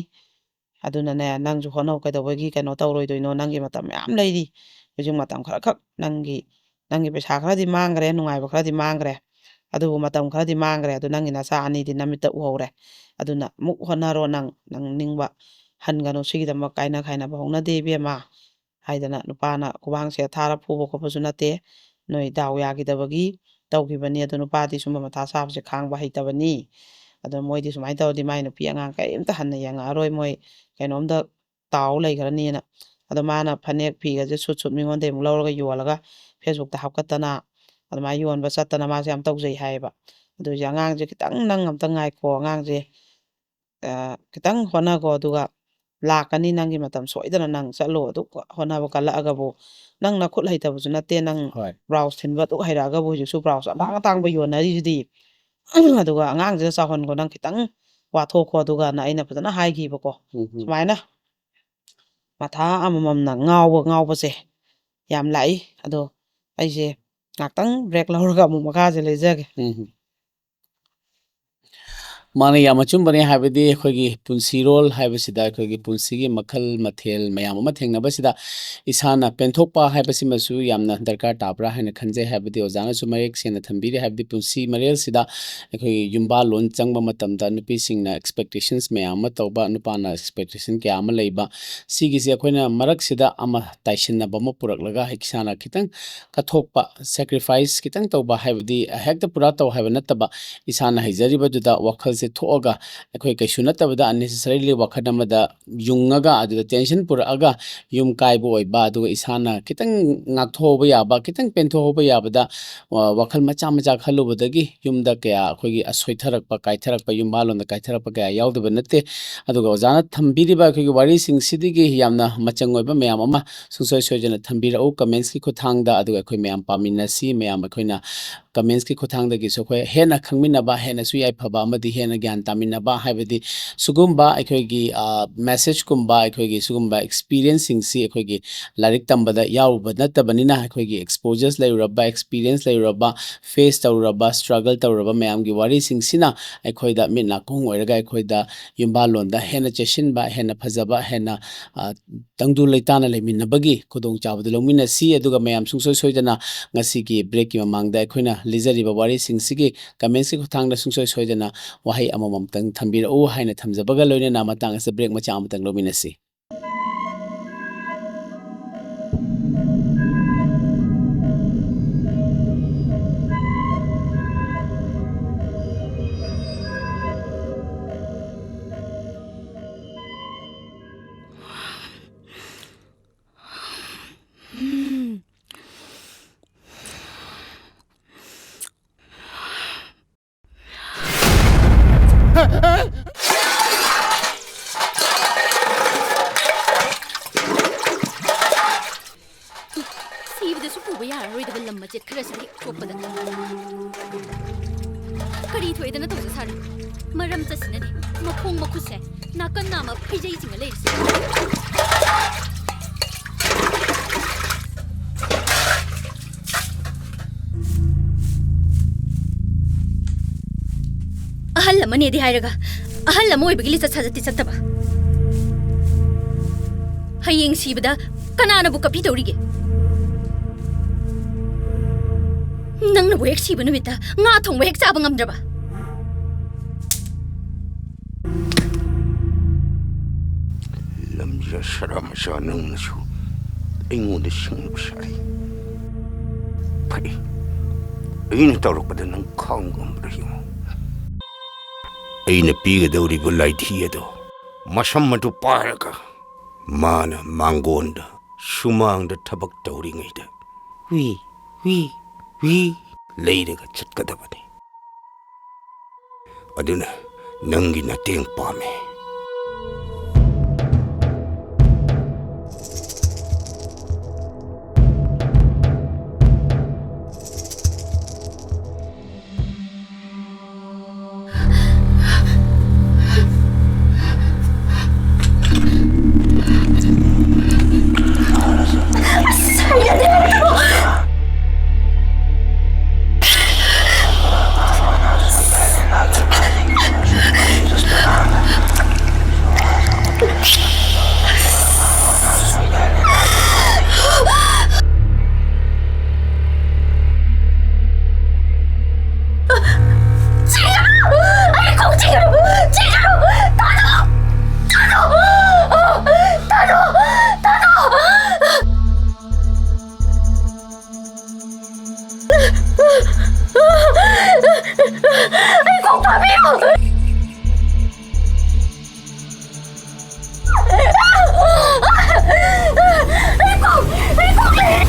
ꯑꯗꯨꯅꯅꯦ, ꯅꯪꯁꯨ ꯍꯣꯠꯅꯧ꯫ ꯀꯩꯗꯧꯕꯒꯤ ꯀꯩꯅꯣ ꯇꯧꯔꯣꯏꯗꯣꯏꯅꯣ? ꯅꯪꯒꯤ ꯃꯇꯝ ꯃꯌꯥꯝ ꯂꯩꯔꯤ꯫ ꯍꯧꯖꯤꯛ ꯃꯇꯝ ꯈꯔꯈꯛ ꯅꯪꯒꯤ, ꯅꯪꯒꯤ ꯄꯩꯁꯥ ꯈꯔꯗꯤ ꯃꯥꯡꯈ꯭ꯔꯦ, ꯅꯨꯡꯉꯥꯏꯕ ꯈꯔꯗꯤ ꯃꯥꯡꯈ꯭ꯔꯦ, ꯑꯗꯨꯕꯨ ꯃꯇꯝ ꯈꯔꯗꯤ ꯃꯥꯡꯈ꯭ꯔꯦ꯫ ꯑꯗꯨ ꯅꯪꯒꯤ ꯅꯆꯥ ꯑꯅꯤꯗꯤ ꯅꯃꯤꯠꯇ ꯎꯍꯧꯔꯦ꯫ ꯑꯗꯨꯅ ꯑꯃꯨꯛ ꯍꯣꯠꯅꯔꯣ, ꯅꯪ, ꯅꯪ ꯅꯤꯡꯕ ꯍꯟꯒꯅꯨ꯫ ꯁꯤꯒꯤꯗꯃꯛ ꯀꯥꯏꯅ ꯈꯥꯏꯅꯕ ꯍꯧꯅꯗꯦ, ꯏꯕꯦꯝꯃ꯫ ꯍꯥꯏꯗꯅ ꯅꯨꯄꯥꯅ ꯈꯨꯕꯥꯡꯁꯦ ꯊꯥꯔ ꯐꯨꯕ ꯈꯣꯠꯄꯁꯨ ꯅꯠꯇꯦ꯫ ꯅꯣꯏ ꯗꯥꯎ ꯌꯥꯈꯤꯗꯕꯒꯤ ꯇꯧꯈꯤꯕꯅꯤ꯫ ꯑꯗꯣ ꯅꯨꯄꯥꯗꯤ ꯁꯨꯝꯕ ꯃꯊꯥ ꯁꯥꯕꯁꯦ ꯈꯥꯡꯕ ꯍꯩꯇꯕꯅꯤ꯫ ꯑꯗꯣ ꯃꯣꯏꯗꯤ ꯁꯨꯃꯥꯏꯅ ꯇꯧꯔꯗꯤ ꯃꯥꯏ ꯅꯨꯄꯤ ꯑꯉꯥꯡ ꯀꯔꯤꯝꯇ ꯍꯟꯅ ꯌꯦꯡꯉꯛꯑꯔꯣꯏ꯫ ꯃꯣꯏ ꯀꯩꯅꯣꯝꯗ ꯇꯥꯎ ꯂꯩꯈ꯭ꯔꯅꯤꯅ꯫ ꯑꯗꯣ ꯃꯥꯅ ꯐꯅꯦꯛ ꯐꯤꯒꯁꯦ ꯁꯨꯠ ꯁꯨꯠ ꯃꯤꯉꯣꯟꯗꯒꯤ ꯑꯃꯨꯛ ꯂꯧꯔꯒ ꯌꯣꯜꯂꯒ Facebook ꯇ ꯍꯥꯞꯀꯠꯇꯅ ꯑꯗꯨꯃꯥꯏꯅ ꯌꯣꯟꯕ ꯆꯠꯇꯅ ꯃꯥꯁꯦ ꯌꯥꯝ ꯇꯧꯖꯩ ꯍꯥꯏꯌꯦꯕ꯫ ꯑꯗꯨ ꯍꯧꯖꯤꯛ ꯑꯉꯥꯡꯁꯦ ꯈꯤꯇꯪ ꯅꯪ ꯑꯝꯇ ꯉꯥꯏꯈꯣ, ꯑꯉꯥꯡꯁꯦ, ꯑ, ꯈꯤꯇꯪ ꯍꯣꯠꯅꯈꯣ, ꯑꯗꯨꯒ ꯂꯥꯛꯀꯅꯤ ꯅꯪꯒꯤ ꯃꯇꯝ ꯁꯣꯏꯗꯅ꯫ ꯅꯪ ꯆꯠꯂꯣ, ꯑꯗꯨ ꯍꯣꯠꯅꯕ ꯀꯜꯂꯛꯑꯒꯕꯨ꯫ ꯅꯪ ꯅꯈꯨꯠ ꯍꯩꯇꯕꯁꯨ ꯅꯠꯇꯦ, ꯅꯪ ꯍꯣꯏ꯫ ꯕ꯭ꯂꯥꯎꯁ ꯊꯤꯟꯕ ꯑꯗꯨ ꯍꯩꯔꯛꯑꯒꯕꯨ ꯍꯧꯖꯤꯛꯁꯨ ꯕ꯭ꯂꯥꯎꯁ ꯑꯇꯥꯡ ꯑꯇꯥꯡꯕ ꯌꯣꯟꯅꯔꯤꯁꯤꯗꯤ꯫ ꯑꯗꯨꯒ ꯑꯉꯥꯡꯁꯤꯗ ꯆꯥꯎꯍꯟꯈꯣ, ꯅꯪ ꯈꯤꯇꯪ ꯋꯥꯊꯣꯛꯈꯣ, ꯑꯗꯨꯒꯅ ꯑꯩꯅ ꯐꯖꯅ ꯍꯥꯏꯈꯤꯕꯀꯣ꯫ ꯎꯝ, ꯎꯝ꯫ ꯁꯨꯃꯥꯏꯅ ꯃꯊꯥ ꯑꯃꯃꯝꯅ ꯉꯥꯎꯕ, ꯉꯥꯎꯕꯁꯦ ꯌꯥꯝ ꯂꯥꯛꯏ꯫ ꯑꯗꯣ ꯑꯩꯁꯦ ꯉꯥꯛꯇꯪ break ꯂꯧꯔꯒ ꯑꯃꯨꯛ ꯃꯈꯥꯁꯦ ꯂꯩꯖꯒꯦ꯫ ꯎꯝ꯫ ꯃꯥꯅ ꯌꯥꯝ ꯑꯆꯨꯝꯕꯅꯦ, ꯍꯥꯏꯕꯗꯤ ꯑꯩꯈꯣꯏꯒꯤ ꯄꯨꯟꯁꯤꯔꯣꯜ ꯍꯥꯏꯕꯁꯤꯗ, ꯑꯩꯈꯣꯏꯒꯤ ꯄꯨꯟꯁꯤꯒꯤ ꯃꯈꯜ ꯃꯊꯦꯜ ꯃꯌꯥꯝ ꯑꯃ ꯊꯦꯡꯅꯕꯁꯤꯗ ꯏꯁꯥꯅ ꯄꯦꯟꯊꯣꯛꯄ ꯍꯥꯏꯕꯁꯤꯃꯁꯨ ꯌꯥꯝꯅ ꯗꯔꯀꯥꯔ ꯇꯥꯕ꯭ꯔꯥ ꯍꯥꯏꯅ ꯈꯟꯖꯩ꯫ ꯍꯥꯏꯕꯗꯤ ꯑꯣꯖꯥꯅꯁꯨ ꯃꯌꯦꯛ ꯁꯦꯡꯅ ꯊꯝꯕꯤꯔꯤ, ꯍꯥꯏꯕꯗꯤ ꯄꯨꯟꯁꯤ ꯃꯔꯦꯜꯁꯤꯗ ꯑꯩꯈꯣꯏꯒꯤ ꯌꯨꯝꯕꯥꯜꯂꯣꯟ ꯆꯪꯕ ꯃꯇꯝꯗ ꯅꯨꯄꯤꯁꯤꯡꯅ expectations ꯃꯌꯥꯝ ꯑꯃ ꯇꯧꯕ, ꯅꯨꯄꯥꯅ expectation ꯀꯌꯥ ꯑꯃ ꯂꯩꯕ, ꯁꯤꯒꯤꯁꯦ ꯑꯩꯈꯣꯏꯅ ꯃꯔꯛꯁꯤꯗ ꯑꯃ ꯇꯥꯏꯁꯤꯟꯅꯕ ꯑꯃ ꯄꯨꯔꯛꯂꯒ ꯏꯁꯥꯅ ꯈꯤꯇꯪ ꯀꯠꯊꯣꯛꯄ, sacrifice ꯈꯤꯇꯪ ꯇꯧꯕ, ꯍꯥꯏꯕꯗꯤ ꯍꯦꯛꯇ ꯄꯨꯔꯥ ꯇꯧ ꯍꯥꯏꯕ ꯅꯠꯇꯕ, ꯏꯁꯥꯅ ꯍꯩꯖꯔꯤꯕꯗꯨꯗ ꯋꯥꯈꯜꯁꯦ ꯊꯣꯛꯑꯒ, ꯑꯩꯈꯣꯏ ꯀꯩꯁꯨ ꯅꯠꯇꯕꯗ unnecessarily ꯋꯥꯈꯜ ꯑꯃꯗ ꯌꯨꯡꯉꯒ ꯑꯗꯨꯗ tension ꯄꯨꯔꯛꯑꯒ ꯌꯨꯝ ꯀꯥꯏꯕ ꯑꯣꯏꯕ, ꯑꯗꯨꯒ ꯏꯁꯥꯅ ꯈꯤꯇꯪ ꯉꯥꯛꯊꯣꯛꯍꯧꯕ ꯌꯥꯕ, ꯈꯤꯇꯪ ꯄꯦꯟꯊꯣꯛꯍꯧꯕ ꯌꯥꯕꯗ, ꯑ, ꯋꯥꯈꯜ ꯃꯆꯥ ꯃꯆꯥ ꯈꯜꯂꯨꯕꯗꯒꯤ ꯌꯨꯝꯗ ꯀꯌꯥ ꯑꯩꯈꯣꯏꯒꯤ ꯑꯁꯣꯏꯊꯔꯛꯄ, ꯀꯥꯏꯊꯔꯛꯄ, ꯌꯨꯝꯕꯥꯜꯂꯣꯟꯗ ꯀꯥꯏꯊꯔꯛꯄ ꯀꯌꯥ ꯌꯥꯎꯗꯕ ꯅꯠꯇꯦ꯫ ꯑꯗꯨꯒ ꯑꯣꯖꯥꯅ ꯊꯝꯕꯤꯔꯤꯕ ꯑꯩꯈꯣꯏꯒꯤ ꯋꯥꯔꯤꯁꯤꯡꯁꯤꯗꯒꯤ ꯌꯥꯝꯅ ꯃꯆꯪ ꯑꯣꯏꯕ ꯃꯌꯥꯝ ꯑꯃ ꯁꯨꯡꯁꯣꯏ ꯁꯣꯏꯗꯅ ꯊꯝꯕꯤꯔꯛꯎ comments ꯀꯤ ꯈꯨꯠꯊꯥꯡꯗ, ꯑꯗꯨꯒ ꯑꯩꯈꯣꯏ ꯃꯌꯥꯝ ꯄꯥꯃꯤꯟꯅꯁꯤ꯫ ꯃꯌꯥꯝ ꯑꯩꯈꯣꯏꯅ comments ꯀꯤ ꯈꯨꯠꯊꯥꯡꯗꯒꯤꯁꯨ ꯑꯩꯈꯣꯏ ꯍꯦꯟꯅ ꯈꯪꯃꯤꯟꯅꯕ, ꯍꯦꯟꯅꯁꯨ ꯌꯥꯏꯐꯕ ꯑꯃꯗꯤ ꯍꯦꯟꯅ ꯒ꯭ꯌꯥꯟ ꯇꯥꯃꯤꯟꯅꯕ, ꯍꯥꯏꯕꯗꯤ ꯁꯤꯒꯨꯝꯕ ꯑꯩꯈꯣꯏꯒꯤ, ꯑ, message ꯀꯨꯝꯕ, ꯑꯩꯈꯣꯏꯒꯤ ꯁꯤꯒꯨꯝꯕ experience ꯁꯤꯡꯁꯤ ꯑꯩꯈꯣꯏꯒꯤ ꯂꯥꯏꯔꯤꯛ ꯇꯝꯕꯗ ꯌꯥꯎꯔꯨꯕ ꯅꯠꯇꯕꯅꯤꯅ, ꯑꯩꯈꯣꯏꯒꯤ exposures ꯂꯩꯔꯨꯔꯕ, experience ꯂꯩꯔꯨꯔꯕ, face ꯇꯧꯔꯨꯔꯕ, struggle ꯇꯧꯔꯨꯔꯕ ꯃꯌꯥꯝꯒꯤ ꯋꯥꯔꯤꯁꯤꯡꯁꯤꯅ ꯑꯩꯈꯣꯏꯗ ꯃꯤꯠ ꯅꯥꯀꯣꯡ ꯑꯣꯏꯔꯒ ꯑꯩꯈꯣꯏꯗ ꯌꯨꯝꯕꯥꯜꯂꯣꯟꯗ ꯍꯦꯟꯅ ꯆꯦꯠꯁꯤꯟꯕ, ꯍꯦꯟꯅ ꯐꯖꯕ, ꯍꯦꯟꯅ, ꯑ, ꯇꯪꯗꯨ ꯂꯩꯇꯥꯅ ꯂꯩꯃꯤꯟꯅꯕꯒꯤ ꯈꯨꯗꯣꯡꯆꯥꯕꯗꯨ ꯂꯧꯃꯤꯟꯅꯁꯤ꯫ ꯑꯗꯨꯒ ꯃꯌꯥꯝ ꯁꯨꯡꯁꯣꯏ ꯁꯣꯏꯗꯅ ꯉꯁꯤꯒꯤ break ꯀꯤ ꯃꯃꯥꯡꯗ ꯑꯩꯈꯣꯏꯅ ꯂꯤꯖꯔꯤꯕ ꯋꯥꯔꯤꯁꯤꯡꯁꯤꯒꯤ comments ꯀꯤ ꯈꯨꯠꯊꯥꯡꯗ ꯁꯨꯡꯁꯣꯏ ꯁꯣꯏꯗꯅ ꯋꯥꯍꯩ ꯑꯃꯃꯝꯇꯪ ꯊꯝꯕꯤꯔꯛꯎ ꯍꯥꯏꯅ ꯊꯝꯖꯕꯒ ꯂꯣꯏꯅꯅ ꯃꯇꯥꯡ ꯑꯁꯤꯗ break ꯃꯆꯥ ꯑꯃꯇꯪ ꯂꯧꯃꯤꯟꯅꯁꯤ꯫ ꯁꯤꯕꯗꯁꯨ ꯄꯨꯕ ꯌꯥꯔꯔꯣꯏꯗꯕ ꯂꯝ ꯃꯆꯦꯠ ꯈꯔꯁꯤꯗ ꯍꯦꯛ ꯊꯣꯛꯄꯗ ꯀꯔꯤ ꯊꯣꯛꯑꯦꯗꯅ ꯇꯧꯖ ꯁꯥꯔꯤ? ꯃꯔꯝ ꯆꯠꯁꯤꯅꯅꯦ ꯃꯈꯣꯡ ꯃꯈꯨꯠꯁꯦ ꯅꯥꯀꯟ ꯅꯥꯝꯃ ꯐꯩꯖꯩ ꯆꯤꯡꯉ ꯂꯩꯔꯤꯁꯦ꯫ ꯑꯍꯜ ꯑꯃꯅꯦꯗꯤ ꯍꯥꯏꯔꯒ ꯑꯍꯜ ꯑꯃ ꯑꯣꯏꯕꯒꯤ ꯂꯤꯆꯠ ꯁꯥꯖꯠꯇꯤ ꯆꯠꯇꯕ꯫ ꯍꯌꯦꯡ ꯁꯤꯕꯗ ꯀꯅꯥꯅꯕꯨ ꯀꯞꯄꯤ ꯇꯧꯔꯤꯒꯦ? ꯅꯪꯅꯕꯨ ꯍꯦꯛ ꯁꯤꯕ ꯅꯨꯃꯤꯠꯇ ꯉꯥ ꯊꯣꯡꯕ ꯍꯦꯛ ꯆꯥꯕ ꯉꯝꯗ꯭ꯔꯕ? ꯂꯝꯖꯥ ꯁꯔꯥ ꯃꯆꯥ ꯅꯪꯅꯁꯨ ꯑꯩꯉꯣꯟꯗ ꯁꯤꯡꯅꯕ ꯁꯥꯏ꯫ ꯐꯩ, ꯑꯩꯅ ꯇꯧꯔꯛꯄꯗ ꯅꯪ ꯈꯥꯡꯕ ꯉꯝꯕ꯭ꯔꯥ ꯌꯦꯡꯉꯨ꯫ ꯑꯩꯅ ꯄꯤꯒꯗꯧꯔꯤꯕ ꯂꯥꯏꯙꯤ ꯑꯗꯣ ꯃꯁꯝ ꯑꯗꯨ ꯄꯥꯏꯔꯒ ꯃꯥꯅ ꯃꯥꯡꯒꯣꯟꯗ ꯁꯨꯃꯥꯡꯗ ꯊꯕꯛ ꯇꯧꯔꯤꯉꯩꯗ ꯋꯤ ꯋꯤ ꯋꯤ ꯂꯩꯔꯒ ꯆꯠꯀꯗꯕꯅꯤ꯫ ꯑꯗꯨꯅ ꯅꯪꯒꯤ ꯃꯇꯦꯡ ꯄꯥꯝꯃꯤ꯫ ꯑꯩ ꯀꯣꯛ ꯐꯥꯕꯤꯌꯨ! ꯑꯩ ꯀꯣꯛ, ꯑꯩ ꯀꯣꯛ ꯂꯩ!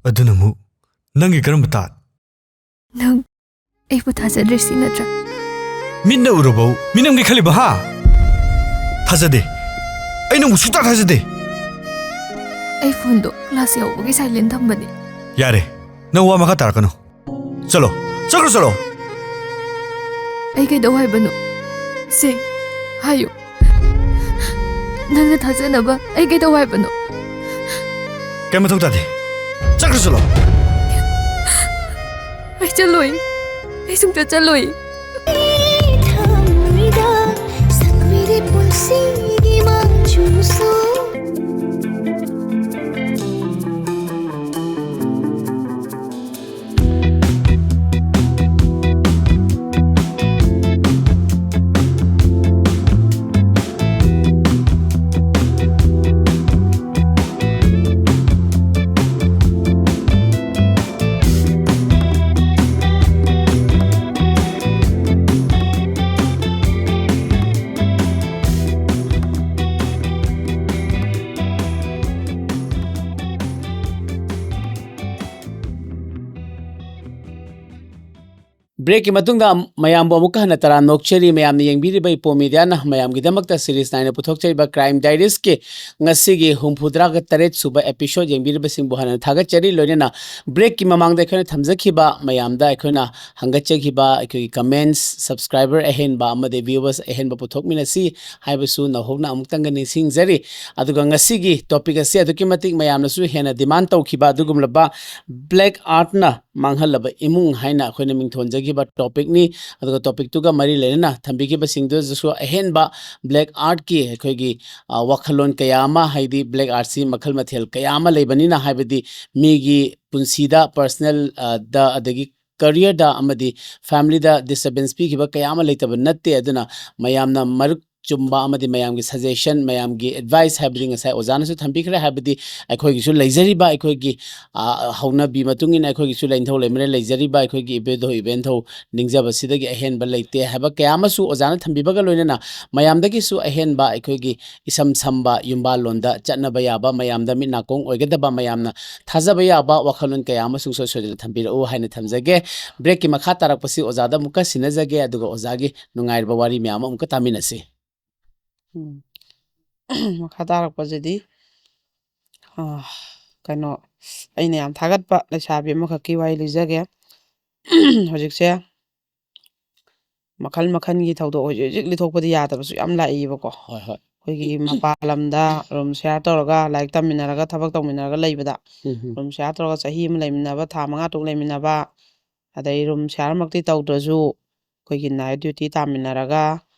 ꯑꯗꯨꯅ ꯑꯃꯨꯛ ꯅꯪꯒꯤ ꯀꯔꯝꯕ ꯇꯥꯠ? ꯅꯪ ꯑꯩꯕꯨ ꯊꯥꯖꯗ꯭ꯔꯦ ꯁꯤ ꯅꯠꯇ꯭ꯔꯥ? ꯃꯤꯠꯅ ꯎꯔꯕꯧ ꯃꯤꯅꯝꯒꯤ ꯈꯜꯂꯤꯕ, ꯍꯥ? ꯊꯥꯖꯗꯦ꯫ ꯑꯩ ꯅꯪꯕꯨ ꯁꯨꯡꯊꯥ ꯊꯥꯖꯗꯦ꯫ ꯑꯩ ꯐꯣꯟꯗꯣ ꯀ꯭ꯂꯥꯁ ꯌꯥꯎꯕꯒꯤ ꯁꯥꯏꯂꯦꯟ ꯊꯝꯕꯅꯤ꯫ ꯌꯥꯔꯦ, ꯅꯪ ꯋꯥ ꯃꯈꯥ ꯇꯥꯔꯛꯀꯅꯨ꯫ ꯆꯠꯂꯣ, ꯆꯠꯈ꯭ꯔꯣ, ꯆꯠꯂꯣ꯫ ꯑꯩ ꯀꯩꯗꯧ ꯍꯥꯏꯕꯅꯣ? ꯁꯦ, ꯍꯥꯏꯌꯨ꯫ ꯅꯪꯅ ꯊꯥꯖꯅꯕ ꯑꯩ ꯀꯩꯗꯧ ꯍꯥꯏꯕꯅꯣ? ꯀꯩ ꯃꯊꯧ ꯇꯥꯗꯦ꯫ ꯆꯠꯈ꯭ꯔꯣ, ꯆꯠꯂꯣ꯫ ꯑꯩ ꯆꯠꯂꯣꯏ꯫ ꯑꯩ ꯁꯨꯡꯆꯠ ꯆꯠꯂꯣꯏ꯫ ꯊꯃꯣꯏꯗ ꯁꯛꯄꯤꯔꯦ ꯄꯨꯟꯁꯤꯒꯤ ꯃꯆꯨꯁꯨ꯫ ꯕ꯭ꯔꯦꯛꯀꯤ ꯃꯇꯨꯡꯗ ꯃꯌꯥꯝꯕꯨ ꯑꯃꯨꯛꯀ ꯍꯟꯅ ꯇꯔꯥꯝꯅ ꯑꯣꯛꯆꯔꯤ꯫ ꯃꯌꯥꯝꯅ ꯌꯦꯡꯕꯤꯔꯤꯕ ꯏꯄꯣꯝ ꯃꯤꯗꯤꯌꯥꯅ ꯃꯌꯥꯝꯒꯤꯗꯃꯛꯇ ꯁꯤꯔꯤꯁ ꯅꯥꯏꯅ ꯄꯨꯊꯣꯛꯆꯔꯤꯕ ꯀ꯭ꯔꯥꯏꯝ ꯗꯥꯏꯔꯤꯁꯀꯤ ꯉꯁꯤꯒꯤ ꯍꯨꯝꯐꯨꯇꯔꯥꯒ ꯇꯔꯦꯠ ꯁꯨꯕ ꯑꯦꯄꯤꯁꯣꯗ ꯌꯦꯡꯕꯤꯔꯤꯕꯁꯤꯡꯕꯨ ꯍꯟꯅ ꯊꯥꯒꯠꯆꯔꯤ꯫ ꯂꯣꯏꯅꯅ ꯕ꯭ꯔꯦꯛꯀꯤ ꯃꯃꯥꯡꯗ ꯑꯩꯈꯣꯏꯅ ꯊꯝꯖꯈꯤꯕ ꯃꯌꯥꯝꯗ ꯑꯩꯈꯣꯏꯅ ꯍꯪꯒꯠꯆꯈꯤꯕ ꯑꯩꯈꯣꯏꯒꯤ ꯀꯃꯦꯟꯁ, ꯁꯕꯁꯀ꯭ꯔꯥꯏꯕꯔ ꯑꯍꯦꯟꯕ ꯑꯃꯗꯤ ꯚ꯭ꯌꯨꯋꯔꯁ ꯑꯍꯦꯟꯕ ꯄꯨꯊꯣꯛꯃꯤꯟꯅꯁꯤ ꯍꯥꯏꯕꯁꯨ ꯅꯧꯍꯧꯅ ꯑꯃꯨꯛꯇꯪꯒ ꯅꯤꯡꯁꯤꯡꯖꯔꯤ꯫ ꯑꯗꯨꯒ ꯉꯁꯤꯒꯤ ꯇꯣꯄꯤꯛ ꯑꯁꯤ ꯑꯗꯨꯛꯀꯤ ꯃꯇꯤꯛ ꯃꯌꯥꯝꯅꯁꯨ ꯍꯦꯟꯅ ꯗꯤꯃꯥꯟ ꯇꯧꯈꯤꯕ ꯑꯗꯨꯒꯨꯝꯂꯕ ꯕ꯭ꯂꯦꯛ ꯑꯥꯔꯠꯅ ꯃꯥꯡꯍꯜꯂꯕ ꯏꯃꯨꯡ ꯍꯥꯏꯅ ꯑꯩꯈꯣꯏꯅ ꯃꯤꯡꯊꯣꯟꯖꯈꯤꯕ ꯇꯣꯄꯤꯛꯅꯤ꯫ ꯑꯗꯨꯒ ꯇꯣꯄꯤꯛꯇꯨꯒ ꯃꯔꯤ ꯂꯩꯅꯅ ꯊꯝꯕꯤꯈꯤꯕꯁꯤꯡꯗꯨꯗꯁꯨ ꯑꯍꯦꯟꯕ ꯕ꯭ꯂꯦꯛ ꯑꯥꯔꯠꯀꯤ ꯑꯩꯈꯣꯏꯒꯤ, ꯑ, ꯋꯥꯈꯜꯂꯣꯟ ꯀꯌꯥ ꯑꯃ, ꯍꯥꯏꯗꯤ ꯕ꯭ꯂꯦꯛ ꯑꯥꯔꯠꯁꯤ ꯃꯈꯜ ꯃꯊꯦꯜ ꯀꯌꯥ ꯑꯃ ꯂꯩꯕꯅꯤꯅ, ꯍꯥꯏꯕꯗꯤ ꯃꯤꯒꯤ ꯄꯨꯟꯁꯤꯗ, ꯄꯔꯁꯅꯦꯜ, ꯑ, ꯗ, ꯑꯗꯒꯤ ꯀꯦꯔꯤꯌꯔꯗ ꯑꯃꯗꯤ ꯐꯦꯃꯤꯂꯤꯗ ꯗꯤꯁꯇꯔꯕꯦꯟꯁ ꯄꯤꯈꯤꯕ ꯀꯌꯥ ꯑꯃ ꯂꯩꯇꯕ ꯅꯠꯇꯦ꯫ ꯑꯗꯨꯅ ꯃꯌꯥꯝꯅ ꯃꯔꯨꯞ ꯆꯨꯝꯕ ꯑꯃꯗꯤ ꯃꯌꯥꯝꯒꯤ ꯁꯖꯦꯁꯟ, ꯃꯌꯥꯝꯒꯤ ꯑꯦꯗꯚꯥꯏꯁ ꯍꯥꯏꯕꯗꯤ ꯉꯁꯥꯏ ꯑꯣꯖꯥꯅꯁꯨ ꯊꯝꯕꯤꯈ꯭ꯔꯦ, ꯍꯥꯏꯕꯗꯤ ꯑꯩꯈꯣꯏꯒꯤꯁꯨ ꯂꯩꯖꯔꯤꯕ ꯑꯩꯈꯣꯏꯒꯤ, ꯑ, ꯍꯧꯅꯕꯤ ꯃꯇꯨꯡ ꯏꯟꯅ ꯑꯩꯈꯣꯏꯒꯤꯁꯨ ꯂꯩꯅꯤꯡꯊꯧ ꯂꯩꯃꯔꯦꯜ ꯂꯩꯖꯔꯤꯕ ꯑꯩꯈꯣꯏꯒꯤ ꯏꯕꯦꯟꯊꯧ ꯏꯕꯦꯟꯊꯧ ꯅꯤꯡꯖꯕꯁꯤꯗꯒꯤ ꯑꯍꯦꯟꯕ ꯂꯩꯇꯦ ꯍꯥꯏꯕ ꯀꯌꯥ ꯑꯃꯁꯨ ꯑꯣꯖꯥꯅ ꯊꯝꯕꯤꯕꯒ ꯂꯣꯏꯅꯅ ꯃꯌꯥꯝꯗꯒꯤꯁꯨ ꯑꯍꯦꯟꯕ ꯑꯩꯈꯣꯏꯒꯤ ꯏꯁꯝ ꯁꯝꯕ ꯌꯨꯝꯕꯥꯜꯂꯣꯟꯗ ꯆꯠꯅꯕ ꯌꯥꯕ, ꯃꯌꯥꯝꯗ ꯃꯤꯠ ꯅꯥꯀꯣꯡ ꯑꯣꯏꯒꯗꯕ, ꯃꯌꯥꯝꯅ ꯊꯥꯖꯕ ꯌꯥꯕ ꯋꯥꯈꯜꯂꯣꯟ ꯀꯌꯥ ꯑꯃ ꯁꯨꯡꯁꯣꯏ ꯁꯣꯏꯗꯅ ꯊꯝꯕꯤꯔꯛꯎ ꯍꯥꯏꯅ ꯊꯝꯖꯒꯦ꯫ ꯕ꯭ꯔꯦꯛꯀꯤ ꯃꯈꯥ ꯇꯥꯔꯛꯄꯁꯤ ꯑꯣꯖꯥꯗ ꯑꯃꯨꯛꯀ ꯁꯤꯟꯅꯖꯒꯦ, ꯑꯗꯨꯒ ꯑꯣꯖꯥꯒꯤ ꯅꯨꯡꯉꯥꯏꯔꯕ ꯋꯥꯔꯤ ꯃꯌꯥꯝ ꯑꯃ ꯑꯃꯨꯛꯀ ꯇꯥꯃꯤꯟꯅꯁꯤ꯫ ꯎꯝ꯫ ꯃꯈꯥ ꯇꯥꯔꯛꯄꯁꯤꯗꯤ, ꯑ, ꯀꯩꯅꯣ, ꯑꯩꯅ ꯌꯥꯝ ꯊꯥꯒꯠꯄ ꯂꯩꯁꯥꯕꯤ ꯑꯃꯈꯛꯀꯤ ꯋꯥꯔꯤ ꯂꯤꯖꯒꯦ꯫ ꯍꯧꯖꯤꯛꯁꯦ ꯃꯈꯜ ꯃꯈꯜꯒꯤ ꯊꯧꯗꯣꯛ ꯍꯧꯖꯤꯛ ꯍꯧꯖꯤꯛ ꯂꯤꯊꯣꯛꯄꯗꯤ ꯌꯥꯗꯕꯁꯨ ꯌꯌꯥꯝ ꯂꯥꯛꯏꯕꯀꯣ꯫ ꯍꯣꯏ, ꯍꯣꯏ꯫ ꯑꯩꯈꯣꯏꯒꯤ ꯃꯄꯥꯟ ꯂꯝꯗ ꯔꯨꯝ ꯁꯤꯌꯥꯔ ꯇꯧꯔꯒ, ꯂꯥꯏꯔꯤꯛ ꯇꯝꯃꯤꯟꯅꯔꯒ, ꯊꯕꯛ ꯇꯧꯃꯤꯟꯅꯔꯒ ꯂꯩꯕꯗ, ꯎꯝ, ꯎꯝ꯫ ꯔꯨꯝ ꯁꯤꯌꯥꯔ ꯇꯧꯔꯒ ꯆꯍꯤ ꯑꯃ ꯂꯩꯃꯤꯟꯅꯕ, ꯊꯥ ꯃꯉꯥ ꯇꯔꯨꯛ ꯂꯩꯃꯤꯟꯅꯕ, ꯑꯗꯩ ꯔꯨꯝ ꯁꯤꯌꯥꯔꯃꯛꯇꯤ ꯇꯧꯗ꯭ꯔꯁꯨ, ꯑꯩꯈꯣꯏꯒꯤ ꯅꯥꯏꯠ ꯗ꯭ꯌꯨꯇꯤ ꯇꯥꯃꯤꯟꯅꯔꯒ,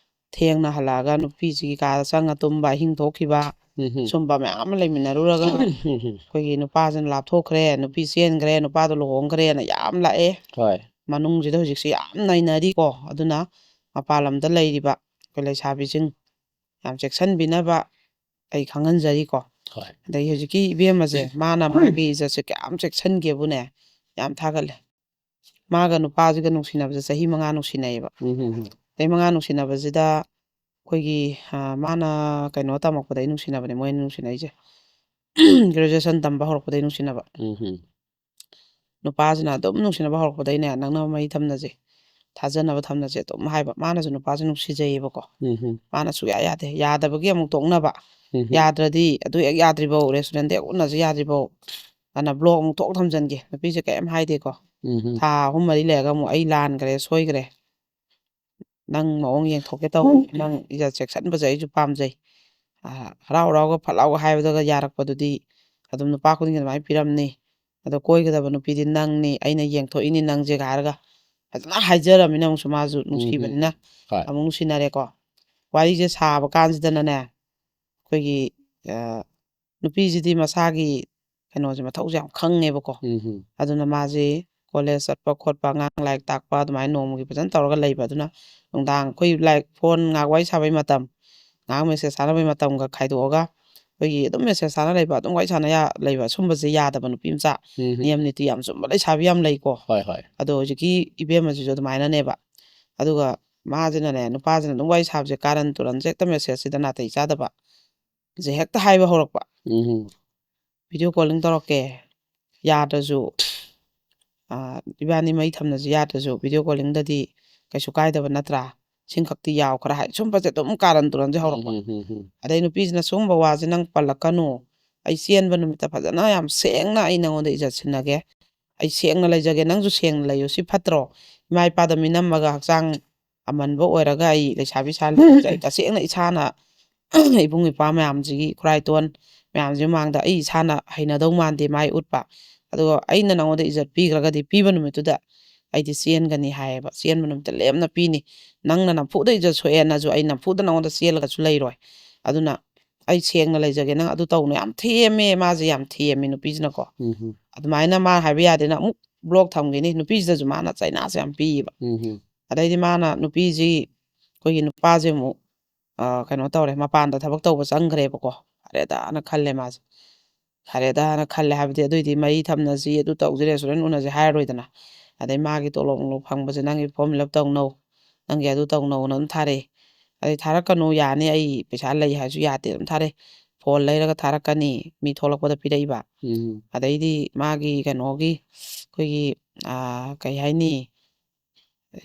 ꯊꯦꯡꯅ ꯍꯜꯂꯛꯑꯒ ꯅꯨꯄꯤꯁꯤꯒꯤ ꯀꯥꯗ ꯆꯪꯉ ꯇꯨꯝꯕ, ꯑꯍꯤꯡ ꯊꯣꯛꯈꯤꯕ, ꯎꯝ, ꯎꯝ꯫ ꯁꯨꯝꯕ ꯃꯌꯥꯝ ꯑꯃ ꯂꯩꯃꯤꯟꯅꯔꯨꯔꯒ, ꯎꯝ, ꯎꯝ꯫ ꯑꯩꯈꯣꯏꯒꯤ ꯅꯨꯄꯥꯁꯤꯅ ꯂꯥꯞꯊꯣꯛꯈ꯭ꯔꯦ, ꯅꯨꯄꯤ ꯆꯦꯟꯈ꯭ꯔꯦ, ꯅꯨꯄꯥꯗꯣ ꯂꯨꯍꯣꯡꯈ꯭ꯔꯦꯅ ꯌꯥꯝ ꯂꯥꯛꯑꯦ꯫ ꯍꯣꯏ꯫ ꯃꯅꯨꯡꯁꯤꯗ ꯍꯧꯖꯤꯛꯁꯦ ꯌꯥꯝ ꯅꯩꯅꯔꯤꯀꯣ꯫ ꯑꯗꯨꯅ ꯃꯄꯥꯟ ꯂꯝꯗ ꯂꯩꯔꯤꯕ ꯑꯩꯈꯣꯏ ꯂꯩꯁꯥꯕꯤꯁꯤꯡ ꯌꯥꯝ ꯆꯦꯛꯁꯤꯟꯕꯤꯅꯕ ꯑꯩ ꯈꯪꯍꯟꯖꯔꯤꯀꯣ꯫ ꯍꯣꯏ꯫ ꯑꯗꯩ ꯍꯧꯖꯤꯛꯀꯤ ꯏꯕꯦꯝꯃꯁꯦ, ꯃꯥꯅ ꯃꯥꯒꯤ ꯏꯖꯠꯁꯦ ꯀꯌꯥꯝ ꯆꯦꯛꯁꯤꯟꯒꯦꯕꯨꯅꯦ, ꯌꯥꯝ ꯊꯥꯒꯠꯂꯦ꯫ ꯃꯥꯒ ꯅꯨꯄꯥꯁꯤꯒ ꯅꯨꯡꯁꯤꯅꯕꯁꯦ ꯆꯍꯤ ꯃꯉꯥ ꯅꯨꯡꯁꯤꯅꯩꯌꯦꯕ꯫ ꯎꯝ, ꯎꯝ, ꯎꯝ꯫ ꯆꯍꯤ ꯃꯉꯥ ꯅꯨꯡꯁꯤꯅꯕꯁꯤꯗ ꯑꯩꯈꯣꯏꯒꯤ, ꯑ, ꯃꯥꯅ ꯀꯩꯅꯣ ꯇꯝꯃꯛꯄꯗꯩ ꯅꯨꯡꯁꯤꯅꯕꯅꯦ ꯃꯣꯏ ꯑꯅꯤ ꯅꯨꯡꯁꯤꯅꯩꯁꯦ꯫ ꯒ꯭ꯔꯦꯖꯨꯑꯦꯁꯟ ꯇꯝꯕ ꯍꯧꯔꯛꯄꯗꯩ ꯅꯨꯡꯁꯤꯅꯕ꯫ ꯎꯝ, ꯎꯝ꯫ ꯅꯨꯄꯥꯁꯤꯅ ꯑꯗꯨꯝ ꯅꯨꯡꯁꯤꯅꯕ ꯍꯧꯔꯛꯄꯗꯩꯅꯦ, "ꯅꯛꯅꯕ ꯃꯔꯤ ꯊꯝꯅꯁꯦ, ꯊꯥꯖꯅꯕ ꯊꯝꯅꯁꯦ" ꯑꯗꯨꯝ ꯍꯥꯏꯕ꯫ ꯃꯥꯅꯁꯨ ꯅꯨꯄꯥꯁꯦ ꯅꯨꯡꯁꯤꯖꯩꯌꯦꯕꯀꯣ꯫ ꯎꯝ, ꯎꯝ꯫ ꯃꯥꯅ ꯁꯨꯛꯌꯥ ꯌꯥꯗꯦ꯫ ꯌꯥꯗꯕꯒꯤ ꯑꯃꯨꯛ ꯇꯣꯛꯅꯕ꯫ ꯎꯝ, ꯎꯝ꯫ ꯌꯥꯗ꯭ꯔꯗꯤ ꯑꯗꯨ ꯍꯦꯛ ꯌꯥꯗ꯭ꯔꯤꯐꯧ, ꯔꯦꯁꯇꯨꯔꯦꯟꯗ ꯍꯦꯛ ꯎꯠꯅꯁꯦ ꯌꯥꯗ꯭ꯔꯤꯐꯧ, ꯑꯅ ꯕ꯭ꯂꯣꯛ ꯑꯃꯨꯛ ꯊꯣꯛ ꯊꯝꯖꯟꯒꯦ꯫ ꯅꯨꯄꯤꯁꯦ ꯀꯔꯤꯝ ꯍꯥꯏꯗꯦꯀꯣ꯫ ꯎꯝ, ꯎꯝ꯫ ꯊꯥ ꯑꯍꯨꯝ ꯃꯔꯤ ꯂꯩꯔꯒ ꯑꯃꯨꯛ, "ꯑꯩ ꯂꯥꯟꯈ꯭ꯔꯦ, ꯁꯣꯏꯈ꯭ꯔꯦ꯫ ꯅꯪ ꯃꯑꯣꯡ ꯌꯦꯡꯊꯣꯛꯀꯦ ꯇꯧꯕꯅꯤ꯫ ꯅꯪ ꯏꯖꯠ ꯆꯦꯛꯁꯟꯕꯁꯦ ꯑꯩꯁꯨ ꯄꯥꯝꯖꯩ꯫ ꯑ, ꯍꯔꯥꯎ ꯍꯔꯥꯎꯒ ꯐꯠ ꯂꯥꯎꯒ ꯍꯥꯏꯕꯗꯒ ꯌꯥꯔꯛꯄꯗꯨꯗꯤ ꯑꯗꯨꯝ ꯅꯨꯄꯥ ꯈꯨꯗꯤꯡꯒꯤ ꯑꯗꯨꯃꯥꯏꯅ ꯄꯤꯔꯝꯅꯤ꯫ ꯑꯗꯣ ꯀꯣꯏꯒꯗꯕ ꯅꯨꯄꯤꯗꯤ ꯅꯪꯅꯤ, ꯑꯩꯅ ꯌꯦꯡꯊꯣꯛꯏꯅꯤ ꯅꯪꯁꯦꯒ" ꯍꯥꯏꯔꯒ ꯐꯖꯅ ꯍꯥꯏꯖꯔꯝꯃꯤꯅ ꯑꯃꯨꯛꯁꯨ ꯃꯥꯁꯨ ꯎꯝ, ꯎꯝ꯫ ꯅꯨꯡꯁꯤꯕꯅꯤꯅ ꯍꯣꯏ꯫ ꯑꯃꯨꯛ ꯅꯨꯡꯁꯤꯅꯔꯦꯀꯣ꯫ ꯋꯥꯔꯤꯁꯦ ꯁꯥꯕ ꯀꯥꯟꯁꯤꯗꯅꯅꯦ, ꯑꯩꯈꯣꯏꯒꯤ, ꯑ, ꯅꯨꯄꯤꯁꯤꯗꯤ ꯃꯁꯥꯒꯤ ꯀꯩꯅꯣꯁꯦ, ꯃꯊꯧꯁꯦ ꯌꯥꯝ ꯈꯪꯉꯦꯕꯀꯣ꯫ ꯎꯝ, ꯎꯝ꯫ ꯑꯗꯨꯅ ꯃꯥꯁꯦ ꯀꯣꯂꯦꯖ ꯆꯠꯄ ꯈꯣꯠꯄ, ꯑꯉꯥꯡ ꯂꯥꯏꯔꯤꯛ ꯇꯥꯛꯄ, ꯑꯗꯨꯃꯥꯏꯅ ꯅꯣꯡꯃꯒꯤ ꯐꯖꯅ ꯇꯧꯔꯒ ꯂꯩꯕ꯫ ꯑꯗꯨꯅ ꯅꯨꯡꯗꯥꯡ ꯑꯩꯈꯣꯏ ꯂꯥꯏꯔꯤꯛ, ꯐꯣꯟ ꯉꯥꯏꯍꯥꯛ ꯋꯥꯔꯤ ꯁꯥꯕꯩ ꯃꯇꯝ, ꯉꯥꯏꯍꯥꯛ ꯃꯦꯁꯦꯖ ꯊꯥꯅꯕꯩ ꯃꯇꯝꯒ ꯈꯥꯏꯗꯣꯛꯑꯒ, ꯑꯩꯈꯣꯏꯒꯤ ꯑꯗꯨꯝ ꯃꯦꯁꯦꯖ ꯊꯥꯅ ꯂꯩꯕ, ꯑꯗꯨꯝ ꯋꯥꯔꯤ ꯁꯥꯟꯅ ꯌꯥ-, ꯂꯩꯕ, ꯁꯨꯝꯕꯁꯦ ꯌꯥꯗꯕ ꯅꯨꯄꯤ ꯃꯆꯥ, ꯎꯝ꯫ ꯅꯤꯌꯝ ꯅꯤꯇꯤ ꯌꯥꯝ ꯆꯨꯝꯕ ꯂꯩꯁꯥꯕꯤ ꯌꯥꯝ ꯂꯩꯀꯣ꯫ ꯍꯣꯏ, ꯍꯣꯏ꯫ ꯑꯗꯣ ꯍꯧꯖꯤꯛꯀꯤ ꯏꯕꯦꯝꯃꯁꯤꯁꯨ ꯑꯗꯨꯃꯥꯏꯅꯅꯦꯕ꯫ ꯑꯗꯨꯒ ꯃꯥꯁꯤꯅꯅꯦ, ꯅꯨꯄꯥꯁꯤꯅ ꯑꯗꯨꯝ ꯋꯥꯔꯤ ꯁꯥꯕꯁꯦ, ꯀꯥꯔꯟ ꯇꯨꯔꯟꯁꯦ ꯍꯦꯛꯇ ꯃꯦꯁꯦꯖꯁꯤꯗ ꯅꯥꯇꯩ ꯆꯥꯗꯕ꯫ ꯁꯦ ꯍꯦꯛꯇ ꯍꯥꯏꯕ ꯍꯧꯔꯛꯄ꯫ ꯎꯝ꯫ "ꯚꯤꯗꯤꯑꯣ ꯀꯣꯂꯤꯡ ꯇꯧꯔꯛꯀꯦ, ꯌꯥꯗ꯭ꯔꯁꯨ, ꯑꯥ, ꯏꯕꯥꯅꯤ ꯃꯩ ꯊꯝꯅꯁꯤ, ꯌꯥꯗ꯭ꯔꯁꯨ ꯚꯤꯗꯤꯑꯣ ꯀꯣꯂꯤꯡꯗꯗꯤ ꯀꯩꯁꯨ ꯀꯥꯏꯗꯕ ꯅꯠꯇ꯭ꯔꯥ? ꯁꯤꯡꯈꯛꯇꯤ ꯌꯥꯎ" ꯈꯔ ꯍꯥꯏ, ꯁꯨꯝꯕꯁꯦ ꯑꯗꯨꯝ ꯀꯥꯔꯟ ꯇꯨꯔꯟꯁꯦ ꯍꯧꯔꯛꯄ꯫ ꯎꯝ, ꯎꯝ, ꯎꯝ, ꯎꯝ꯫ ꯑꯗꯩ ꯅꯨꯄꯤꯁꯤꯅ, "ꯁꯨꯝꯕ ꯋꯥꯁꯦ ꯅꯪ ꯄꯜꯂꯛꯀꯅꯨ, ꯑꯩ ꯆꯦꯟꯕ ꯅꯨꯃꯤꯠꯇ ꯐꯖꯅ ꯌꯥꯝ ꯁꯦꯡꯅ ꯑꯩ ꯅꯉꯣꯟꯗ ꯏꯖꯠ ꯁꯤꯟꯅꯒꯦ, ꯑꯩ ꯁꯦꯡꯅ ꯂꯩꯖꯒꯦ, ꯅꯪꯁꯨ ꯁꯦꯡꯅ ꯂꯩꯌꯨ, ꯁꯤ ꯐꯠꯇ꯭ꯔꯣ? ꯏꯃꯥ ꯏꯄꯥꯗ ꯃꯤꯅꯝꯃꯒ ꯍꯛꯆꯥꯡ ꯑꯃꯟꯕ ꯑꯣꯏꯔꯒ ꯑꯩ ꯂꯩꯁꯥꯕꯤ ꯁꯥ ꯂꯩꯕꯁꯦ ꯑꯩ ꯇꯁꯦꯡꯅ ꯏꯁꯥꯅ ꯏꯕꯨꯡ ꯏꯄ꯭ꯋꯥ ꯃꯌꯥꯝꯁꯤꯒꯤ, ꯈꯨꯔꯥꯏꯇꯣꯟ ꯃꯌꯥꯝꯁꯤ ꯃꯃꯥꯡꯗ ꯑꯩ ꯏꯁꯥꯅ ꯍꯩꯅꯗꯧ ꯃꯥꯟꯗꯦ ꯃꯥꯏ ꯎꯠꯄ꯫ ꯑꯗꯨꯒ ꯑꯩꯅ ꯅꯉꯣꯟꯗ ꯏꯖꯠ ꯄꯤꯈ꯭ꯔꯒꯗꯤ ꯄꯤꯕ ꯅꯨꯃꯤꯠꯇꯨꯗ ꯑꯩꯗꯤ ꯆꯦꯟꯒꯅꯤ" ꯍꯥꯏꯌꯦꯕ꯫ "ꯆꯦꯟꯕ ꯅꯨꯃꯤꯠꯇ ꯂꯦꯝꯅ ꯄꯤꯅꯤ꯫ ꯅꯪꯅ ꯅꯝꯐꯨꯗ ꯏꯖꯠ ꯁꯣꯛꯑꯦꯅꯁꯨ ꯑꯩ ꯅꯝꯐꯨꯗ ꯅꯉꯣꯟꯗ ꯆꯦꯜꯂꯒꯁꯨ ꯂꯩꯔꯣꯏ꯫ ꯑꯗꯨꯅ ꯑꯩ ꯁꯦꯡꯅ ꯂꯩꯖꯒꯦ, ꯅꯪ ꯑꯗꯨ ꯇꯧꯅꯨ" ꯌꯥꯝ ꯊꯦꯝꯃꯦ, ꯃꯥꯁꯦ ꯌꯥꯝ ꯊꯦꯝꯃꯦ ꯅꯨꯄꯤꯁꯤꯅꯀꯣ꯫ ꯎꯝ꯫ ꯑꯗꯨꯃꯥꯏꯅ ꯃꯥ ꯍꯥꯏꯕ ꯌꯥꯗꯦꯅ ꯑꯃꯨꯛ ꯕ꯭ꯂꯣꯛ ꯊꯝꯈꯤꯅꯤ꯫ ꯅꯨꯄꯤꯁꯤꯗꯁꯨ ꯃꯥꯅ ꯆꯩꯅꯥꯁꯦ ꯌꯥꯝ ꯄꯤꯌꯦꯕ꯫ ꯎꯝ꯫ ꯑꯗꯩꯗꯤ ꯃꯥꯅ ꯅꯨꯄꯤꯁꯤ, ꯑꯩꯈꯣꯏꯒꯤ ꯅꯨꯄꯥꯁꯦ ꯑꯃꯨꯛ, ꯑ, ꯀꯩꯅꯣ ꯇꯧꯔꯦ, ꯃꯄꯥꯟꯗ ꯊꯕꯛ ꯇꯧꯕ ꯆꯪꯈ꯭ꯔꯦꯕꯀꯣ꯫ "ꯐꯔꯦꯗꯥꯅ" ꯈꯜꯂꯦ ꯃꯥꯁꯦ꯫ "ꯐꯔꯦꯗꯥꯅ" ꯈꯜꯂꯦ ꯍꯥꯏꯕꯗꯤ, ꯑꯗꯨꯏꯗꯤ ꯃꯔꯤ ꯊꯝꯅꯁꯤ, ꯑꯗꯨ ꯇꯧꯁꯤ, ꯔꯦꯁꯇꯨꯔꯦꯟ ꯎꯅꯁꯤ ꯍꯥꯏꯔꯔꯣꯏꯗꯅ꯫ ꯑꯗꯩ ꯃꯥꯒꯤ ꯇꯣꯂꯣꯞ ꯅꯨꯡꯂꯣꯞ ꯐꯪꯕꯁꯦ, "ꯅꯪꯒꯤ ꯐꯣꯔꯝ ꯐꯤꯜ ꯑꯞ ꯇꯧꯅꯧ, ꯅꯪꯒꯤ ꯑꯗꯨ ꯇꯧꯅꯧꯅ" ꯑꯗꯨꯝ ꯊꯥꯔꯛꯑꯦ꯫ ꯑꯗꯩ "ꯊꯥꯔꯛꯀꯅꯨ, ꯌꯥꯅꯤ, ꯑꯩ ꯄꯩꯁꯥ ꯂꯩ" ꯍꯥꯏꯔꯁꯨ ꯌꯥꯗꯦ, ꯑꯗꯨꯝ ꯊꯥꯔꯛꯑꯦ꯫ "ꯐꯣꯟ ꯂꯩꯔꯒ ꯊꯥꯔꯛꯀꯅꯤ, ꯃꯤ ꯊꯣꯛꯂꯛꯄꯗ ꯄꯤꯔꯛꯏꯕ"꯫ ꯎꯝ꯫ ꯑꯗꯩꯗꯤ ꯃꯥꯒꯤ ꯀꯩꯅꯣꯒꯤ, ꯑꯩꯈꯣꯏꯒꯤ, ꯑꯥ, ꯀꯩ ꯍꯥꯏꯅꯤ,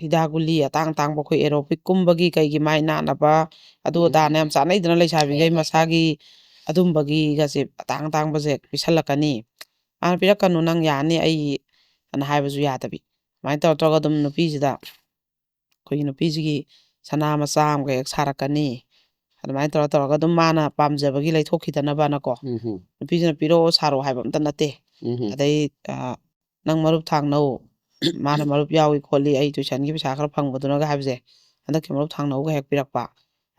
ꯍꯤꯗꯥꯛ ꯒꯨꯂꯤ ꯑꯇꯥꯡ ꯑꯇꯥꯡꯕ, ꯑꯩꯈꯣꯏ ꯑꯦꯔꯣꯕꯤꯛꯀꯨꯝꯕꯒꯤ ꯀꯩꯒꯤ ꯃꯥꯏ ꯅꯥꯟꯅꯕ, ꯑꯗꯨ ꯎꯝ꯫ ꯑꯗꯥꯅ ꯌꯥꯝ ꯆꯥꯅꯩꯗꯅ ꯂꯩꯁꯥꯕꯤꯈꯩ, ꯍꯣꯏ, ꯍꯣꯏ꯫ ꯃꯁꯥꯒꯤ ꯑꯗꯨꯝꯕꯒꯤꯒꯁꯦ ꯑꯇꯥꯡ ꯑꯇꯥꯡꯕꯁꯦ ꯄꯤꯁꯜꯂꯛꯀꯅꯤ꯫ ꯃꯥꯅ "ꯄꯤꯔꯛꯀꯅꯨ, ꯅꯪ ꯌꯥꯅꯤ, ꯑꯩ" ꯑꯅ ꯍꯥꯏꯕꯁꯨ ꯌꯥꯗꯕꯤ꯫ ꯑꯗꯨꯃꯥꯏꯅ ꯇꯧꯔ ꯇꯧꯔꯒ ꯑꯗꯨꯝ ꯅꯨꯄꯤꯁꯤꯗ, ꯑꯩꯈꯣꯏꯒꯤ ꯅꯨꯄꯤꯁꯤꯒꯤ ꯁꯅꯥ ꯃꯆꯥ ꯑꯃꯒ ꯍꯦꯛ ꯁꯥꯔꯛꯀꯅꯤ꯫ ꯑꯗꯨꯃꯥꯏꯅ ꯇꯧꯔ ꯇꯧꯔꯒ ꯑꯗꯨꯝ ꯃꯥꯅ ꯄꯥꯝꯖꯕꯒꯤ ꯂꯩꯊꯣꯛꯈꯤꯗꯅꯕꯅꯀꯣ꯫ ꯎꯝ꯫ ꯅꯨꯄꯤꯁꯤꯅ "ꯄꯤꯔꯛꯑꯣ, ꯁꯥꯔꯛꯑꯣ" ꯍꯥꯏꯕ ꯑꯝꯇ ꯅꯠꯇꯦ꯫ ꯎꯝ꯫ ꯑꯗꯩ, ꯑ, "ꯅꯪ ꯃꯔꯨꯞ ꯊꯥꯡꯅꯧ, ꯃꯥꯅ ꯃꯔꯨꯞ ꯌꯥꯎꯏ ꯈꯣꯠꯂꯤ, ꯑꯩ ꯇꯨꯏꯁꯟꯒꯤ ꯄꯩꯁꯥ ꯈꯔ ꯐꯪꯕꯗꯨꯅꯒ" ꯍꯥꯏꯕꯁꯦ, "ꯍꯟꯗꯛꯀꯤ ꯃꯔꯨꯞ ꯊꯥꯡꯅꯧꯒ" ꯍꯦꯛ ꯄꯤꯔꯛꯄ꯫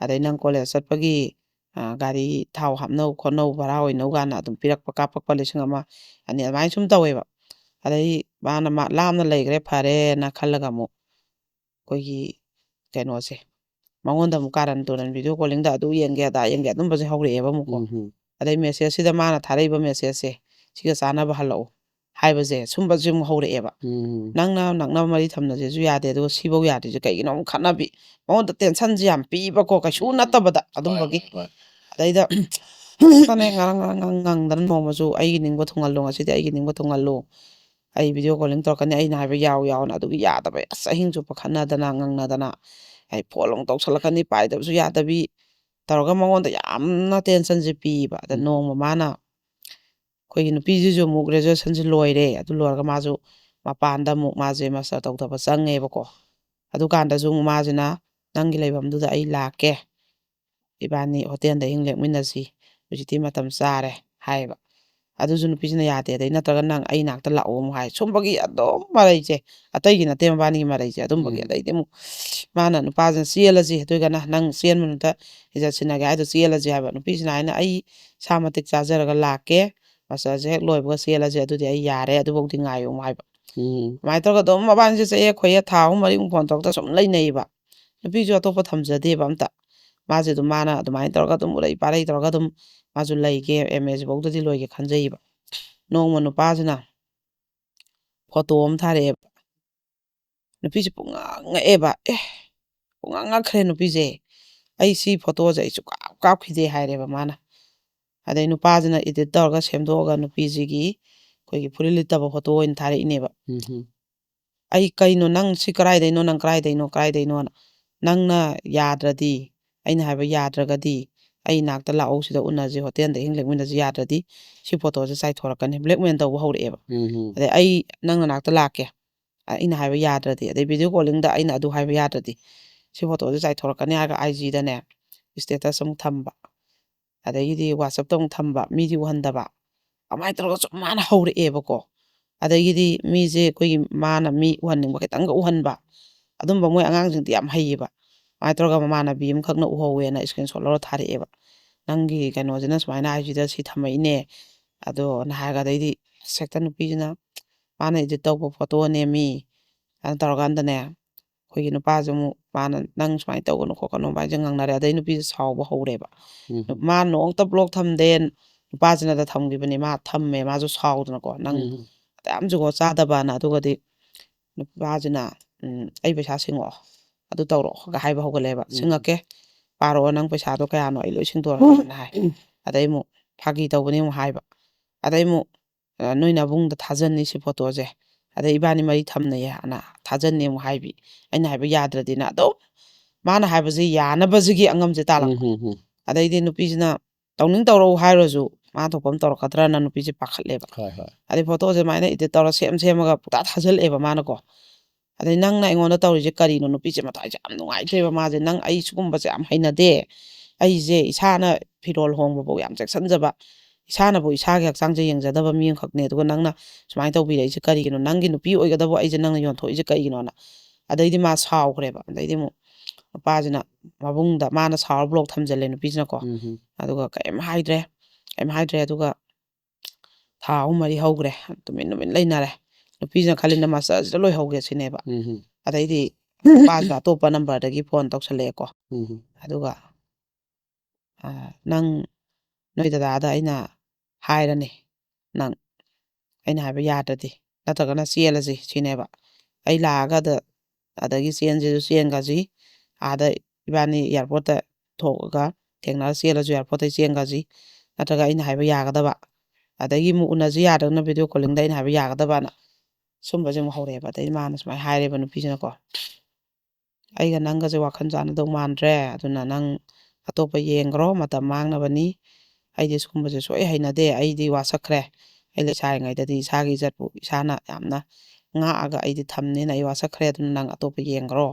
ꯑꯗꯩ "ꯅꯪ ꯀꯣꯂꯦꯖ ꯆꯠꯄꯒꯤ, ꯑ, ꯒꯥꯔꯤ ꯊꯥꯎ ꯍꯥꯞꯅꯧ ꯈꯣꯠꯅꯧ, ꯚꯔꯥ ꯑꯣꯏꯅꯧ" ꯀꯥꯏꯅ ꯑꯗꯨꯝ ꯄꯤꯔꯛꯄ, ꯀꯥꯞꯄꯛꯄ ꯂꯤꯁꯤꯡ ꯑꯃ, ꯑꯅꯤ ꯑꯗꯨꯃꯥꯏꯅ ꯁꯨꯝ ꯇꯧꯋꯦꯕ꯫ ꯑꯗꯩ ꯃꯥꯅ ꯃꯥ ꯂꯥꯞꯅ ꯂꯩꯈ꯭ꯔꯦ, ꯐꯔꯦꯅ ꯈꯜꯂꯒ ꯑꯃꯨꯛ ꯑꯩꯈꯣꯏꯒꯤ ꯀꯩꯅꯣꯁꯦ, ꯃꯉꯣꯟꯗ ꯑꯃꯨꯛ ꯀꯥꯔꯟ ꯇꯨꯔꯟ, ꯚꯤꯗꯤꯑꯣ ꯀꯣꯂꯤꯡꯗ ꯑꯗꯨ ꯌꯦꯡꯒꯦ, ꯑꯗꯥ ꯌꯦꯡꯒꯦ, ꯑꯗꯨꯝꯕꯁꯦ ꯍꯧꯔꯛꯑꯦꯕ ꯑꯃꯨꯛꯀꯣ꯫ ꯎꯝ ꯍꯝ꯫ ꯑꯗꯩ ꯃꯦꯁꯦꯖꯁꯤꯗ ꯃꯥꯅ ꯊꯥꯔꯛꯏꯕ ꯃꯦꯁꯦꯖꯁꯦ, "ꯁꯤꯒ ꯆꯥꯟꯅꯕ ꯍꯜꯂꯛꯎ" ꯍꯥꯏꯕꯁꯦ, ꯁꯨꯝꯕꯁꯦ ꯑꯃꯨꯛ ꯍꯧꯔꯛꯑꯦꯕ꯫ ꯎꯝ꯫ "ꯅꯪꯅ ꯅꯛꯅꯕ ꯃꯔꯤ ꯊꯝꯅꯁꯦꯁꯨ ꯌꯥꯗꯦ, ꯑꯗꯨꯒ ꯁꯤꯐꯧ ꯌꯥꯗ꯭ꯔꯤꯁꯦ ꯀꯩꯒꯤꯅꯣ?" ꯑꯃꯨꯛ ꯈꯠꯅꯕꯤ, ꯃꯉꯣꯟꯗ ꯇꯦꯟꯁꯟꯁꯦ ꯌꯥꯝ ꯄꯤꯕꯀꯣ, ꯀꯩꯁꯨ ꯅꯠꯇꯕꯗ ꯑꯗꯨꯝꯕꯒꯤ꯫ ꯍꯣꯏ꯫ ꯑꯗꯩꯗ ꯐꯅ ꯉꯔꯪ ꯉꯔꯪ ꯉꯪ- ꯉꯪꯗꯅ ꯅꯣꯡꯃꯁꯨ "ꯑꯩꯒꯤ ꯅꯤꯡꯕ ꯊꯨꯡꯍꯜꯂꯨ, ꯉꯁꯤꯗꯤ ꯑꯩꯒꯤ ꯅꯤꯡꯕ ꯊꯨꯡꯍꯜꯂꯨ, ꯑꯩ ꯚꯤꯗꯤꯑꯣ ꯀꯣꯂꯤꯡ ꯇꯧꯔꯛꯀꯅꯤ, ꯑꯩꯅ ꯍꯥꯏꯕ ꯌꯥꯎ ꯌꯥꯎꯅ", ꯑꯗꯨꯒꯤ ꯌꯥꯗꯕ, ꯑꯁ, ꯑꯍꯤꯡ ꯆꯨꯞꯄ ꯈꯠꯅꯗꯅ ꯉꯪꯅꯗꯅ, ꯑꯩ ꯐꯣꯟ ꯑꯃꯨꯛ ꯇꯧꯁꯜꯂꯛꯀꯅꯤ, ꯄꯥꯏꯗꯕꯁꯨ ꯌꯥꯗꯕꯤ ꯇꯧꯔꯒ ꯃꯉꯣꯟꯗ ꯌꯥꯝꯅ ꯇꯦꯟꯁꯟꯁꯦ ꯄꯤꯕ꯫ ꯑꯗ ꯎꯝ꯫ ꯅꯣꯡꯃ ꯃꯥꯅ, ꯑꯩꯈꯣꯏꯒꯤ ꯅꯨꯄꯤꯁꯤꯁꯨ ꯑꯃꯨꯛ ꯒ꯭ꯔꯦꯖꯨꯑꯦꯁꯟꯁꯦ ꯂꯣꯏꯔꯦ, ꯑꯗꯨ ꯂꯣꯏꯔꯒ ꯃꯥꯁꯨ ꯃꯄꯥꯟꯗ ꯑꯃꯨꯛ ꯃꯥꯁꯦ ꯃꯥꯁꯇꯔ ꯇꯧꯊꯕ ꯆꯪꯉꯦꯕꯀꯣ꯫ ꯑꯗꯨꯀꯥꯟꯗꯁꯨ ꯑꯃꯨꯛ ꯃꯥꯁꯤꯅ, "ꯅꯪꯒꯤ ꯂꯩꯐꯝꯗꯨꯗ ꯑꯩ ꯂꯥꯛꯀꯦ, ꯏꯕꯥꯅꯤ ꯍꯣꯇꯦꯜꯗ ꯑꯍꯤꯡ ꯂꯦꯛꯃꯤꯟꯅꯁꯤ, ꯍꯧꯖꯤꯛꯇꯤ ꯃꯇꯝ ꯆꯥꯔꯦ" ꯍꯥꯏꯌꯦꯕ꯫ ꯑꯗꯨꯁꯨ ꯅꯨꯄꯤꯁꯤꯅ ꯌꯥꯗꯦ꯫ ꯑꯗꯩ ꯅꯠꯇ꯭ꯔꯒ "ꯅꯪ ꯑꯩ ꯅꯥꯛꯇ ꯂꯥꯛꯑꯣ" ꯑꯃꯨꯛ ꯍꯥꯏ꯫ ꯁꯨꯝꯕꯒꯤ ꯑꯗꯨꯝ ꯃꯔꯩꯁꯦ, ꯑꯇꯩꯒꯤ ꯅꯠꯇꯦ ꯃꯕꯥꯅꯤꯒꯤ ꯃꯔꯩꯁꯦ, ꯑꯗꯨꯝꯕꯒꯤ꯫ ꯎꯝ꯫ ꯑꯗꯩꯗꯤ ꯑꯃꯨꯛ ꯃꯥꯅ ꯅꯨꯄꯥꯁꯤꯅ "ꯆꯦꯜꯂꯁꯤ, ꯑꯗꯨ ꯑꯣꯏꯔꯒꯅ ꯅꯪ ꯆꯦꯟꯕ ꯅꯨꯃꯤꯠꯇ ꯏꯖꯠ ꯁꯤꯟꯅꯒꯦ ꯍꯥꯏꯗꯣ ꯆꯦꯜꯂꯁꯤ" ꯍꯥꯏꯕ꯫ ꯅꯨꯄꯤꯁꯤꯅ ꯍꯥꯏꯅ, "ꯑꯩ ꯏꯁꯥ ꯃꯇꯤꯛ ꯆꯥꯖꯔꯒ ꯂꯥꯛꯀꯦ, ꯃꯥꯁꯇꯔꯁꯦ ꯍꯦꯛ ꯂꯣꯏꯕꯒ ꯆꯦꯜꯂꯁꯦ, ꯑꯗꯨꯗꯤ ꯑꯩ ꯌꯥꯔꯦ, ꯑꯗꯨꯐꯧꯗꯤ ꯉꯥꯏꯌꯨ" ꯑꯃꯨꯛ ꯍꯥꯏꯕ꯫ ꯎꯝ꯫ ꯑꯗꯨꯃꯥꯏꯅ ꯇꯧꯔꯒ ꯑꯗꯨꯝ ꯃꯕꯥꯅꯤꯁꯦ ꯆꯌꯦ ꯈꯣꯏꯌꯦ ꯊꯥ ꯑꯍꯨꯝ ꯃꯔꯤꯃꯨꯛ ꯐꯣꯟ ꯇꯧꯔꯛꯇ ꯁꯨꯝ ꯂꯩꯅꯩꯌꯦꯕ꯫ ꯅꯨꯄꯤꯁꯨ ꯑꯇꯣꯞꯄ ꯊꯝꯖꯗꯦꯕ ꯑꯝꯇ꯫ ꯃꯥꯁꯦ ꯑꯗꯨꯝ, ꯃꯥꯅ ꯑꯗꯨꯃꯥꯏꯅ ꯇꯧꯔꯒ ꯑꯗꯨꯝ ꯎꯔꯩ ꯄꯥꯔꯩ ꯇꯧꯔꯒ ꯑꯗꯨꯝ ꯃꯥꯁꯨ ꯂꯩꯒꯦ, ꯑꯦꯝ ꯑꯦꯁꯤꯐꯧꯗꯗꯤ ꯂꯣꯏꯒꯦ ꯈꯟꯖꯩꯌꯦꯕ꯫ ꯅꯣꯡꯃ ꯅꯨꯄꯥꯁꯤꯅ ꯐꯣꯇꯣ ꯑꯃ ꯊꯥꯔꯛꯑꯦꯕ꯫ ꯅꯨꯄꯤꯁꯦ ꯄꯨꯡꯉꯛ ꯉꯛꯑꯦꯕ꯫ "ꯑꯦ"꯫ ꯄꯨꯡꯉꯛ ꯉꯛꯈ꯭ꯔꯦ ꯅꯨꯄꯤꯁꯦ꯫ "ꯑꯩ ꯁꯤ ꯐꯣꯇꯣꯁꯦ ꯑꯩ ꯁꯨꯡꯀꯥꯞ ꯀꯥꯞꯈꯤꯗꯦ" ꯍꯥꯏꯔꯦꯕ ꯃꯥꯅ꯫ ꯑꯗꯩ ꯅꯨꯄꯥꯁꯤꯅ ꯏꯗꯤꯠ ꯇꯧꯔꯒ ꯁꯦꯝꯗꯣꯛꯑꯒ ꯅꯨꯄꯤꯁꯤꯒꯤ ꯑꯩꯈꯣꯏꯒꯤ ꯐꯨꯔꯤꯠ ꯂꯤꯠꯇꯕ ꯐꯣꯇꯣ ꯑꯣꯏꯅ ꯊꯥꯔꯛꯏꯅꯦꯕ꯫ ꯎꯝ ꯍꯝ꯫ "ꯑꯩ ꯀꯩꯅꯣ, ꯅꯪ ꯁꯤ ꯀꯔꯥꯏꯗꯩꯅꯣ, ꯅꯪ ꯀꯔꯥꯏꯗꯩꯅꯣ, ꯀꯔꯥꯏꯗꯩꯅꯣꯅ? ꯅꯪꯅ ꯌꯥꯗ꯭ꯔꯗꯤ, ꯑꯩꯅ ꯍꯥꯏꯕ ꯌꯥꯗ꯭ꯔꯒꯗꯤ, ꯑꯩ ꯅꯥꯛꯇ ꯂꯥꯛꯑꯣ, ꯁꯤꯗ ꯎꯅꯁꯤ, ꯍꯣꯇꯦꯜꯗ ꯑꯍꯤꯡ ꯂꯦꯛꯃꯤꯟꯅꯁꯤ, ꯌꯥꯗ꯭ꯔꯗꯤ ꯁꯤ ꯐꯣꯇꯣꯁꯦ ꯆꯥꯏꯊꯣꯔꯛꯀꯅꯤ", ꯕ꯭ꯂꯦꯛꯃꯦꯜ ꯇꯧꯕ ꯍꯧꯔꯛꯑꯦꯕ꯫ ꯎꯝ ꯍꯝ꯫ ꯑꯗꯩ "ꯑꯩ ꯅꯪ ꯅꯅꯥꯛꯇ ꯂꯥꯛꯀꯦ, ꯑꯩꯅ ꯍꯥꯏꯕ ꯌꯥꯗ꯭ꯔꯗꯤ", ꯑꯗꯩ ꯚꯤꯗꯤꯑꯣ ꯀꯣꯂꯤꯡꯗ ꯑꯩꯅ ꯑꯗꯨ ꯍꯥꯏꯕ ꯌꯥꯗ꯭ꯔꯗꯤ ꯁꯤ ꯐꯣꯇꯣꯁꯦ ꯆꯥꯏꯊꯣꯔꯛꯀꯅꯤ ꯍꯥꯏꯔꯒ ꯑꯥꯏ ꯖꯤꯗꯅꯦ ꯏꯁꯇꯦꯇꯁ ꯑꯃꯨꯛ ꯊꯝꯕ, ꯑꯗꯒꯤꯗꯤ ꯋꯥꯆꯞꯇ ꯑꯃꯨꯛ ꯊꯝꯕ, ꯃꯤꯗꯤ ꯎꯍꯟꯗꯕ꯫ ꯑꯗꯨꯃꯥꯏꯅ ꯇꯧꯔꯒ ꯁꯨꯝ ꯃꯥꯅ ꯍꯧꯔꯛꯑꯦꯕꯀꯣ꯫ ꯑꯗꯒꯤꯗꯤ ꯃꯤꯁꯦ ꯑꯩꯈꯣꯏꯒꯤ ꯃꯥꯅ ꯃꯤ ꯎꯍꯟꯅꯤꯡꯕ ꯈꯤꯇꯪꯒ ꯎꯍꯟꯕ, ꯑꯗꯨꯝꯕ ꯃꯣꯏ ꯑꯉꯥꯡꯁꯤꯡꯗꯤ ꯌꯥꯝ ꯍꯩꯌꯦꯕ꯫ ꯑꯗꯨꯃꯥꯏꯅ ꯇꯧꯔꯒ ꯃꯃꯥꯟꯅꯕꯤ ꯑꯃꯈꯛꯅ ꯎꯍꯧꯋꯦꯅ ꯏꯁꯀ꯭ꯔꯤꯟ ꯁꯣꯠ ꯂꯧꯔ ꯊꯥꯔꯛꯑꯦꯕ, "ꯅꯪꯒꯤ ꯀꯩꯅꯣꯁꯤꯅ ꯁꯨꯃꯥꯏꯅ ꯑꯥꯏ ꯖꯤꯗ ꯁꯤ ꯊꯝꯃꯛꯏꯅꯦ", ꯑꯗꯣꯅ ꯍꯥꯏꯔꯒ, ꯑꯗꯩꯗꯤ ꯑꯁ ꯍꯦꯛꯇ ꯅꯨꯄꯤꯁꯤꯅ ꯃꯥꯅ ꯏꯗꯤꯠ ꯇꯧꯕ ꯐꯣꯇꯣ ꯅꯦꯝꯃꯤ ꯑꯗꯨ ꯇꯧꯔꯀꯥꯟꯗꯅꯦ, ꯑꯩꯈꯣꯏꯒꯤ ꯅꯨꯄꯥꯁꯦ ꯑꯃꯨꯛ ꯃꯥꯅ "ꯅꯪ ꯁꯨꯃꯥꯏꯅ ꯇꯧꯒꯅꯨ ꯈꯣꯠꯀꯅꯨ" ꯍꯥꯏꯁꯦ ꯉꯥꯡꯅꯔꯦ꯫ ꯑꯗꯩ ꯅꯨꯄꯤꯁꯦ ꯁꯥꯎꯕ ꯍꯧꯔꯦꯕ꯫ ꯎꯝ꯫ ꯃꯥ ꯅꯣꯡꯃꯇ ꯕ꯭ꯂꯣꯛ ꯊꯝꯗꯦ, ꯅꯨꯄꯥꯁꯤꯅꯗ ꯊꯝꯈꯤꯕꯅꯤ꯫ ꯃꯥ ꯊꯝꯃꯦ, ꯃꯥꯁꯨ ꯁꯥꯎꯗꯅꯀꯣ, "ꯅꯪ ꯎꯝ꯫ ꯑꯗ ꯌꯥꯝ ꯖꯨꯒꯣꯠ ꯆꯥꯗꯕꯅ", ꯑꯗꯨꯒꯗꯤ ꯅꯨꯄꯥꯁꯤꯅ "ꯎꯝ, ꯑꯩ ꯄꯩꯁꯥ ꯁꯤꯡꯉꯛꯑꯣ, ꯑꯗꯨ ꯇꯧꯔꯛꯑꯣꯒ" ꯍꯥꯏꯕ ꯍꯧꯒꯠꯂꯦꯕ꯫ ꯎꯝ꯫ "ꯁꯤꯡꯉꯛꯀꯦ, ꯄꯥꯔꯛꯑꯣ, ꯅꯪ ꯄꯩꯁꯥꯗꯣ ꯀꯌꯥꯅꯣ ꯑꯩ ꯂꯣꯏ ꯁꯤꯡꯗꯣꯔꯛꯑꯒꯦꯅ" ꯍꯥꯏ꯫ ꯑꯗꯩ ꯑꯃꯨꯛ ꯐꯥꯒꯤ ꯇꯧꯕꯅꯤ ꯑꯃꯨꯛ ꯍꯥꯏꯕ꯫ ꯑꯗꯩ ꯑꯃꯨꯛ "ꯑ, ꯅꯣꯏ ꯅꯕꯨꯡꯗ ꯊꯥꯖꯟꯅꯤ ꯁꯤ ꯐꯣꯇꯣꯁꯦ, ꯑꯗꯩ ꯏꯕꯥꯅꯤ ꯃꯔꯤ ꯊꯝꯅꯩꯌꯦ" ꯑꯅ ꯊꯥꯖꯟꯅꯤ ꯑꯃꯨꯛ ꯍꯥꯏꯕꯤ꯫ ꯑꯩꯅ ꯍꯥꯏꯕ ꯌꯥꯗ꯭ꯔꯗꯤꯅ ꯑꯗꯨꯝ ꯃꯥꯅ ꯍꯥꯏꯕꯁꯦ ꯌꯥꯅꯕꯁꯤꯒꯤ ꯑꯉꯝꯁꯦ ꯇꯥꯜꯂꯛꯄ꯫ ꯎꯝ, ꯎꯝ, ꯎꯝ꯫ ꯑꯗꯩꯗꯤ ꯅꯨꯄꯤꯁꯤꯅ "ꯇꯧꯅꯤꯡ ꯇꯧꯔꯛꯎ" ꯍꯥꯏꯔꯁꯨ ꯃꯥ ꯊꯣꯛꯄ ꯑꯃ ꯇꯧꯔꯛꯀꯗ꯭ꯔꯅ ꯅꯨꯄꯤꯁꯦ ꯄꯥꯈꯠꯂꯦꯕ꯫ ꯍꯣꯏ, ꯍꯣꯏ꯫ ꯑꯗꯩ ꯐꯣꯇꯣꯁꯦ ꯑꯗꯨꯃꯥꯏꯅ ꯏꯗꯤꯠ ꯇꯧꯔ ꯁꯦꯝ ꯁꯦꯝꯃꯒ ꯄꯨꯡꯇꯥ ꯊꯥꯖꯤꯜꯂꯛꯑꯦꯕ ꯃꯥꯅꯀꯣ꯫ ꯑꯗꯩ "ꯅꯪꯅ ꯑꯩꯉꯣꯟꯗ ꯇꯧꯔꯤꯁꯦ ꯀꯔꯤꯅꯣ?" ꯅꯨꯄꯤꯁꯦ ꯃꯊꯥꯏꯁꯦ ꯌꯥꯝ ꯅꯨꯡꯉꯥꯏꯇ꯭ꯔꯦꯕ ꯃꯥꯁꯦ꯫ "ꯅꯪ, ꯑꯩ ꯁꯤꯒꯨꯝꯕꯁꯦ ꯌꯥꯝ ꯍꯩꯅꯗꯦ꯫ ꯑꯩꯁꯦ ꯏꯁꯥꯅ ꯐꯤꯔꯣꯜ ꯍꯣꯡꯕꯐꯥꯎ ꯌꯥꯝ ꯆꯦꯛꯁꯤꯟꯖꯕ, ꯏꯁꯥꯅꯕꯨ ꯏꯁꯥꯒꯤ ꯍꯛꯆꯥꯡꯁꯦ ꯌꯦꯡꯖꯗꯕ ꯃꯤ ꯑꯃꯈꯛꯅꯦ, ꯑꯗꯨꯒ ꯅꯪꯅ ꯁꯨꯃꯥꯏꯅ ꯇꯧꯕꯤꯔꯛꯏꯁꯦ ꯀꯔꯤꯒꯤꯅꯣ? ꯅꯪꯒꯤ ꯅꯨꯄꯤ ꯑꯣꯏꯒꯗꯕ ꯑꯩꯁꯦ ꯅꯪꯅ ꯌꯣꯟꯊꯣꯛꯏꯁꯦ ꯀꯩꯒꯤꯅꯣꯅ?" ꯑꯗꯩꯗꯤ ꯃꯥ ꯁꯥꯎꯈ꯭ꯔꯦꯕ꯫ ꯑꯗꯩꯗꯤ ꯑꯃꯨꯛ ꯅꯨꯄꯥꯁꯤꯅ ꯃꯕꯨꯡꯗ ꯃꯥꯅ ꯁꯥꯎꯔ ꯕ꯭ꯂꯣꯛ ꯊꯝꯖꯜꯂꯦ ꯅꯨꯄꯤꯁꯤꯅꯀꯣ꯫ ꯎꯝ, ꯎꯝ꯫ ꯑꯗꯨꯒ ꯀꯔꯤꯝ ꯍꯥꯏꯗ꯭ꯔꯦ, ꯀꯔꯤꯝ ꯍꯥꯏꯗ꯭ꯔꯦ꯫ ꯑꯗꯨꯒ ꯊꯥ ꯑꯍꯨꯝ ꯃꯔꯤ ꯍꯧꯈ꯭ꯔꯦ, ꯇꯨꯃꯤꯟ ꯇꯨꯃꯤꯟ ꯂꯩꯅꯔꯦ꯫ ꯅꯨꯄꯤꯁꯤꯅ ꯈꯜꯂꯤꯅ ꯃꯥꯁꯇꯔꯁꯤꯗ ꯂꯣꯏꯍꯧꯒꯦ ꯁꯤꯅꯦꯕ꯫ ꯎꯝ, ꯎꯝ꯫ ꯑꯗꯩꯗꯤ ꯅꯨꯄꯥꯁꯤꯅ ꯑꯇꯣꯞꯄ ꯅꯝꯕꯔꯗꯒꯤ ꯐꯣꯟ ꯇꯧꯁꯜꯂꯛꯑꯦꯀꯣ꯫ ꯎꯝ, ꯎꯝ꯫ ꯑꯗꯨꯒ "ꯑ, ꯅꯪ ꯅꯣꯏ ꯗꯗꯥꯗ ꯑꯩꯅ ꯍꯥꯏꯔꯅꯤ, ꯅꯪ ꯑꯩꯅ ꯍꯥꯏꯕ ꯌꯥꯗ꯭ꯔꯗꯤ, ꯅꯠꯇ꯭ꯔꯒꯅ ꯆꯦꯜꯂꯁꯤ" ꯁꯤꯅꯦꯕ꯫ "ꯑꯩ ꯂꯥꯛꯑꯒ ꯑꯗ, ꯑꯗꯒꯤ ꯆꯦꯟꯁꯤꯁꯨ ꯆꯦꯟꯈ꯭ꯔꯁꯤ, ꯑꯥꯗ ꯏꯕꯥꯅꯤ ꯑꯦꯌꯥꯔꯄꯣꯔꯠꯇ ꯊꯣꯛꯑꯒ ꯊꯦꯡꯅꯔ ꯆꯦꯜꯂꯁꯨ ꯑꯦꯌꯥꯔꯄꯣꯔꯠꯇ ꯆꯦꯟꯈ꯭ꯔꯁꯤ, ꯅꯠꯇ꯭ꯔꯒ ꯑꯩꯅ ꯍꯥꯏꯕ ꯌꯥꯒꯗꯕ, ꯑꯗꯒꯤ ꯑꯃꯨꯛ ꯎꯅꯁꯤ ꯌꯥꯗ꯭ꯔꯒꯅ ꯚꯤꯗꯤꯑꯣ ꯀꯣꯂꯤꯡꯗ ꯑꯩꯅ ꯍꯥꯏꯕ ꯌꯥꯒꯗꯕꯅ", ꯁꯨꯝꯕꯁꯦ ꯑꯃꯨꯛ ꯍꯧꯔꯛꯑꯦꯕ꯫ ꯑꯗꯩ ꯃꯥꯅ ꯁꯨꯃꯥꯏꯅ ꯍꯥꯏꯔꯦꯕ ꯅꯨꯄꯤꯁꯤꯅꯀꯣ, "ꯑꯩꯒ ꯅꯪꯒꯁꯦ ꯋꯥꯈꯜ ꯆꯥꯟꯅꯗꯧ ꯃꯥꯟꯗ꯭ꯔꯦ, ꯑꯗꯨꯅ ꯅꯪ ꯑꯇꯣꯞꯄ ꯌꯦꯡꯈ꯭ꯔꯣ, ꯃꯇꯝ ꯃꯥꯡꯅꯕꯅꯤ꯫ ꯑꯩꯗꯤ ꯁꯤꯒꯨꯝꯕꯁꯦ ꯁꯣꯏ ꯍꯩꯅꯗꯦ, ꯑꯩꯗꯤ ꯋꯥꯁꯛꯈ꯭ꯔꯦ꯫ ꯑꯩ ꯂꯩꯁꯥꯔꯤꯉꯩꯗꯗꯤ ꯏꯁꯥꯒꯤ ꯏꯖꯠꯄꯨ ꯏꯁꯥꯅ ꯌꯥꯝꯅ ꯉꯥꯛꯑꯒ ꯑꯩꯗꯤ ꯊꯝꯅꯦꯅ ꯑꯩ ꯋꯥꯁꯛꯈ꯭ꯔꯦ, ꯑꯗꯨꯅ ꯅꯪ ꯑꯇꯣꯞꯄ ꯌꯦꯡꯈ꯭ꯔꯣ,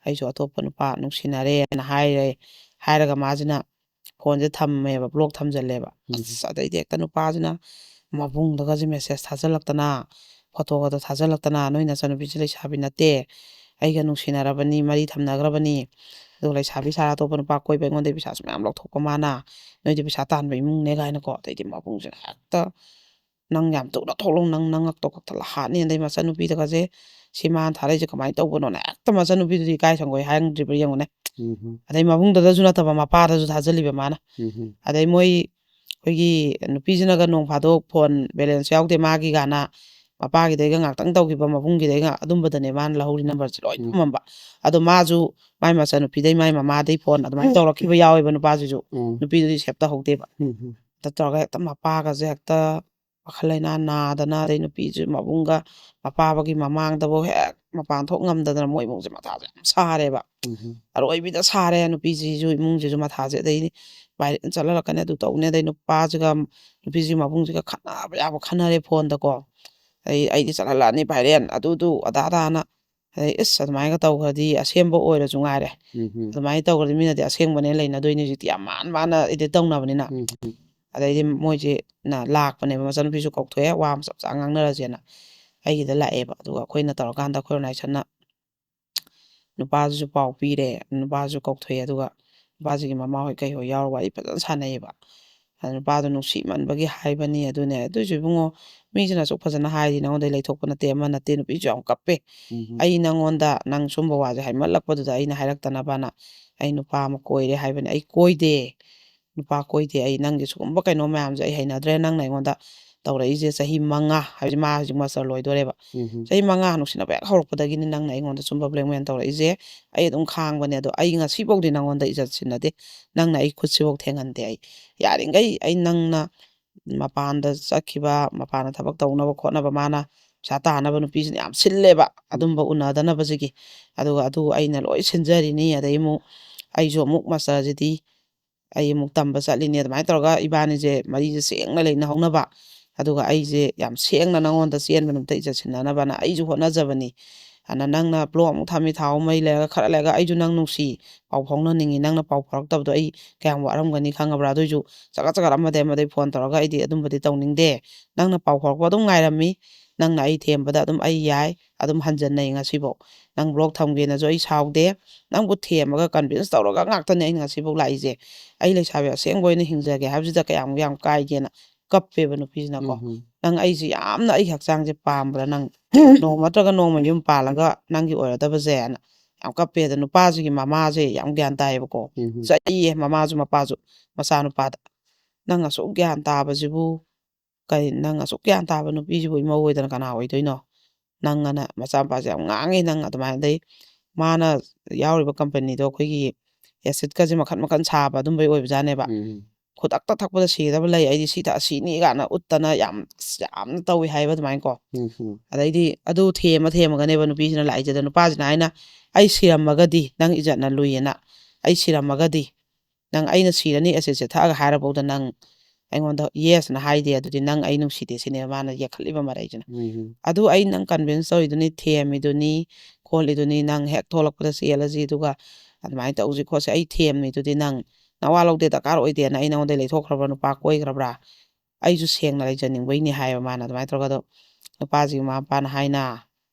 ꯑꯩꯁꯨ ꯑꯇꯣꯞꯄ ꯅꯨꯄꯥ ꯅꯨꯡꯁꯤꯅꯔꯦꯅ" ꯍꯥꯏꯔꯦ꯫ ꯍꯥꯏꯔꯒ ꯃꯥꯁꯤꯅ ꯐꯣꯟꯁꯦ ꯊꯝꯃꯦꯕ, ꯕ꯭ꯂꯣꯛ ꯊꯝꯖꯜꯂꯦꯕ꯫ ꯎꯝ꯫ ꯑꯁ, ꯑꯗꯩꯗꯤ ꯍꯦꯛꯇ ꯅꯨꯄꯥꯁꯤꯅ ꯃꯕꯨꯡꯗꯒꯁꯦ ꯃꯦꯁꯦꯖ ꯊꯥꯖꯜꯂꯛꯇꯅ, ꯐꯣꯇꯣꯒꯗꯣ ꯊꯥꯖꯜꯂꯛꯇꯅ, "ꯅꯣꯏ ꯅꯆꯟꯅꯨꯄꯤꯁꯦ ꯂꯩꯁꯥꯕꯤ ꯅꯠꯇꯦ, ꯑꯩꯒ ꯅꯨꯡꯁꯤꯅꯔꯕꯅꯤ, ꯃꯔꯤ ꯊꯝꯅꯈ꯭ꯔꯕꯅꯤ, ꯑꯗꯨꯒ ꯂꯩꯁꯥꯕꯤ ꯁꯥꯔ ꯑꯇꯣꯞꯄ ꯅꯨꯄꯥ ꯀꯣꯏꯕ, ꯑꯩꯉꯣꯟꯗꯒꯤ ꯄꯩꯁꯥꯁꯨ ꯃꯌꯥꯝ ꯂꯧꯊꯣꯛꯄ ꯃꯥꯅ, ꯅꯣꯏꯗꯤ ꯄꯩꯁꯥ ꯇꯥꯟꯕ ꯏꯃꯨꯡꯅꯦ" ꯀꯥꯏꯅꯀꯣ꯫ ꯑꯗꯩꯗꯤ ꯃꯕꯨꯡꯁꯤꯅ ꯍꯦꯛꯇ "ꯅꯪ ꯌꯥꯝ ꯊꯨꯅ ꯊꯣꯛꯂꯛꯎ, ꯅꯪ ꯅꯉꯛꯇꯣ ꯀꯛꯊꯠꯂ ꯍꯥꯠꯅꯤ, ꯑꯗꯩ ꯃꯆꯟꯅꯨꯄꯤꯗꯒꯁꯦ ꯁꯤ ꯃꯥꯅ ꯊꯥꯔꯛꯏꯁꯦ ꯀꯃꯥꯏꯅ ꯇꯧꯕꯅꯣꯅ?" ꯍꯦꯛꯇ ꯃꯆꯟꯅꯨꯄꯤꯗꯨꯗꯤ ꯏꯀꯥꯏ ꯁꯪꯒꯣꯏ ꯍꯥꯏꯔꯝꯗ꯭ꯔꯤꯕ꯭ꯔꯥ ꯌꯦꯡꯉꯨꯅꯦ꯫ ꯎꯝ꯫ ꯑꯗꯩ ꯃꯕꯨꯡꯗꯨꯗꯁꯨ ꯅꯠꯇꯕ ꯃꯄꯥꯗꯁꯨ ꯊꯥꯖꯜꯂꯤꯕ ꯃꯥꯅ꯫ ꯎꯝ꯫ ꯑꯗꯩ ꯃꯣꯏ ꯑꯩꯈꯣꯏꯒꯤ ꯅꯨꯄꯤꯁꯤꯅꯒ ꯅꯣꯡ ꯐꯥꯗꯣꯛ ꯐꯣꯟ ꯕꯦꯂꯦꯟꯁ ꯌꯥꯎꯗꯦ ꯃꯥꯒꯤ ꯀꯥꯏꯅ ꯃꯄꯥꯒꯤꯗꯩꯒ ꯉꯥꯛꯇꯪ ꯇꯧꯈꯤꯕ, ꯃꯕꯨꯡꯒꯤꯗꯩꯒ ꯑꯗꯨꯝꯕꯗꯅꯦ ꯃꯥꯅ ꯂꯧꯍꯧꯔꯤ ꯅꯝꯕꯔꯁꯦ ꯂꯣꯏ ꯎꯝ꯫ ꯊꯝꯃꯝꯕ꯫ ꯑꯗꯣ ꯃꯥꯁꯨ ꯃꯥꯏ ꯃꯆꯟꯅꯨꯄꯤꯗꯩ ꯃꯥꯏ ꯃꯃꯥꯗꯩ ꯐꯣꯟ ꯑꯗꯨꯃꯥꯏꯅ ꯇꯧꯔꯛꯈꯤꯕ ꯌꯥꯎꯋꯦꯕ ꯅꯨꯄꯥꯁꯤꯁꯨ꯫ ꯎꯝ꯫ ꯅꯨꯄꯤꯗꯨꯗꯤ ꯁꯦꯞ ꯇꯧꯍꯧꯗꯦꯕ꯫ ꯎꯝ꯫ ꯎꯝ꯫ ꯑꯗ ꯇꯧꯔꯒ ꯍꯦꯛꯇ ꯃꯄꯥꯒꯁꯦ ꯍꯦꯛꯇ ꯋꯥꯈꯜ ꯂꯩꯅꯥ ꯅꯥꯗꯅ, ꯑꯗꯩ ꯅꯨꯄꯤꯁꯨ ꯃꯕꯨꯡꯒ ꯃꯄꯥꯕꯒꯤ ꯃꯃꯥꯡꯗꯐꯥꯎ ꯍꯦꯛ ꯃꯄꯥꯟ ꯊꯣꯛ ꯉꯝꯗꯗꯅ ꯃꯣꯏ ꯏꯃꯨꯡꯁꯦ ꯃꯊꯥꯁꯦ ꯌꯥꯝ ꯁꯥꯔꯦꯕ꯫ ꯎꯝ꯫ ꯑꯔꯣꯏꯕꯤꯗ ꯁꯥꯔꯦ ꯅꯨꯄꯤꯁꯤꯁꯨ, ꯏꯃꯨꯡꯁꯤꯁꯨ ꯃꯊꯥꯁꯦ꯫ ꯑꯗꯩꯗꯤ ꯚꯥꯏꯔꯦꯜ ꯆꯠꯍꯜꯂꯛꯀꯅꯤ, ꯑꯗꯨ ꯇꯧꯅꯤ, ꯑꯗꯩ ꯅꯨꯄꯥꯁꯤꯒ ꯅꯨꯄꯤꯁꯤꯒꯤ ꯃꯕꯨꯡꯁꯤꯒ ꯈꯠꯅꯕ ꯌꯥꯕ ꯈꯠꯅꯔꯦ ꯐꯣꯟꯗꯀꯣ꯫ ꯑꯩ, "ꯑꯩꯗꯤ ꯆꯠꯍꯜꯂꯛꯑꯅꯤ ꯚꯥꯏꯔꯦꯜ, ꯑꯗꯨꯗꯨ ꯑꯗꯥ ꯑꯗꯥꯅ"꯫ ꯑꯗꯩ ꯏꯁ ꯑꯗꯨꯃꯥꯏꯅꯒ ꯇꯧꯈ꯭ꯔꯗꯤ ꯑꯁꯦꯡꯕ ꯑꯣꯏꯔꯁꯨ ꯉꯥꯏꯔꯦ꯫ ꯎꯝ꯫ ꯑꯗꯨꯃꯥꯏꯅ ꯇꯧꯈ꯭ꯔꯗꯤ ꯃꯤꯅꯗꯤ ꯑꯁꯦꯡꯕꯅꯦ ꯂꯩꯅꯗꯣꯏꯅꯤ ꯍꯧꯖꯤꯛꯇꯤ, ꯌꯥꯝ ꯃꯥꯟ ꯃꯥꯟꯅ ꯏꯗꯤꯠ ꯇꯧꯅꯕꯅꯤꯅ꯫ ꯎꯝ꯫ ꯑꯗꯩꯗꯤ ꯃꯣꯏꯁꯦ ꯂꯥꯛꯄꯅꯦꯕ, ꯃꯆꯟꯅꯨꯄꯤꯁꯨ ꯀꯧꯊꯣꯛꯑꯦ, ꯋꯥ ꯑꯃ ꯆꯞ ꯆꯥ ꯉꯥꯡꯅꯔꯁꯦꯅ ꯑꯩꯒꯤꯗ ꯂꯥꯛꯑꯦꯕ꯫ ꯑꯗꯨꯒ ꯑꯩꯈꯣꯏꯅ ꯇꯧꯔꯀꯥꯟꯗ ꯑꯩꯈꯣꯏ ꯑꯣꯔꯒꯅꯥꯏꯖꯦꯁꯟꯅ ꯅꯨꯄꯥꯁꯤꯁꯨ ꯄꯥꯎ ꯄꯤꯔꯦ, ꯅꯨꯄꯥꯁꯨ ꯀꯧꯊꯣꯛꯑꯦ꯫ ꯑꯗꯨꯒ ꯅꯨꯄꯥꯁꯤꯒꯤ ꯃꯃꯥ ꯍꯣꯏ ꯀꯩ ꯍꯣꯏ ꯌꯥꯎꯔ ꯋꯥꯔꯤ ꯐꯖꯅ ꯁꯥꯟꯅꯩꯌꯦꯕ꯫ ꯑꯗ ꯅꯨꯄꯥꯗꯣ ꯅꯨꯡꯁꯤꯃꯟꯕꯒꯤ ꯍꯥꯏꯕꯅꯤ ꯑꯗꯨꯅꯦ꯫ ꯑꯗꯨꯏꯁꯨ ꯏꯕꯨꯡꯉꯣ, ꯃꯤꯁꯤꯅ ꯑꯁꯨꯛ ꯐꯖꯅ ꯍꯥꯏꯔꯤ, ꯅꯉꯣꯟꯗꯩ ꯂꯩꯊꯣꯛꯄ ꯅꯠꯇꯦ, ꯑꯃ ꯅꯠꯇꯦ꯫ ꯅꯨꯄꯤꯁꯨ ꯌꯥꯝ ꯀꯞꯄꯦ꯫ ꯎꯝ꯫ "ꯑꯩ ꯅꯉꯣꯟꯗ ꯅꯪ ꯁꯨꯝꯕ ꯋꯥꯁꯦ ꯍꯥꯏꯃꯜꯂꯛꯄꯗꯨꯗ ꯑꯩꯅ ꯍꯥꯏꯔꯛꯇꯅꯕꯅ ꯑꯩ ꯅꯨꯄꯥ ꯑꯃ ꯀꯣꯏꯔꯦ ꯍꯥꯏꯕꯅꯤ꯫ ꯑꯩ ꯀꯣꯏꯗꯦ, ꯅꯨꯄꯥ ꯀꯣꯏꯗꯦ꯫ ꯑꯩ ꯅꯪꯒꯤ ꯁꯤꯒꯨꯝꯕ ꯀꯩꯅꯣ ꯃꯌꯥꯝꯁꯦ ꯑꯩ ꯍꯩꯅꯗ꯭ꯔꯦ꯫ ꯅꯪꯅ ꯑꯩꯉꯣꯟꯗ ꯇꯧꯔꯛꯏꯁꯦ ꯆꯍꯤ ꯃꯉꯥ", ꯍꯥꯏꯕꯗꯤ ꯃꯥ ꯍꯧꯖꯤꯛ ꯃꯥꯁꯇꯔ ꯂꯣꯏꯗꯣꯔꯦꯕ꯫ ꯎꯝ꯫ "ꯆꯍꯤ ꯃꯉꯥ ꯅꯨꯡꯁꯤꯅꯕ ꯍꯦꯛ ꯍꯧꯔꯛꯄꯗꯒꯤꯅꯤ ꯅꯪꯅ ꯑꯩꯉꯣꯟꯗ ꯁꯨꯝꯕ ꯕ꯭ꯂꯦꯛꯃꯦꯜ ꯇꯧꯔꯛꯏꯁꯦ꯫ ꯑꯩ ꯑꯗꯨꯝ ꯈꯥꯡꯕꯅꯦ, ꯑꯗꯣ ꯑꯩ ꯉꯁꯤꯐꯥꯎꯗꯤ ꯅꯪꯉꯣꯟꯗ ꯏꯖꯠ ꯁꯤꯟꯅꯗꯦ꯫ ꯅꯪꯅ ꯑꯩ ꯈꯨꯠꯁꯤꯐꯥꯎ ꯊꯦꯡꯍꯟꯗꯦ꯫ ꯑꯩ ꯌꯥꯔꯤꯈꯩ ꯑꯩ ꯅꯪꯅ ꯃꯄꯥꯟꯗ ꯆꯠꯈꯤꯕ, ꯃꯄꯥꯟꯗ ꯊꯕꯛ ꯇꯧꯅꯕ ꯈꯣꯠꯅꯕ ꯃꯥꯅ ꯄꯩꯁꯥ ꯇꯥꯅꯕ ꯅꯨꯄꯤꯁꯤꯅ ꯌꯥꯝ ꯁꯤꯜꯂꯦꯕ, ꯑꯗꯨꯝꯕ ꯎꯅꯗꯅꯕꯁꯤꯒꯤ꯫ ꯑꯗꯨꯒ ꯑꯗꯨ ꯑꯩꯅ ꯂꯣꯏ ꯁꯤꯟꯖꯔꯤꯅꯤ꯫ ꯑꯗꯩ ꯑꯃꯨꯛ ꯑꯩꯁꯨ ꯑꯃꯨꯛ ꯃꯥꯁꯇꯔꯁꯤꯗꯤ ꯑꯩ ꯑꯃꯨꯛ ꯇꯝꯕ ꯆꯠꯂꯤꯅꯤ"꯫ ꯑꯗꯨꯃꯥꯏꯅ ꯇꯧꯔꯒ ꯏꯕꯥꯅꯤꯁꯦ ꯃꯔꯤꯁꯦ ꯁꯦꯡꯅ ꯂꯩꯅꯍꯧꯅꯕ꯫ ꯑꯗꯨꯒ ꯑꯩꯁꯦ ꯌꯥꯝ ꯁꯦꯡꯅ ꯅꯉꯣꯟꯗ ꯆꯦꯟꯕ ꯅꯨꯃꯤꯠꯇ ꯏꯖꯠ ꯁꯤꯟꯅꯅꯕꯅ ꯑꯩꯁꯨ ꯍꯣꯠꯅꯖꯕꯅꯤ꯫ ꯑꯗꯨꯅ ꯅꯪꯅ ꯕ꯭ꯂꯣꯛ ꯑꯃꯨꯛ ꯊꯝꯃꯤ, ꯊꯥꯎ ꯑꯃ ꯃꯩ ꯂꯩꯔꯒ ꯈꯔ ꯂꯩꯔꯒ ꯑꯩꯁꯨ ꯅꯪ ꯅꯨꯡꯁꯤ, ꯄꯥꯎ ꯐꯥꯎꯅꯅꯤꯡꯉꯤ, ꯅꯪꯅ ꯄꯥꯎ ꯐꯥꯎꯔꯛꯇꯕꯗꯣ ꯑꯩ ꯀꯌꯥꯝ ꯋꯥꯔꯝꯒꯅꯤ ꯈꯪꯉꯕ꯭ꯔꯥ? ꯑꯗꯨꯏꯁꯨ ꯆꯒꯠ ꯆꯒꯠ ꯑꯃꯗꯩ ꯑꯃꯗꯩ ꯐꯣꯟ ꯇꯧꯔꯒ ꯑꯩꯗꯤ ꯑꯗꯨꯝꯕꯗꯤ ꯇꯧꯅꯤꯡꯗꯦ꯫ ꯅꯪꯅ ꯄꯥꯎ ꯐꯥꯎꯔꯛꯄ ꯑꯗꯨꯝ ꯉꯥꯏꯔꯝꯃꯤ꯫ ꯅꯪꯅ ꯑꯩ ꯊꯦꯝꯕꯗ ꯑꯗꯨꯝ ꯑꯩ ꯌꯥꯏ, ꯑꯗꯨꯝ ꯍꯟꯖꯟꯅꯩ ꯉꯁꯤꯐꯥꯎ꯫ ꯅꯪ ꯕ꯭ꯂꯣꯛ ꯊꯝꯒꯦꯅꯁꯨ ꯑꯩ ꯁꯥꯎꯗꯦ꯫ ꯅꯪꯕꯨ ꯊꯦꯝꯃꯒ ꯀꯟꯚꯤꯟꯁ ꯇꯧꯔꯒ ꯉꯥꯛꯇꯅꯦ ꯑꯩꯅ ꯉꯁꯤꯐꯥꯎ ꯂꯥꯛꯏꯁꯦ꯫ ꯑꯩ ꯂꯩꯁꯥꯕꯤ ꯑꯁꯦꯡꯕ ꯑꯣꯏꯅ ꯍꯤꯡꯖꯒꯦ ꯍꯥꯏꯕꯁꯤꯗ ꯀꯌꯥꯝ ꯌꯥꯝ ꯀꯥꯏꯒꯦꯅ ꯀꯞꯄꯦꯕ ꯅꯨꯄꯤꯁꯤꯅꯀꯣ꯫ ꯎꯝ꯫ "ꯅꯪ ꯑꯩꯁꯦ ꯌꯥꯝꯅ, ꯑꯩ ꯍꯛꯆꯥꯡꯁꯦ ꯄꯥꯝꯕ꯭ꯔꯥ ꯅꯪ? ꯅꯣꯡꯃ ꯅꯠꯇ꯭ꯔꯒ ꯅꯣꯡꯃ ꯌꯨꯝ ꯄꯥꯜꯂꯒ ꯅꯪꯒꯤ ꯑꯣꯏꯔꯗꯕꯁꯦꯅ" ꯌꯥꯝ ꯀꯞꯄꯦ꯫ ꯑꯗ ꯅꯨꯄꯥꯁꯤꯒꯤ ꯃꯃꯥꯁꯦ ꯌꯥꯝ ꯒ꯭ꯌꯥꯟ ꯇꯥꯏꯌꯦꯕꯀꯣ꯫ ꯎꯝ. ꯆꯩꯌꯦ ꯃꯃꯥꯁꯨ ꯃꯄꯥꯁꯨ ꯃꯆꯥꯅꯨꯄꯥꯗ꯫ "ꯅꯪ ꯑꯁꯨꯛ ꯒ꯭ꯌꯥꯟ ꯇꯥꯕꯁꯤꯕꯨ, ꯀꯔꯤ, ꯅꯪ ꯑꯁꯨꯛ ꯒ꯭ꯌꯥꯟ ꯇꯥꯕ ꯅꯨꯄꯤꯁꯤꯕꯨ ꯏꯃꯧ ꯑꯣꯏꯗꯅ ꯀꯅꯥ ꯑꯣꯏꯗꯣꯏꯅꯣ? ꯅꯪ" ꯑꯅ ꯃꯆꯥꯅꯨꯄꯥꯁꯦ ꯌꯥꯝ ꯉꯥꯡꯉꯦ꯫ "ꯅꯪ ꯑꯗꯨꯃꯥꯏꯅ", ꯑꯗꯩ ꯃꯥꯅ ꯌꯥꯎꯔꯤꯕ ꯀꯝꯄꯅꯤꯗꯣ ꯑꯩꯈꯣꯏꯒꯤ ꯑꯦꯁꯤꯠꯀꯁꯦ ꯃꯈꯟ ꯃꯈꯟ ꯁꯥꯕ ꯑꯗꯨꯝꯕꯩ ꯑꯣꯏꯕꯖꯥꯠꯅꯦꯕ꯫ ꯎꯝ. "ꯈꯨꯗꯛꯇ ꯊꯛꯄꯗ ꯁꯤꯒꯗꯕ ꯂꯩ, ꯑꯩꯗꯤ ꯁꯤ ꯊꯛꯑ ꯁꯤꯅꯤ" ꯀꯥꯏꯅ ꯎꯠꯇꯅ ꯌꯥꯝ, ꯌꯥꯝꯅ ꯇꯧꯏ ꯍꯥꯏꯕ ꯑꯗꯨꯃꯥꯏꯅ ꯀꯣ꯫ ꯎꯝ. ꯑꯗꯩꯗꯤ ꯑꯗꯨ ꯊꯦꯝꯃ ꯊꯦꯝꯃꯒꯅꯦꯕ ꯅꯨꯄꯤꯁꯤꯅ ꯂꯥꯛꯏꯁꯦ꯫ ꯑꯗ ꯅꯨꯄꯥꯁꯤꯅ ꯍꯥꯏꯅ, "ꯑꯩ ꯁꯤꯔꯝꯃꯒꯗꯤ ꯅꯪ ꯏꯖꯠꯅ ꯂꯨꯏꯌꯦꯅ, ꯑꯩ ꯁꯤꯔꯝꯃꯒꯗꯤ, ꯅꯪ ꯑꯩꯅ ꯁꯤꯔꯅꯤ ꯑꯦꯁꯤꯠꯁꯦ ꯊꯛꯑꯒ" ꯍꯥꯏꯔꯐꯥꯎꯗ ꯅꯪ ꯑꯩꯉꯣꯟꯗ ꯌꯦꯁꯅ ꯍꯥꯏꯗꯦ, ꯑꯗꯨꯗꯤ ꯅꯪ ꯑꯩ ꯅꯨꯡꯁꯤꯗꯦ ꯁꯤꯅꯦꯕ ꯃꯥꯅ ꯌꯦꯛꯈꯠꯂꯤꯕ ꯃꯔꯩꯁꯤꯅ꯫ ꯎꯝ. "ꯑꯗꯨ ꯑꯩ ꯅꯪ ꯀꯟꯚꯤꯟꯁ ꯇꯧꯔꯤꯗꯨꯅꯤ, ꯊꯦꯝꯃꯤꯗꯨꯅꯤ, ꯈꯣꯠꯂꯤꯗꯨꯅꯤ, ꯅꯪ ꯍꯦꯛ ꯊꯣꯛꯂꯛꯄꯗ ꯆꯦꯜꯂꯁꯤ, ꯑꯗꯨꯒ ꯑꯗꯨꯃꯥꯏꯅ ꯇꯧꯁꯤ ꯈꯣꯠꯁꯤ, ꯑꯩ ꯊꯦꯝꯃꯤꯗꯨꯗꯤ ꯅꯪ ꯅꯋꯥ ꯂꯧꯗꯦ, ꯗꯔꯀꯥꯔ ꯑꯣꯏꯗꯦꯅ ꯑꯩ ꯅꯉꯣꯟꯗ ꯂꯩꯊꯣꯛꯈ꯭ꯔꯕ꯭ꯔꯥ, ꯅꯨꯄꯥ ꯀꯣꯏꯈ꯭ꯔꯕ꯭ꯔꯥ? ꯑꯩꯁꯨ ꯁꯦꯡꯅ ꯂꯩꯖꯅꯤꯡꯕꯩꯅꯤ" ꯍꯥꯏꯌꯦꯕ ꯃꯥꯅ꯫ ꯑꯗꯨꯃꯥꯏꯅ ꯇꯧꯔꯒ ꯑꯗꯣ ꯅꯨꯄꯥꯁꯤꯒꯤ ꯃꯃꯥ ꯃꯄꯥꯅ ꯍꯥꯏꯅ,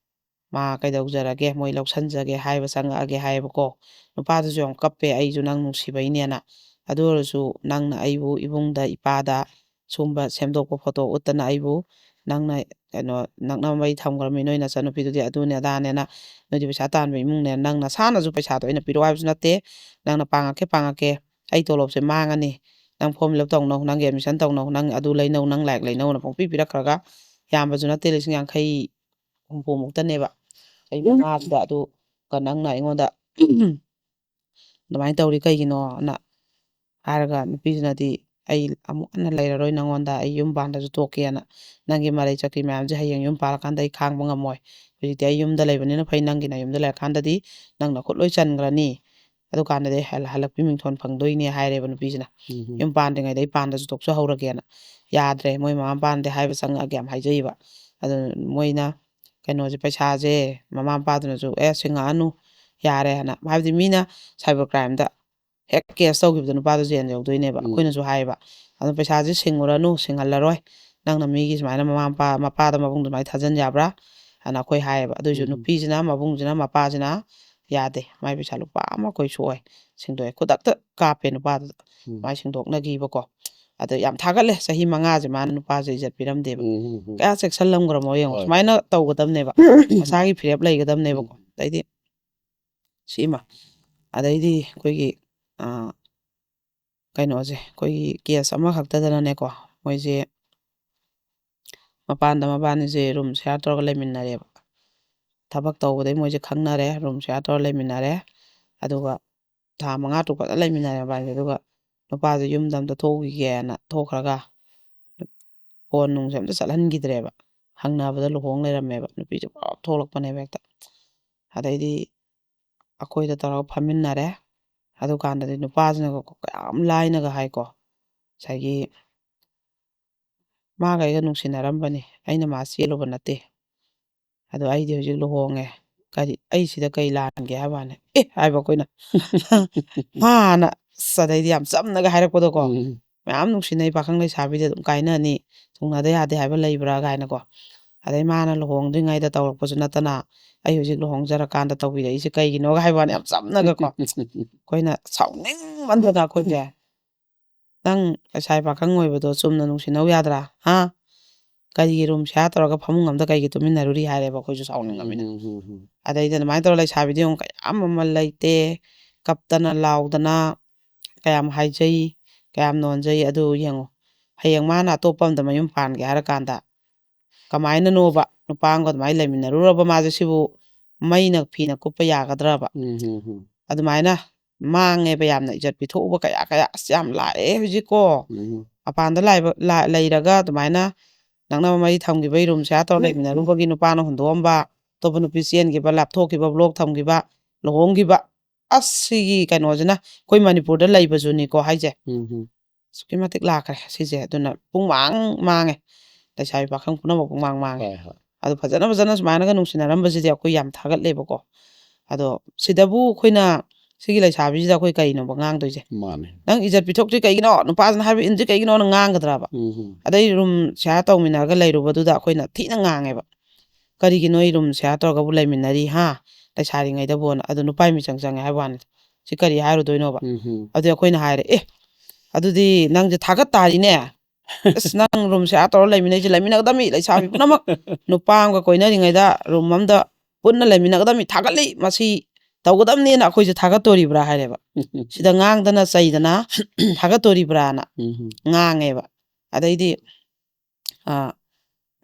"ꯃꯥ ꯀꯩꯗꯧꯖꯔꯒꯦ, ꯃꯣꯏ ꯂꯧꯁꯟꯖꯒꯦ ꯍꯥꯏꯕ ꯆꯪꯉꯛꯑꯒꯦ" ꯍꯥꯏꯌꯦꯕꯀꯣ꯫ ꯅꯨꯄꯥꯗꯨꯁꯨ ꯌꯥꯝ ꯀꯞꯄꯦ, "ꯑꯩꯁꯨ ꯅꯪ ꯅꯨꯡꯁꯤꯕꯩꯅꯦꯅ"꯫ "ꯑꯗꯨ ꯑꯣꯏꯔꯁꯨ ꯅꯪꯅ ꯑꯩꯕꯨ ꯏꯕꯨꯡꯗ, ꯏꯄꯥꯗ ꯁꯨꯝꯕ ꯁꯦꯝꯗꯣꯛꯄ ꯐꯣꯇꯣ ꯎꯠꯇꯅ ꯑꯩꯕꯨ ꯅꯪꯅ, ꯀꯩꯅꯣ, ꯅꯛꯅꯕ ꯃꯔꯤ ꯊꯝꯈ꯭ꯔꯃꯤ, ꯅꯣꯏ ꯅꯆꯟꯅꯨꯄꯤꯗꯨꯗꯤ ꯑꯗꯨꯅꯦ ꯑꯗꯥꯅꯦꯅ, ꯅꯣꯏꯗꯤ ꯄꯩꯁꯥ ꯇꯥꯟꯕ ꯏꯃꯨꯡꯅꯦ, ꯅꯪ ꯅꯁꯥꯅꯁꯨ ꯄꯩꯁꯥꯗꯣ ꯑꯩꯅ ꯄꯤꯔꯛꯑꯣ ꯍꯥꯏꯕꯁꯨ ꯅꯠꯇꯦ, ꯅꯪꯅ ꯄꯥꯡꯉꯛꯀꯦ ꯄꯥꯡꯉꯛꯀꯦ, ꯑꯩ ꯇꯣꯂꯣꯞꯁꯦ ꯃꯥꯡꯉꯅꯤ, ꯅꯪ ꯐꯣꯔꯝ ꯐꯤꯜ ꯑꯞ ꯇꯧꯅꯧ, ꯅꯪꯒꯤ ꯑꯦꯗꯃꯤꯁꯟ ꯇꯧꯅꯧ, ꯅꯪ ꯑꯗꯨ ꯂꯩꯅꯧ, ꯅꯪ ꯂꯥꯏꯔꯤꯛ ꯂꯩꯅꯧꯅ ꯄꯪꯄꯤ ꯄꯤꯔꯛꯈ꯭ꯔꯒ, ꯌꯥꯝꯕꯁꯨ ꯅꯠꯇꯦ, ꯂꯤꯁꯤꯡ ꯌꯥꯡꯈꯩ ꯍꯨꯝꯐꯨ ꯃꯨꯛꯇꯅꯦꯕ꯫ ꯑꯩ ꯃꯉꯥꯗꯨꯗ ꯑꯗꯨꯒ ꯅꯪꯅ ꯑꯩꯉꯣꯟꯗ ꯑꯗꯨꯃꯥꯏꯅ ꯇꯧꯔꯤ ꯀꯩꯒꯤꯅꯣꯅ ꯍꯥꯏꯔꯒ ꯅꯨꯄꯤꯗꯨꯅꯗꯤ, "ꯑꯩ ꯑꯃꯨꯛ ꯍꯟꯅ ꯂꯩꯔꯔꯣꯏ ꯅꯪꯉꯣꯟꯗ, ꯑꯩ ꯌꯨꯝ ꯄꯥꯟꯗ꯭ꯔꯁꯨ ꯇꯣꯛꯀꯦꯅ꯫ ꯅꯪꯒꯤ ꯃꯔꯩ ꯆꯀ꯭ꯔꯤ ꯃꯌꯥꯝꯁꯦ ꯍꯌꯦꯡ ꯌꯨꯝ ꯄꯥꯜꯂꯀꯥꯟꯗ ꯑꯩ ꯈꯥꯡꯕ ꯉꯝꯃꯣꯏ꯫ ꯍꯧꯖꯤꯛꯇꯤ ꯑꯩ ꯌꯨꯝꯗ ꯂꯩꯕꯅꯤꯅ ꯐꯩ, ꯅꯪꯒꯤ ꯅꯌꯨꯝꯗ ꯂꯩꯔꯀꯥꯟꯗꯗꯤ ꯅꯪ ꯅꯈꯨꯠ ꯂꯣꯏ ꯆꯟꯈ꯭ꯔꯅꯤ꯫ ꯑꯗꯨꯀꯥꯟꯗꯗꯤ ꯑꯩ ꯍꯜ-, ꯍꯜꯂꯛꯄꯤ ꯃꯤꯡꯊꯣꯟ ꯐꯪꯗꯣꯏꯅꯦ" ꯍꯥꯏꯔꯦꯕ ꯅꯨꯄꯤꯁꯤꯅ꯫ ꯎꯝ. "ꯌꯨꯝ ꯄꯥꯟꯗ꯭ꯔꯤꯉꯩꯗ ꯑꯩ ꯄꯥꯟꯗ꯭ꯔꯁꯨ ꯇꯣꯛꯆꯍꯧꯔꯒꯦꯅ"꯫ ꯌꯥꯗ꯭ꯔꯦ, ꯃꯣꯏ ꯃꯃꯥ ꯃꯄꯥꯅꯗꯤ ꯍꯥꯏꯕ ꯆꯪꯉꯛꯑꯒꯦ ꯌꯥꯝ ꯍꯥꯏꯖꯩꯕ꯫ ꯑꯗꯨ ꯃꯣꯏꯅ ꯀꯩꯅꯣꯁꯦ, ꯄꯩꯁꯥꯁꯦ ꯃꯃꯥ ꯃꯄꯥꯗꯨꯅꯁꯨ, "ꯑꯦ, ꯁꯤꯡꯉꯛꯑꯅꯨ, ꯌꯥꯔꯦ" ꯍꯥꯏꯅ꯫ ꯍꯥꯏꯕꯗꯤ ꯃꯤꯅ ꯁꯥꯏꯕꯔ ꯀ꯭ꯔꯥꯏꯝꯗ ꯍꯦꯛ ꯀꯦꯁ ꯇꯧꯈꯤꯕꯗ ꯅꯨꯄꯥꯗꯣ ꯖꯦꯜ ꯌꯧꯗꯣꯏꯅꯦꯕ꯫ ꯎꯝ. ꯑꯩꯈꯣꯏꯅꯁꯨ ꯍꯥꯏꯌꯦꯕ, "ꯑꯗꯨ ꯄꯩꯁꯥꯁꯦ ꯁꯤꯡꯉꯨꯔꯅꯨ, ꯁꯤꯡꯍꯜꯂꯔꯣꯏ, ꯅꯪꯅ ꯃꯤꯒꯤ ꯁꯨꯃꯥꯏꯅ ꯃꯃꯥ ꯃꯄꯥ, ꯃꯄꯥꯗ ꯃꯕꯨꯡ ꯑꯗꯨꯃꯥꯏꯅ ꯊꯥꯖꯟ ꯌꯥꯕ꯭ꯔꯥ?" ꯍꯥꯏꯅ ꯑꯩꯈꯣꯏ ꯍꯥꯏꯌꯦꯕ꯫ ꯑꯗꯨꯏꯁꯨ ꯎꯝ. ꯅꯨꯄꯤꯁꯤꯅ, ꯃꯕꯨꯡꯁꯤꯅ, ꯃꯄꯥꯁꯤꯅ ꯌꯥꯗꯦ, ꯃꯥꯏ ꯄꯩꯁꯥ ꯂꯨꯄꯥ ꯑꯃ ꯑꯩꯈꯣꯏ ꯁꯣꯛꯑꯣꯏ, ꯁꯤꯡꯗꯣꯛꯑꯦ, ꯈꯨꯗꯛꯇ ꯀꯥꯞꯄꯦ ꯅꯨꯄꯥꯗꯨꯗ꯫ ꯎꯝ. ꯃꯥꯏ ꯁꯤꯡꯗꯣꯛꯅꯈꯤꯕꯀꯣ꯫ ꯑꯗ ꯌꯥꯝ ꯊꯥꯒꯠꯂꯦ, ꯆꯍꯤ ꯃꯉꯥꯁꯦ ꯃꯥꯅ ꯅꯨꯄꯥꯁꯦ ꯏꯖꯠ ꯄꯤꯔꯝꯗꯦꯕ꯫ ꯎꯝ, ꯎꯝ, ꯎꯝ꯫ ꯀꯌꯥ ꯆꯦꯛꯁꯤꯜꯂꯝꯈ꯭ꯔꯃꯣ ꯌꯦꯡꯉꯣ꯫ ꯍꯣꯏ꯫ ꯁꯨꯃꯥꯏꯅ ꯇꯧꯒꯗꯕꯅꯦꯕ꯫ ꯃꯁꯥꯒꯤ ꯐꯤꯔꯦꯞ ꯂꯩꯒꯗꯕꯅꯦꯕꯀꯣ꯫ ꯎꯝ꯫ ꯑꯗꯩꯗꯤ ꯁꯤꯃ꯫ ꯑꯗꯩꯗꯤ ꯑꯩꯈꯣꯏꯒꯤ, ꯑ, ꯀꯩꯅꯣꯁꯦ, ꯑꯩꯈꯣꯏꯒꯤ ꯀꯦꯁ ꯑꯃꯈꯛꯇꯗꯅꯅꯦꯀꯣ, ꯃꯣꯏꯁꯦ ꯃꯄꯥꯟꯗ ꯃꯕꯥꯅꯤꯁꯦ ꯔꯨꯝ ꯁꯤꯌꯥꯔ ꯇꯧꯔꯒ ꯂꯩꯃꯤꯟꯅꯔꯦꯕ꯫ ꯊꯕꯛ ꯇꯧꯕꯗꯩ ꯃꯣꯏꯁꯦ ꯈꯪꯅꯔꯦ, ꯔꯨꯝ ꯁꯤꯌꯥꯔ ꯇꯧꯔ ꯂꯩꯃꯤꯟꯅꯔꯦ꯫ ꯑꯗꯨꯒ ꯊꯥ ꯃꯉꯥ ꯇꯔꯨꯛ ꯐꯖꯅ ꯂꯩꯃꯤꯟꯅꯔꯦ ꯃꯕꯥꯅꯤꯁꯦ꯫ ꯑꯗꯨꯒ ꯅꯨꯄꯥꯁꯦ ꯌꯨꯝꯗ ꯑꯝꯇ ꯊꯣꯛꯈꯤꯒꯦꯅ ꯊꯣꯛꯈ꯭ꯔꯒ ꯐꯣꯟ ꯅꯨꯡꯁꯦ ꯑꯝꯇ ꯆꯠꯍꯟꯈꯤꯗ꯭ꯔꯦꯕ꯫ ꯍꯪꯅꯕꯗ ꯂꯨꯍꯣꯡ ꯂꯩꯔꯝꯃꯦꯕ꯫ ꯅꯨꯄꯤꯁꯦ ꯄꯨꯔꯥ ꯊꯣꯛꯂꯛꯄꯅꯦꯕ ꯍꯦꯛꯇ꯫ ꯑꯗꯩꯗꯤ ꯑꯩꯈꯣꯏꯗ ꯇꯧꯔꯒ ꯐꯝꯃꯤꯟꯅꯔꯦ꯫ ꯑꯗꯨꯀꯥꯟꯗꯗꯤ ꯅꯨꯄꯥꯁꯤꯅꯒ ꯀꯌꯥꯝ ꯂꯥꯏꯅꯒ ꯍꯥꯏꯀꯣ, ꯉꯁꯥꯏꯒꯤ, "ꯃꯥꯒ ꯑꯩꯒ ꯅꯨꯡꯁꯤꯅꯔꯝꯕꯅꯤ, ꯑꯩꯅ ꯃꯥ ꯆꯦꯜꯂꯨꯕ ꯅꯠꯇꯦ꯫ ꯑꯗꯣ ꯑꯩꯗꯤ ꯍꯧꯖꯤꯛ ꯂꯨꯍꯣꯡꯉꯦ꯫ ꯀꯔꯤ, ꯑꯩ ꯁꯤꯗ ꯀꯩ ꯂꯥꯟꯒꯦ?" ꯍꯥꯏꯕ ꯋꯥꯅꯤ꯫ "ꯑꯦ!" ꯍꯥꯏꯕ ꯑꯩꯈꯣꯏꯅ꯫ "ꯍꯥꯅ", ꯑꯁ, ꯑꯗꯩꯗꯤ ꯌꯥꯝ ꯆꯝꯅꯒ ꯍꯥꯏꯔꯛꯄꯗꯣꯀꯣ꯫ ꯎꯝ꯫ "ꯃꯌꯥꯝ ꯅꯨꯡꯁꯤꯅꯩ ꯄꯥꯈꯪ ꯂꯩꯁꯥꯕꯤꯗꯤ ꯑꯗꯨꯝ ꯀꯥꯏꯅꯅꯤ, ꯊꯨꯡꯅꯗ ꯌꯥꯗꯦ ꯍꯥꯏꯕ ꯂꯩꯕ꯭ꯔꯥ?" ꯀꯥꯏꯅꯀꯣ꯫ ꯑꯗꯩ ꯃꯥꯅ ꯂꯨꯍꯣꯡꯗ꯭ꯔꯤꯉꯩꯗ ꯇꯧꯔꯛꯄꯁꯨ ꯅꯠꯇꯅ, ꯑꯩ ꯍꯧꯖꯤꯛ ꯂꯨꯍꯣꯡꯖꯔꯀꯥꯟꯗ ꯇꯧꯕꯤꯔꯛꯏꯁꯦ ꯀꯩꯒꯤꯅꯣꯒ ꯍꯥꯏꯕ ꯋꯥꯅꯤ, ꯌꯥꯝ ꯆꯝꯅꯒꯀꯣ꯫ ꯑꯩꯈꯣꯏꯅ ꯁꯥꯎꯅꯤꯡꯃꯟꯗꯅ ꯑꯩꯈꯣꯏꯁꯦ, "ꯅꯪ ꯂꯩꯁꯥꯕꯤ ꯄꯥꯈꯪ ꯑꯣꯏꯕꯗꯣ ꯆꯨꯝꯅ ꯅꯨꯡꯁꯤꯅꯧ ꯌꯥꯗ꯭ꯔꯥ? ꯍꯥ? ꯀꯔꯤꯒꯤ ꯔꯨꯝ ꯁꯤꯌꯥꯔ ꯇꯧꯔꯒ ꯐꯃꯨꯡ ꯑꯝꯗ ꯀꯩꯒꯤ ꯇꯨꯃꯤꯟꯅꯔꯨꯔꯤ?" ꯍꯥꯏꯔꯦꯕ ꯑꯩꯈꯣꯏꯁꯨ ꯁꯥꯎꯅꯤꯡꯉꯃꯤꯅ꯫ ꯎꯝ, ꯎꯝ, ꯎꯝ, ꯎꯝ꯫ ꯑꯗꯩꯗꯤ ꯑꯗꯨꯃꯥꯏꯅ ꯇꯧꯔ ꯂꯩꯁꯥꯕꯤꯗꯤ ꯑꯃꯨꯛ ꯀꯌꯥꯝ ꯑꯃ ꯂꯩꯇꯦ, ꯀꯞꯇꯅ ꯂꯥꯎꯗꯅ ꯀꯌꯥꯝ ꯍꯥꯏꯖꯩ, ꯀꯌꯥꯝ ꯅꯣꯟꯖꯩ꯫ ꯑꯗꯨ ꯌꯦꯡꯉꯨ, ꯍꯌꯦꯡ ꯃꯥꯅ ꯑꯇꯣꯞꯄ ꯑꯝꯗ ꯃꯌꯨꯝ ꯄꯥꯟꯒꯦ ꯍꯥꯏꯔꯀꯥꯟꯗ ꯀꯃꯥꯏꯅꯅꯣꯕ? ꯅꯨꯄꯥ ꯑꯃꯒ ꯑꯗꯨꯃꯥꯏꯅ ꯂꯩꯃꯤꯟꯅꯔꯨꯔꯕ ꯃꯥꯁꯦ, ꯁꯤꯕꯨ ꯃꯩꯅ ꯐꯤꯅ ꯀꯨꯞꯄ ꯌꯥꯒꯗ꯭ꯔꯕ? ꯎꯝ, ꯎꯝ, ꯎꯝ꯫ ꯑꯗꯨꯃꯥꯏꯅ ꯃꯥꯡꯉꯦꯕ ꯌꯥꯝꯅ, ꯏꯖꯠ ꯄꯤꯊꯣꯛꯎꯕ ꯀꯌꯥ ꯀꯌꯥ꯫ ꯑꯁ, ꯌꯥꯝ ꯂꯥꯛꯑꯦ ꯍꯧꯖꯤꯛꯀꯣ꯫ ꯎꯝ꯫ ꯃꯄꯥꯟꯗ ꯂꯥꯏꯕ-, ꯂꯥ-, ꯂꯩꯔꯒ ꯑꯗꯨꯃꯥꯏꯅ ꯅꯛꯅꯕ ꯃꯔꯤ ꯊꯝꯈꯤꯕ, ꯔꯨꯝ ꯁꯤꯌꯥꯔ ꯇꯧꯔ ꯂꯩꯃꯤꯟꯅꯔꯨꯕꯒꯤ ꯅꯨꯄꯥꯅ ꯍꯨꯟꯗꯣꯛꯑꯝꯕ, ꯑꯇꯣꯞꯄ ꯅꯨꯄꯤ ꯆꯦꯟꯈꯤꯕ, ꯂꯥꯞꯊꯣꯛꯈꯤꯕ, ꯕ꯭ꯂꯣꯛ ꯊꯝꯈꯤꯕ, ꯂꯨꯍꯣꯡꯈꯤꯕ꯫ ꯑꯁ, ꯁꯤꯒꯤ ꯀꯩꯅꯣꯁꯤꯅ ꯑꯩꯈꯣꯏ ꯃꯅꯤꯄꯨꯔꯗ ꯂꯩꯕꯁꯨꯅꯤꯀꯣ ꯍꯥꯏꯁꯦ꯫ ꯎꯝ, ꯎꯝ꯫ ꯑꯁꯨꯛꯀꯤ ꯃꯇꯤꯛ ꯂꯥꯛꯈ꯭ꯔꯦ ꯁꯤꯁꯦ꯫ ꯑꯗꯨꯅ ꯄꯨꯡꯃꯥꯡ ꯃꯥꯡꯉꯦ꯫ ꯂꯩꯁꯥꯕꯤ ꯄꯥꯈꯪ ꯄꯨꯝꯅꯃꯛ ꯄꯨꯡꯃꯥꯡ ꯃꯥꯡꯉꯦ꯫ ꯍꯣꯏ, ꯍꯣꯏ꯫ ꯑꯗꯣ ꯐꯖꯅ, ꯐꯖꯅ ꯁꯨꯃꯥꯏꯅꯒ ꯅꯨꯡꯁꯤꯅꯔꯝꯕꯁꯤꯗꯤ ꯑꯩꯈꯣꯏ ꯌꯥꯝ ꯊꯥꯒꯠꯂꯦꯕꯀꯣ꯫ ꯑꯗꯣ ꯁꯤꯗꯕꯨ ꯑꯩꯈꯣꯏꯅ, ꯁꯤꯒꯤ ꯂꯩꯁꯥꯕꯤꯁꯤꯗ ꯑꯩꯈꯣꯏ ꯀꯩꯅꯣꯕ ꯉꯥꯡꯗꯣꯏꯁꯦ? ꯃꯥꯅꯦ꯫ "ꯅꯪ ꯏꯖꯠ ꯄꯤꯊꯣꯛꯇ꯭ꯔꯤ ꯀꯩꯒꯤꯅꯣ? ꯅꯨꯄꯥꯁꯤꯅ ꯍꯥꯏꯕ ꯏꯟꯗ꯭ꯔꯤ ꯀꯩꯒꯤꯅꯣꯅ?" ꯉꯥꯡꯒꯗ꯭ꯔꯕ? ꯎꯝ, ꯎꯝ꯫ ꯑꯗꯩ ꯔꯨꯝ ꯁꯤꯌꯥꯔ ꯇꯧꯃꯤꯟꯅꯔꯒ ꯂꯩꯔꯨꯕꯗꯨꯗ ꯑꯩꯈꯣꯏꯅ ꯊꯤꯅ ꯉꯥꯡꯉꯦꯕ꯫ "ꯀꯔꯤꯒꯤ ꯅꯣꯏ ꯔꯨꯝ ꯁꯤꯌꯥꯔ ꯇꯧꯔꯒꯕꯨ ꯂꯩꯃꯤꯟꯅꯔꯤ, ꯍꯥ? ꯂꯩꯁꯥꯔꯤꯉꯩꯗꯕꯨꯅ?" ꯑꯗꯨ ꯅꯨꯄꯥ ꯃꯤꯆꯪ ꯆꯪꯉꯦ ꯍꯥꯏꯕ ꯋꯥꯅꯤ꯫ ꯁꯤ ꯀꯔꯤ ꯍꯥꯏꯔꯨꯗꯣꯏꯅꯣꯕ? ꯎꯝ, ꯎꯝ꯫ ꯑꯗꯨꯗꯤ ꯑꯩꯈꯣꯏꯅ ꯍꯥꯏꯔꯦ, "ꯑꯦ, ꯑꯗꯨꯗꯤ ꯅꯪꯁꯦ ꯊꯥꯒꯠ ꯇꯥꯔꯤꯅꯦ꯫ ꯑꯁ, ꯅꯪ ꯔꯨꯝ ꯁꯤꯌꯥꯔ ꯇꯧꯔ ꯂꯩꯃꯤꯟꯅꯩꯁꯦ, ꯂꯩꯃꯤꯟꯅꯒꯗꯕꯅꯤ, ꯂꯩꯁꯥꯕꯤ ꯄꯨꯝꯅꯃꯛ ꯅꯨꯄꯥ ꯑꯃꯒ ꯀꯣꯏꯅꯔꯤꯉꯩꯗ ꯔꯨꯝ ꯑꯃꯗ ꯄꯨꯟꯅ ꯂꯩꯃꯤꯟꯅꯒꯗꯕꯅꯤ, ꯊꯥꯒꯠꯂꯤ, ꯃꯁꯤ ꯇꯧꯒꯗꯕꯅꯦꯅ ꯑꯩꯈꯣꯏꯁꯦ ꯊꯥꯒꯠꯇꯣꯔꯤꯕ꯭ꯔꯥ ꯍꯥꯏꯔꯦꯕ꯫ ꯁꯤꯗ ꯉꯥꯡꯗꯅ ꯆꯩꯗꯅ ꯊꯥꯒꯠꯇꯣꯔꯤꯕ꯭ꯔꯥꯅ ꯎꯝ꯫ ꯉꯥꯡꯉꯦꯕ꯫ ꯑꯗꯩꯗꯤ ꯑ,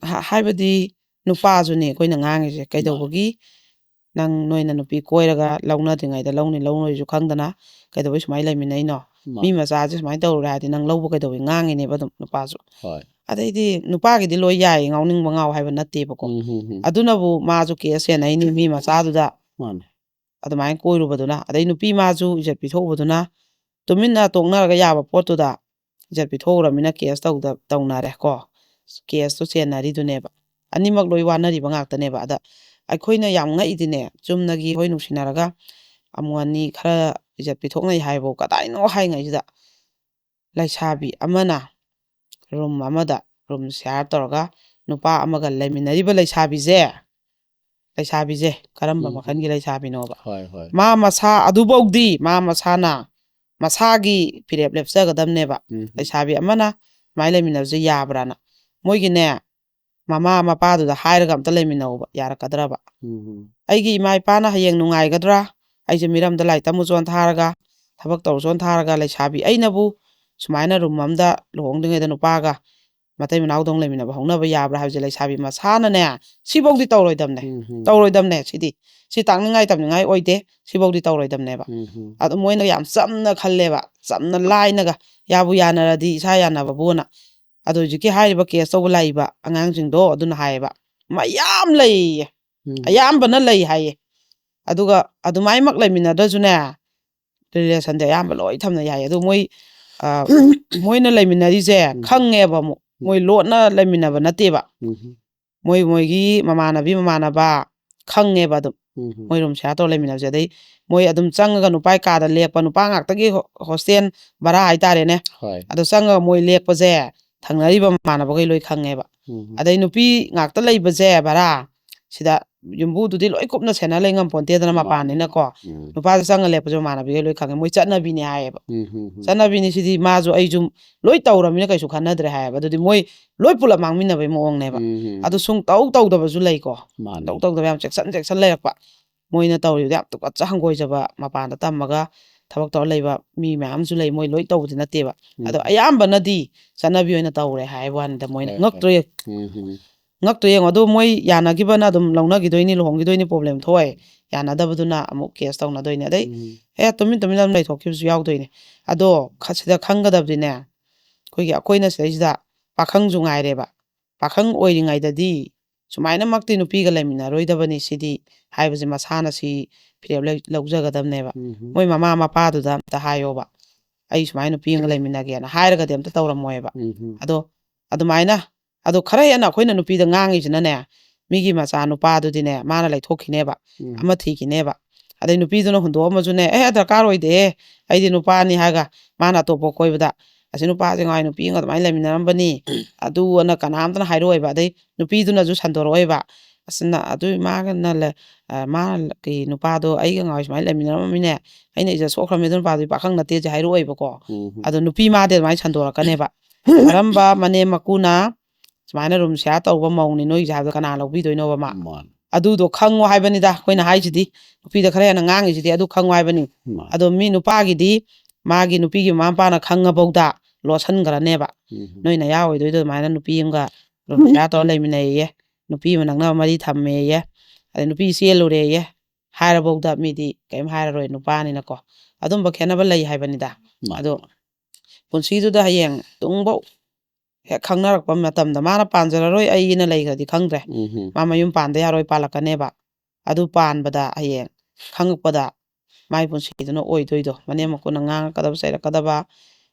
ꯍꯥ- ꯍꯥꯏꯕꯗꯤ ꯅꯨꯄꯥꯁꯨꯅꯦ ꯑꯩꯈꯣꯏꯅ ꯉꯥꯡꯉꯤꯁꯦ꯫ ꯀꯩꯗꯧꯕꯒꯤ ꯅꯪ, ꯅꯣꯏꯅ ꯅꯨꯄꯤ ꯀꯣꯏꯔꯒ ꯂꯧꯅꯗ꯭ꯔꯤꯉꯩꯗ ꯂꯧꯅꯤ ꯂꯧꯅꯣꯏꯁꯨ ꯈꯪꯗꯅ ꯀꯩꯗꯧꯕꯩ ꯁꯨꯃꯥꯏꯅ ꯂꯩꯃꯤꯟꯅꯩꯅꯣ? ꯃꯥ- ꯃꯤ ꯃꯆꯥꯁꯦ ꯁꯨꯃꯥꯏꯅ ꯇꯧꯔꯨꯔꯦ ꯍꯥꯏꯗꯤ ꯅꯪ ꯂꯧꯕ ꯀꯩꯗꯧꯕꯩ ꯉꯥꯡꯉꯤꯅꯦꯕ ꯑꯗꯨꯝ ꯅꯨꯄꯥꯁꯨ꯫ ꯍꯣꯏ꯫ ꯑꯗꯩꯗꯤ ꯅꯨꯄꯥꯒꯤꯗꯤ ꯂꯣꯏ ꯌꯥꯏꯌꯦ, ꯉꯥꯎꯅꯤꯡꯕ ꯉꯥꯎ ꯍꯥꯏꯕ ꯅꯠꯇꯦꯕꯀꯣ꯫ ꯎꯝ, ꯍꯝ, ꯍꯝ꯫ ꯑꯗꯨꯅꯕꯨ ꯃꯥꯁꯨ ꯀꯦꯁ ꯁꯦꯟꯅꯩꯅꯤ ꯃꯤ ꯃꯆꯥꯗꯨꯗ꯫ ꯃꯥꯅꯦ꯫ ꯑꯗꯨꯃꯥꯏꯅ ꯀꯣꯏꯔꯨꯕꯗꯨꯅ, ꯑꯗꯩ ꯅꯨꯄꯤ ꯃꯥꯁꯨ ꯏꯖꯠ ꯄꯤꯊꯣꯛꯎꯕꯗꯨꯅ, ꯇꯨꯃꯤꯟꯅ ꯇꯣꯛꯅꯔꯒ ꯌꯥꯕ ꯄꯣꯠꯇꯨꯗ ꯏꯖꯠ ꯄꯤꯊꯣꯛꯎꯔꯃꯤꯅ ꯀꯦꯁ ꯇꯧꯗ ꯇꯧꯅꯔꯦ ꯀꯣ꯫ ꯀꯦꯁꯇꯨ ꯆꯦꯟꯅꯔꯤꯗꯨꯅꯦꯕ꯫ ꯑꯅꯤꯃꯛ ꯂꯣꯏ ꯋꯥꯅꯔꯤꯕ ꯉꯥꯛꯇꯅꯦꯕ꯫ ꯑꯗ ꯑꯩꯈꯣꯏꯅ ꯌꯥꯝ ꯉꯛꯏꯗꯤꯅꯦ, ꯆꯨꯝꯅꯒꯤ ꯍꯣꯏ ꯅꯨꯡꯁꯤꯅꯔꯒ ꯑꯃꯨꯛ ꯑꯅꯤ ꯈꯔ ꯏꯖꯠ ꯄꯤꯊꯣꯛꯅꯩ ꯍꯥꯏꯕꯨ ꯀꯗꯥꯏꯅꯣ ꯍꯥꯏꯉꯩꯁꯤꯗ ꯂꯩꯁꯥꯕꯤ ꯑꯃꯅ ꯔꯨꯝ ꯑꯃꯗ, ꯔꯨꯝ ꯁꯤꯌꯥꯔ ꯇꯧꯔꯒ ꯅꯨꯄꯥ ꯑꯃꯒ ꯂꯩꯃꯤꯟꯅꯔꯤꯕ ꯂꯩꯁꯥꯕꯤꯁꯦ, ꯂꯩꯁꯥꯕꯤꯁꯦ ꯀꯔꯝꯕ ꯎꯝ꯫ ꯃꯈꯜꯒꯤ ꯂꯩꯁꯥꯕꯤꯅꯣꯕ? ꯍꯣꯏ, ꯍꯣꯏ꯫ ꯃꯥ ꯃꯁꯥ ꯑꯗꯨꯐꯧꯗꯤ ꯃꯥ ꯃꯁꯥꯅ ꯃꯁꯥꯒꯤ ꯐꯤꯔꯦꯞ ꯂꯦꯞꯆꯒꯗꯕꯅꯦꯕ꯫ ꯎꯝ꯫ ꯂꯩꯁꯥꯕꯤ ꯑꯃꯅ ꯁꯨꯃꯥꯏꯅ ꯂꯩꯃꯤꯟꯅꯕꯁꯦ ꯌꯥꯕ꯭ꯔꯥꯅ꯫ ꯃꯣꯏꯒꯤꯅꯦ, ꯃꯃꯥ ꯃꯄꯥꯗꯨꯗ ꯍꯥꯏꯔꯒ ꯑꯝꯇ ꯂꯩꯃꯤꯟꯅꯧꯕ ꯌꯥꯔꯛꯀꯗ꯭ꯔꯕ? ꯎꯝ꯫ ꯑꯩꯒꯤ ꯏꯃꯥ ꯏꯄꯥꯅ ꯍꯌꯦꯡ ꯅꯨꯡꯉꯥꯏꯒꯗ꯭ꯔꯥ? ꯑꯩꯁꯦ ꯃꯤꯔꯝꯗ ꯂꯥꯏꯔꯤꯛ ꯇꯝꯃꯨ ꯆꯣꯟ ꯊꯥꯔꯒ, ꯊꯕꯛ ꯇꯧꯔꯨ ꯆꯣꯟ ꯊꯥꯔꯒ, ꯂꯩꯁꯥꯕꯤ ꯑꯩꯅꯕꯨ ꯁꯨꯃꯥꯏꯅ ꯔꯨꯝ ꯑꯝꯗ ꯂꯨꯍꯣꯡꯗ꯭ꯔꯤꯉꯩꯗ ꯅꯨꯄꯥꯒ ꯃꯇꯩ ꯃꯅꯥꯎꯗꯧꯅ ꯂꯩꯃꯤꯟꯅꯕ ꯍꯧꯅꯕ ꯌꯥꯕ꯭ꯔꯥ ꯍꯥꯏꯕꯁꯦ ꯂꯩꯁꯥꯕꯤ ꯃꯁꯥꯅꯅꯦ, ꯁꯤꯐꯧꯗꯤ ꯇꯧꯔꯣꯏꯗꯕꯅꯦ꯫ ꯎꯝ, ꯎꯝ꯫ ꯇꯧꯔꯣꯏꯗꯕꯅꯦ ꯁꯤꯗꯤ꯫ ꯁꯤ ꯇꯥꯛꯅꯤꯡꯉꯥꯏ ꯇꯝꯅꯤꯡꯉꯥꯏ ꯑꯣꯏꯗꯦ꯫ ꯁꯤꯐꯧꯗꯤ ꯇꯧꯔꯣꯏꯗꯕꯅꯦꯕ꯫ ꯎꯝ, ꯎꯝ꯫ ꯑꯗꯨ ꯃꯣꯏꯅ ꯌꯥꯝ ꯆꯝꯅ ꯈꯜꯂꯦꯕ, ꯆꯝꯅ ꯂꯥꯏꯅꯒ, ꯌꯥꯕꯨ ꯌꯥꯅꯔꯗꯤ ꯏꯁꯥ ꯌꯥꯅꯕꯕꯨꯅ꯫ ꯑꯗꯣ ꯍꯧꯖꯤꯛꯀꯤ ꯍꯥꯏꯔꯤꯕ ꯀꯦꯁ ꯇꯧꯕ ꯂꯥꯛꯏꯕ ꯑꯉꯥꯡꯁꯤꯡꯗꯣ ꯑꯗꯨꯅ ꯍꯥꯏꯌꯦꯕ, ꯃꯌꯥꯝ ꯂꯩꯌꯦ, ꯎꯝ꯫ ꯑꯌꯥꯝꯕꯅ ꯂꯩ ꯍꯥꯏꯌꯦ꯫ ꯑꯗꯨꯒ ꯑꯗꯨꯃꯥꯏꯃꯛ ꯂꯩꯃꯤꯟꯅꯗ꯭ꯔꯁꯨꯅꯦ, ꯔꯤꯂꯦꯁꯟꯗꯤ ꯑꯌꯥꯝꯕ ꯂꯣꯏ ꯊꯝꯅꯩ ꯍꯥꯏꯌꯦ꯫ ꯑꯗꯨ ꯃꯣꯏ, ꯑ, ꯃꯣꯏꯅ ꯂꯩꯃꯤꯟꯅꯔꯤꯁꯦ ꯎꯝ꯫ ꯈꯪꯉꯦꯕ ꯑꯃꯨꯛ꯫ ꯎꯝ꯫ ꯃꯣꯏ ꯂꯣꯠꯅ ꯂꯩꯃꯤꯟꯅꯕ ꯅꯠꯇꯦꯕ꯫ ꯎꯝ꯫ ꯃꯣꯏ ꯃꯣꯏꯒꯤ ꯃꯃꯥꯟꯅꯕꯤ ꯃꯃꯥꯟꯅꯕ ꯈꯪꯉꯦꯕ ꯑꯗꯨꯝ꯫ ꯎꯝ꯫ ꯃꯣꯏ ꯔꯨꯝ ꯁꯤꯌꯥꯔ ꯇꯧꯔ ꯂꯩꯃꯤꯟꯅꯕꯁꯦ꯫ ꯑꯗꯩ ꯃꯣꯏ ꯑꯗꯨꯝ ꯆꯪꯉꯒ ꯅꯨꯄꯥꯒꯤ ꯀꯥꯗ ꯂꯦꯛꯄ, ꯅꯨꯄꯥ ꯉꯥꯛꯇꯒꯤ ꯍꯣ-, ꯍꯣꯁꯇꯦꯜ ꯚꯔꯥ ꯍꯥꯏꯇꯥꯔꯦꯅꯦ꯫ ꯍꯣꯏ꯫ ꯑꯗꯣ ꯆꯪꯉꯒ ꯃꯣꯏ ꯂꯦꯛꯄꯁꯦ ꯊꯪꯅꯔꯤꯕ ꯃꯃꯥꯟꯅꯕꯈꯩ ꯂꯣꯏ ꯈꯪꯉꯦꯕ꯫ ꯎꯝ꯫ ꯑꯗꯩ ꯅꯨꯄꯤ ꯉꯥꯛꯇ ꯂꯩꯕꯁꯦ ꯚꯔꯥ, ꯁꯤꯗ ꯌꯨꯝꯕꯨꯗꯨꯗꯤ ꯂꯣꯏ ꯀꯨꯞꯅ ꯁꯦꯟꯅ ꯂꯩ ꯉꯝꯄꯣꯟꯇꯦꯗꯅ, ꯃꯥꯅꯤ꯫ ꯃꯄꯥꯟꯅꯤꯅꯀꯣ꯫ ꯎꯝ꯫ ꯅꯨꯄꯥꯁꯦ ꯆꯪꯉ ꯂꯦꯞꯄꯁꯨ ꯃꯃꯥꯟꯅꯕꯤꯒ ꯂꯣꯏ ꯈꯪꯉꯦ, ꯃꯣꯏ ꯆꯠꯅꯕꯤꯅꯦ ꯍꯥꯏꯌꯦꯕ꯫ ꯎꯝ, ꯎꯝ, ꯎꯝ꯫ ꯆꯠꯅꯕꯤꯅꯤ ꯁꯤꯗꯤ, ꯃꯥꯁꯨ ꯑꯩꯁꯨ ꯂꯣꯏ ꯇꯧꯔꯕꯅꯤꯅ ꯀꯩꯁꯨ ꯈꯟꯅꯗ꯭ꯔꯦ ꯍꯥꯏꯌꯦꯕ꯫ ꯑꯗꯨꯗꯤ ꯃꯣꯏ ꯂꯣꯏ ꯄꯨꯂꯞ ꯃꯥꯡꯃꯤꯟꯅꯕꯩ ꯃꯑꯣꯡꯅꯦꯕ꯫ ꯎꯝ, ꯎꯝ꯫ ꯑꯗꯨ ꯁꯨꯡꯇꯧ ꯇꯧꯗꯕꯁꯨ ꯂꯩꯀꯣ꯫ ꯃꯥꯅꯤ꯫ ꯇꯧ ꯇꯧꯗꯕ ꯌꯥꯝ ꯆꯦꯛꯁꯟ ꯆꯦꯛꯁꯟ ꯂꯩꯔꯛꯄ꯫ ꯃꯣꯏꯅ ꯇꯧꯔꯤꯕꯗꯤ ꯌꯥꯝ ꯇꯨꯀꯠꯆ ꯍꯪꯒꯣꯏꯖꯕ, ꯃꯄꯥꯟꯗ ꯇꯝꯃꯒ ꯊꯕꯛ ꯇꯧꯔ ꯂꯩꯕ ꯃꯤ ꯃꯌꯥꯝꯁꯨ ꯂꯩ, ꯃꯣꯏ ꯂꯣꯏ ꯇꯧꯕꯗꯤ ꯅꯠꯇꯦꯕ꯫ ꯎꯝ꯫ ꯑꯗꯣ ꯑꯌꯥꯝꯕꯅꯗꯤ ꯆꯠꯅꯕꯤ ꯑꯣꯏꯅ ꯇꯧꯔꯦ ꯍꯥꯏꯕ ꯋꯥꯅꯤꯗ, ꯃꯣꯏꯅ ꯍꯣꯏ, ꯉꯛꯇ꯭ꯔꯣ ꯍꯣꯏ꯫ ꯌꯦꯡ-, ꯎꯝ, ꯎꯝ꯫ ꯉꯛꯇ꯭ꯔꯣ ꯌꯦꯡꯉꯣ꯫ ꯑꯗꯣ ꯃꯣꯏ ꯌꯥꯅꯈꯤꯕꯅ ꯑꯗꯨꯝ ꯂꯧꯅꯈꯤꯗꯣꯏꯅꯤ, ꯂꯨꯍꯣꯡꯈꯤꯗꯣꯏꯅꯤ, ꯄ꯭ꯔꯣꯕ꯭ꯂꯦꯝ ꯊꯣꯛꯑꯣꯏ꯫ ꯌꯥꯅꯗꯕꯗꯨꯅ ꯑꯃꯨꯛ ꯀꯦꯁ ꯇꯧꯅꯗꯣꯏꯅꯤ꯫ ꯑꯗꯩ ꯎꯝ꯫ ꯑꯦ ꯇꯨꯃꯤꯟ ꯇꯨꯃꯤꯟ ꯑꯗꯨꯝ ꯂꯩꯊꯣꯛꯈꯤꯕꯁꯨ ꯌꯥꯎꯗꯣꯏꯅꯦ꯫ ꯑꯗꯣ ꯈ-, ꯁꯤꯗ ꯈꯪꯒꯗꯕꯗꯤꯅꯦ, ꯑꯩꯈꯣꯏꯒꯤ, ꯑꯩꯈꯣꯏꯅ ꯁꯤꯗꯩꯁꯤꯗ ꯄꯥꯈꯪꯁꯨ ꯉꯥꯏꯔꯦꯕ, ꯄꯥꯈꯪ ꯑꯣꯏꯔꯤꯉꯩꯗꯗꯤ ꯁꯨꯃꯥꯏꯅꯃꯛꯇꯤ ꯅꯨꯄꯤꯒ ꯂꯩꯃꯤꯟꯅꯔꯣꯏꯗꯕꯅꯤ ꯁꯤꯗꯤ ꯍꯥꯏꯕꯁꯦ ꯃꯁꯥꯅ ꯁꯤ ꯐꯤꯔꯦꯞ ꯂꯧ-, ꯂꯧꯖꯒꯗꯕꯅꯦꯕ꯫ ꯎꯝ꯫ ꯃꯣꯏ ꯃꯃꯥ ꯃꯄꯥꯗꯨꯗ ꯑꯝꯇ ꯍꯥꯏꯌꯣꯕ, "ꯑꯩ ꯁꯨꯃꯥꯏꯅ ꯅꯨꯄꯤ ꯑꯃꯒ ꯂꯩꯃꯤꯟꯅꯒꯦꯅ" ꯍꯥꯏꯔꯒꯗꯤ ꯑꯝꯇ ꯇꯧꯔꯝꯃꯣꯏꯕ꯫ ꯎꯝ꯫ ꯑꯗꯣ ꯑꯗꯨꯃꯥꯏꯅ, ꯑꯗꯣ ꯈꯔ ꯍꯦꯟꯅ ꯑꯩꯈꯣꯏꯅ ꯅꯨꯄꯤꯗ ꯉꯥꯡꯉꯤꯁꯤꯅꯅꯦ, ꯃꯤꯒꯤ ꯃꯆꯥ ꯅꯨꯄꯥꯗꯨꯗꯤꯅꯦ ꯃꯥꯅ ꯂꯩꯊꯣꯛꯈꯤꯅꯦꯕ, ꯎꯝ꯫ ꯑꯃ ꯊꯤꯈꯤꯅꯦꯕ꯫ ꯑꯗꯩ ꯅꯨꯄꯤꯗꯨꯅ ꯍꯨꯟꯗꯣꯛꯑꯝꯃꯁꯨꯅꯦ, "ꯑꯦ ꯗꯔꯀꯥꯔ ꯑꯣꯏꯗꯦꯍꯦ, ꯑꯩꯗꯤ ꯅꯨꯄꯥꯅꯤ" ꯍꯥꯏꯔꯒ ꯃꯥꯅ ꯑꯇꯣꯞꯄ ꯀꯣꯏꯕꯗ, "ꯑꯁꯤ ꯅꯨꯄꯥꯁꯦ ꯉꯥꯏ ꯅꯨꯄꯤ ꯑꯃꯒ ꯑꯗꯨꯃꯥꯏꯅ ꯂꯩꯃꯤꯟꯅꯔꯝꯕꯅꯤ" ꯑꯗꯨ ꯑꯅ ꯀꯅꯥꯝꯇꯅ ꯍꯥꯏꯔꯛꯑꯣꯏꯕ꯫ ꯑꯗꯩ ꯅꯨꯄꯤꯗꯨꯅꯁꯨ ꯁꯟꯗꯣꯔꯛꯑꯣꯏꯕ, "ꯑꯁ ꯅ-, ꯑꯗꯨ ꯃꯥꯒꯅ ꯂꯩ-, ꯑ, ꯃꯥ ꯀꯤ ꯅꯨꯄꯥꯗꯣ ꯑꯩꯒ ꯉꯥꯏ ꯁꯨꯃꯥꯏꯅ ꯂꯩꯃꯤꯟꯅꯔꯝꯃꯤꯅꯦ, ꯑꯩꯅ ꯏꯖꯠ ꯁꯣꯛꯈ꯭ꯔꯕꯅꯤ, ꯑꯗꯨ ꯅꯨꯄꯥꯗꯨꯗꯤ ꯄꯥꯈꯪ ꯅꯠꯇꯦꯁꯦ" ꯍꯥꯏꯔꯛꯑꯣꯏꯕꯀꯣ꯫ ꯎꯝ꯫ ꯑꯗꯣ ꯅꯨꯄꯤ ꯃꯥꯗꯤ ꯑꯗꯨꯃꯥꯏꯅ ꯁꯟꯗꯣꯔꯛꯀꯅꯦꯕ꯫ "ꯀꯔꯝꯕ ꯃꯅꯦꯝ ꯃꯀꯨꯅ ꯁꯨꯃꯥꯏꯅ ꯔꯨꯝ ꯁꯤꯌꯥꯔ ꯇꯧꯕ ꯃꯧꯅꯤ ꯅꯣꯏꯒꯤꯁꯦ?" ꯍꯥꯏꯕꯗꯣ ꯀꯅꯥ ꯂꯧꯕꯤꯗꯣꯏꯅꯣꯕ ꯃꯥ? ꯃꯥꯅꯤ꯫ ꯑꯗꯨꯗꯣ ꯈꯪꯉꯣ ꯍꯥꯏꯕꯅꯤꯗ ꯑꯩꯈꯣꯏꯅ ꯍꯥꯏꯁꯤꯗꯤ, ꯅꯨꯄꯤꯗ ꯈꯔ ꯍꯦꯟꯅ ꯉꯥꯡꯉꯤꯁꯤꯗꯤ ꯑꯗꯨ ꯈꯪꯉꯣ ꯍꯥꯏꯕꯅꯤ꯫ ꯃꯥꯅꯤ꯫ ꯑꯗꯣ ꯃꯤ ꯅꯨꯄꯥꯒꯤꯗꯤ ꯃꯥꯒꯤ ꯅꯨꯄꯤꯒꯤ ꯃꯃꯥ ꯃꯄꯥꯅ ꯈꯪꯉꯕꯧꯗ ꯂꯣꯠꯁꯟꯈ꯭ꯔꯅꯦꯕ꯫ ꯎꯝ꯫ "ꯅꯣꯏ ꯅꯌꯥ ꯑꯣꯏꯗꯣꯏꯗꯣ ꯑꯗꯨꯃꯥꯏꯅ ꯅꯨꯄꯤ ꯑꯃꯒ ꯔꯨꯝ ꯁꯤꯌꯥꯔ ꯇꯧꯔ ꯂꯩꯃꯤꯟꯅꯩꯌꯦ, ꯅꯨꯄꯤ ꯑꯃ ꯅꯛꯅꯕ ꯃꯔꯤ ꯊꯝꯃꯦꯌꯦ, ꯑꯗꯩ ꯅꯨꯄꯤ ꯆꯦꯜꯂꯨꯔꯦꯌꯦ" ꯍꯥꯏꯔꯕꯧꯗ ꯃꯤꯗꯤ ꯀꯔꯤꯝ ꯍꯥꯏꯔꯔꯣꯏ, ꯅꯨꯄꯥꯅꯤꯅꯀꯣ꯫ ꯑꯗꯨꯝꯕ ꯈꯦꯠꯅꯕ ꯂꯩ ꯍꯥꯏꯕꯅꯤꯗ꯫ ꯃꯥꯅꯤ꯫ ꯑꯗꯣ ꯄꯨꯟꯁꯤꯗꯨꯗ ꯍꯌꯦꯡ ꯇꯨꯡꯐꯧ ꯍꯦꯛ ꯈꯪꯅꯔꯛꯄ ꯃꯇꯝꯗ ꯃꯥꯅ ꯄꯥꯟꯖꯔꯔꯣꯏ ꯑꯩꯅ ꯂꯩꯈ꯭ꯔꯗꯤ ꯈꯪꯗ꯭ꯔꯦ꯫ ꯎꯝ꯫ ꯃꯥ ꯃꯌꯨꯝ ꯄꯥꯟꯗ ꯌꯥꯔꯣꯏ ꯄꯥꯜꯂꯛꯀꯅꯦꯕ꯫ ꯑꯗꯨ ꯄꯥꯟꯕꯗ ꯍꯌꯦꯡ ꯈꯪꯉꯛꯄꯗ ꯃꯥꯏ ꯄꯨꯟꯁꯤꯗꯨꯅ ꯑꯣꯏꯗꯣꯏꯗꯣ꯫ ꯃꯅꯦꯝ ꯃꯀꯨꯅ ꯉꯥꯡꯉꯛꯀꯗꯕ, ꯆꯩꯔꯛꯀꯗꯕ,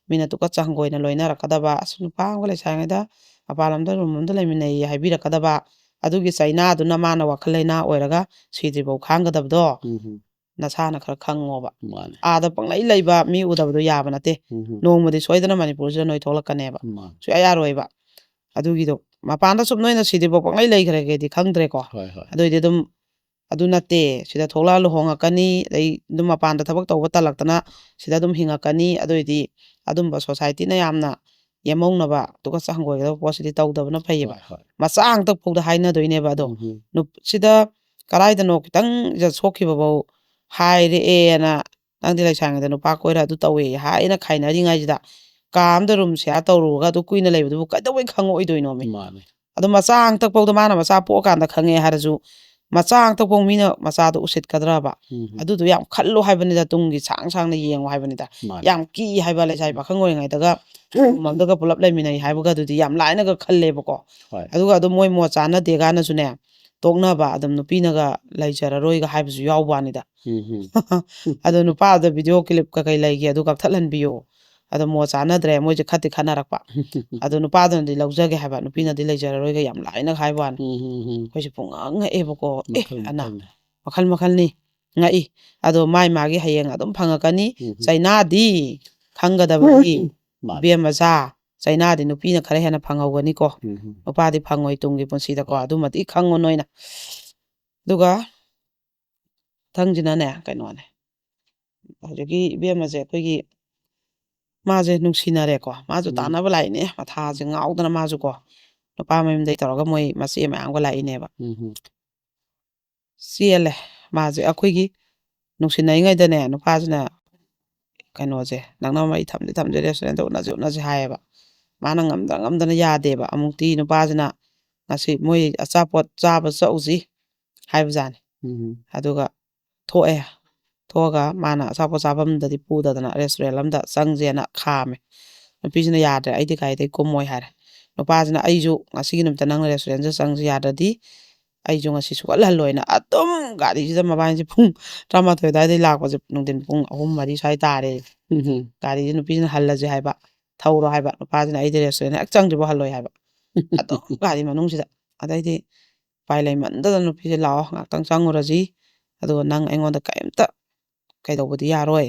ꯃꯤꯅ ꯇꯨꯀꯠꯆ ꯍꯪꯒꯣꯏꯅ ꯂꯣꯏꯅꯔꯛꯀꯗꯕ, "ꯑꯁ ꯅꯨꯄꯥ ꯑꯃꯒ ꯂꯩꯁꯥꯔꯤꯉꯩꯗ ꯃꯄꯥꯟ ꯂꯝꯗ ꯔꯨꯝ ꯑꯃꯗ ꯂꯩꯃꯤꯟꯅꯩꯌꯦ" ꯍꯥꯏꯕꯤꯔꯛꯀꯗꯕ꯫ ꯑꯗꯨꯒꯤ ꯆꯩꯅꯥꯗꯨꯅ ꯃꯥꯅ ꯋꯥꯈꯜ ꯂꯩꯅꯥ ꯑꯣꯏꯔꯒ ꯁꯤꯗ꯭ꯔꯤꯐꯥꯎ ꯈꯥꯡꯒꯗꯕꯗꯣ ꯎꯝ꯫ ꯅꯁꯥꯅ ꯈꯔ ꯈꯪꯉꯣꯕ꯫ ꯃꯥꯅꯤ꯫ ꯑꯥꯗ ꯄꯪꯂꯩ ꯂꯩꯕ ꯃꯤ ꯎꯗꯕꯗꯣ ꯌꯥꯕ ꯅꯠꯇꯦ꯫ ꯎꯝ꯫ ꯅꯣꯡꯃꯗꯤ ꯁꯣꯏꯗꯅ ꯃꯅꯤꯄꯨꯔꯁꯤꯗ ꯅꯣꯏ ꯊꯣꯛꯂꯛꯀꯅꯦꯕ꯫ ꯃꯥꯅꯤ꯫ ꯁꯨꯡꯌꯥ ꯌꯥꯔꯣꯏꯕ꯫ ꯑꯗꯨꯒꯤꯗꯣ ꯃꯄꯥꯟꯗ ꯁꯨꯝ ꯅꯣꯏꯅ ꯁꯤꯗꯤꯐꯥꯎ ꯄꯪꯂꯩ ꯂꯩꯈ꯭ꯔꯒꯦꯗꯤ ꯈꯪꯗ꯭ꯔꯦꯀꯣ꯫ ꯍꯣꯏ ꯍꯣꯏ ꯑꯗꯨꯏꯗꯤ ꯑꯗꯨꯝ ꯑꯗꯨ ꯅꯠꯇꯦ, ꯁꯤꯗ ꯊꯣꯛꯂꯛꯑ ꯂꯨꯍꯣꯡꯉꯛꯀꯅꯤ, ꯑꯗꯩ ꯑꯗꯨꯝ ꯃꯄꯥꯟꯗ ꯊꯕꯛ ꯇꯧꯕ ꯇꯜꯂꯛꯇꯅ ꯁꯤꯗ ꯑꯗꯨꯝ ꯍꯤꯡꯉꯛꯀꯅꯤ꯫ ꯑꯗꯨꯏꯗꯤ ꯑꯗꯨꯝꯕ ꯁꯣꯁꯥꯏꯇꯤꯅ ꯌꯥꯝꯅ ꯌꯦꯝꯍꯧꯅꯕ, ꯇꯨꯀꯠꯆ ꯍꯪꯒꯣꯏꯒꯗꯕ ꯄꯣꯠꯁꯤꯗꯤ ꯇꯧꯗꯕꯅ ꯐꯩꯌꯦꯕ꯫ ꯍꯣꯏ ꯍꯣꯏ ꯃꯆꯥ ꯍꯥꯡꯇꯛ ꯐꯥꯎꯗ ꯍꯥꯏꯅꯗꯣꯏꯅꯦꯕ꯫ ꯑꯗꯣ ꯎꯝ ꯍꯝ. ꯅꯨꯞ- ꯁꯤꯗ ꯀꯗꯥꯏꯗꯅꯣ ꯈꯤꯇꯪ ꯏꯖꯠ ꯁꯣꯛꯈꯤꯕꯐꯧ ꯍꯥꯏꯔꯛꯑꯦꯅ, "ꯅꯪꯗꯤ ꯂꯩꯁꯥꯔꯤꯉꯩꯗ ꯅꯨꯄꯥ ꯀꯣꯏꯔ ꯑꯗꯨ ꯇꯧꯋꯦ" ꯍꯥꯏꯅ ꯈꯥꯏꯅꯔꯤꯉꯩꯁꯤꯗ, ꯀꯥ ꯑꯝꯗ ꯔꯨꯝ ꯁꯤꯌꯥꯔ ꯇꯧꯔꯨꯔꯒ ꯑꯗꯨ ꯀꯨꯏꯅ ꯂꯩꯕꯗꯨꯕꯨ ꯀꯩꯗꯧꯕꯩ ꯈꯪꯉꯛꯑꯣꯏꯗꯣꯏꯅꯣꯃꯤ? ꯃꯥꯅꯦ. ꯑꯗꯣ ꯃꯆꯥ ꯍꯥꯡꯇꯛꯐꯥꯎꯗ ꯃꯥꯅ ꯃꯆꯥ ꯄꯣꯛꯑꯀꯥꯟꯗ ꯈꯪꯉꯦ ꯍꯥꯏꯔꯁꯨ, ꯃꯆꯥ ꯍꯥꯡꯇꯛꯐꯥꯎ ꯃꯤꯅ ꯃꯆꯥꯗꯣ ꯎꯁꯤꯠꯀꯗ꯭ꯔꯕ? ꯎꯝ ꯍꯝ. ꯑꯗꯨꯗꯣ ꯌꯥꯝ ꯈꯜꯂꯣ ꯍꯥꯏꯕꯅꯤꯗ, ꯇꯨꯡꯒꯤ ꯁꯥꯡ ꯁꯥꯡꯅ ꯌꯦꯡꯉꯣ ꯍꯥꯏꯕꯅꯤꯗ꯫ ꯃꯥꯅꯦ. ꯌꯥꯝ ꯀꯤ ꯍꯥꯏꯕ, ꯂꯩꯁꯥꯕꯤ ꯄꯥꯈꯪ ꯑꯣꯏꯔꯤꯉꯩꯗꯒ ꯔꯨꯝ ꯑꯝꯗꯒ ꯄꯨꯂꯞ ꯂꯩꯃꯤꯟꯅꯩ ꯍꯥꯏꯕꯒ ꯑꯗꯨꯗꯤ ꯌꯥꯝ ꯂꯥꯏꯅꯒ ꯈꯜꯂꯦꯕꯀꯣ꯫ ꯍꯣꯏ. ꯑꯗꯨꯒ ꯑꯗꯨꯝ ꯃꯣꯏ ꯃꯣꯠ ꯆꯥꯅꯗꯦ ꯀꯥꯏꯅꯁꯨꯅꯦ, ꯇꯣꯛꯅꯕ ꯑꯗꯨꯝ ꯅꯨꯄꯤꯅꯒ ꯂꯩꯖꯔꯔꯣꯏꯒ ꯍꯥꯏꯕꯁꯨ ꯌꯥꯎꯕ ꯋꯥꯅꯤꯗ꯫ ꯎꯝ ꯍꯝ. ꯑꯗꯣ ꯅꯨꯄꯥꯗ ꯚꯤꯗꯤꯑꯣ ꯀ꯭ꯂꯤꯞ ꯀꯩꯀꯩ ꯂꯩꯒꯦ ꯑꯗꯨ ꯀꯛꯊꯠꯍꯟꯕꯤꯌꯣ꯫ ꯑꯗꯣ ꯃꯣꯠ ꯆꯥꯅꯗ꯭ꯔꯦ, ꯃꯣꯏꯁꯦ ꯈꯠꯇꯤ ꯈꯠꯅꯔꯛꯄ꯫ ꯑꯗꯣ ꯅꯨꯄꯥꯗꯨꯅꯗꯤ ꯂꯧꯖꯒꯦ ꯍꯥꯏꯕ, ꯅꯨꯄꯤꯅꯗꯤ ꯂꯩꯖꯔꯔꯣꯏꯒ ꯌꯥꯝ ꯂꯥꯏꯅ ꯍꯥꯏꯕ ꯋꯥꯅꯤ꯫ ꯎꯝ ꯍꯝ. ꯑꯩꯈꯣꯏꯁꯦ ꯄꯨꯡꯉꯛ ꯉꯛꯑꯦꯕꯀꯣ꯫ "ꯑꯦ, ꯃꯈꯜ ꯑꯅ ꯃꯈꯜꯅꯤ. ꯃꯈꯜ ꯃꯈꯜꯅꯤ, ꯉꯛꯏ"꯫ ꯑꯗꯣ ꯃꯥꯏ ꯃꯥꯒꯤ ꯍꯌꯦꯡ ꯑꯗꯨꯝ ꯐꯪꯉꯛꯀꯅꯤ꯫ ꯎꯝ. ꯆꯩꯅꯥꯗꯤ ꯈꯪꯒꯗꯕꯅꯤ꯫ ꯃꯥꯅꯦ. ꯏꯕꯦꯝ ꯃꯆꯥ, ꯆꯩꯅꯥꯗꯤ ꯅꯨꯄꯤꯅ ꯈꯔ ꯍꯦꯟꯅ ꯐꯪꯍꯧꯒꯅꯤꯀꯣ꯫ ꯎꯝ ꯍꯝ. ꯅꯨꯄꯥꯗꯤ ꯐꯪꯉꯣꯏ ꯇꯨꯡꯒꯤ ꯄꯨꯟꯁꯤꯗꯀꯣ꯫ ꯑꯗꯨꯃꯗꯤ ꯈꯪꯉꯣ ꯅꯣꯏꯅ꯫ ꯑꯗꯨꯒ ꯃꯊꯪꯁꯤꯅꯅꯦ, ꯀꯩꯅꯣꯅꯦ꯫ ꯍꯧꯖꯤꯛꯀꯤ ꯏꯕꯦꯝꯃꯁꯦ ꯑꯩꯈꯣꯏꯒꯤ, ꯃꯥꯁꯦ ꯅꯨꯡꯁꯤꯅꯔꯦꯀꯣ꯫ ꯃꯥꯁꯨ ꯎꯝ. ꯇꯥꯟꯅꯕ ꯂꯥꯛꯏꯅꯦ꯫ ꯃꯊꯥꯁꯦ ꯉꯥꯎꯗꯅ ꯃꯥꯁꯨꯀꯣ꯫ ꯅꯨꯄꯥ ꯃꯌꯨꯝꯗꯩ ꯇꯧꯔꯒ ꯃꯣꯏ ꯃꯆꯦ ꯃꯌꯥꯝꯒ ꯂꯥꯛꯏꯅꯦꯕ꯫ ꯎꯝ ꯍꯝ. ꯆꯦꯜꯂꯦ꯫ ꯃꯥꯁꯦ ꯑꯩꯈꯣꯏꯒꯤ ꯅꯨꯡꯁꯤꯅꯔꯤꯉꯩꯗꯅꯦ, ꯅꯨꯄꯥꯁꯤꯅ ꯀꯩꯅꯣꯁꯦ, "ꯅꯛꯅꯕ ꯃꯔꯤ ꯊꯝꯁꯤ ꯊꯝꯁꯤ, ꯔꯦꯁꯇꯨꯔꯦꯟꯗ ꯎꯅꯁꯤ ꯎꯅꯁꯤ" ꯍꯥꯏꯌꯦꯕ꯫ ꯃꯥꯅ ꯉꯝꯗ ꯉꯝꯗꯅ ꯌꯥꯗꯦꯕ꯫ ꯑꯃꯨꯛꯇꯤ ꯅꯨꯄꯥꯁꯤꯅ, "ꯉꯁꯤ ꯃꯣꯏ ꯑꯆꯥꯄꯣꯠ ꯆꯥꯕ ꯆꯠꯂꯨꯁꯤ" ꯍꯥꯏꯕꯖꯥꯠꯅꯤ꯫ ꯎꯝ ꯍꯝ. ꯑꯗꯨꯒ ꯊꯣꯛꯑꯦ꯫ ꯊꯣꯛꯑꯒ ꯃꯥꯅ ꯑꯆꯥꯄꯣꯠ ꯆꯥꯐꯝꯗꯗꯤ ꯄꯨꯗꯗꯅ ꯔꯦꯁꯇꯨꯔꯦꯟ ꯑꯃꯗ ꯆꯪꯁꯦꯅ ꯈꯥꯝꯃꯦ꯫ ꯅꯨꯄꯤꯁꯤꯅ ꯌꯥꯗ꯭ꯔꯦ, "ꯑꯩꯗꯤ ꯒꯥꯔꯤꯗꯩ ꯀꯨꯝꯃꯣꯏ" ꯍꯥꯏꯔꯦ꯫ ꯅꯨꯄꯥꯁꯤꯅ, "ꯑꯩꯁꯨ ꯉꯁꯤꯒꯤ ꯅꯨꯃꯤꯠꯇ ꯅꯪꯅ ꯔꯦꯁꯇꯨꯔꯦꯟꯁꯤꯗ ꯆꯪꯁꯤ ꯌꯥꯗ꯭ꯔꯗꯤ ꯑꯩꯁꯨ ꯉꯁꯤ ꯁꯨꯛꯍꯜ ꯍꯜꯂꯣꯏꯅ" ꯑꯗꯨꯝ ꯒꯥꯔꯤꯁꯤꯗ ꯃꯕꯥꯅꯤꯁꯦ ꯄꯨꯡ ꯇꯔꯥꯃꯥꯊꯣꯏ ꯑꯗꯨꯋꯥꯏꯗꯩ ꯂꯥꯛꯄꯁꯦ ꯅꯨꯡꯊꯤꯟ ꯄꯨꯡ ꯑꯍꯨꯝ ꯃꯔꯤ ꯁ꯭ꯋꯥꯏ ꯇꯥꯔꯦ꯫ ꯎꯝ ꯍꯝ. ꯒꯥꯔꯤꯁꯦ ꯅꯨꯄꯤꯁꯤꯅ ꯍꯜꯂꯁꯦ ꯍꯥꯏꯕ, ꯊꯧꯔꯣ ꯍꯥꯏꯕ, ꯅꯨꯄꯥꯁꯤꯅ ꯑꯩꯗꯤ ꯔꯦꯁꯇꯨꯔꯦꯟ ꯍꯦꯛ ꯆꯪꯗ꯭ꯔꯤꯕꯧ ꯍꯜꯂꯣꯏ ꯍꯥꯏꯕ꯫ ꯑꯗꯨꯝ ꯒꯥꯔꯤ ꯃꯅꯨꯡꯁꯤꯗ꯫ ꯑꯗꯩꯗꯤ ꯎꯄꯥꯏ ꯂꯩꯃꯟꯗꯗꯅ ꯅꯨꯄꯤꯁꯦ, "ꯂꯥꯛꯑꯣ ꯉꯥꯛꯇꯪ ꯆꯪꯉꯨꯔꯁꯤ, ꯑꯗꯨꯒ ꯅꯪ ꯑꯩꯉꯣꯟꯗ ꯀꯔꯤꯝꯇ ꯀꯩꯗꯧꯕꯗꯤ ꯌꯥꯔꯣꯏ"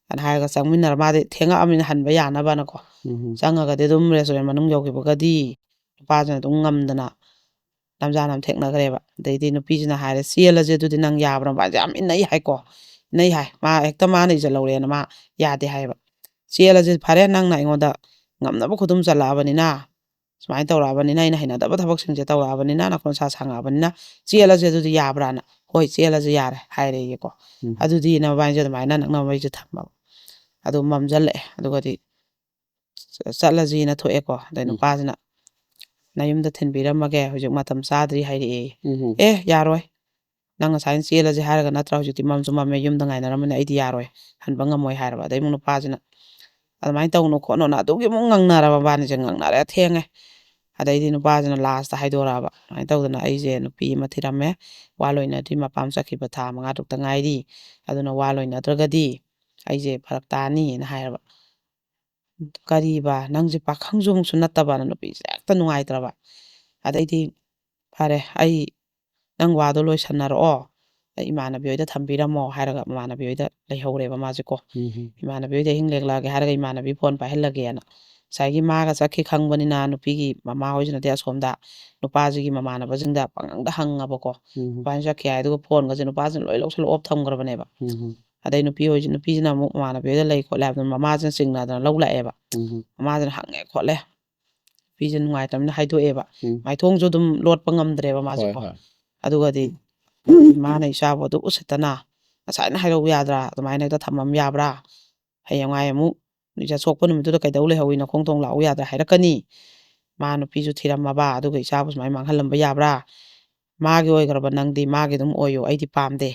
ꯑꯅ ꯍꯥꯏꯔꯒ ꯆꯪꯃꯤꯟꯅꯔ, ꯃꯥꯗꯤ ꯊꯦꯡꯉꯛꯑꯃꯤꯅ ꯍꯟꯕ ꯌꯥꯅꯕꯅꯀꯣ꯫ ꯎꯝ ꯍꯝ. ꯆꯪꯉꯒꯗꯤ ꯑꯗꯨꯝ ꯔꯦꯁꯇꯨꯔꯦꯟ ꯃꯅꯨꯡ ꯌꯧꯈꯤꯕꯒꯗꯤ ꯅꯨꯄꯥꯁꯤꯅ ꯑꯗꯨꯝ ꯉꯝꯗꯅ ꯂꯝꯖꯥ ꯅꯝ ꯊꯦꯛꯅꯈ꯭ꯔꯦꯕ꯫ ꯑꯗꯩꯗꯤ ꯅꯨꯄꯤꯁꯤꯅ ꯍꯥꯏꯔꯦ, "ꯆꯦꯜꯂꯁꯦ ꯑꯗꯨꯗꯤ, ꯅꯪ ꯌꯥꯕ꯭ꯔꯥ?" ꯃꯥꯁꯦ ꯌꯥꯝ ꯏꯟꯅꯩ ꯍꯥꯏꯀꯣ, ꯏꯟꯅꯩ ꯍꯥꯏ꯫ ꯃꯥ ꯍꯦꯛꯇ ꯃꯥꯅ ꯏꯖꯠ ꯂꯧꯔꯦꯅ ꯃꯥ ꯌꯥꯗꯦ ꯍꯥꯏꯌꯦꯕ꯫ "ꯆꯦꯜꯂꯁꯦ, ꯐꯔꯦ, ꯅꯪꯅ ꯑꯩꯉꯣꯟꯗ ꯉꯝꯅꯕ ꯈꯨꯗꯨꯝ ꯆꯜꯂꯛꯑꯕꯅꯤꯅ, ꯁꯨꯃꯥꯏꯅ ꯇꯧꯔꯛꯑꯕꯅꯤꯅ, ꯑꯩꯅ ꯍꯩꯅꯗꯕ ꯊꯕꯛꯁꯤꯡꯁꯦ ꯇꯧꯔꯛꯑꯕꯅꯤꯅ, ꯅꯈꯣꯟ ꯁꯥ ꯁꯥꯡꯉꯛꯑꯕꯅꯤꯅ, ꯆꯦꯜꯂꯁꯦ ꯑꯗꯨꯗꯤ ꯌꯥꯕ꯭ꯔꯥꯅ?" "ꯍꯣꯏ, ꯆꯦꯜꯂꯁꯦ, ꯌꯥꯔꯦ" ꯍꯥꯏꯔꯦꯌꯦꯀꯣ꯫ ꯎꯝ꯫ ꯑꯗꯨꯗꯤ ꯃꯕꯥꯅꯤꯁꯦ ꯑꯗꯨꯃꯥꯏꯅ ꯅꯛꯅꯕ ꯃꯩꯁꯦ ꯊꯝꯃꯕ꯫ ꯑꯗꯨ ꯃꯝꯁꯤꯜꯂꯛꯑꯦ꯫ ꯑꯗꯨꯒꯗꯤ ꯆ-, ꯆꯠꯂꯁꯤꯅ ꯊꯣꯛꯑꯦꯀꯣ꯫ ꯑꯗꯩ ꯎꯝ꯫ ꯅꯨꯄꯥꯁꯤꯅ, "ꯅꯌꯨꯝꯗ ꯊꯤꯟꯕꯤꯔꯝꯃꯒꯦ, ꯍꯧꯖꯤꯛ ꯃꯇꯝ ꯆꯥꯗ꯭ꯔꯤ" ꯍꯥꯏꯔꯛꯑꯦ꯫ ꯎꯝ꯫ "ꯑꯦ, ꯌꯥꯔꯣꯏ꯫ ꯅꯪ ꯉꯁꯥꯏꯅ ꯆꯦꯜꯂꯁꯦ ꯍꯥꯏꯔꯒ ꯅꯠꯇ꯭ꯔꯥ? ꯍꯧꯖꯤꯛꯇꯤ ꯃꯝꯁꯨ ꯃꯝꯃꯦ, ꯌꯨꯝꯗ ꯉꯥꯏꯅꯔꯝꯕꯅꯦ, ꯑꯩꯗꯤ ꯌꯥꯔꯣꯏ, ꯍꯟꯕ ꯉꯝꯃꯣꯏ" ꯍꯥꯏꯔꯕ꯫ ꯑꯗꯩ ꯑꯃꯨꯛ ꯅꯨꯄꯥꯁꯤꯅ, "ꯑꯗꯨꯃꯥꯏꯅ ꯇꯧꯅꯨ ꯈꯣꯠꯅꯨꯅ", ꯑꯗꯨꯒꯤ ꯑꯃꯨꯛ ꯉꯥꯡꯅꯔꯕ ꯃꯕꯥꯅꯤꯁꯦ, ꯉꯥꯡꯅꯔꯦ ꯊꯦꯡꯉꯦ꯫ ꯑꯗꯩꯗꯤ ꯅꯨꯄꯥꯁꯤꯅ ꯂꯥꯁꯇ ꯍꯥꯏꯗꯣꯔꯛꯑꯕ, "ꯁꯨꯃꯥꯏꯅ ꯇꯧꯗꯅ ꯑꯩꯁꯦ ꯅꯨꯄꯤ ꯑꯃ ꯊꯤꯔꯝꯃꯦ, ꯋꯥ ꯂꯣꯏꯅꯗ꯭ꯔꯤ, ꯃꯄꯥꯝ ꯆꯠꯈꯤꯕ ꯊꯥ ꯃꯉꯥ ꯇꯔꯨꯛꯇ ꯉꯥꯏꯔꯤ, ꯑꯗꯨꯅ ꯋꯥ ꯂꯣꯏꯅꯗ꯭ꯔꯒꯗꯤ ꯑꯩꯁꯦ ꯐꯔꯛ ꯇꯥꯅꯤꯅ" ꯍꯥꯏꯔꯕ꯫ "ꯀꯔꯤꯕ, ꯅꯪꯁꯦ ꯄꯥꯈꯪꯁꯨ ꯑꯃꯨꯛꯁꯨ ꯅꯠꯇꯕꯅ?" ꯅꯨꯄꯤꯁꯦ ꯍꯦꯛꯇ ꯅꯨꯡꯉꯥꯏꯇ꯭ꯔꯕ꯫ ꯑꯗꯩꯗꯤ, "ꯐꯔꯦ, ꯑꯩ, ꯅꯪ ꯋꯥꯗꯣ ꯂꯣꯏꯁꯟꯅꯔꯛꯑꯣ, ꯑꯩ ꯏꯃꯥꯟꯅꯕꯤ ꯍꯣꯏꯗ ꯊꯝꯕꯤꯔꯝꯃꯣ" ꯍꯥꯏꯔꯒ ꯃꯃꯥꯟꯅꯕꯤ ꯍꯣꯏꯗ ꯂꯩꯍꯧꯔꯦꯕ ꯃꯥꯁꯦꯀꯣ꯫ ꯎꯝ꯫ "ꯏꯃꯥꯟꯅꯕꯤ ꯍꯣꯏꯗ ꯑꯍꯤꯡ ꯂꯦꯛꯂꯛꯑꯒꯦ" ꯍꯥꯏꯔꯒ ꯏꯃꯥꯟꯅꯕꯤ ꯐꯣꯟ ꯄꯥꯏꯍꯜꯂꯒꯦꯅ꯫ ꯉꯁꯥꯏꯒꯤ ꯃꯥꯒ ꯆꯠꯈꯤ ꯈꯪꯕꯅꯤꯅ ꯅꯨꯄꯤꯒꯤ ꯃꯃꯥ ꯍꯣꯏꯁꯤꯅꯗꯤ ꯑꯁꯣꯝꯗ ꯅꯨꯄꯥꯁꯤꯒꯤ ꯃꯃꯥꯟꯅꯕꯁꯤꯡꯗ ꯄꯪꯍꯪꯗ ꯍꯪꯉꯕꯀꯣ꯫ ꯎꯝ꯫ "ꯅꯨꯄꯥꯁꯤ ꯆꯠꯈꯤ ꯍꯥꯏ", ꯑꯗꯨꯒ ꯐꯣꯟꯒꯁꯦ ꯅꯨꯄꯥꯁꯤꯅ ꯂꯣꯏ ꯂꯧꯁꯜꯂ ꯑꯣꯞ ꯊꯝꯈ꯭ꯔꯕꯅꯦꯕ꯫ ꯎꯝ꯫ ꯑꯗꯩ ꯅꯨꯄꯤ ꯍꯣꯏꯁꯤ-, ꯅꯨꯄꯤꯁꯤꯅ ꯑꯃꯨꯛ ꯃꯃꯥꯟꯅꯕꯤ ꯍꯣꯏꯗ ꯂꯩ ꯈꯣꯠꯂꯦ ꯍꯥꯏꯕꯗꯨꯅ ꯃꯃꯥꯁꯤꯅ ꯆꯤꯡꯅꯗꯅ ꯂꯧ ꯂꯥꯛꯑꯦꯕ꯫ ꯎꯝ꯫ ꯃꯃꯥꯁꯤꯅ ꯍꯪꯉꯦ ꯈꯣꯠꯂꯦ꯫ ꯅꯨꯄꯤꯁꯦ ꯅꯨꯡꯉꯥꯏꯇꯕꯅꯤꯅ ꯍꯥꯏꯗꯣꯛꯑꯦꯕ꯫ ꯎꯝ꯫ ꯃꯥꯏꯊꯣꯡꯁꯨ ꯑꯗꯨꯝ ꯂꯣꯠꯄ ꯉꯝꯗ꯭ꯔꯦꯕ ꯍꯣꯏ, ꯃꯥꯁꯦꯀꯣ꯫ ꯍꯣꯏ꯫ ꯑꯗꯨꯒꯗꯤ ꯃꯥꯅ ꯏꯆꯥꯕꯨ ꯑꯗꯨ ꯎꯁꯤꯠꯇꯅ ꯉꯁꯥꯏꯅ ꯍꯥꯏꯔꯧ ꯌꯥꯗ꯭ꯔꯥ? ꯑꯗꯨꯃꯥꯏꯅ ꯍꯦꯛꯇ ꯊꯝꯃꯝ ꯌꯥꯕ꯭ꯔꯥ? ꯍꯌꯦꯡꯋꯥꯏ ꯑꯃꯨꯛ ꯏꯆꯥ ꯁꯣꯛꯄ ꯅꯨꯃꯤꯠꯇꯨꯗ ꯀꯩꯗꯧ ꯂꯩꯍꯧꯏ, ꯅꯈꯣꯡ ꯊꯣꯡ ꯂꯥꯛꯎ ꯌꯥꯗ꯭ꯔꯥ ꯍꯥꯏꯔꯛꯀꯅꯤ꯫ ꯃꯥ ꯅꯨꯄꯤꯁꯨ ꯊꯤꯔꯝꯃꯕ, ꯑꯗꯨꯒ ꯏꯆꯥꯕꯨ ꯁꯨꯃꯥꯏꯅ ꯃꯥꯡꯍꯜꯂꯝꯕ ꯌꯥꯕ꯭ꯔꯥ? ꯃꯥꯒꯤ ꯑꯣꯏꯈ꯭ꯔꯕ ꯅꯪꯗꯤ ꯃꯥꯒꯤ ꯑꯗꯨꯝ ꯑꯣꯏꯌꯨ, ꯑꯩꯗꯤ ꯄꯥꯝꯗꯦ꯫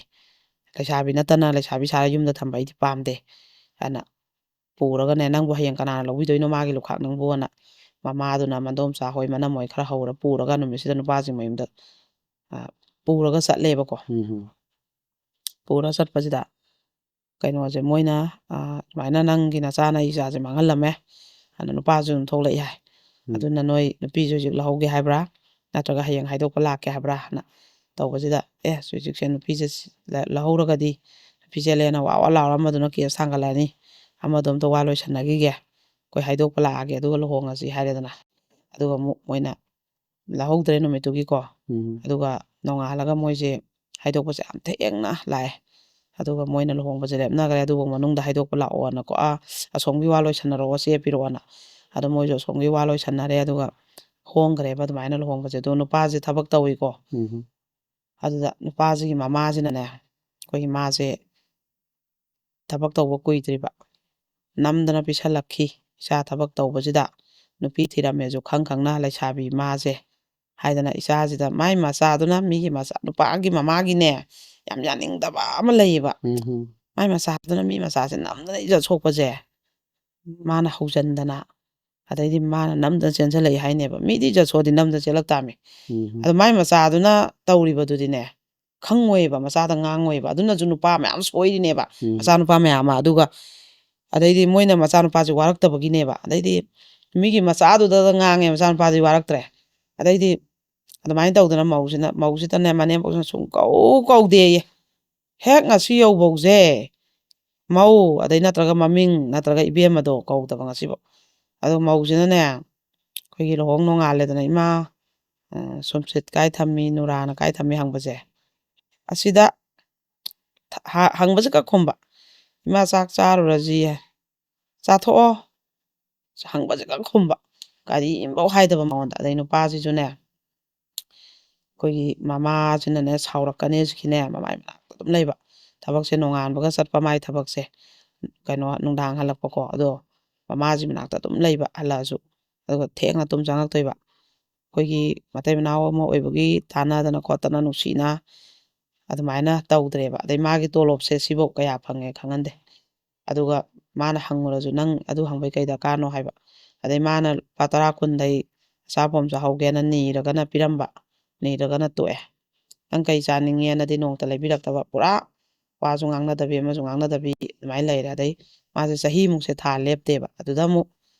ꯂꯩꯁꯥꯕꯤ ꯅꯠꯇꯅ ꯂꯩꯁꯥꯕꯤ ꯁꯥꯔ ꯌꯨꯝꯗ ꯊꯝꯕ ꯑꯩꯗꯤ ꯄꯥꯝꯗꯦ꯫ ꯑꯅ ꯄꯨꯔꯒꯅꯦ, ꯅꯪꯕꯨ ꯍꯌꯦꯡ ꯀꯅꯥꯅ ꯂꯧꯕꯤꯗꯣꯏꯅꯣ ꯃꯥꯒꯤ ꯂꯨꯈꯥꯛ ꯅꯪꯕꯨꯅ ꯃꯃꯥꯗꯨꯅ ꯃꯟꯗꯣꯝꯆꯥ ꯍꯣꯏ ꯃꯅꯝ ꯍꯣꯏ ꯈꯔ ꯍꯧꯔ ꯄꯨꯔꯒ ꯅꯨꯃꯤꯠꯁꯤꯗ ꯅꯨꯄꯥꯁꯤꯡ ꯃꯌꯨꯝꯗ, ꯑ, ꯄꯨꯔꯒ ꯆꯠꯂꯦꯕꯀꯣ꯫ ꯎꯝ ꯍꯝ꯫ ꯄꯨꯔ ꯆꯠꯄꯁꯤꯗ ꯀꯩꯅꯣꯁꯦ ꯃꯣꯏꯅ, ꯑ, "ꯁꯨꯃꯥꯏꯅ ꯅꯪꯒꯤ ꯅꯆꯥꯅ ꯏꯆꯥꯁꯦ ꯃꯥꯡꯍꯜꯂꯝꯃꯦ" ꯑꯅ ꯅꯨꯄꯥꯁꯨ ꯑꯗꯨꯝ ꯊꯣꯛꯂꯛꯏ ꯍꯥꯏ꯫ ꯎꯝ꯫ "ꯑꯗꯨꯅ ꯅꯣꯏ ꯅꯨꯄꯤꯁꯦ ꯍꯧꯖꯤꯛ ꯂꯧꯍꯧꯒꯦ ꯍꯥꯏꯕ꯭ꯔꯥ, ꯅꯠꯇ꯭ꯔꯒ ꯍꯌꯦꯡ ꯍꯥꯏꯗꯣꯛꯄ ꯂꯥꯛꯀꯦ ꯍꯥꯏꯕ꯭ꯔꯥ?" ꯍꯥꯏꯅ ꯇꯧꯕꯁꯤꯗ, "ꯑꯦ, ꯍꯧꯖꯤꯛꯁꯦ ꯅꯨꯄꯤꯁꯦ ꯁꯤ-, ꯂ-, ꯂꯧꯍꯧꯔꯒꯗꯤ ꯅꯨꯄꯤ ꯆꯦꯜꯂꯦꯅ ꯋꯥ ꯋꯥ ꯂꯥꯎꯔ ꯑꯃꯗꯨꯅ ꯀꯦꯁ ꯊꯥꯡꯒꯠꯂꯛꯑꯅꯤ, ꯑꯃꯗꯣ ꯑꯝꯇ ꯋꯥ ꯂꯣꯏꯁꯟꯅꯈꯤꯒꯦ, ꯑꯩꯈꯣꯏ ꯍꯥꯏꯗꯣꯛꯄ ꯂꯥꯛꯑꯒꯦ ꯑꯗꯨꯒ ꯂꯨꯍꯣꯡꯉꯁꯤ" ꯍꯥꯏꯔꯦꯗꯅ꯫ ꯑꯗꯨꯒ ꯑꯃꯨꯛ ꯃꯣꯏꯅ ꯂꯧꯍꯧꯗ꯭ꯔꯦ ꯅꯨꯃꯤꯠꯇꯨꯒꯤꯀꯣ꯫ ꯎꯝ꯫ ꯑꯗꯨꯒ ꯅꯣꯡꯉꯥꯜꯂꯒ ꯃꯣꯏꯁꯦ ꯍꯥꯏꯗꯣꯛꯄꯁꯦ ꯌꯥꯝ ꯊꯦꯡꯅ ꯂꯥꯛꯑꯦ꯫ ꯑꯗꯨꯒ ꯃꯣꯏꯅ ꯂꯨꯍꯣꯡꯕꯁꯦ ꯂꯦꯞꯅꯈ꯭ꯔꯦ, ꯑꯗꯨꯕꯨ ꯃꯅꯨꯡꯗ ꯍꯥꯏꯗꯣꯛꯄ ꯂꯥꯛꯑꯣꯅꯀꯣ, "ꯑꯥ, ꯑꯁꯣꯝꯒꯤ ꯋꯥ ꯂꯣꯏꯁꯟꯅꯔꯛꯑꯣ, ꯆꯦ ꯄꯤꯔꯛꯑꯣꯅ"꯫ ꯑꯗꯣ ꯃꯣꯏꯁꯨ ꯑꯁꯣꯝꯒꯤ ꯋꯥ ꯂꯣꯏꯁꯟꯅꯔꯦ, ꯑꯗꯨꯒ ꯍꯣꯡꯈ꯭ꯔꯦꯕ ꯑꯗꯨꯃꯥꯏꯅ ꯂꯨꯍꯣꯡꯕꯁꯦ꯫ ꯑꯗꯣ ꯅꯨꯄꯥꯁꯦ ꯊꯕꯛ ꯇꯧꯋꯤꯀꯣ꯫ ꯎꯝ꯫ ꯑꯗꯨꯗ ꯅꯨꯄꯥꯁꯤꯒꯤ ꯃꯃꯥꯁꯤꯅꯅꯦ, ꯑꯩꯈꯣꯏꯒꯤ ꯃꯥꯁꯦ ꯊꯕꯛ ꯇꯧꯕ ꯀꯨꯏꯗ꯭ꯔꯤꯕ, ꯅꯝꯗꯅ ꯄꯤꯁꯜꯂꯛꯈꯤ꯫ ꯏꯆꯥ ꯊꯕꯛ ꯇꯧꯕꯁꯤꯗ ꯅꯨꯄꯤ ꯊꯤꯔꯝꯃꯦꯁꯨ ꯈꯪ ꯈꯪꯅ ꯂꯩꯁꯥꯕꯤ ꯃꯥꯁꯦ ꯍꯥꯏꯗꯅ, ꯏꯆꯥꯁꯤꯗ ꯃꯥꯏ ꯃꯆꯥꯗꯨꯅ ꯃꯤꯒꯤ ꯃꯆꯥ, ꯅꯨꯄꯥꯒꯤ ꯃꯃꯥꯒꯤꯅꯦ, ꯌꯥꯝ ꯌꯥꯅꯤꯡꯗꯕ ꯑꯃ ꯂꯩꯌꯦꯕ꯫ ꯎꯝ ꯍꯨꯝ꯫ ꯃꯥꯏ ꯃꯆꯥꯗꯨꯅ ꯃꯤ ꯃꯆꯥꯁꯦ ꯅꯝꯗꯅ ꯏꯖꯠ ꯁꯣꯛꯄꯁꯦ ꯃꯥꯅ ꯍꯧꯖꯟꯗꯅ, ꯑꯗꯩꯗꯤ ꯃꯥꯅ ꯅꯝꯗꯅ ꯆꯦꯟꯁꯤꯜꯂꯛꯏ ꯍꯥꯏꯅꯦꯕ꯫ ꯃꯤꯗꯤ ꯏꯖꯠ ꯁꯣꯛꯑꯗꯤ ꯅꯝꯗꯅ ꯆꯦꯜꯂꯛ ꯇꯥꯃꯤ꯫ ꯎꯝ ꯍꯨꯝ꯫ ꯑꯗꯣ ꯃꯥꯏ ꯃꯆꯥꯗꯨꯅ ꯇꯧꯔꯤꯕꯗꯨꯗꯤꯅꯦ, ꯈꯪꯉꯣꯏꯕ, ꯃꯆꯥꯗ ꯉꯥꯡꯉꯣꯏꯕ꯫ ꯑꯗꯨꯅꯁꯨ ꯅꯨꯄꯥ ꯃꯌꯥꯝ ꯁꯣꯏꯔꯤꯅꯦꯕ, ꯎꯝ꯫ ꯃꯆꯥꯅꯨꯄꯥ ꯃꯌꯥꯝ ꯑꯃ꯫ ꯑꯗꯨꯒ ꯑꯗꯩꯗꯤ ꯃꯣꯏꯅ ꯃꯆꯥꯅꯨꯄꯥꯁꯦ ꯋꯥꯔꯛꯇꯕꯒꯤꯅꯦꯕ꯫ ꯑꯗꯩꯗꯤ ꯃꯤꯒꯤ ꯃꯆꯥꯗꯨꯗ ꯉꯥꯡꯉꯦ, ꯃꯆꯥꯅꯨꯄꯥꯗꯤ ꯋꯥꯔꯛꯇ꯭ꯔꯦ꯫ ꯑꯗꯩꯗꯤ ꯑꯗꯨꯃꯥꯏꯅ ꯇꯧꯗꯅ ꯃꯧꯁꯤꯅ, ꯃꯧꯁꯤꯗꯅꯦ ꯃꯅꯦꯝꯄꯣꯛꯁꯤꯅ ꯁꯨꯡ ꯀꯧ ꯀꯧꯗꯦꯌꯦ꯫ ꯍꯦꯛ ꯉꯁꯤ ꯌꯧꯕꯧꯁꯦ ꯃꯧ, ꯑꯗꯩ ꯅꯠꯇ꯭ꯔꯒ ꯃꯃꯤꯡ ꯅꯠꯇ꯭ꯔꯒ ꯏꯕꯦꯝꯃꯗꯣ ꯀꯧꯗꯕ ꯉꯁꯤꯐꯥꯎ꯫ ꯑꯗꯣ ꯃꯧꯁꯤꯅꯅꯦ, ꯑꯩꯈꯣꯏꯒꯤ ꯂꯨꯍꯣꯡ ꯅꯣꯡꯉꯥꯜꯂꯦꯗꯅ, "ꯏꯃꯥ, ꯑ, ꯁꯨꯝꯁꯤꯠ ꯀꯥꯏ ꯊꯝꯃꯤ, ꯅꯨꯔꯥꯅ ꯀꯥꯏ ꯊꯝꯃꯤ?" ꯍꯪꯕꯁꯦ, ꯑꯁꯤꯗ ꯊ-, ꯍ-, ꯍꯪꯕꯁꯦ ꯈꯛ ꯈꯨꯝꯕ, "ꯏꯃꯥ, ꯆꯥꯛ ꯆꯥꯔꯨꯔꯁꯤ" ꯍꯥꯏ, "ꯆꯥꯊꯣꯛꯑꯣ" ꯍꯪꯕꯁꯦ ꯈꯛ ꯈꯨꯝꯕ, ꯀꯔꯤ ꯑꯃꯐꯥꯎ ꯍꯥꯏꯗꯕ ꯃꯉꯣꯟꯗ꯫ ꯑꯗꯩ ꯅꯨꯄꯥꯁꯤꯁꯨꯅꯦ, ꯑꯩꯈꯣꯏꯒꯤ ꯃꯃꯥꯁꯤꯅꯅꯦ ꯁꯥꯎꯔꯛꯀꯅꯤ ꯁꯤꯒꯤꯅꯦ ꯃꯃꯥꯏ ꯃꯅꯥꯛꯇ ꯑꯗꯨꯝ ꯂꯩꯕ꯫ ꯊꯕꯛꯁꯦ ꯅꯣꯡꯉꯥꯟꯕꯒ ꯆꯠꯄ ꯃꯥꯏ ꯊꯕꯛꯁꯦ꯫ ꯀꯩꯅꯣ, ꯅꯨꯡꯗꯥꯡ ꯍꯜꯂꯛꯄꯀꯣ꯫ ꯑꯗꯣ ꯃꯃꯥꯁꯤ ꯃꯅꯥꯛꯇ ꯑꯗꯨꯝ ꯂꯩꯕ ꯍꯜꯂꯛꯑꯁꯨ꯫ ꯑꯗꯨꯒ ꯊꯦꯡꯅ ꯇꯨꯝ ꯆꯪꯉꯛꯇꯣꯏꯕ꯫ ꯑꯩꯈꯣꯏꯒꯤ ꯃꯇꯩ ꯃꯅꯥꯎ ꯑꯃ ꯑꯣꯏꯕꯒꯤ ꯇꯥꯟꯅꯗꯅ ꯈꯣꯠꯇꯅ ꯅꯨꯡꯁꯤꯅ ꯑꯗꯨꯃꯥꯏꯅ ꯇꯧꯗ꯭ꯔꯦꯕ꯫ ꯑꯗꯩ ꯃꯥꯒꯤ ꯇꯣꯂꯣꯞꯁꯦ ꯁꯤꯐꯧ ꯀꯌꯥ ꯐꯪꯉꯦ ꯈꯪꯍꯟꯗꯦ꯫ ꯑꯗꯨꯒ ꯃꯥꯅ ꯍꯪꯉꯨꯔꯁꯨ, "ꯅꯪ ꯑꯗꯨ ꯍꯪꯕꯩ ꯀꯩ ꯗꯔꯀꯥꯔꯅꯣ?" ꯍꯥꯏꯕ꯫ ꯑꯗꯩ ꯃꯥꯅ ꯂꯨꯄꯥ ꯇꯔꯥ ꯀꯨꯟꯗꯩ ꯑꯆꯥꯄꯣꯠ ꯑꯃ ꯆꯥꯍꯧꯒꯦꯅ ꯅꯤꯔꯒꯅ ꯄꯤꯔꯝꯕ, ꯅꯤꯔꯒꯅ ꯇꯣꯛꯑꯦ꯫ "ꯅꯪ ꯀꯩ ꯆꯥꯅꯤꯡꯉꯦꯅꯗꯤ ꯅꯣꯡꯃꯇ ꯂꯩꯕꯤꯔꯛꯇꯕ", ꯄꯨꯔꯥ ꯋꯥꯁꯨ ꯉꯥꯡꯅꯗꯕꯤ, ꯑꯃꯁꯨ ꯉꯥꯡꯅꯗꯕꯤ ꯑꯗꯨꯃꯥꯏꯅ ꯂꯩꯔꯦ꯫ ꯑꯗꯩ ꯃꯥꯁꯦ ꯆꯍꯤꯃꯨꯛꯁꯦ ꯊꯥ ꯂꯦꯞꯇꯦꯕ꯫ ꯑꯗꯨꯗ ꯑꯃꯨꯛ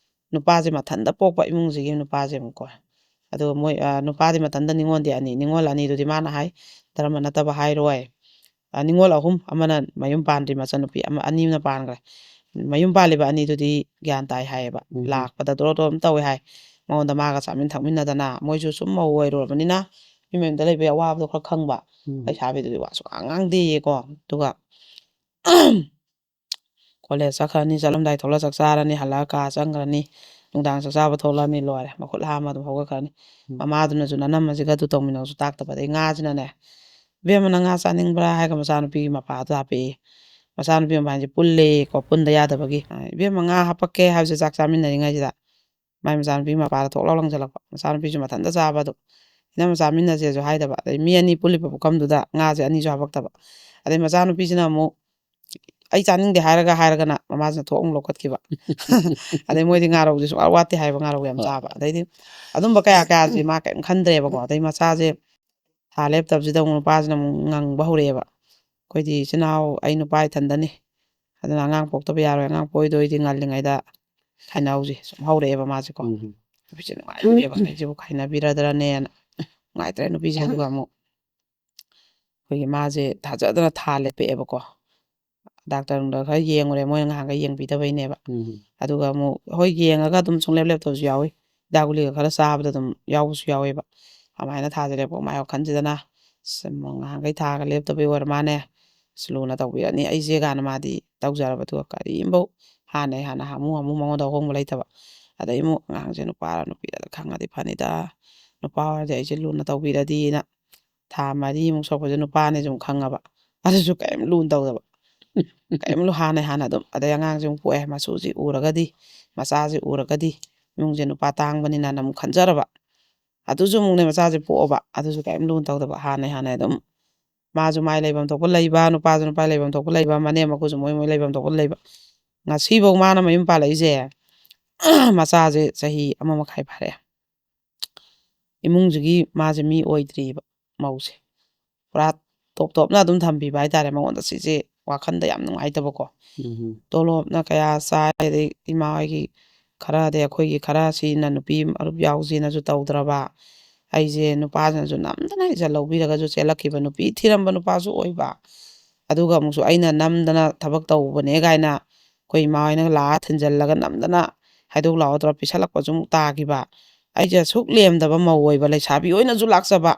ꯅꯨꯄꯥꯁꯦ ꯃꯊꯟꯇ ꯄꯣꯛꯄ ꯏꯃꯨꯡꯁꯤꯒꯤ ꯅꯨꯄꯥꯁꯦ ꯑꯃꯨꯛꯀꯣ꯫ ꯑꯗꯨꯒ ꯃꯣꯏ, ꯑ, ꯅꯨꯄꯥꯗꯤ ꯃꯊꯟꯇ ꯅꯤꯉꯣꯜꯗꯤ ꯑꯅꯤ, ꯅꯤꯉꯣꯜ ꯑꯅꯤꯗꯨꯗꯤ ꯃꯥꯅ ꯍꯥꯏ, "ꯙꯔꯃ ꯅꯠꯇꯕ ꯍꯥꯏꯔꯣꯏ"꯫ ꯑ, ꯅꯤꯉꯣꯜ ꯑꯍꯨꯝ, ꯑꯃꯅ ꯃꯌꯨꯝ ꯄꯥꯟꯗ꯭ꯔꯤ, ꯃꯆꯟꯅꯨꯄꯤ ꯑꯃ, ꯑꯅꯤ ꯑꯃꯅ ꯄꯥꯟꯈ꯭ꯔꯦ꯫ ꯃꯌꯨꯝ ꯄꯥꯜꯂꯤꯕ ꯑꯅꯤꯗꯨꯗꯤ ꯒ꯭ꯌꯥꯟ ꯇꯥꯏ ꯍꯥꯏꯌꯦꯕ꯫ ꯎꯝ꯫ ꯂꯥꯛꯄꯗ ꯗꯣꯔꯣ ꯗꯣꯔꯣ ꯑꯗꯨꯝ ꯇꯧꯋꯦ ꯍꯥꯏ꯫ ꯃꯉꯣꯟꯗ ꯃꯥꯒ ꯆꯥꯃꯤꯟ ꯊꯛꯃꯤꯟꯅꯗꯅ, ꯃꯣꯏꯁꯨ ꯁꯨꯝ ꯃꯧ ꯑꯣꯏꯔꯨꯔꯕꯅꯤꯅ ꯃꯤ ꯃꯌꯨꯝꯗ ꯂꯩꯕꯒꯤ ꯑꯋꯥꯕꯗꯣ ꯈꯔ ꯈꯪꯕ꯫ ꯎꯝ꯫ ꯂꯩꯁꯥꯕꯤꯗꯨꯗꯤ ꯋꯥ ꯁꯨꯡꯉꯥꯡ ꯉꯥꯡꯗꯦꯌꯦꯀꯣ꯫ ꯑꯗꯨꯒ ꯀꯣꯂꯦꯖ ꯆꯠꯈ꯭ꯔꯅꯤ, ꯆꯠꯂꯝꯗꯥꯏ ꯊꯣꯛꯂꯛ ꯆꯥꯛ ꯆꯥꯔꯅꯤ, ꯍꯜꯂꯛꯑ ꯀꯥ ꯆꯪꯈ꯭ꯔꯅꯤ, ꯅꯨꯡꯗꯥꯡ ꯆꯥꯛ ꯆꯥꯕ ꯊꯣꯛꯂꯛꯑꯅꯤ, ꯂꯣꯏꯔꯦ, ꯃꯈꯨꯠ ꯍꯥꯝꯃ ꯑꯗꯨꯝ ꯍꯧꯒꯠꯈ꯭ꯔꯅꯤ꯫ ꯎꯝ꯫ ꯃꯃꯥꯗꯨꯅꯁꯨ "ꯅꯅꯝꯃꯁꯤꯒ ꯑꯗꯨ ꯇꯧꯃꯤꯟꯅꯧꯁꯨ ꯇꯥꯛꯇꯕ", ꯑꯗꯩ ꯉꯥꯁꯤꯅꯅꯦ, "ꯏꯕꯦꯝꯃ, ꯅꯪ ꯉꯥ ꯆꯥꯅꯤꯡꯕ꯭ꯔꯥ?" ꯍꯥꯏꯔꯒ ꯃꯆꯥꯅꯨꯄꯤꯒꯤ ꯃꯄꯥꯗꯣ ꯍꯥꯞꯄꯛꯑꯦ꯫ ꯃꯆꯥꯅꯨꯄꯤ ꯃꯄꯥꯟꯁꯦ ꯄꯨꯜꯂꯦꯀꯣ, ꯄꯨꯟꯗ ꯌꯥꯗꯕꯒꯤ꯫ "ꯏꯕꯦꯝꯃ, ꯉꯥ ꯍꯥꯞꯄꯛꯀꯦ" ꯍꯥꯏꯕꯁꯦ ꯆꯥꯛ ꯆꯥꯃꯤꯟꯅꯔꯤꯉꯩꯁꯤꯗ ꯃꯥꯏ ꯃꯆꯥꯅꯨꯄꯤ ꯃꯄꯥꯗ ꯊꯣꯛ ꯂꯥꯎ ꯂꯪꯁꯤꯜꯂꯛꯄ꯫ ꯃꯆꯥꯅꯨꯄꯤꯁꯨ ꯃꯊꯟꯇ ꯆꯥꯕ ꯑꯗꯨ꯫ "ꯏꯅꯝꯃ, ꯆꯥꯃꯤꯟꯅꯁꯦꯁꯨ" ꯍꯥꯏꯗꯕ꯫ ꯑꯗꯩ ꯃꯤ ꯑꯅꯤ ꯄꯨꯜꯂꯤꯕ ꯄꯨꯈꯝꯗꯨꯗ ꯉꯥꯁꯦ ꯑꯅꯤꯁꯨ ꯍꯥꯄꯛꯇꯕ꯫ ꯑꯗꯩ ꯃꯆꯥꯅꯨꯄꯤꯁꯤꯅ ꯑꯃꯨꯛ "ꯑꯩ ꯆꯥꯅꯤꯡꯗꯦ" ꯍꯥꯏꯔꯒ ꯍꯥꯏꯔꯒꯅ ꯃꯃꯥꯁꯤꯅ ꯊꯣꯛ ꯑꯃꯨꯛ ꯂꯧꯈꯠꯈꯤꯕ꯫ ꯑꯗꯩ ꯃꯣꯏꯗꯤ ꯉꯥꯔꯧꯁꯦ ꯁꯨꯡꯋꯥꯠ ꯋꯥꯠꯇꯦ ꯍꯥꯏꯕ, ꯉꯥꯔꯧ ꯌꯥꯝ ꯍꯣꯏ꯫ ꯆꯥꯕ꯫ ꯑꯗꯩꯗꯤ ꯑꯗꯨꯝꯕ ꯀꯌꯥ ꯀꯌꯥꯁꯦ ꯃꯥ ꯀꯔꯤꯝ ꯈꯟꯗ꯭ꯔꯦꯕꯀꯣ꯫ ꯑꯗꯩ ꯃꯆꯥꯁꯦ ꯊꯥ ꯂꯦꯞꯇꯕꯁꯤꯗ ꯑꯃꯨꯛ ꯅꯨꯄꯥꯁꯤꯅ ꯑꯃꯨꯛ ꯉꯪꯕ ꯍꯧꯔꯛꯑꯦꯕ꯫ "ꯑꯩꯈꯣꯏꯗꯤ ꯏꯆꯤꯟ ꯏꯅꯥꯎ, ꯑꯩ ꯅꯨꯄꯥ ꯏꯊꯟꯗꯅꯤ, ꯑꯗꯨꯅ ꯑꯉꯥꯡ ꯄꯣꯛꯇꯕ ꯌꯥꯔꯣꯏ, ꯑꯉꯥꯡ ꯄꯣꯛꯑꯣꯏꯗꯣꯏꯗꯤ ꯉꯜꯂꯤꯉꯩꯗ ꯈꯥꯏꯅꯍꯧꯁꯤ", ꯁꯨꯝ ꯍꯧꯔꯛꯑꯦꯕ ꯃꯥꯁꯦꯀꯣ꯫ ꯎꯝ꯫ ꯅꯨꯄꯤꯁꯦ ꯅꯨꯡꯉꯥꯏꯇꯦꯕ, "ꯑꯩꯁꯤꯕꯨ ꯈꯥꯏꯅꯕꯤꯔꯗ꯭ꯔꯅꯦꯅ", ꯅꯨꯡꯉꯥꯏꯇ꯭ꯔꯦ ꯅꯨꯄꯤꯁꯦ꯫ ꯑꯗꯨꯒ ꯑꯃꯨꯛ ꯑꯩꯈꯣꯏꯒꯤ ꯃꯥꯁꯦ ꯊꯥꯖꯗꯅ ꯊꯥ ꯂꯦꯞꯄꯛꯑꯦꯕꯀꯣ꯫ ꯗꯥꯛꯇꯔ ꯅꯨꯡꯗꯔ ꯈꯔ ꯌꯦꯡꯉꯨꯔꯦ, ꯃꯣꯏꯅ ꯉꯍꯥꯟꯈꯩ ꯌꯦꯡꯕꯤꯗꯕꯩꯅꯦꯕ꯫ ꯎꯝ꯫ ꯑꯗꯨꯒ ꯑꯃꯨꯛ ꯍꯣꯏ, ꯌꯦꯡꯉꯒ ꯑꯗꯨꯝ ꯁꯨꯡꯂꯦꯞ ꯂꯦꯞꯇꯕꯁꯨ ꯌꯥꯎꯏ, ꯍꯤꯗꯥꯛ ꯒꯨꯂꯤꯒ ꯈꯔ ꯆꯥꯕꯗ ꯑꯗꯨꯝ ꯌꯥꯎꯕꯁꯨ ꯌꯥꯎꯋꯦꯕ꯫ ꯑꯗꯨꯃꯥꯏꯅ ꯊꯥꯁꯦ ꯂꯦꯞꯄꯛꯄ ꯃꯥꯏ ꯋꯥꯈꯜꯁꯤꯗꯅ, "ꯑꯁ, ꯉꯍꯥꯟꯈꯩ ꯊꯥꯒ ꯂꯦꯞꯇꯕꯩ ꯑꯣꯏꯔ ꯃꯥꯅꯦ, ꯑꯁ, ꯂꯨꯅ ꯇꯧꯕꯤꯔꯅꯤ ꯑꯩꯁꯦ" ꯀꯥꯏꯅ ꯃꯥꯗꯤ ꯇꯧꯖꯔꯕ꯫ ꯑꯗꯨꯒ ꯀꯔꯤꯝꯐꯧ ꯍꯥꯟꯅꯩ ꯍꯥꯟꯅ ꯍꯥꯃꯨ ꯍꯥꯃꯨ ꯃꯉꯣꯟꯗ ꯑꯍꯣꯡꯕ ꯂꯩꯇꯕ꯫ ꯑꯗꯩ ꯑꯃꯨꯛ ꯑꯉꯥꯡꯁꯦ ꯅꯨꯄꯥꯔ ꯅꯨꯄꯤꯔ ꯈꯪꯉꯗꯤ ꯐꯅꯤꯗ, ꯅꯨꯄꯥ ꯑꯣꯏꯔꯗꯤ ꯑꯩꯁꯦ ꯂꯨꯅ ꯇꯧꯕꯤꯔꯗꯤꯅ ꯊꯥ ꯃꯔꯤꯃꯨꯛ ꯁꯨꯔꯛꯄꯁꯦ ꯅꯨꯄꯥꯅꯦꯁꯨ ꯑꯃꯨꯛ ꯈꯪꯉꯕ꯫ ꯑꯗꯨꯁꯨ ꯀꯔꯤꯝ ꯂꯨꯅ ꯇꯧꯗꯕ꯫ ꯀꯔꯤꯝ ꯂꯨ-, ꯍꯥꯟꯅꯩ ꯍꯥꯟꯅ ꯑꯗꯨꯝ꯫ ꯑꯗꯩ ꯑꯉꯥꯡꯁꯦ ꯑꯃꯨꯛ ꯄꯣꯛꯑꯦ, ꯃꯁꯨꯁꯤ ꯎꯔꯒꯗꯤ, ꯃꯆꯥꯁꯤ ꯎꯔꯒꯗꯤ, ꯏꯃꯨꯡꯁꯦ ꯅꯨꯄꯥ ꯇꯥꯡꯕꯅꯤꯅ ꯑꯃꯨꯛ ꯈꯟꯖꯔꯕ꯫ ꯑꯗꯨꯁꯨ ꯑꯃꯨꯛꯅꯦ ꯃꯆꯥꯁꯦ ꯄꯣꯛꯑꯕ, ꯑꯗꯨꯁꯨ ꯀꯔꯤꯝ ꯂꯨꯅ ꯇꯧꯗꯕ, ꯍꯥꯟꯅꯩ ꯍꯥꯟꯅꯩ ꯑꯗꯨꯝ꯫ ꯃꯥꯁꯨ ꯃꯥꯏ ꯂꯩꯐꯝ ꯊꯣꯛꯄ ꯂꯩꯕ, ꯅꯨꯄꯥꯁꯨ ꯅꯨꯄꯥꯏ ꯂꯩꯐꯝ ꯊꯣꯛꯄ ꯂꯩꯕ, ꯃꯅꯦꯝ ꯃꯀꯨꯁꯨ ꯃꯣꯏ ꯃꯣꯏ ꯂꯩꯐꯝ ꯊꯣꯛꯄ ꯂꯩꯕ꯫ ꯉꯁꯤꯐꯧ ꯃꯥꯅ ꯃꯌꯨꯝ ꯄꯥꯜꯂꯛꯏꯁꯦ ꯃꯆꯥꯁꯦ ꯆꯍꯤ ꯑꯃ ꯃꯈꯥꯏ ꯐꯥꯔꯛꯑꯦ꯫ ꯏꯃꯨꯡꯁꯤꯒꯤ ꯃꯥꯁꯦ ꯃꯤ ꯑꯣꯏꯗ꯭ꯔꯤꯕ, ꯃꯧꯁꯦ꯫ ꯄꯨꯔꯥ ꯇꯣꯞ ꯇꯣꯞꯅ ꯑꯗꯨꯝ ꯊꯝꯕꯤꯕ ꯍꯥꯏꯇꯥꯔꯦ꯫ ꯃꯉꯣꯟꯗ ꯁꯤꯁꯦ ꯋꯥꯈꯟꯗ ꯌꯥꯝ ꯅꯨꯡꯉꯥꯏꯇꯕꯀꯣ꯫ ꯎꯝ꯫ ꯇꯣꯂꯣꯞꯅ ꯀꯌꯥ ꯆꯥꯏ, ꯑꯗꯩ ꯏꯃꯥ ꯍꯣꯏꯒꯤ ꯈꯔ, ꯑꯗꯩ ꯑꯩꯈꯣꯏꯒꯤ ꯈꯔ, ꯁꯤꯅ ꯅꯨꯄꯤ ꯃꯔꯨꯞ ꯌꯥꯎꯁꯦꯅꯁꯨ ꯇꯧꯗ꯭ꯔꯕ꯫ ꯑꯩꯁꯦ ꯅꯨꯄꯥꯁꯤꯅꯁꯨ ꯅꯝꯗꯅ ꯏꯖꯠ ꯂꯧꯕꯤꯔꯒꯁꯨ ꯆꯦꯜꯂꯛꯈꯤꯕ, ꯅꯨꯄꯤ ꯊꯤꯔꯝꯕ ꯅꯨꯄꯥꯁꯨ ꯑꯣꯏꯕ꯫ ꯑꯗꯨꯒ ꯑꯃꯨꯛꯁꯨ ꯑꯩꯅ ꯅꯝꯗꯅ ꯊꯕꯛ ꯇꯧꯕꯅꯦ ꯀꯥꯏꯅ ꯑꯩꯈꯣꯏ ꯏꯃꯥ ꯍꯣꯏꯅ ꯂꯥꯛꯑ ꯊꯤꯟꯖꯜꯂꯒ ꯅꯝꯗꯅ ꯍꯥꯏꯗꯣꯛ ꯂꯥꯛꯑꯣ ꯇꯧꯔ ꯄꯤꯁꯜꯂꯛꯄꯁꯨ ꯑꯃꯨꯛ ꯇꯥꯈꯤꯕ꯫ ꯑꯩꯁꯦ ꯑꯁꯨꯛ ꯂꯦꯝꯗꯕ ꯃꯧ ꯑꯣꯏꯕ, ꯂꯩꯁꯥꯕꯤ ꯑꯣꯏꯅꯁꯨ ꯂꯥꯛꯆꯕ,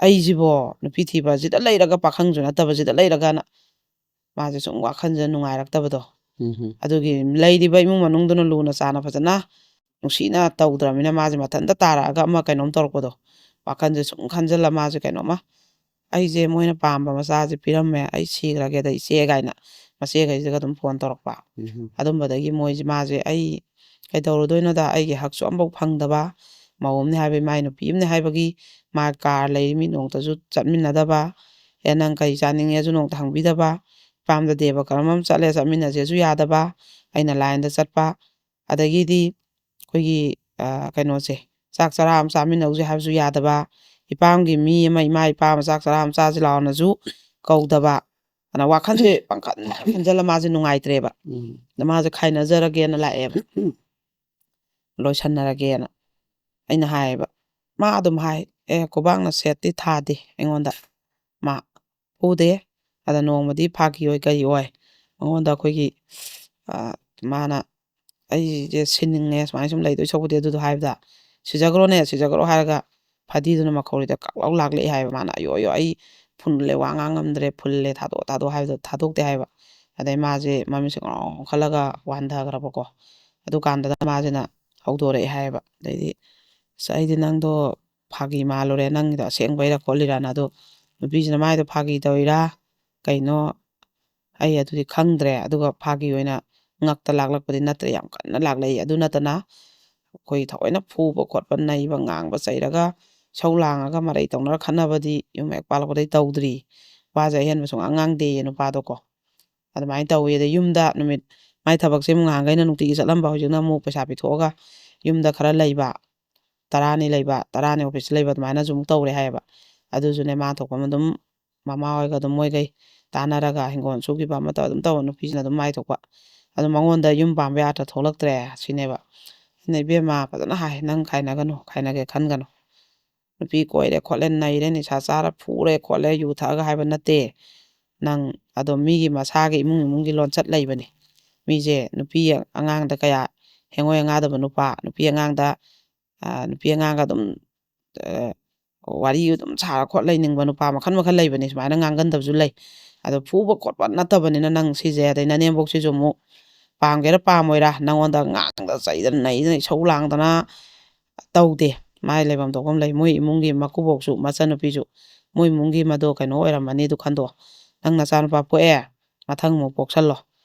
ꯑꯩꯁꯤꯕꯣ ꯅꯨꯄꯤ ꯊꯤꯕꯁꯤꯗ ꯂꯩꯔꯒ, ꯄꯥꯈꯪꯁꯨ ꯅꯠꯇꯕꯁꯤꯗ ꯂꯩꯔꯒꯅ ꯃꯥꯁꯦ ꯁꯨꯝ ꯋꯥꯈꯜꯁꯤꯗ ꯅꯨꯡꯉꯥꯏꯔꯛꯇꯕꯗꯣ꯫ ꯎꯝ ꯍꯝ꯫ ꯑꯗꯨꯒꯤ ꯂꯩꯔꯤꯕ ꯏꯃꯨꯡ ꯃꯅꯨꯡꯗꯨꯅ ꯂꯨꯅ ꯆꯥꯟꯅ ꯐꯖꯅ ꯅꯨꯡꯁꯤꯅ ꯇꯧꯗ꯭ꯔꯕꯅꯤꯅ ꯃꯥꯁꯦ ꯃꯊꯟꯇ ꯇꯥꯔꯛꯑꯒ ꯑꯃ ꯀꯩꯅꯣꯝ ꯇꯧꯔꯛꯄꯗꯣ, ꯋꯥꯈꯜꯁꯦ ꯁꯨꯝ ꯈꯟꯖꯜꯂ ꯃꯥꯁꯦ ꯀꯩꯅꯣꯝꯃ, "ꯑꯩꯁꯦ ꯃꯣꯏꯅ ꯄꯥꯝꯕ ꯃꯆꯥꯁꯦ ꯄꯤꯔꯝꯃꯦ, ꯑꯩ ꯁꯤꯈ꯭ꯔꯒꯦꯗ ꯏꯆꯦ" ꯀꯥꯏꯅ ꯃꯆꯦꯈꯩꯁꯤꯒ ꯑꯗꯨꯝ ꯐꯣꯟ ꯇꯧꯔꯛꯄ꯫ ꯎꯝ ꯍꯝ꯫ ꯑꯗꯨꯝꯕꯗꯒꯤ ꯃꯣꯏꯁꯦ, ꯃꯥꯁꯦ ꯑꯩ ꯀꯩꯗꯧꯔꯨꯗꯣꯏꯅꯣꯗ, ꯑꯩꯒꯤ ꯍꯛꯁꯨ ꯑꯃꯐꯥꯎ ꯐꯪꯗꯕ, ꯃꯧ ꯑꯃꯅꯦ ꯍꯥꯏꯕꯒꯤ, ꯃꯥꯏ ꯅꯨꯄꯤ ꯑꯃꯅꯦ ꯍꯥꯏꯕꯒꯤ, ꯃꯥ ꯀꯥꯔ ꯂꯩꯔꯤ ꯃꯤ ꯅꯣꯡꯇꯁꯨ ꯆꯠꯃꯤꯟꯅꯗꯕ, "ꯑꯦ ꯅꯪ ꯀꯔꯤ ꯆꯥꯅꯤꯡꯉꯦꯁꯨ ꯅꯣꯡꯇ ꯍꯪꯕꯤꯗꯕ, ꯏꯄꯥꯝꯗ ꯗꯦꯕ ꯀꯔꯝ ꯑꯃ ꯆꯠꯂꯦ ꯆꯠꯃꯤꯟꯅꯁꯦꯁꯨ ꯌꯥꯗꯕ, ꯑꯩꯅ ꯂꯥꯏꯟꯗ ꯆꯠꯄ, ꯑꯗꯒꯤꯗꯤ ꯑꯩꯈꯣꯏꯒꯤ ꯑ, ꯀꯩꯅꯣꯁꯦ, ꯆꯥꯛ ꯆꯔꯥ ꯑꯃ ꯆꯥꯃꯤꯟꯅꯧꯁꯦ ꯍꯥꯏꯕꯁꯨ ꯌꯥꯗꯕ, ꯏꯄꯥꯝꯒꯤ ꯃꯤ ꯑꯃ, ꯏꯃꯥ ꯏꯄꯥ ꯑꯃ ꯆꯥꯛ ꯆꯔꯥ ꯑꯃ ꯆꯥꯁꯤ ꯂꯥꯛꯑꯣꯅꯁꯨ ꯀꯧꯗꯕ, ꯑꯗ ꯋꯥꯈꯜꯁꯦ ꯄꯪꯈꯟ ꯈꯟꯖꯜꯂ ꯃꯥꯁꯦ ꯅꯨꯡꯉꯥꯏꯇ꯭ꯔꯦꯕ꯫ ꯎꯝ꯫ ꯑꯗ ꯃꯥꯁꯦ ꯈꯥꯏꯅꯖꯔꯒꯦꯅ ꯂꯥꯛꯑꯦꯕ, ꯂꯣꯏꯁꯟꯅꯔꯒꯦꯅ ꯑꯩꯅ ꯍꯥꯏꯌꯦꯕ꯫ ꯃꯥ ꯑꯗꯨꯝ ꯍꯥꯏ, "ꯑꯦ ꯈꯨꯕꯥꯛꯅ ꯁꯦꯠꯇꯤ ꯊꯥꯗꯦ ꯑꯩꯉꯣꯟꯗ, ꯃꯥ ꯐꯨꯗꯦ꯫ ꯑꯗ ꯅꯣꯡꯃꯗꯤ ꯐꯥꯒꯤ ꯑꯣꯏ ꯀꯔꯤ ꯑꯣꯏ ꯃꯉꯣꯟꯗ ꯑꯩꯈꯣꯏꯒꯤ, ꯑ, ꯃꯥꯅ ꯑꯩꯁꯦ ꯁꯤꯅꯤꯡꯉꯦ, ꯁꯨꯃꯥꯏꯅ ꯁꯨꯝ ꯂꯩꯗꯣꯏ ꯁꯔꯨꯛꯄꯨꯗꯤ ꯑꯗꯨꯗꯣ ꯍꯥꯏꯕꯗ, 'ꯁꯤꯖꯈ꯭ꯔꯣꯅꯦ, ꯁꯤꯖꯈ꯭ꯔꯣ' ꯍꯥꯏꯔꯒ ꯐꯗꯤꯗꯨꯅ ꯃꯈꯧꯔꯤꯗ ꯀꯛ ꯂꯥꯎ ꯂꯥꯛꯂꯛꯑꯦ ꯍꯥꯏꯕ꯫ ꯃꯥꯅ "ꯑꯌꯣ ꯑꯌꯣ, ꯑꯩ ꯐꯨꯜꯂꯦ, ꯋꯥ ꯉꯥꯡ ꯉꯝꯗ꯭ꯔꯦ, ꯐꯨꯜꯂꯦ, ꯊꯥꯗꯣꯛꯑꯣ ꯊꯥꯗꯣꯛꯑꯣ" ꯍꯥꯏꯕꯗꯣ ꯊꯥꯗꯣꯛꯇꯦ ꯍꯥꯏꯕ꯫ ꯑꯗꯩ ꯃꯥꯁꯦ ꯃꯃꯤꯠꯁꯦ ꯉꯥꯎ ꯉꯥꯎꯈꯠꯂꯒ ꯋꯥꯟꯊꯈ꯭ꯔꯕꯀꯣ꯫ ꯑꯗꯨꯀꯥꯟꯗ ꯃꯥꯁꯤꯅ ꯍꯧꯗꯣꯔꯛꯑꯦ ꯍꯥꯏꯌꯦꯕ꯫ ꯑꯗꯩꯗꯤ, "ꯑꯁ, ꯑꯩꯗꯤ ꯅꯪꯗꯣ ꯐꯥꯒꯤ ꯃꯥꯜꯂꯨꯔꯦ, ꯅꯪꯒꯤꯗꯣ ꯑꯁꯦꯡꯕꯩꯔꯥ ꯈꯣꯠꯂꯤꯔꯥꯅ"꯫ ꯑꯗꯣ ꯅꯨꯄꯤꯁꯤꯅ ꯃꯥꯏꯗꯣ ꯐꯥꯒꯤ ꯇꯧꯔꯤꯔꯥ ꯀꯩꯅꯣ, ꯑꯩ ꯑꯗꯨꯗꯤ ꯈꯪꯗ꯭ꯔꯦ꯫ ꯑꯗꯨꯒ ꯐꯥꯒꯤ ꯑꯣꯏꯅ ꯉꯛꯇ ꯂꯥꯛꯂꯛꯄꯗꯤ ꯅꯠꯇ꯭ꯔꯦ, ꯌꯥꯝ ꯀꯟꯅ ꯂꯥꯛꯂꯛꯏ꯫ ꯑꯗꯨ ꯅꯠꯇꯅ ꯑꯩꯈꯣꯏ ꯊꯑꯣꯏꯅ ꯐꯨꯕ ꯈꯣꯠꯄ, ꯅꯩꯕ, ꯉꯥꯡꯕ, ꯆꯩꯔꯒ ꯏꯁꯧ ꯂꯥꯡꯉꯒ ꯃꯔꯩ ꯇꯧꯅꯔ ꯈꯠꯅꯕꯗꯤ ꯌꯨꯝ ꯍꯦꯛ ꯄꯥꯜꯂꯛꯄꯗꯩ ꯇꯧꯗ꯭ꯔꯤ꯫ ꯋꯥꯁꯦ ꯑꯍꯦꯟꯕ ꯁꯨꯡꯉꯥꯡ ꯉꯥꯡꯗꯦꯌꯦ ꯅꯨꯄꯥꯗꯣꯀꯣ꯫ ꯑꯗꯨꯃꯥꯏꯅ ꯇꯧꯋꯤ꯫ ꯑꯗꯩ ꯌꯨꯝꯗ ꯅꯨꯃꯤꯠ, ꯃꯥꯏ ꯊꯕꯛꯁꯦ ꯑꯃꯨꯛ ꯉꯍꯥꯟꯈꯩꯅ ꯅꯨꯡꯇꯤꯒꯤ ꯆꯠꯂꯝꯕ, ꯍꯧꯖꯤꯛꯅ ꯑꯃꯨꯛ ꯄꯩꯁꯥ ꯄꯤꯊꯣꯛꯑꯒ ꯌꯨꯝꯗ ꯈꯔ ꯂꯩꯕ, ꯇꯔꯥꯅꯤ ꯂꯩꯕ, ꯇꯔꯥꯅꯤ ꯑꯣꯐꯤꯁꯇ ꯂꯩꯕ, ꯑꯗꯨꯃꯥꯏꯅꯁꯨ ꯑꯃꯨꯛ ꯇꯧꯔꯦ ꯍꯥꯏꯌꯦꯕ꯫ ꯑꯗꯨꯁꯨꯅꯦ, ꯃꯥ ꯊꯣꯛꯄ ꯑꯃ ꯑꯗꯨꯝ ꯃꯃꯥ ꯍꯣꯏꯒ ꯑꯗꯨꯝ ꯃꯣꯏꯒꯩ ꯇꯥꯟꯅꯔꯒ ꯍꯤꯡꯒꯣꯜ ꯁꯨꯈꯤꯕ ꯑꯃ ꯇꯧ-, ꯑꯗꯨꯝ ꯇꯧꯕ ꯅꯨꯄꯤꯁꯤꯅ ꯑꯗꯨꯝ ꯃꯥꯏ ꯊꯣꯛꯄ꯫ ꯑꯗꯨ ꯃꯉꯣꯟꯗ ꯌꯨꯝ ꯄꯥꯟꯕ ꯌꯥꯗ꯭ꯔ ꯊꯣꯛꯂꯛꯇ꯭ꯔꯦ ꯁꯤꯅꯦꯕ꯫ ꯑꯩꯅ, "ꯏꯕꯦꯝꯃ, ꯐꯖꯅ ꯍꯥꯏ, ꯅꯪ ꯈꯥꯏꯅꯒꯅꯨ, ꯈꯥꯏꯅꯒꯦ ꯈꯟꯒꯅꯨ꯫ ꯅꯨꯄꯤ ꯀꯣꯏꯔꯦ ꯈꯣꯠꯂꯦ, ꯅꯩꯔꯦ, ꯅꯤꯁꯥ ꯆꯥꯔ ꯐꯨꯔꯦ ꯈꯣꯠꯂꯦ, ꯌꯨ ꯊꯛꯑꯒ ꯍꯥꯏꯕ ꯅꯠꯇꯦ꯫ ꯅꯪ ꯑꯗꯣ ꯃꯤꯒꯤ ꯃꯁꯥꯒꯤ ꯏꯃꯨꯡ ꯏꯃꯨꯡꯒꯤ ꯂꯣꯟꯆꯠ ꯂꯩꯕꯅꯤ꯫ ꯃꯤꯁꯦ ꯅꯨꯄꯤ ꯑꯉꯥꯡꯗ ꯀꯌꯥ ꯍꯦꯡꯉꯣꯏ ꯍꯦꯡꯉꯥꯗꯕ ꯅꯨꯄꯥ, ꯅꯨꯄꯤ ꯑꯉꯥꯡꯗ, ꯑ, ꯅꯨꯄꯤ ꯑꯉꯥꯡꯒ ꯑꯗꯨꯝ, ꯑ, ꯋꯥꯔꯤ ꯑꯗꯨꯝ ꯁꯥꯔ ꯈꯣꯠ ꯂꯩꯅꯤꯡꯕ ꯅꯨꯄꯥ ꯃꯈꯜ ꯃꯈꯜ ꯂꯩꯕꯅꯤ꯫ ꯁꯨꯃꯥꯏꯅ ꯉꯥꯡꯒꯟꯗꯕꯁꯨ ꯂꯩ꯫ ꯑꯗꯣ ꯐꯨꯕ ꯈꯣꯠꯄ ꯅꯠꯇꯕꯅꯤꯅ ꯅꯪ ꯁꯤꯁꯦ, ꯑꯗꯩ ꯅꯅꯦꯝꯕꯣꯛꯁꯤꯁꯨ ꯑꯃꯨꯛ ꯄꯥꯝꯒꯦꯔꯥ ꯄꯥꯝꯃꯣꯏꯔꯥ ꯅꯪꯉꯣꯟꯗ ꯉꯥꯡꯗꯅ ꯆꯩꯗꯅ ꯅꯩꯗꯅ ꯏꯁꯧ ꯂꯥꯡꯗꯅ ꯇꯧꯗꯦ꯫ ꯃꯥꯏ ꯂꯩꯐꯝ ꯊꯣꯛꯐꯝ ꯂꯩ꯫ ꯃꯣꯏ ꯏꯃꯨꯡꯒꯤ ꯃꯀꯨꯕꯣꯛꯁꯨ ꯃꯆꯟꯅꯨꯄꯤꯁꯨ ꯃꯣꯏ ꯏꯃꯨꯡꯒꯤ ꯃꯗꯣ ꯀꯩꯅꯣ ꯑꯣꯏꯔꯝꯃꯅꯤ꯫ ꯑꯗꯨ ꯈꯟꯗꯣꯛꯑꯣ꯫ ꯅꯪ ꯅꯆꯥꯅꯨꯄꯥ ꯄꯣꯛꯑꯦ, ꯃꯊꯪ ꯑꯃꯨꯛ ꯄꯣꯛꯁꯜꯂꯣ꯫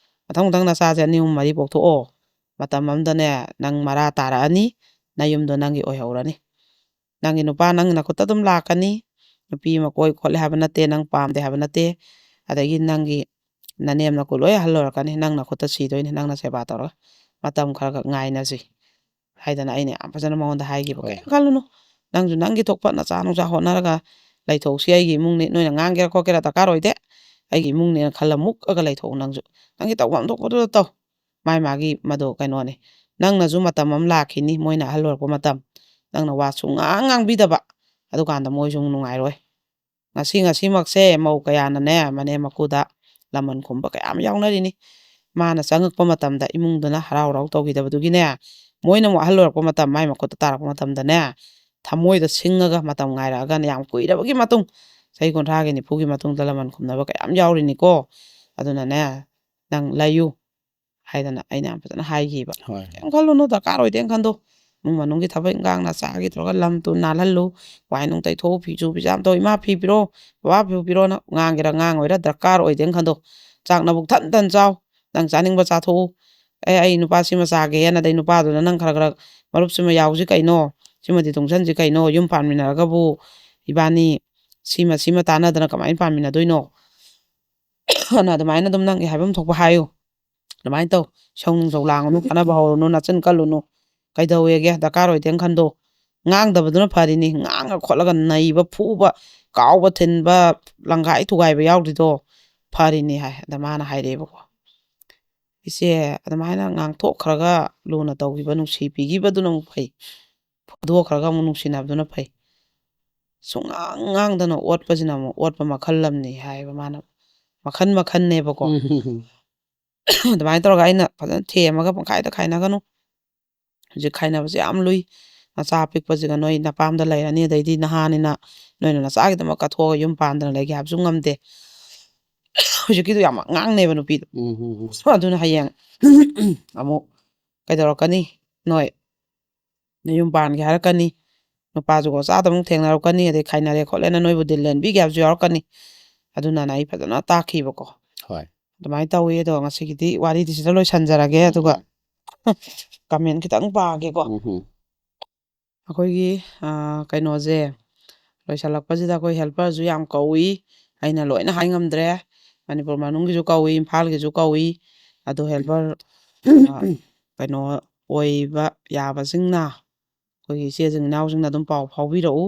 ꯃꯊꯪ ꯃꯊꯪ ꯅꯆꯥꯁꯦ ꯑꯅꯤ ꯑꯍꯨꯝ ꯃꯔꯤ ꯄꯣꯛꯊꯣꯛꯑꯣ꯫ ꯃꯇꯝ ꯑꯃꯗꯅꯦ ꯅꯪ ꯃꯔꯥ ꯇꯥꯔꯛꯑꯅꯤ, ꯅꯌꯨꯝꯗꯣ ꯅꯪꯒꯤ ꯑꯣꯏꯍꯧꯔꯅꯤ꯫ ꯅꯪꯒꯤ ꯅꯨꯄꯥ ꯅꯪꯒꯤ ꯅꯈꯨꯠꯇ ꯑꯗꯨꯝ ꯂꯥꯛꯀꯅꯤ꯫ ꯅꯨꯄꯤ ꯑꯃ ꯀꯣꯏ ꯈꯣꯠꯂꯦ ꯍꯥꯏꯕ ꯅꯠꯇꯦ, ꯅꯪ ꯄꯥꯝꯗꯦ ꯍꯥꯏꯕ ꯅꯠꯇꯦ꯫ ꯑꯗꯒꯤ ꯅꯪꯒꯤ ꯅꯅꯦꯝ ꯅꯀꯨ ꯂꯣꯏ ꯑꯍꯜ ꯑꯣꯏꯔꯛꯀꯅꯤ, ꯅꯪ ꯅꯈꯨꯠꯇ ꯁꯤꯗꯣꯏꯅꯤ, ꯅꯪꯅ ꯁꯦꯕꯥ ꯇꯧꯔꯒ꯫ ꯃꯇꯝ ꯈꯔ ꯈꯛ ꯉꯥꯏꯅꯁꯤ ꯍꯥꯏꯗꯅ ꯑꯩꯅ ꯌꯥꯝ ꯐꯖꯅ ꯃꯉꯣꯟꯗ ꯍꯥꯏꯈꯤꯕ꯫ ꯍꯣꯏ꯫ ꯀꯩꯝ ꯈꯜꯂꯨꯅꯨ, ꯅꯪꯁꯨ ꯅꯪꯒꯤ ꯊꯣꯛꯄ ꯅꯆꯥ ꯅꯨꯡꯆꯥ ꯍꯣꯠꯅꯔꯒ ꯂꯩꯊꯣꯛꯁꯤ꯫ ꯑꯩꯒꯤ ꯏꯃꯨꯡꯅꯤ, ꯅꯣꯏꯅ ꯉꯥꯡꯒꯦꯔꯥ ꯈꯣꯠꯀꯦꯔꯥ ꯗꯔꯀꯥꯔ ꯑꯣꯏꯗꯦ꯫ ꯑꯩꯒꯤ ꯏꯃꯨꯡꯅꯦꯅ ꯈꯜꯂ ꯃꯨꯛꯑꯒ ꯂꯩꯊꯣꯛꯎ꯫ ꯅꯪꯁꯨ ꯅꯪꯒꯤ ꯇꯧꯐꯝ ꯊꯣꯛꯄꯗꯨꯗ ꯇꯧ꯫ ꯃꯥꯏ ꯃꯥꯒꯤ ꯃꯗꯨ ꯀꯩꯅꯣꯅꯤ꯫ ꯅꯪꯅꯁꯨ ꯃꯇꯝ ꯑꯃ ꯂꯥꯛꯈꯤꯅꯤ, ꯃꯣꯏꯅ ꯑꯍꯜ ꯑꯣꯏꯔꯛꯄ ꯃꯇꯝ, ꯅꯪꯅ ꯋꯥ ꯁꯨꯡꯉꯥꯡ ꯉꯥꯡꯕꯤꯗꯕ, ꯑꯗꯨꯀꯥꯟꯗ ꯃꯣꯏꯁꯨ ꯅꯨꯡꯉꯥꯏꯔꯣꯏ꯫ ꯉꯁꯤ, ꯉꯁꯤꯃꯛꯁꯦ ꯃꯧ ꯀꯌꯥꯅꯅꯦ ꯃꯅꯦꯝ ꯃꯀꯨꯗ ꯂꯃꯟ ꯈꯨꯝꯕ ꯀꯌꯥ ꯑꯃ ꯌꯥꯎꯅꯔꯤꯅꯤ꯫ ꯃꯥꯅ ꯆꯪꯉꯛꯄ ꯃꯇꯝꯗ ꯏꯃꯨꯡꯗꯨꯅ ꯍꯔꯥꯎ ꯍꯔꯥꯎ ꯇꯧꯈꯤꯗꯕꯗꯨꯒꯤꯅꯦ, ꯃꯣꯏꯅ ꯑꯃꯨꯛ ꯑꯍꯜ ꯑꯣꯏꯔꯛꯄ ꯃꯇꯝ, ꯃꯥꯏ ꯃꯈꯨꯠꯇ ꯇꯥꯔꯛꯄ ꯃꯇꯝꯗꯅꯦ, ꯊꯃꯣꯏꯗ ꯁꯤꯡꯉꯒ ꯃꯇꯝ ꯉꯥꯏꯔꯛꯑꯒꯅꯦ, ꯌꯥꯝ ꯀꯨꯏꯔꯕꯒꯤ ꯃꯇꯨꯡ, ꯆꯍꯤ ꯀꯨꯟꯊ꯭ꯔꯥꯒꯤ, ꯅꯤꯐꯨꯒꯤ ꯃꯇꯨꯡꯗ ꯂꯃꯟ ꯈꯨꯝꯅꯕ ꯀꯌꯥ ꯑꯃ ꯌꯥꯎꯔꯤꯅꯤꯀꯣ꯫ ꯑꯗꯨꯅꯅꯦ, ꯅꯪ ꯂꯩꯌꯨ ꯍꯥꯏꯗꯅ ꯑꯩꯅ ꯌꯥꯝ ꯐꯖꯅ ꯍꯥꯏꯈꯤꯕ꯫ ꯍꯣꯏ꯫ ꯀꯩꯝ ꯈꯜꯂꯨꯅꯨ, ꯗꯔꯀꯥꯔ ꯑꯣꯏꯗꯦꯅ ꯈꯟꯗꯣ꯫ ꯏꯃꯨꯡ ꯃꯅꯨꯡꯒꯤ ꯊꯕꯛ ꯏꯟꯈꯥꯡ ꯅꯆꯥꯒꯤ ꯇꯧꯔꯒ ꯂꯝ ꯇꯨ ꯅꯥꯜꯍꯜꯂꯨ, ꯋꯥꯏ ꯅꯨꯡ ꯇꯩꯊꯣꯛꯎ, ꯐꯤꯁꯨ ꯐꯤꯖꯥꯝ ꯇꯧ, ꯏꯃꯥ ꯐꯤ ꯄꯤꯔꯣ, ꯕꯕꯥ ꯐꯤ ꯄꯤꯔꯣꯅ ꯉꯥꯡꯒꯦꯔꯥ ꯉꯥꯡꯉꯣꯏꯔꯥ ꯗꯔꯀꯥꯔ ꯑꯣꯏꯗꯦꯅ ꯈꯟꯗꯣ꯫ ꯆꯥꯛ ꯅꯕꯨꯛ ꯊꯟ ꯊꯟ ꯆꯥꯎ, ꯅꯪ ꯆꯥꯅꯤꯡꯕ ꯆꯥꯊꯣꯛꯎ꯫ ꯑꯦ, ꯑꯩ ꯅꯨꯄꯥ ꯁꯤꯃ ꯆꯥꯒꯦꯅ, ꯑꯗꯩ ꯅꯨꯄꯥꯗꯨꯅ ꯅꯪ ꯈꯔ ꯈꯔ ꯃꯔꯨꯞꯁꯤꯃ ꯌꯥꯎꯁꯤ ꯀꯩꯅꯣ, ꯁꯤꯃꯗꯤ ꯇꯨꯡꯁꯟꯁꯤ ꯀꯩꯅꯣ, ꯌꯨꯝ ꯄꯥꯟꯃꯤꯟꯅꯔꯒꯕꯨ ꯏꯕꯥꯅꯤ ꯁꯤꯃ ꯁꯤꯃ ꯇꯥꯟꯅꯗꯅ ꯀꯃꯥꯏꯅ ꯄꯥꯟꯃꯤꯟꯅꯗꯣꯏꯅꯣ? ꯑꯗꯨꯅ ꯑꯗꯨꯃꯥꯏꯅ ꯑꯗꯨꯝ ꯅꯪꯒꯤ ꯍꯥꯏꯐꯝ ꯊꯣꯛꯄ ꯍꯥꯏꯌꯨ꯫ ꯑꯗꯨꯃꯥꯏꯅ ꯇꯧ꯫ ꯏꯁꯧ ꯅꯨꯡꯁꯧ ꯂꯥꯡꯉꯨꯅꯨ, ꯈꯠꯅꯕ ꯍꯧꯔꯨꯅꯨ, ꯅꯆꯤꯟ ꯀꯜꯂꯨꯅꯨ꯫ ꯀꯩꯗꯧꯋꯦꯒꯦ? ꯗꯔꯀꯥꯔ ꯑꯣꯏꯗꯦꯅ ꯈꯟꯗꯣ꯫ ꯉꯥꯡꯗꯕꯗꯨꯅ ꯐꯔꯤꯅꯤ꯫ ꯉꯥꯡꯉ ꯈꯣꯠꯂꯒ ꯅꯩꯕ, ꯐꯨꯕ, ꯀꯥꯎꯕ, ꯊꯤꯟꯕ, ꯂꯪꯈꯥꯏ ꯊꯨꯒꯥꯏꯕ ꯌꯥꯎꯗ꯭ꯔꯤꯗꯣ ꯐꯔꯤꯅꯤ ꯍꯥꯏ꯫ ꯑꯗ ꯃꯥꯅ ꯍꯥꯏꯔꯛꯑꯦꯕꯀꯣ, "ꯏꯆꯦ, ꯑꯗꯨꯃꯥꯏꯅ ꯉꯥꯡꯊꯣꯛꯈ꯭ꯔꯒ ꯂꯨꯅ ꯇꯧꯕꯤꯕ, ꯅꯨꯡꯁꯤ ꯄꯤꯈꯤꯕꯗꯨꯅ ꯑꯃꯨꯛ ꯐꯩ꯫ ꯐꯨꯗꯣꯛꯈ꯭ꯔꯒ ꯑꯃꯨꯛ ꯅꯨꯡꯁꯤꯅꯕꯗꯨꯅ ꯐꯩ꯫ ꯁꯨꯡꯉꯥꯡ ꯉꯥꯡꯗꯅ ꯑꯣꯠꯄꯁꯤꯅ ꯑꯃꯨꯛ ꯑꯣꯠꯄ ꯃꯈꯜ ꯑꯃꯅꯤ" ꯍꯥꯏꯌꯦꯕ ꯃꯥꯅ꯫ ꯃꯈꯜ ꯃꯈꯜꯅꯦꯕꯀꯣ꯫ ꯎꯝ꯫ ꯑꯗꯨꯃꯥꯏꯅ ꯇꯧꯔꯒ ꯑꯩꯅ ꯐꯖꯅ ꯊꯦꯝꯃꯒ, "ꯄꯪꯈꯥꯏꯗ ꯈꯥꯏꯅꯒꯅꯨ, ꯍꯧꯖꯤꯛ ꯈꯥꯏꯅꯕꯁꯦ ꯌꯥꯝ ꯂꯨꯏ꯫ ꯅꯆꯥ ꯑꯄꯤꯛꯄꯁꯤꯒ ꯅꯣꯏ ꯅꯄꯥꯝꯗ ꯂꯩꯔꯅꯤ, ꯑꯗꯩꯗꯤ ꯅꯍꯥꯅꯤꯅ ꯅꯣꯏꯅ ꯅꯆꯥꯒꯤꯗꯃꯛ ꯀꯠꯊꯣꯛꯑꯒ ꯌꯨꯝ ꯄꯥꯟꯗꯅ ꯂꯩꯒꯦ ꯍꯥꯏꯕꯁꯨ ꯉꯝꯗꯦ꯫ ꯍꯧꯖꯤꯛꯀꯤꯗꯣ ꯌꯥꯝ ꯑꯉꯥꯡꯅꯦꯕ ꯅꯨꯄꯤꯗꯣ꯫ ꯎꯝ, ꯎꯝ, ꯎꯝ. ꯑꯗꯨꯅ ꯍꯌꯦꯡ ꯑꯃꯨꯛ ꯀꯩꯗꯧꯔꯛꯀꯅꯤ? ꯅꯣꯏ ꯅꯌꯨꯝ ꯄꯥꯟꯒꯦ ꯍꯥꯏꯔꯛꯀꯅꯤ, ꯅꯨꯄꯥꯁꯨ ꯒꯣꯆꯥꯗ ꯑꯃꯨꯛ ꯊꯦꯡꯅꯔꯛꯀꯅꯤ, ꯑꯗꯩ ꯈꯥꯏꯅꯔꯦ ꯈꯣꯠꯂꯦꯅ ꯅꯣꯏꯕꯨ ꯗꯤꯜ ꯂꯦꯟꯕꯤꯒꯦ ꯍꯥꯏꯕꯁꯨ ꯌꯥꯎꯔꯛꯀꯅꯤ꯫ ꯑꯗꯨꯅꯅ ꯑꯩ ꯐꯖꯅ ꯇꯥꯛꯈꯤꯕꯀꯣ꯫ ꯍꯣꯏ. ꯑꯗꯨꯃꯥꯏꯅ ꯇꯧꯋꯤ꯫ ꯑꯗꯣ ꯉꯁꯤꯒꯤꯗꯤ ꯋꯥꯔꯤꯗꯤ ꯁꯤꯗ ꯂꯣꯏꯁꯟꯖꯔꯒꯦ, ꯑꯗꯨꯒ ꯎꯝ. comment ꯈꯤꯇꯪ ꯄꯥꯒꯦꯀꯣ꯫ ꯎꯝ, ꯎꯝ. ꯑꯩꯈꯣꯏꯒꯤ, ꯑ, ꯀꯩꯅꯣꯁꯦ ꯂꯣꯏꯁꯜꯂꯛꯄꯁꯤꯗ ꯑꯩꯈꯣꯏ helperꯁꯨ ꯌꯥꯝ ꯀꯧꯏ꯫ ꯑꯩꯅ ꯂꯣꯏꯅ ꯍꯥꯏ ꯉꯝꯗ꯭ꯔꯦ꯫ ꯃꯅꯤꯄꯨꯔ ꯃꯅꯨꯡꯒꯤꯁꯨ ꯀꯧꯏ, ꯏꯝꯐꯥꯜꯒꯤꯁꯨ ꯀꯧꯏ꯫ ꯑꯗꯣ helper, ꯑ, ꯀꯩꯅꯣ ꯑꯣꯏꯕ ꯌꯥꯕꯁꯤꯡꯅ ꯑꯩꯈꯣꯏꯒꯤ ꯏꯆꯦꯁꯤꯡ ꯏꯅꯥꯎꯁꯤꯡꯅ ꯑꯗꯨꯝ ꯄꯥꯎ ꯐꯥꯎꯕꯤꯔꯛꯎ꯫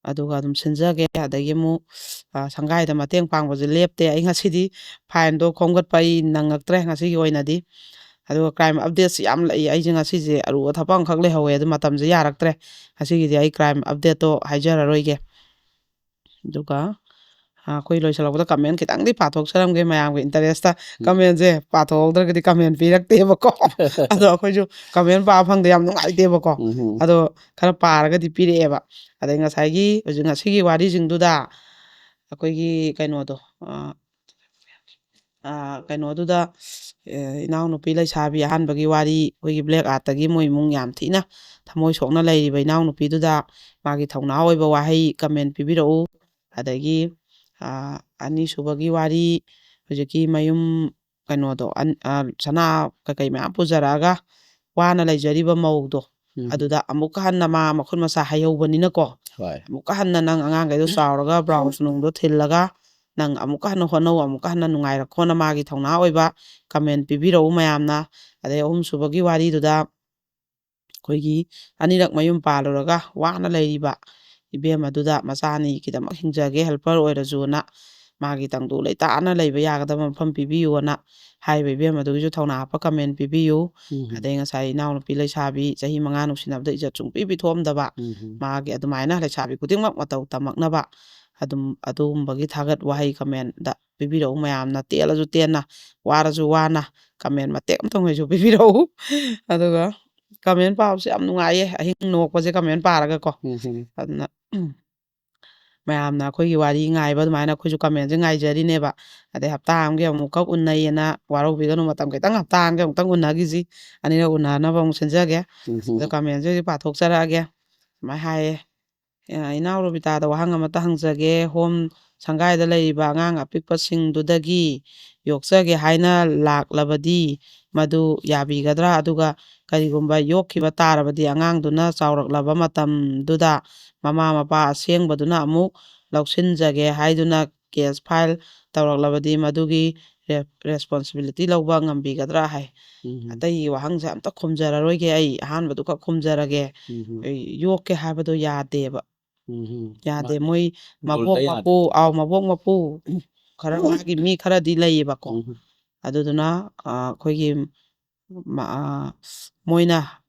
ꯑꯗꯨꯒ ꯑꯗꯨꯝ ꯁꯤꯟꯖꯒꯦ꯫ ꯑꯗꯒꯤ ꯑꯃꯨꯛ, ꯑ, ꯁꯪꯒꯥꯏꯗ ꯃꯇꯦꯡ ꯄꯥꯡꯕꯁꯦ ꯂꯦꯞꯇꯦ꯫ ꯑꯩ ꯉꯁꯤꯗꯤ fineꯗꯣ ꯈꯣꯝꯒꯠꯄ ꯑꯩ ꯅꯪꯉꯛꯇ꯭ꯔꯦ ꯉꯁꯤꯒꯤ ꯑꯣꯏꯅꯗꯤ꯫ ꯑꯗꯨꯒ crime updateꯁꯤ ꯌꯥꯝ ꯂꯩ꯫ ꯑꯩꯁꯦ ꯉꯁꯤꯁꯦ ꯑꯔꯨꯕ ꯊꯕꯛ ꯑꯃꯈꯛ ꯂꯩꯍꯧꯋꯦ, ꯑꯗꯨ ꯃꯇꯝꯁꯦ ꯌꯥꯔꯛꯇ꯭ꯔꯦ꯫ ꯉꯁꯤꯒꯤꯗꯤ ꯑꯩ crime updateꯇꯣ ꯍꯥꯏꯖꯔꯔꯣꯏꯒꯦ꯫ ꯑꯗꯨꯒ, ꯑ, ꯑꯩꯈꯣꯏ ꯂꯣꯏꯁꯤꯜꯂꯛꯄꯗ comment ꯈꯤꯇꯪꯗꯤ ꯄꯥꯊꯣꯛꯆꯔꯝꯒꯦ ꯃꯌꯥꯝꯒꯤ interestꯇ꯫ ꯎꯝ. Commentꯁꯦ ꯄꯥꯊꯣꯛꯍꯧꯗ꯭ꯔꯒꯗꯤ comment ꯄꯤꯔꯛꯇꯦꯕꯀꯣ꯫ ꯑꯗꯣ ꯑꯩꯈꯣꯏꯁꯨ comment ꯄꯥꯕ ꯐꯪꯗꯦ, ꯌꯥꯝ ꯅꯨꯡꯉꯥꯏꯇꯦꯕꯀꯣ꯫ ꯎꯝ, ꯎꯝ. ꯑꯗꯣ ꯈꯔ ꯄꯥꯔꯒꯗꯤ ꯄꯤꯔꯛꯑꯦꯕ꯫ ꯑꯗꯩ ꯉꯁꯥꯏꯒꯤ ꯍꯧꯖꯤꯛ ꯉꯁꯤꯒꯤ ꯋꯥꯔꯤꯁꯤꯡꯗꯨꯗ ꯑꯩꯈꯣꯏꯒꯤ ꯀꯩꯅꯣꯗꯣ, ꯑ, ꯑ, ꯀꯩꯅꯣꯗꯨꯗ, ꯑꯦ, ꯏꯅꯥꯎꯅꯨꯄꯤ ꯂꯩꯁꯥꯕꯤ ꯑꯍꯥꯟꯕꯒꯤ ꯋꯥꯔꯤ, ꯑꯩꯈꯣꯏꯒꯤ black artꯇꯒꯤ ꯃꯣꯏ ꯏꯃꯨꯡ ꯌꯥꯝ ꯊꯤꯅ ꯊꯃꯣꯏ ꯁꯣꯛꯅ ꯂꯩꯔꯤꯕ ꯏꯅꯥꯎꯅꯨꯄꯤꯗꯨꯗ ꯃꯥꯒꯤ ꯊꯧꯅꯥ ꯑꯣꯏꯕ ꯋꯥꯍꯩ comment ꯄꯤꯕꯤꯔꯛꯎ꯫ ꯑꯗꯒꯤ, ꯑ, ꯑꯅꯤꯁꯨꯕꯒꯤ ꯋꯥꯔꯤ, ꯍꯧꯖꯤꯛꯀꯤ ꯃꯌꯨꯝ ꯀꯩꯅꯣꯗꯣ, ꯑꯟ-, ꯑ, ꯁꯅꯥ ꯀꯩꯀꯩ ꯃꯌꯥꯝ ꯄꯨꯖꯔꯛꯑꯒ ꯋꯥꯅ ꯂꯩꯖꯔꯤꯕ ꯃꯧꯗꯣ, ꯎꯝ. ꯑꯗꯨꯗ ꯑꯃꯨꯛꯀ ꯍꯟꯅ ꯃꯥ ꯃꯈꯨꯠ ꯃꯁꯥ ꯍꯩꯍꯧꯕꯅꯤꯅꯀꯣ, ꯍꯣꯏ. ꯑꯃꯨꯛꯀ ꯍꯟꯅ ꯅꯪ ꯑꯉꯥꯡꯈꯩꯗꯣ ꯆꯥꯎꯔꯒ blouse ꯅꯨꯡꯗꯣ ꯊꯤꯜꯂꯒ ꯅꯪ ꯑꯃꯨꯛꯀ ꯍꯟꯅ ꯍꯣꯠꯅꯧ, ꯑꯃꯨꯛꯀ ꯍꯟꯅ ꯅꯨꯡꯉꯥꯏꯔꯛꯈꯣꯅ ꯃꯥꯒꯤ ꯊꯧꯅꯥ ꯑꯣꯏꯕ comment ꯄꯤꯕꯤꯔꯛꯎ ꯃꯌꯥꯝꯅ꯫ ꯑꯗꯩ ꯑꯍꯨꯝꯁꯨꯕꯒꯤ ꯋꯥꯔꯤꯗꯨꯗ ꯑꯩꯈꯣꯏꯒꯤ ꯑꯅꯤꯔꯛ ꯃꯌꯨꯝ ꯄꯥꯜꯂꯨꯔꯒ ꯋꯥꯅ ꯂꯩꯔꯤꯕ ꯏꯕꯦꯝ ꯑꯗꯨꯗ ꯃꯆꯥ ꯑꯅꯤꯒꯤꯗꯃꯛ ꯍꯤꯡꯖꯒꯦ, helper ꯑꯣꯏꯔꯁꯨꯅ ꯃꯥꯒꯤ ꯇꯪꯗꯨ ꯂꯩꯇꯥꯅ ꯂꯩꯕ ꯌꯥꯒꯗꯕ ꯃꯐꯝ ꯄꯤꯕꯤꯌꯨꯅ ꯍꯥꯏꯔꯤꯕ ꯏꯕꯦꯝ ꯑꯗꯨꯒꯤꯁꯨ ꯊꯧꯅꯥ ꯍꯥꯞꯄ comment ꯄꯤꯕꯤꯌꯨ꯫ ꯎꯝ. ꯑꯗꯩ ꯉꯁꯥꯏ ꯏꯅꯥꯎꯅꯨꯄꯤ ꯂꯩꯁꯥꯕꯤ ꯆꯍꯤ ꯃꯉꯥ ꯅꯨꯡꯁꯤꯅꯕꯗ ꯏꯖꯠ ꯁꯨꯡꯄꯤ ꯄꯤꯊꯣꯛꯑꯝꯗꯕ, ꯎꯝ. ꯃꯥꯒꯤ ꯑꯗꯨꯃꯥꯏꯅ ꯂꯩꯁꯥꯕꯤ ꯈꯨꯗꯤꯡꯃꯛ ꯃꯇꯧ ꯇꯝꯃꯛꯅꯕ ꯑꯗꯨꯝ ꯑꯗꯨꯒꯨꯝꯕꯒꯤ ꯊꯥꯒꯠ ꯋꯥꯍꯩ commentꯗ ꯄꯤꯕꯤꯔꯛꯎ ꯃꯌꯥꯝꯅ, ꯇꯦꯜꯂꯁꯨ ꯇꯦꯟꯅ, ꯋꯥꯔꯁꯨ ꯋꯥꯅ comment ꯃꯇꯦꯛ ꯑꯃꯇꯪ ꯑꯣꯏꯁꯨ ꯄꯤꯕꯤꯔꯛꯎ꯫ ꯑꯗꯨꯒ ꯀꯃꯦꯟ ꯄꯥꯕꯁꯦ ꯌꯥꯝ ꯅꯨꯡꯉꯥꯏꯌꯦ, ꯑꯍꯤꯡ ꯅꯣꯛꯄꯁꯦ ꯀꯃꯦꯟ ꯄꯥꯔꯒꯀꯣ꯫ ꯎꯝ, ꯎꯝ. ꯑꯗꯨꯅ ꯃꯌꯥꯝꯅ ꯑꯩꯈꯣꯏꯒꯤ ꯋꯥꯔꯤ ꯉꯥꯏꯕ ꯑꯗꯨꯃꯥꯏꯅ ꯑꯩꯈꯣꯏꯁꯨ ꯀꯃꯦꯟꯁꯦ ꯉꯥꯏꯖꯔꯤꯅꯦꯕ꯫ ꯑꯗꯩ ꯍꯞꯇꯥ ꯑꯃꯒꯤ ꯑꯃꯨꯛꯈꯛ ꯎꯟꯅꯩꯌꯦꯅ ꯋꯥꯔꯧꯕꯤꯒꯅꯨ, ꯃꯇꯝ ꯈꯤꯇꯪ, ꯍꯞꯇꯥ ꯑꯃꯒꯤ ꯑꯃꯨꯛꯇꯪ ꯎꯟꯅꯈꯤꯁꯤ, ꯑꯅꯤꯔꯛ ꯎꯟꯅꯅꯕ ꯑꯃꯨꯛ ꯁꯤꯟꯖꯒꯦ꯫ ꯎꯝ, ꯑꯗꯣ ꯎꯝ. ꯀꯃꯦꯟꯁꯦ ꯍꯧꯖꯤꯛ ꯄꯥꯊꯣꯛꯆꯔꯛꯑꯒꯦ꯫ ꯁꯨꯃꯥꯏꯅ ꯍꯥꯏꯌꯦ, ꯑ, "ꯏꯅꯥꯎ ꯔꯣꯕꯤꯇꯥꯗ ꯋꯥꯍꯪ ꯑꯃꯇ ꯍꯪꯖꯒꯦ꯫ ꯍꯣꯝ ꯁꯪꯒꯥꯏꯗ ꯂꯩꯔꯤꯕ ꯑꯉꯥꯡ ꯑꯄꯤꯛꯄꯁꯤꯡꯗꯨꯗꯒꯤ ꯌꯣꯛꯆꯒꯦ ꯍꯥꯏꯅ ꯂꯥꯛꯂꯕꯗꯤ ꯃꯗꯨ ꯌꯥꯕꯤꯒꯗ꯭ꯔꯥ? ꯑꯗꯨꯒ ꯀꯔꯤꯒꯨꯝꯕ ꯌꯣꯛꯈꯤꯕ ꯇꯥꯔꯕꯗꯤ ꯑꯉꯥꯡꯗꯨꯅ ꯆꯥꯎꯔꯛꯂꯕ ꯃꯇꯝꯗꯨꯗ ꯃꯃꯥ ꯃꯄꯥ ꯑꯁꯦꯡꯕꯗꯨꯅ ꯑꯃꯨꯛ ꯂꯧꯁꯤꯟꯖꯒꯦ ꯍꯥꯏꯗꯨꯅ ꯀꯦꯁ ꯐꯥꯏꯜ ꯇꯧꯔꯛꯂꯕꯗꯤ ꯃꯗꯨꯒꯤ ꯔꯦ-, ꯔꯦꯁꯄꯣꯟꯁꯤꯕꯤꯂꯤꯇꯤ ꯂꯧꯕ ꯉꯝꯕꯤꯒꯗ꯭ꯔꯥ?" ꯍꯥꯏ꯫ ꯎꯝ, ꯎꯝ. ꯑꯇꯩ ꯋꯥꯍꯪꯁꯦ ꯑꯝꯇ ꯈꯨꯝꯖꯔꯔꯣꯏꯒꯦ, ꯑꯩ ꯑꯍꯥꯟꯕꯗꯨꯈꯛ ꯈꯨꯝꯖꯔꯒꯦ꯫ ꯎꯝ, ꯎꯝ. ꯑꯩ ꯌꯣꯛꯀꯦ ꯍꯥꯏꯕꯗꯣ ꯌꯥꯗꯦꯕ꯫ ꯎꯝ, ꯎꯝ. ꯌꯥꯗꯦ꯫ ꯃꯥ-, ꯃꯣꯏ ꯔꯨꯜꯗ ꯃꯕꯣꯛ ꯌꯥꯗꯦ. ꯃꯄꯨ, ꯑꯥꯎ, ꯃꯕꯣꯛ ꯃꯄꯨ ꯈꯔ, ꯃꯥꯒꯤ ꯃꯤ ꯈꯔꯗꯤ ꯂꯩꯌꯦꯕꯀꯣ꯫ ꯎꯝ, ꯎꯝ. ꯑꯗꯨꯗꯨꯅ, ꯑ, ꯑꯩꯈꯣꯏꯒꯤ ꯃ-, ꯑ, ꯃꯣꯏꯅ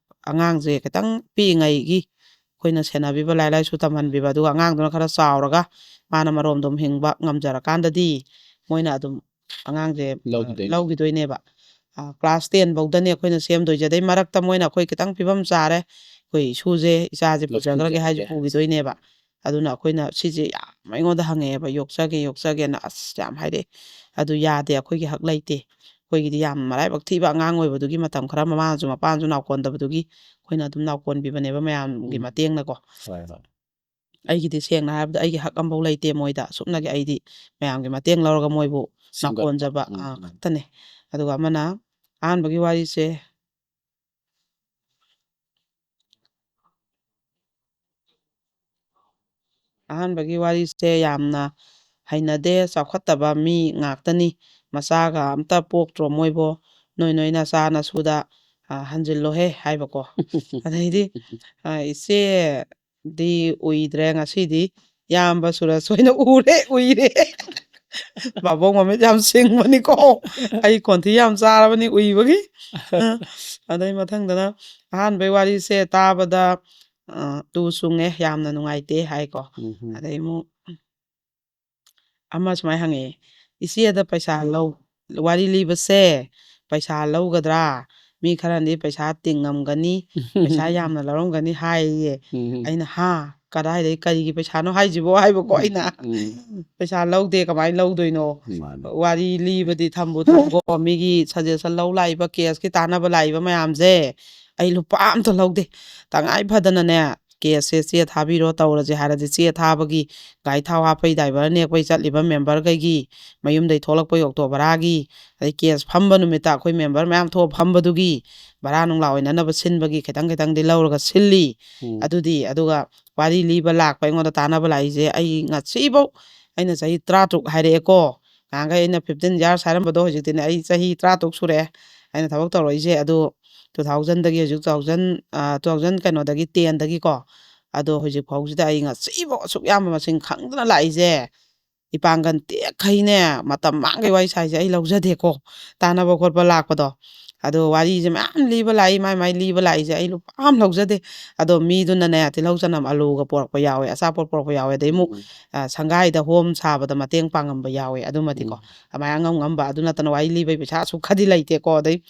ꯑꯉꯥꯡꯁꯦ ꯈꯤꯇꯪ ꯄꯤꯛꯏꯉꯩꯒꯤ ꯑꯩꯈꯣꯏꯅ ꯁꯦꯟꯅꯕꯤꯕ, ꯂꯥꯏꯔꯤꯛ ꯂꯥꯏꯁꯨ ꯇꯝꯍꯟꯕꯤꯕ, ꯑꯗꯨꯒ ꯑꯉꯥꯡꯗꯨꯅ ꯈꯔ ꯆꯥꯎꯔꯒ ꯃꯥꯅ ꯃꯔꯣꯝꯗꯣꯝ ꯍꯤꯡꯕ ꯉꯝꯖꯔꯀꯥꯟꯗꯗꯤ ꯃꯣꯏꯅ ꯑꯗꯨꯝ ꯑꯉꯥꯡꯁꯦ, ꯑ, ꯂꯧꯈꯤꯗꯣꯏꯅꯦ. ꯂꯧꯈꯤꯗꯣꯏꯅꯦꯕ꯫ ꯑ, ꯀ꯭ꯂꯥꯁ ꯇꯦꯟ ꯐꯧꯗꯅꯦ ꯑꯩꯈꯣꯏꯅ ꯁꯦꯝꯗꯣꯏꯁꯦ꯫ ꯑꯗꯩ ꯃꯔꯛꯇ ꯃꯣꯏꯅ ꯑꯩꯈꯣꯏ ꯈꯤꯇꯪ ꯐꯤꯕꯝ ꯆꯥꯔꯦ, ꯑꯩꯈꯣꯏ ꯏꯁꯨꯁꯦ, ꯏꯆꯥꯁꯦ ꯄꯨꯖꯈ꯭ꯔꯒꯦ ꯍꯥꯏꯁꯦ ꯂꯧꯁꯤꯟꯖꯒꯦ. ꯄꯨꯈꯤꯗꯣꯏꯅꯦꯕ꯫ ꯑꯗꯨꯅ ꯑꯩꯈꯣꯏꯅ ꯁꯤꯁꯦ ꯌꯥꯝ ꯑꯩꯉꯣꯟꯗ ꯍꯪꯉꯛꯑꯦꯕ, "ꯌꯣꯛꯆꯒꯦ, ꯌꯣꯛꯆꯒꯦꯅ", ꯑꯁ, ꯌꯥꯝ ꯍꯥꯏꯔꯛꯑꯦ꯫ ꯑꯗꯨ ꯌꯥꯗꯦ, ꯑꯩꯈꯣꯏꯒꯤ ꯍꯛ ꯂꯩꯇꯦ꯫ ꯑꯩꯈꯣꯏꯒꯤꯗꯤ ꯌꯥꯝ ꯃꯔꯥꯏꯕꯛ ꯊꯤꯕ ꯑꯉꯥꯡ ꯑꯣꯏꯕꯗꯨꯒꯤ ꯃꯇꯝ ꯈꯔ ꯃꯃꯥꯅꯁꯨ ꯃꯄꯥꯅꯁꯨ ꯅꯥꯎꯀꯣꯟꯗꯕꯗꯨꯒꯤ ꯑꯩꯈꯣꯏꯅ ꯑꯗꯨꯝ ꯅꯥꯎꯀꯣꯟꯕꯤꯕꯅꯦꯕ ꯃꯌꯥꯝꯒꯤ ꯎꯝ. ꯃꯇꯦꯡꯅꯀꯣ꯫ ꯍꯣꯏ, ꯍꯣꯏ. ꯑꯩꯒꯤꯗꯤ ꯁꯦꯡꯅ ꯍꯥꯏꯔꯕꯗ ꯑꯩꯒꯤ ꯍꯛ ꯑꯃꯐꯥꯎ ꯂꯩꯇꯦ ꯃꯣꯏꯗ꯫ ꯁꯨꯞꯅꯒꯤ ꯑꯩꯗꯤ ꯃꯌꯥꯝꯒꯤ ꯃꯇꯦꯡ ꯂꯧꯔꯒ ꯃꯣꯏꯕꯨ ꯁꯦꯝꯒꯠꯄ. ꯅꯥꯎꯀꯣꯟꯖꯕ, ꯎꯝ, ꯑ, ꯎꯝ. ꯈꯛꯇꯅꯦ꯫ ꯑꯗꯨꯒ ꯑꯃꯅ ꯑꯍꯥꯟꯕꯒꯤ ꯋꯥꯔꯤꯁꯦ, ꯑꯍꯥꯟꯕꯒꯤ ꯋꯥꯔꯤꯁꯦ ꯌꯥꯝꯅ ꯍꯩꯅꯗꯦ, ꯆꯥꯎꯈꯠꯇꯕ ꯃꯤ ꯉꯥꯛꯇꯅꯤ, ꯃꯆꯥꯒ ꯑꯝꯇ ꯄꯣꯛꯇ꯭ꯔꯣ ꯃꯣꯏꯕꯣ? ꯅꯣꯏ ꯅꯣꯏ ꯅꯆꯥ ꯅꯁꯨꯗ, ꯑ, ꯍꯟꯖꯤꯜꯂꯣꯍꯦ ꯍꯥꯏꯕꯀꯣ꯫ ꯑꯗꯩꯗꯤ, ꯑ, ꯏꯆꯦꯗꯤ ꯎꯏꯗ꯭ꯔꯦ ꯉꯁꯤꯗꯤ, ꯏꯌꯥꯝꯕ ꯁꯨꯔꯁ ꯑꯣꯏꯅ ꯎꯔꯦ, ꯎꯏꯔꯦ꯫ ꯃꯕꯣꯛ ꯃꯃꯤꯠ ꯌꯥꯝ ꯁꯤꯡꯕꯅꯤꯀꯣ, ꯑꯩ ꯈꯣꯟꯊꯤ ꯌꯥꯝ ꯆꯥꯔꯕꯅꯤ ꯎꯏꯕꯒꯤ꯫ ꯑ, ꯑꯗꯩ ꯃꯊꯪꯗꯅ ꯑꯍꯥꯟꯕꯩ ꯋꯥꯔꯤꯁꯦ ꯇꯥꯕꯗ, ꯑ, ꯇꯨ ꯆꯨꯡꯉꯦ, ꯌꯥꯝꯅ ꯅꯨꯡꯉꯥꯏꯇꯦ ꯍꯥꯏꯀꯣ꯫ ꯎꯝ, ꯎꯝ. ꯑꯗꯩ ꯑꯃꯨꯛ ꯑꯃ ꯁꯨꯃꯥꯏꯅ ꯍꯪꯉꯛꯑꯦ, "ꯏꯆꯦꯗ ꯄꯩꯁꯥ ꯂꯧ-, ꯋꯥꯔꯤ ꯂꯤꯕꯁꯦ ꯄꯩꯁꯥ ꯂꯧꯒꯗ꯭ꯔꯥ? ꯃꯤ ꯈꯔꯅꯗꯤ ꯄꯩꯁꯥ ꯇꯤꯡꯉꯝꯒꯅꯤ, ꯄꯩꯁꯥ ꯌꯥꯝꯅ ꯂꯧꯔꯝꯒꯅꯤ ꯍꯥꯏꯌꯦ꯫ ꯎꯝ꯫ ꯑꯩꯅ, "ꯍꯥ? ꯀꯗꯥꯏꯗꯒꯤ ꯀꯔꯤꯒꯤ ꯄꯩꯁꯥꯅꯣ ꯍꯥꯏꯁꯤꯕꯣ?" ꯍꯥꯏꯕꯀꯣ ꯑꯩꯅ꯫ ꯎꯝ꯫ "ꯄꯩꯁꯥ ꯂꯧꯗꯦ, ꯀꯃꯥꯏꯅ ꯂꯧꯗꯣꯏꯅꯣ?" ꯃꯥꯅꯦ꯫ ꯋꯥꯔꯤ ꯂꯤꯕꯗꯤ ꯊꯝꯕꯨ ꯊꯝꯀꯣ, ꯃꯤꯒꯤ suggestion ꯂꯧ ꯂꯥꯛꯏꯕ, case ꯀꯤ ꯇꯥꯟꯅꯕ ꯂꯥꯛꯏꯕ ꯃꯌꯥꯝꯁꯦ ꯑꯩ ꯂꯨꯄꯥ ꯑꯝꯇ ꯂꯧꯗꯦ꯫ ꯇꯉꯥꯏ ꯐꯗꯅꯅꯦ, case ꯁꯦ ꯆꯦ ꯊꯥꯕꯤꯔꯣ ꯇꯧꯔꯁꯦ ꯍꯥꯏꯔꯗꯤ ꯆꯦ ꯊꯥꯕꯒꯤ, ꯒꯥꯔꯤ ꯊꯥꯎ ꯍꯥꯞꯄꯩ driver ꯅꯦꯛꯄꯩ ꯆꯠꯂꯤꯕ member ꯈꯩꯒꯤ, ꯃꯌꯨꯝꯗꯩ ꯊꯣꯛꯂꯛꯄꯩ auto ꯚꯔꯥꯒꯤ, ꯑꯗꯩ case ꯐꯝꯕ ꯅꯨꯃꯤꯠꯇ ꯑꯩꯈꯣꯏ member ꯃꯌꯥꯝ ꯊꯣꯛꯑ ꯐꯝꯕꯗꯨꯒꯤ ꯚꯔꯥ ꯅꯨꯡꯂꯥ ꯑꯣꯏꯅꯅꯕ ꯁꯤꯟꯕꯒꯤ ꯈꯤꯇꯪ ꯈꯤꯇꯪꯗꯤ ꯂꯧꯔꯒ ꯁꯤꯜꯂꯤ꯫ ꯎꯝ꯫ ꯑꯗꯨꯗꯤ, ꯑꯗꯨꯒ ꯋꯥꯔꯤ ꯂꯤꯕ ꯂꯥꯛꯄ, ꯑꯩꯉꯣꯟꯗ ꯇꯥꯟꯅꯕ ꯂꯥꯛꯏꯁꯦ ꯑꯩ ꯉꯁꯤꯐꯧ, ꯑꯩꯅ ꯆꯍꯤ ꯇꯔꯥꯇꯔꯨꯛ ꯍꯥꯏꯔꯛꯑꯦꯀꯣ, ꯉꯍꯥꯟꯈꯩ ꯑꯩꯅ fifteen years ꯍꯥꯏꯔꯝꯕꯗꯣ ꯍꯧꯖꯤꯛꯇꯤꯅꯦ ꯑꯩ ꯆꯍꯤ ꯇꯔꯥꯇꯔꯨꯛ ꯁꯨꯔꯛꯑꯦ ꯑꯩꯅ ꯊꯕꯛ ꯇꯧꯔꯛꯏꯁꯦ꯫ ꯑꯗꯨ two thousand ꯗꯒꯤ ꯍꯧꯖꯤꯛ two thousand, ꯑ, two thousand ꯀꯩꯅꯣꯗꯒꯤ, ten ꯗꯒꯤꯀꯣ, ꯑꯗꯣ ꯍꯧꯖꯤꯛ ꯐꯥꯎꯁꯤꯗ ꯑꯩ ꯉꯁꯤꯐꯥꯎ ꯑꯁꯨꯛ ꯌꯥꯝꯕ ꯃꯁꯤꯡ ꯈꯪꯗꯅ ꯂꯥꯛꯏꯁꯦ, ꯏꯄꯥꯡꯒꯜ ꯇꯦꯛꯈꯩꯅꯦ, ꯃꯇꯝ ꯃꯥꯡꯈꯩ ꯋꯥꯔꯤ ꯁꯥꯏꯁꯦ ꯑꯩ ꯂꯧꯖꯗꯦꯀꯣ꯫ ꯇꯥꯟꯅꯕ ꯈꯣꯠꯄ ꯂꯥꯛꯄꯗꯣ, ꯑꯗꯣ ꯋꯥꯔꯤꯁꯦ ꯃꯌꯥꯝ ꯂꯤꯕ ꯂꯥꯛꯏ, ꯃꯥꯏ ꯃꯥꯏ ꯂꯤꯕ ꯂꯥꯛꯏꯁꯦ ꯑꯩ ꯂꯨꯄꯥ ꯑꯃ ꯂꯧꯖꯗꯦ꯫ ꯑꯗꯣ ꯃꯤꯗꯨꯅꯅꯦ, ꯇꯤꯜꯍꯧ ꯆꯅꯝ ꯑꯂꯨꯒ ꯄꯣꯔꯛꯄ ꯌꯥꯎꯋꯦ, ꯑꯆꯥꯄꯣꯠ ꯄꯣꯔꯛꯄ ꯌꯥꯎꯋꯦ, ꯑꯗꯩ ꯑꯃꯨꯛ, ꯎꯝ꯫ ꯑ, ꯁꯪꯒꯥꯏꯗ ꯍꯣꯝ ꯁꯥꯕꯗ ꯃꯇꯦꯡ ꯄꯥꯡꯉꯝꯕ ꯌꯥꯎꯋꯦ, ꯑꯗꯨꯃꯗꯤꯀꯣ꯫ ꯎꯝ꯫ ꯑꯗꯨꯃꯥꯏꯅ ꯑꯉꯝ ꯉꯝꯕ, ꯑꯗꯨ ꯅꯠꯇꯅ ꯋꯥꯔꯤ ꯂꯤꯕꯩ ꯄꯩꯁꯥ ꯑꯁꯨꯛ ꯈꯗꯤ ꯂꯩꯇꯦꯀꯣ꯫ ꯑꯗꯩ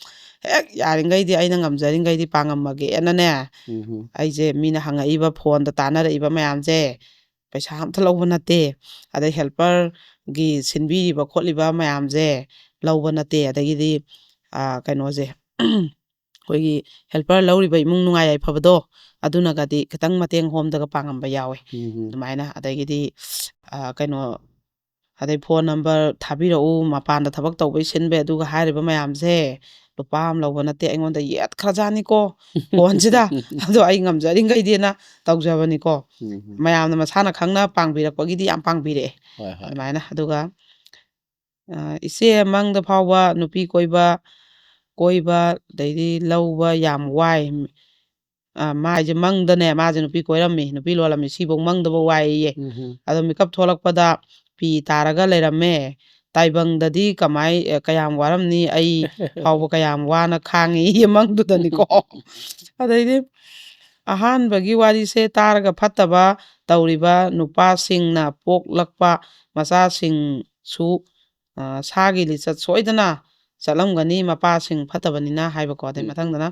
ꯍꯦꯛ ꯌꯥꯔꯤꯉꯩꯗꯤ ꯑꯩꯅ ꯉꯝꯖꯔꯤꯉꯩꯗꯤ ꯄꯥꯡꯉꯝꯃꯒꯦꯅꯅꯦ, ꯎꯝ꯫ ꯑꯩꯁꯦ ꯃꯤꯅ ꯍꯪꯉꯛꯏꯕ, ꯐꯣꯟꯗ ꯇꯥꯟꯅꯔꯛꯏꯕ ꯃꯌꯥꯝꯁꯦ, ꯄꯩꯁꯥ ꯑꯝꯇ ꯂꯧꯕ ꯅꯠꯇꯦ꯫ ꯑꯗꯩ helper ꯒꯤ ꯁꯤꯟꯕꯤꯔꯤꯕ ꯈꯣꯠꯂꯤꯕ ꯃꯌꯥꯝꯁꯦ ꯂꯧꯕ ꯅꯠꯇꯦ꯫ ꯑꯗꯒꯤꯗꯤ, ꯑ, ꯀꯩꯅꯣꯁꯦ, ꯑꯩꯈꯣꯏꯒꯤ helper ꯂꯧꯔꯤꯕ ꯏꯃꯨꯡ ꯅꯨꯡꯉꯥꯏ ꯌꯥꯏꯐꯕꯗꯣ, ꯑꯗꯨꯅꯒꯗꯤ ꯈꯤꯇꯪ ꯃꯇꯦꯡ ꯍꯣꯝꯗꯒ ꯄꯥꯡꯉꯝꯕ ꯌꯥꯎꯋꯦ꯫ ꯎꯝ, ꯎꯝ꯫ ꯑꯗꯨꯃꯥꯏꯅ, ꯑꯗꯒꯤꯗꯤ, ꯑ, ꯀꯩꯅꯣ, ꯑꯗꯩ phone number ꯊꯥꯕꯤꯔꯛꯎ, ꯃꯄꯥꯟꯗ ꯊꯕꯛ ꯇꯧꯕꯩ ꯁꯤꯟꯕꯩ, ꯑꯗꯨꯒ ꯍꯥꯏꯔꯤꯕ ꯃꯌꯥꯝꯁꯦ ꯂꯨꯄꯥ ꯑꯃ ꯂꯧꯕ ꯅꯠꯇꯦ, ꯑꯩꯉꯣꯟꯗ ꯌꯦꯠꯈ꯭ꯔꯖꯥꯠꯅꯤꯀꯣ ꯐꯣꯟꯁꯤꯗ꯫ ꯑꯗꯣ ꯑꯩ ꯉꯝꯖꯔꯤꯡꯈꯩꯗꯤꯅ ꯇꯧꯖꯕꯅꯤꯀꯣ꯫ ꯎꯝ, ꯎꯝ꯫ ꯃꯌꯥꯝꯅ ꯃꯁꯥꯅ ꯈꯪꯅ ꯄꯥꯡꯕꯤꯔꯛꯄꯒꯤꯗꯤ ꯌꯥꯝ ꯄꯥꯡꯕꯤꯔꯛꯑꯦ꯫ ꯍꯣꯏ, ꯍꯣꯏ꯫ ꯑꯗꯨꯃꯥꯏꯅ꯫ ꯑꯗꯨꯒ, ꯑ, ꯏꯆꯦ ꯃꯪꯗ ꯐꯥꯎꯕ ꯅꯨꯄꯤ ꯀꯣꯏꯕ, ꯀꯣꯏꯕ, ꯑꯗꯩꯗꯤ ꯂꯧꯕ ꯌꯥꯝ ꯋꯥꯏ꯫ ꯑ, ꯃꯥꯏꯁꯦ ꯃꯪꯗꯅꯦ, ꯃꯥꯁꯦ ꯅꯨꯄꯤ ꯀꯣꯏꯔꯝꯃꯤ, ꯅꯨꯄꯤ ꯂꯣꯜꯂꯝꯃꯤ, ꯁꯤꯐꯧ ꯃꯪꯗꯕ ꯋꯥꯏꯌꯦ꯫ ꯎꯝ, ꯎꯝ꯫ ꯑꯗꯣ ꯃꯤꯀꯞ ꯊꯣꯛꯂꯛꯄꯗ ꯄꯤ ꯇꯥꯔꯒ ꯂꯩꯔꯝꯃꯦ꯫ ꯇꯥꯏꯕꯪꯗꯗꯤ ꯀꯃꯥꯏ-, ꯑ, ꯀꯌꯥꯝ ꯋꯥꯔꯝꯅꯤ, ꯑꯩ ꯐꯥꯎꯕ ꯀꯌꯥꯝ ꯋꯥꯅ ꯈꯥꯡꯉꯤ ꯃꯪꯗꯨꯗꯅꯤꯀꯣ꯫ ꯑꯗꯩꯗꯤ ꯑꯍꯥꯟꯕꯒꯤ ꯋꯥꯔꯤꯁꯦ ꯇꯥꯔꯒ ꯐꯠꯇꯕ ꯇꯧꯔꯤꯕ ꯅꯨꯄꯥꯁꯤꯡꯅ ꯄꯣꯛꯂꯛꯄ ꯃꯆꯥꯁꯤꯡꯁꯨ, ꯑ, ꯁꯥꯒꯤ ꯂꯤꯆꯠ ꯁꯣꯏꯗꯅ ꯆꯠꯂꯝꯒꯅꯤ, ꯃꯄꯥꯁꯤꯡ ꯐꯠꯇꯕꯅꯤꯅ ꯍꯥꯏꯕꯀꯣ꯫ ꯑꯗꯩ ꯎꯝ꯫ ꯃꯊꯪꯗꯅ,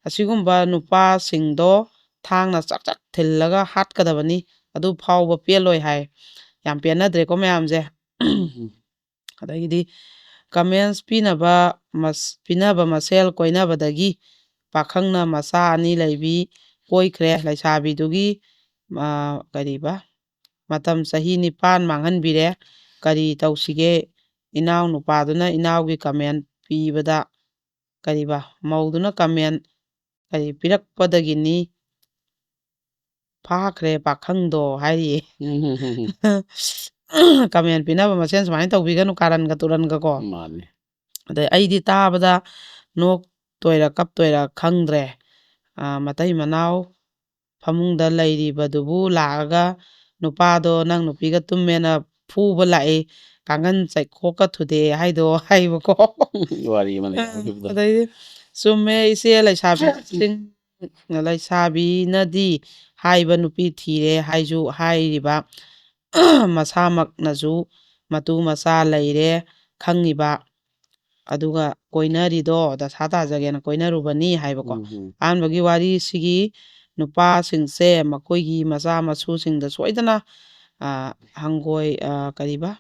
"ꯑꯁꯤꯒꯨꯝꯕ ꯅꯨꯄꯥꯁꯤꯡꯗꯣ ꯊꯥꯡꯅ ꯆꯥꯛ ꯆꯥꯛ ꯊꯤꯜꯂꯒ ꯍꯥꯠꯀꯗꯕꯅꯤ, ꯑꯗꯨ ꯐꯥꯎꯕ ꯄꯦꯜꯂꯣꯏ" ꯍꯥꯏ꯫ ꯌꯥꯝ ꯄꯦꯟꯅꯗ꯭ꯔꯦꯀꯣ ꯃꯌꯥꯝꯁꯦ꯫ ꯎꯝ꯫ ꯑꯗꯒꯤꯗꯤ, "ꯀꯃꯦꯟꯁ ꯄꯤꯅꯕ ꯃꯁ-, ꯄꯤꯅꯕ ꯃꯁꯦꯜ ꯀꯣꯏꯅꯕꯗꯒꯤ ꯄꯥꯈꯪꯅ ꯃꯆꯥ ꯑꯅꯤ ꯂꯩꯕꯤ ꯀꯣꯏꯈ꯭ꯔꯦ꯫ ꯂꯩꯁꯥꯕꯤꯗꯨꯒꯤ, ꯑ, ꯀꯔꯤꯕ, ꯃꯇꯝ ꯆꯍꯤ ꯅꯤꯄꯥꯟ ꯃꯥꯡꯍꯟꯕꯤꯔꯦ꯫ ꯀꯔꯤ ꯇꯧꯁꯤꯒꯦ? ꯏꯅꯥꯎ ꯅꯨꯄꯥꯗꯨꯅ ꯏꯅꯥꯎꯒꯤ ꯀꯃꯦꯟ ꯄꯤꯕꯗ, ꯀꯔꯤꯕ, ꯃꯧꯗꯨꯅ ꯀꯃꯦꯟ ꯀꯔꯤ ꯄꯤꯔꯛꯄꯗꯒꯤꯅꯤ ꯐꯥꯈ꯭ꯔꯦ ꯄꯥꯈꯪꯗꯣ" ꯍꯥꯏꯔꯤꯌꯦ꯫ ꯀꯃꯦꯟ ꯄꯤꯅꯕ ꯃꯁꯦꯟ ꯁꯨꯃꯥꯏꯅ ꯇꯧꯕꯤꯒꯅꯨ, ꯀꯥꯔꯟꯒ ꯇꯨꯔꯟꯒ ꯀꯣ꯫ ꯃꯥꯅꯤ꯫ ꯑꯗꯩ ꯑꯩꯗꯤ ꯇꯥꯕꯗ ꯅꯣꯛꯇꯣꯏꯔ ꯀꯞꯇꯣꯏꯔ ꯈꯪꯗ꯭ꯔꯦ꯫ ꯑ, ꯃꯇꯩ ꯃꯅꯥꯎ ꯐꯃꯨꯡꯗ ꯂꯩꯔꯤꯕꯗꯨꯕꯨ ꯂꯥꯛꯑꯒ, "ꯅꯨꯄꯥꯗꯣ ꯅꯪ ꯅꯨꯄꯤꯒ ꯇꯨꯝꯃꯦꯅ ꯐꯨꯕ ꯂꯥꯛꯏ, ꯀꯥꯡꯒꯟ ꯆꯩꯈꯣꯛꯀ ꯊꯨꯗꯦꯛꯑꯦ" ꯍꯥꯏꯗꯣ ꯍꯥꯏꯕꯀꯣ꯫ ꯋꯥꯔꯤ ꯑꯃ ꯂꯩ ꯍꯥꯏꯈꯤꯕꯗꯣ꯫ ꯑꯗꯩꯗꯤ, "ꯆꯨꯝꯃꯦ ꯏꯆꯦ, ꯂꯩꯁꯥꯕꯤꯁꯤꯡ, ꯂꯩꯁꯥꯕꯤꯅꯗꯤ ꯍꯥꯏꯕ ꯅꯨꯄꯤ ꯊꯤꯔꯦ ꯍꯥꯏꯁꯨ ꯍꯥꯏꯔꯤꯕ ꯃꯁꯥꯃꯛꯅꯁꯨ ꯃꯇꯨ ꯃꯆꯥ ꯂꯩꯔꯦ ꯈꯪꯉꯤꯕ, ꯑꯗꯨꯒ ꯀꯣꯏꯅꯔꯤꯗꯣ ꯗꯁꯥ ꯇꯥꯖꯒꯦꯅ ꯀꯣꯏꯅꯔꯨꯕꯅꯤ" ꯍꯥꯏꯕꯀꯣ꯫ ꯎꯝ, ꯎꯝ꯫ ꯑꯍꯥꯟꯕꯒꯤ ꯋꯥꯔꯤꯁꯤꯒꯤ ꯅꯨꯄꯥꯁꯤꯡꯁꯦ ꯃꯈꯣꯏꯒꯤ ꯃꯆꯥ ꯃꯁꯨꯁꯤꯡꯗ ꯁꯣꯏꯗꯅ, ꯑ, ꯍꯪꯒꯣꯏ-, ꯑ, ꯀꯔꯤꯕ?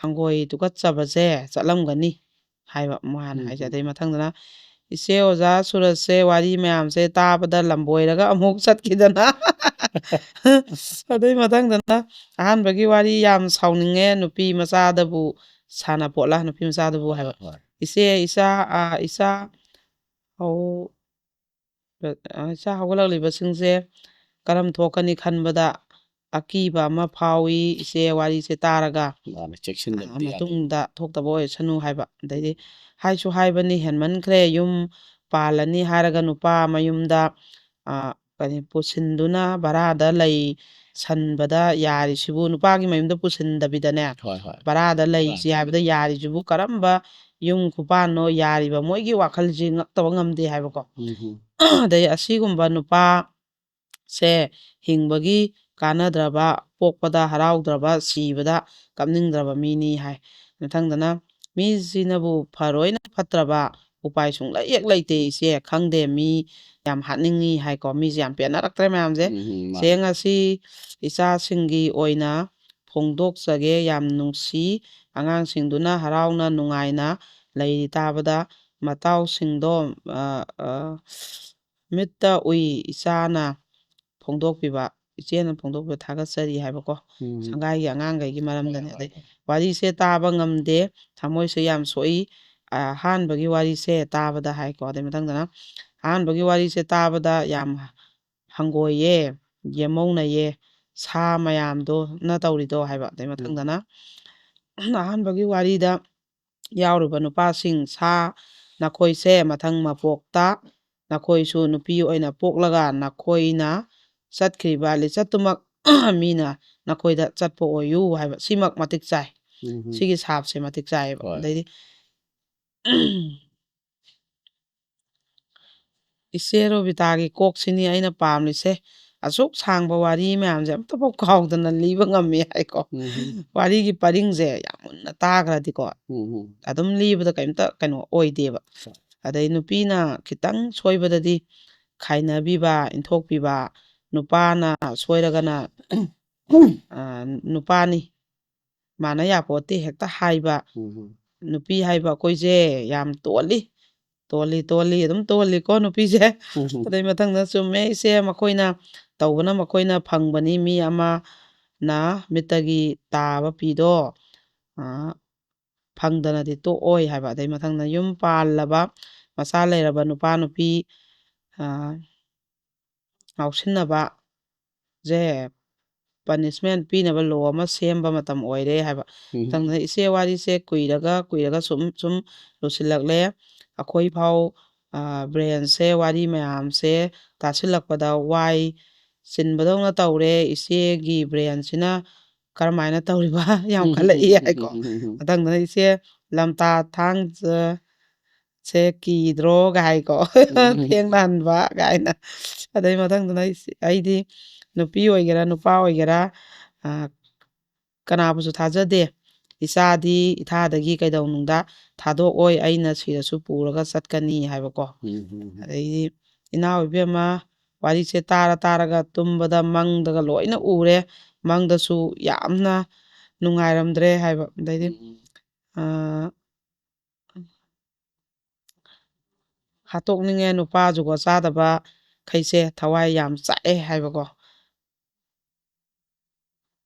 ꯍꯪꯒꯣꯏ ꯇꯨꯀꯠꯆꯕꯁꯦ ꯆꯠꯂꯝꯒꯅꯤ ꯍꯥꯏꯕ ꯃꯥꯅ ꯎꯝ, ꯍꯥꯏꯁꯦ꯫ ꯎꯝ꯫ ꯑꯗꯩ ꯃꯊꯪꯗꯅ, "ꯏꯆꯦ ꯑꯣꯖꯥ ꯁꯨꯔꯖꯁꯦ ꯋꯥꯔꯤ ꯃꯌꯥꯝꯁꯦ ꯇꯥꯕꯗ ꯂꯝꯕꯣꯏꯔꯒ ꯑꯃꯨꯛ ꯆꯠꯈꯤꯗꯅ" ꯑꯗꯩ ꯃꯊꯪꯗꯅ, "ꯑꯍꯥꯟꯕꯒꯤ ꯋꯥꯔꯤ ꯌꯥꯝ ꯁꯥꯎꯅꯤꯡꯉꯦ, ꯅꯨꯄꯤ ꯃꯆꯥꯗꯕꯨ ꯁꯥꯟꯅꯄꯣꯠꯂ, ꯅꯨꯄꯤ ꯃꯆꯥꯗꯕꯨ" ꯍꯥꯏꯕ꯫ ꯍꯣꯏ꯫ "ꯏꯆꯦ, ꯏꯆꯥ, ꯑ, ꯏꯆꯥ ꯍꯧ-, ꯑ, ꯏꯆꯥ ꯍꯧꯒꯠꯂꯛꯂꯤꯕꯁꯤꯡꯁꯦ ꯀꯔꯝ ꯊꯣꯛꯀꯅꯤ ꯈꯟꯕꯗ ꯑꯀꯤꯕ ꯑꯃ ꯐꯥꯎꯏ ꯏꯆꯦ, ꯋꯥꯔꯤꯁꯦ ꯇꯥꯔꯒ꯫ ꯃꯥꯅꯦ, ꯆꯦꯛꯁꯤꯟꯗꯕꯗꯤ ꯑ, ꯌꯥꯗꯦ꯫ ꯃꯇꯨꯡꯗ ꯊꯣꯛꯇꯕ ꯑꯣꯏꯁꯅꯨ" ꯍꯥꯏꯕ꯫ ꯑꯗꯩꯗꯤ, "ꯍꯥꯏꯁꯨ ꯍꯥꯏꯕꯅꯤ, ꯍꯦꯟꯃꯟꯈ꯭ꯔꯦ, ꯌꯨꯝ ꯄꯥꯜꯂꯅꯤ ꯍꯥꯏꯔꯒ ꯅꯨꯄꯥ ꯃꯌꯨꯝꯗ, ꯑ, ꯀꯔꯤ, ꯄꯨꯁꯤꯟꯗꯨꯅ ꯚꯔꯥꯗ ꯂꯩꯁꯟꯕꯗ ꯌꯥꯔꯤꯁꯤꯕꯨ, ꯅꯨꯄꯥꯒꯤ ꯃꯌꯨꯝꯗ ꯄꯨꯁꯤꯟꯗꯕꯤꯗꯅꯦ, ꯍꯣꯏ, ꯍꯣꯏ꯫ ꯚꯔꯥꯗ ꯂꯩꯁꯤ ꯚꯔꯥꯗ ꯍꯥꯏꯕꯗ ꯂꯩ꯫ ꯌꯥꯔꯤꯁꯤꯕꯨ ꯀꯔꯝꯕ ꯌꯨꯝ ꯈꯨꯄꯥꯟꯅꯣ ꯌꯥꯔꯤꯕ?" ꯃꯣꯏꯒꯤ ꯋꯥꯈꯜꯁꯤ ꯉꯛꯇꯕ ꯉꯝꯗꯦ ꯍꯥꯏꯕꯀꯣ꯫ ꯎꯝ, ꯎꯝ꯫ ꯑꯗꯩ ꯑꯁꯤꯒꯨꯝꯕ ꯅꯨꯄꯥ ꯁꯦ ꯍꯤꯡꯕꯒꯤ ꯀꯥꯟꯅꯗ꯭ꯔꯕ, ꯄꯣꯛꯄꯗ ꯍꯔꯥꯎꯗ꯭ꯔꯕ, ꯁꯤꯕꯗ ꯀꯞꯅꯤꯡꯗ꯭ꯔꯕ ꯃꯤꯅꯤ ꯍꯥꯏ꯫ ꯃꯊꯪꯗꯅ, ꯃꯤꯁꯤꯅꯕꯨ ꯐꯔꯣꯏꯅ ꯐꯠꯇ꯭ꯔꯕ ꯎꯄꯥꯏ ꯁꯨꯡꯂꯩ ꯍꯦꯛ ꯂꯩꯇꯦ ꯏꯆꯦ꯫ ꯈꯪꯗꯦ, ꯃꯤ ꯌꯥꯝ ꯍꯥꯠꯅꯤꯡꯉꯤ ꯍꯥꯏꯀꯣ, ꯃꯤꯁꯦ ꯌꯥꯝ ꯄꯦꯟꯅꯔꯛꯇ꯭ꯔꯦ ꯃꯌꯥꯝꯁꯦ꯫ ꯎꯝ, ꯎꯝ, ꯃꯥꯅꯦ꯫ ꯆꯦ, ꯉꯁꯤ ꯏꯆꯥꯁꯤꯡꯒꯤ ꯑꯣꯏꯅ ꯐꯣꯡꯗꯣꯛꯆꯒꯦ꯫ ꯌꯥꯝ ꯅꯨꯡꯁꯤ꯫ ꯑꯉꯥꯡꯁꯤꯡꯗꯨꯅ ꯍꯔꯥꯎꯅ ꯅꯨꯡꯉꯥꯏꯅ ꯂꯩꯔꯤ ꯇꯥꯕꯗ꯫ ꯃꯇꯥꯎꯁꯤꯡꯗꯣ, ꯑ, ꯑ, ꯃꯤꯠꯇ ꯎꯏ꯫ ꯏꯆꯥꯅ ꯐꯣꯡꯗꯣꯛꯄꯤꯕ, ꯏꯆꯦꯅ ꯐꯣꯡꯗꯣꯛꯄꯤꯕ ꯊꯥꯒꯠꯆꯔꯤ ꯍꯥꯏꯕꯀꯣ꯫ ꯎꯝ꯫ ꯁꯪꯒꯥꯏꯒꯤ ꯑꯉꯥꯡꯈꯩꯒꯤ ꯃꯔꯝꯗꯅꯦ꯫ ꯑꯗꯩ ꯋꯥꯔꯤꯁꯦ ꯇꯥꯕ ꯉꯝꯗꯦ, ꯊꯃꯣꯏꯁꯦ ꯌꯥꯝ ꯁꯣꯛꯏ꯫ ꯑꯍꯥꯟꯕꯒꯤ ꯋꯥꯔꯤꯁꯦ ꯇꯥꯕꯗ ꯍꯥꯏꯀꯣ꯫ ꯑꯗꯩ ꯃꯊꯪꯗꯅ, "ꯑꯍꯥꯟꯕꯒꯤ ꯋꯥꯔꯤꯁꯦ ꯇꯥꯕꯗ ꯌꯥꯝ ꯍꯪꯒꯣꯏꯌꯦ, ꯌꯦꯃꯧꯅꯩꯌꯦ, ꯁꯥ ꯃꯌꯥꯝꯗꯣꯅ ꯇꯧꯔꯤꯗꯣ" ꯍꯥꯏꯕ꯫ ꯑꯗꯩ ꯎꯝ꯫ ꯃꯊꯪꯗꯅ, "ꯑꯍꯥꯟꯕꯒꯤ ꯋꯥꯔꯤꯗ ꯌꯥꯎꯔꯤꯕ ꯅꯨꯄꯥꯁꯤꯡ, ꯁꯥ, ꯅꯈꯣꯏꯁꯦ ꯃꯊꯪ ꯃꯄꯣꯛꯇ ꯅꯈꯣꯏꯁꯨ ꯅꯨꯄꯤ ꯑꯣꯏꯅ ꯄꯣꯛꯂꯒ ꯅꯈꯣꯏꯅ ꯆꯠꯈ꯭ꯔꯤꯕ ꯂꯤꯆꯠꯇꯨꯃꯛ ꯃꯤꯅ ꯅꯈꯣꯏꯗ ꯆꯠꯄ ꯑꯣꯏꯌꯨ" ꯍꯥꯏꯕ꯫ ꯁꯤꯃꯛ ꯃꯇꯤꯛ ꯆꯥꯏ꯫ ꯎꯝ꯫ ꯁꯤꯒꯤ ꯁꯥꯞꯁꯦ ꯃꯇꯤꯛ ꯆꯥꯏꯌꯦꯕ꯫ ꯍꯣꯏ꯫ ꯑꯗꯩꯗꯤ, "ꯏꯆꯦ ꯔꯣꯕꯤꯇꯥꯒꯤ ꯀꯣꯛꯁꯤꯅꯤ ꯑꯩꯅ ꯄꯥꯝꯂꯤꯁꯦ꯫ ꯑꯁꯨꯛ ꯁꯥꯡꯕ ꯋꯥꯔꯤ ꯃꯌꯥꯝꯁꯦ ꯑꯝꯇꯐꯥꯎ ꯀꯥꯎꯗꯅ ꯂꯤꯕ ꯉꯝꯃꯤ" ꯍꯥꯏꯀꯣ꯫ ꯎꯝ꯫ ꯋꯥꯔꯤꯒꯤ ꯄꯔꯤꯡꯁꯦ ꯌꯥꯝ ꯃꯨꯟꯅ ꯇꯥꯈ꯭ꯔꯗꯤꯀꯣ, ꯎꯝ, ꯎꯝ꯫ ꯑꯗꯨꯝ ꯂꯤꯕꯗ ꯀꯩꯝꯇ ꯀꯩꯅꯣ ꯑꯣꯏꯗꯦꯕ꯫ ꯍꯣꯏ꯫ ꯑꯗꯩ ꯅꯨꯄꯤꯅ ꯈꯤꯇꯪ ꯁꯣꯏꯕꯗꯗꯤ ꯈꯥꯏꯅꯕꯤꯕ, ꯏꯟꯊꯣꯛꯄꯤꯕ, ꯅꯨꯄꯥꯅ ꯁꯣꯏꯔꯒꯅ, ꯑ, ꯅꯨꯄꯥꯅꯤ, ꯃꯥꯟꯅ ꯌꯥꯄꯣꯠꯇꯦ ꯍꯦꯛꯇ ꯍꯥꯏꯕ꯫ ꯎꯝ, ꯎꯝ꯫ ꯅꯨꯄꯤ ꯍꯥꯏꯕ ꯑꯩꯈꯣꯏꯁꯦ ꯌꯥꯝ ꯇꯣꯜꯂꯤ, ꯇꯣꯜꯂꯤ, ꯇꯣꯜꯂꯤ, ꯑꯗꯨꯝ ꯇꯣꯜꯂꯤꯀꯣ ꯅꯨꯄꯤꯁꯦ꯫ ꯎꯝ, ꯎꯝ꯫ ꯑꯗꯩ ꯃꯊꯪꯗ, "ꯆꯨꯝꯃꯦ ꯏꯆꯦ, ꯃꯈꯣꯏꯅ ꯇꯧꯕꯅ ꯃꯈꯣꯏꯅ ꯐꯪꯕꯅꯤ, ꯃꯤ ꯑꯃꯅ ꯃꯤꯠꯇꯒꯤ ꯇꯥꯕ ꯄꯤꯗꯣ, ꯑ, ꯐꯪꯗꯅꯗꯤ ꯇꯣꯛꯑꯣꯏ" ꯍꯥꯏꯕ꯫ ꯑꯗꯩ ꯃꯊꯪꯗ, "ꯌꯨꯝ ꯄꯥꯜꯂꯕ, ꯃꯆꯥ ꯂꯩꯔꯕ ꯅꯨꯄꯥ ꯅꯨꯄꯤ, ꯑ, ꯉꯥꯎꯁꯤꯟꯅꯕꯁꯦ punishment ꯄꯤꯅꯕ law ꯑꯃ ꯁꯦꯝꯕ ꯃꯇꯝ ꯑꯣꯏꯔꯦ" ꯍꯥꯏꯕ꯫ ꯎꯝ꯫ ꯃꯊꯪꯗ, "ꯏꯆꯦ, ꯋꯥꯔꯤꯁꯦ ꯀꯨꯏꯔꯒ ꯀꯨꯏꯔꯒ ꯁꯨꯝ ꯁꯨꯝ ꯂꯨꯁꯤꯜꯂꯛꯂꯦ꯫ ꯑꯩꯈꯣꯏ ꯐꯥꯎ, ꯑ, brainꯁꯦ, ꯋꯥꯔꯤ ꯃꯌꯥꯝꯁꯦ ꯇꯥꯁꯤꯜꯂꯛꯄꯗ ꯋꯥꯏ ꯆꯤꯟꯕꯗꯧꯅ ꯇꯧꯔꯦ꯫ ꯏꯆꯦꯒꯤ brainꯁꯤꯅ ꯀꯔꯝꯍꯥꯏꯅ ꯇꯧꯔꯤꯕ ꯌꯥꯝ ꯈꯜꯂꯛꯏ" ꯍꯥꯏꯀꯣ꯫ ꯎꯝ, ꯎꯝ, ꯎꯝ꯫ ꯃꯊꯪꯗꯅ, "ꯏꯆꯦ, ꯂꯝꯇꯥ ꯊꯥꯡꯖ ꯁꯦ ꯀꯤꯗ꯭ꯔꯣ?" ꯀꯥꯏꯀꯣ꯫ ꯎꯝ꯫ "ꯊꯦꯡꯅꯍꯟꯕ" ꯀꯥꯏꯅ꯫ ꯑꯗꯩ ꯃꯊꯪꯗꯅ ꯑꯩꯁꯦ, ꯑꯩꯗꯤ ꯅꯨꯄꯤ ꯑꯣꯏꯒꯦꯔꯥ, ꯅꯨꯄꯥ ꯑꯣꯏꯒꯦꯔꯥ, ꯑ, ꯀꯅꯥꯕꯨꯁꯨ ꯊꯥꯖꯗꯦ꯫ "ꯏꯆꯥꯗꯤ ꯏꯊꯥꯗꯒꯤ ꯀꯩꯗꯧꯅꯨꯡꯗ ꯊꯥꯗꯣꯛꯑꯣꯏ, ꯑꯩꯅ ꯁꯤꯔꯁꯨ ꯄꯨꯔꯒ ꯆꯠꯀꯅꯤ" ꯍꯥꯏꯕꯀꯣ꯫ ꯎꯝ, ꯎꯝ, ꯎꯝ꯫ ꯑꯗꯩꯗꯤ, "ꯏꯅꯥꯎ ꯏꯕꯦꯝꯃ, ꯋꯥꯔꯤꯁꯦ ꯇꯥꯔ ꯇꯥꯔꯒ ꯇꯨꯝꯕꯗ ꯃꯪꯗꯒ ꯂꯣꯏꯅ ꯎꯔꯦ, ꯃꯪꯗꯁꯨ ꯌꯥꯝꯅ ꯅꯨꯡꯉꯥꯏꯔꯝꯗ꯭ꯔꯦ" ꯍꯥꯏꯕ꯫ ꯑꯗꯩꯗꯤ, ꯎꯝ꯫ ꯑꯥ, "ꯍꯥꯠꯇꯣꯛꯅꯤꯡꯉꯦ ꯅꯨꯄꯥ ꯖꯨꯒꯣꯠ ꯆꯥꯗꯕ ꯈꯩꯁꯦ, ꯊꯋꯥꯏ ꯌꯥꯝ ꯆꯥꯛꯑꯦ" ꯍꯥꯏꯕꯀꯣ꯫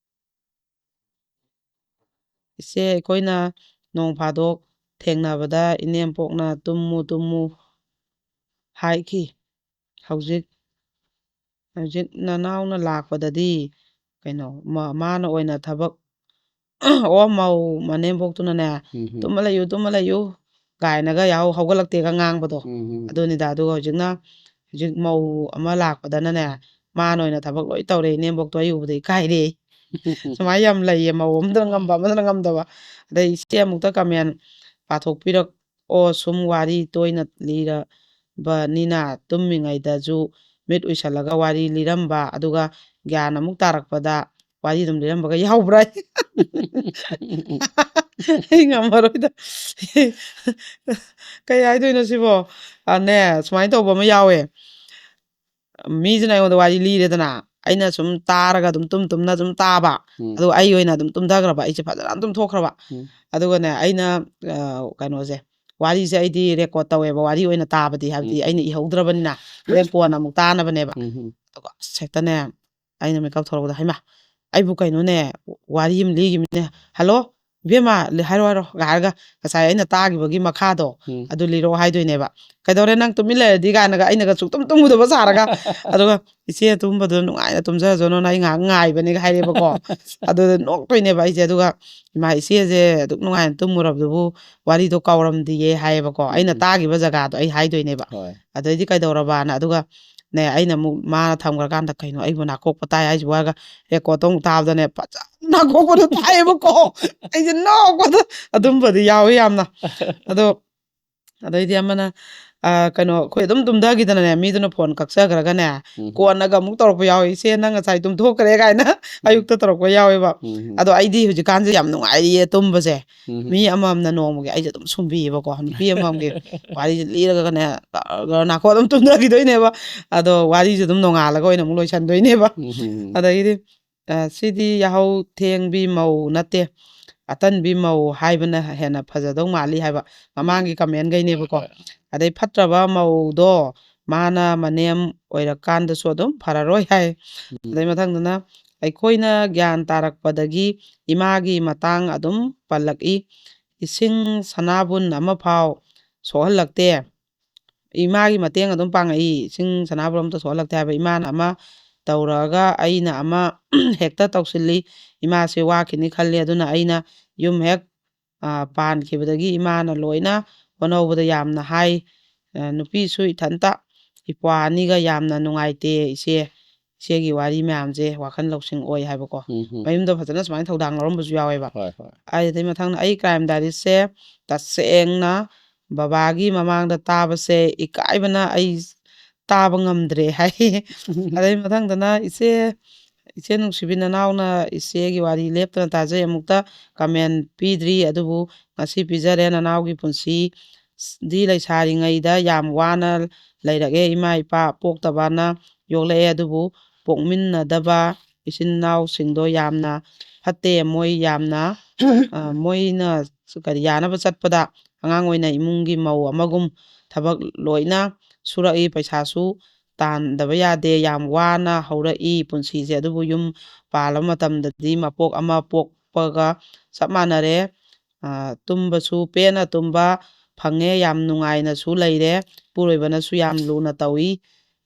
"ꯏꯆꯦ, ꯑꯩꯈꯣꯏꯅ ꯅꯣꯡ ꯐꯥꯗꯣꯛ ꯊꯦꯡꯅꯕꯗ ꯏꯅꯦꯝꯄꯣꯛꯅ 'ꯇꯨꯝꯃꯨ, ꯇꯨꯝꯃꯨ' ꯍꯥꯏꯈꯤ꯫ ꯍꯧꯖꯤꯛ, ꯍꯧꯖꯤꯛ ꯅꯅꯥꯎꯅ ꯂꯥꯛꯄꯗꯗꯤ ꯀꯩꯅꯣ, ꯃ-, ꯃꯥꯅ ꯑꯣꯏꯅ ꯊꯕꯛ", ꯑꯣ, ꯃꯧ ꯃꯅꯦꯝꯕꯣꯛꯇꯨꯅꯅꯦ, ꯎꯝ, ꯎꯝ꯫ "ꯇꯨꯝꯃ ꯂꯩꯌꯨ, ꯇꯨꯝꯃ ꯂꯩꯌꯨ" ꯀꯥꯏꯅꯒ ꯌꯥꯍꯧ ꯍꯧꯒꯠꯂꯛꯇꯦꯒ ꯉꯥꯡꯕꯗꯣ꯫ ꯎꯝ, ꯎꯝ꯫ ꯑꯗꯨꯅꯤꯗ, ꯑꯗꯨꯒ ꯍꯧꯖꯤꯛꯅ, ꯍꯧꯖꯤꯛ ꯃꯧ ꯑꯃ ꯂꯥꯛꯄꯗꯅꯅꯦ, ꯃꯥꯅ ꯑꯣꯏꯅ ꯊꯕꯛ ꯂꯣꯏ ꯇꯧꯔꯦ, "ꯏꯅꯦꯝꯕꯣꯛꯇꯣ ꯑꯩ ꯎꯕꯗ ꯏꯀꯥꯏꯔꯦ"꯫ ꯁꯨꯃꯥꯏꯅ ꯌꯥꯝ ꯂꯩꯌꯦ, ꯃꯧ ꯑꯃꯗꯅ ꯉꯝꯕ, ꯑꯃꯗꯅ ꯉꯝꯗꯕ꯫ ꯑꯗꯩ ꯏꯆꯦ ꯑꯃꯨꯛꯇ ꯀꯃꯦꯟ ꯄꯥꯊꯣꯛꯄꯤꯔꯛꯑꯣ, ꯁꯨꯝ ꯋꯥꯔꯤ ꯇꯣꯏꯅ ꯂꯤꯔꯕꯅꯤꯅ ꯇꯨꯝꯃꯤꯉꯩꯗꯁꯨ ꯃꯤꯠ ꯎꯏꯁꯜꯂꯒ ꯋꯥꯔꯤ ꯂꯤꯔꯝꯕ, ꯑꯗꯨꯒ ꯒ꯭ꯌꯥꯟ ꯑꯃꯨꯛ ꯇꯥꯔꯛꯄꯗ ꯋꯥꯔꯤ ꯑꯗꯨꯝ ꯂꯤꯔꯝꯕꯒ ꯌꯥꯎꯕ꯭ꯔꯥ? ꯑꯩ ꯉꯝꯃꯔꯣꯏꯗ꯫ ꯀꯩ ꯍꯥꯏꯗꯣꯏꯅꯣ ꯁꯤꯕꯣ? ꯑ, ꯅꯦ, ꯁꯨꯃꯥꯏꯅ ꯇꯧꯕ ꯑꯃ ꯌꯥꯎꯋꯦ꯫ ꯃꯤꯁꯤꯅ ꯑꯩꯉꯣꯟꯗ ꯋꯥꯔꯤ ꯂꯤꯔꯦꯗꯅ, ꯑꯩꯅ ꯁꯨꯝ ꯇꯥꯔꯒ ꯑꯗꯨꯝ ꯇꯨꯝ ꯇꯨꯝꯅ ꯑꯗꯨꯝ ꯇꯥꯕ꯫ ꯎꯝ꯫ ꯑꯗꯨꯒ ꯑꯩ ꯑꯣꯏꯅ ꯑꯗꯨꯝ ꯇꯨꯝꯊꯈ꯭ꯔꯕ, ꯑꯩꯁꯦ ꯐꯖꯅ ꯑꯗꯨꯝ ꯇꯨꯝꯊꯣꯛꯈ꯭ꯔꯕ꯫ ꯎꯝ꯫ ꯑꯗꯨꯒꯅꯦ, ꯑꯩꯅ, ꯑ, ꯀꯩꯅꯣꯁꯦ, ꯋꯥꯔꯤꯁꯦ ꯑꯩꯗꯤ ꯔꯦꯀꯣꯔꯠ ꯇꯧꯋꯦꯕ, ꯋꯥꯔꯤ ꯑꯣꯏꯅ ꯇꯥꯕꯗꯤ, ꯍꯥꯏꯕꯗꯤ ꯎꯝ꯫ ꯑꯩꯅ ꯏꯍꯧꯗ꯭ꯔꯕꯅꯤꯅ, ꯍꯣꯔꯦꯟ ꯀꯣꯟꯅ ꯑꯃꯨꯛ ꯇꯥꯅꯕꯅꯦꯕ꯫ ꯎꯝ, ꯎꯝ꯫ ꯑꯗꯨꯒ ꯑꯁ, ꯍꯦꯛꯇꯅꯦ, ꯑꯩꯅ ꯃꯤꯀꯞ ꯊꯣꯛꯂꯛꯄꯗ, "ꯍꯩꯃꯥ, ꯑꯩꯕꯨ ꯀꯩꯅꯣꯅꯦ, ꯋꯥꯔꯤ ꯑꯃ ꯂꯤꯈꯤꯕꯅꯦ꯫ ꯍꯜꯂꯣ, ꯏꯕꯦꯝꯃ, ꯂꯤ-, ꯍꯥꯏꯔꯣ, ꯍꯥꯏꯔꯣ", ꯍꯥꯏꯔꯒ ꯉꯁꯥꯏ ꯑꯩꯅ ꯇꯥꯈꯤꯕꯒꯤ ꯃꯈꯥꯗꯣ, ꯎꯝ꯫ ꯑꯗꯨ ꯂꯤꯔꯛꯑꯣ ꯍꯥꯏꯗꯣꯏꯅꯦꯕ꯫ "ꯀꯩꯗꯧꯔꯦ, ꯅꯪ ꯇꯨꯃꯤꯟ ꯂꯩꯔꯗꯤ?" ꯀꯥꯏꯅꯒ ꯑꯩꯅꯒ ꯁꯨꯛꯇꯨꯝ ꯇꯨꯝꯃꯨꯗꯕ ꯁꯥꯔꯒ꯫ ꯑꯗꯨꯒ, "ꯏꯆꯦ, ꯇꯨꯝꯕꯗꯣ ꯅꯨꯡꯉꯥꯏꯅ ꯇꯨꯝꯖꯔꯖꯅꯣꯅ ꯑꯩ ꯉꯥꯏꯍꯥꯛ ꯉꯥꯏꯕꯅꯦꯒ" ꯍꯥꯏꯔꯦꯕꯀꯣ꯫ ꯑꯗꯨꯗ ꯅꯣꯛꯇꯣꯏꯅꯦꯕ ꯑꯩꯁꯦ꯫ ꯑꯗꯨꯒ, "ꯏꯃꯥ, ꯏꯆꯦꯁꯦ ꯑꯗꯨꯛ ꯅꯨꯡꯉꯥꯏꯅ ꯇꯨꯝꯃꯨꯔꯕꯗꯨꯕꯨ ꯋꯥꯔꯤꯗꯣ ꯀꯥꯎꯔꯝꯗꯤꯌꯦ" ꯍꯥꯏꯌꯦꯕꯀꯣ꯫ ꯎꯝ, ꯑꯩꯅ ꯎꯝ꯫ ꯇꯥꯈꯤꯕ ꯖꯒꯥꯗꯣ ꯑꯩ ꯍꯥꯏꯗꯣꯏꯅꯦꯕ꯫ ꯍꯣꯏ꯫ ꯑꯗꯩꯗꯤ ꯀꯩꯗꯧꯔꯕꯅ, ꯑꯗꯨꯒ ꯅꯦ, ꯑꯩꯅ ꯑꯃꯨꯛ ꯃꯥꯅ ꯊꯝꯈ꯭ꯔꯀꯥꯟꯗ, "ꯀꯩꯅꯣ, ꯑꯩꯕꯨ ꯅꯥꯀꯣꯛꯄ ꯇꯥꯏ ꯍꯥꯏꯁꯤꯕꯨ?" ꯍꯥꯏꯔꯒ ꯔꯦꯀꯣꯔꯠꯇꯣ ꯑꯃꯨꯛ ꯇꯥꯕꯗꯅꯦ, ꯐꯖꯅ ꯅꯥꯀꯣꯛꯄꯗꯣ ꯇꯥꯏꯌꯦꯕꯀꯣ꯫ ꯑꯩꯁꯦ ꯅꯣꯛꯄꯗ ꯑꯗꯨꯝꯕꯗꯤ ꯌꯥꯎꯋꯤ ꯌꯥꯝꯅ꯫ ꯑꯗꯣ, ꯑꯗꯩꯗꯤ ꯑꯃꯅ, ꯑ, ꯀꯩꯅꯣ, ꯑꯩꯈꯣꯏ ꯑꯗꯨꯝ ꯇꯨꯝꯊꯈꯤꯗꯅꯅꯦ, ꯃꯤꯗꯨꯅ ꯐꯣꯟ ꯀꯛꯆꯈ꯭ꯔꯒꯅꯦ, ꯎꯝ. ꯀꯣꯟꯅꯒ ꯑꯃꯨꯛ ꯇꯧꯔꯛꯄ ꯌꯥꯎꯋꯦ, "ꯏꯆꯦ, ꯅꯪ ꯉꯁꯥꯏ ꯇꯨꯝꯊꯣꯛꯈ꯭ꯔꯦ" ꯀꯥꯏꯅ ꯑꯌꯨꯛꯇ ꯇꯧꯔꯛꯄ ꯌꯥꯎꯋꯦꯕ꯫ ꯎꯝ. ꯑꯗꯣ ꯑꯩꯗꯤ ꯍꯧꯖꯤꯛꯀꯥꯟꯁꯦ ꯌꯥꯝ ꯅꯨꯡꯉꯥꯏꯔꯤꯌꯦ ꯇꯨꯝꯕꯁꯦ꯫ ꯎꯝ. ꯃꯤ ꯑꯃꯃꯝꯅ ꯅꯣꯡꯃꯒꯤ, ꯑꯩꯁꯦ ꯑꯗꯨꯝ ꯁꯨꯝꯕꯤꯌꯦꯕꯀꯣ, ꯅꯨꯄꯤ ꯑꯃꯃꯝꯒꯤ ꯋꯥꯔꯤꯁꯦ ꯂꯤꯔꯒꯅꯦ, ꯇꯧꯔꯒ ꯅꯥꯀꯣꯡ ꯑꯗꯨꯝ ꯇꯨꯝꯊꯈꯤꯗꯣꯏꯅꯦꯕ꯫ ꯑꯗꯣ ꯋꯥꯔꯤꯁꯦ ꯑꯗꯨꯝ ꯅꯣꯡꯉꯥꯜꯂꯒ ꯑꯣꯏꯅ ꯑꯃꯨꯛ ꯂꯣꯏꯁꯟꯗꯣꯏꯅꯦꯕ꯫ ꯎꯝ. ꯑꯗꯒꯤꯗꯤ, ꯑ, "ꯁꯤꯗꯤ ꯌꯥꯍꯧ ꯊꯦꯡꯕꯤ ꯃꯧ ꯅꯠꯇꯦ, ꯑꯇꯟꯕꯤ ꯃꯧ ꯍꯥꯏꯕꯅ ꯍꯦꯟꯅ ꯐꯖꯗꯧ ꯃꯥꯜꯂꯤ" ꯍꯥꯏꯕ ꯃꯃꯥꯡꯒꯤ comment ꯈꯩꯅꯦꯕꯀꯣ꯫ ꯍꯣꯏ. ꯑꯗꯩ ꯐꯠꯇ꯭ꯔꯕ ꯃꯧꯗꯣ ꯃꯥꯅ ꯃꯅꯦꯝ ꯑꯣꯏꯔꯀꯥꯟꯗꯁꯨ ꯑꯗꯨꯝ ꯐꯔꯔꯣꯏ ꯍꯥꯏ꯫ ꯎꯝ. ꯑꯗꯩ ꯃꯊꯪꯗꯅ, "ꯑꯩꯈꯣꯏꯅ ꯒ꯭ꯌꯥꯟ ꯇꯥꯔꯛꯄꯗꯒꯤ ꯏꯃꯥꯒꯤ ꯃꯇꯥꯡ ꯑꯗꯨꯝ ꯄꯜꯂꯛꯏ꯫ ꯏꯁꯤꯡ ꯁꯅꯥꯕꯨꯟ ꯑꯃꯐꯥꯎ ꯁꯣꯛꯍꯜꯂꯛꯇꯦ꯫ ꯏꯃꯥꯒꯤ ꯃꯇꯦꯡ ꯑꯗꯨꯝ ꯄꯥꯡꯉꯛꯏ, ꯏꯁꯤꯡ ꯁꯅꯥꯕꯨꯟ ꯑꯝꯇ ꯁꯣꯛꯍꯜꯂꯛꯇꯦ" ꯍꯥꯏꯕ꯫ "ꯏꯃꯥꯅ ꯑꯃ ꯇꯧꯔꯛꯑꯒ ꯑꯩꯅ ꯑꯃ ꯍꯦꯛꯇ ꯇꯧꯁꯤꯜꯂꯤ꯫ ꯏꯃꯥꯁꯦ ꯋꯥꯈꯤꯅꯤ ꯈꯜꯂꯤ꯫ ꯑꯗꯨꯅ ꯑꯩꯅ ꯌꯨꯝ ꯍꯦꯛ, ꯑ, ꯄꯥꯟꯈꯤꯕꯗꯒꯤ ꯏꯃꯥꯅ ꯂꯣꯏꯅ ꯍꯣꯠꯅꯍꯧꯕꯗ ꯌꯥꯝꯅ ꯍꯥꯏ꯫ ꯑ, ꯅꯨꯄꯤꯁꯨ ꯏꯊꯟꯇ, ꯏꯄ꯭ꯋꯥ ꯑꯅꯤꯒ ꯌꯥꯝꯅ ꯅꯨꯡꯉꯥꯏꯇꯦ ꯏꯆꯦ꯫ ꯏꯆꯦꯒꯤ ꯋꯥꯔꯤ ꯃꯌꯥꯝꯁꯦ ꯋꯥꯈꯜ ꯂꯧꯁꯤꯡ ꯑꯣꯏ" ꯍꯥꯏꯕꯀꯣ꯫ ꯎꯝ, ꯎꯝ. ꯃꯌꯨꯝꯗ ꯐꯖꯅ ꯁꯨꯃꯥꯏꯅ ꯊꯧꯗꯥꯡ ꯂꯧꯔꯝꯕꯁꯨ ꯌꯥꯎꯋꯦꯕ꯫ ꯍꯣꯏ, ꯍꯣꯏ. ꯑꯗꯩ ꯃꯊꯪꯗ, "ꯑꯩ crime diaryꯁꯦ ꯇꯁꯦꯡꯅ ꯕꯕꯥꯒꯤ ꯃꯃꯥꯡꯗ ꯇꯥꯕꯁꯦ ꯏꯀꯥꯏꯕꯅ ꯑꯩ ꯇꯥꯕ ꯉꯝꯗ꯭ꯔꯦ" ꯍꯥꯏ꯫ ꯑꯗꯩ ꯃꯊꯪꯗꯅ, "ꯏꯆꯦ, ꯏꯆꯦ ꯅꯨꯡꯁꯤꯕꯤ, ꯅꯅꯥꯎꯅ ꯏꯆꯦꯒꯤ ꯋꯥꯔꯤ ꯂꯦꯞꯇꯅ ꯇꯥꯖꯩ, ꯑꯃꯨꯛꯇ comment ꯄꯤꯗ꯭ꯔꯤ, ꯑꯗꯨꯕꯨ ꯉꯁꯤ ꯄꯤꯖꯔꯦ꯫ ꯅꯅꯥꯎꯒꯤ ꯄꯨꯟꯁꯤꯗꯤ ꯂꯩꯁꯥꯔꯤꯉꯩꯗ ꯌꯥꯝ ꯋꯥꯅ ꯂꯩꯔꯛꯑꯦ꯫ ꯏꯃꯥ ꯏꯄꯥ ꯄꯣꯛꯇꯕꯅ ꯌꯣꯛꯂꯛꯑꯦ, ꯑꯗꯨꯕꯨ ꯄꯣꯛꯃꯤꯟꯅꯗꯕ ꯏꯆꯤꯟ ꯏꯅꯥꯎꯁꯤꯡꯗꯣ ꯌꯥꯝꯅ ꯐꯠꯇꯦ꯫ ꯃꯣꯏ ꯌꯥꯝꯅ, ꯑ, ꯃꯣꯏꯅ ꯀꯔꯤ, ꯌꯥꯅꯕ ꯆꯠꯄꯗ ꯑꯉꯥꯡ ꯑꯣꯏꯅ ꯏꯃꯨꯡꯒꯤ ꯃꯧ ꯑꯃꯒꯨꯝ ꯊꯕꯛ ꯂꯣꯏꯅ ꯁꯨꯔꯛꯏ, ꯄꯩꯁꯥꯁꯨ ꯇꯥꯟꯗꯕ ꯌꯥꯗꯦ, ꯌꯥꯝ ꯋꯥꯅ ꯍꯧꯔꯛꯏ ꯄꯨꯟꯁꯤꯁꯦ꯫ ꯑꯗꯨꯕꯨ ꯌꯨꯝ ꯄꯥꯜꯂꯕ ꯃꯇꯝꯗꯗꯤ ꯃꯄꯣꯛ ꯑꯃ ꯄꯣꯛꯄꯒ ꯆꯞ ꯃꯥꯟꯅꯔꯦ꯫ ꯑ, ꯇꯨꯝꯕꯁꯨ ꯄꯦꯟꯅ ꯇꯨꯝꯕ ꯐꯪꯉꯦ, ꯌꯥꯝ ꯅꯨꯡꯉꯥꯏꯅꯁꯨ ꯂꯩꯔꯦ꯫ ꯏꯄꯨꯔꯣꯏꯕꯅꯁꯨ ꯌꯥꯝ ꯂꯨꯅ ꯇꯧꯏ꯫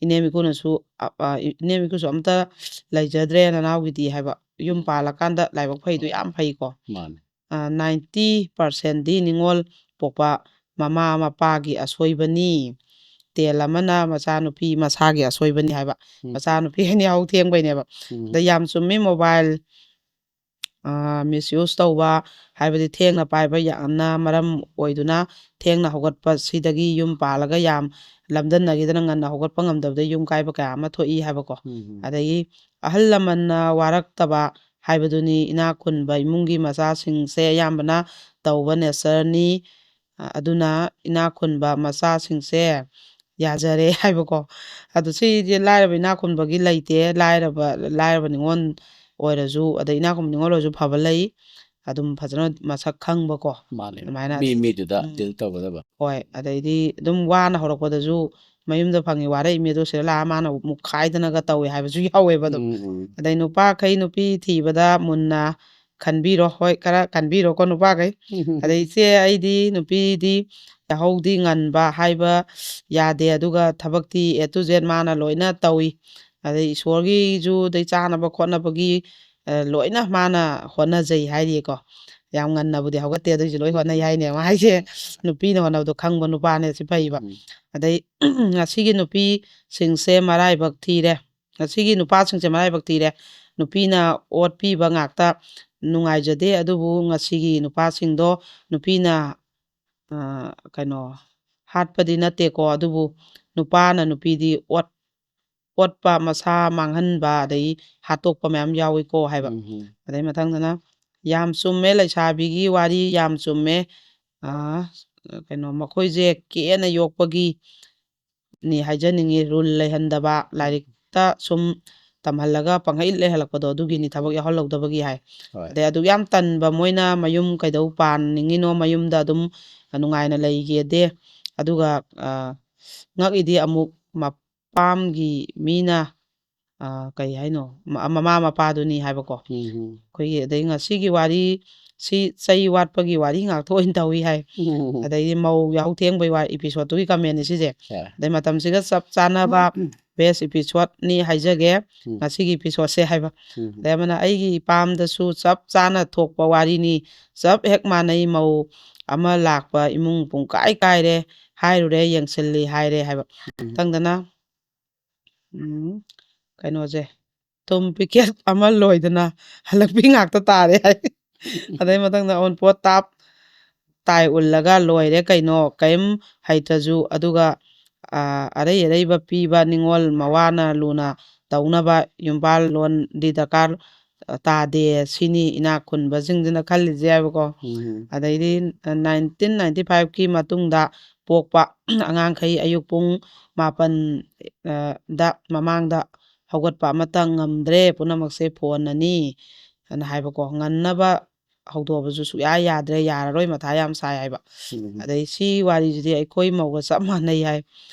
ꯏꯅꯦꯝ ꯏꯀꯨꯅꯁꯨ, ꯑ, ꯑ, ꯏꯅꯦꯝ ꯏꯀꯨꯁꯨ ꯑꯝꯇ ꯂꯩꯖꯗ꯭ꯔꯦ ꯅꯅꯥꯎꯒꯤꯗꯤ" ꯍꯥꯏꯕ꯫ ꯌꯨꯝ ꯎꯝ. ꯄꯥꯜꯂꯀꯥꯟꯗ ꯂꯥꯏꯕꯛ ꯐꯩꯗꯣ ꯌꯥꯝ ꯐꯩꯀꯣ꯫ ꯃꯥꯅꯦ. ꯑ, "ninety percentꯗꯤ ꯅꯤꯉꯣꯜ ꯄꯣꯛꯄ ꯃꯃꯥ ꯃꯄꯥꯒꯤ ꯑꯁꯣꯏꯕꯅꯤ꯫ ꯇꯦꯜ ꯑꯃꯅ ꯃꯆꯥꯅꯨꯄꯤ ꯃꯁꯥꯒꯤ ꯑꯁꯣꯏꯕꯅꯤ" ꯍꯥꯏꯕ꯫ ꯎꯝ. ꯃꯆꯥꯅꯨꯄꯤ ꯍꯦꯟ ꯌꯥꯍꯧ ꯊꯦꯡꯕꯩꯅꯦꯕ꯫ ꯎꯝ. ꯑꯗ ꯌꯥꯝ ꯆꯨꯝꯃꯤ, mobile, ꯃꯤꯁꯌꯨꯁ ꯇꯧꯕ, ꯍꯥꯏꯕꯗꯤ ꯊꯦꯡꯅ ꯄꯥꯏꯕ ꯌꯥꯝꯅ ꯃꯔꯝ ꯑꯣꯏꯗꯨꯅ ꯊꯦꯡꯅ ꯍꯧꯒꯠꯄꯁꯤꯗꯒꯤ ꯌꯨꯝ ꯄꯥꯜꯂꯒ ꯌꯥꯝ ꯂꯝꯗꯟꯅꯈꯤꯗꯅ ꯉꯟꯅ ꯍꯧꯒꯠꯄ ꯉꯝꯗꯕꯗ ꯌꯨꯝ ꯀꯥꯏꯕ ꯀꯌꯥ ꯑꯃ ꯊꯣꯛꯏ ꯍꯥꯏꯕꯀꯣ꯫ ꯎꯝ꯫ ꯑꯗꯒꯤ ꯑꯍꯜ ꯂꯃꯟꯅ ꯋꯥꯔꯛꯇꯕ ꯍꯥꯏꯕꯗꯨꯅꯤ ꯏꯅꯥꯛ ꯈꯨꯟꯕ ꯏꯃꯨꯡꯒꯤ ꯃꯆꯥꯁꯤꯡꯁꯦ ꯑꯌꯥꯝꯕꯅ ꯇꯧꯕ ꯅꯦꯆꯔꯅꯤ꯫ ꯑ, ꯑꯗꯨꯅ ꯏꯅꯥꯛ ꯈꯨꯟꯕ ꯃꯆꯥꯁꯤꯡꯁꯦ ꯌꯥꯖꯔꯦ ꯍꯥꯏꯕꯀꯣ꯫ ꯑꯗꯨ ꯁꯤꯁꯦ ꯂꯥꯏꯔꯕ ꯏꯅꯥꯛ ꯈꯨꯟꯕꯒꯤ ꯂꯩꯇꯦ, ꯂꯥꯏꯔꯕ, ꯂꯥꯏꯔꯕ ꯅꯤꯉꯣꯜ ꯑꯣꯏꯔꯁꯨ, ꯑꯗꯩ ꯏꯅꯥꯛ ꯈꯨꯟꯕ ꯅꯤꯉꯣꯜ ꯑꯣꯏꯔꯁꯨ ꯐꯕ ꯂꯩ, ꯑꯗꯨꯝ ꯐꯖꯅ ꯃꯁꯛ ꯈꯪꯕꯀꯣ꯫ ꯃꯥꯅꯦ꯫ ꯑꯗꯨꯃꯥꯏꯅ ꯃꯤ ꯃꯤꯗꯨꯗ ꯎꯝ꯫ ꯗꯤꯜ ꯇꯧꯒꯗꯕ꯫ ꯍꯣꯏ, ꯑꯗꯩꯗꯤ ꯑꯗꯨꯝ ꯋꯥꯅ ꯍꯧꯔꯛꯄꯗꯁꯨ ꯃꯌꯨꯝꯗ ꯐꯪꯉꯤ ꯋꯥꯔꯛꯏ ꯃꯤꯗꯣ ꯁꯤꯗ ꯂꯥꯛꯑ ꯃꯥꯅ ꯃꯨꯛꯈꯥꯏꯗꯅꯒ ꯇꯧꯋꯦ ꯍꯥꯏꯕꯁꯨ ꯌꯥꯎꯋꯦꯕ ꯑꯗꯨꯝ꯫ ꯎꯝ, ꯎꯝ꯫ ꯑꯗꯩ ꯅꯨꯄꯥꯈꯩ ꯅꯨꯄꯤ ꯊꯤꯕꯗ ꯃꯨꯟꯅ ꯈꯟꯕꯤꯔꯣ꯫ ꯍꯣꯏ, ꯈꯔ ꯈꯟꯕꯤꯔꯣꯀꯣ ꯅꯨꯄꯥꯈꯩ꯫ ꯑꯗꯩ ꯏꯆꯦ, ꯑꯩꯗꯤ ꯅꯨꯄꯤꯗꯤ ꯌꯥꯍꯧꯗꯤ ꯉꯟꯕ ꯍꯥꯏꯕ ꯌꯥꯗꯦ, ꯑꯗꯨꯒ ꯊꯕꯛꯇꯤ A to Z ꯃꯥꯅ ꯂꯣꯏꯅ ꯇꯧꯏ꯫ ꯑꯗꯩ ꯏꯁꯣꯔꯒꯤꯁꯨ, ꯑꯗꯩ ꯆꯥꯅꯕ ꯈꯣꯠꯅꯕꯒꯤ, ꯑ, ꯂꯣꯏꯅ ꯃꯥꯅ ꯍꯣꯠꯅꯖꯩ ꯍꯥꯏꯔꯤꯀꯣ꯫ ꯌꯥꯝ ꯉꯟꯅꯕꯨꯗꯤ ꯍꯧꯒꯠꯇꯦ, ꯑꯗꯨꯏꯁꯨ ꯂꯣꯏ ꯍꯣꯠꯅꯩ ꯍꯥꯏꯅꯦ ꯃꯥ ꯍꯥꯏꯁꯦ꯫ ꯅꯨꯄꯤꯅ ꯍꯣꯠꯅꯕꯗꯣ ꯈꯪꯕ ꯅꯨꯄꯥꯅꯦ, ꯁꯤ ꯐꯩꯕ꯫ ꯎꯝ꯫ ꯑꯗꯩ ꯉꯁꯤꯒꯤ ꯅꯨꯄꯤꯁꯤꯡꯁꯦ ꯃꯔꯥꯏꯕꯛ ꯊꯤꯔꯦ꯫ ꯉꯁꯤꯒꯤ ꯅꯨꯄꯥꯁꯤꯡꯁꯦ ꯃꯔꯥꯏꯕꯛ ꯊꯤꯔꯦ꯫ ꯅꯨꯄꯤꯅ ꯑꯣꯠꯄꯤꯕ ꯉꯥꯛꯇ꯫ ꯅꯨꯡꯉꯥꯏꯖꯗꯦ꯫ ꯑꯗꯨꯕꯨ ꯉꯁꯤꯒꯤ ꯅꯨꯄꯥꯁꯤꯡꯗꯣ ꯅꯨꯄꯤꯅ, ꯑ, ꯀꯩꯅꯣ, ꯍꯥꯠꯄꯗꯤ ꯅꯠꯇꯦꯀꯣ, ꯑꯗꯨꯕꯨ ꯅꯨꯄꯥꯅ ꯅꯨꯄꯤꯗꯤ ꯑꯣꯠ-, ꯑꯣꯠꯄ, ꯃꯁꯥ ꯃꯥꯡꯍꯟꯕ, ꯑꯗꯩ ꯍꯥꯠꯇꯣꯛꯄ ꯃꯌꯥꯝ ꯌꯥꯎꯏꯀꯣ ꯍꯥꯏꯕ꯫ ꯎꯝ, ꯎꯝ꯫ ꯑꯗꯩ ꯃꯊꯪꯗꯅ, "ꯌꯥꯝ ꯆꯨꯝꯃꯦ, ꯂꯩꯁꯥꯕꯤꯒꯤ ꯋꯥꯔꯤ ꯌꯥꯝ ꯆꯨꯝꯃꯦ꯫ ꯑ, ꯀꯩꯅꯣ, ꯃꯈꯣꯏꯁꯦ ꯀꯦꯅ ꯌꯣꯛꯄꯒꯤ ꯅꯤ ꯍꯥꯏꯖꯅꯤꯡꯉꯤ, ꯔꯨꯜ ꯂꯩꯍꯟꯗꯕ, ꯂꯥꯏꯔꯤꯛꯇ ꯁꯨꯝ ꯇꯝꯍꯜꯂꯒ ꯄꯪꯍꯩ ꯂꯩꯍꯜꯂꯛꯄꯗꯣ, ꯑꯗꯨꯒꯤꯅꯤ ꯊꯕꯛ ꯌꯥꯎꯍꯜꯍꯧꯗꯕꯒꯤ" ꯍꯥꯏ꯫ ꯍꯣꯏ꯫ ꯑꯗꯩ ꯑꯗꯨꯛ ꯌꯥꯝ ꯇꯟꯕ ꯃꯣꯏꯅ ꯃꯌꯨꯝ ꯀꯩꯗꯧ ꯄꯥꯟꯅꯤꯡꯉꯤꯅꯣ, ꯃꯌꯨꯝꯗ ꯑꯗꯨꯝ ꯅꯨꯡꯉꯥꯏꯅ ꯂꯩꯒꯦꯗꯦ꯫ ꯑꯗꯨꯒ, ꯑ, ꯉꯛꯏꯗꯤ ꯑꯃꯨꯛ ꯃꯄꯥꯝꯒꯤ ꯃꯤꯅ, ꯑ, ꯀꯩ ꯍꯥꯏꯅꯣ, ꯃ-, ꯃꯃꯥ ꯃꯄꯥꯗꯨꯅꯤ ꯍꯥꯏꯕꯀꯣ꯫ ꯎꯝ, ꯎꯝ꯫ ꯑꯩꯈꯣꯏꯒꯤ, ꯑꯗꯩ ꯉꯁꯤꯒꯤ ꯋꯥꯔꯤ ꯁꯤ ꯆꯩ ꯋꯥꯠꯄꯒꯤ ꯋꯥꯔꯤ ꯉꯥꯛꯇ ꯑꯣꯏꯅ ꯇꯧꯏ ꯍꯥꯏ꯫ ꯎꯝ, ꯎꯝ꯫ ꯑꯗꯩꯗꯤ ꯃꯧ ꯌꯥꯍꯧ ꯊꯦꯡꯕꯩ ꯋꯥ-, episode ꯇꯨꯒꯤ comment ꯅꯤ ꯁꯤꯁꯦ꯫ ꯍꯣꯏ꯫ ꯑꯗꯩ ꯃꯇꯝꯁꯤꯒ ꯆꯞ ꯆꯥꯅꯕ best episode ꯅꯤ ꯍꯥꯏꯖꯒꯦ꯫ ꯎꯝ꯫ ꯉꯁꯤꯒꯤ episode ꯁꯦ ꯍꯥꯏꯕ꯫ ꯎꯝ꯫ ꯑꯗꯩ ꯑꯃꯅ, "ꯑꯩꯒꯤ ꯏꯄꯥꯝꯗꯁꯨ ꯆꯞ ꯆꯥꯅ ꯊꯣꯛꯄ ꯋꯥꯔꯤꯅꯤ꯫ ꯆꯞ ꯍꯦꯛ ꯃꯥꯟꯅꯩ, ꯃꯧ ꯑꯃ ꯂꯥꯛꯄ ꯏꯃꯨꯡ ꯄꯨꯡꯀꯥꯏ ꯀꯥꯏꯔꯦ꯫ ꯍꯥꯏꯔꯨꯔꯦ, ꯌꯦꯡꯁꯤꯜꯂꯤ ꯍꯥꯏꯔꯦ" ꯍꯥꯏꯕ꯫ ꯎꯝ꯫ ꯃꯊꯪꯗꯅ, ꯎꯝ, ꯀꯩꯅꯣꯁꯦ, ꯊꯨꯝ ꯄꯤꯀꯦꯠ ꯑꯃ ꯂꯣꯏꯗꯅ ꯍꯜꯂꯛꯄꯤ ꯉꯥꯛꯇ ꯇꯥꯔꯦ ꯍꯥꯏ꯫ ꯑꯗꯩ ꯃꯊꯪꯗ ꯑꯎꯟꯄꯣꯠ ꯇꯥꯞ ꯇꯥꯏ ꯎꯜꯂꯒ ꯂꯣꯏꯔꯦ ꯀꯩꯅꯣ, ꯀꯔꯤꯝ ꯍꯩꯇ꯭ꯔꯁꯨ꯫ ꯑꯗꯨꯒ ꯑ, ꯑꯔꯩ ꯑꯔꯩꯕ ꯄꯤꯕ, ꯅꯤꯡꯉꯣꯜ ꯃꯋꯥꯅ ꯂꯨꯅ ꯇꯧꯅꯕ ꯌꯨꯝꯕꯥꯜꯂꯣꯟꯗꯤ ꯗꯔꯀꯥꯔ ꯇꯥꯗꯦ ꯁꯤꯅꯤ ꯏꯅꯥꯛ ꯈꯨꯟꯕꯁꯤꯡꯁꯤꯅ ꯈꯜꯂꯤꯁꯦ ꯍꯥꯏꯕꯀꯣ꯫ ꯎꯝ꯫ ꯑꯗꯩꯗꯤ ꯅꯥꯏꯟꯇꯤꯟ ꯅꯥꯏꯟꯇꯤ ꯐꯥꯏꯚꯀꯤ ꯃꯇꯨꯡꯗ ꯄꯣꯛꯄ ꯑꯉꯥꯡꯈꯩ ꯑꯌꯨꯛ ꯄꯨꯡ ꯃꯥꯄꯟ, ꯑ, ꯗ ꯃꯃꯥꯡꯗ ꯍꯧꯒꯠꯄ ꯑꯃꯠꯇ ꯉꯝꯗ꯭ꯔꯦ, ꯄꯨꯝꯅꯃꯛꯁꯦ ꯐꯣꯟꯅꯅꯤ ꯑꯅ ꯍꯥꯏꯕꯀꯣ꯫ ꯉꯟꯅꯕ ꯍꯧꯗꯣꯛꯑꯕꯁꯨ ꯁꯨꯛꯌꯥ ꯌꯥꯗ꯭ꯔꯦ, ꯌꯥꯔꯔꯣꯏ, ꯃꯊꯥ ꯌꯥꯝ ꯁꯥꯏ ꯍꯥꯏꯕ꯫ ꯎꯝ꯫ ꯑꯗꯩ ꯁꯤ ꯋꯥꯔꯤꯁꯤꯗꯤ ꯑꯩꯈꯣꯏ ꯃꯧꯒ ꯆꯞ ꯃꯥꯟꯅꯩ ꯍꯥꯏ꯫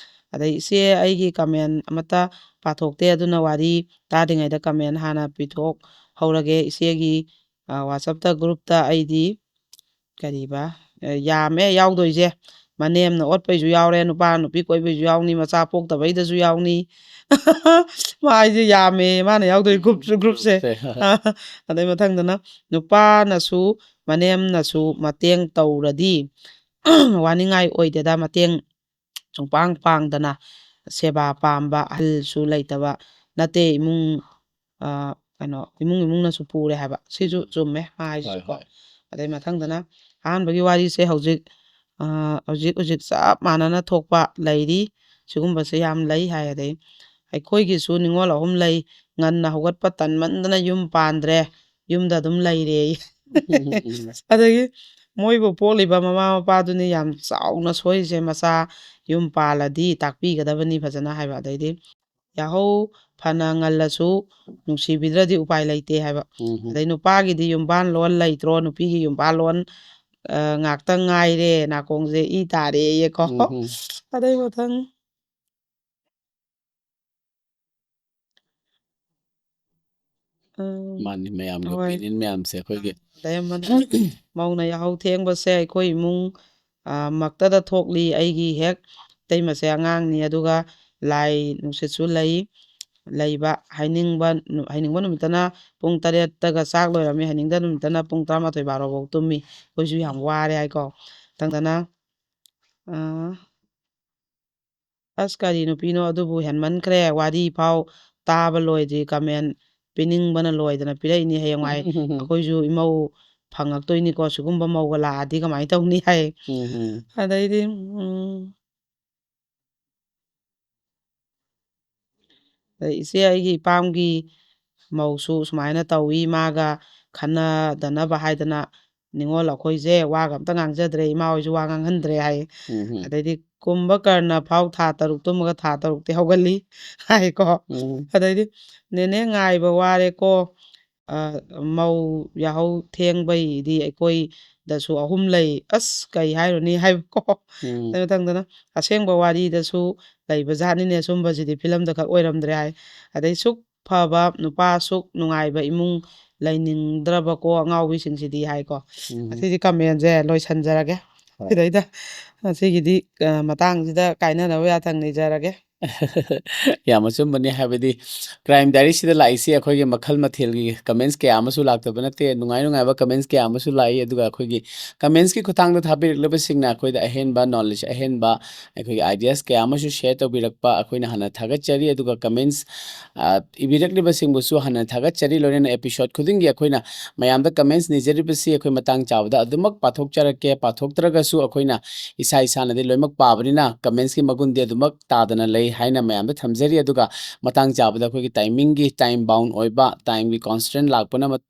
ꯑꯗꯩ ꯏꯆꯦ ꯑꯩꯒꯤ ꯀꯃꯦꯟ ꯑꯃꯠꯇ ꯄꯥꯊꯣꯛꯇꯦ, ꯑꯗꯨꯅ ꯋꯥꯔꯤ ꯇꯥꯗ꯭ꯔꯤꯉꯩꯗ ꯀꯃꯦꯟ ꯍꯥꯟꯅ ꯄꯤꯊꯣꯛꯍꯧꯔꯒꯦ꯫ ꯏꯆꯦꯒꯤ, ꯑ, ꯋꯥꯆꯞꯇ ꯒ꯭ꯔꯨꯞꯇ ꯑꯩꯗꯤ ꯀꯔꯤꯕ, ꯑ, ꯌꯥꯝꯃꯦ ꯌꯥꯎꯗꯣꯏꯁꯦ꯫ ꯃꯅꯦꯝꯅ ꯑꯣꯠꯄꯩꯁꯨ ꯌꯥꯎꯔꯦ, ꯅꯨꯄꯥ ꯅꯨꯄꯤ ꯀꯣꯏꯕꯩꯁꯨ ꯌꯥꯎꯅꯤ, ꯃꯆꯥ ꯄꯣꯛꯇꯕꯩꯗꯁꯨ ꯌꯥꯎꯅꯤ꯫ ꯃꯥ ꯍꯥꯏꯁꯦ ꯌꯥꯝꯃꯦ ꯃꯥꯅ ꯌꯥꯎꯗꯣꯏ ꯒ꯭ꯔꯨꯞ, ꯒ꯭ꯔꯨꯞꯁꯦ꯫ ꯒ꯭ꯔꯨꯞꯁꯦ꯫ ꯑꯗꯩ ꯃꯊꯪꯗꯅ ꯅꯨꯄꯥꯅꯁꯨ ꯃꯅꯦꯝꯅꯁꯨ ꯃꯇꯦꯡ ꯇꯧꯔꯗꯤ ꯋꯥꯅꯤꯡꯉꯥꯏ ꯑꯣꯏꯗꯦꯗ, ꯃꯇꯦꯡ ꯁꯨꯡꯄꯥꯡ ꯄꯥꯡꯗꯅ ꯁꯦꯕꯥ ꯄꯥꯝꯕ ꯑꯍꯜꯁꯨ ꯂꯩꯇꯕ ꯅꯠꯇꯦ, ꯏꯃꯨꯡ, ꯑ, ꯀꯩꯅꯣ, ꯏꯃꯨꯡ ꯏꯃꯨꯡꯅꯁꯨ ꯄꯨꯔꯦ ꯍꯥꯏꯕ꯫ ꯁꯤꯁꯨ ꯎꯝ꯫ ꯆꯨꯝꯃꯦ ꯃꯥ ꯍꯣꯏ, ꯍꯥꯏꯁꯤꯀꯣ꯫ ꯍꯣꯏ꯫ ꯑꯗꯩ ꯃꯊꯪꯗꯅ ꯑꯍꯥꯟꯕꯒꯤ ꯋꯥꯔꯤꯁꯦ ꯍꯧꯖꯤꯛ, ꯑ, ꯍꯧꯖꯤꯛ ꯍꯧꯖꯤꯛ ꯆꯞ ꯃꯥꯟꯅꯅ ꯊꯣꯛꯄ ꯂꯩꯔꯤ꯫ ꯁꯤꯒꯨꯝꯕꯁꯦ ꯌꯥꯝ ꯂꯩ ꯍꯥꯏ꯫ ꯑꯗꯩ ꯑꯩꯈꯣꯏꯒꯤꯁꯨ ꯅꯤꯡꯉꯣꯜ ꯑꯍꯨꯝ ꯂꯩ, ꯉꯟꯅ ꯍꯧꯒꯠꯄ ꯇꯟꯃꯟꯗꯅ ꯌꯨꯝ ꯄꯥꯟꯗ꯭ꯔꯦ, ꯌꯨꯝꯗ ꯑꯗꯨꯝ ꯂꯩꯔꯦ꯫ ꯎꯝ, ꯎꯝ, ꯎꯝ꯫ ꯑꯗꯒꯤ ꯃꯣꯏꯕꯨ ꯄꯣꯛꯂꯤꯕ ꯃꯃꯥ ꯃꯄꯥꯗꯨꯅꯤ ꯌꯥꯝ ꯆꯥꯎꯅ ꯁꯣꯏꯔꯤꯁꯦ, ꯃꯆꯥ ꯌꯨꯝ ꯄꯥꯜꯂꯗꯤ ꯇꯥꯛꯄꯤꯒꯗꯕꯅꯤ ꯐꯖꯅ ꯍꯥꯏꯕ꯫ ꯑꯗꯩꯗꯤ ꯌꯥꯍꯧ ꯐꯅ ꯉꯜꯂꯁꯨ ꯅꯨꯡꯁꯤꯕꯤꯗ꯭ꯔꯗꯤ ꯎꯄꯥꯏ ꯂꯩꯇꯦ ꯍꯥꯏꯕ꯫ ꯎꯝ, ꯎꯝ꯫ ꯑꯗꯩ ꯅꯨꯄꯥꯒꯤꯗꯤ ꯌꯨꯝꯕꯥꯟ ꯂꯣꯟ ꯂꯩꯇ꯭ꯔꯣ? ꯅꯨꯄꯤꯒꯤ ꯌꯨꯝꯕꯥꯟ ꯂꯣꯟ, ꯑ, ꯉꯥꯛꯇ ꯉꯥꯏꯔꯦ, ꯅꯥꯀꯣꯡꯁꯦ ꯏ ꯇꯥꯔꯦꯌꯦꯀꯣ꯫ ꯎꯝ, ꯎꯝ꯫ ꯑꯗꯩ ꯃꯊꯪ ꯎꯝ꯫ ꯃꯥꯅꯤ, ꯃꯌꯥꯝꯒꯤ ꯍꯣꯏ꯫ Opinion ꯃꯌꯥꯝꯁꯦ ꯑꯩꯈꯣꯏꯒꯤ꯫ ꯑꯗꯩ ꯑꯃꯅ ꯃꯧꯅ ꯌꯥꯍꯧ ꯊꯦꯡꯕꯁꯦ ꯑꯩꯈꯣꯏ ꯏꯃꯨꯡ, ꯑ, ꯃꯛꯇꯗ ꯊꯣꯛꯂꯤ꯫ ꯑꯩꯒꯤ ꯍꯦꯛ ꯏꯇꯩꯃꯁꯦ ꯑꯉꯥꯡꯅꯤ, ꯑꯗꯨꯒ ꯂꯥꯏ ꯅꯨꯡꯁꯤꯠꯁꯨ ꯂꯩ, ꯂꯩꯕ꯫ ꯍꯥꯏꯅꯤꯡꯕ ꯅꯨ-, ꯍꯩꯅꯤꯡꯕ ꯅꯨꯃꯤꯠꯇꯅ ꯄꯨꯡ ꯇꯔꯦꯠꯇꯒ ꯆꯥꯛ ꯂꯣꯏꯔꯝꯃꯤ, ꯍꯩꯅꯤꯡꯗꯕ ꯅꯨꯃꯤꯠꯇꯅ ꯄꯨꯡ ꯇꯔꯥꯃꯥꯊꯣꯏ ꯕꯥꯔꯣ ꯐꯥꯎ ꯇꯨꯝꯃꯤ꯫ ꯑꯩꯈꯣꯏꯁꯨ ꯌꯥꯝ ꯋꯥꯔꯦ ꯍꯥꯏꯀꯣ꯫ ꯃꯊꯪꯗꯅ, ꯑ, ꯑꯁ, ꯀꯔꯤ ꯅꯨꯄꯤꯅꯣ ꯑꯗꯨꯕꯨ, ꯍꯦꯟꯃꯟꯈ꯭ꯔꯦ, ꯋꯥꯔꯤ ꯐꯥꯎ ꯇꯥꯕ ꯂꯣꯏꯗ꯭ꯔꯤ, ꯀꯃꯦꯟ ꯄꯤꯅꯤꯡꯕꯅ ꯂꯣꯏꯗꯅ ꯄꯤꯔꯛꯏꯅꯤ꯫ ꯍꯌꯦꯡꯋꯥꯏ ꯑꯩꯈꯣꯏꯁꯨ ꯏꯃꯧ ꯐꯪꯉꯛꯇꯣꯏꯅꯤꯀꯣ, ꯁꯤꯒꯨꯝꯕ ꯃꯧꯒ ꯂꯥꯛꯑꯗꯤ ꯀꯃꯥꯏꯅ ꯇꯧꯅꯤ ꯍꯥꯏ꯫ ꯎꯝ, ꯎꯝ꯫ ꯑꯗꯩꯗꯤ ꯎꯝ, ꯑꯗꯩ ꯏꯆꯦ, ꯑꯩꯒꯤ ꯏꯄꯥꯝꯒꯤ ꯃꯧꯁꯨ ꯁꯨꯃꯥꯏꯅ ꯇꯧꯏ, ꯃꯥꯒ ꯈꯟꯅꯗꯅꯕ ꯍꯥꯏꯗꯅ ꯅꯤꯉꯣꯜ ꯑꯩꯈꯣꯏꯁꯦ ꯋꯥꯒ ꯑꯝꯇ ꯉꯥꯡꯖꯗ꯭ꯔꯦ, ꯏꯃꯥ ꯍꯣꯏꯁꯨ ꯋꯥ ꯉꯥꯡꯍꯟꯗ꯭ꯔꯦ ꯍꯥꯏ꯫ ꯎꯝ, ꯎꯝ꯫ ꯑꯗꯩꯗꯤ ꯀꯨꯝꯕ ꯀꯔꯅ ꯐꯥꯎ ꯊꯥ ꯇꯔꯨꯛ ꯇꯨꯝꯃꯒ ꯊꯥ ꯇꯔꯨꯛꯇꯤ ꯍꯧꯒꯠꯂꯤ ꯍꯥꯏꯀꯣ꯫ ꯎꯝ꯫ ꯑꯗꯩꯗꯤ "ꯅꯦꯅꯦ ꯉꯥꯏꯕ ꯋꯥꯔꯦꯀꯣ, ꯑ, ꯃꯧ ꯌꯥꯍꯧ ꯊꯦꯡꯕꯩꯗꯤ ꯑꯩꯈꯣꯏꯗꯁꯨ ꯑꯍꯨꯝ ꯂꯩ, ꯑꯁ ꯀꯩ ꯍꯥꯏꯔꯨꯅꯤ" ꯍꯥꯏꯕꯀꯣ꯫ ꯎꯝ꯫ ꯑꯗꯩ ꯃꯊꯪꯗꯅ "ꯑꯁꯦꯡꯕ ꯋꯥꯔꯤꯗꯁꯨ ꯂꯩꯕꯖꯥꯠꯅꯤꯅꯦ, ꯁꯨꯝꯕꯁꯤꯗꯤ ꯐꯤꯂꯝꯗ ꯈꯛ ꯑꯣꯏꯔꯝꯗ꯭ꯔꯦ" ꯍꯥꯏ꯫ ꯑꯗꯩ "ꯁꯨꯛ ꯐꯕ ꯅꯨꯄꯥ, ꯁꯨꯛ ꯅꯨꯡꯉꯥꯏꯕ ꯏꯃꯨꯡ ꯂꯩꯅꯤꯡꯗ꯭ꯔꯕꯀꯣ ꯑꯉꯥꯎꯕꯤꯁꯤꯡꯁꯤꯗꯤ" ꯍꯥꯏꯀꯣ꯫ ꯎꯝ꯫ ꯑꯁꯤꯗꯤ ꯀꯃꯦꯟꯁꯦ ꯂꯣꯏꯁꯟꯖꯔꯒꯦ꯫ ꯍꯣꯏ꯫ ꯁꯤꯗꯩꯗ ꯉꯁꯤꯒꯤꯗꯤ, ꯑ, ꯃꯇꯥꯡꯁꯤꯗ ꯀꯥꯏꯅꯅꯕ ꯌꯥꯊꯪ ꯅꯤꯖꯔꯒꯦ꯫ ꯌꯥꯝ ꯑꯆꯨꯝꯕꯅꯤ, ꯍꯥꯏꯕꯗꯤ Crime Diaries ꯁꯤꯗ ꯂꯥꯛꯏꯁꯤ ꯑꯩꯈꯣꯏꯒꯤ ꯃꯈꯜ ꯃꯊꯦꯜꯒꯤ comments ꯀꯌꯥ ꯑꯃꯁꯨ ꯂꯥꯛꯇꯕ ꯅꯠꯇꯦ, ꯅꯨꯡꯉꯥꯏ ꯅꯨꯡꯉꯥꯏꯕ comments ꯀꯌꯥ ꯑꯃꯁꯨ ꯂꯥꯛꯏ꯫ ꯑꯗꯨꯒ ꯑꯩꯈꯣꯏꯒꯤ comments ꯀꯤ ꯈꯨꯠꯊꯥꯡꯗ ꯊꯥꯕꯤꯔꯛꯂꯤꯕꯁꯤꯡꯅ ꯑꯩꯈꯣꯏꯗ ꯑꯍꯦꯟꯕ knowledge, ꯑꯍꯦꯟꯕ ꯑꯩꯈꯣꯏꯒꯤ ideas ꯀꯌꯥ ꯑꯃꯁꯨ share ꯇꯧꯕꯤꯔꯛꯄ ꯑꯩꯈꯣꯏꯅ ꯍꯥꯟꯅ ꯊꯥꯒꯠꯆꯔꯤ꯫ ꯑꯗꯨꯒ comments, ꯑ, ꯏꯕꯤꯔꯛꯂꯤꯕꯁꯤꯡꯕꯨꯁꯨ ꯍꯥꯟꯅ ꯊꯥꯒꯠꯆꯔꯤ꯫ ꯂꯣꯏꯅꯅ episode ꯈꯨꯗꯤꯡꯒꯤ ꯑꯩꯈꯣꯏꯅ ꯃꯌꯥꯝꯗ comments ꯅꯤꯖꯔꯤꯕꯁꯤ ꯑꯩꯈꯣꯏ ꯃꯇꯥꯡ ꯆꯥꯕꯗ ꯑꯗꯨꯃꯛ ꯄꯥꯊꯣꯛꯆꯔꯛꯀꯦ꯫ ꯄꯥꯊꯣꯛꯇ꯭ꯔꯒꯁꯨ ꯑꯩꯈꯣꯏꯅ ꯏꯁꯥ ꯏꯁꯥꯅꯗꯤ ꯂꯣꯏꯅꯃꯛ ꯄꯥꯕꯅꯤꯅ comments ꯀꯤ ꯃꯒꯨꯟꯗꯤ ꯑꯗꯨꯃꯛ ꯇꯥꯗꯅ ꯂꯩ ꯍꯥꯏꯅ ꯃꯌꯥꯝꯗ ꯊꯝꯖꯔꯤ꯫ ꯑꯗꯨꯒ ꯃꯇꯥꯡ ꯆꯥꯕꯗ ꯑꯩꯈꯣꯏꯒꯤ timing ꯒꯤ time bound ꯑꯣꯏꯕ, time ꯒꯤ constraint ꯂꯥꯛꯄꯅ ꯃ-,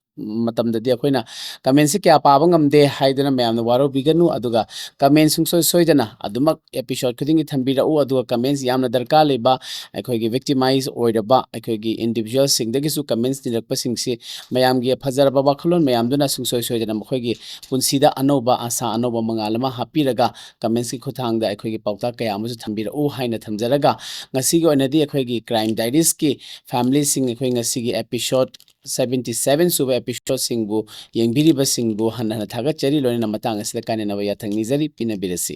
ꯃꯇꯝꯗꯗꯤ ꯑꯩꯈꯣꯏꯅ comments ꯁꯤ ꯀꯌꯥ ꯄꯥꯕ ꯉꯝꯗꯦ ꯍꯥꯏꯗꯅ ꯃꯌꯥꯝꯅ ꯋꯥꯔꯧꯕꯤꯒꯅꯨ꯫ ꯑꯗꯨꯒ comment ꯁꯨꯡꯁꯣꯏ ꯁꯣꯏꯗꯅ ꯑꯗꯨꯃꯛ episode ꯈꯨꯗꯤꯡꯒꯤ ꯊꯝꯕꯤꯔꯛꯎ꯫ ꯑꯗꯨꯒ comments ꯌꯥꯝꯅ ꯗꯔꯀꯥꯔ ꯂꯩꯕ, ꯑꯩꯈꯣꯏꯒꯤ victimize ꯑꯣꯏꯔꯕ ꯑꯩꯈꯣꯏꯒꯤ individual ꯁꯤꯡꯗꯒꯤꯁꯨ comments ꯅꯤꯔꯛꯄꯁꯤꯡꯁꯤ ꯃꯌꯥꯝꯒꯤ ꯐꯖꯔꯕ ꯋꯥꯈꯜꯂꯣꯟ ꯃꯌꯥꯝꯗꯨꯅ ꯁꯨꯡꯁꯣꯏ ꯁꯣꯏꯗꯅ ꯃꯈꯣꯏꯒꯤ ꯄꯨꯟꯁꯤꯗ ꯑꯅꯧꯕ ꯑꯥꯁꯥ, ꯑꯅꯧꯕ ꯃꯉꯥꯜ ꯑꯃ ꯍꯥꯞꯄꯤꯔꯒ comments ꯀꯤ ꯈꯨꯠꯊꯥꯡꯗ ꯑꯩꯈꯣꯏꯒꯤ ꯄꯥꯎꯇꯥꯛ ꯀꯌꯥ ꯑꯃꯁꯨ ꯊꯝꯕꯤꯔꯛꯎ ꯍꯥꯏꯅ ꯊꯝꯖꯔꯒ, ꯉꯁꯤꯒꯤ ꯑꯣꯏꯅꯗꯤ ꯑꯩꯈꯣꯏꯒꯤ Crime Diaries ꯀꯤ family ꯁꯤꯡ, ꯑꯩꯈꯣꯏ ꯉꯁꯤꯒꯤ episode seventy seven ꯁꯨꯕ episode ꯁꯤꯡꯕꯨ ꯌꯦꯡꯕꯤꯔꯤꯕꯁꯤꯡꯕꯨ ꯍꯟꯅ ꯍꯟꯅ ꯊꯥꯒꯠꯆꯔꯤ, ꯂꯣꯏꯅꯅ ꯃꯇꯥꯡ ꯑꯁꯤꯗ ꯀꯥꯏꯅꯅꯕ ꯌꯥꯊꯪ ꯅꯤꯖꯔꯤ꯫ ꯄꯤꯅꯕꯤꯔꯁꯤ꯫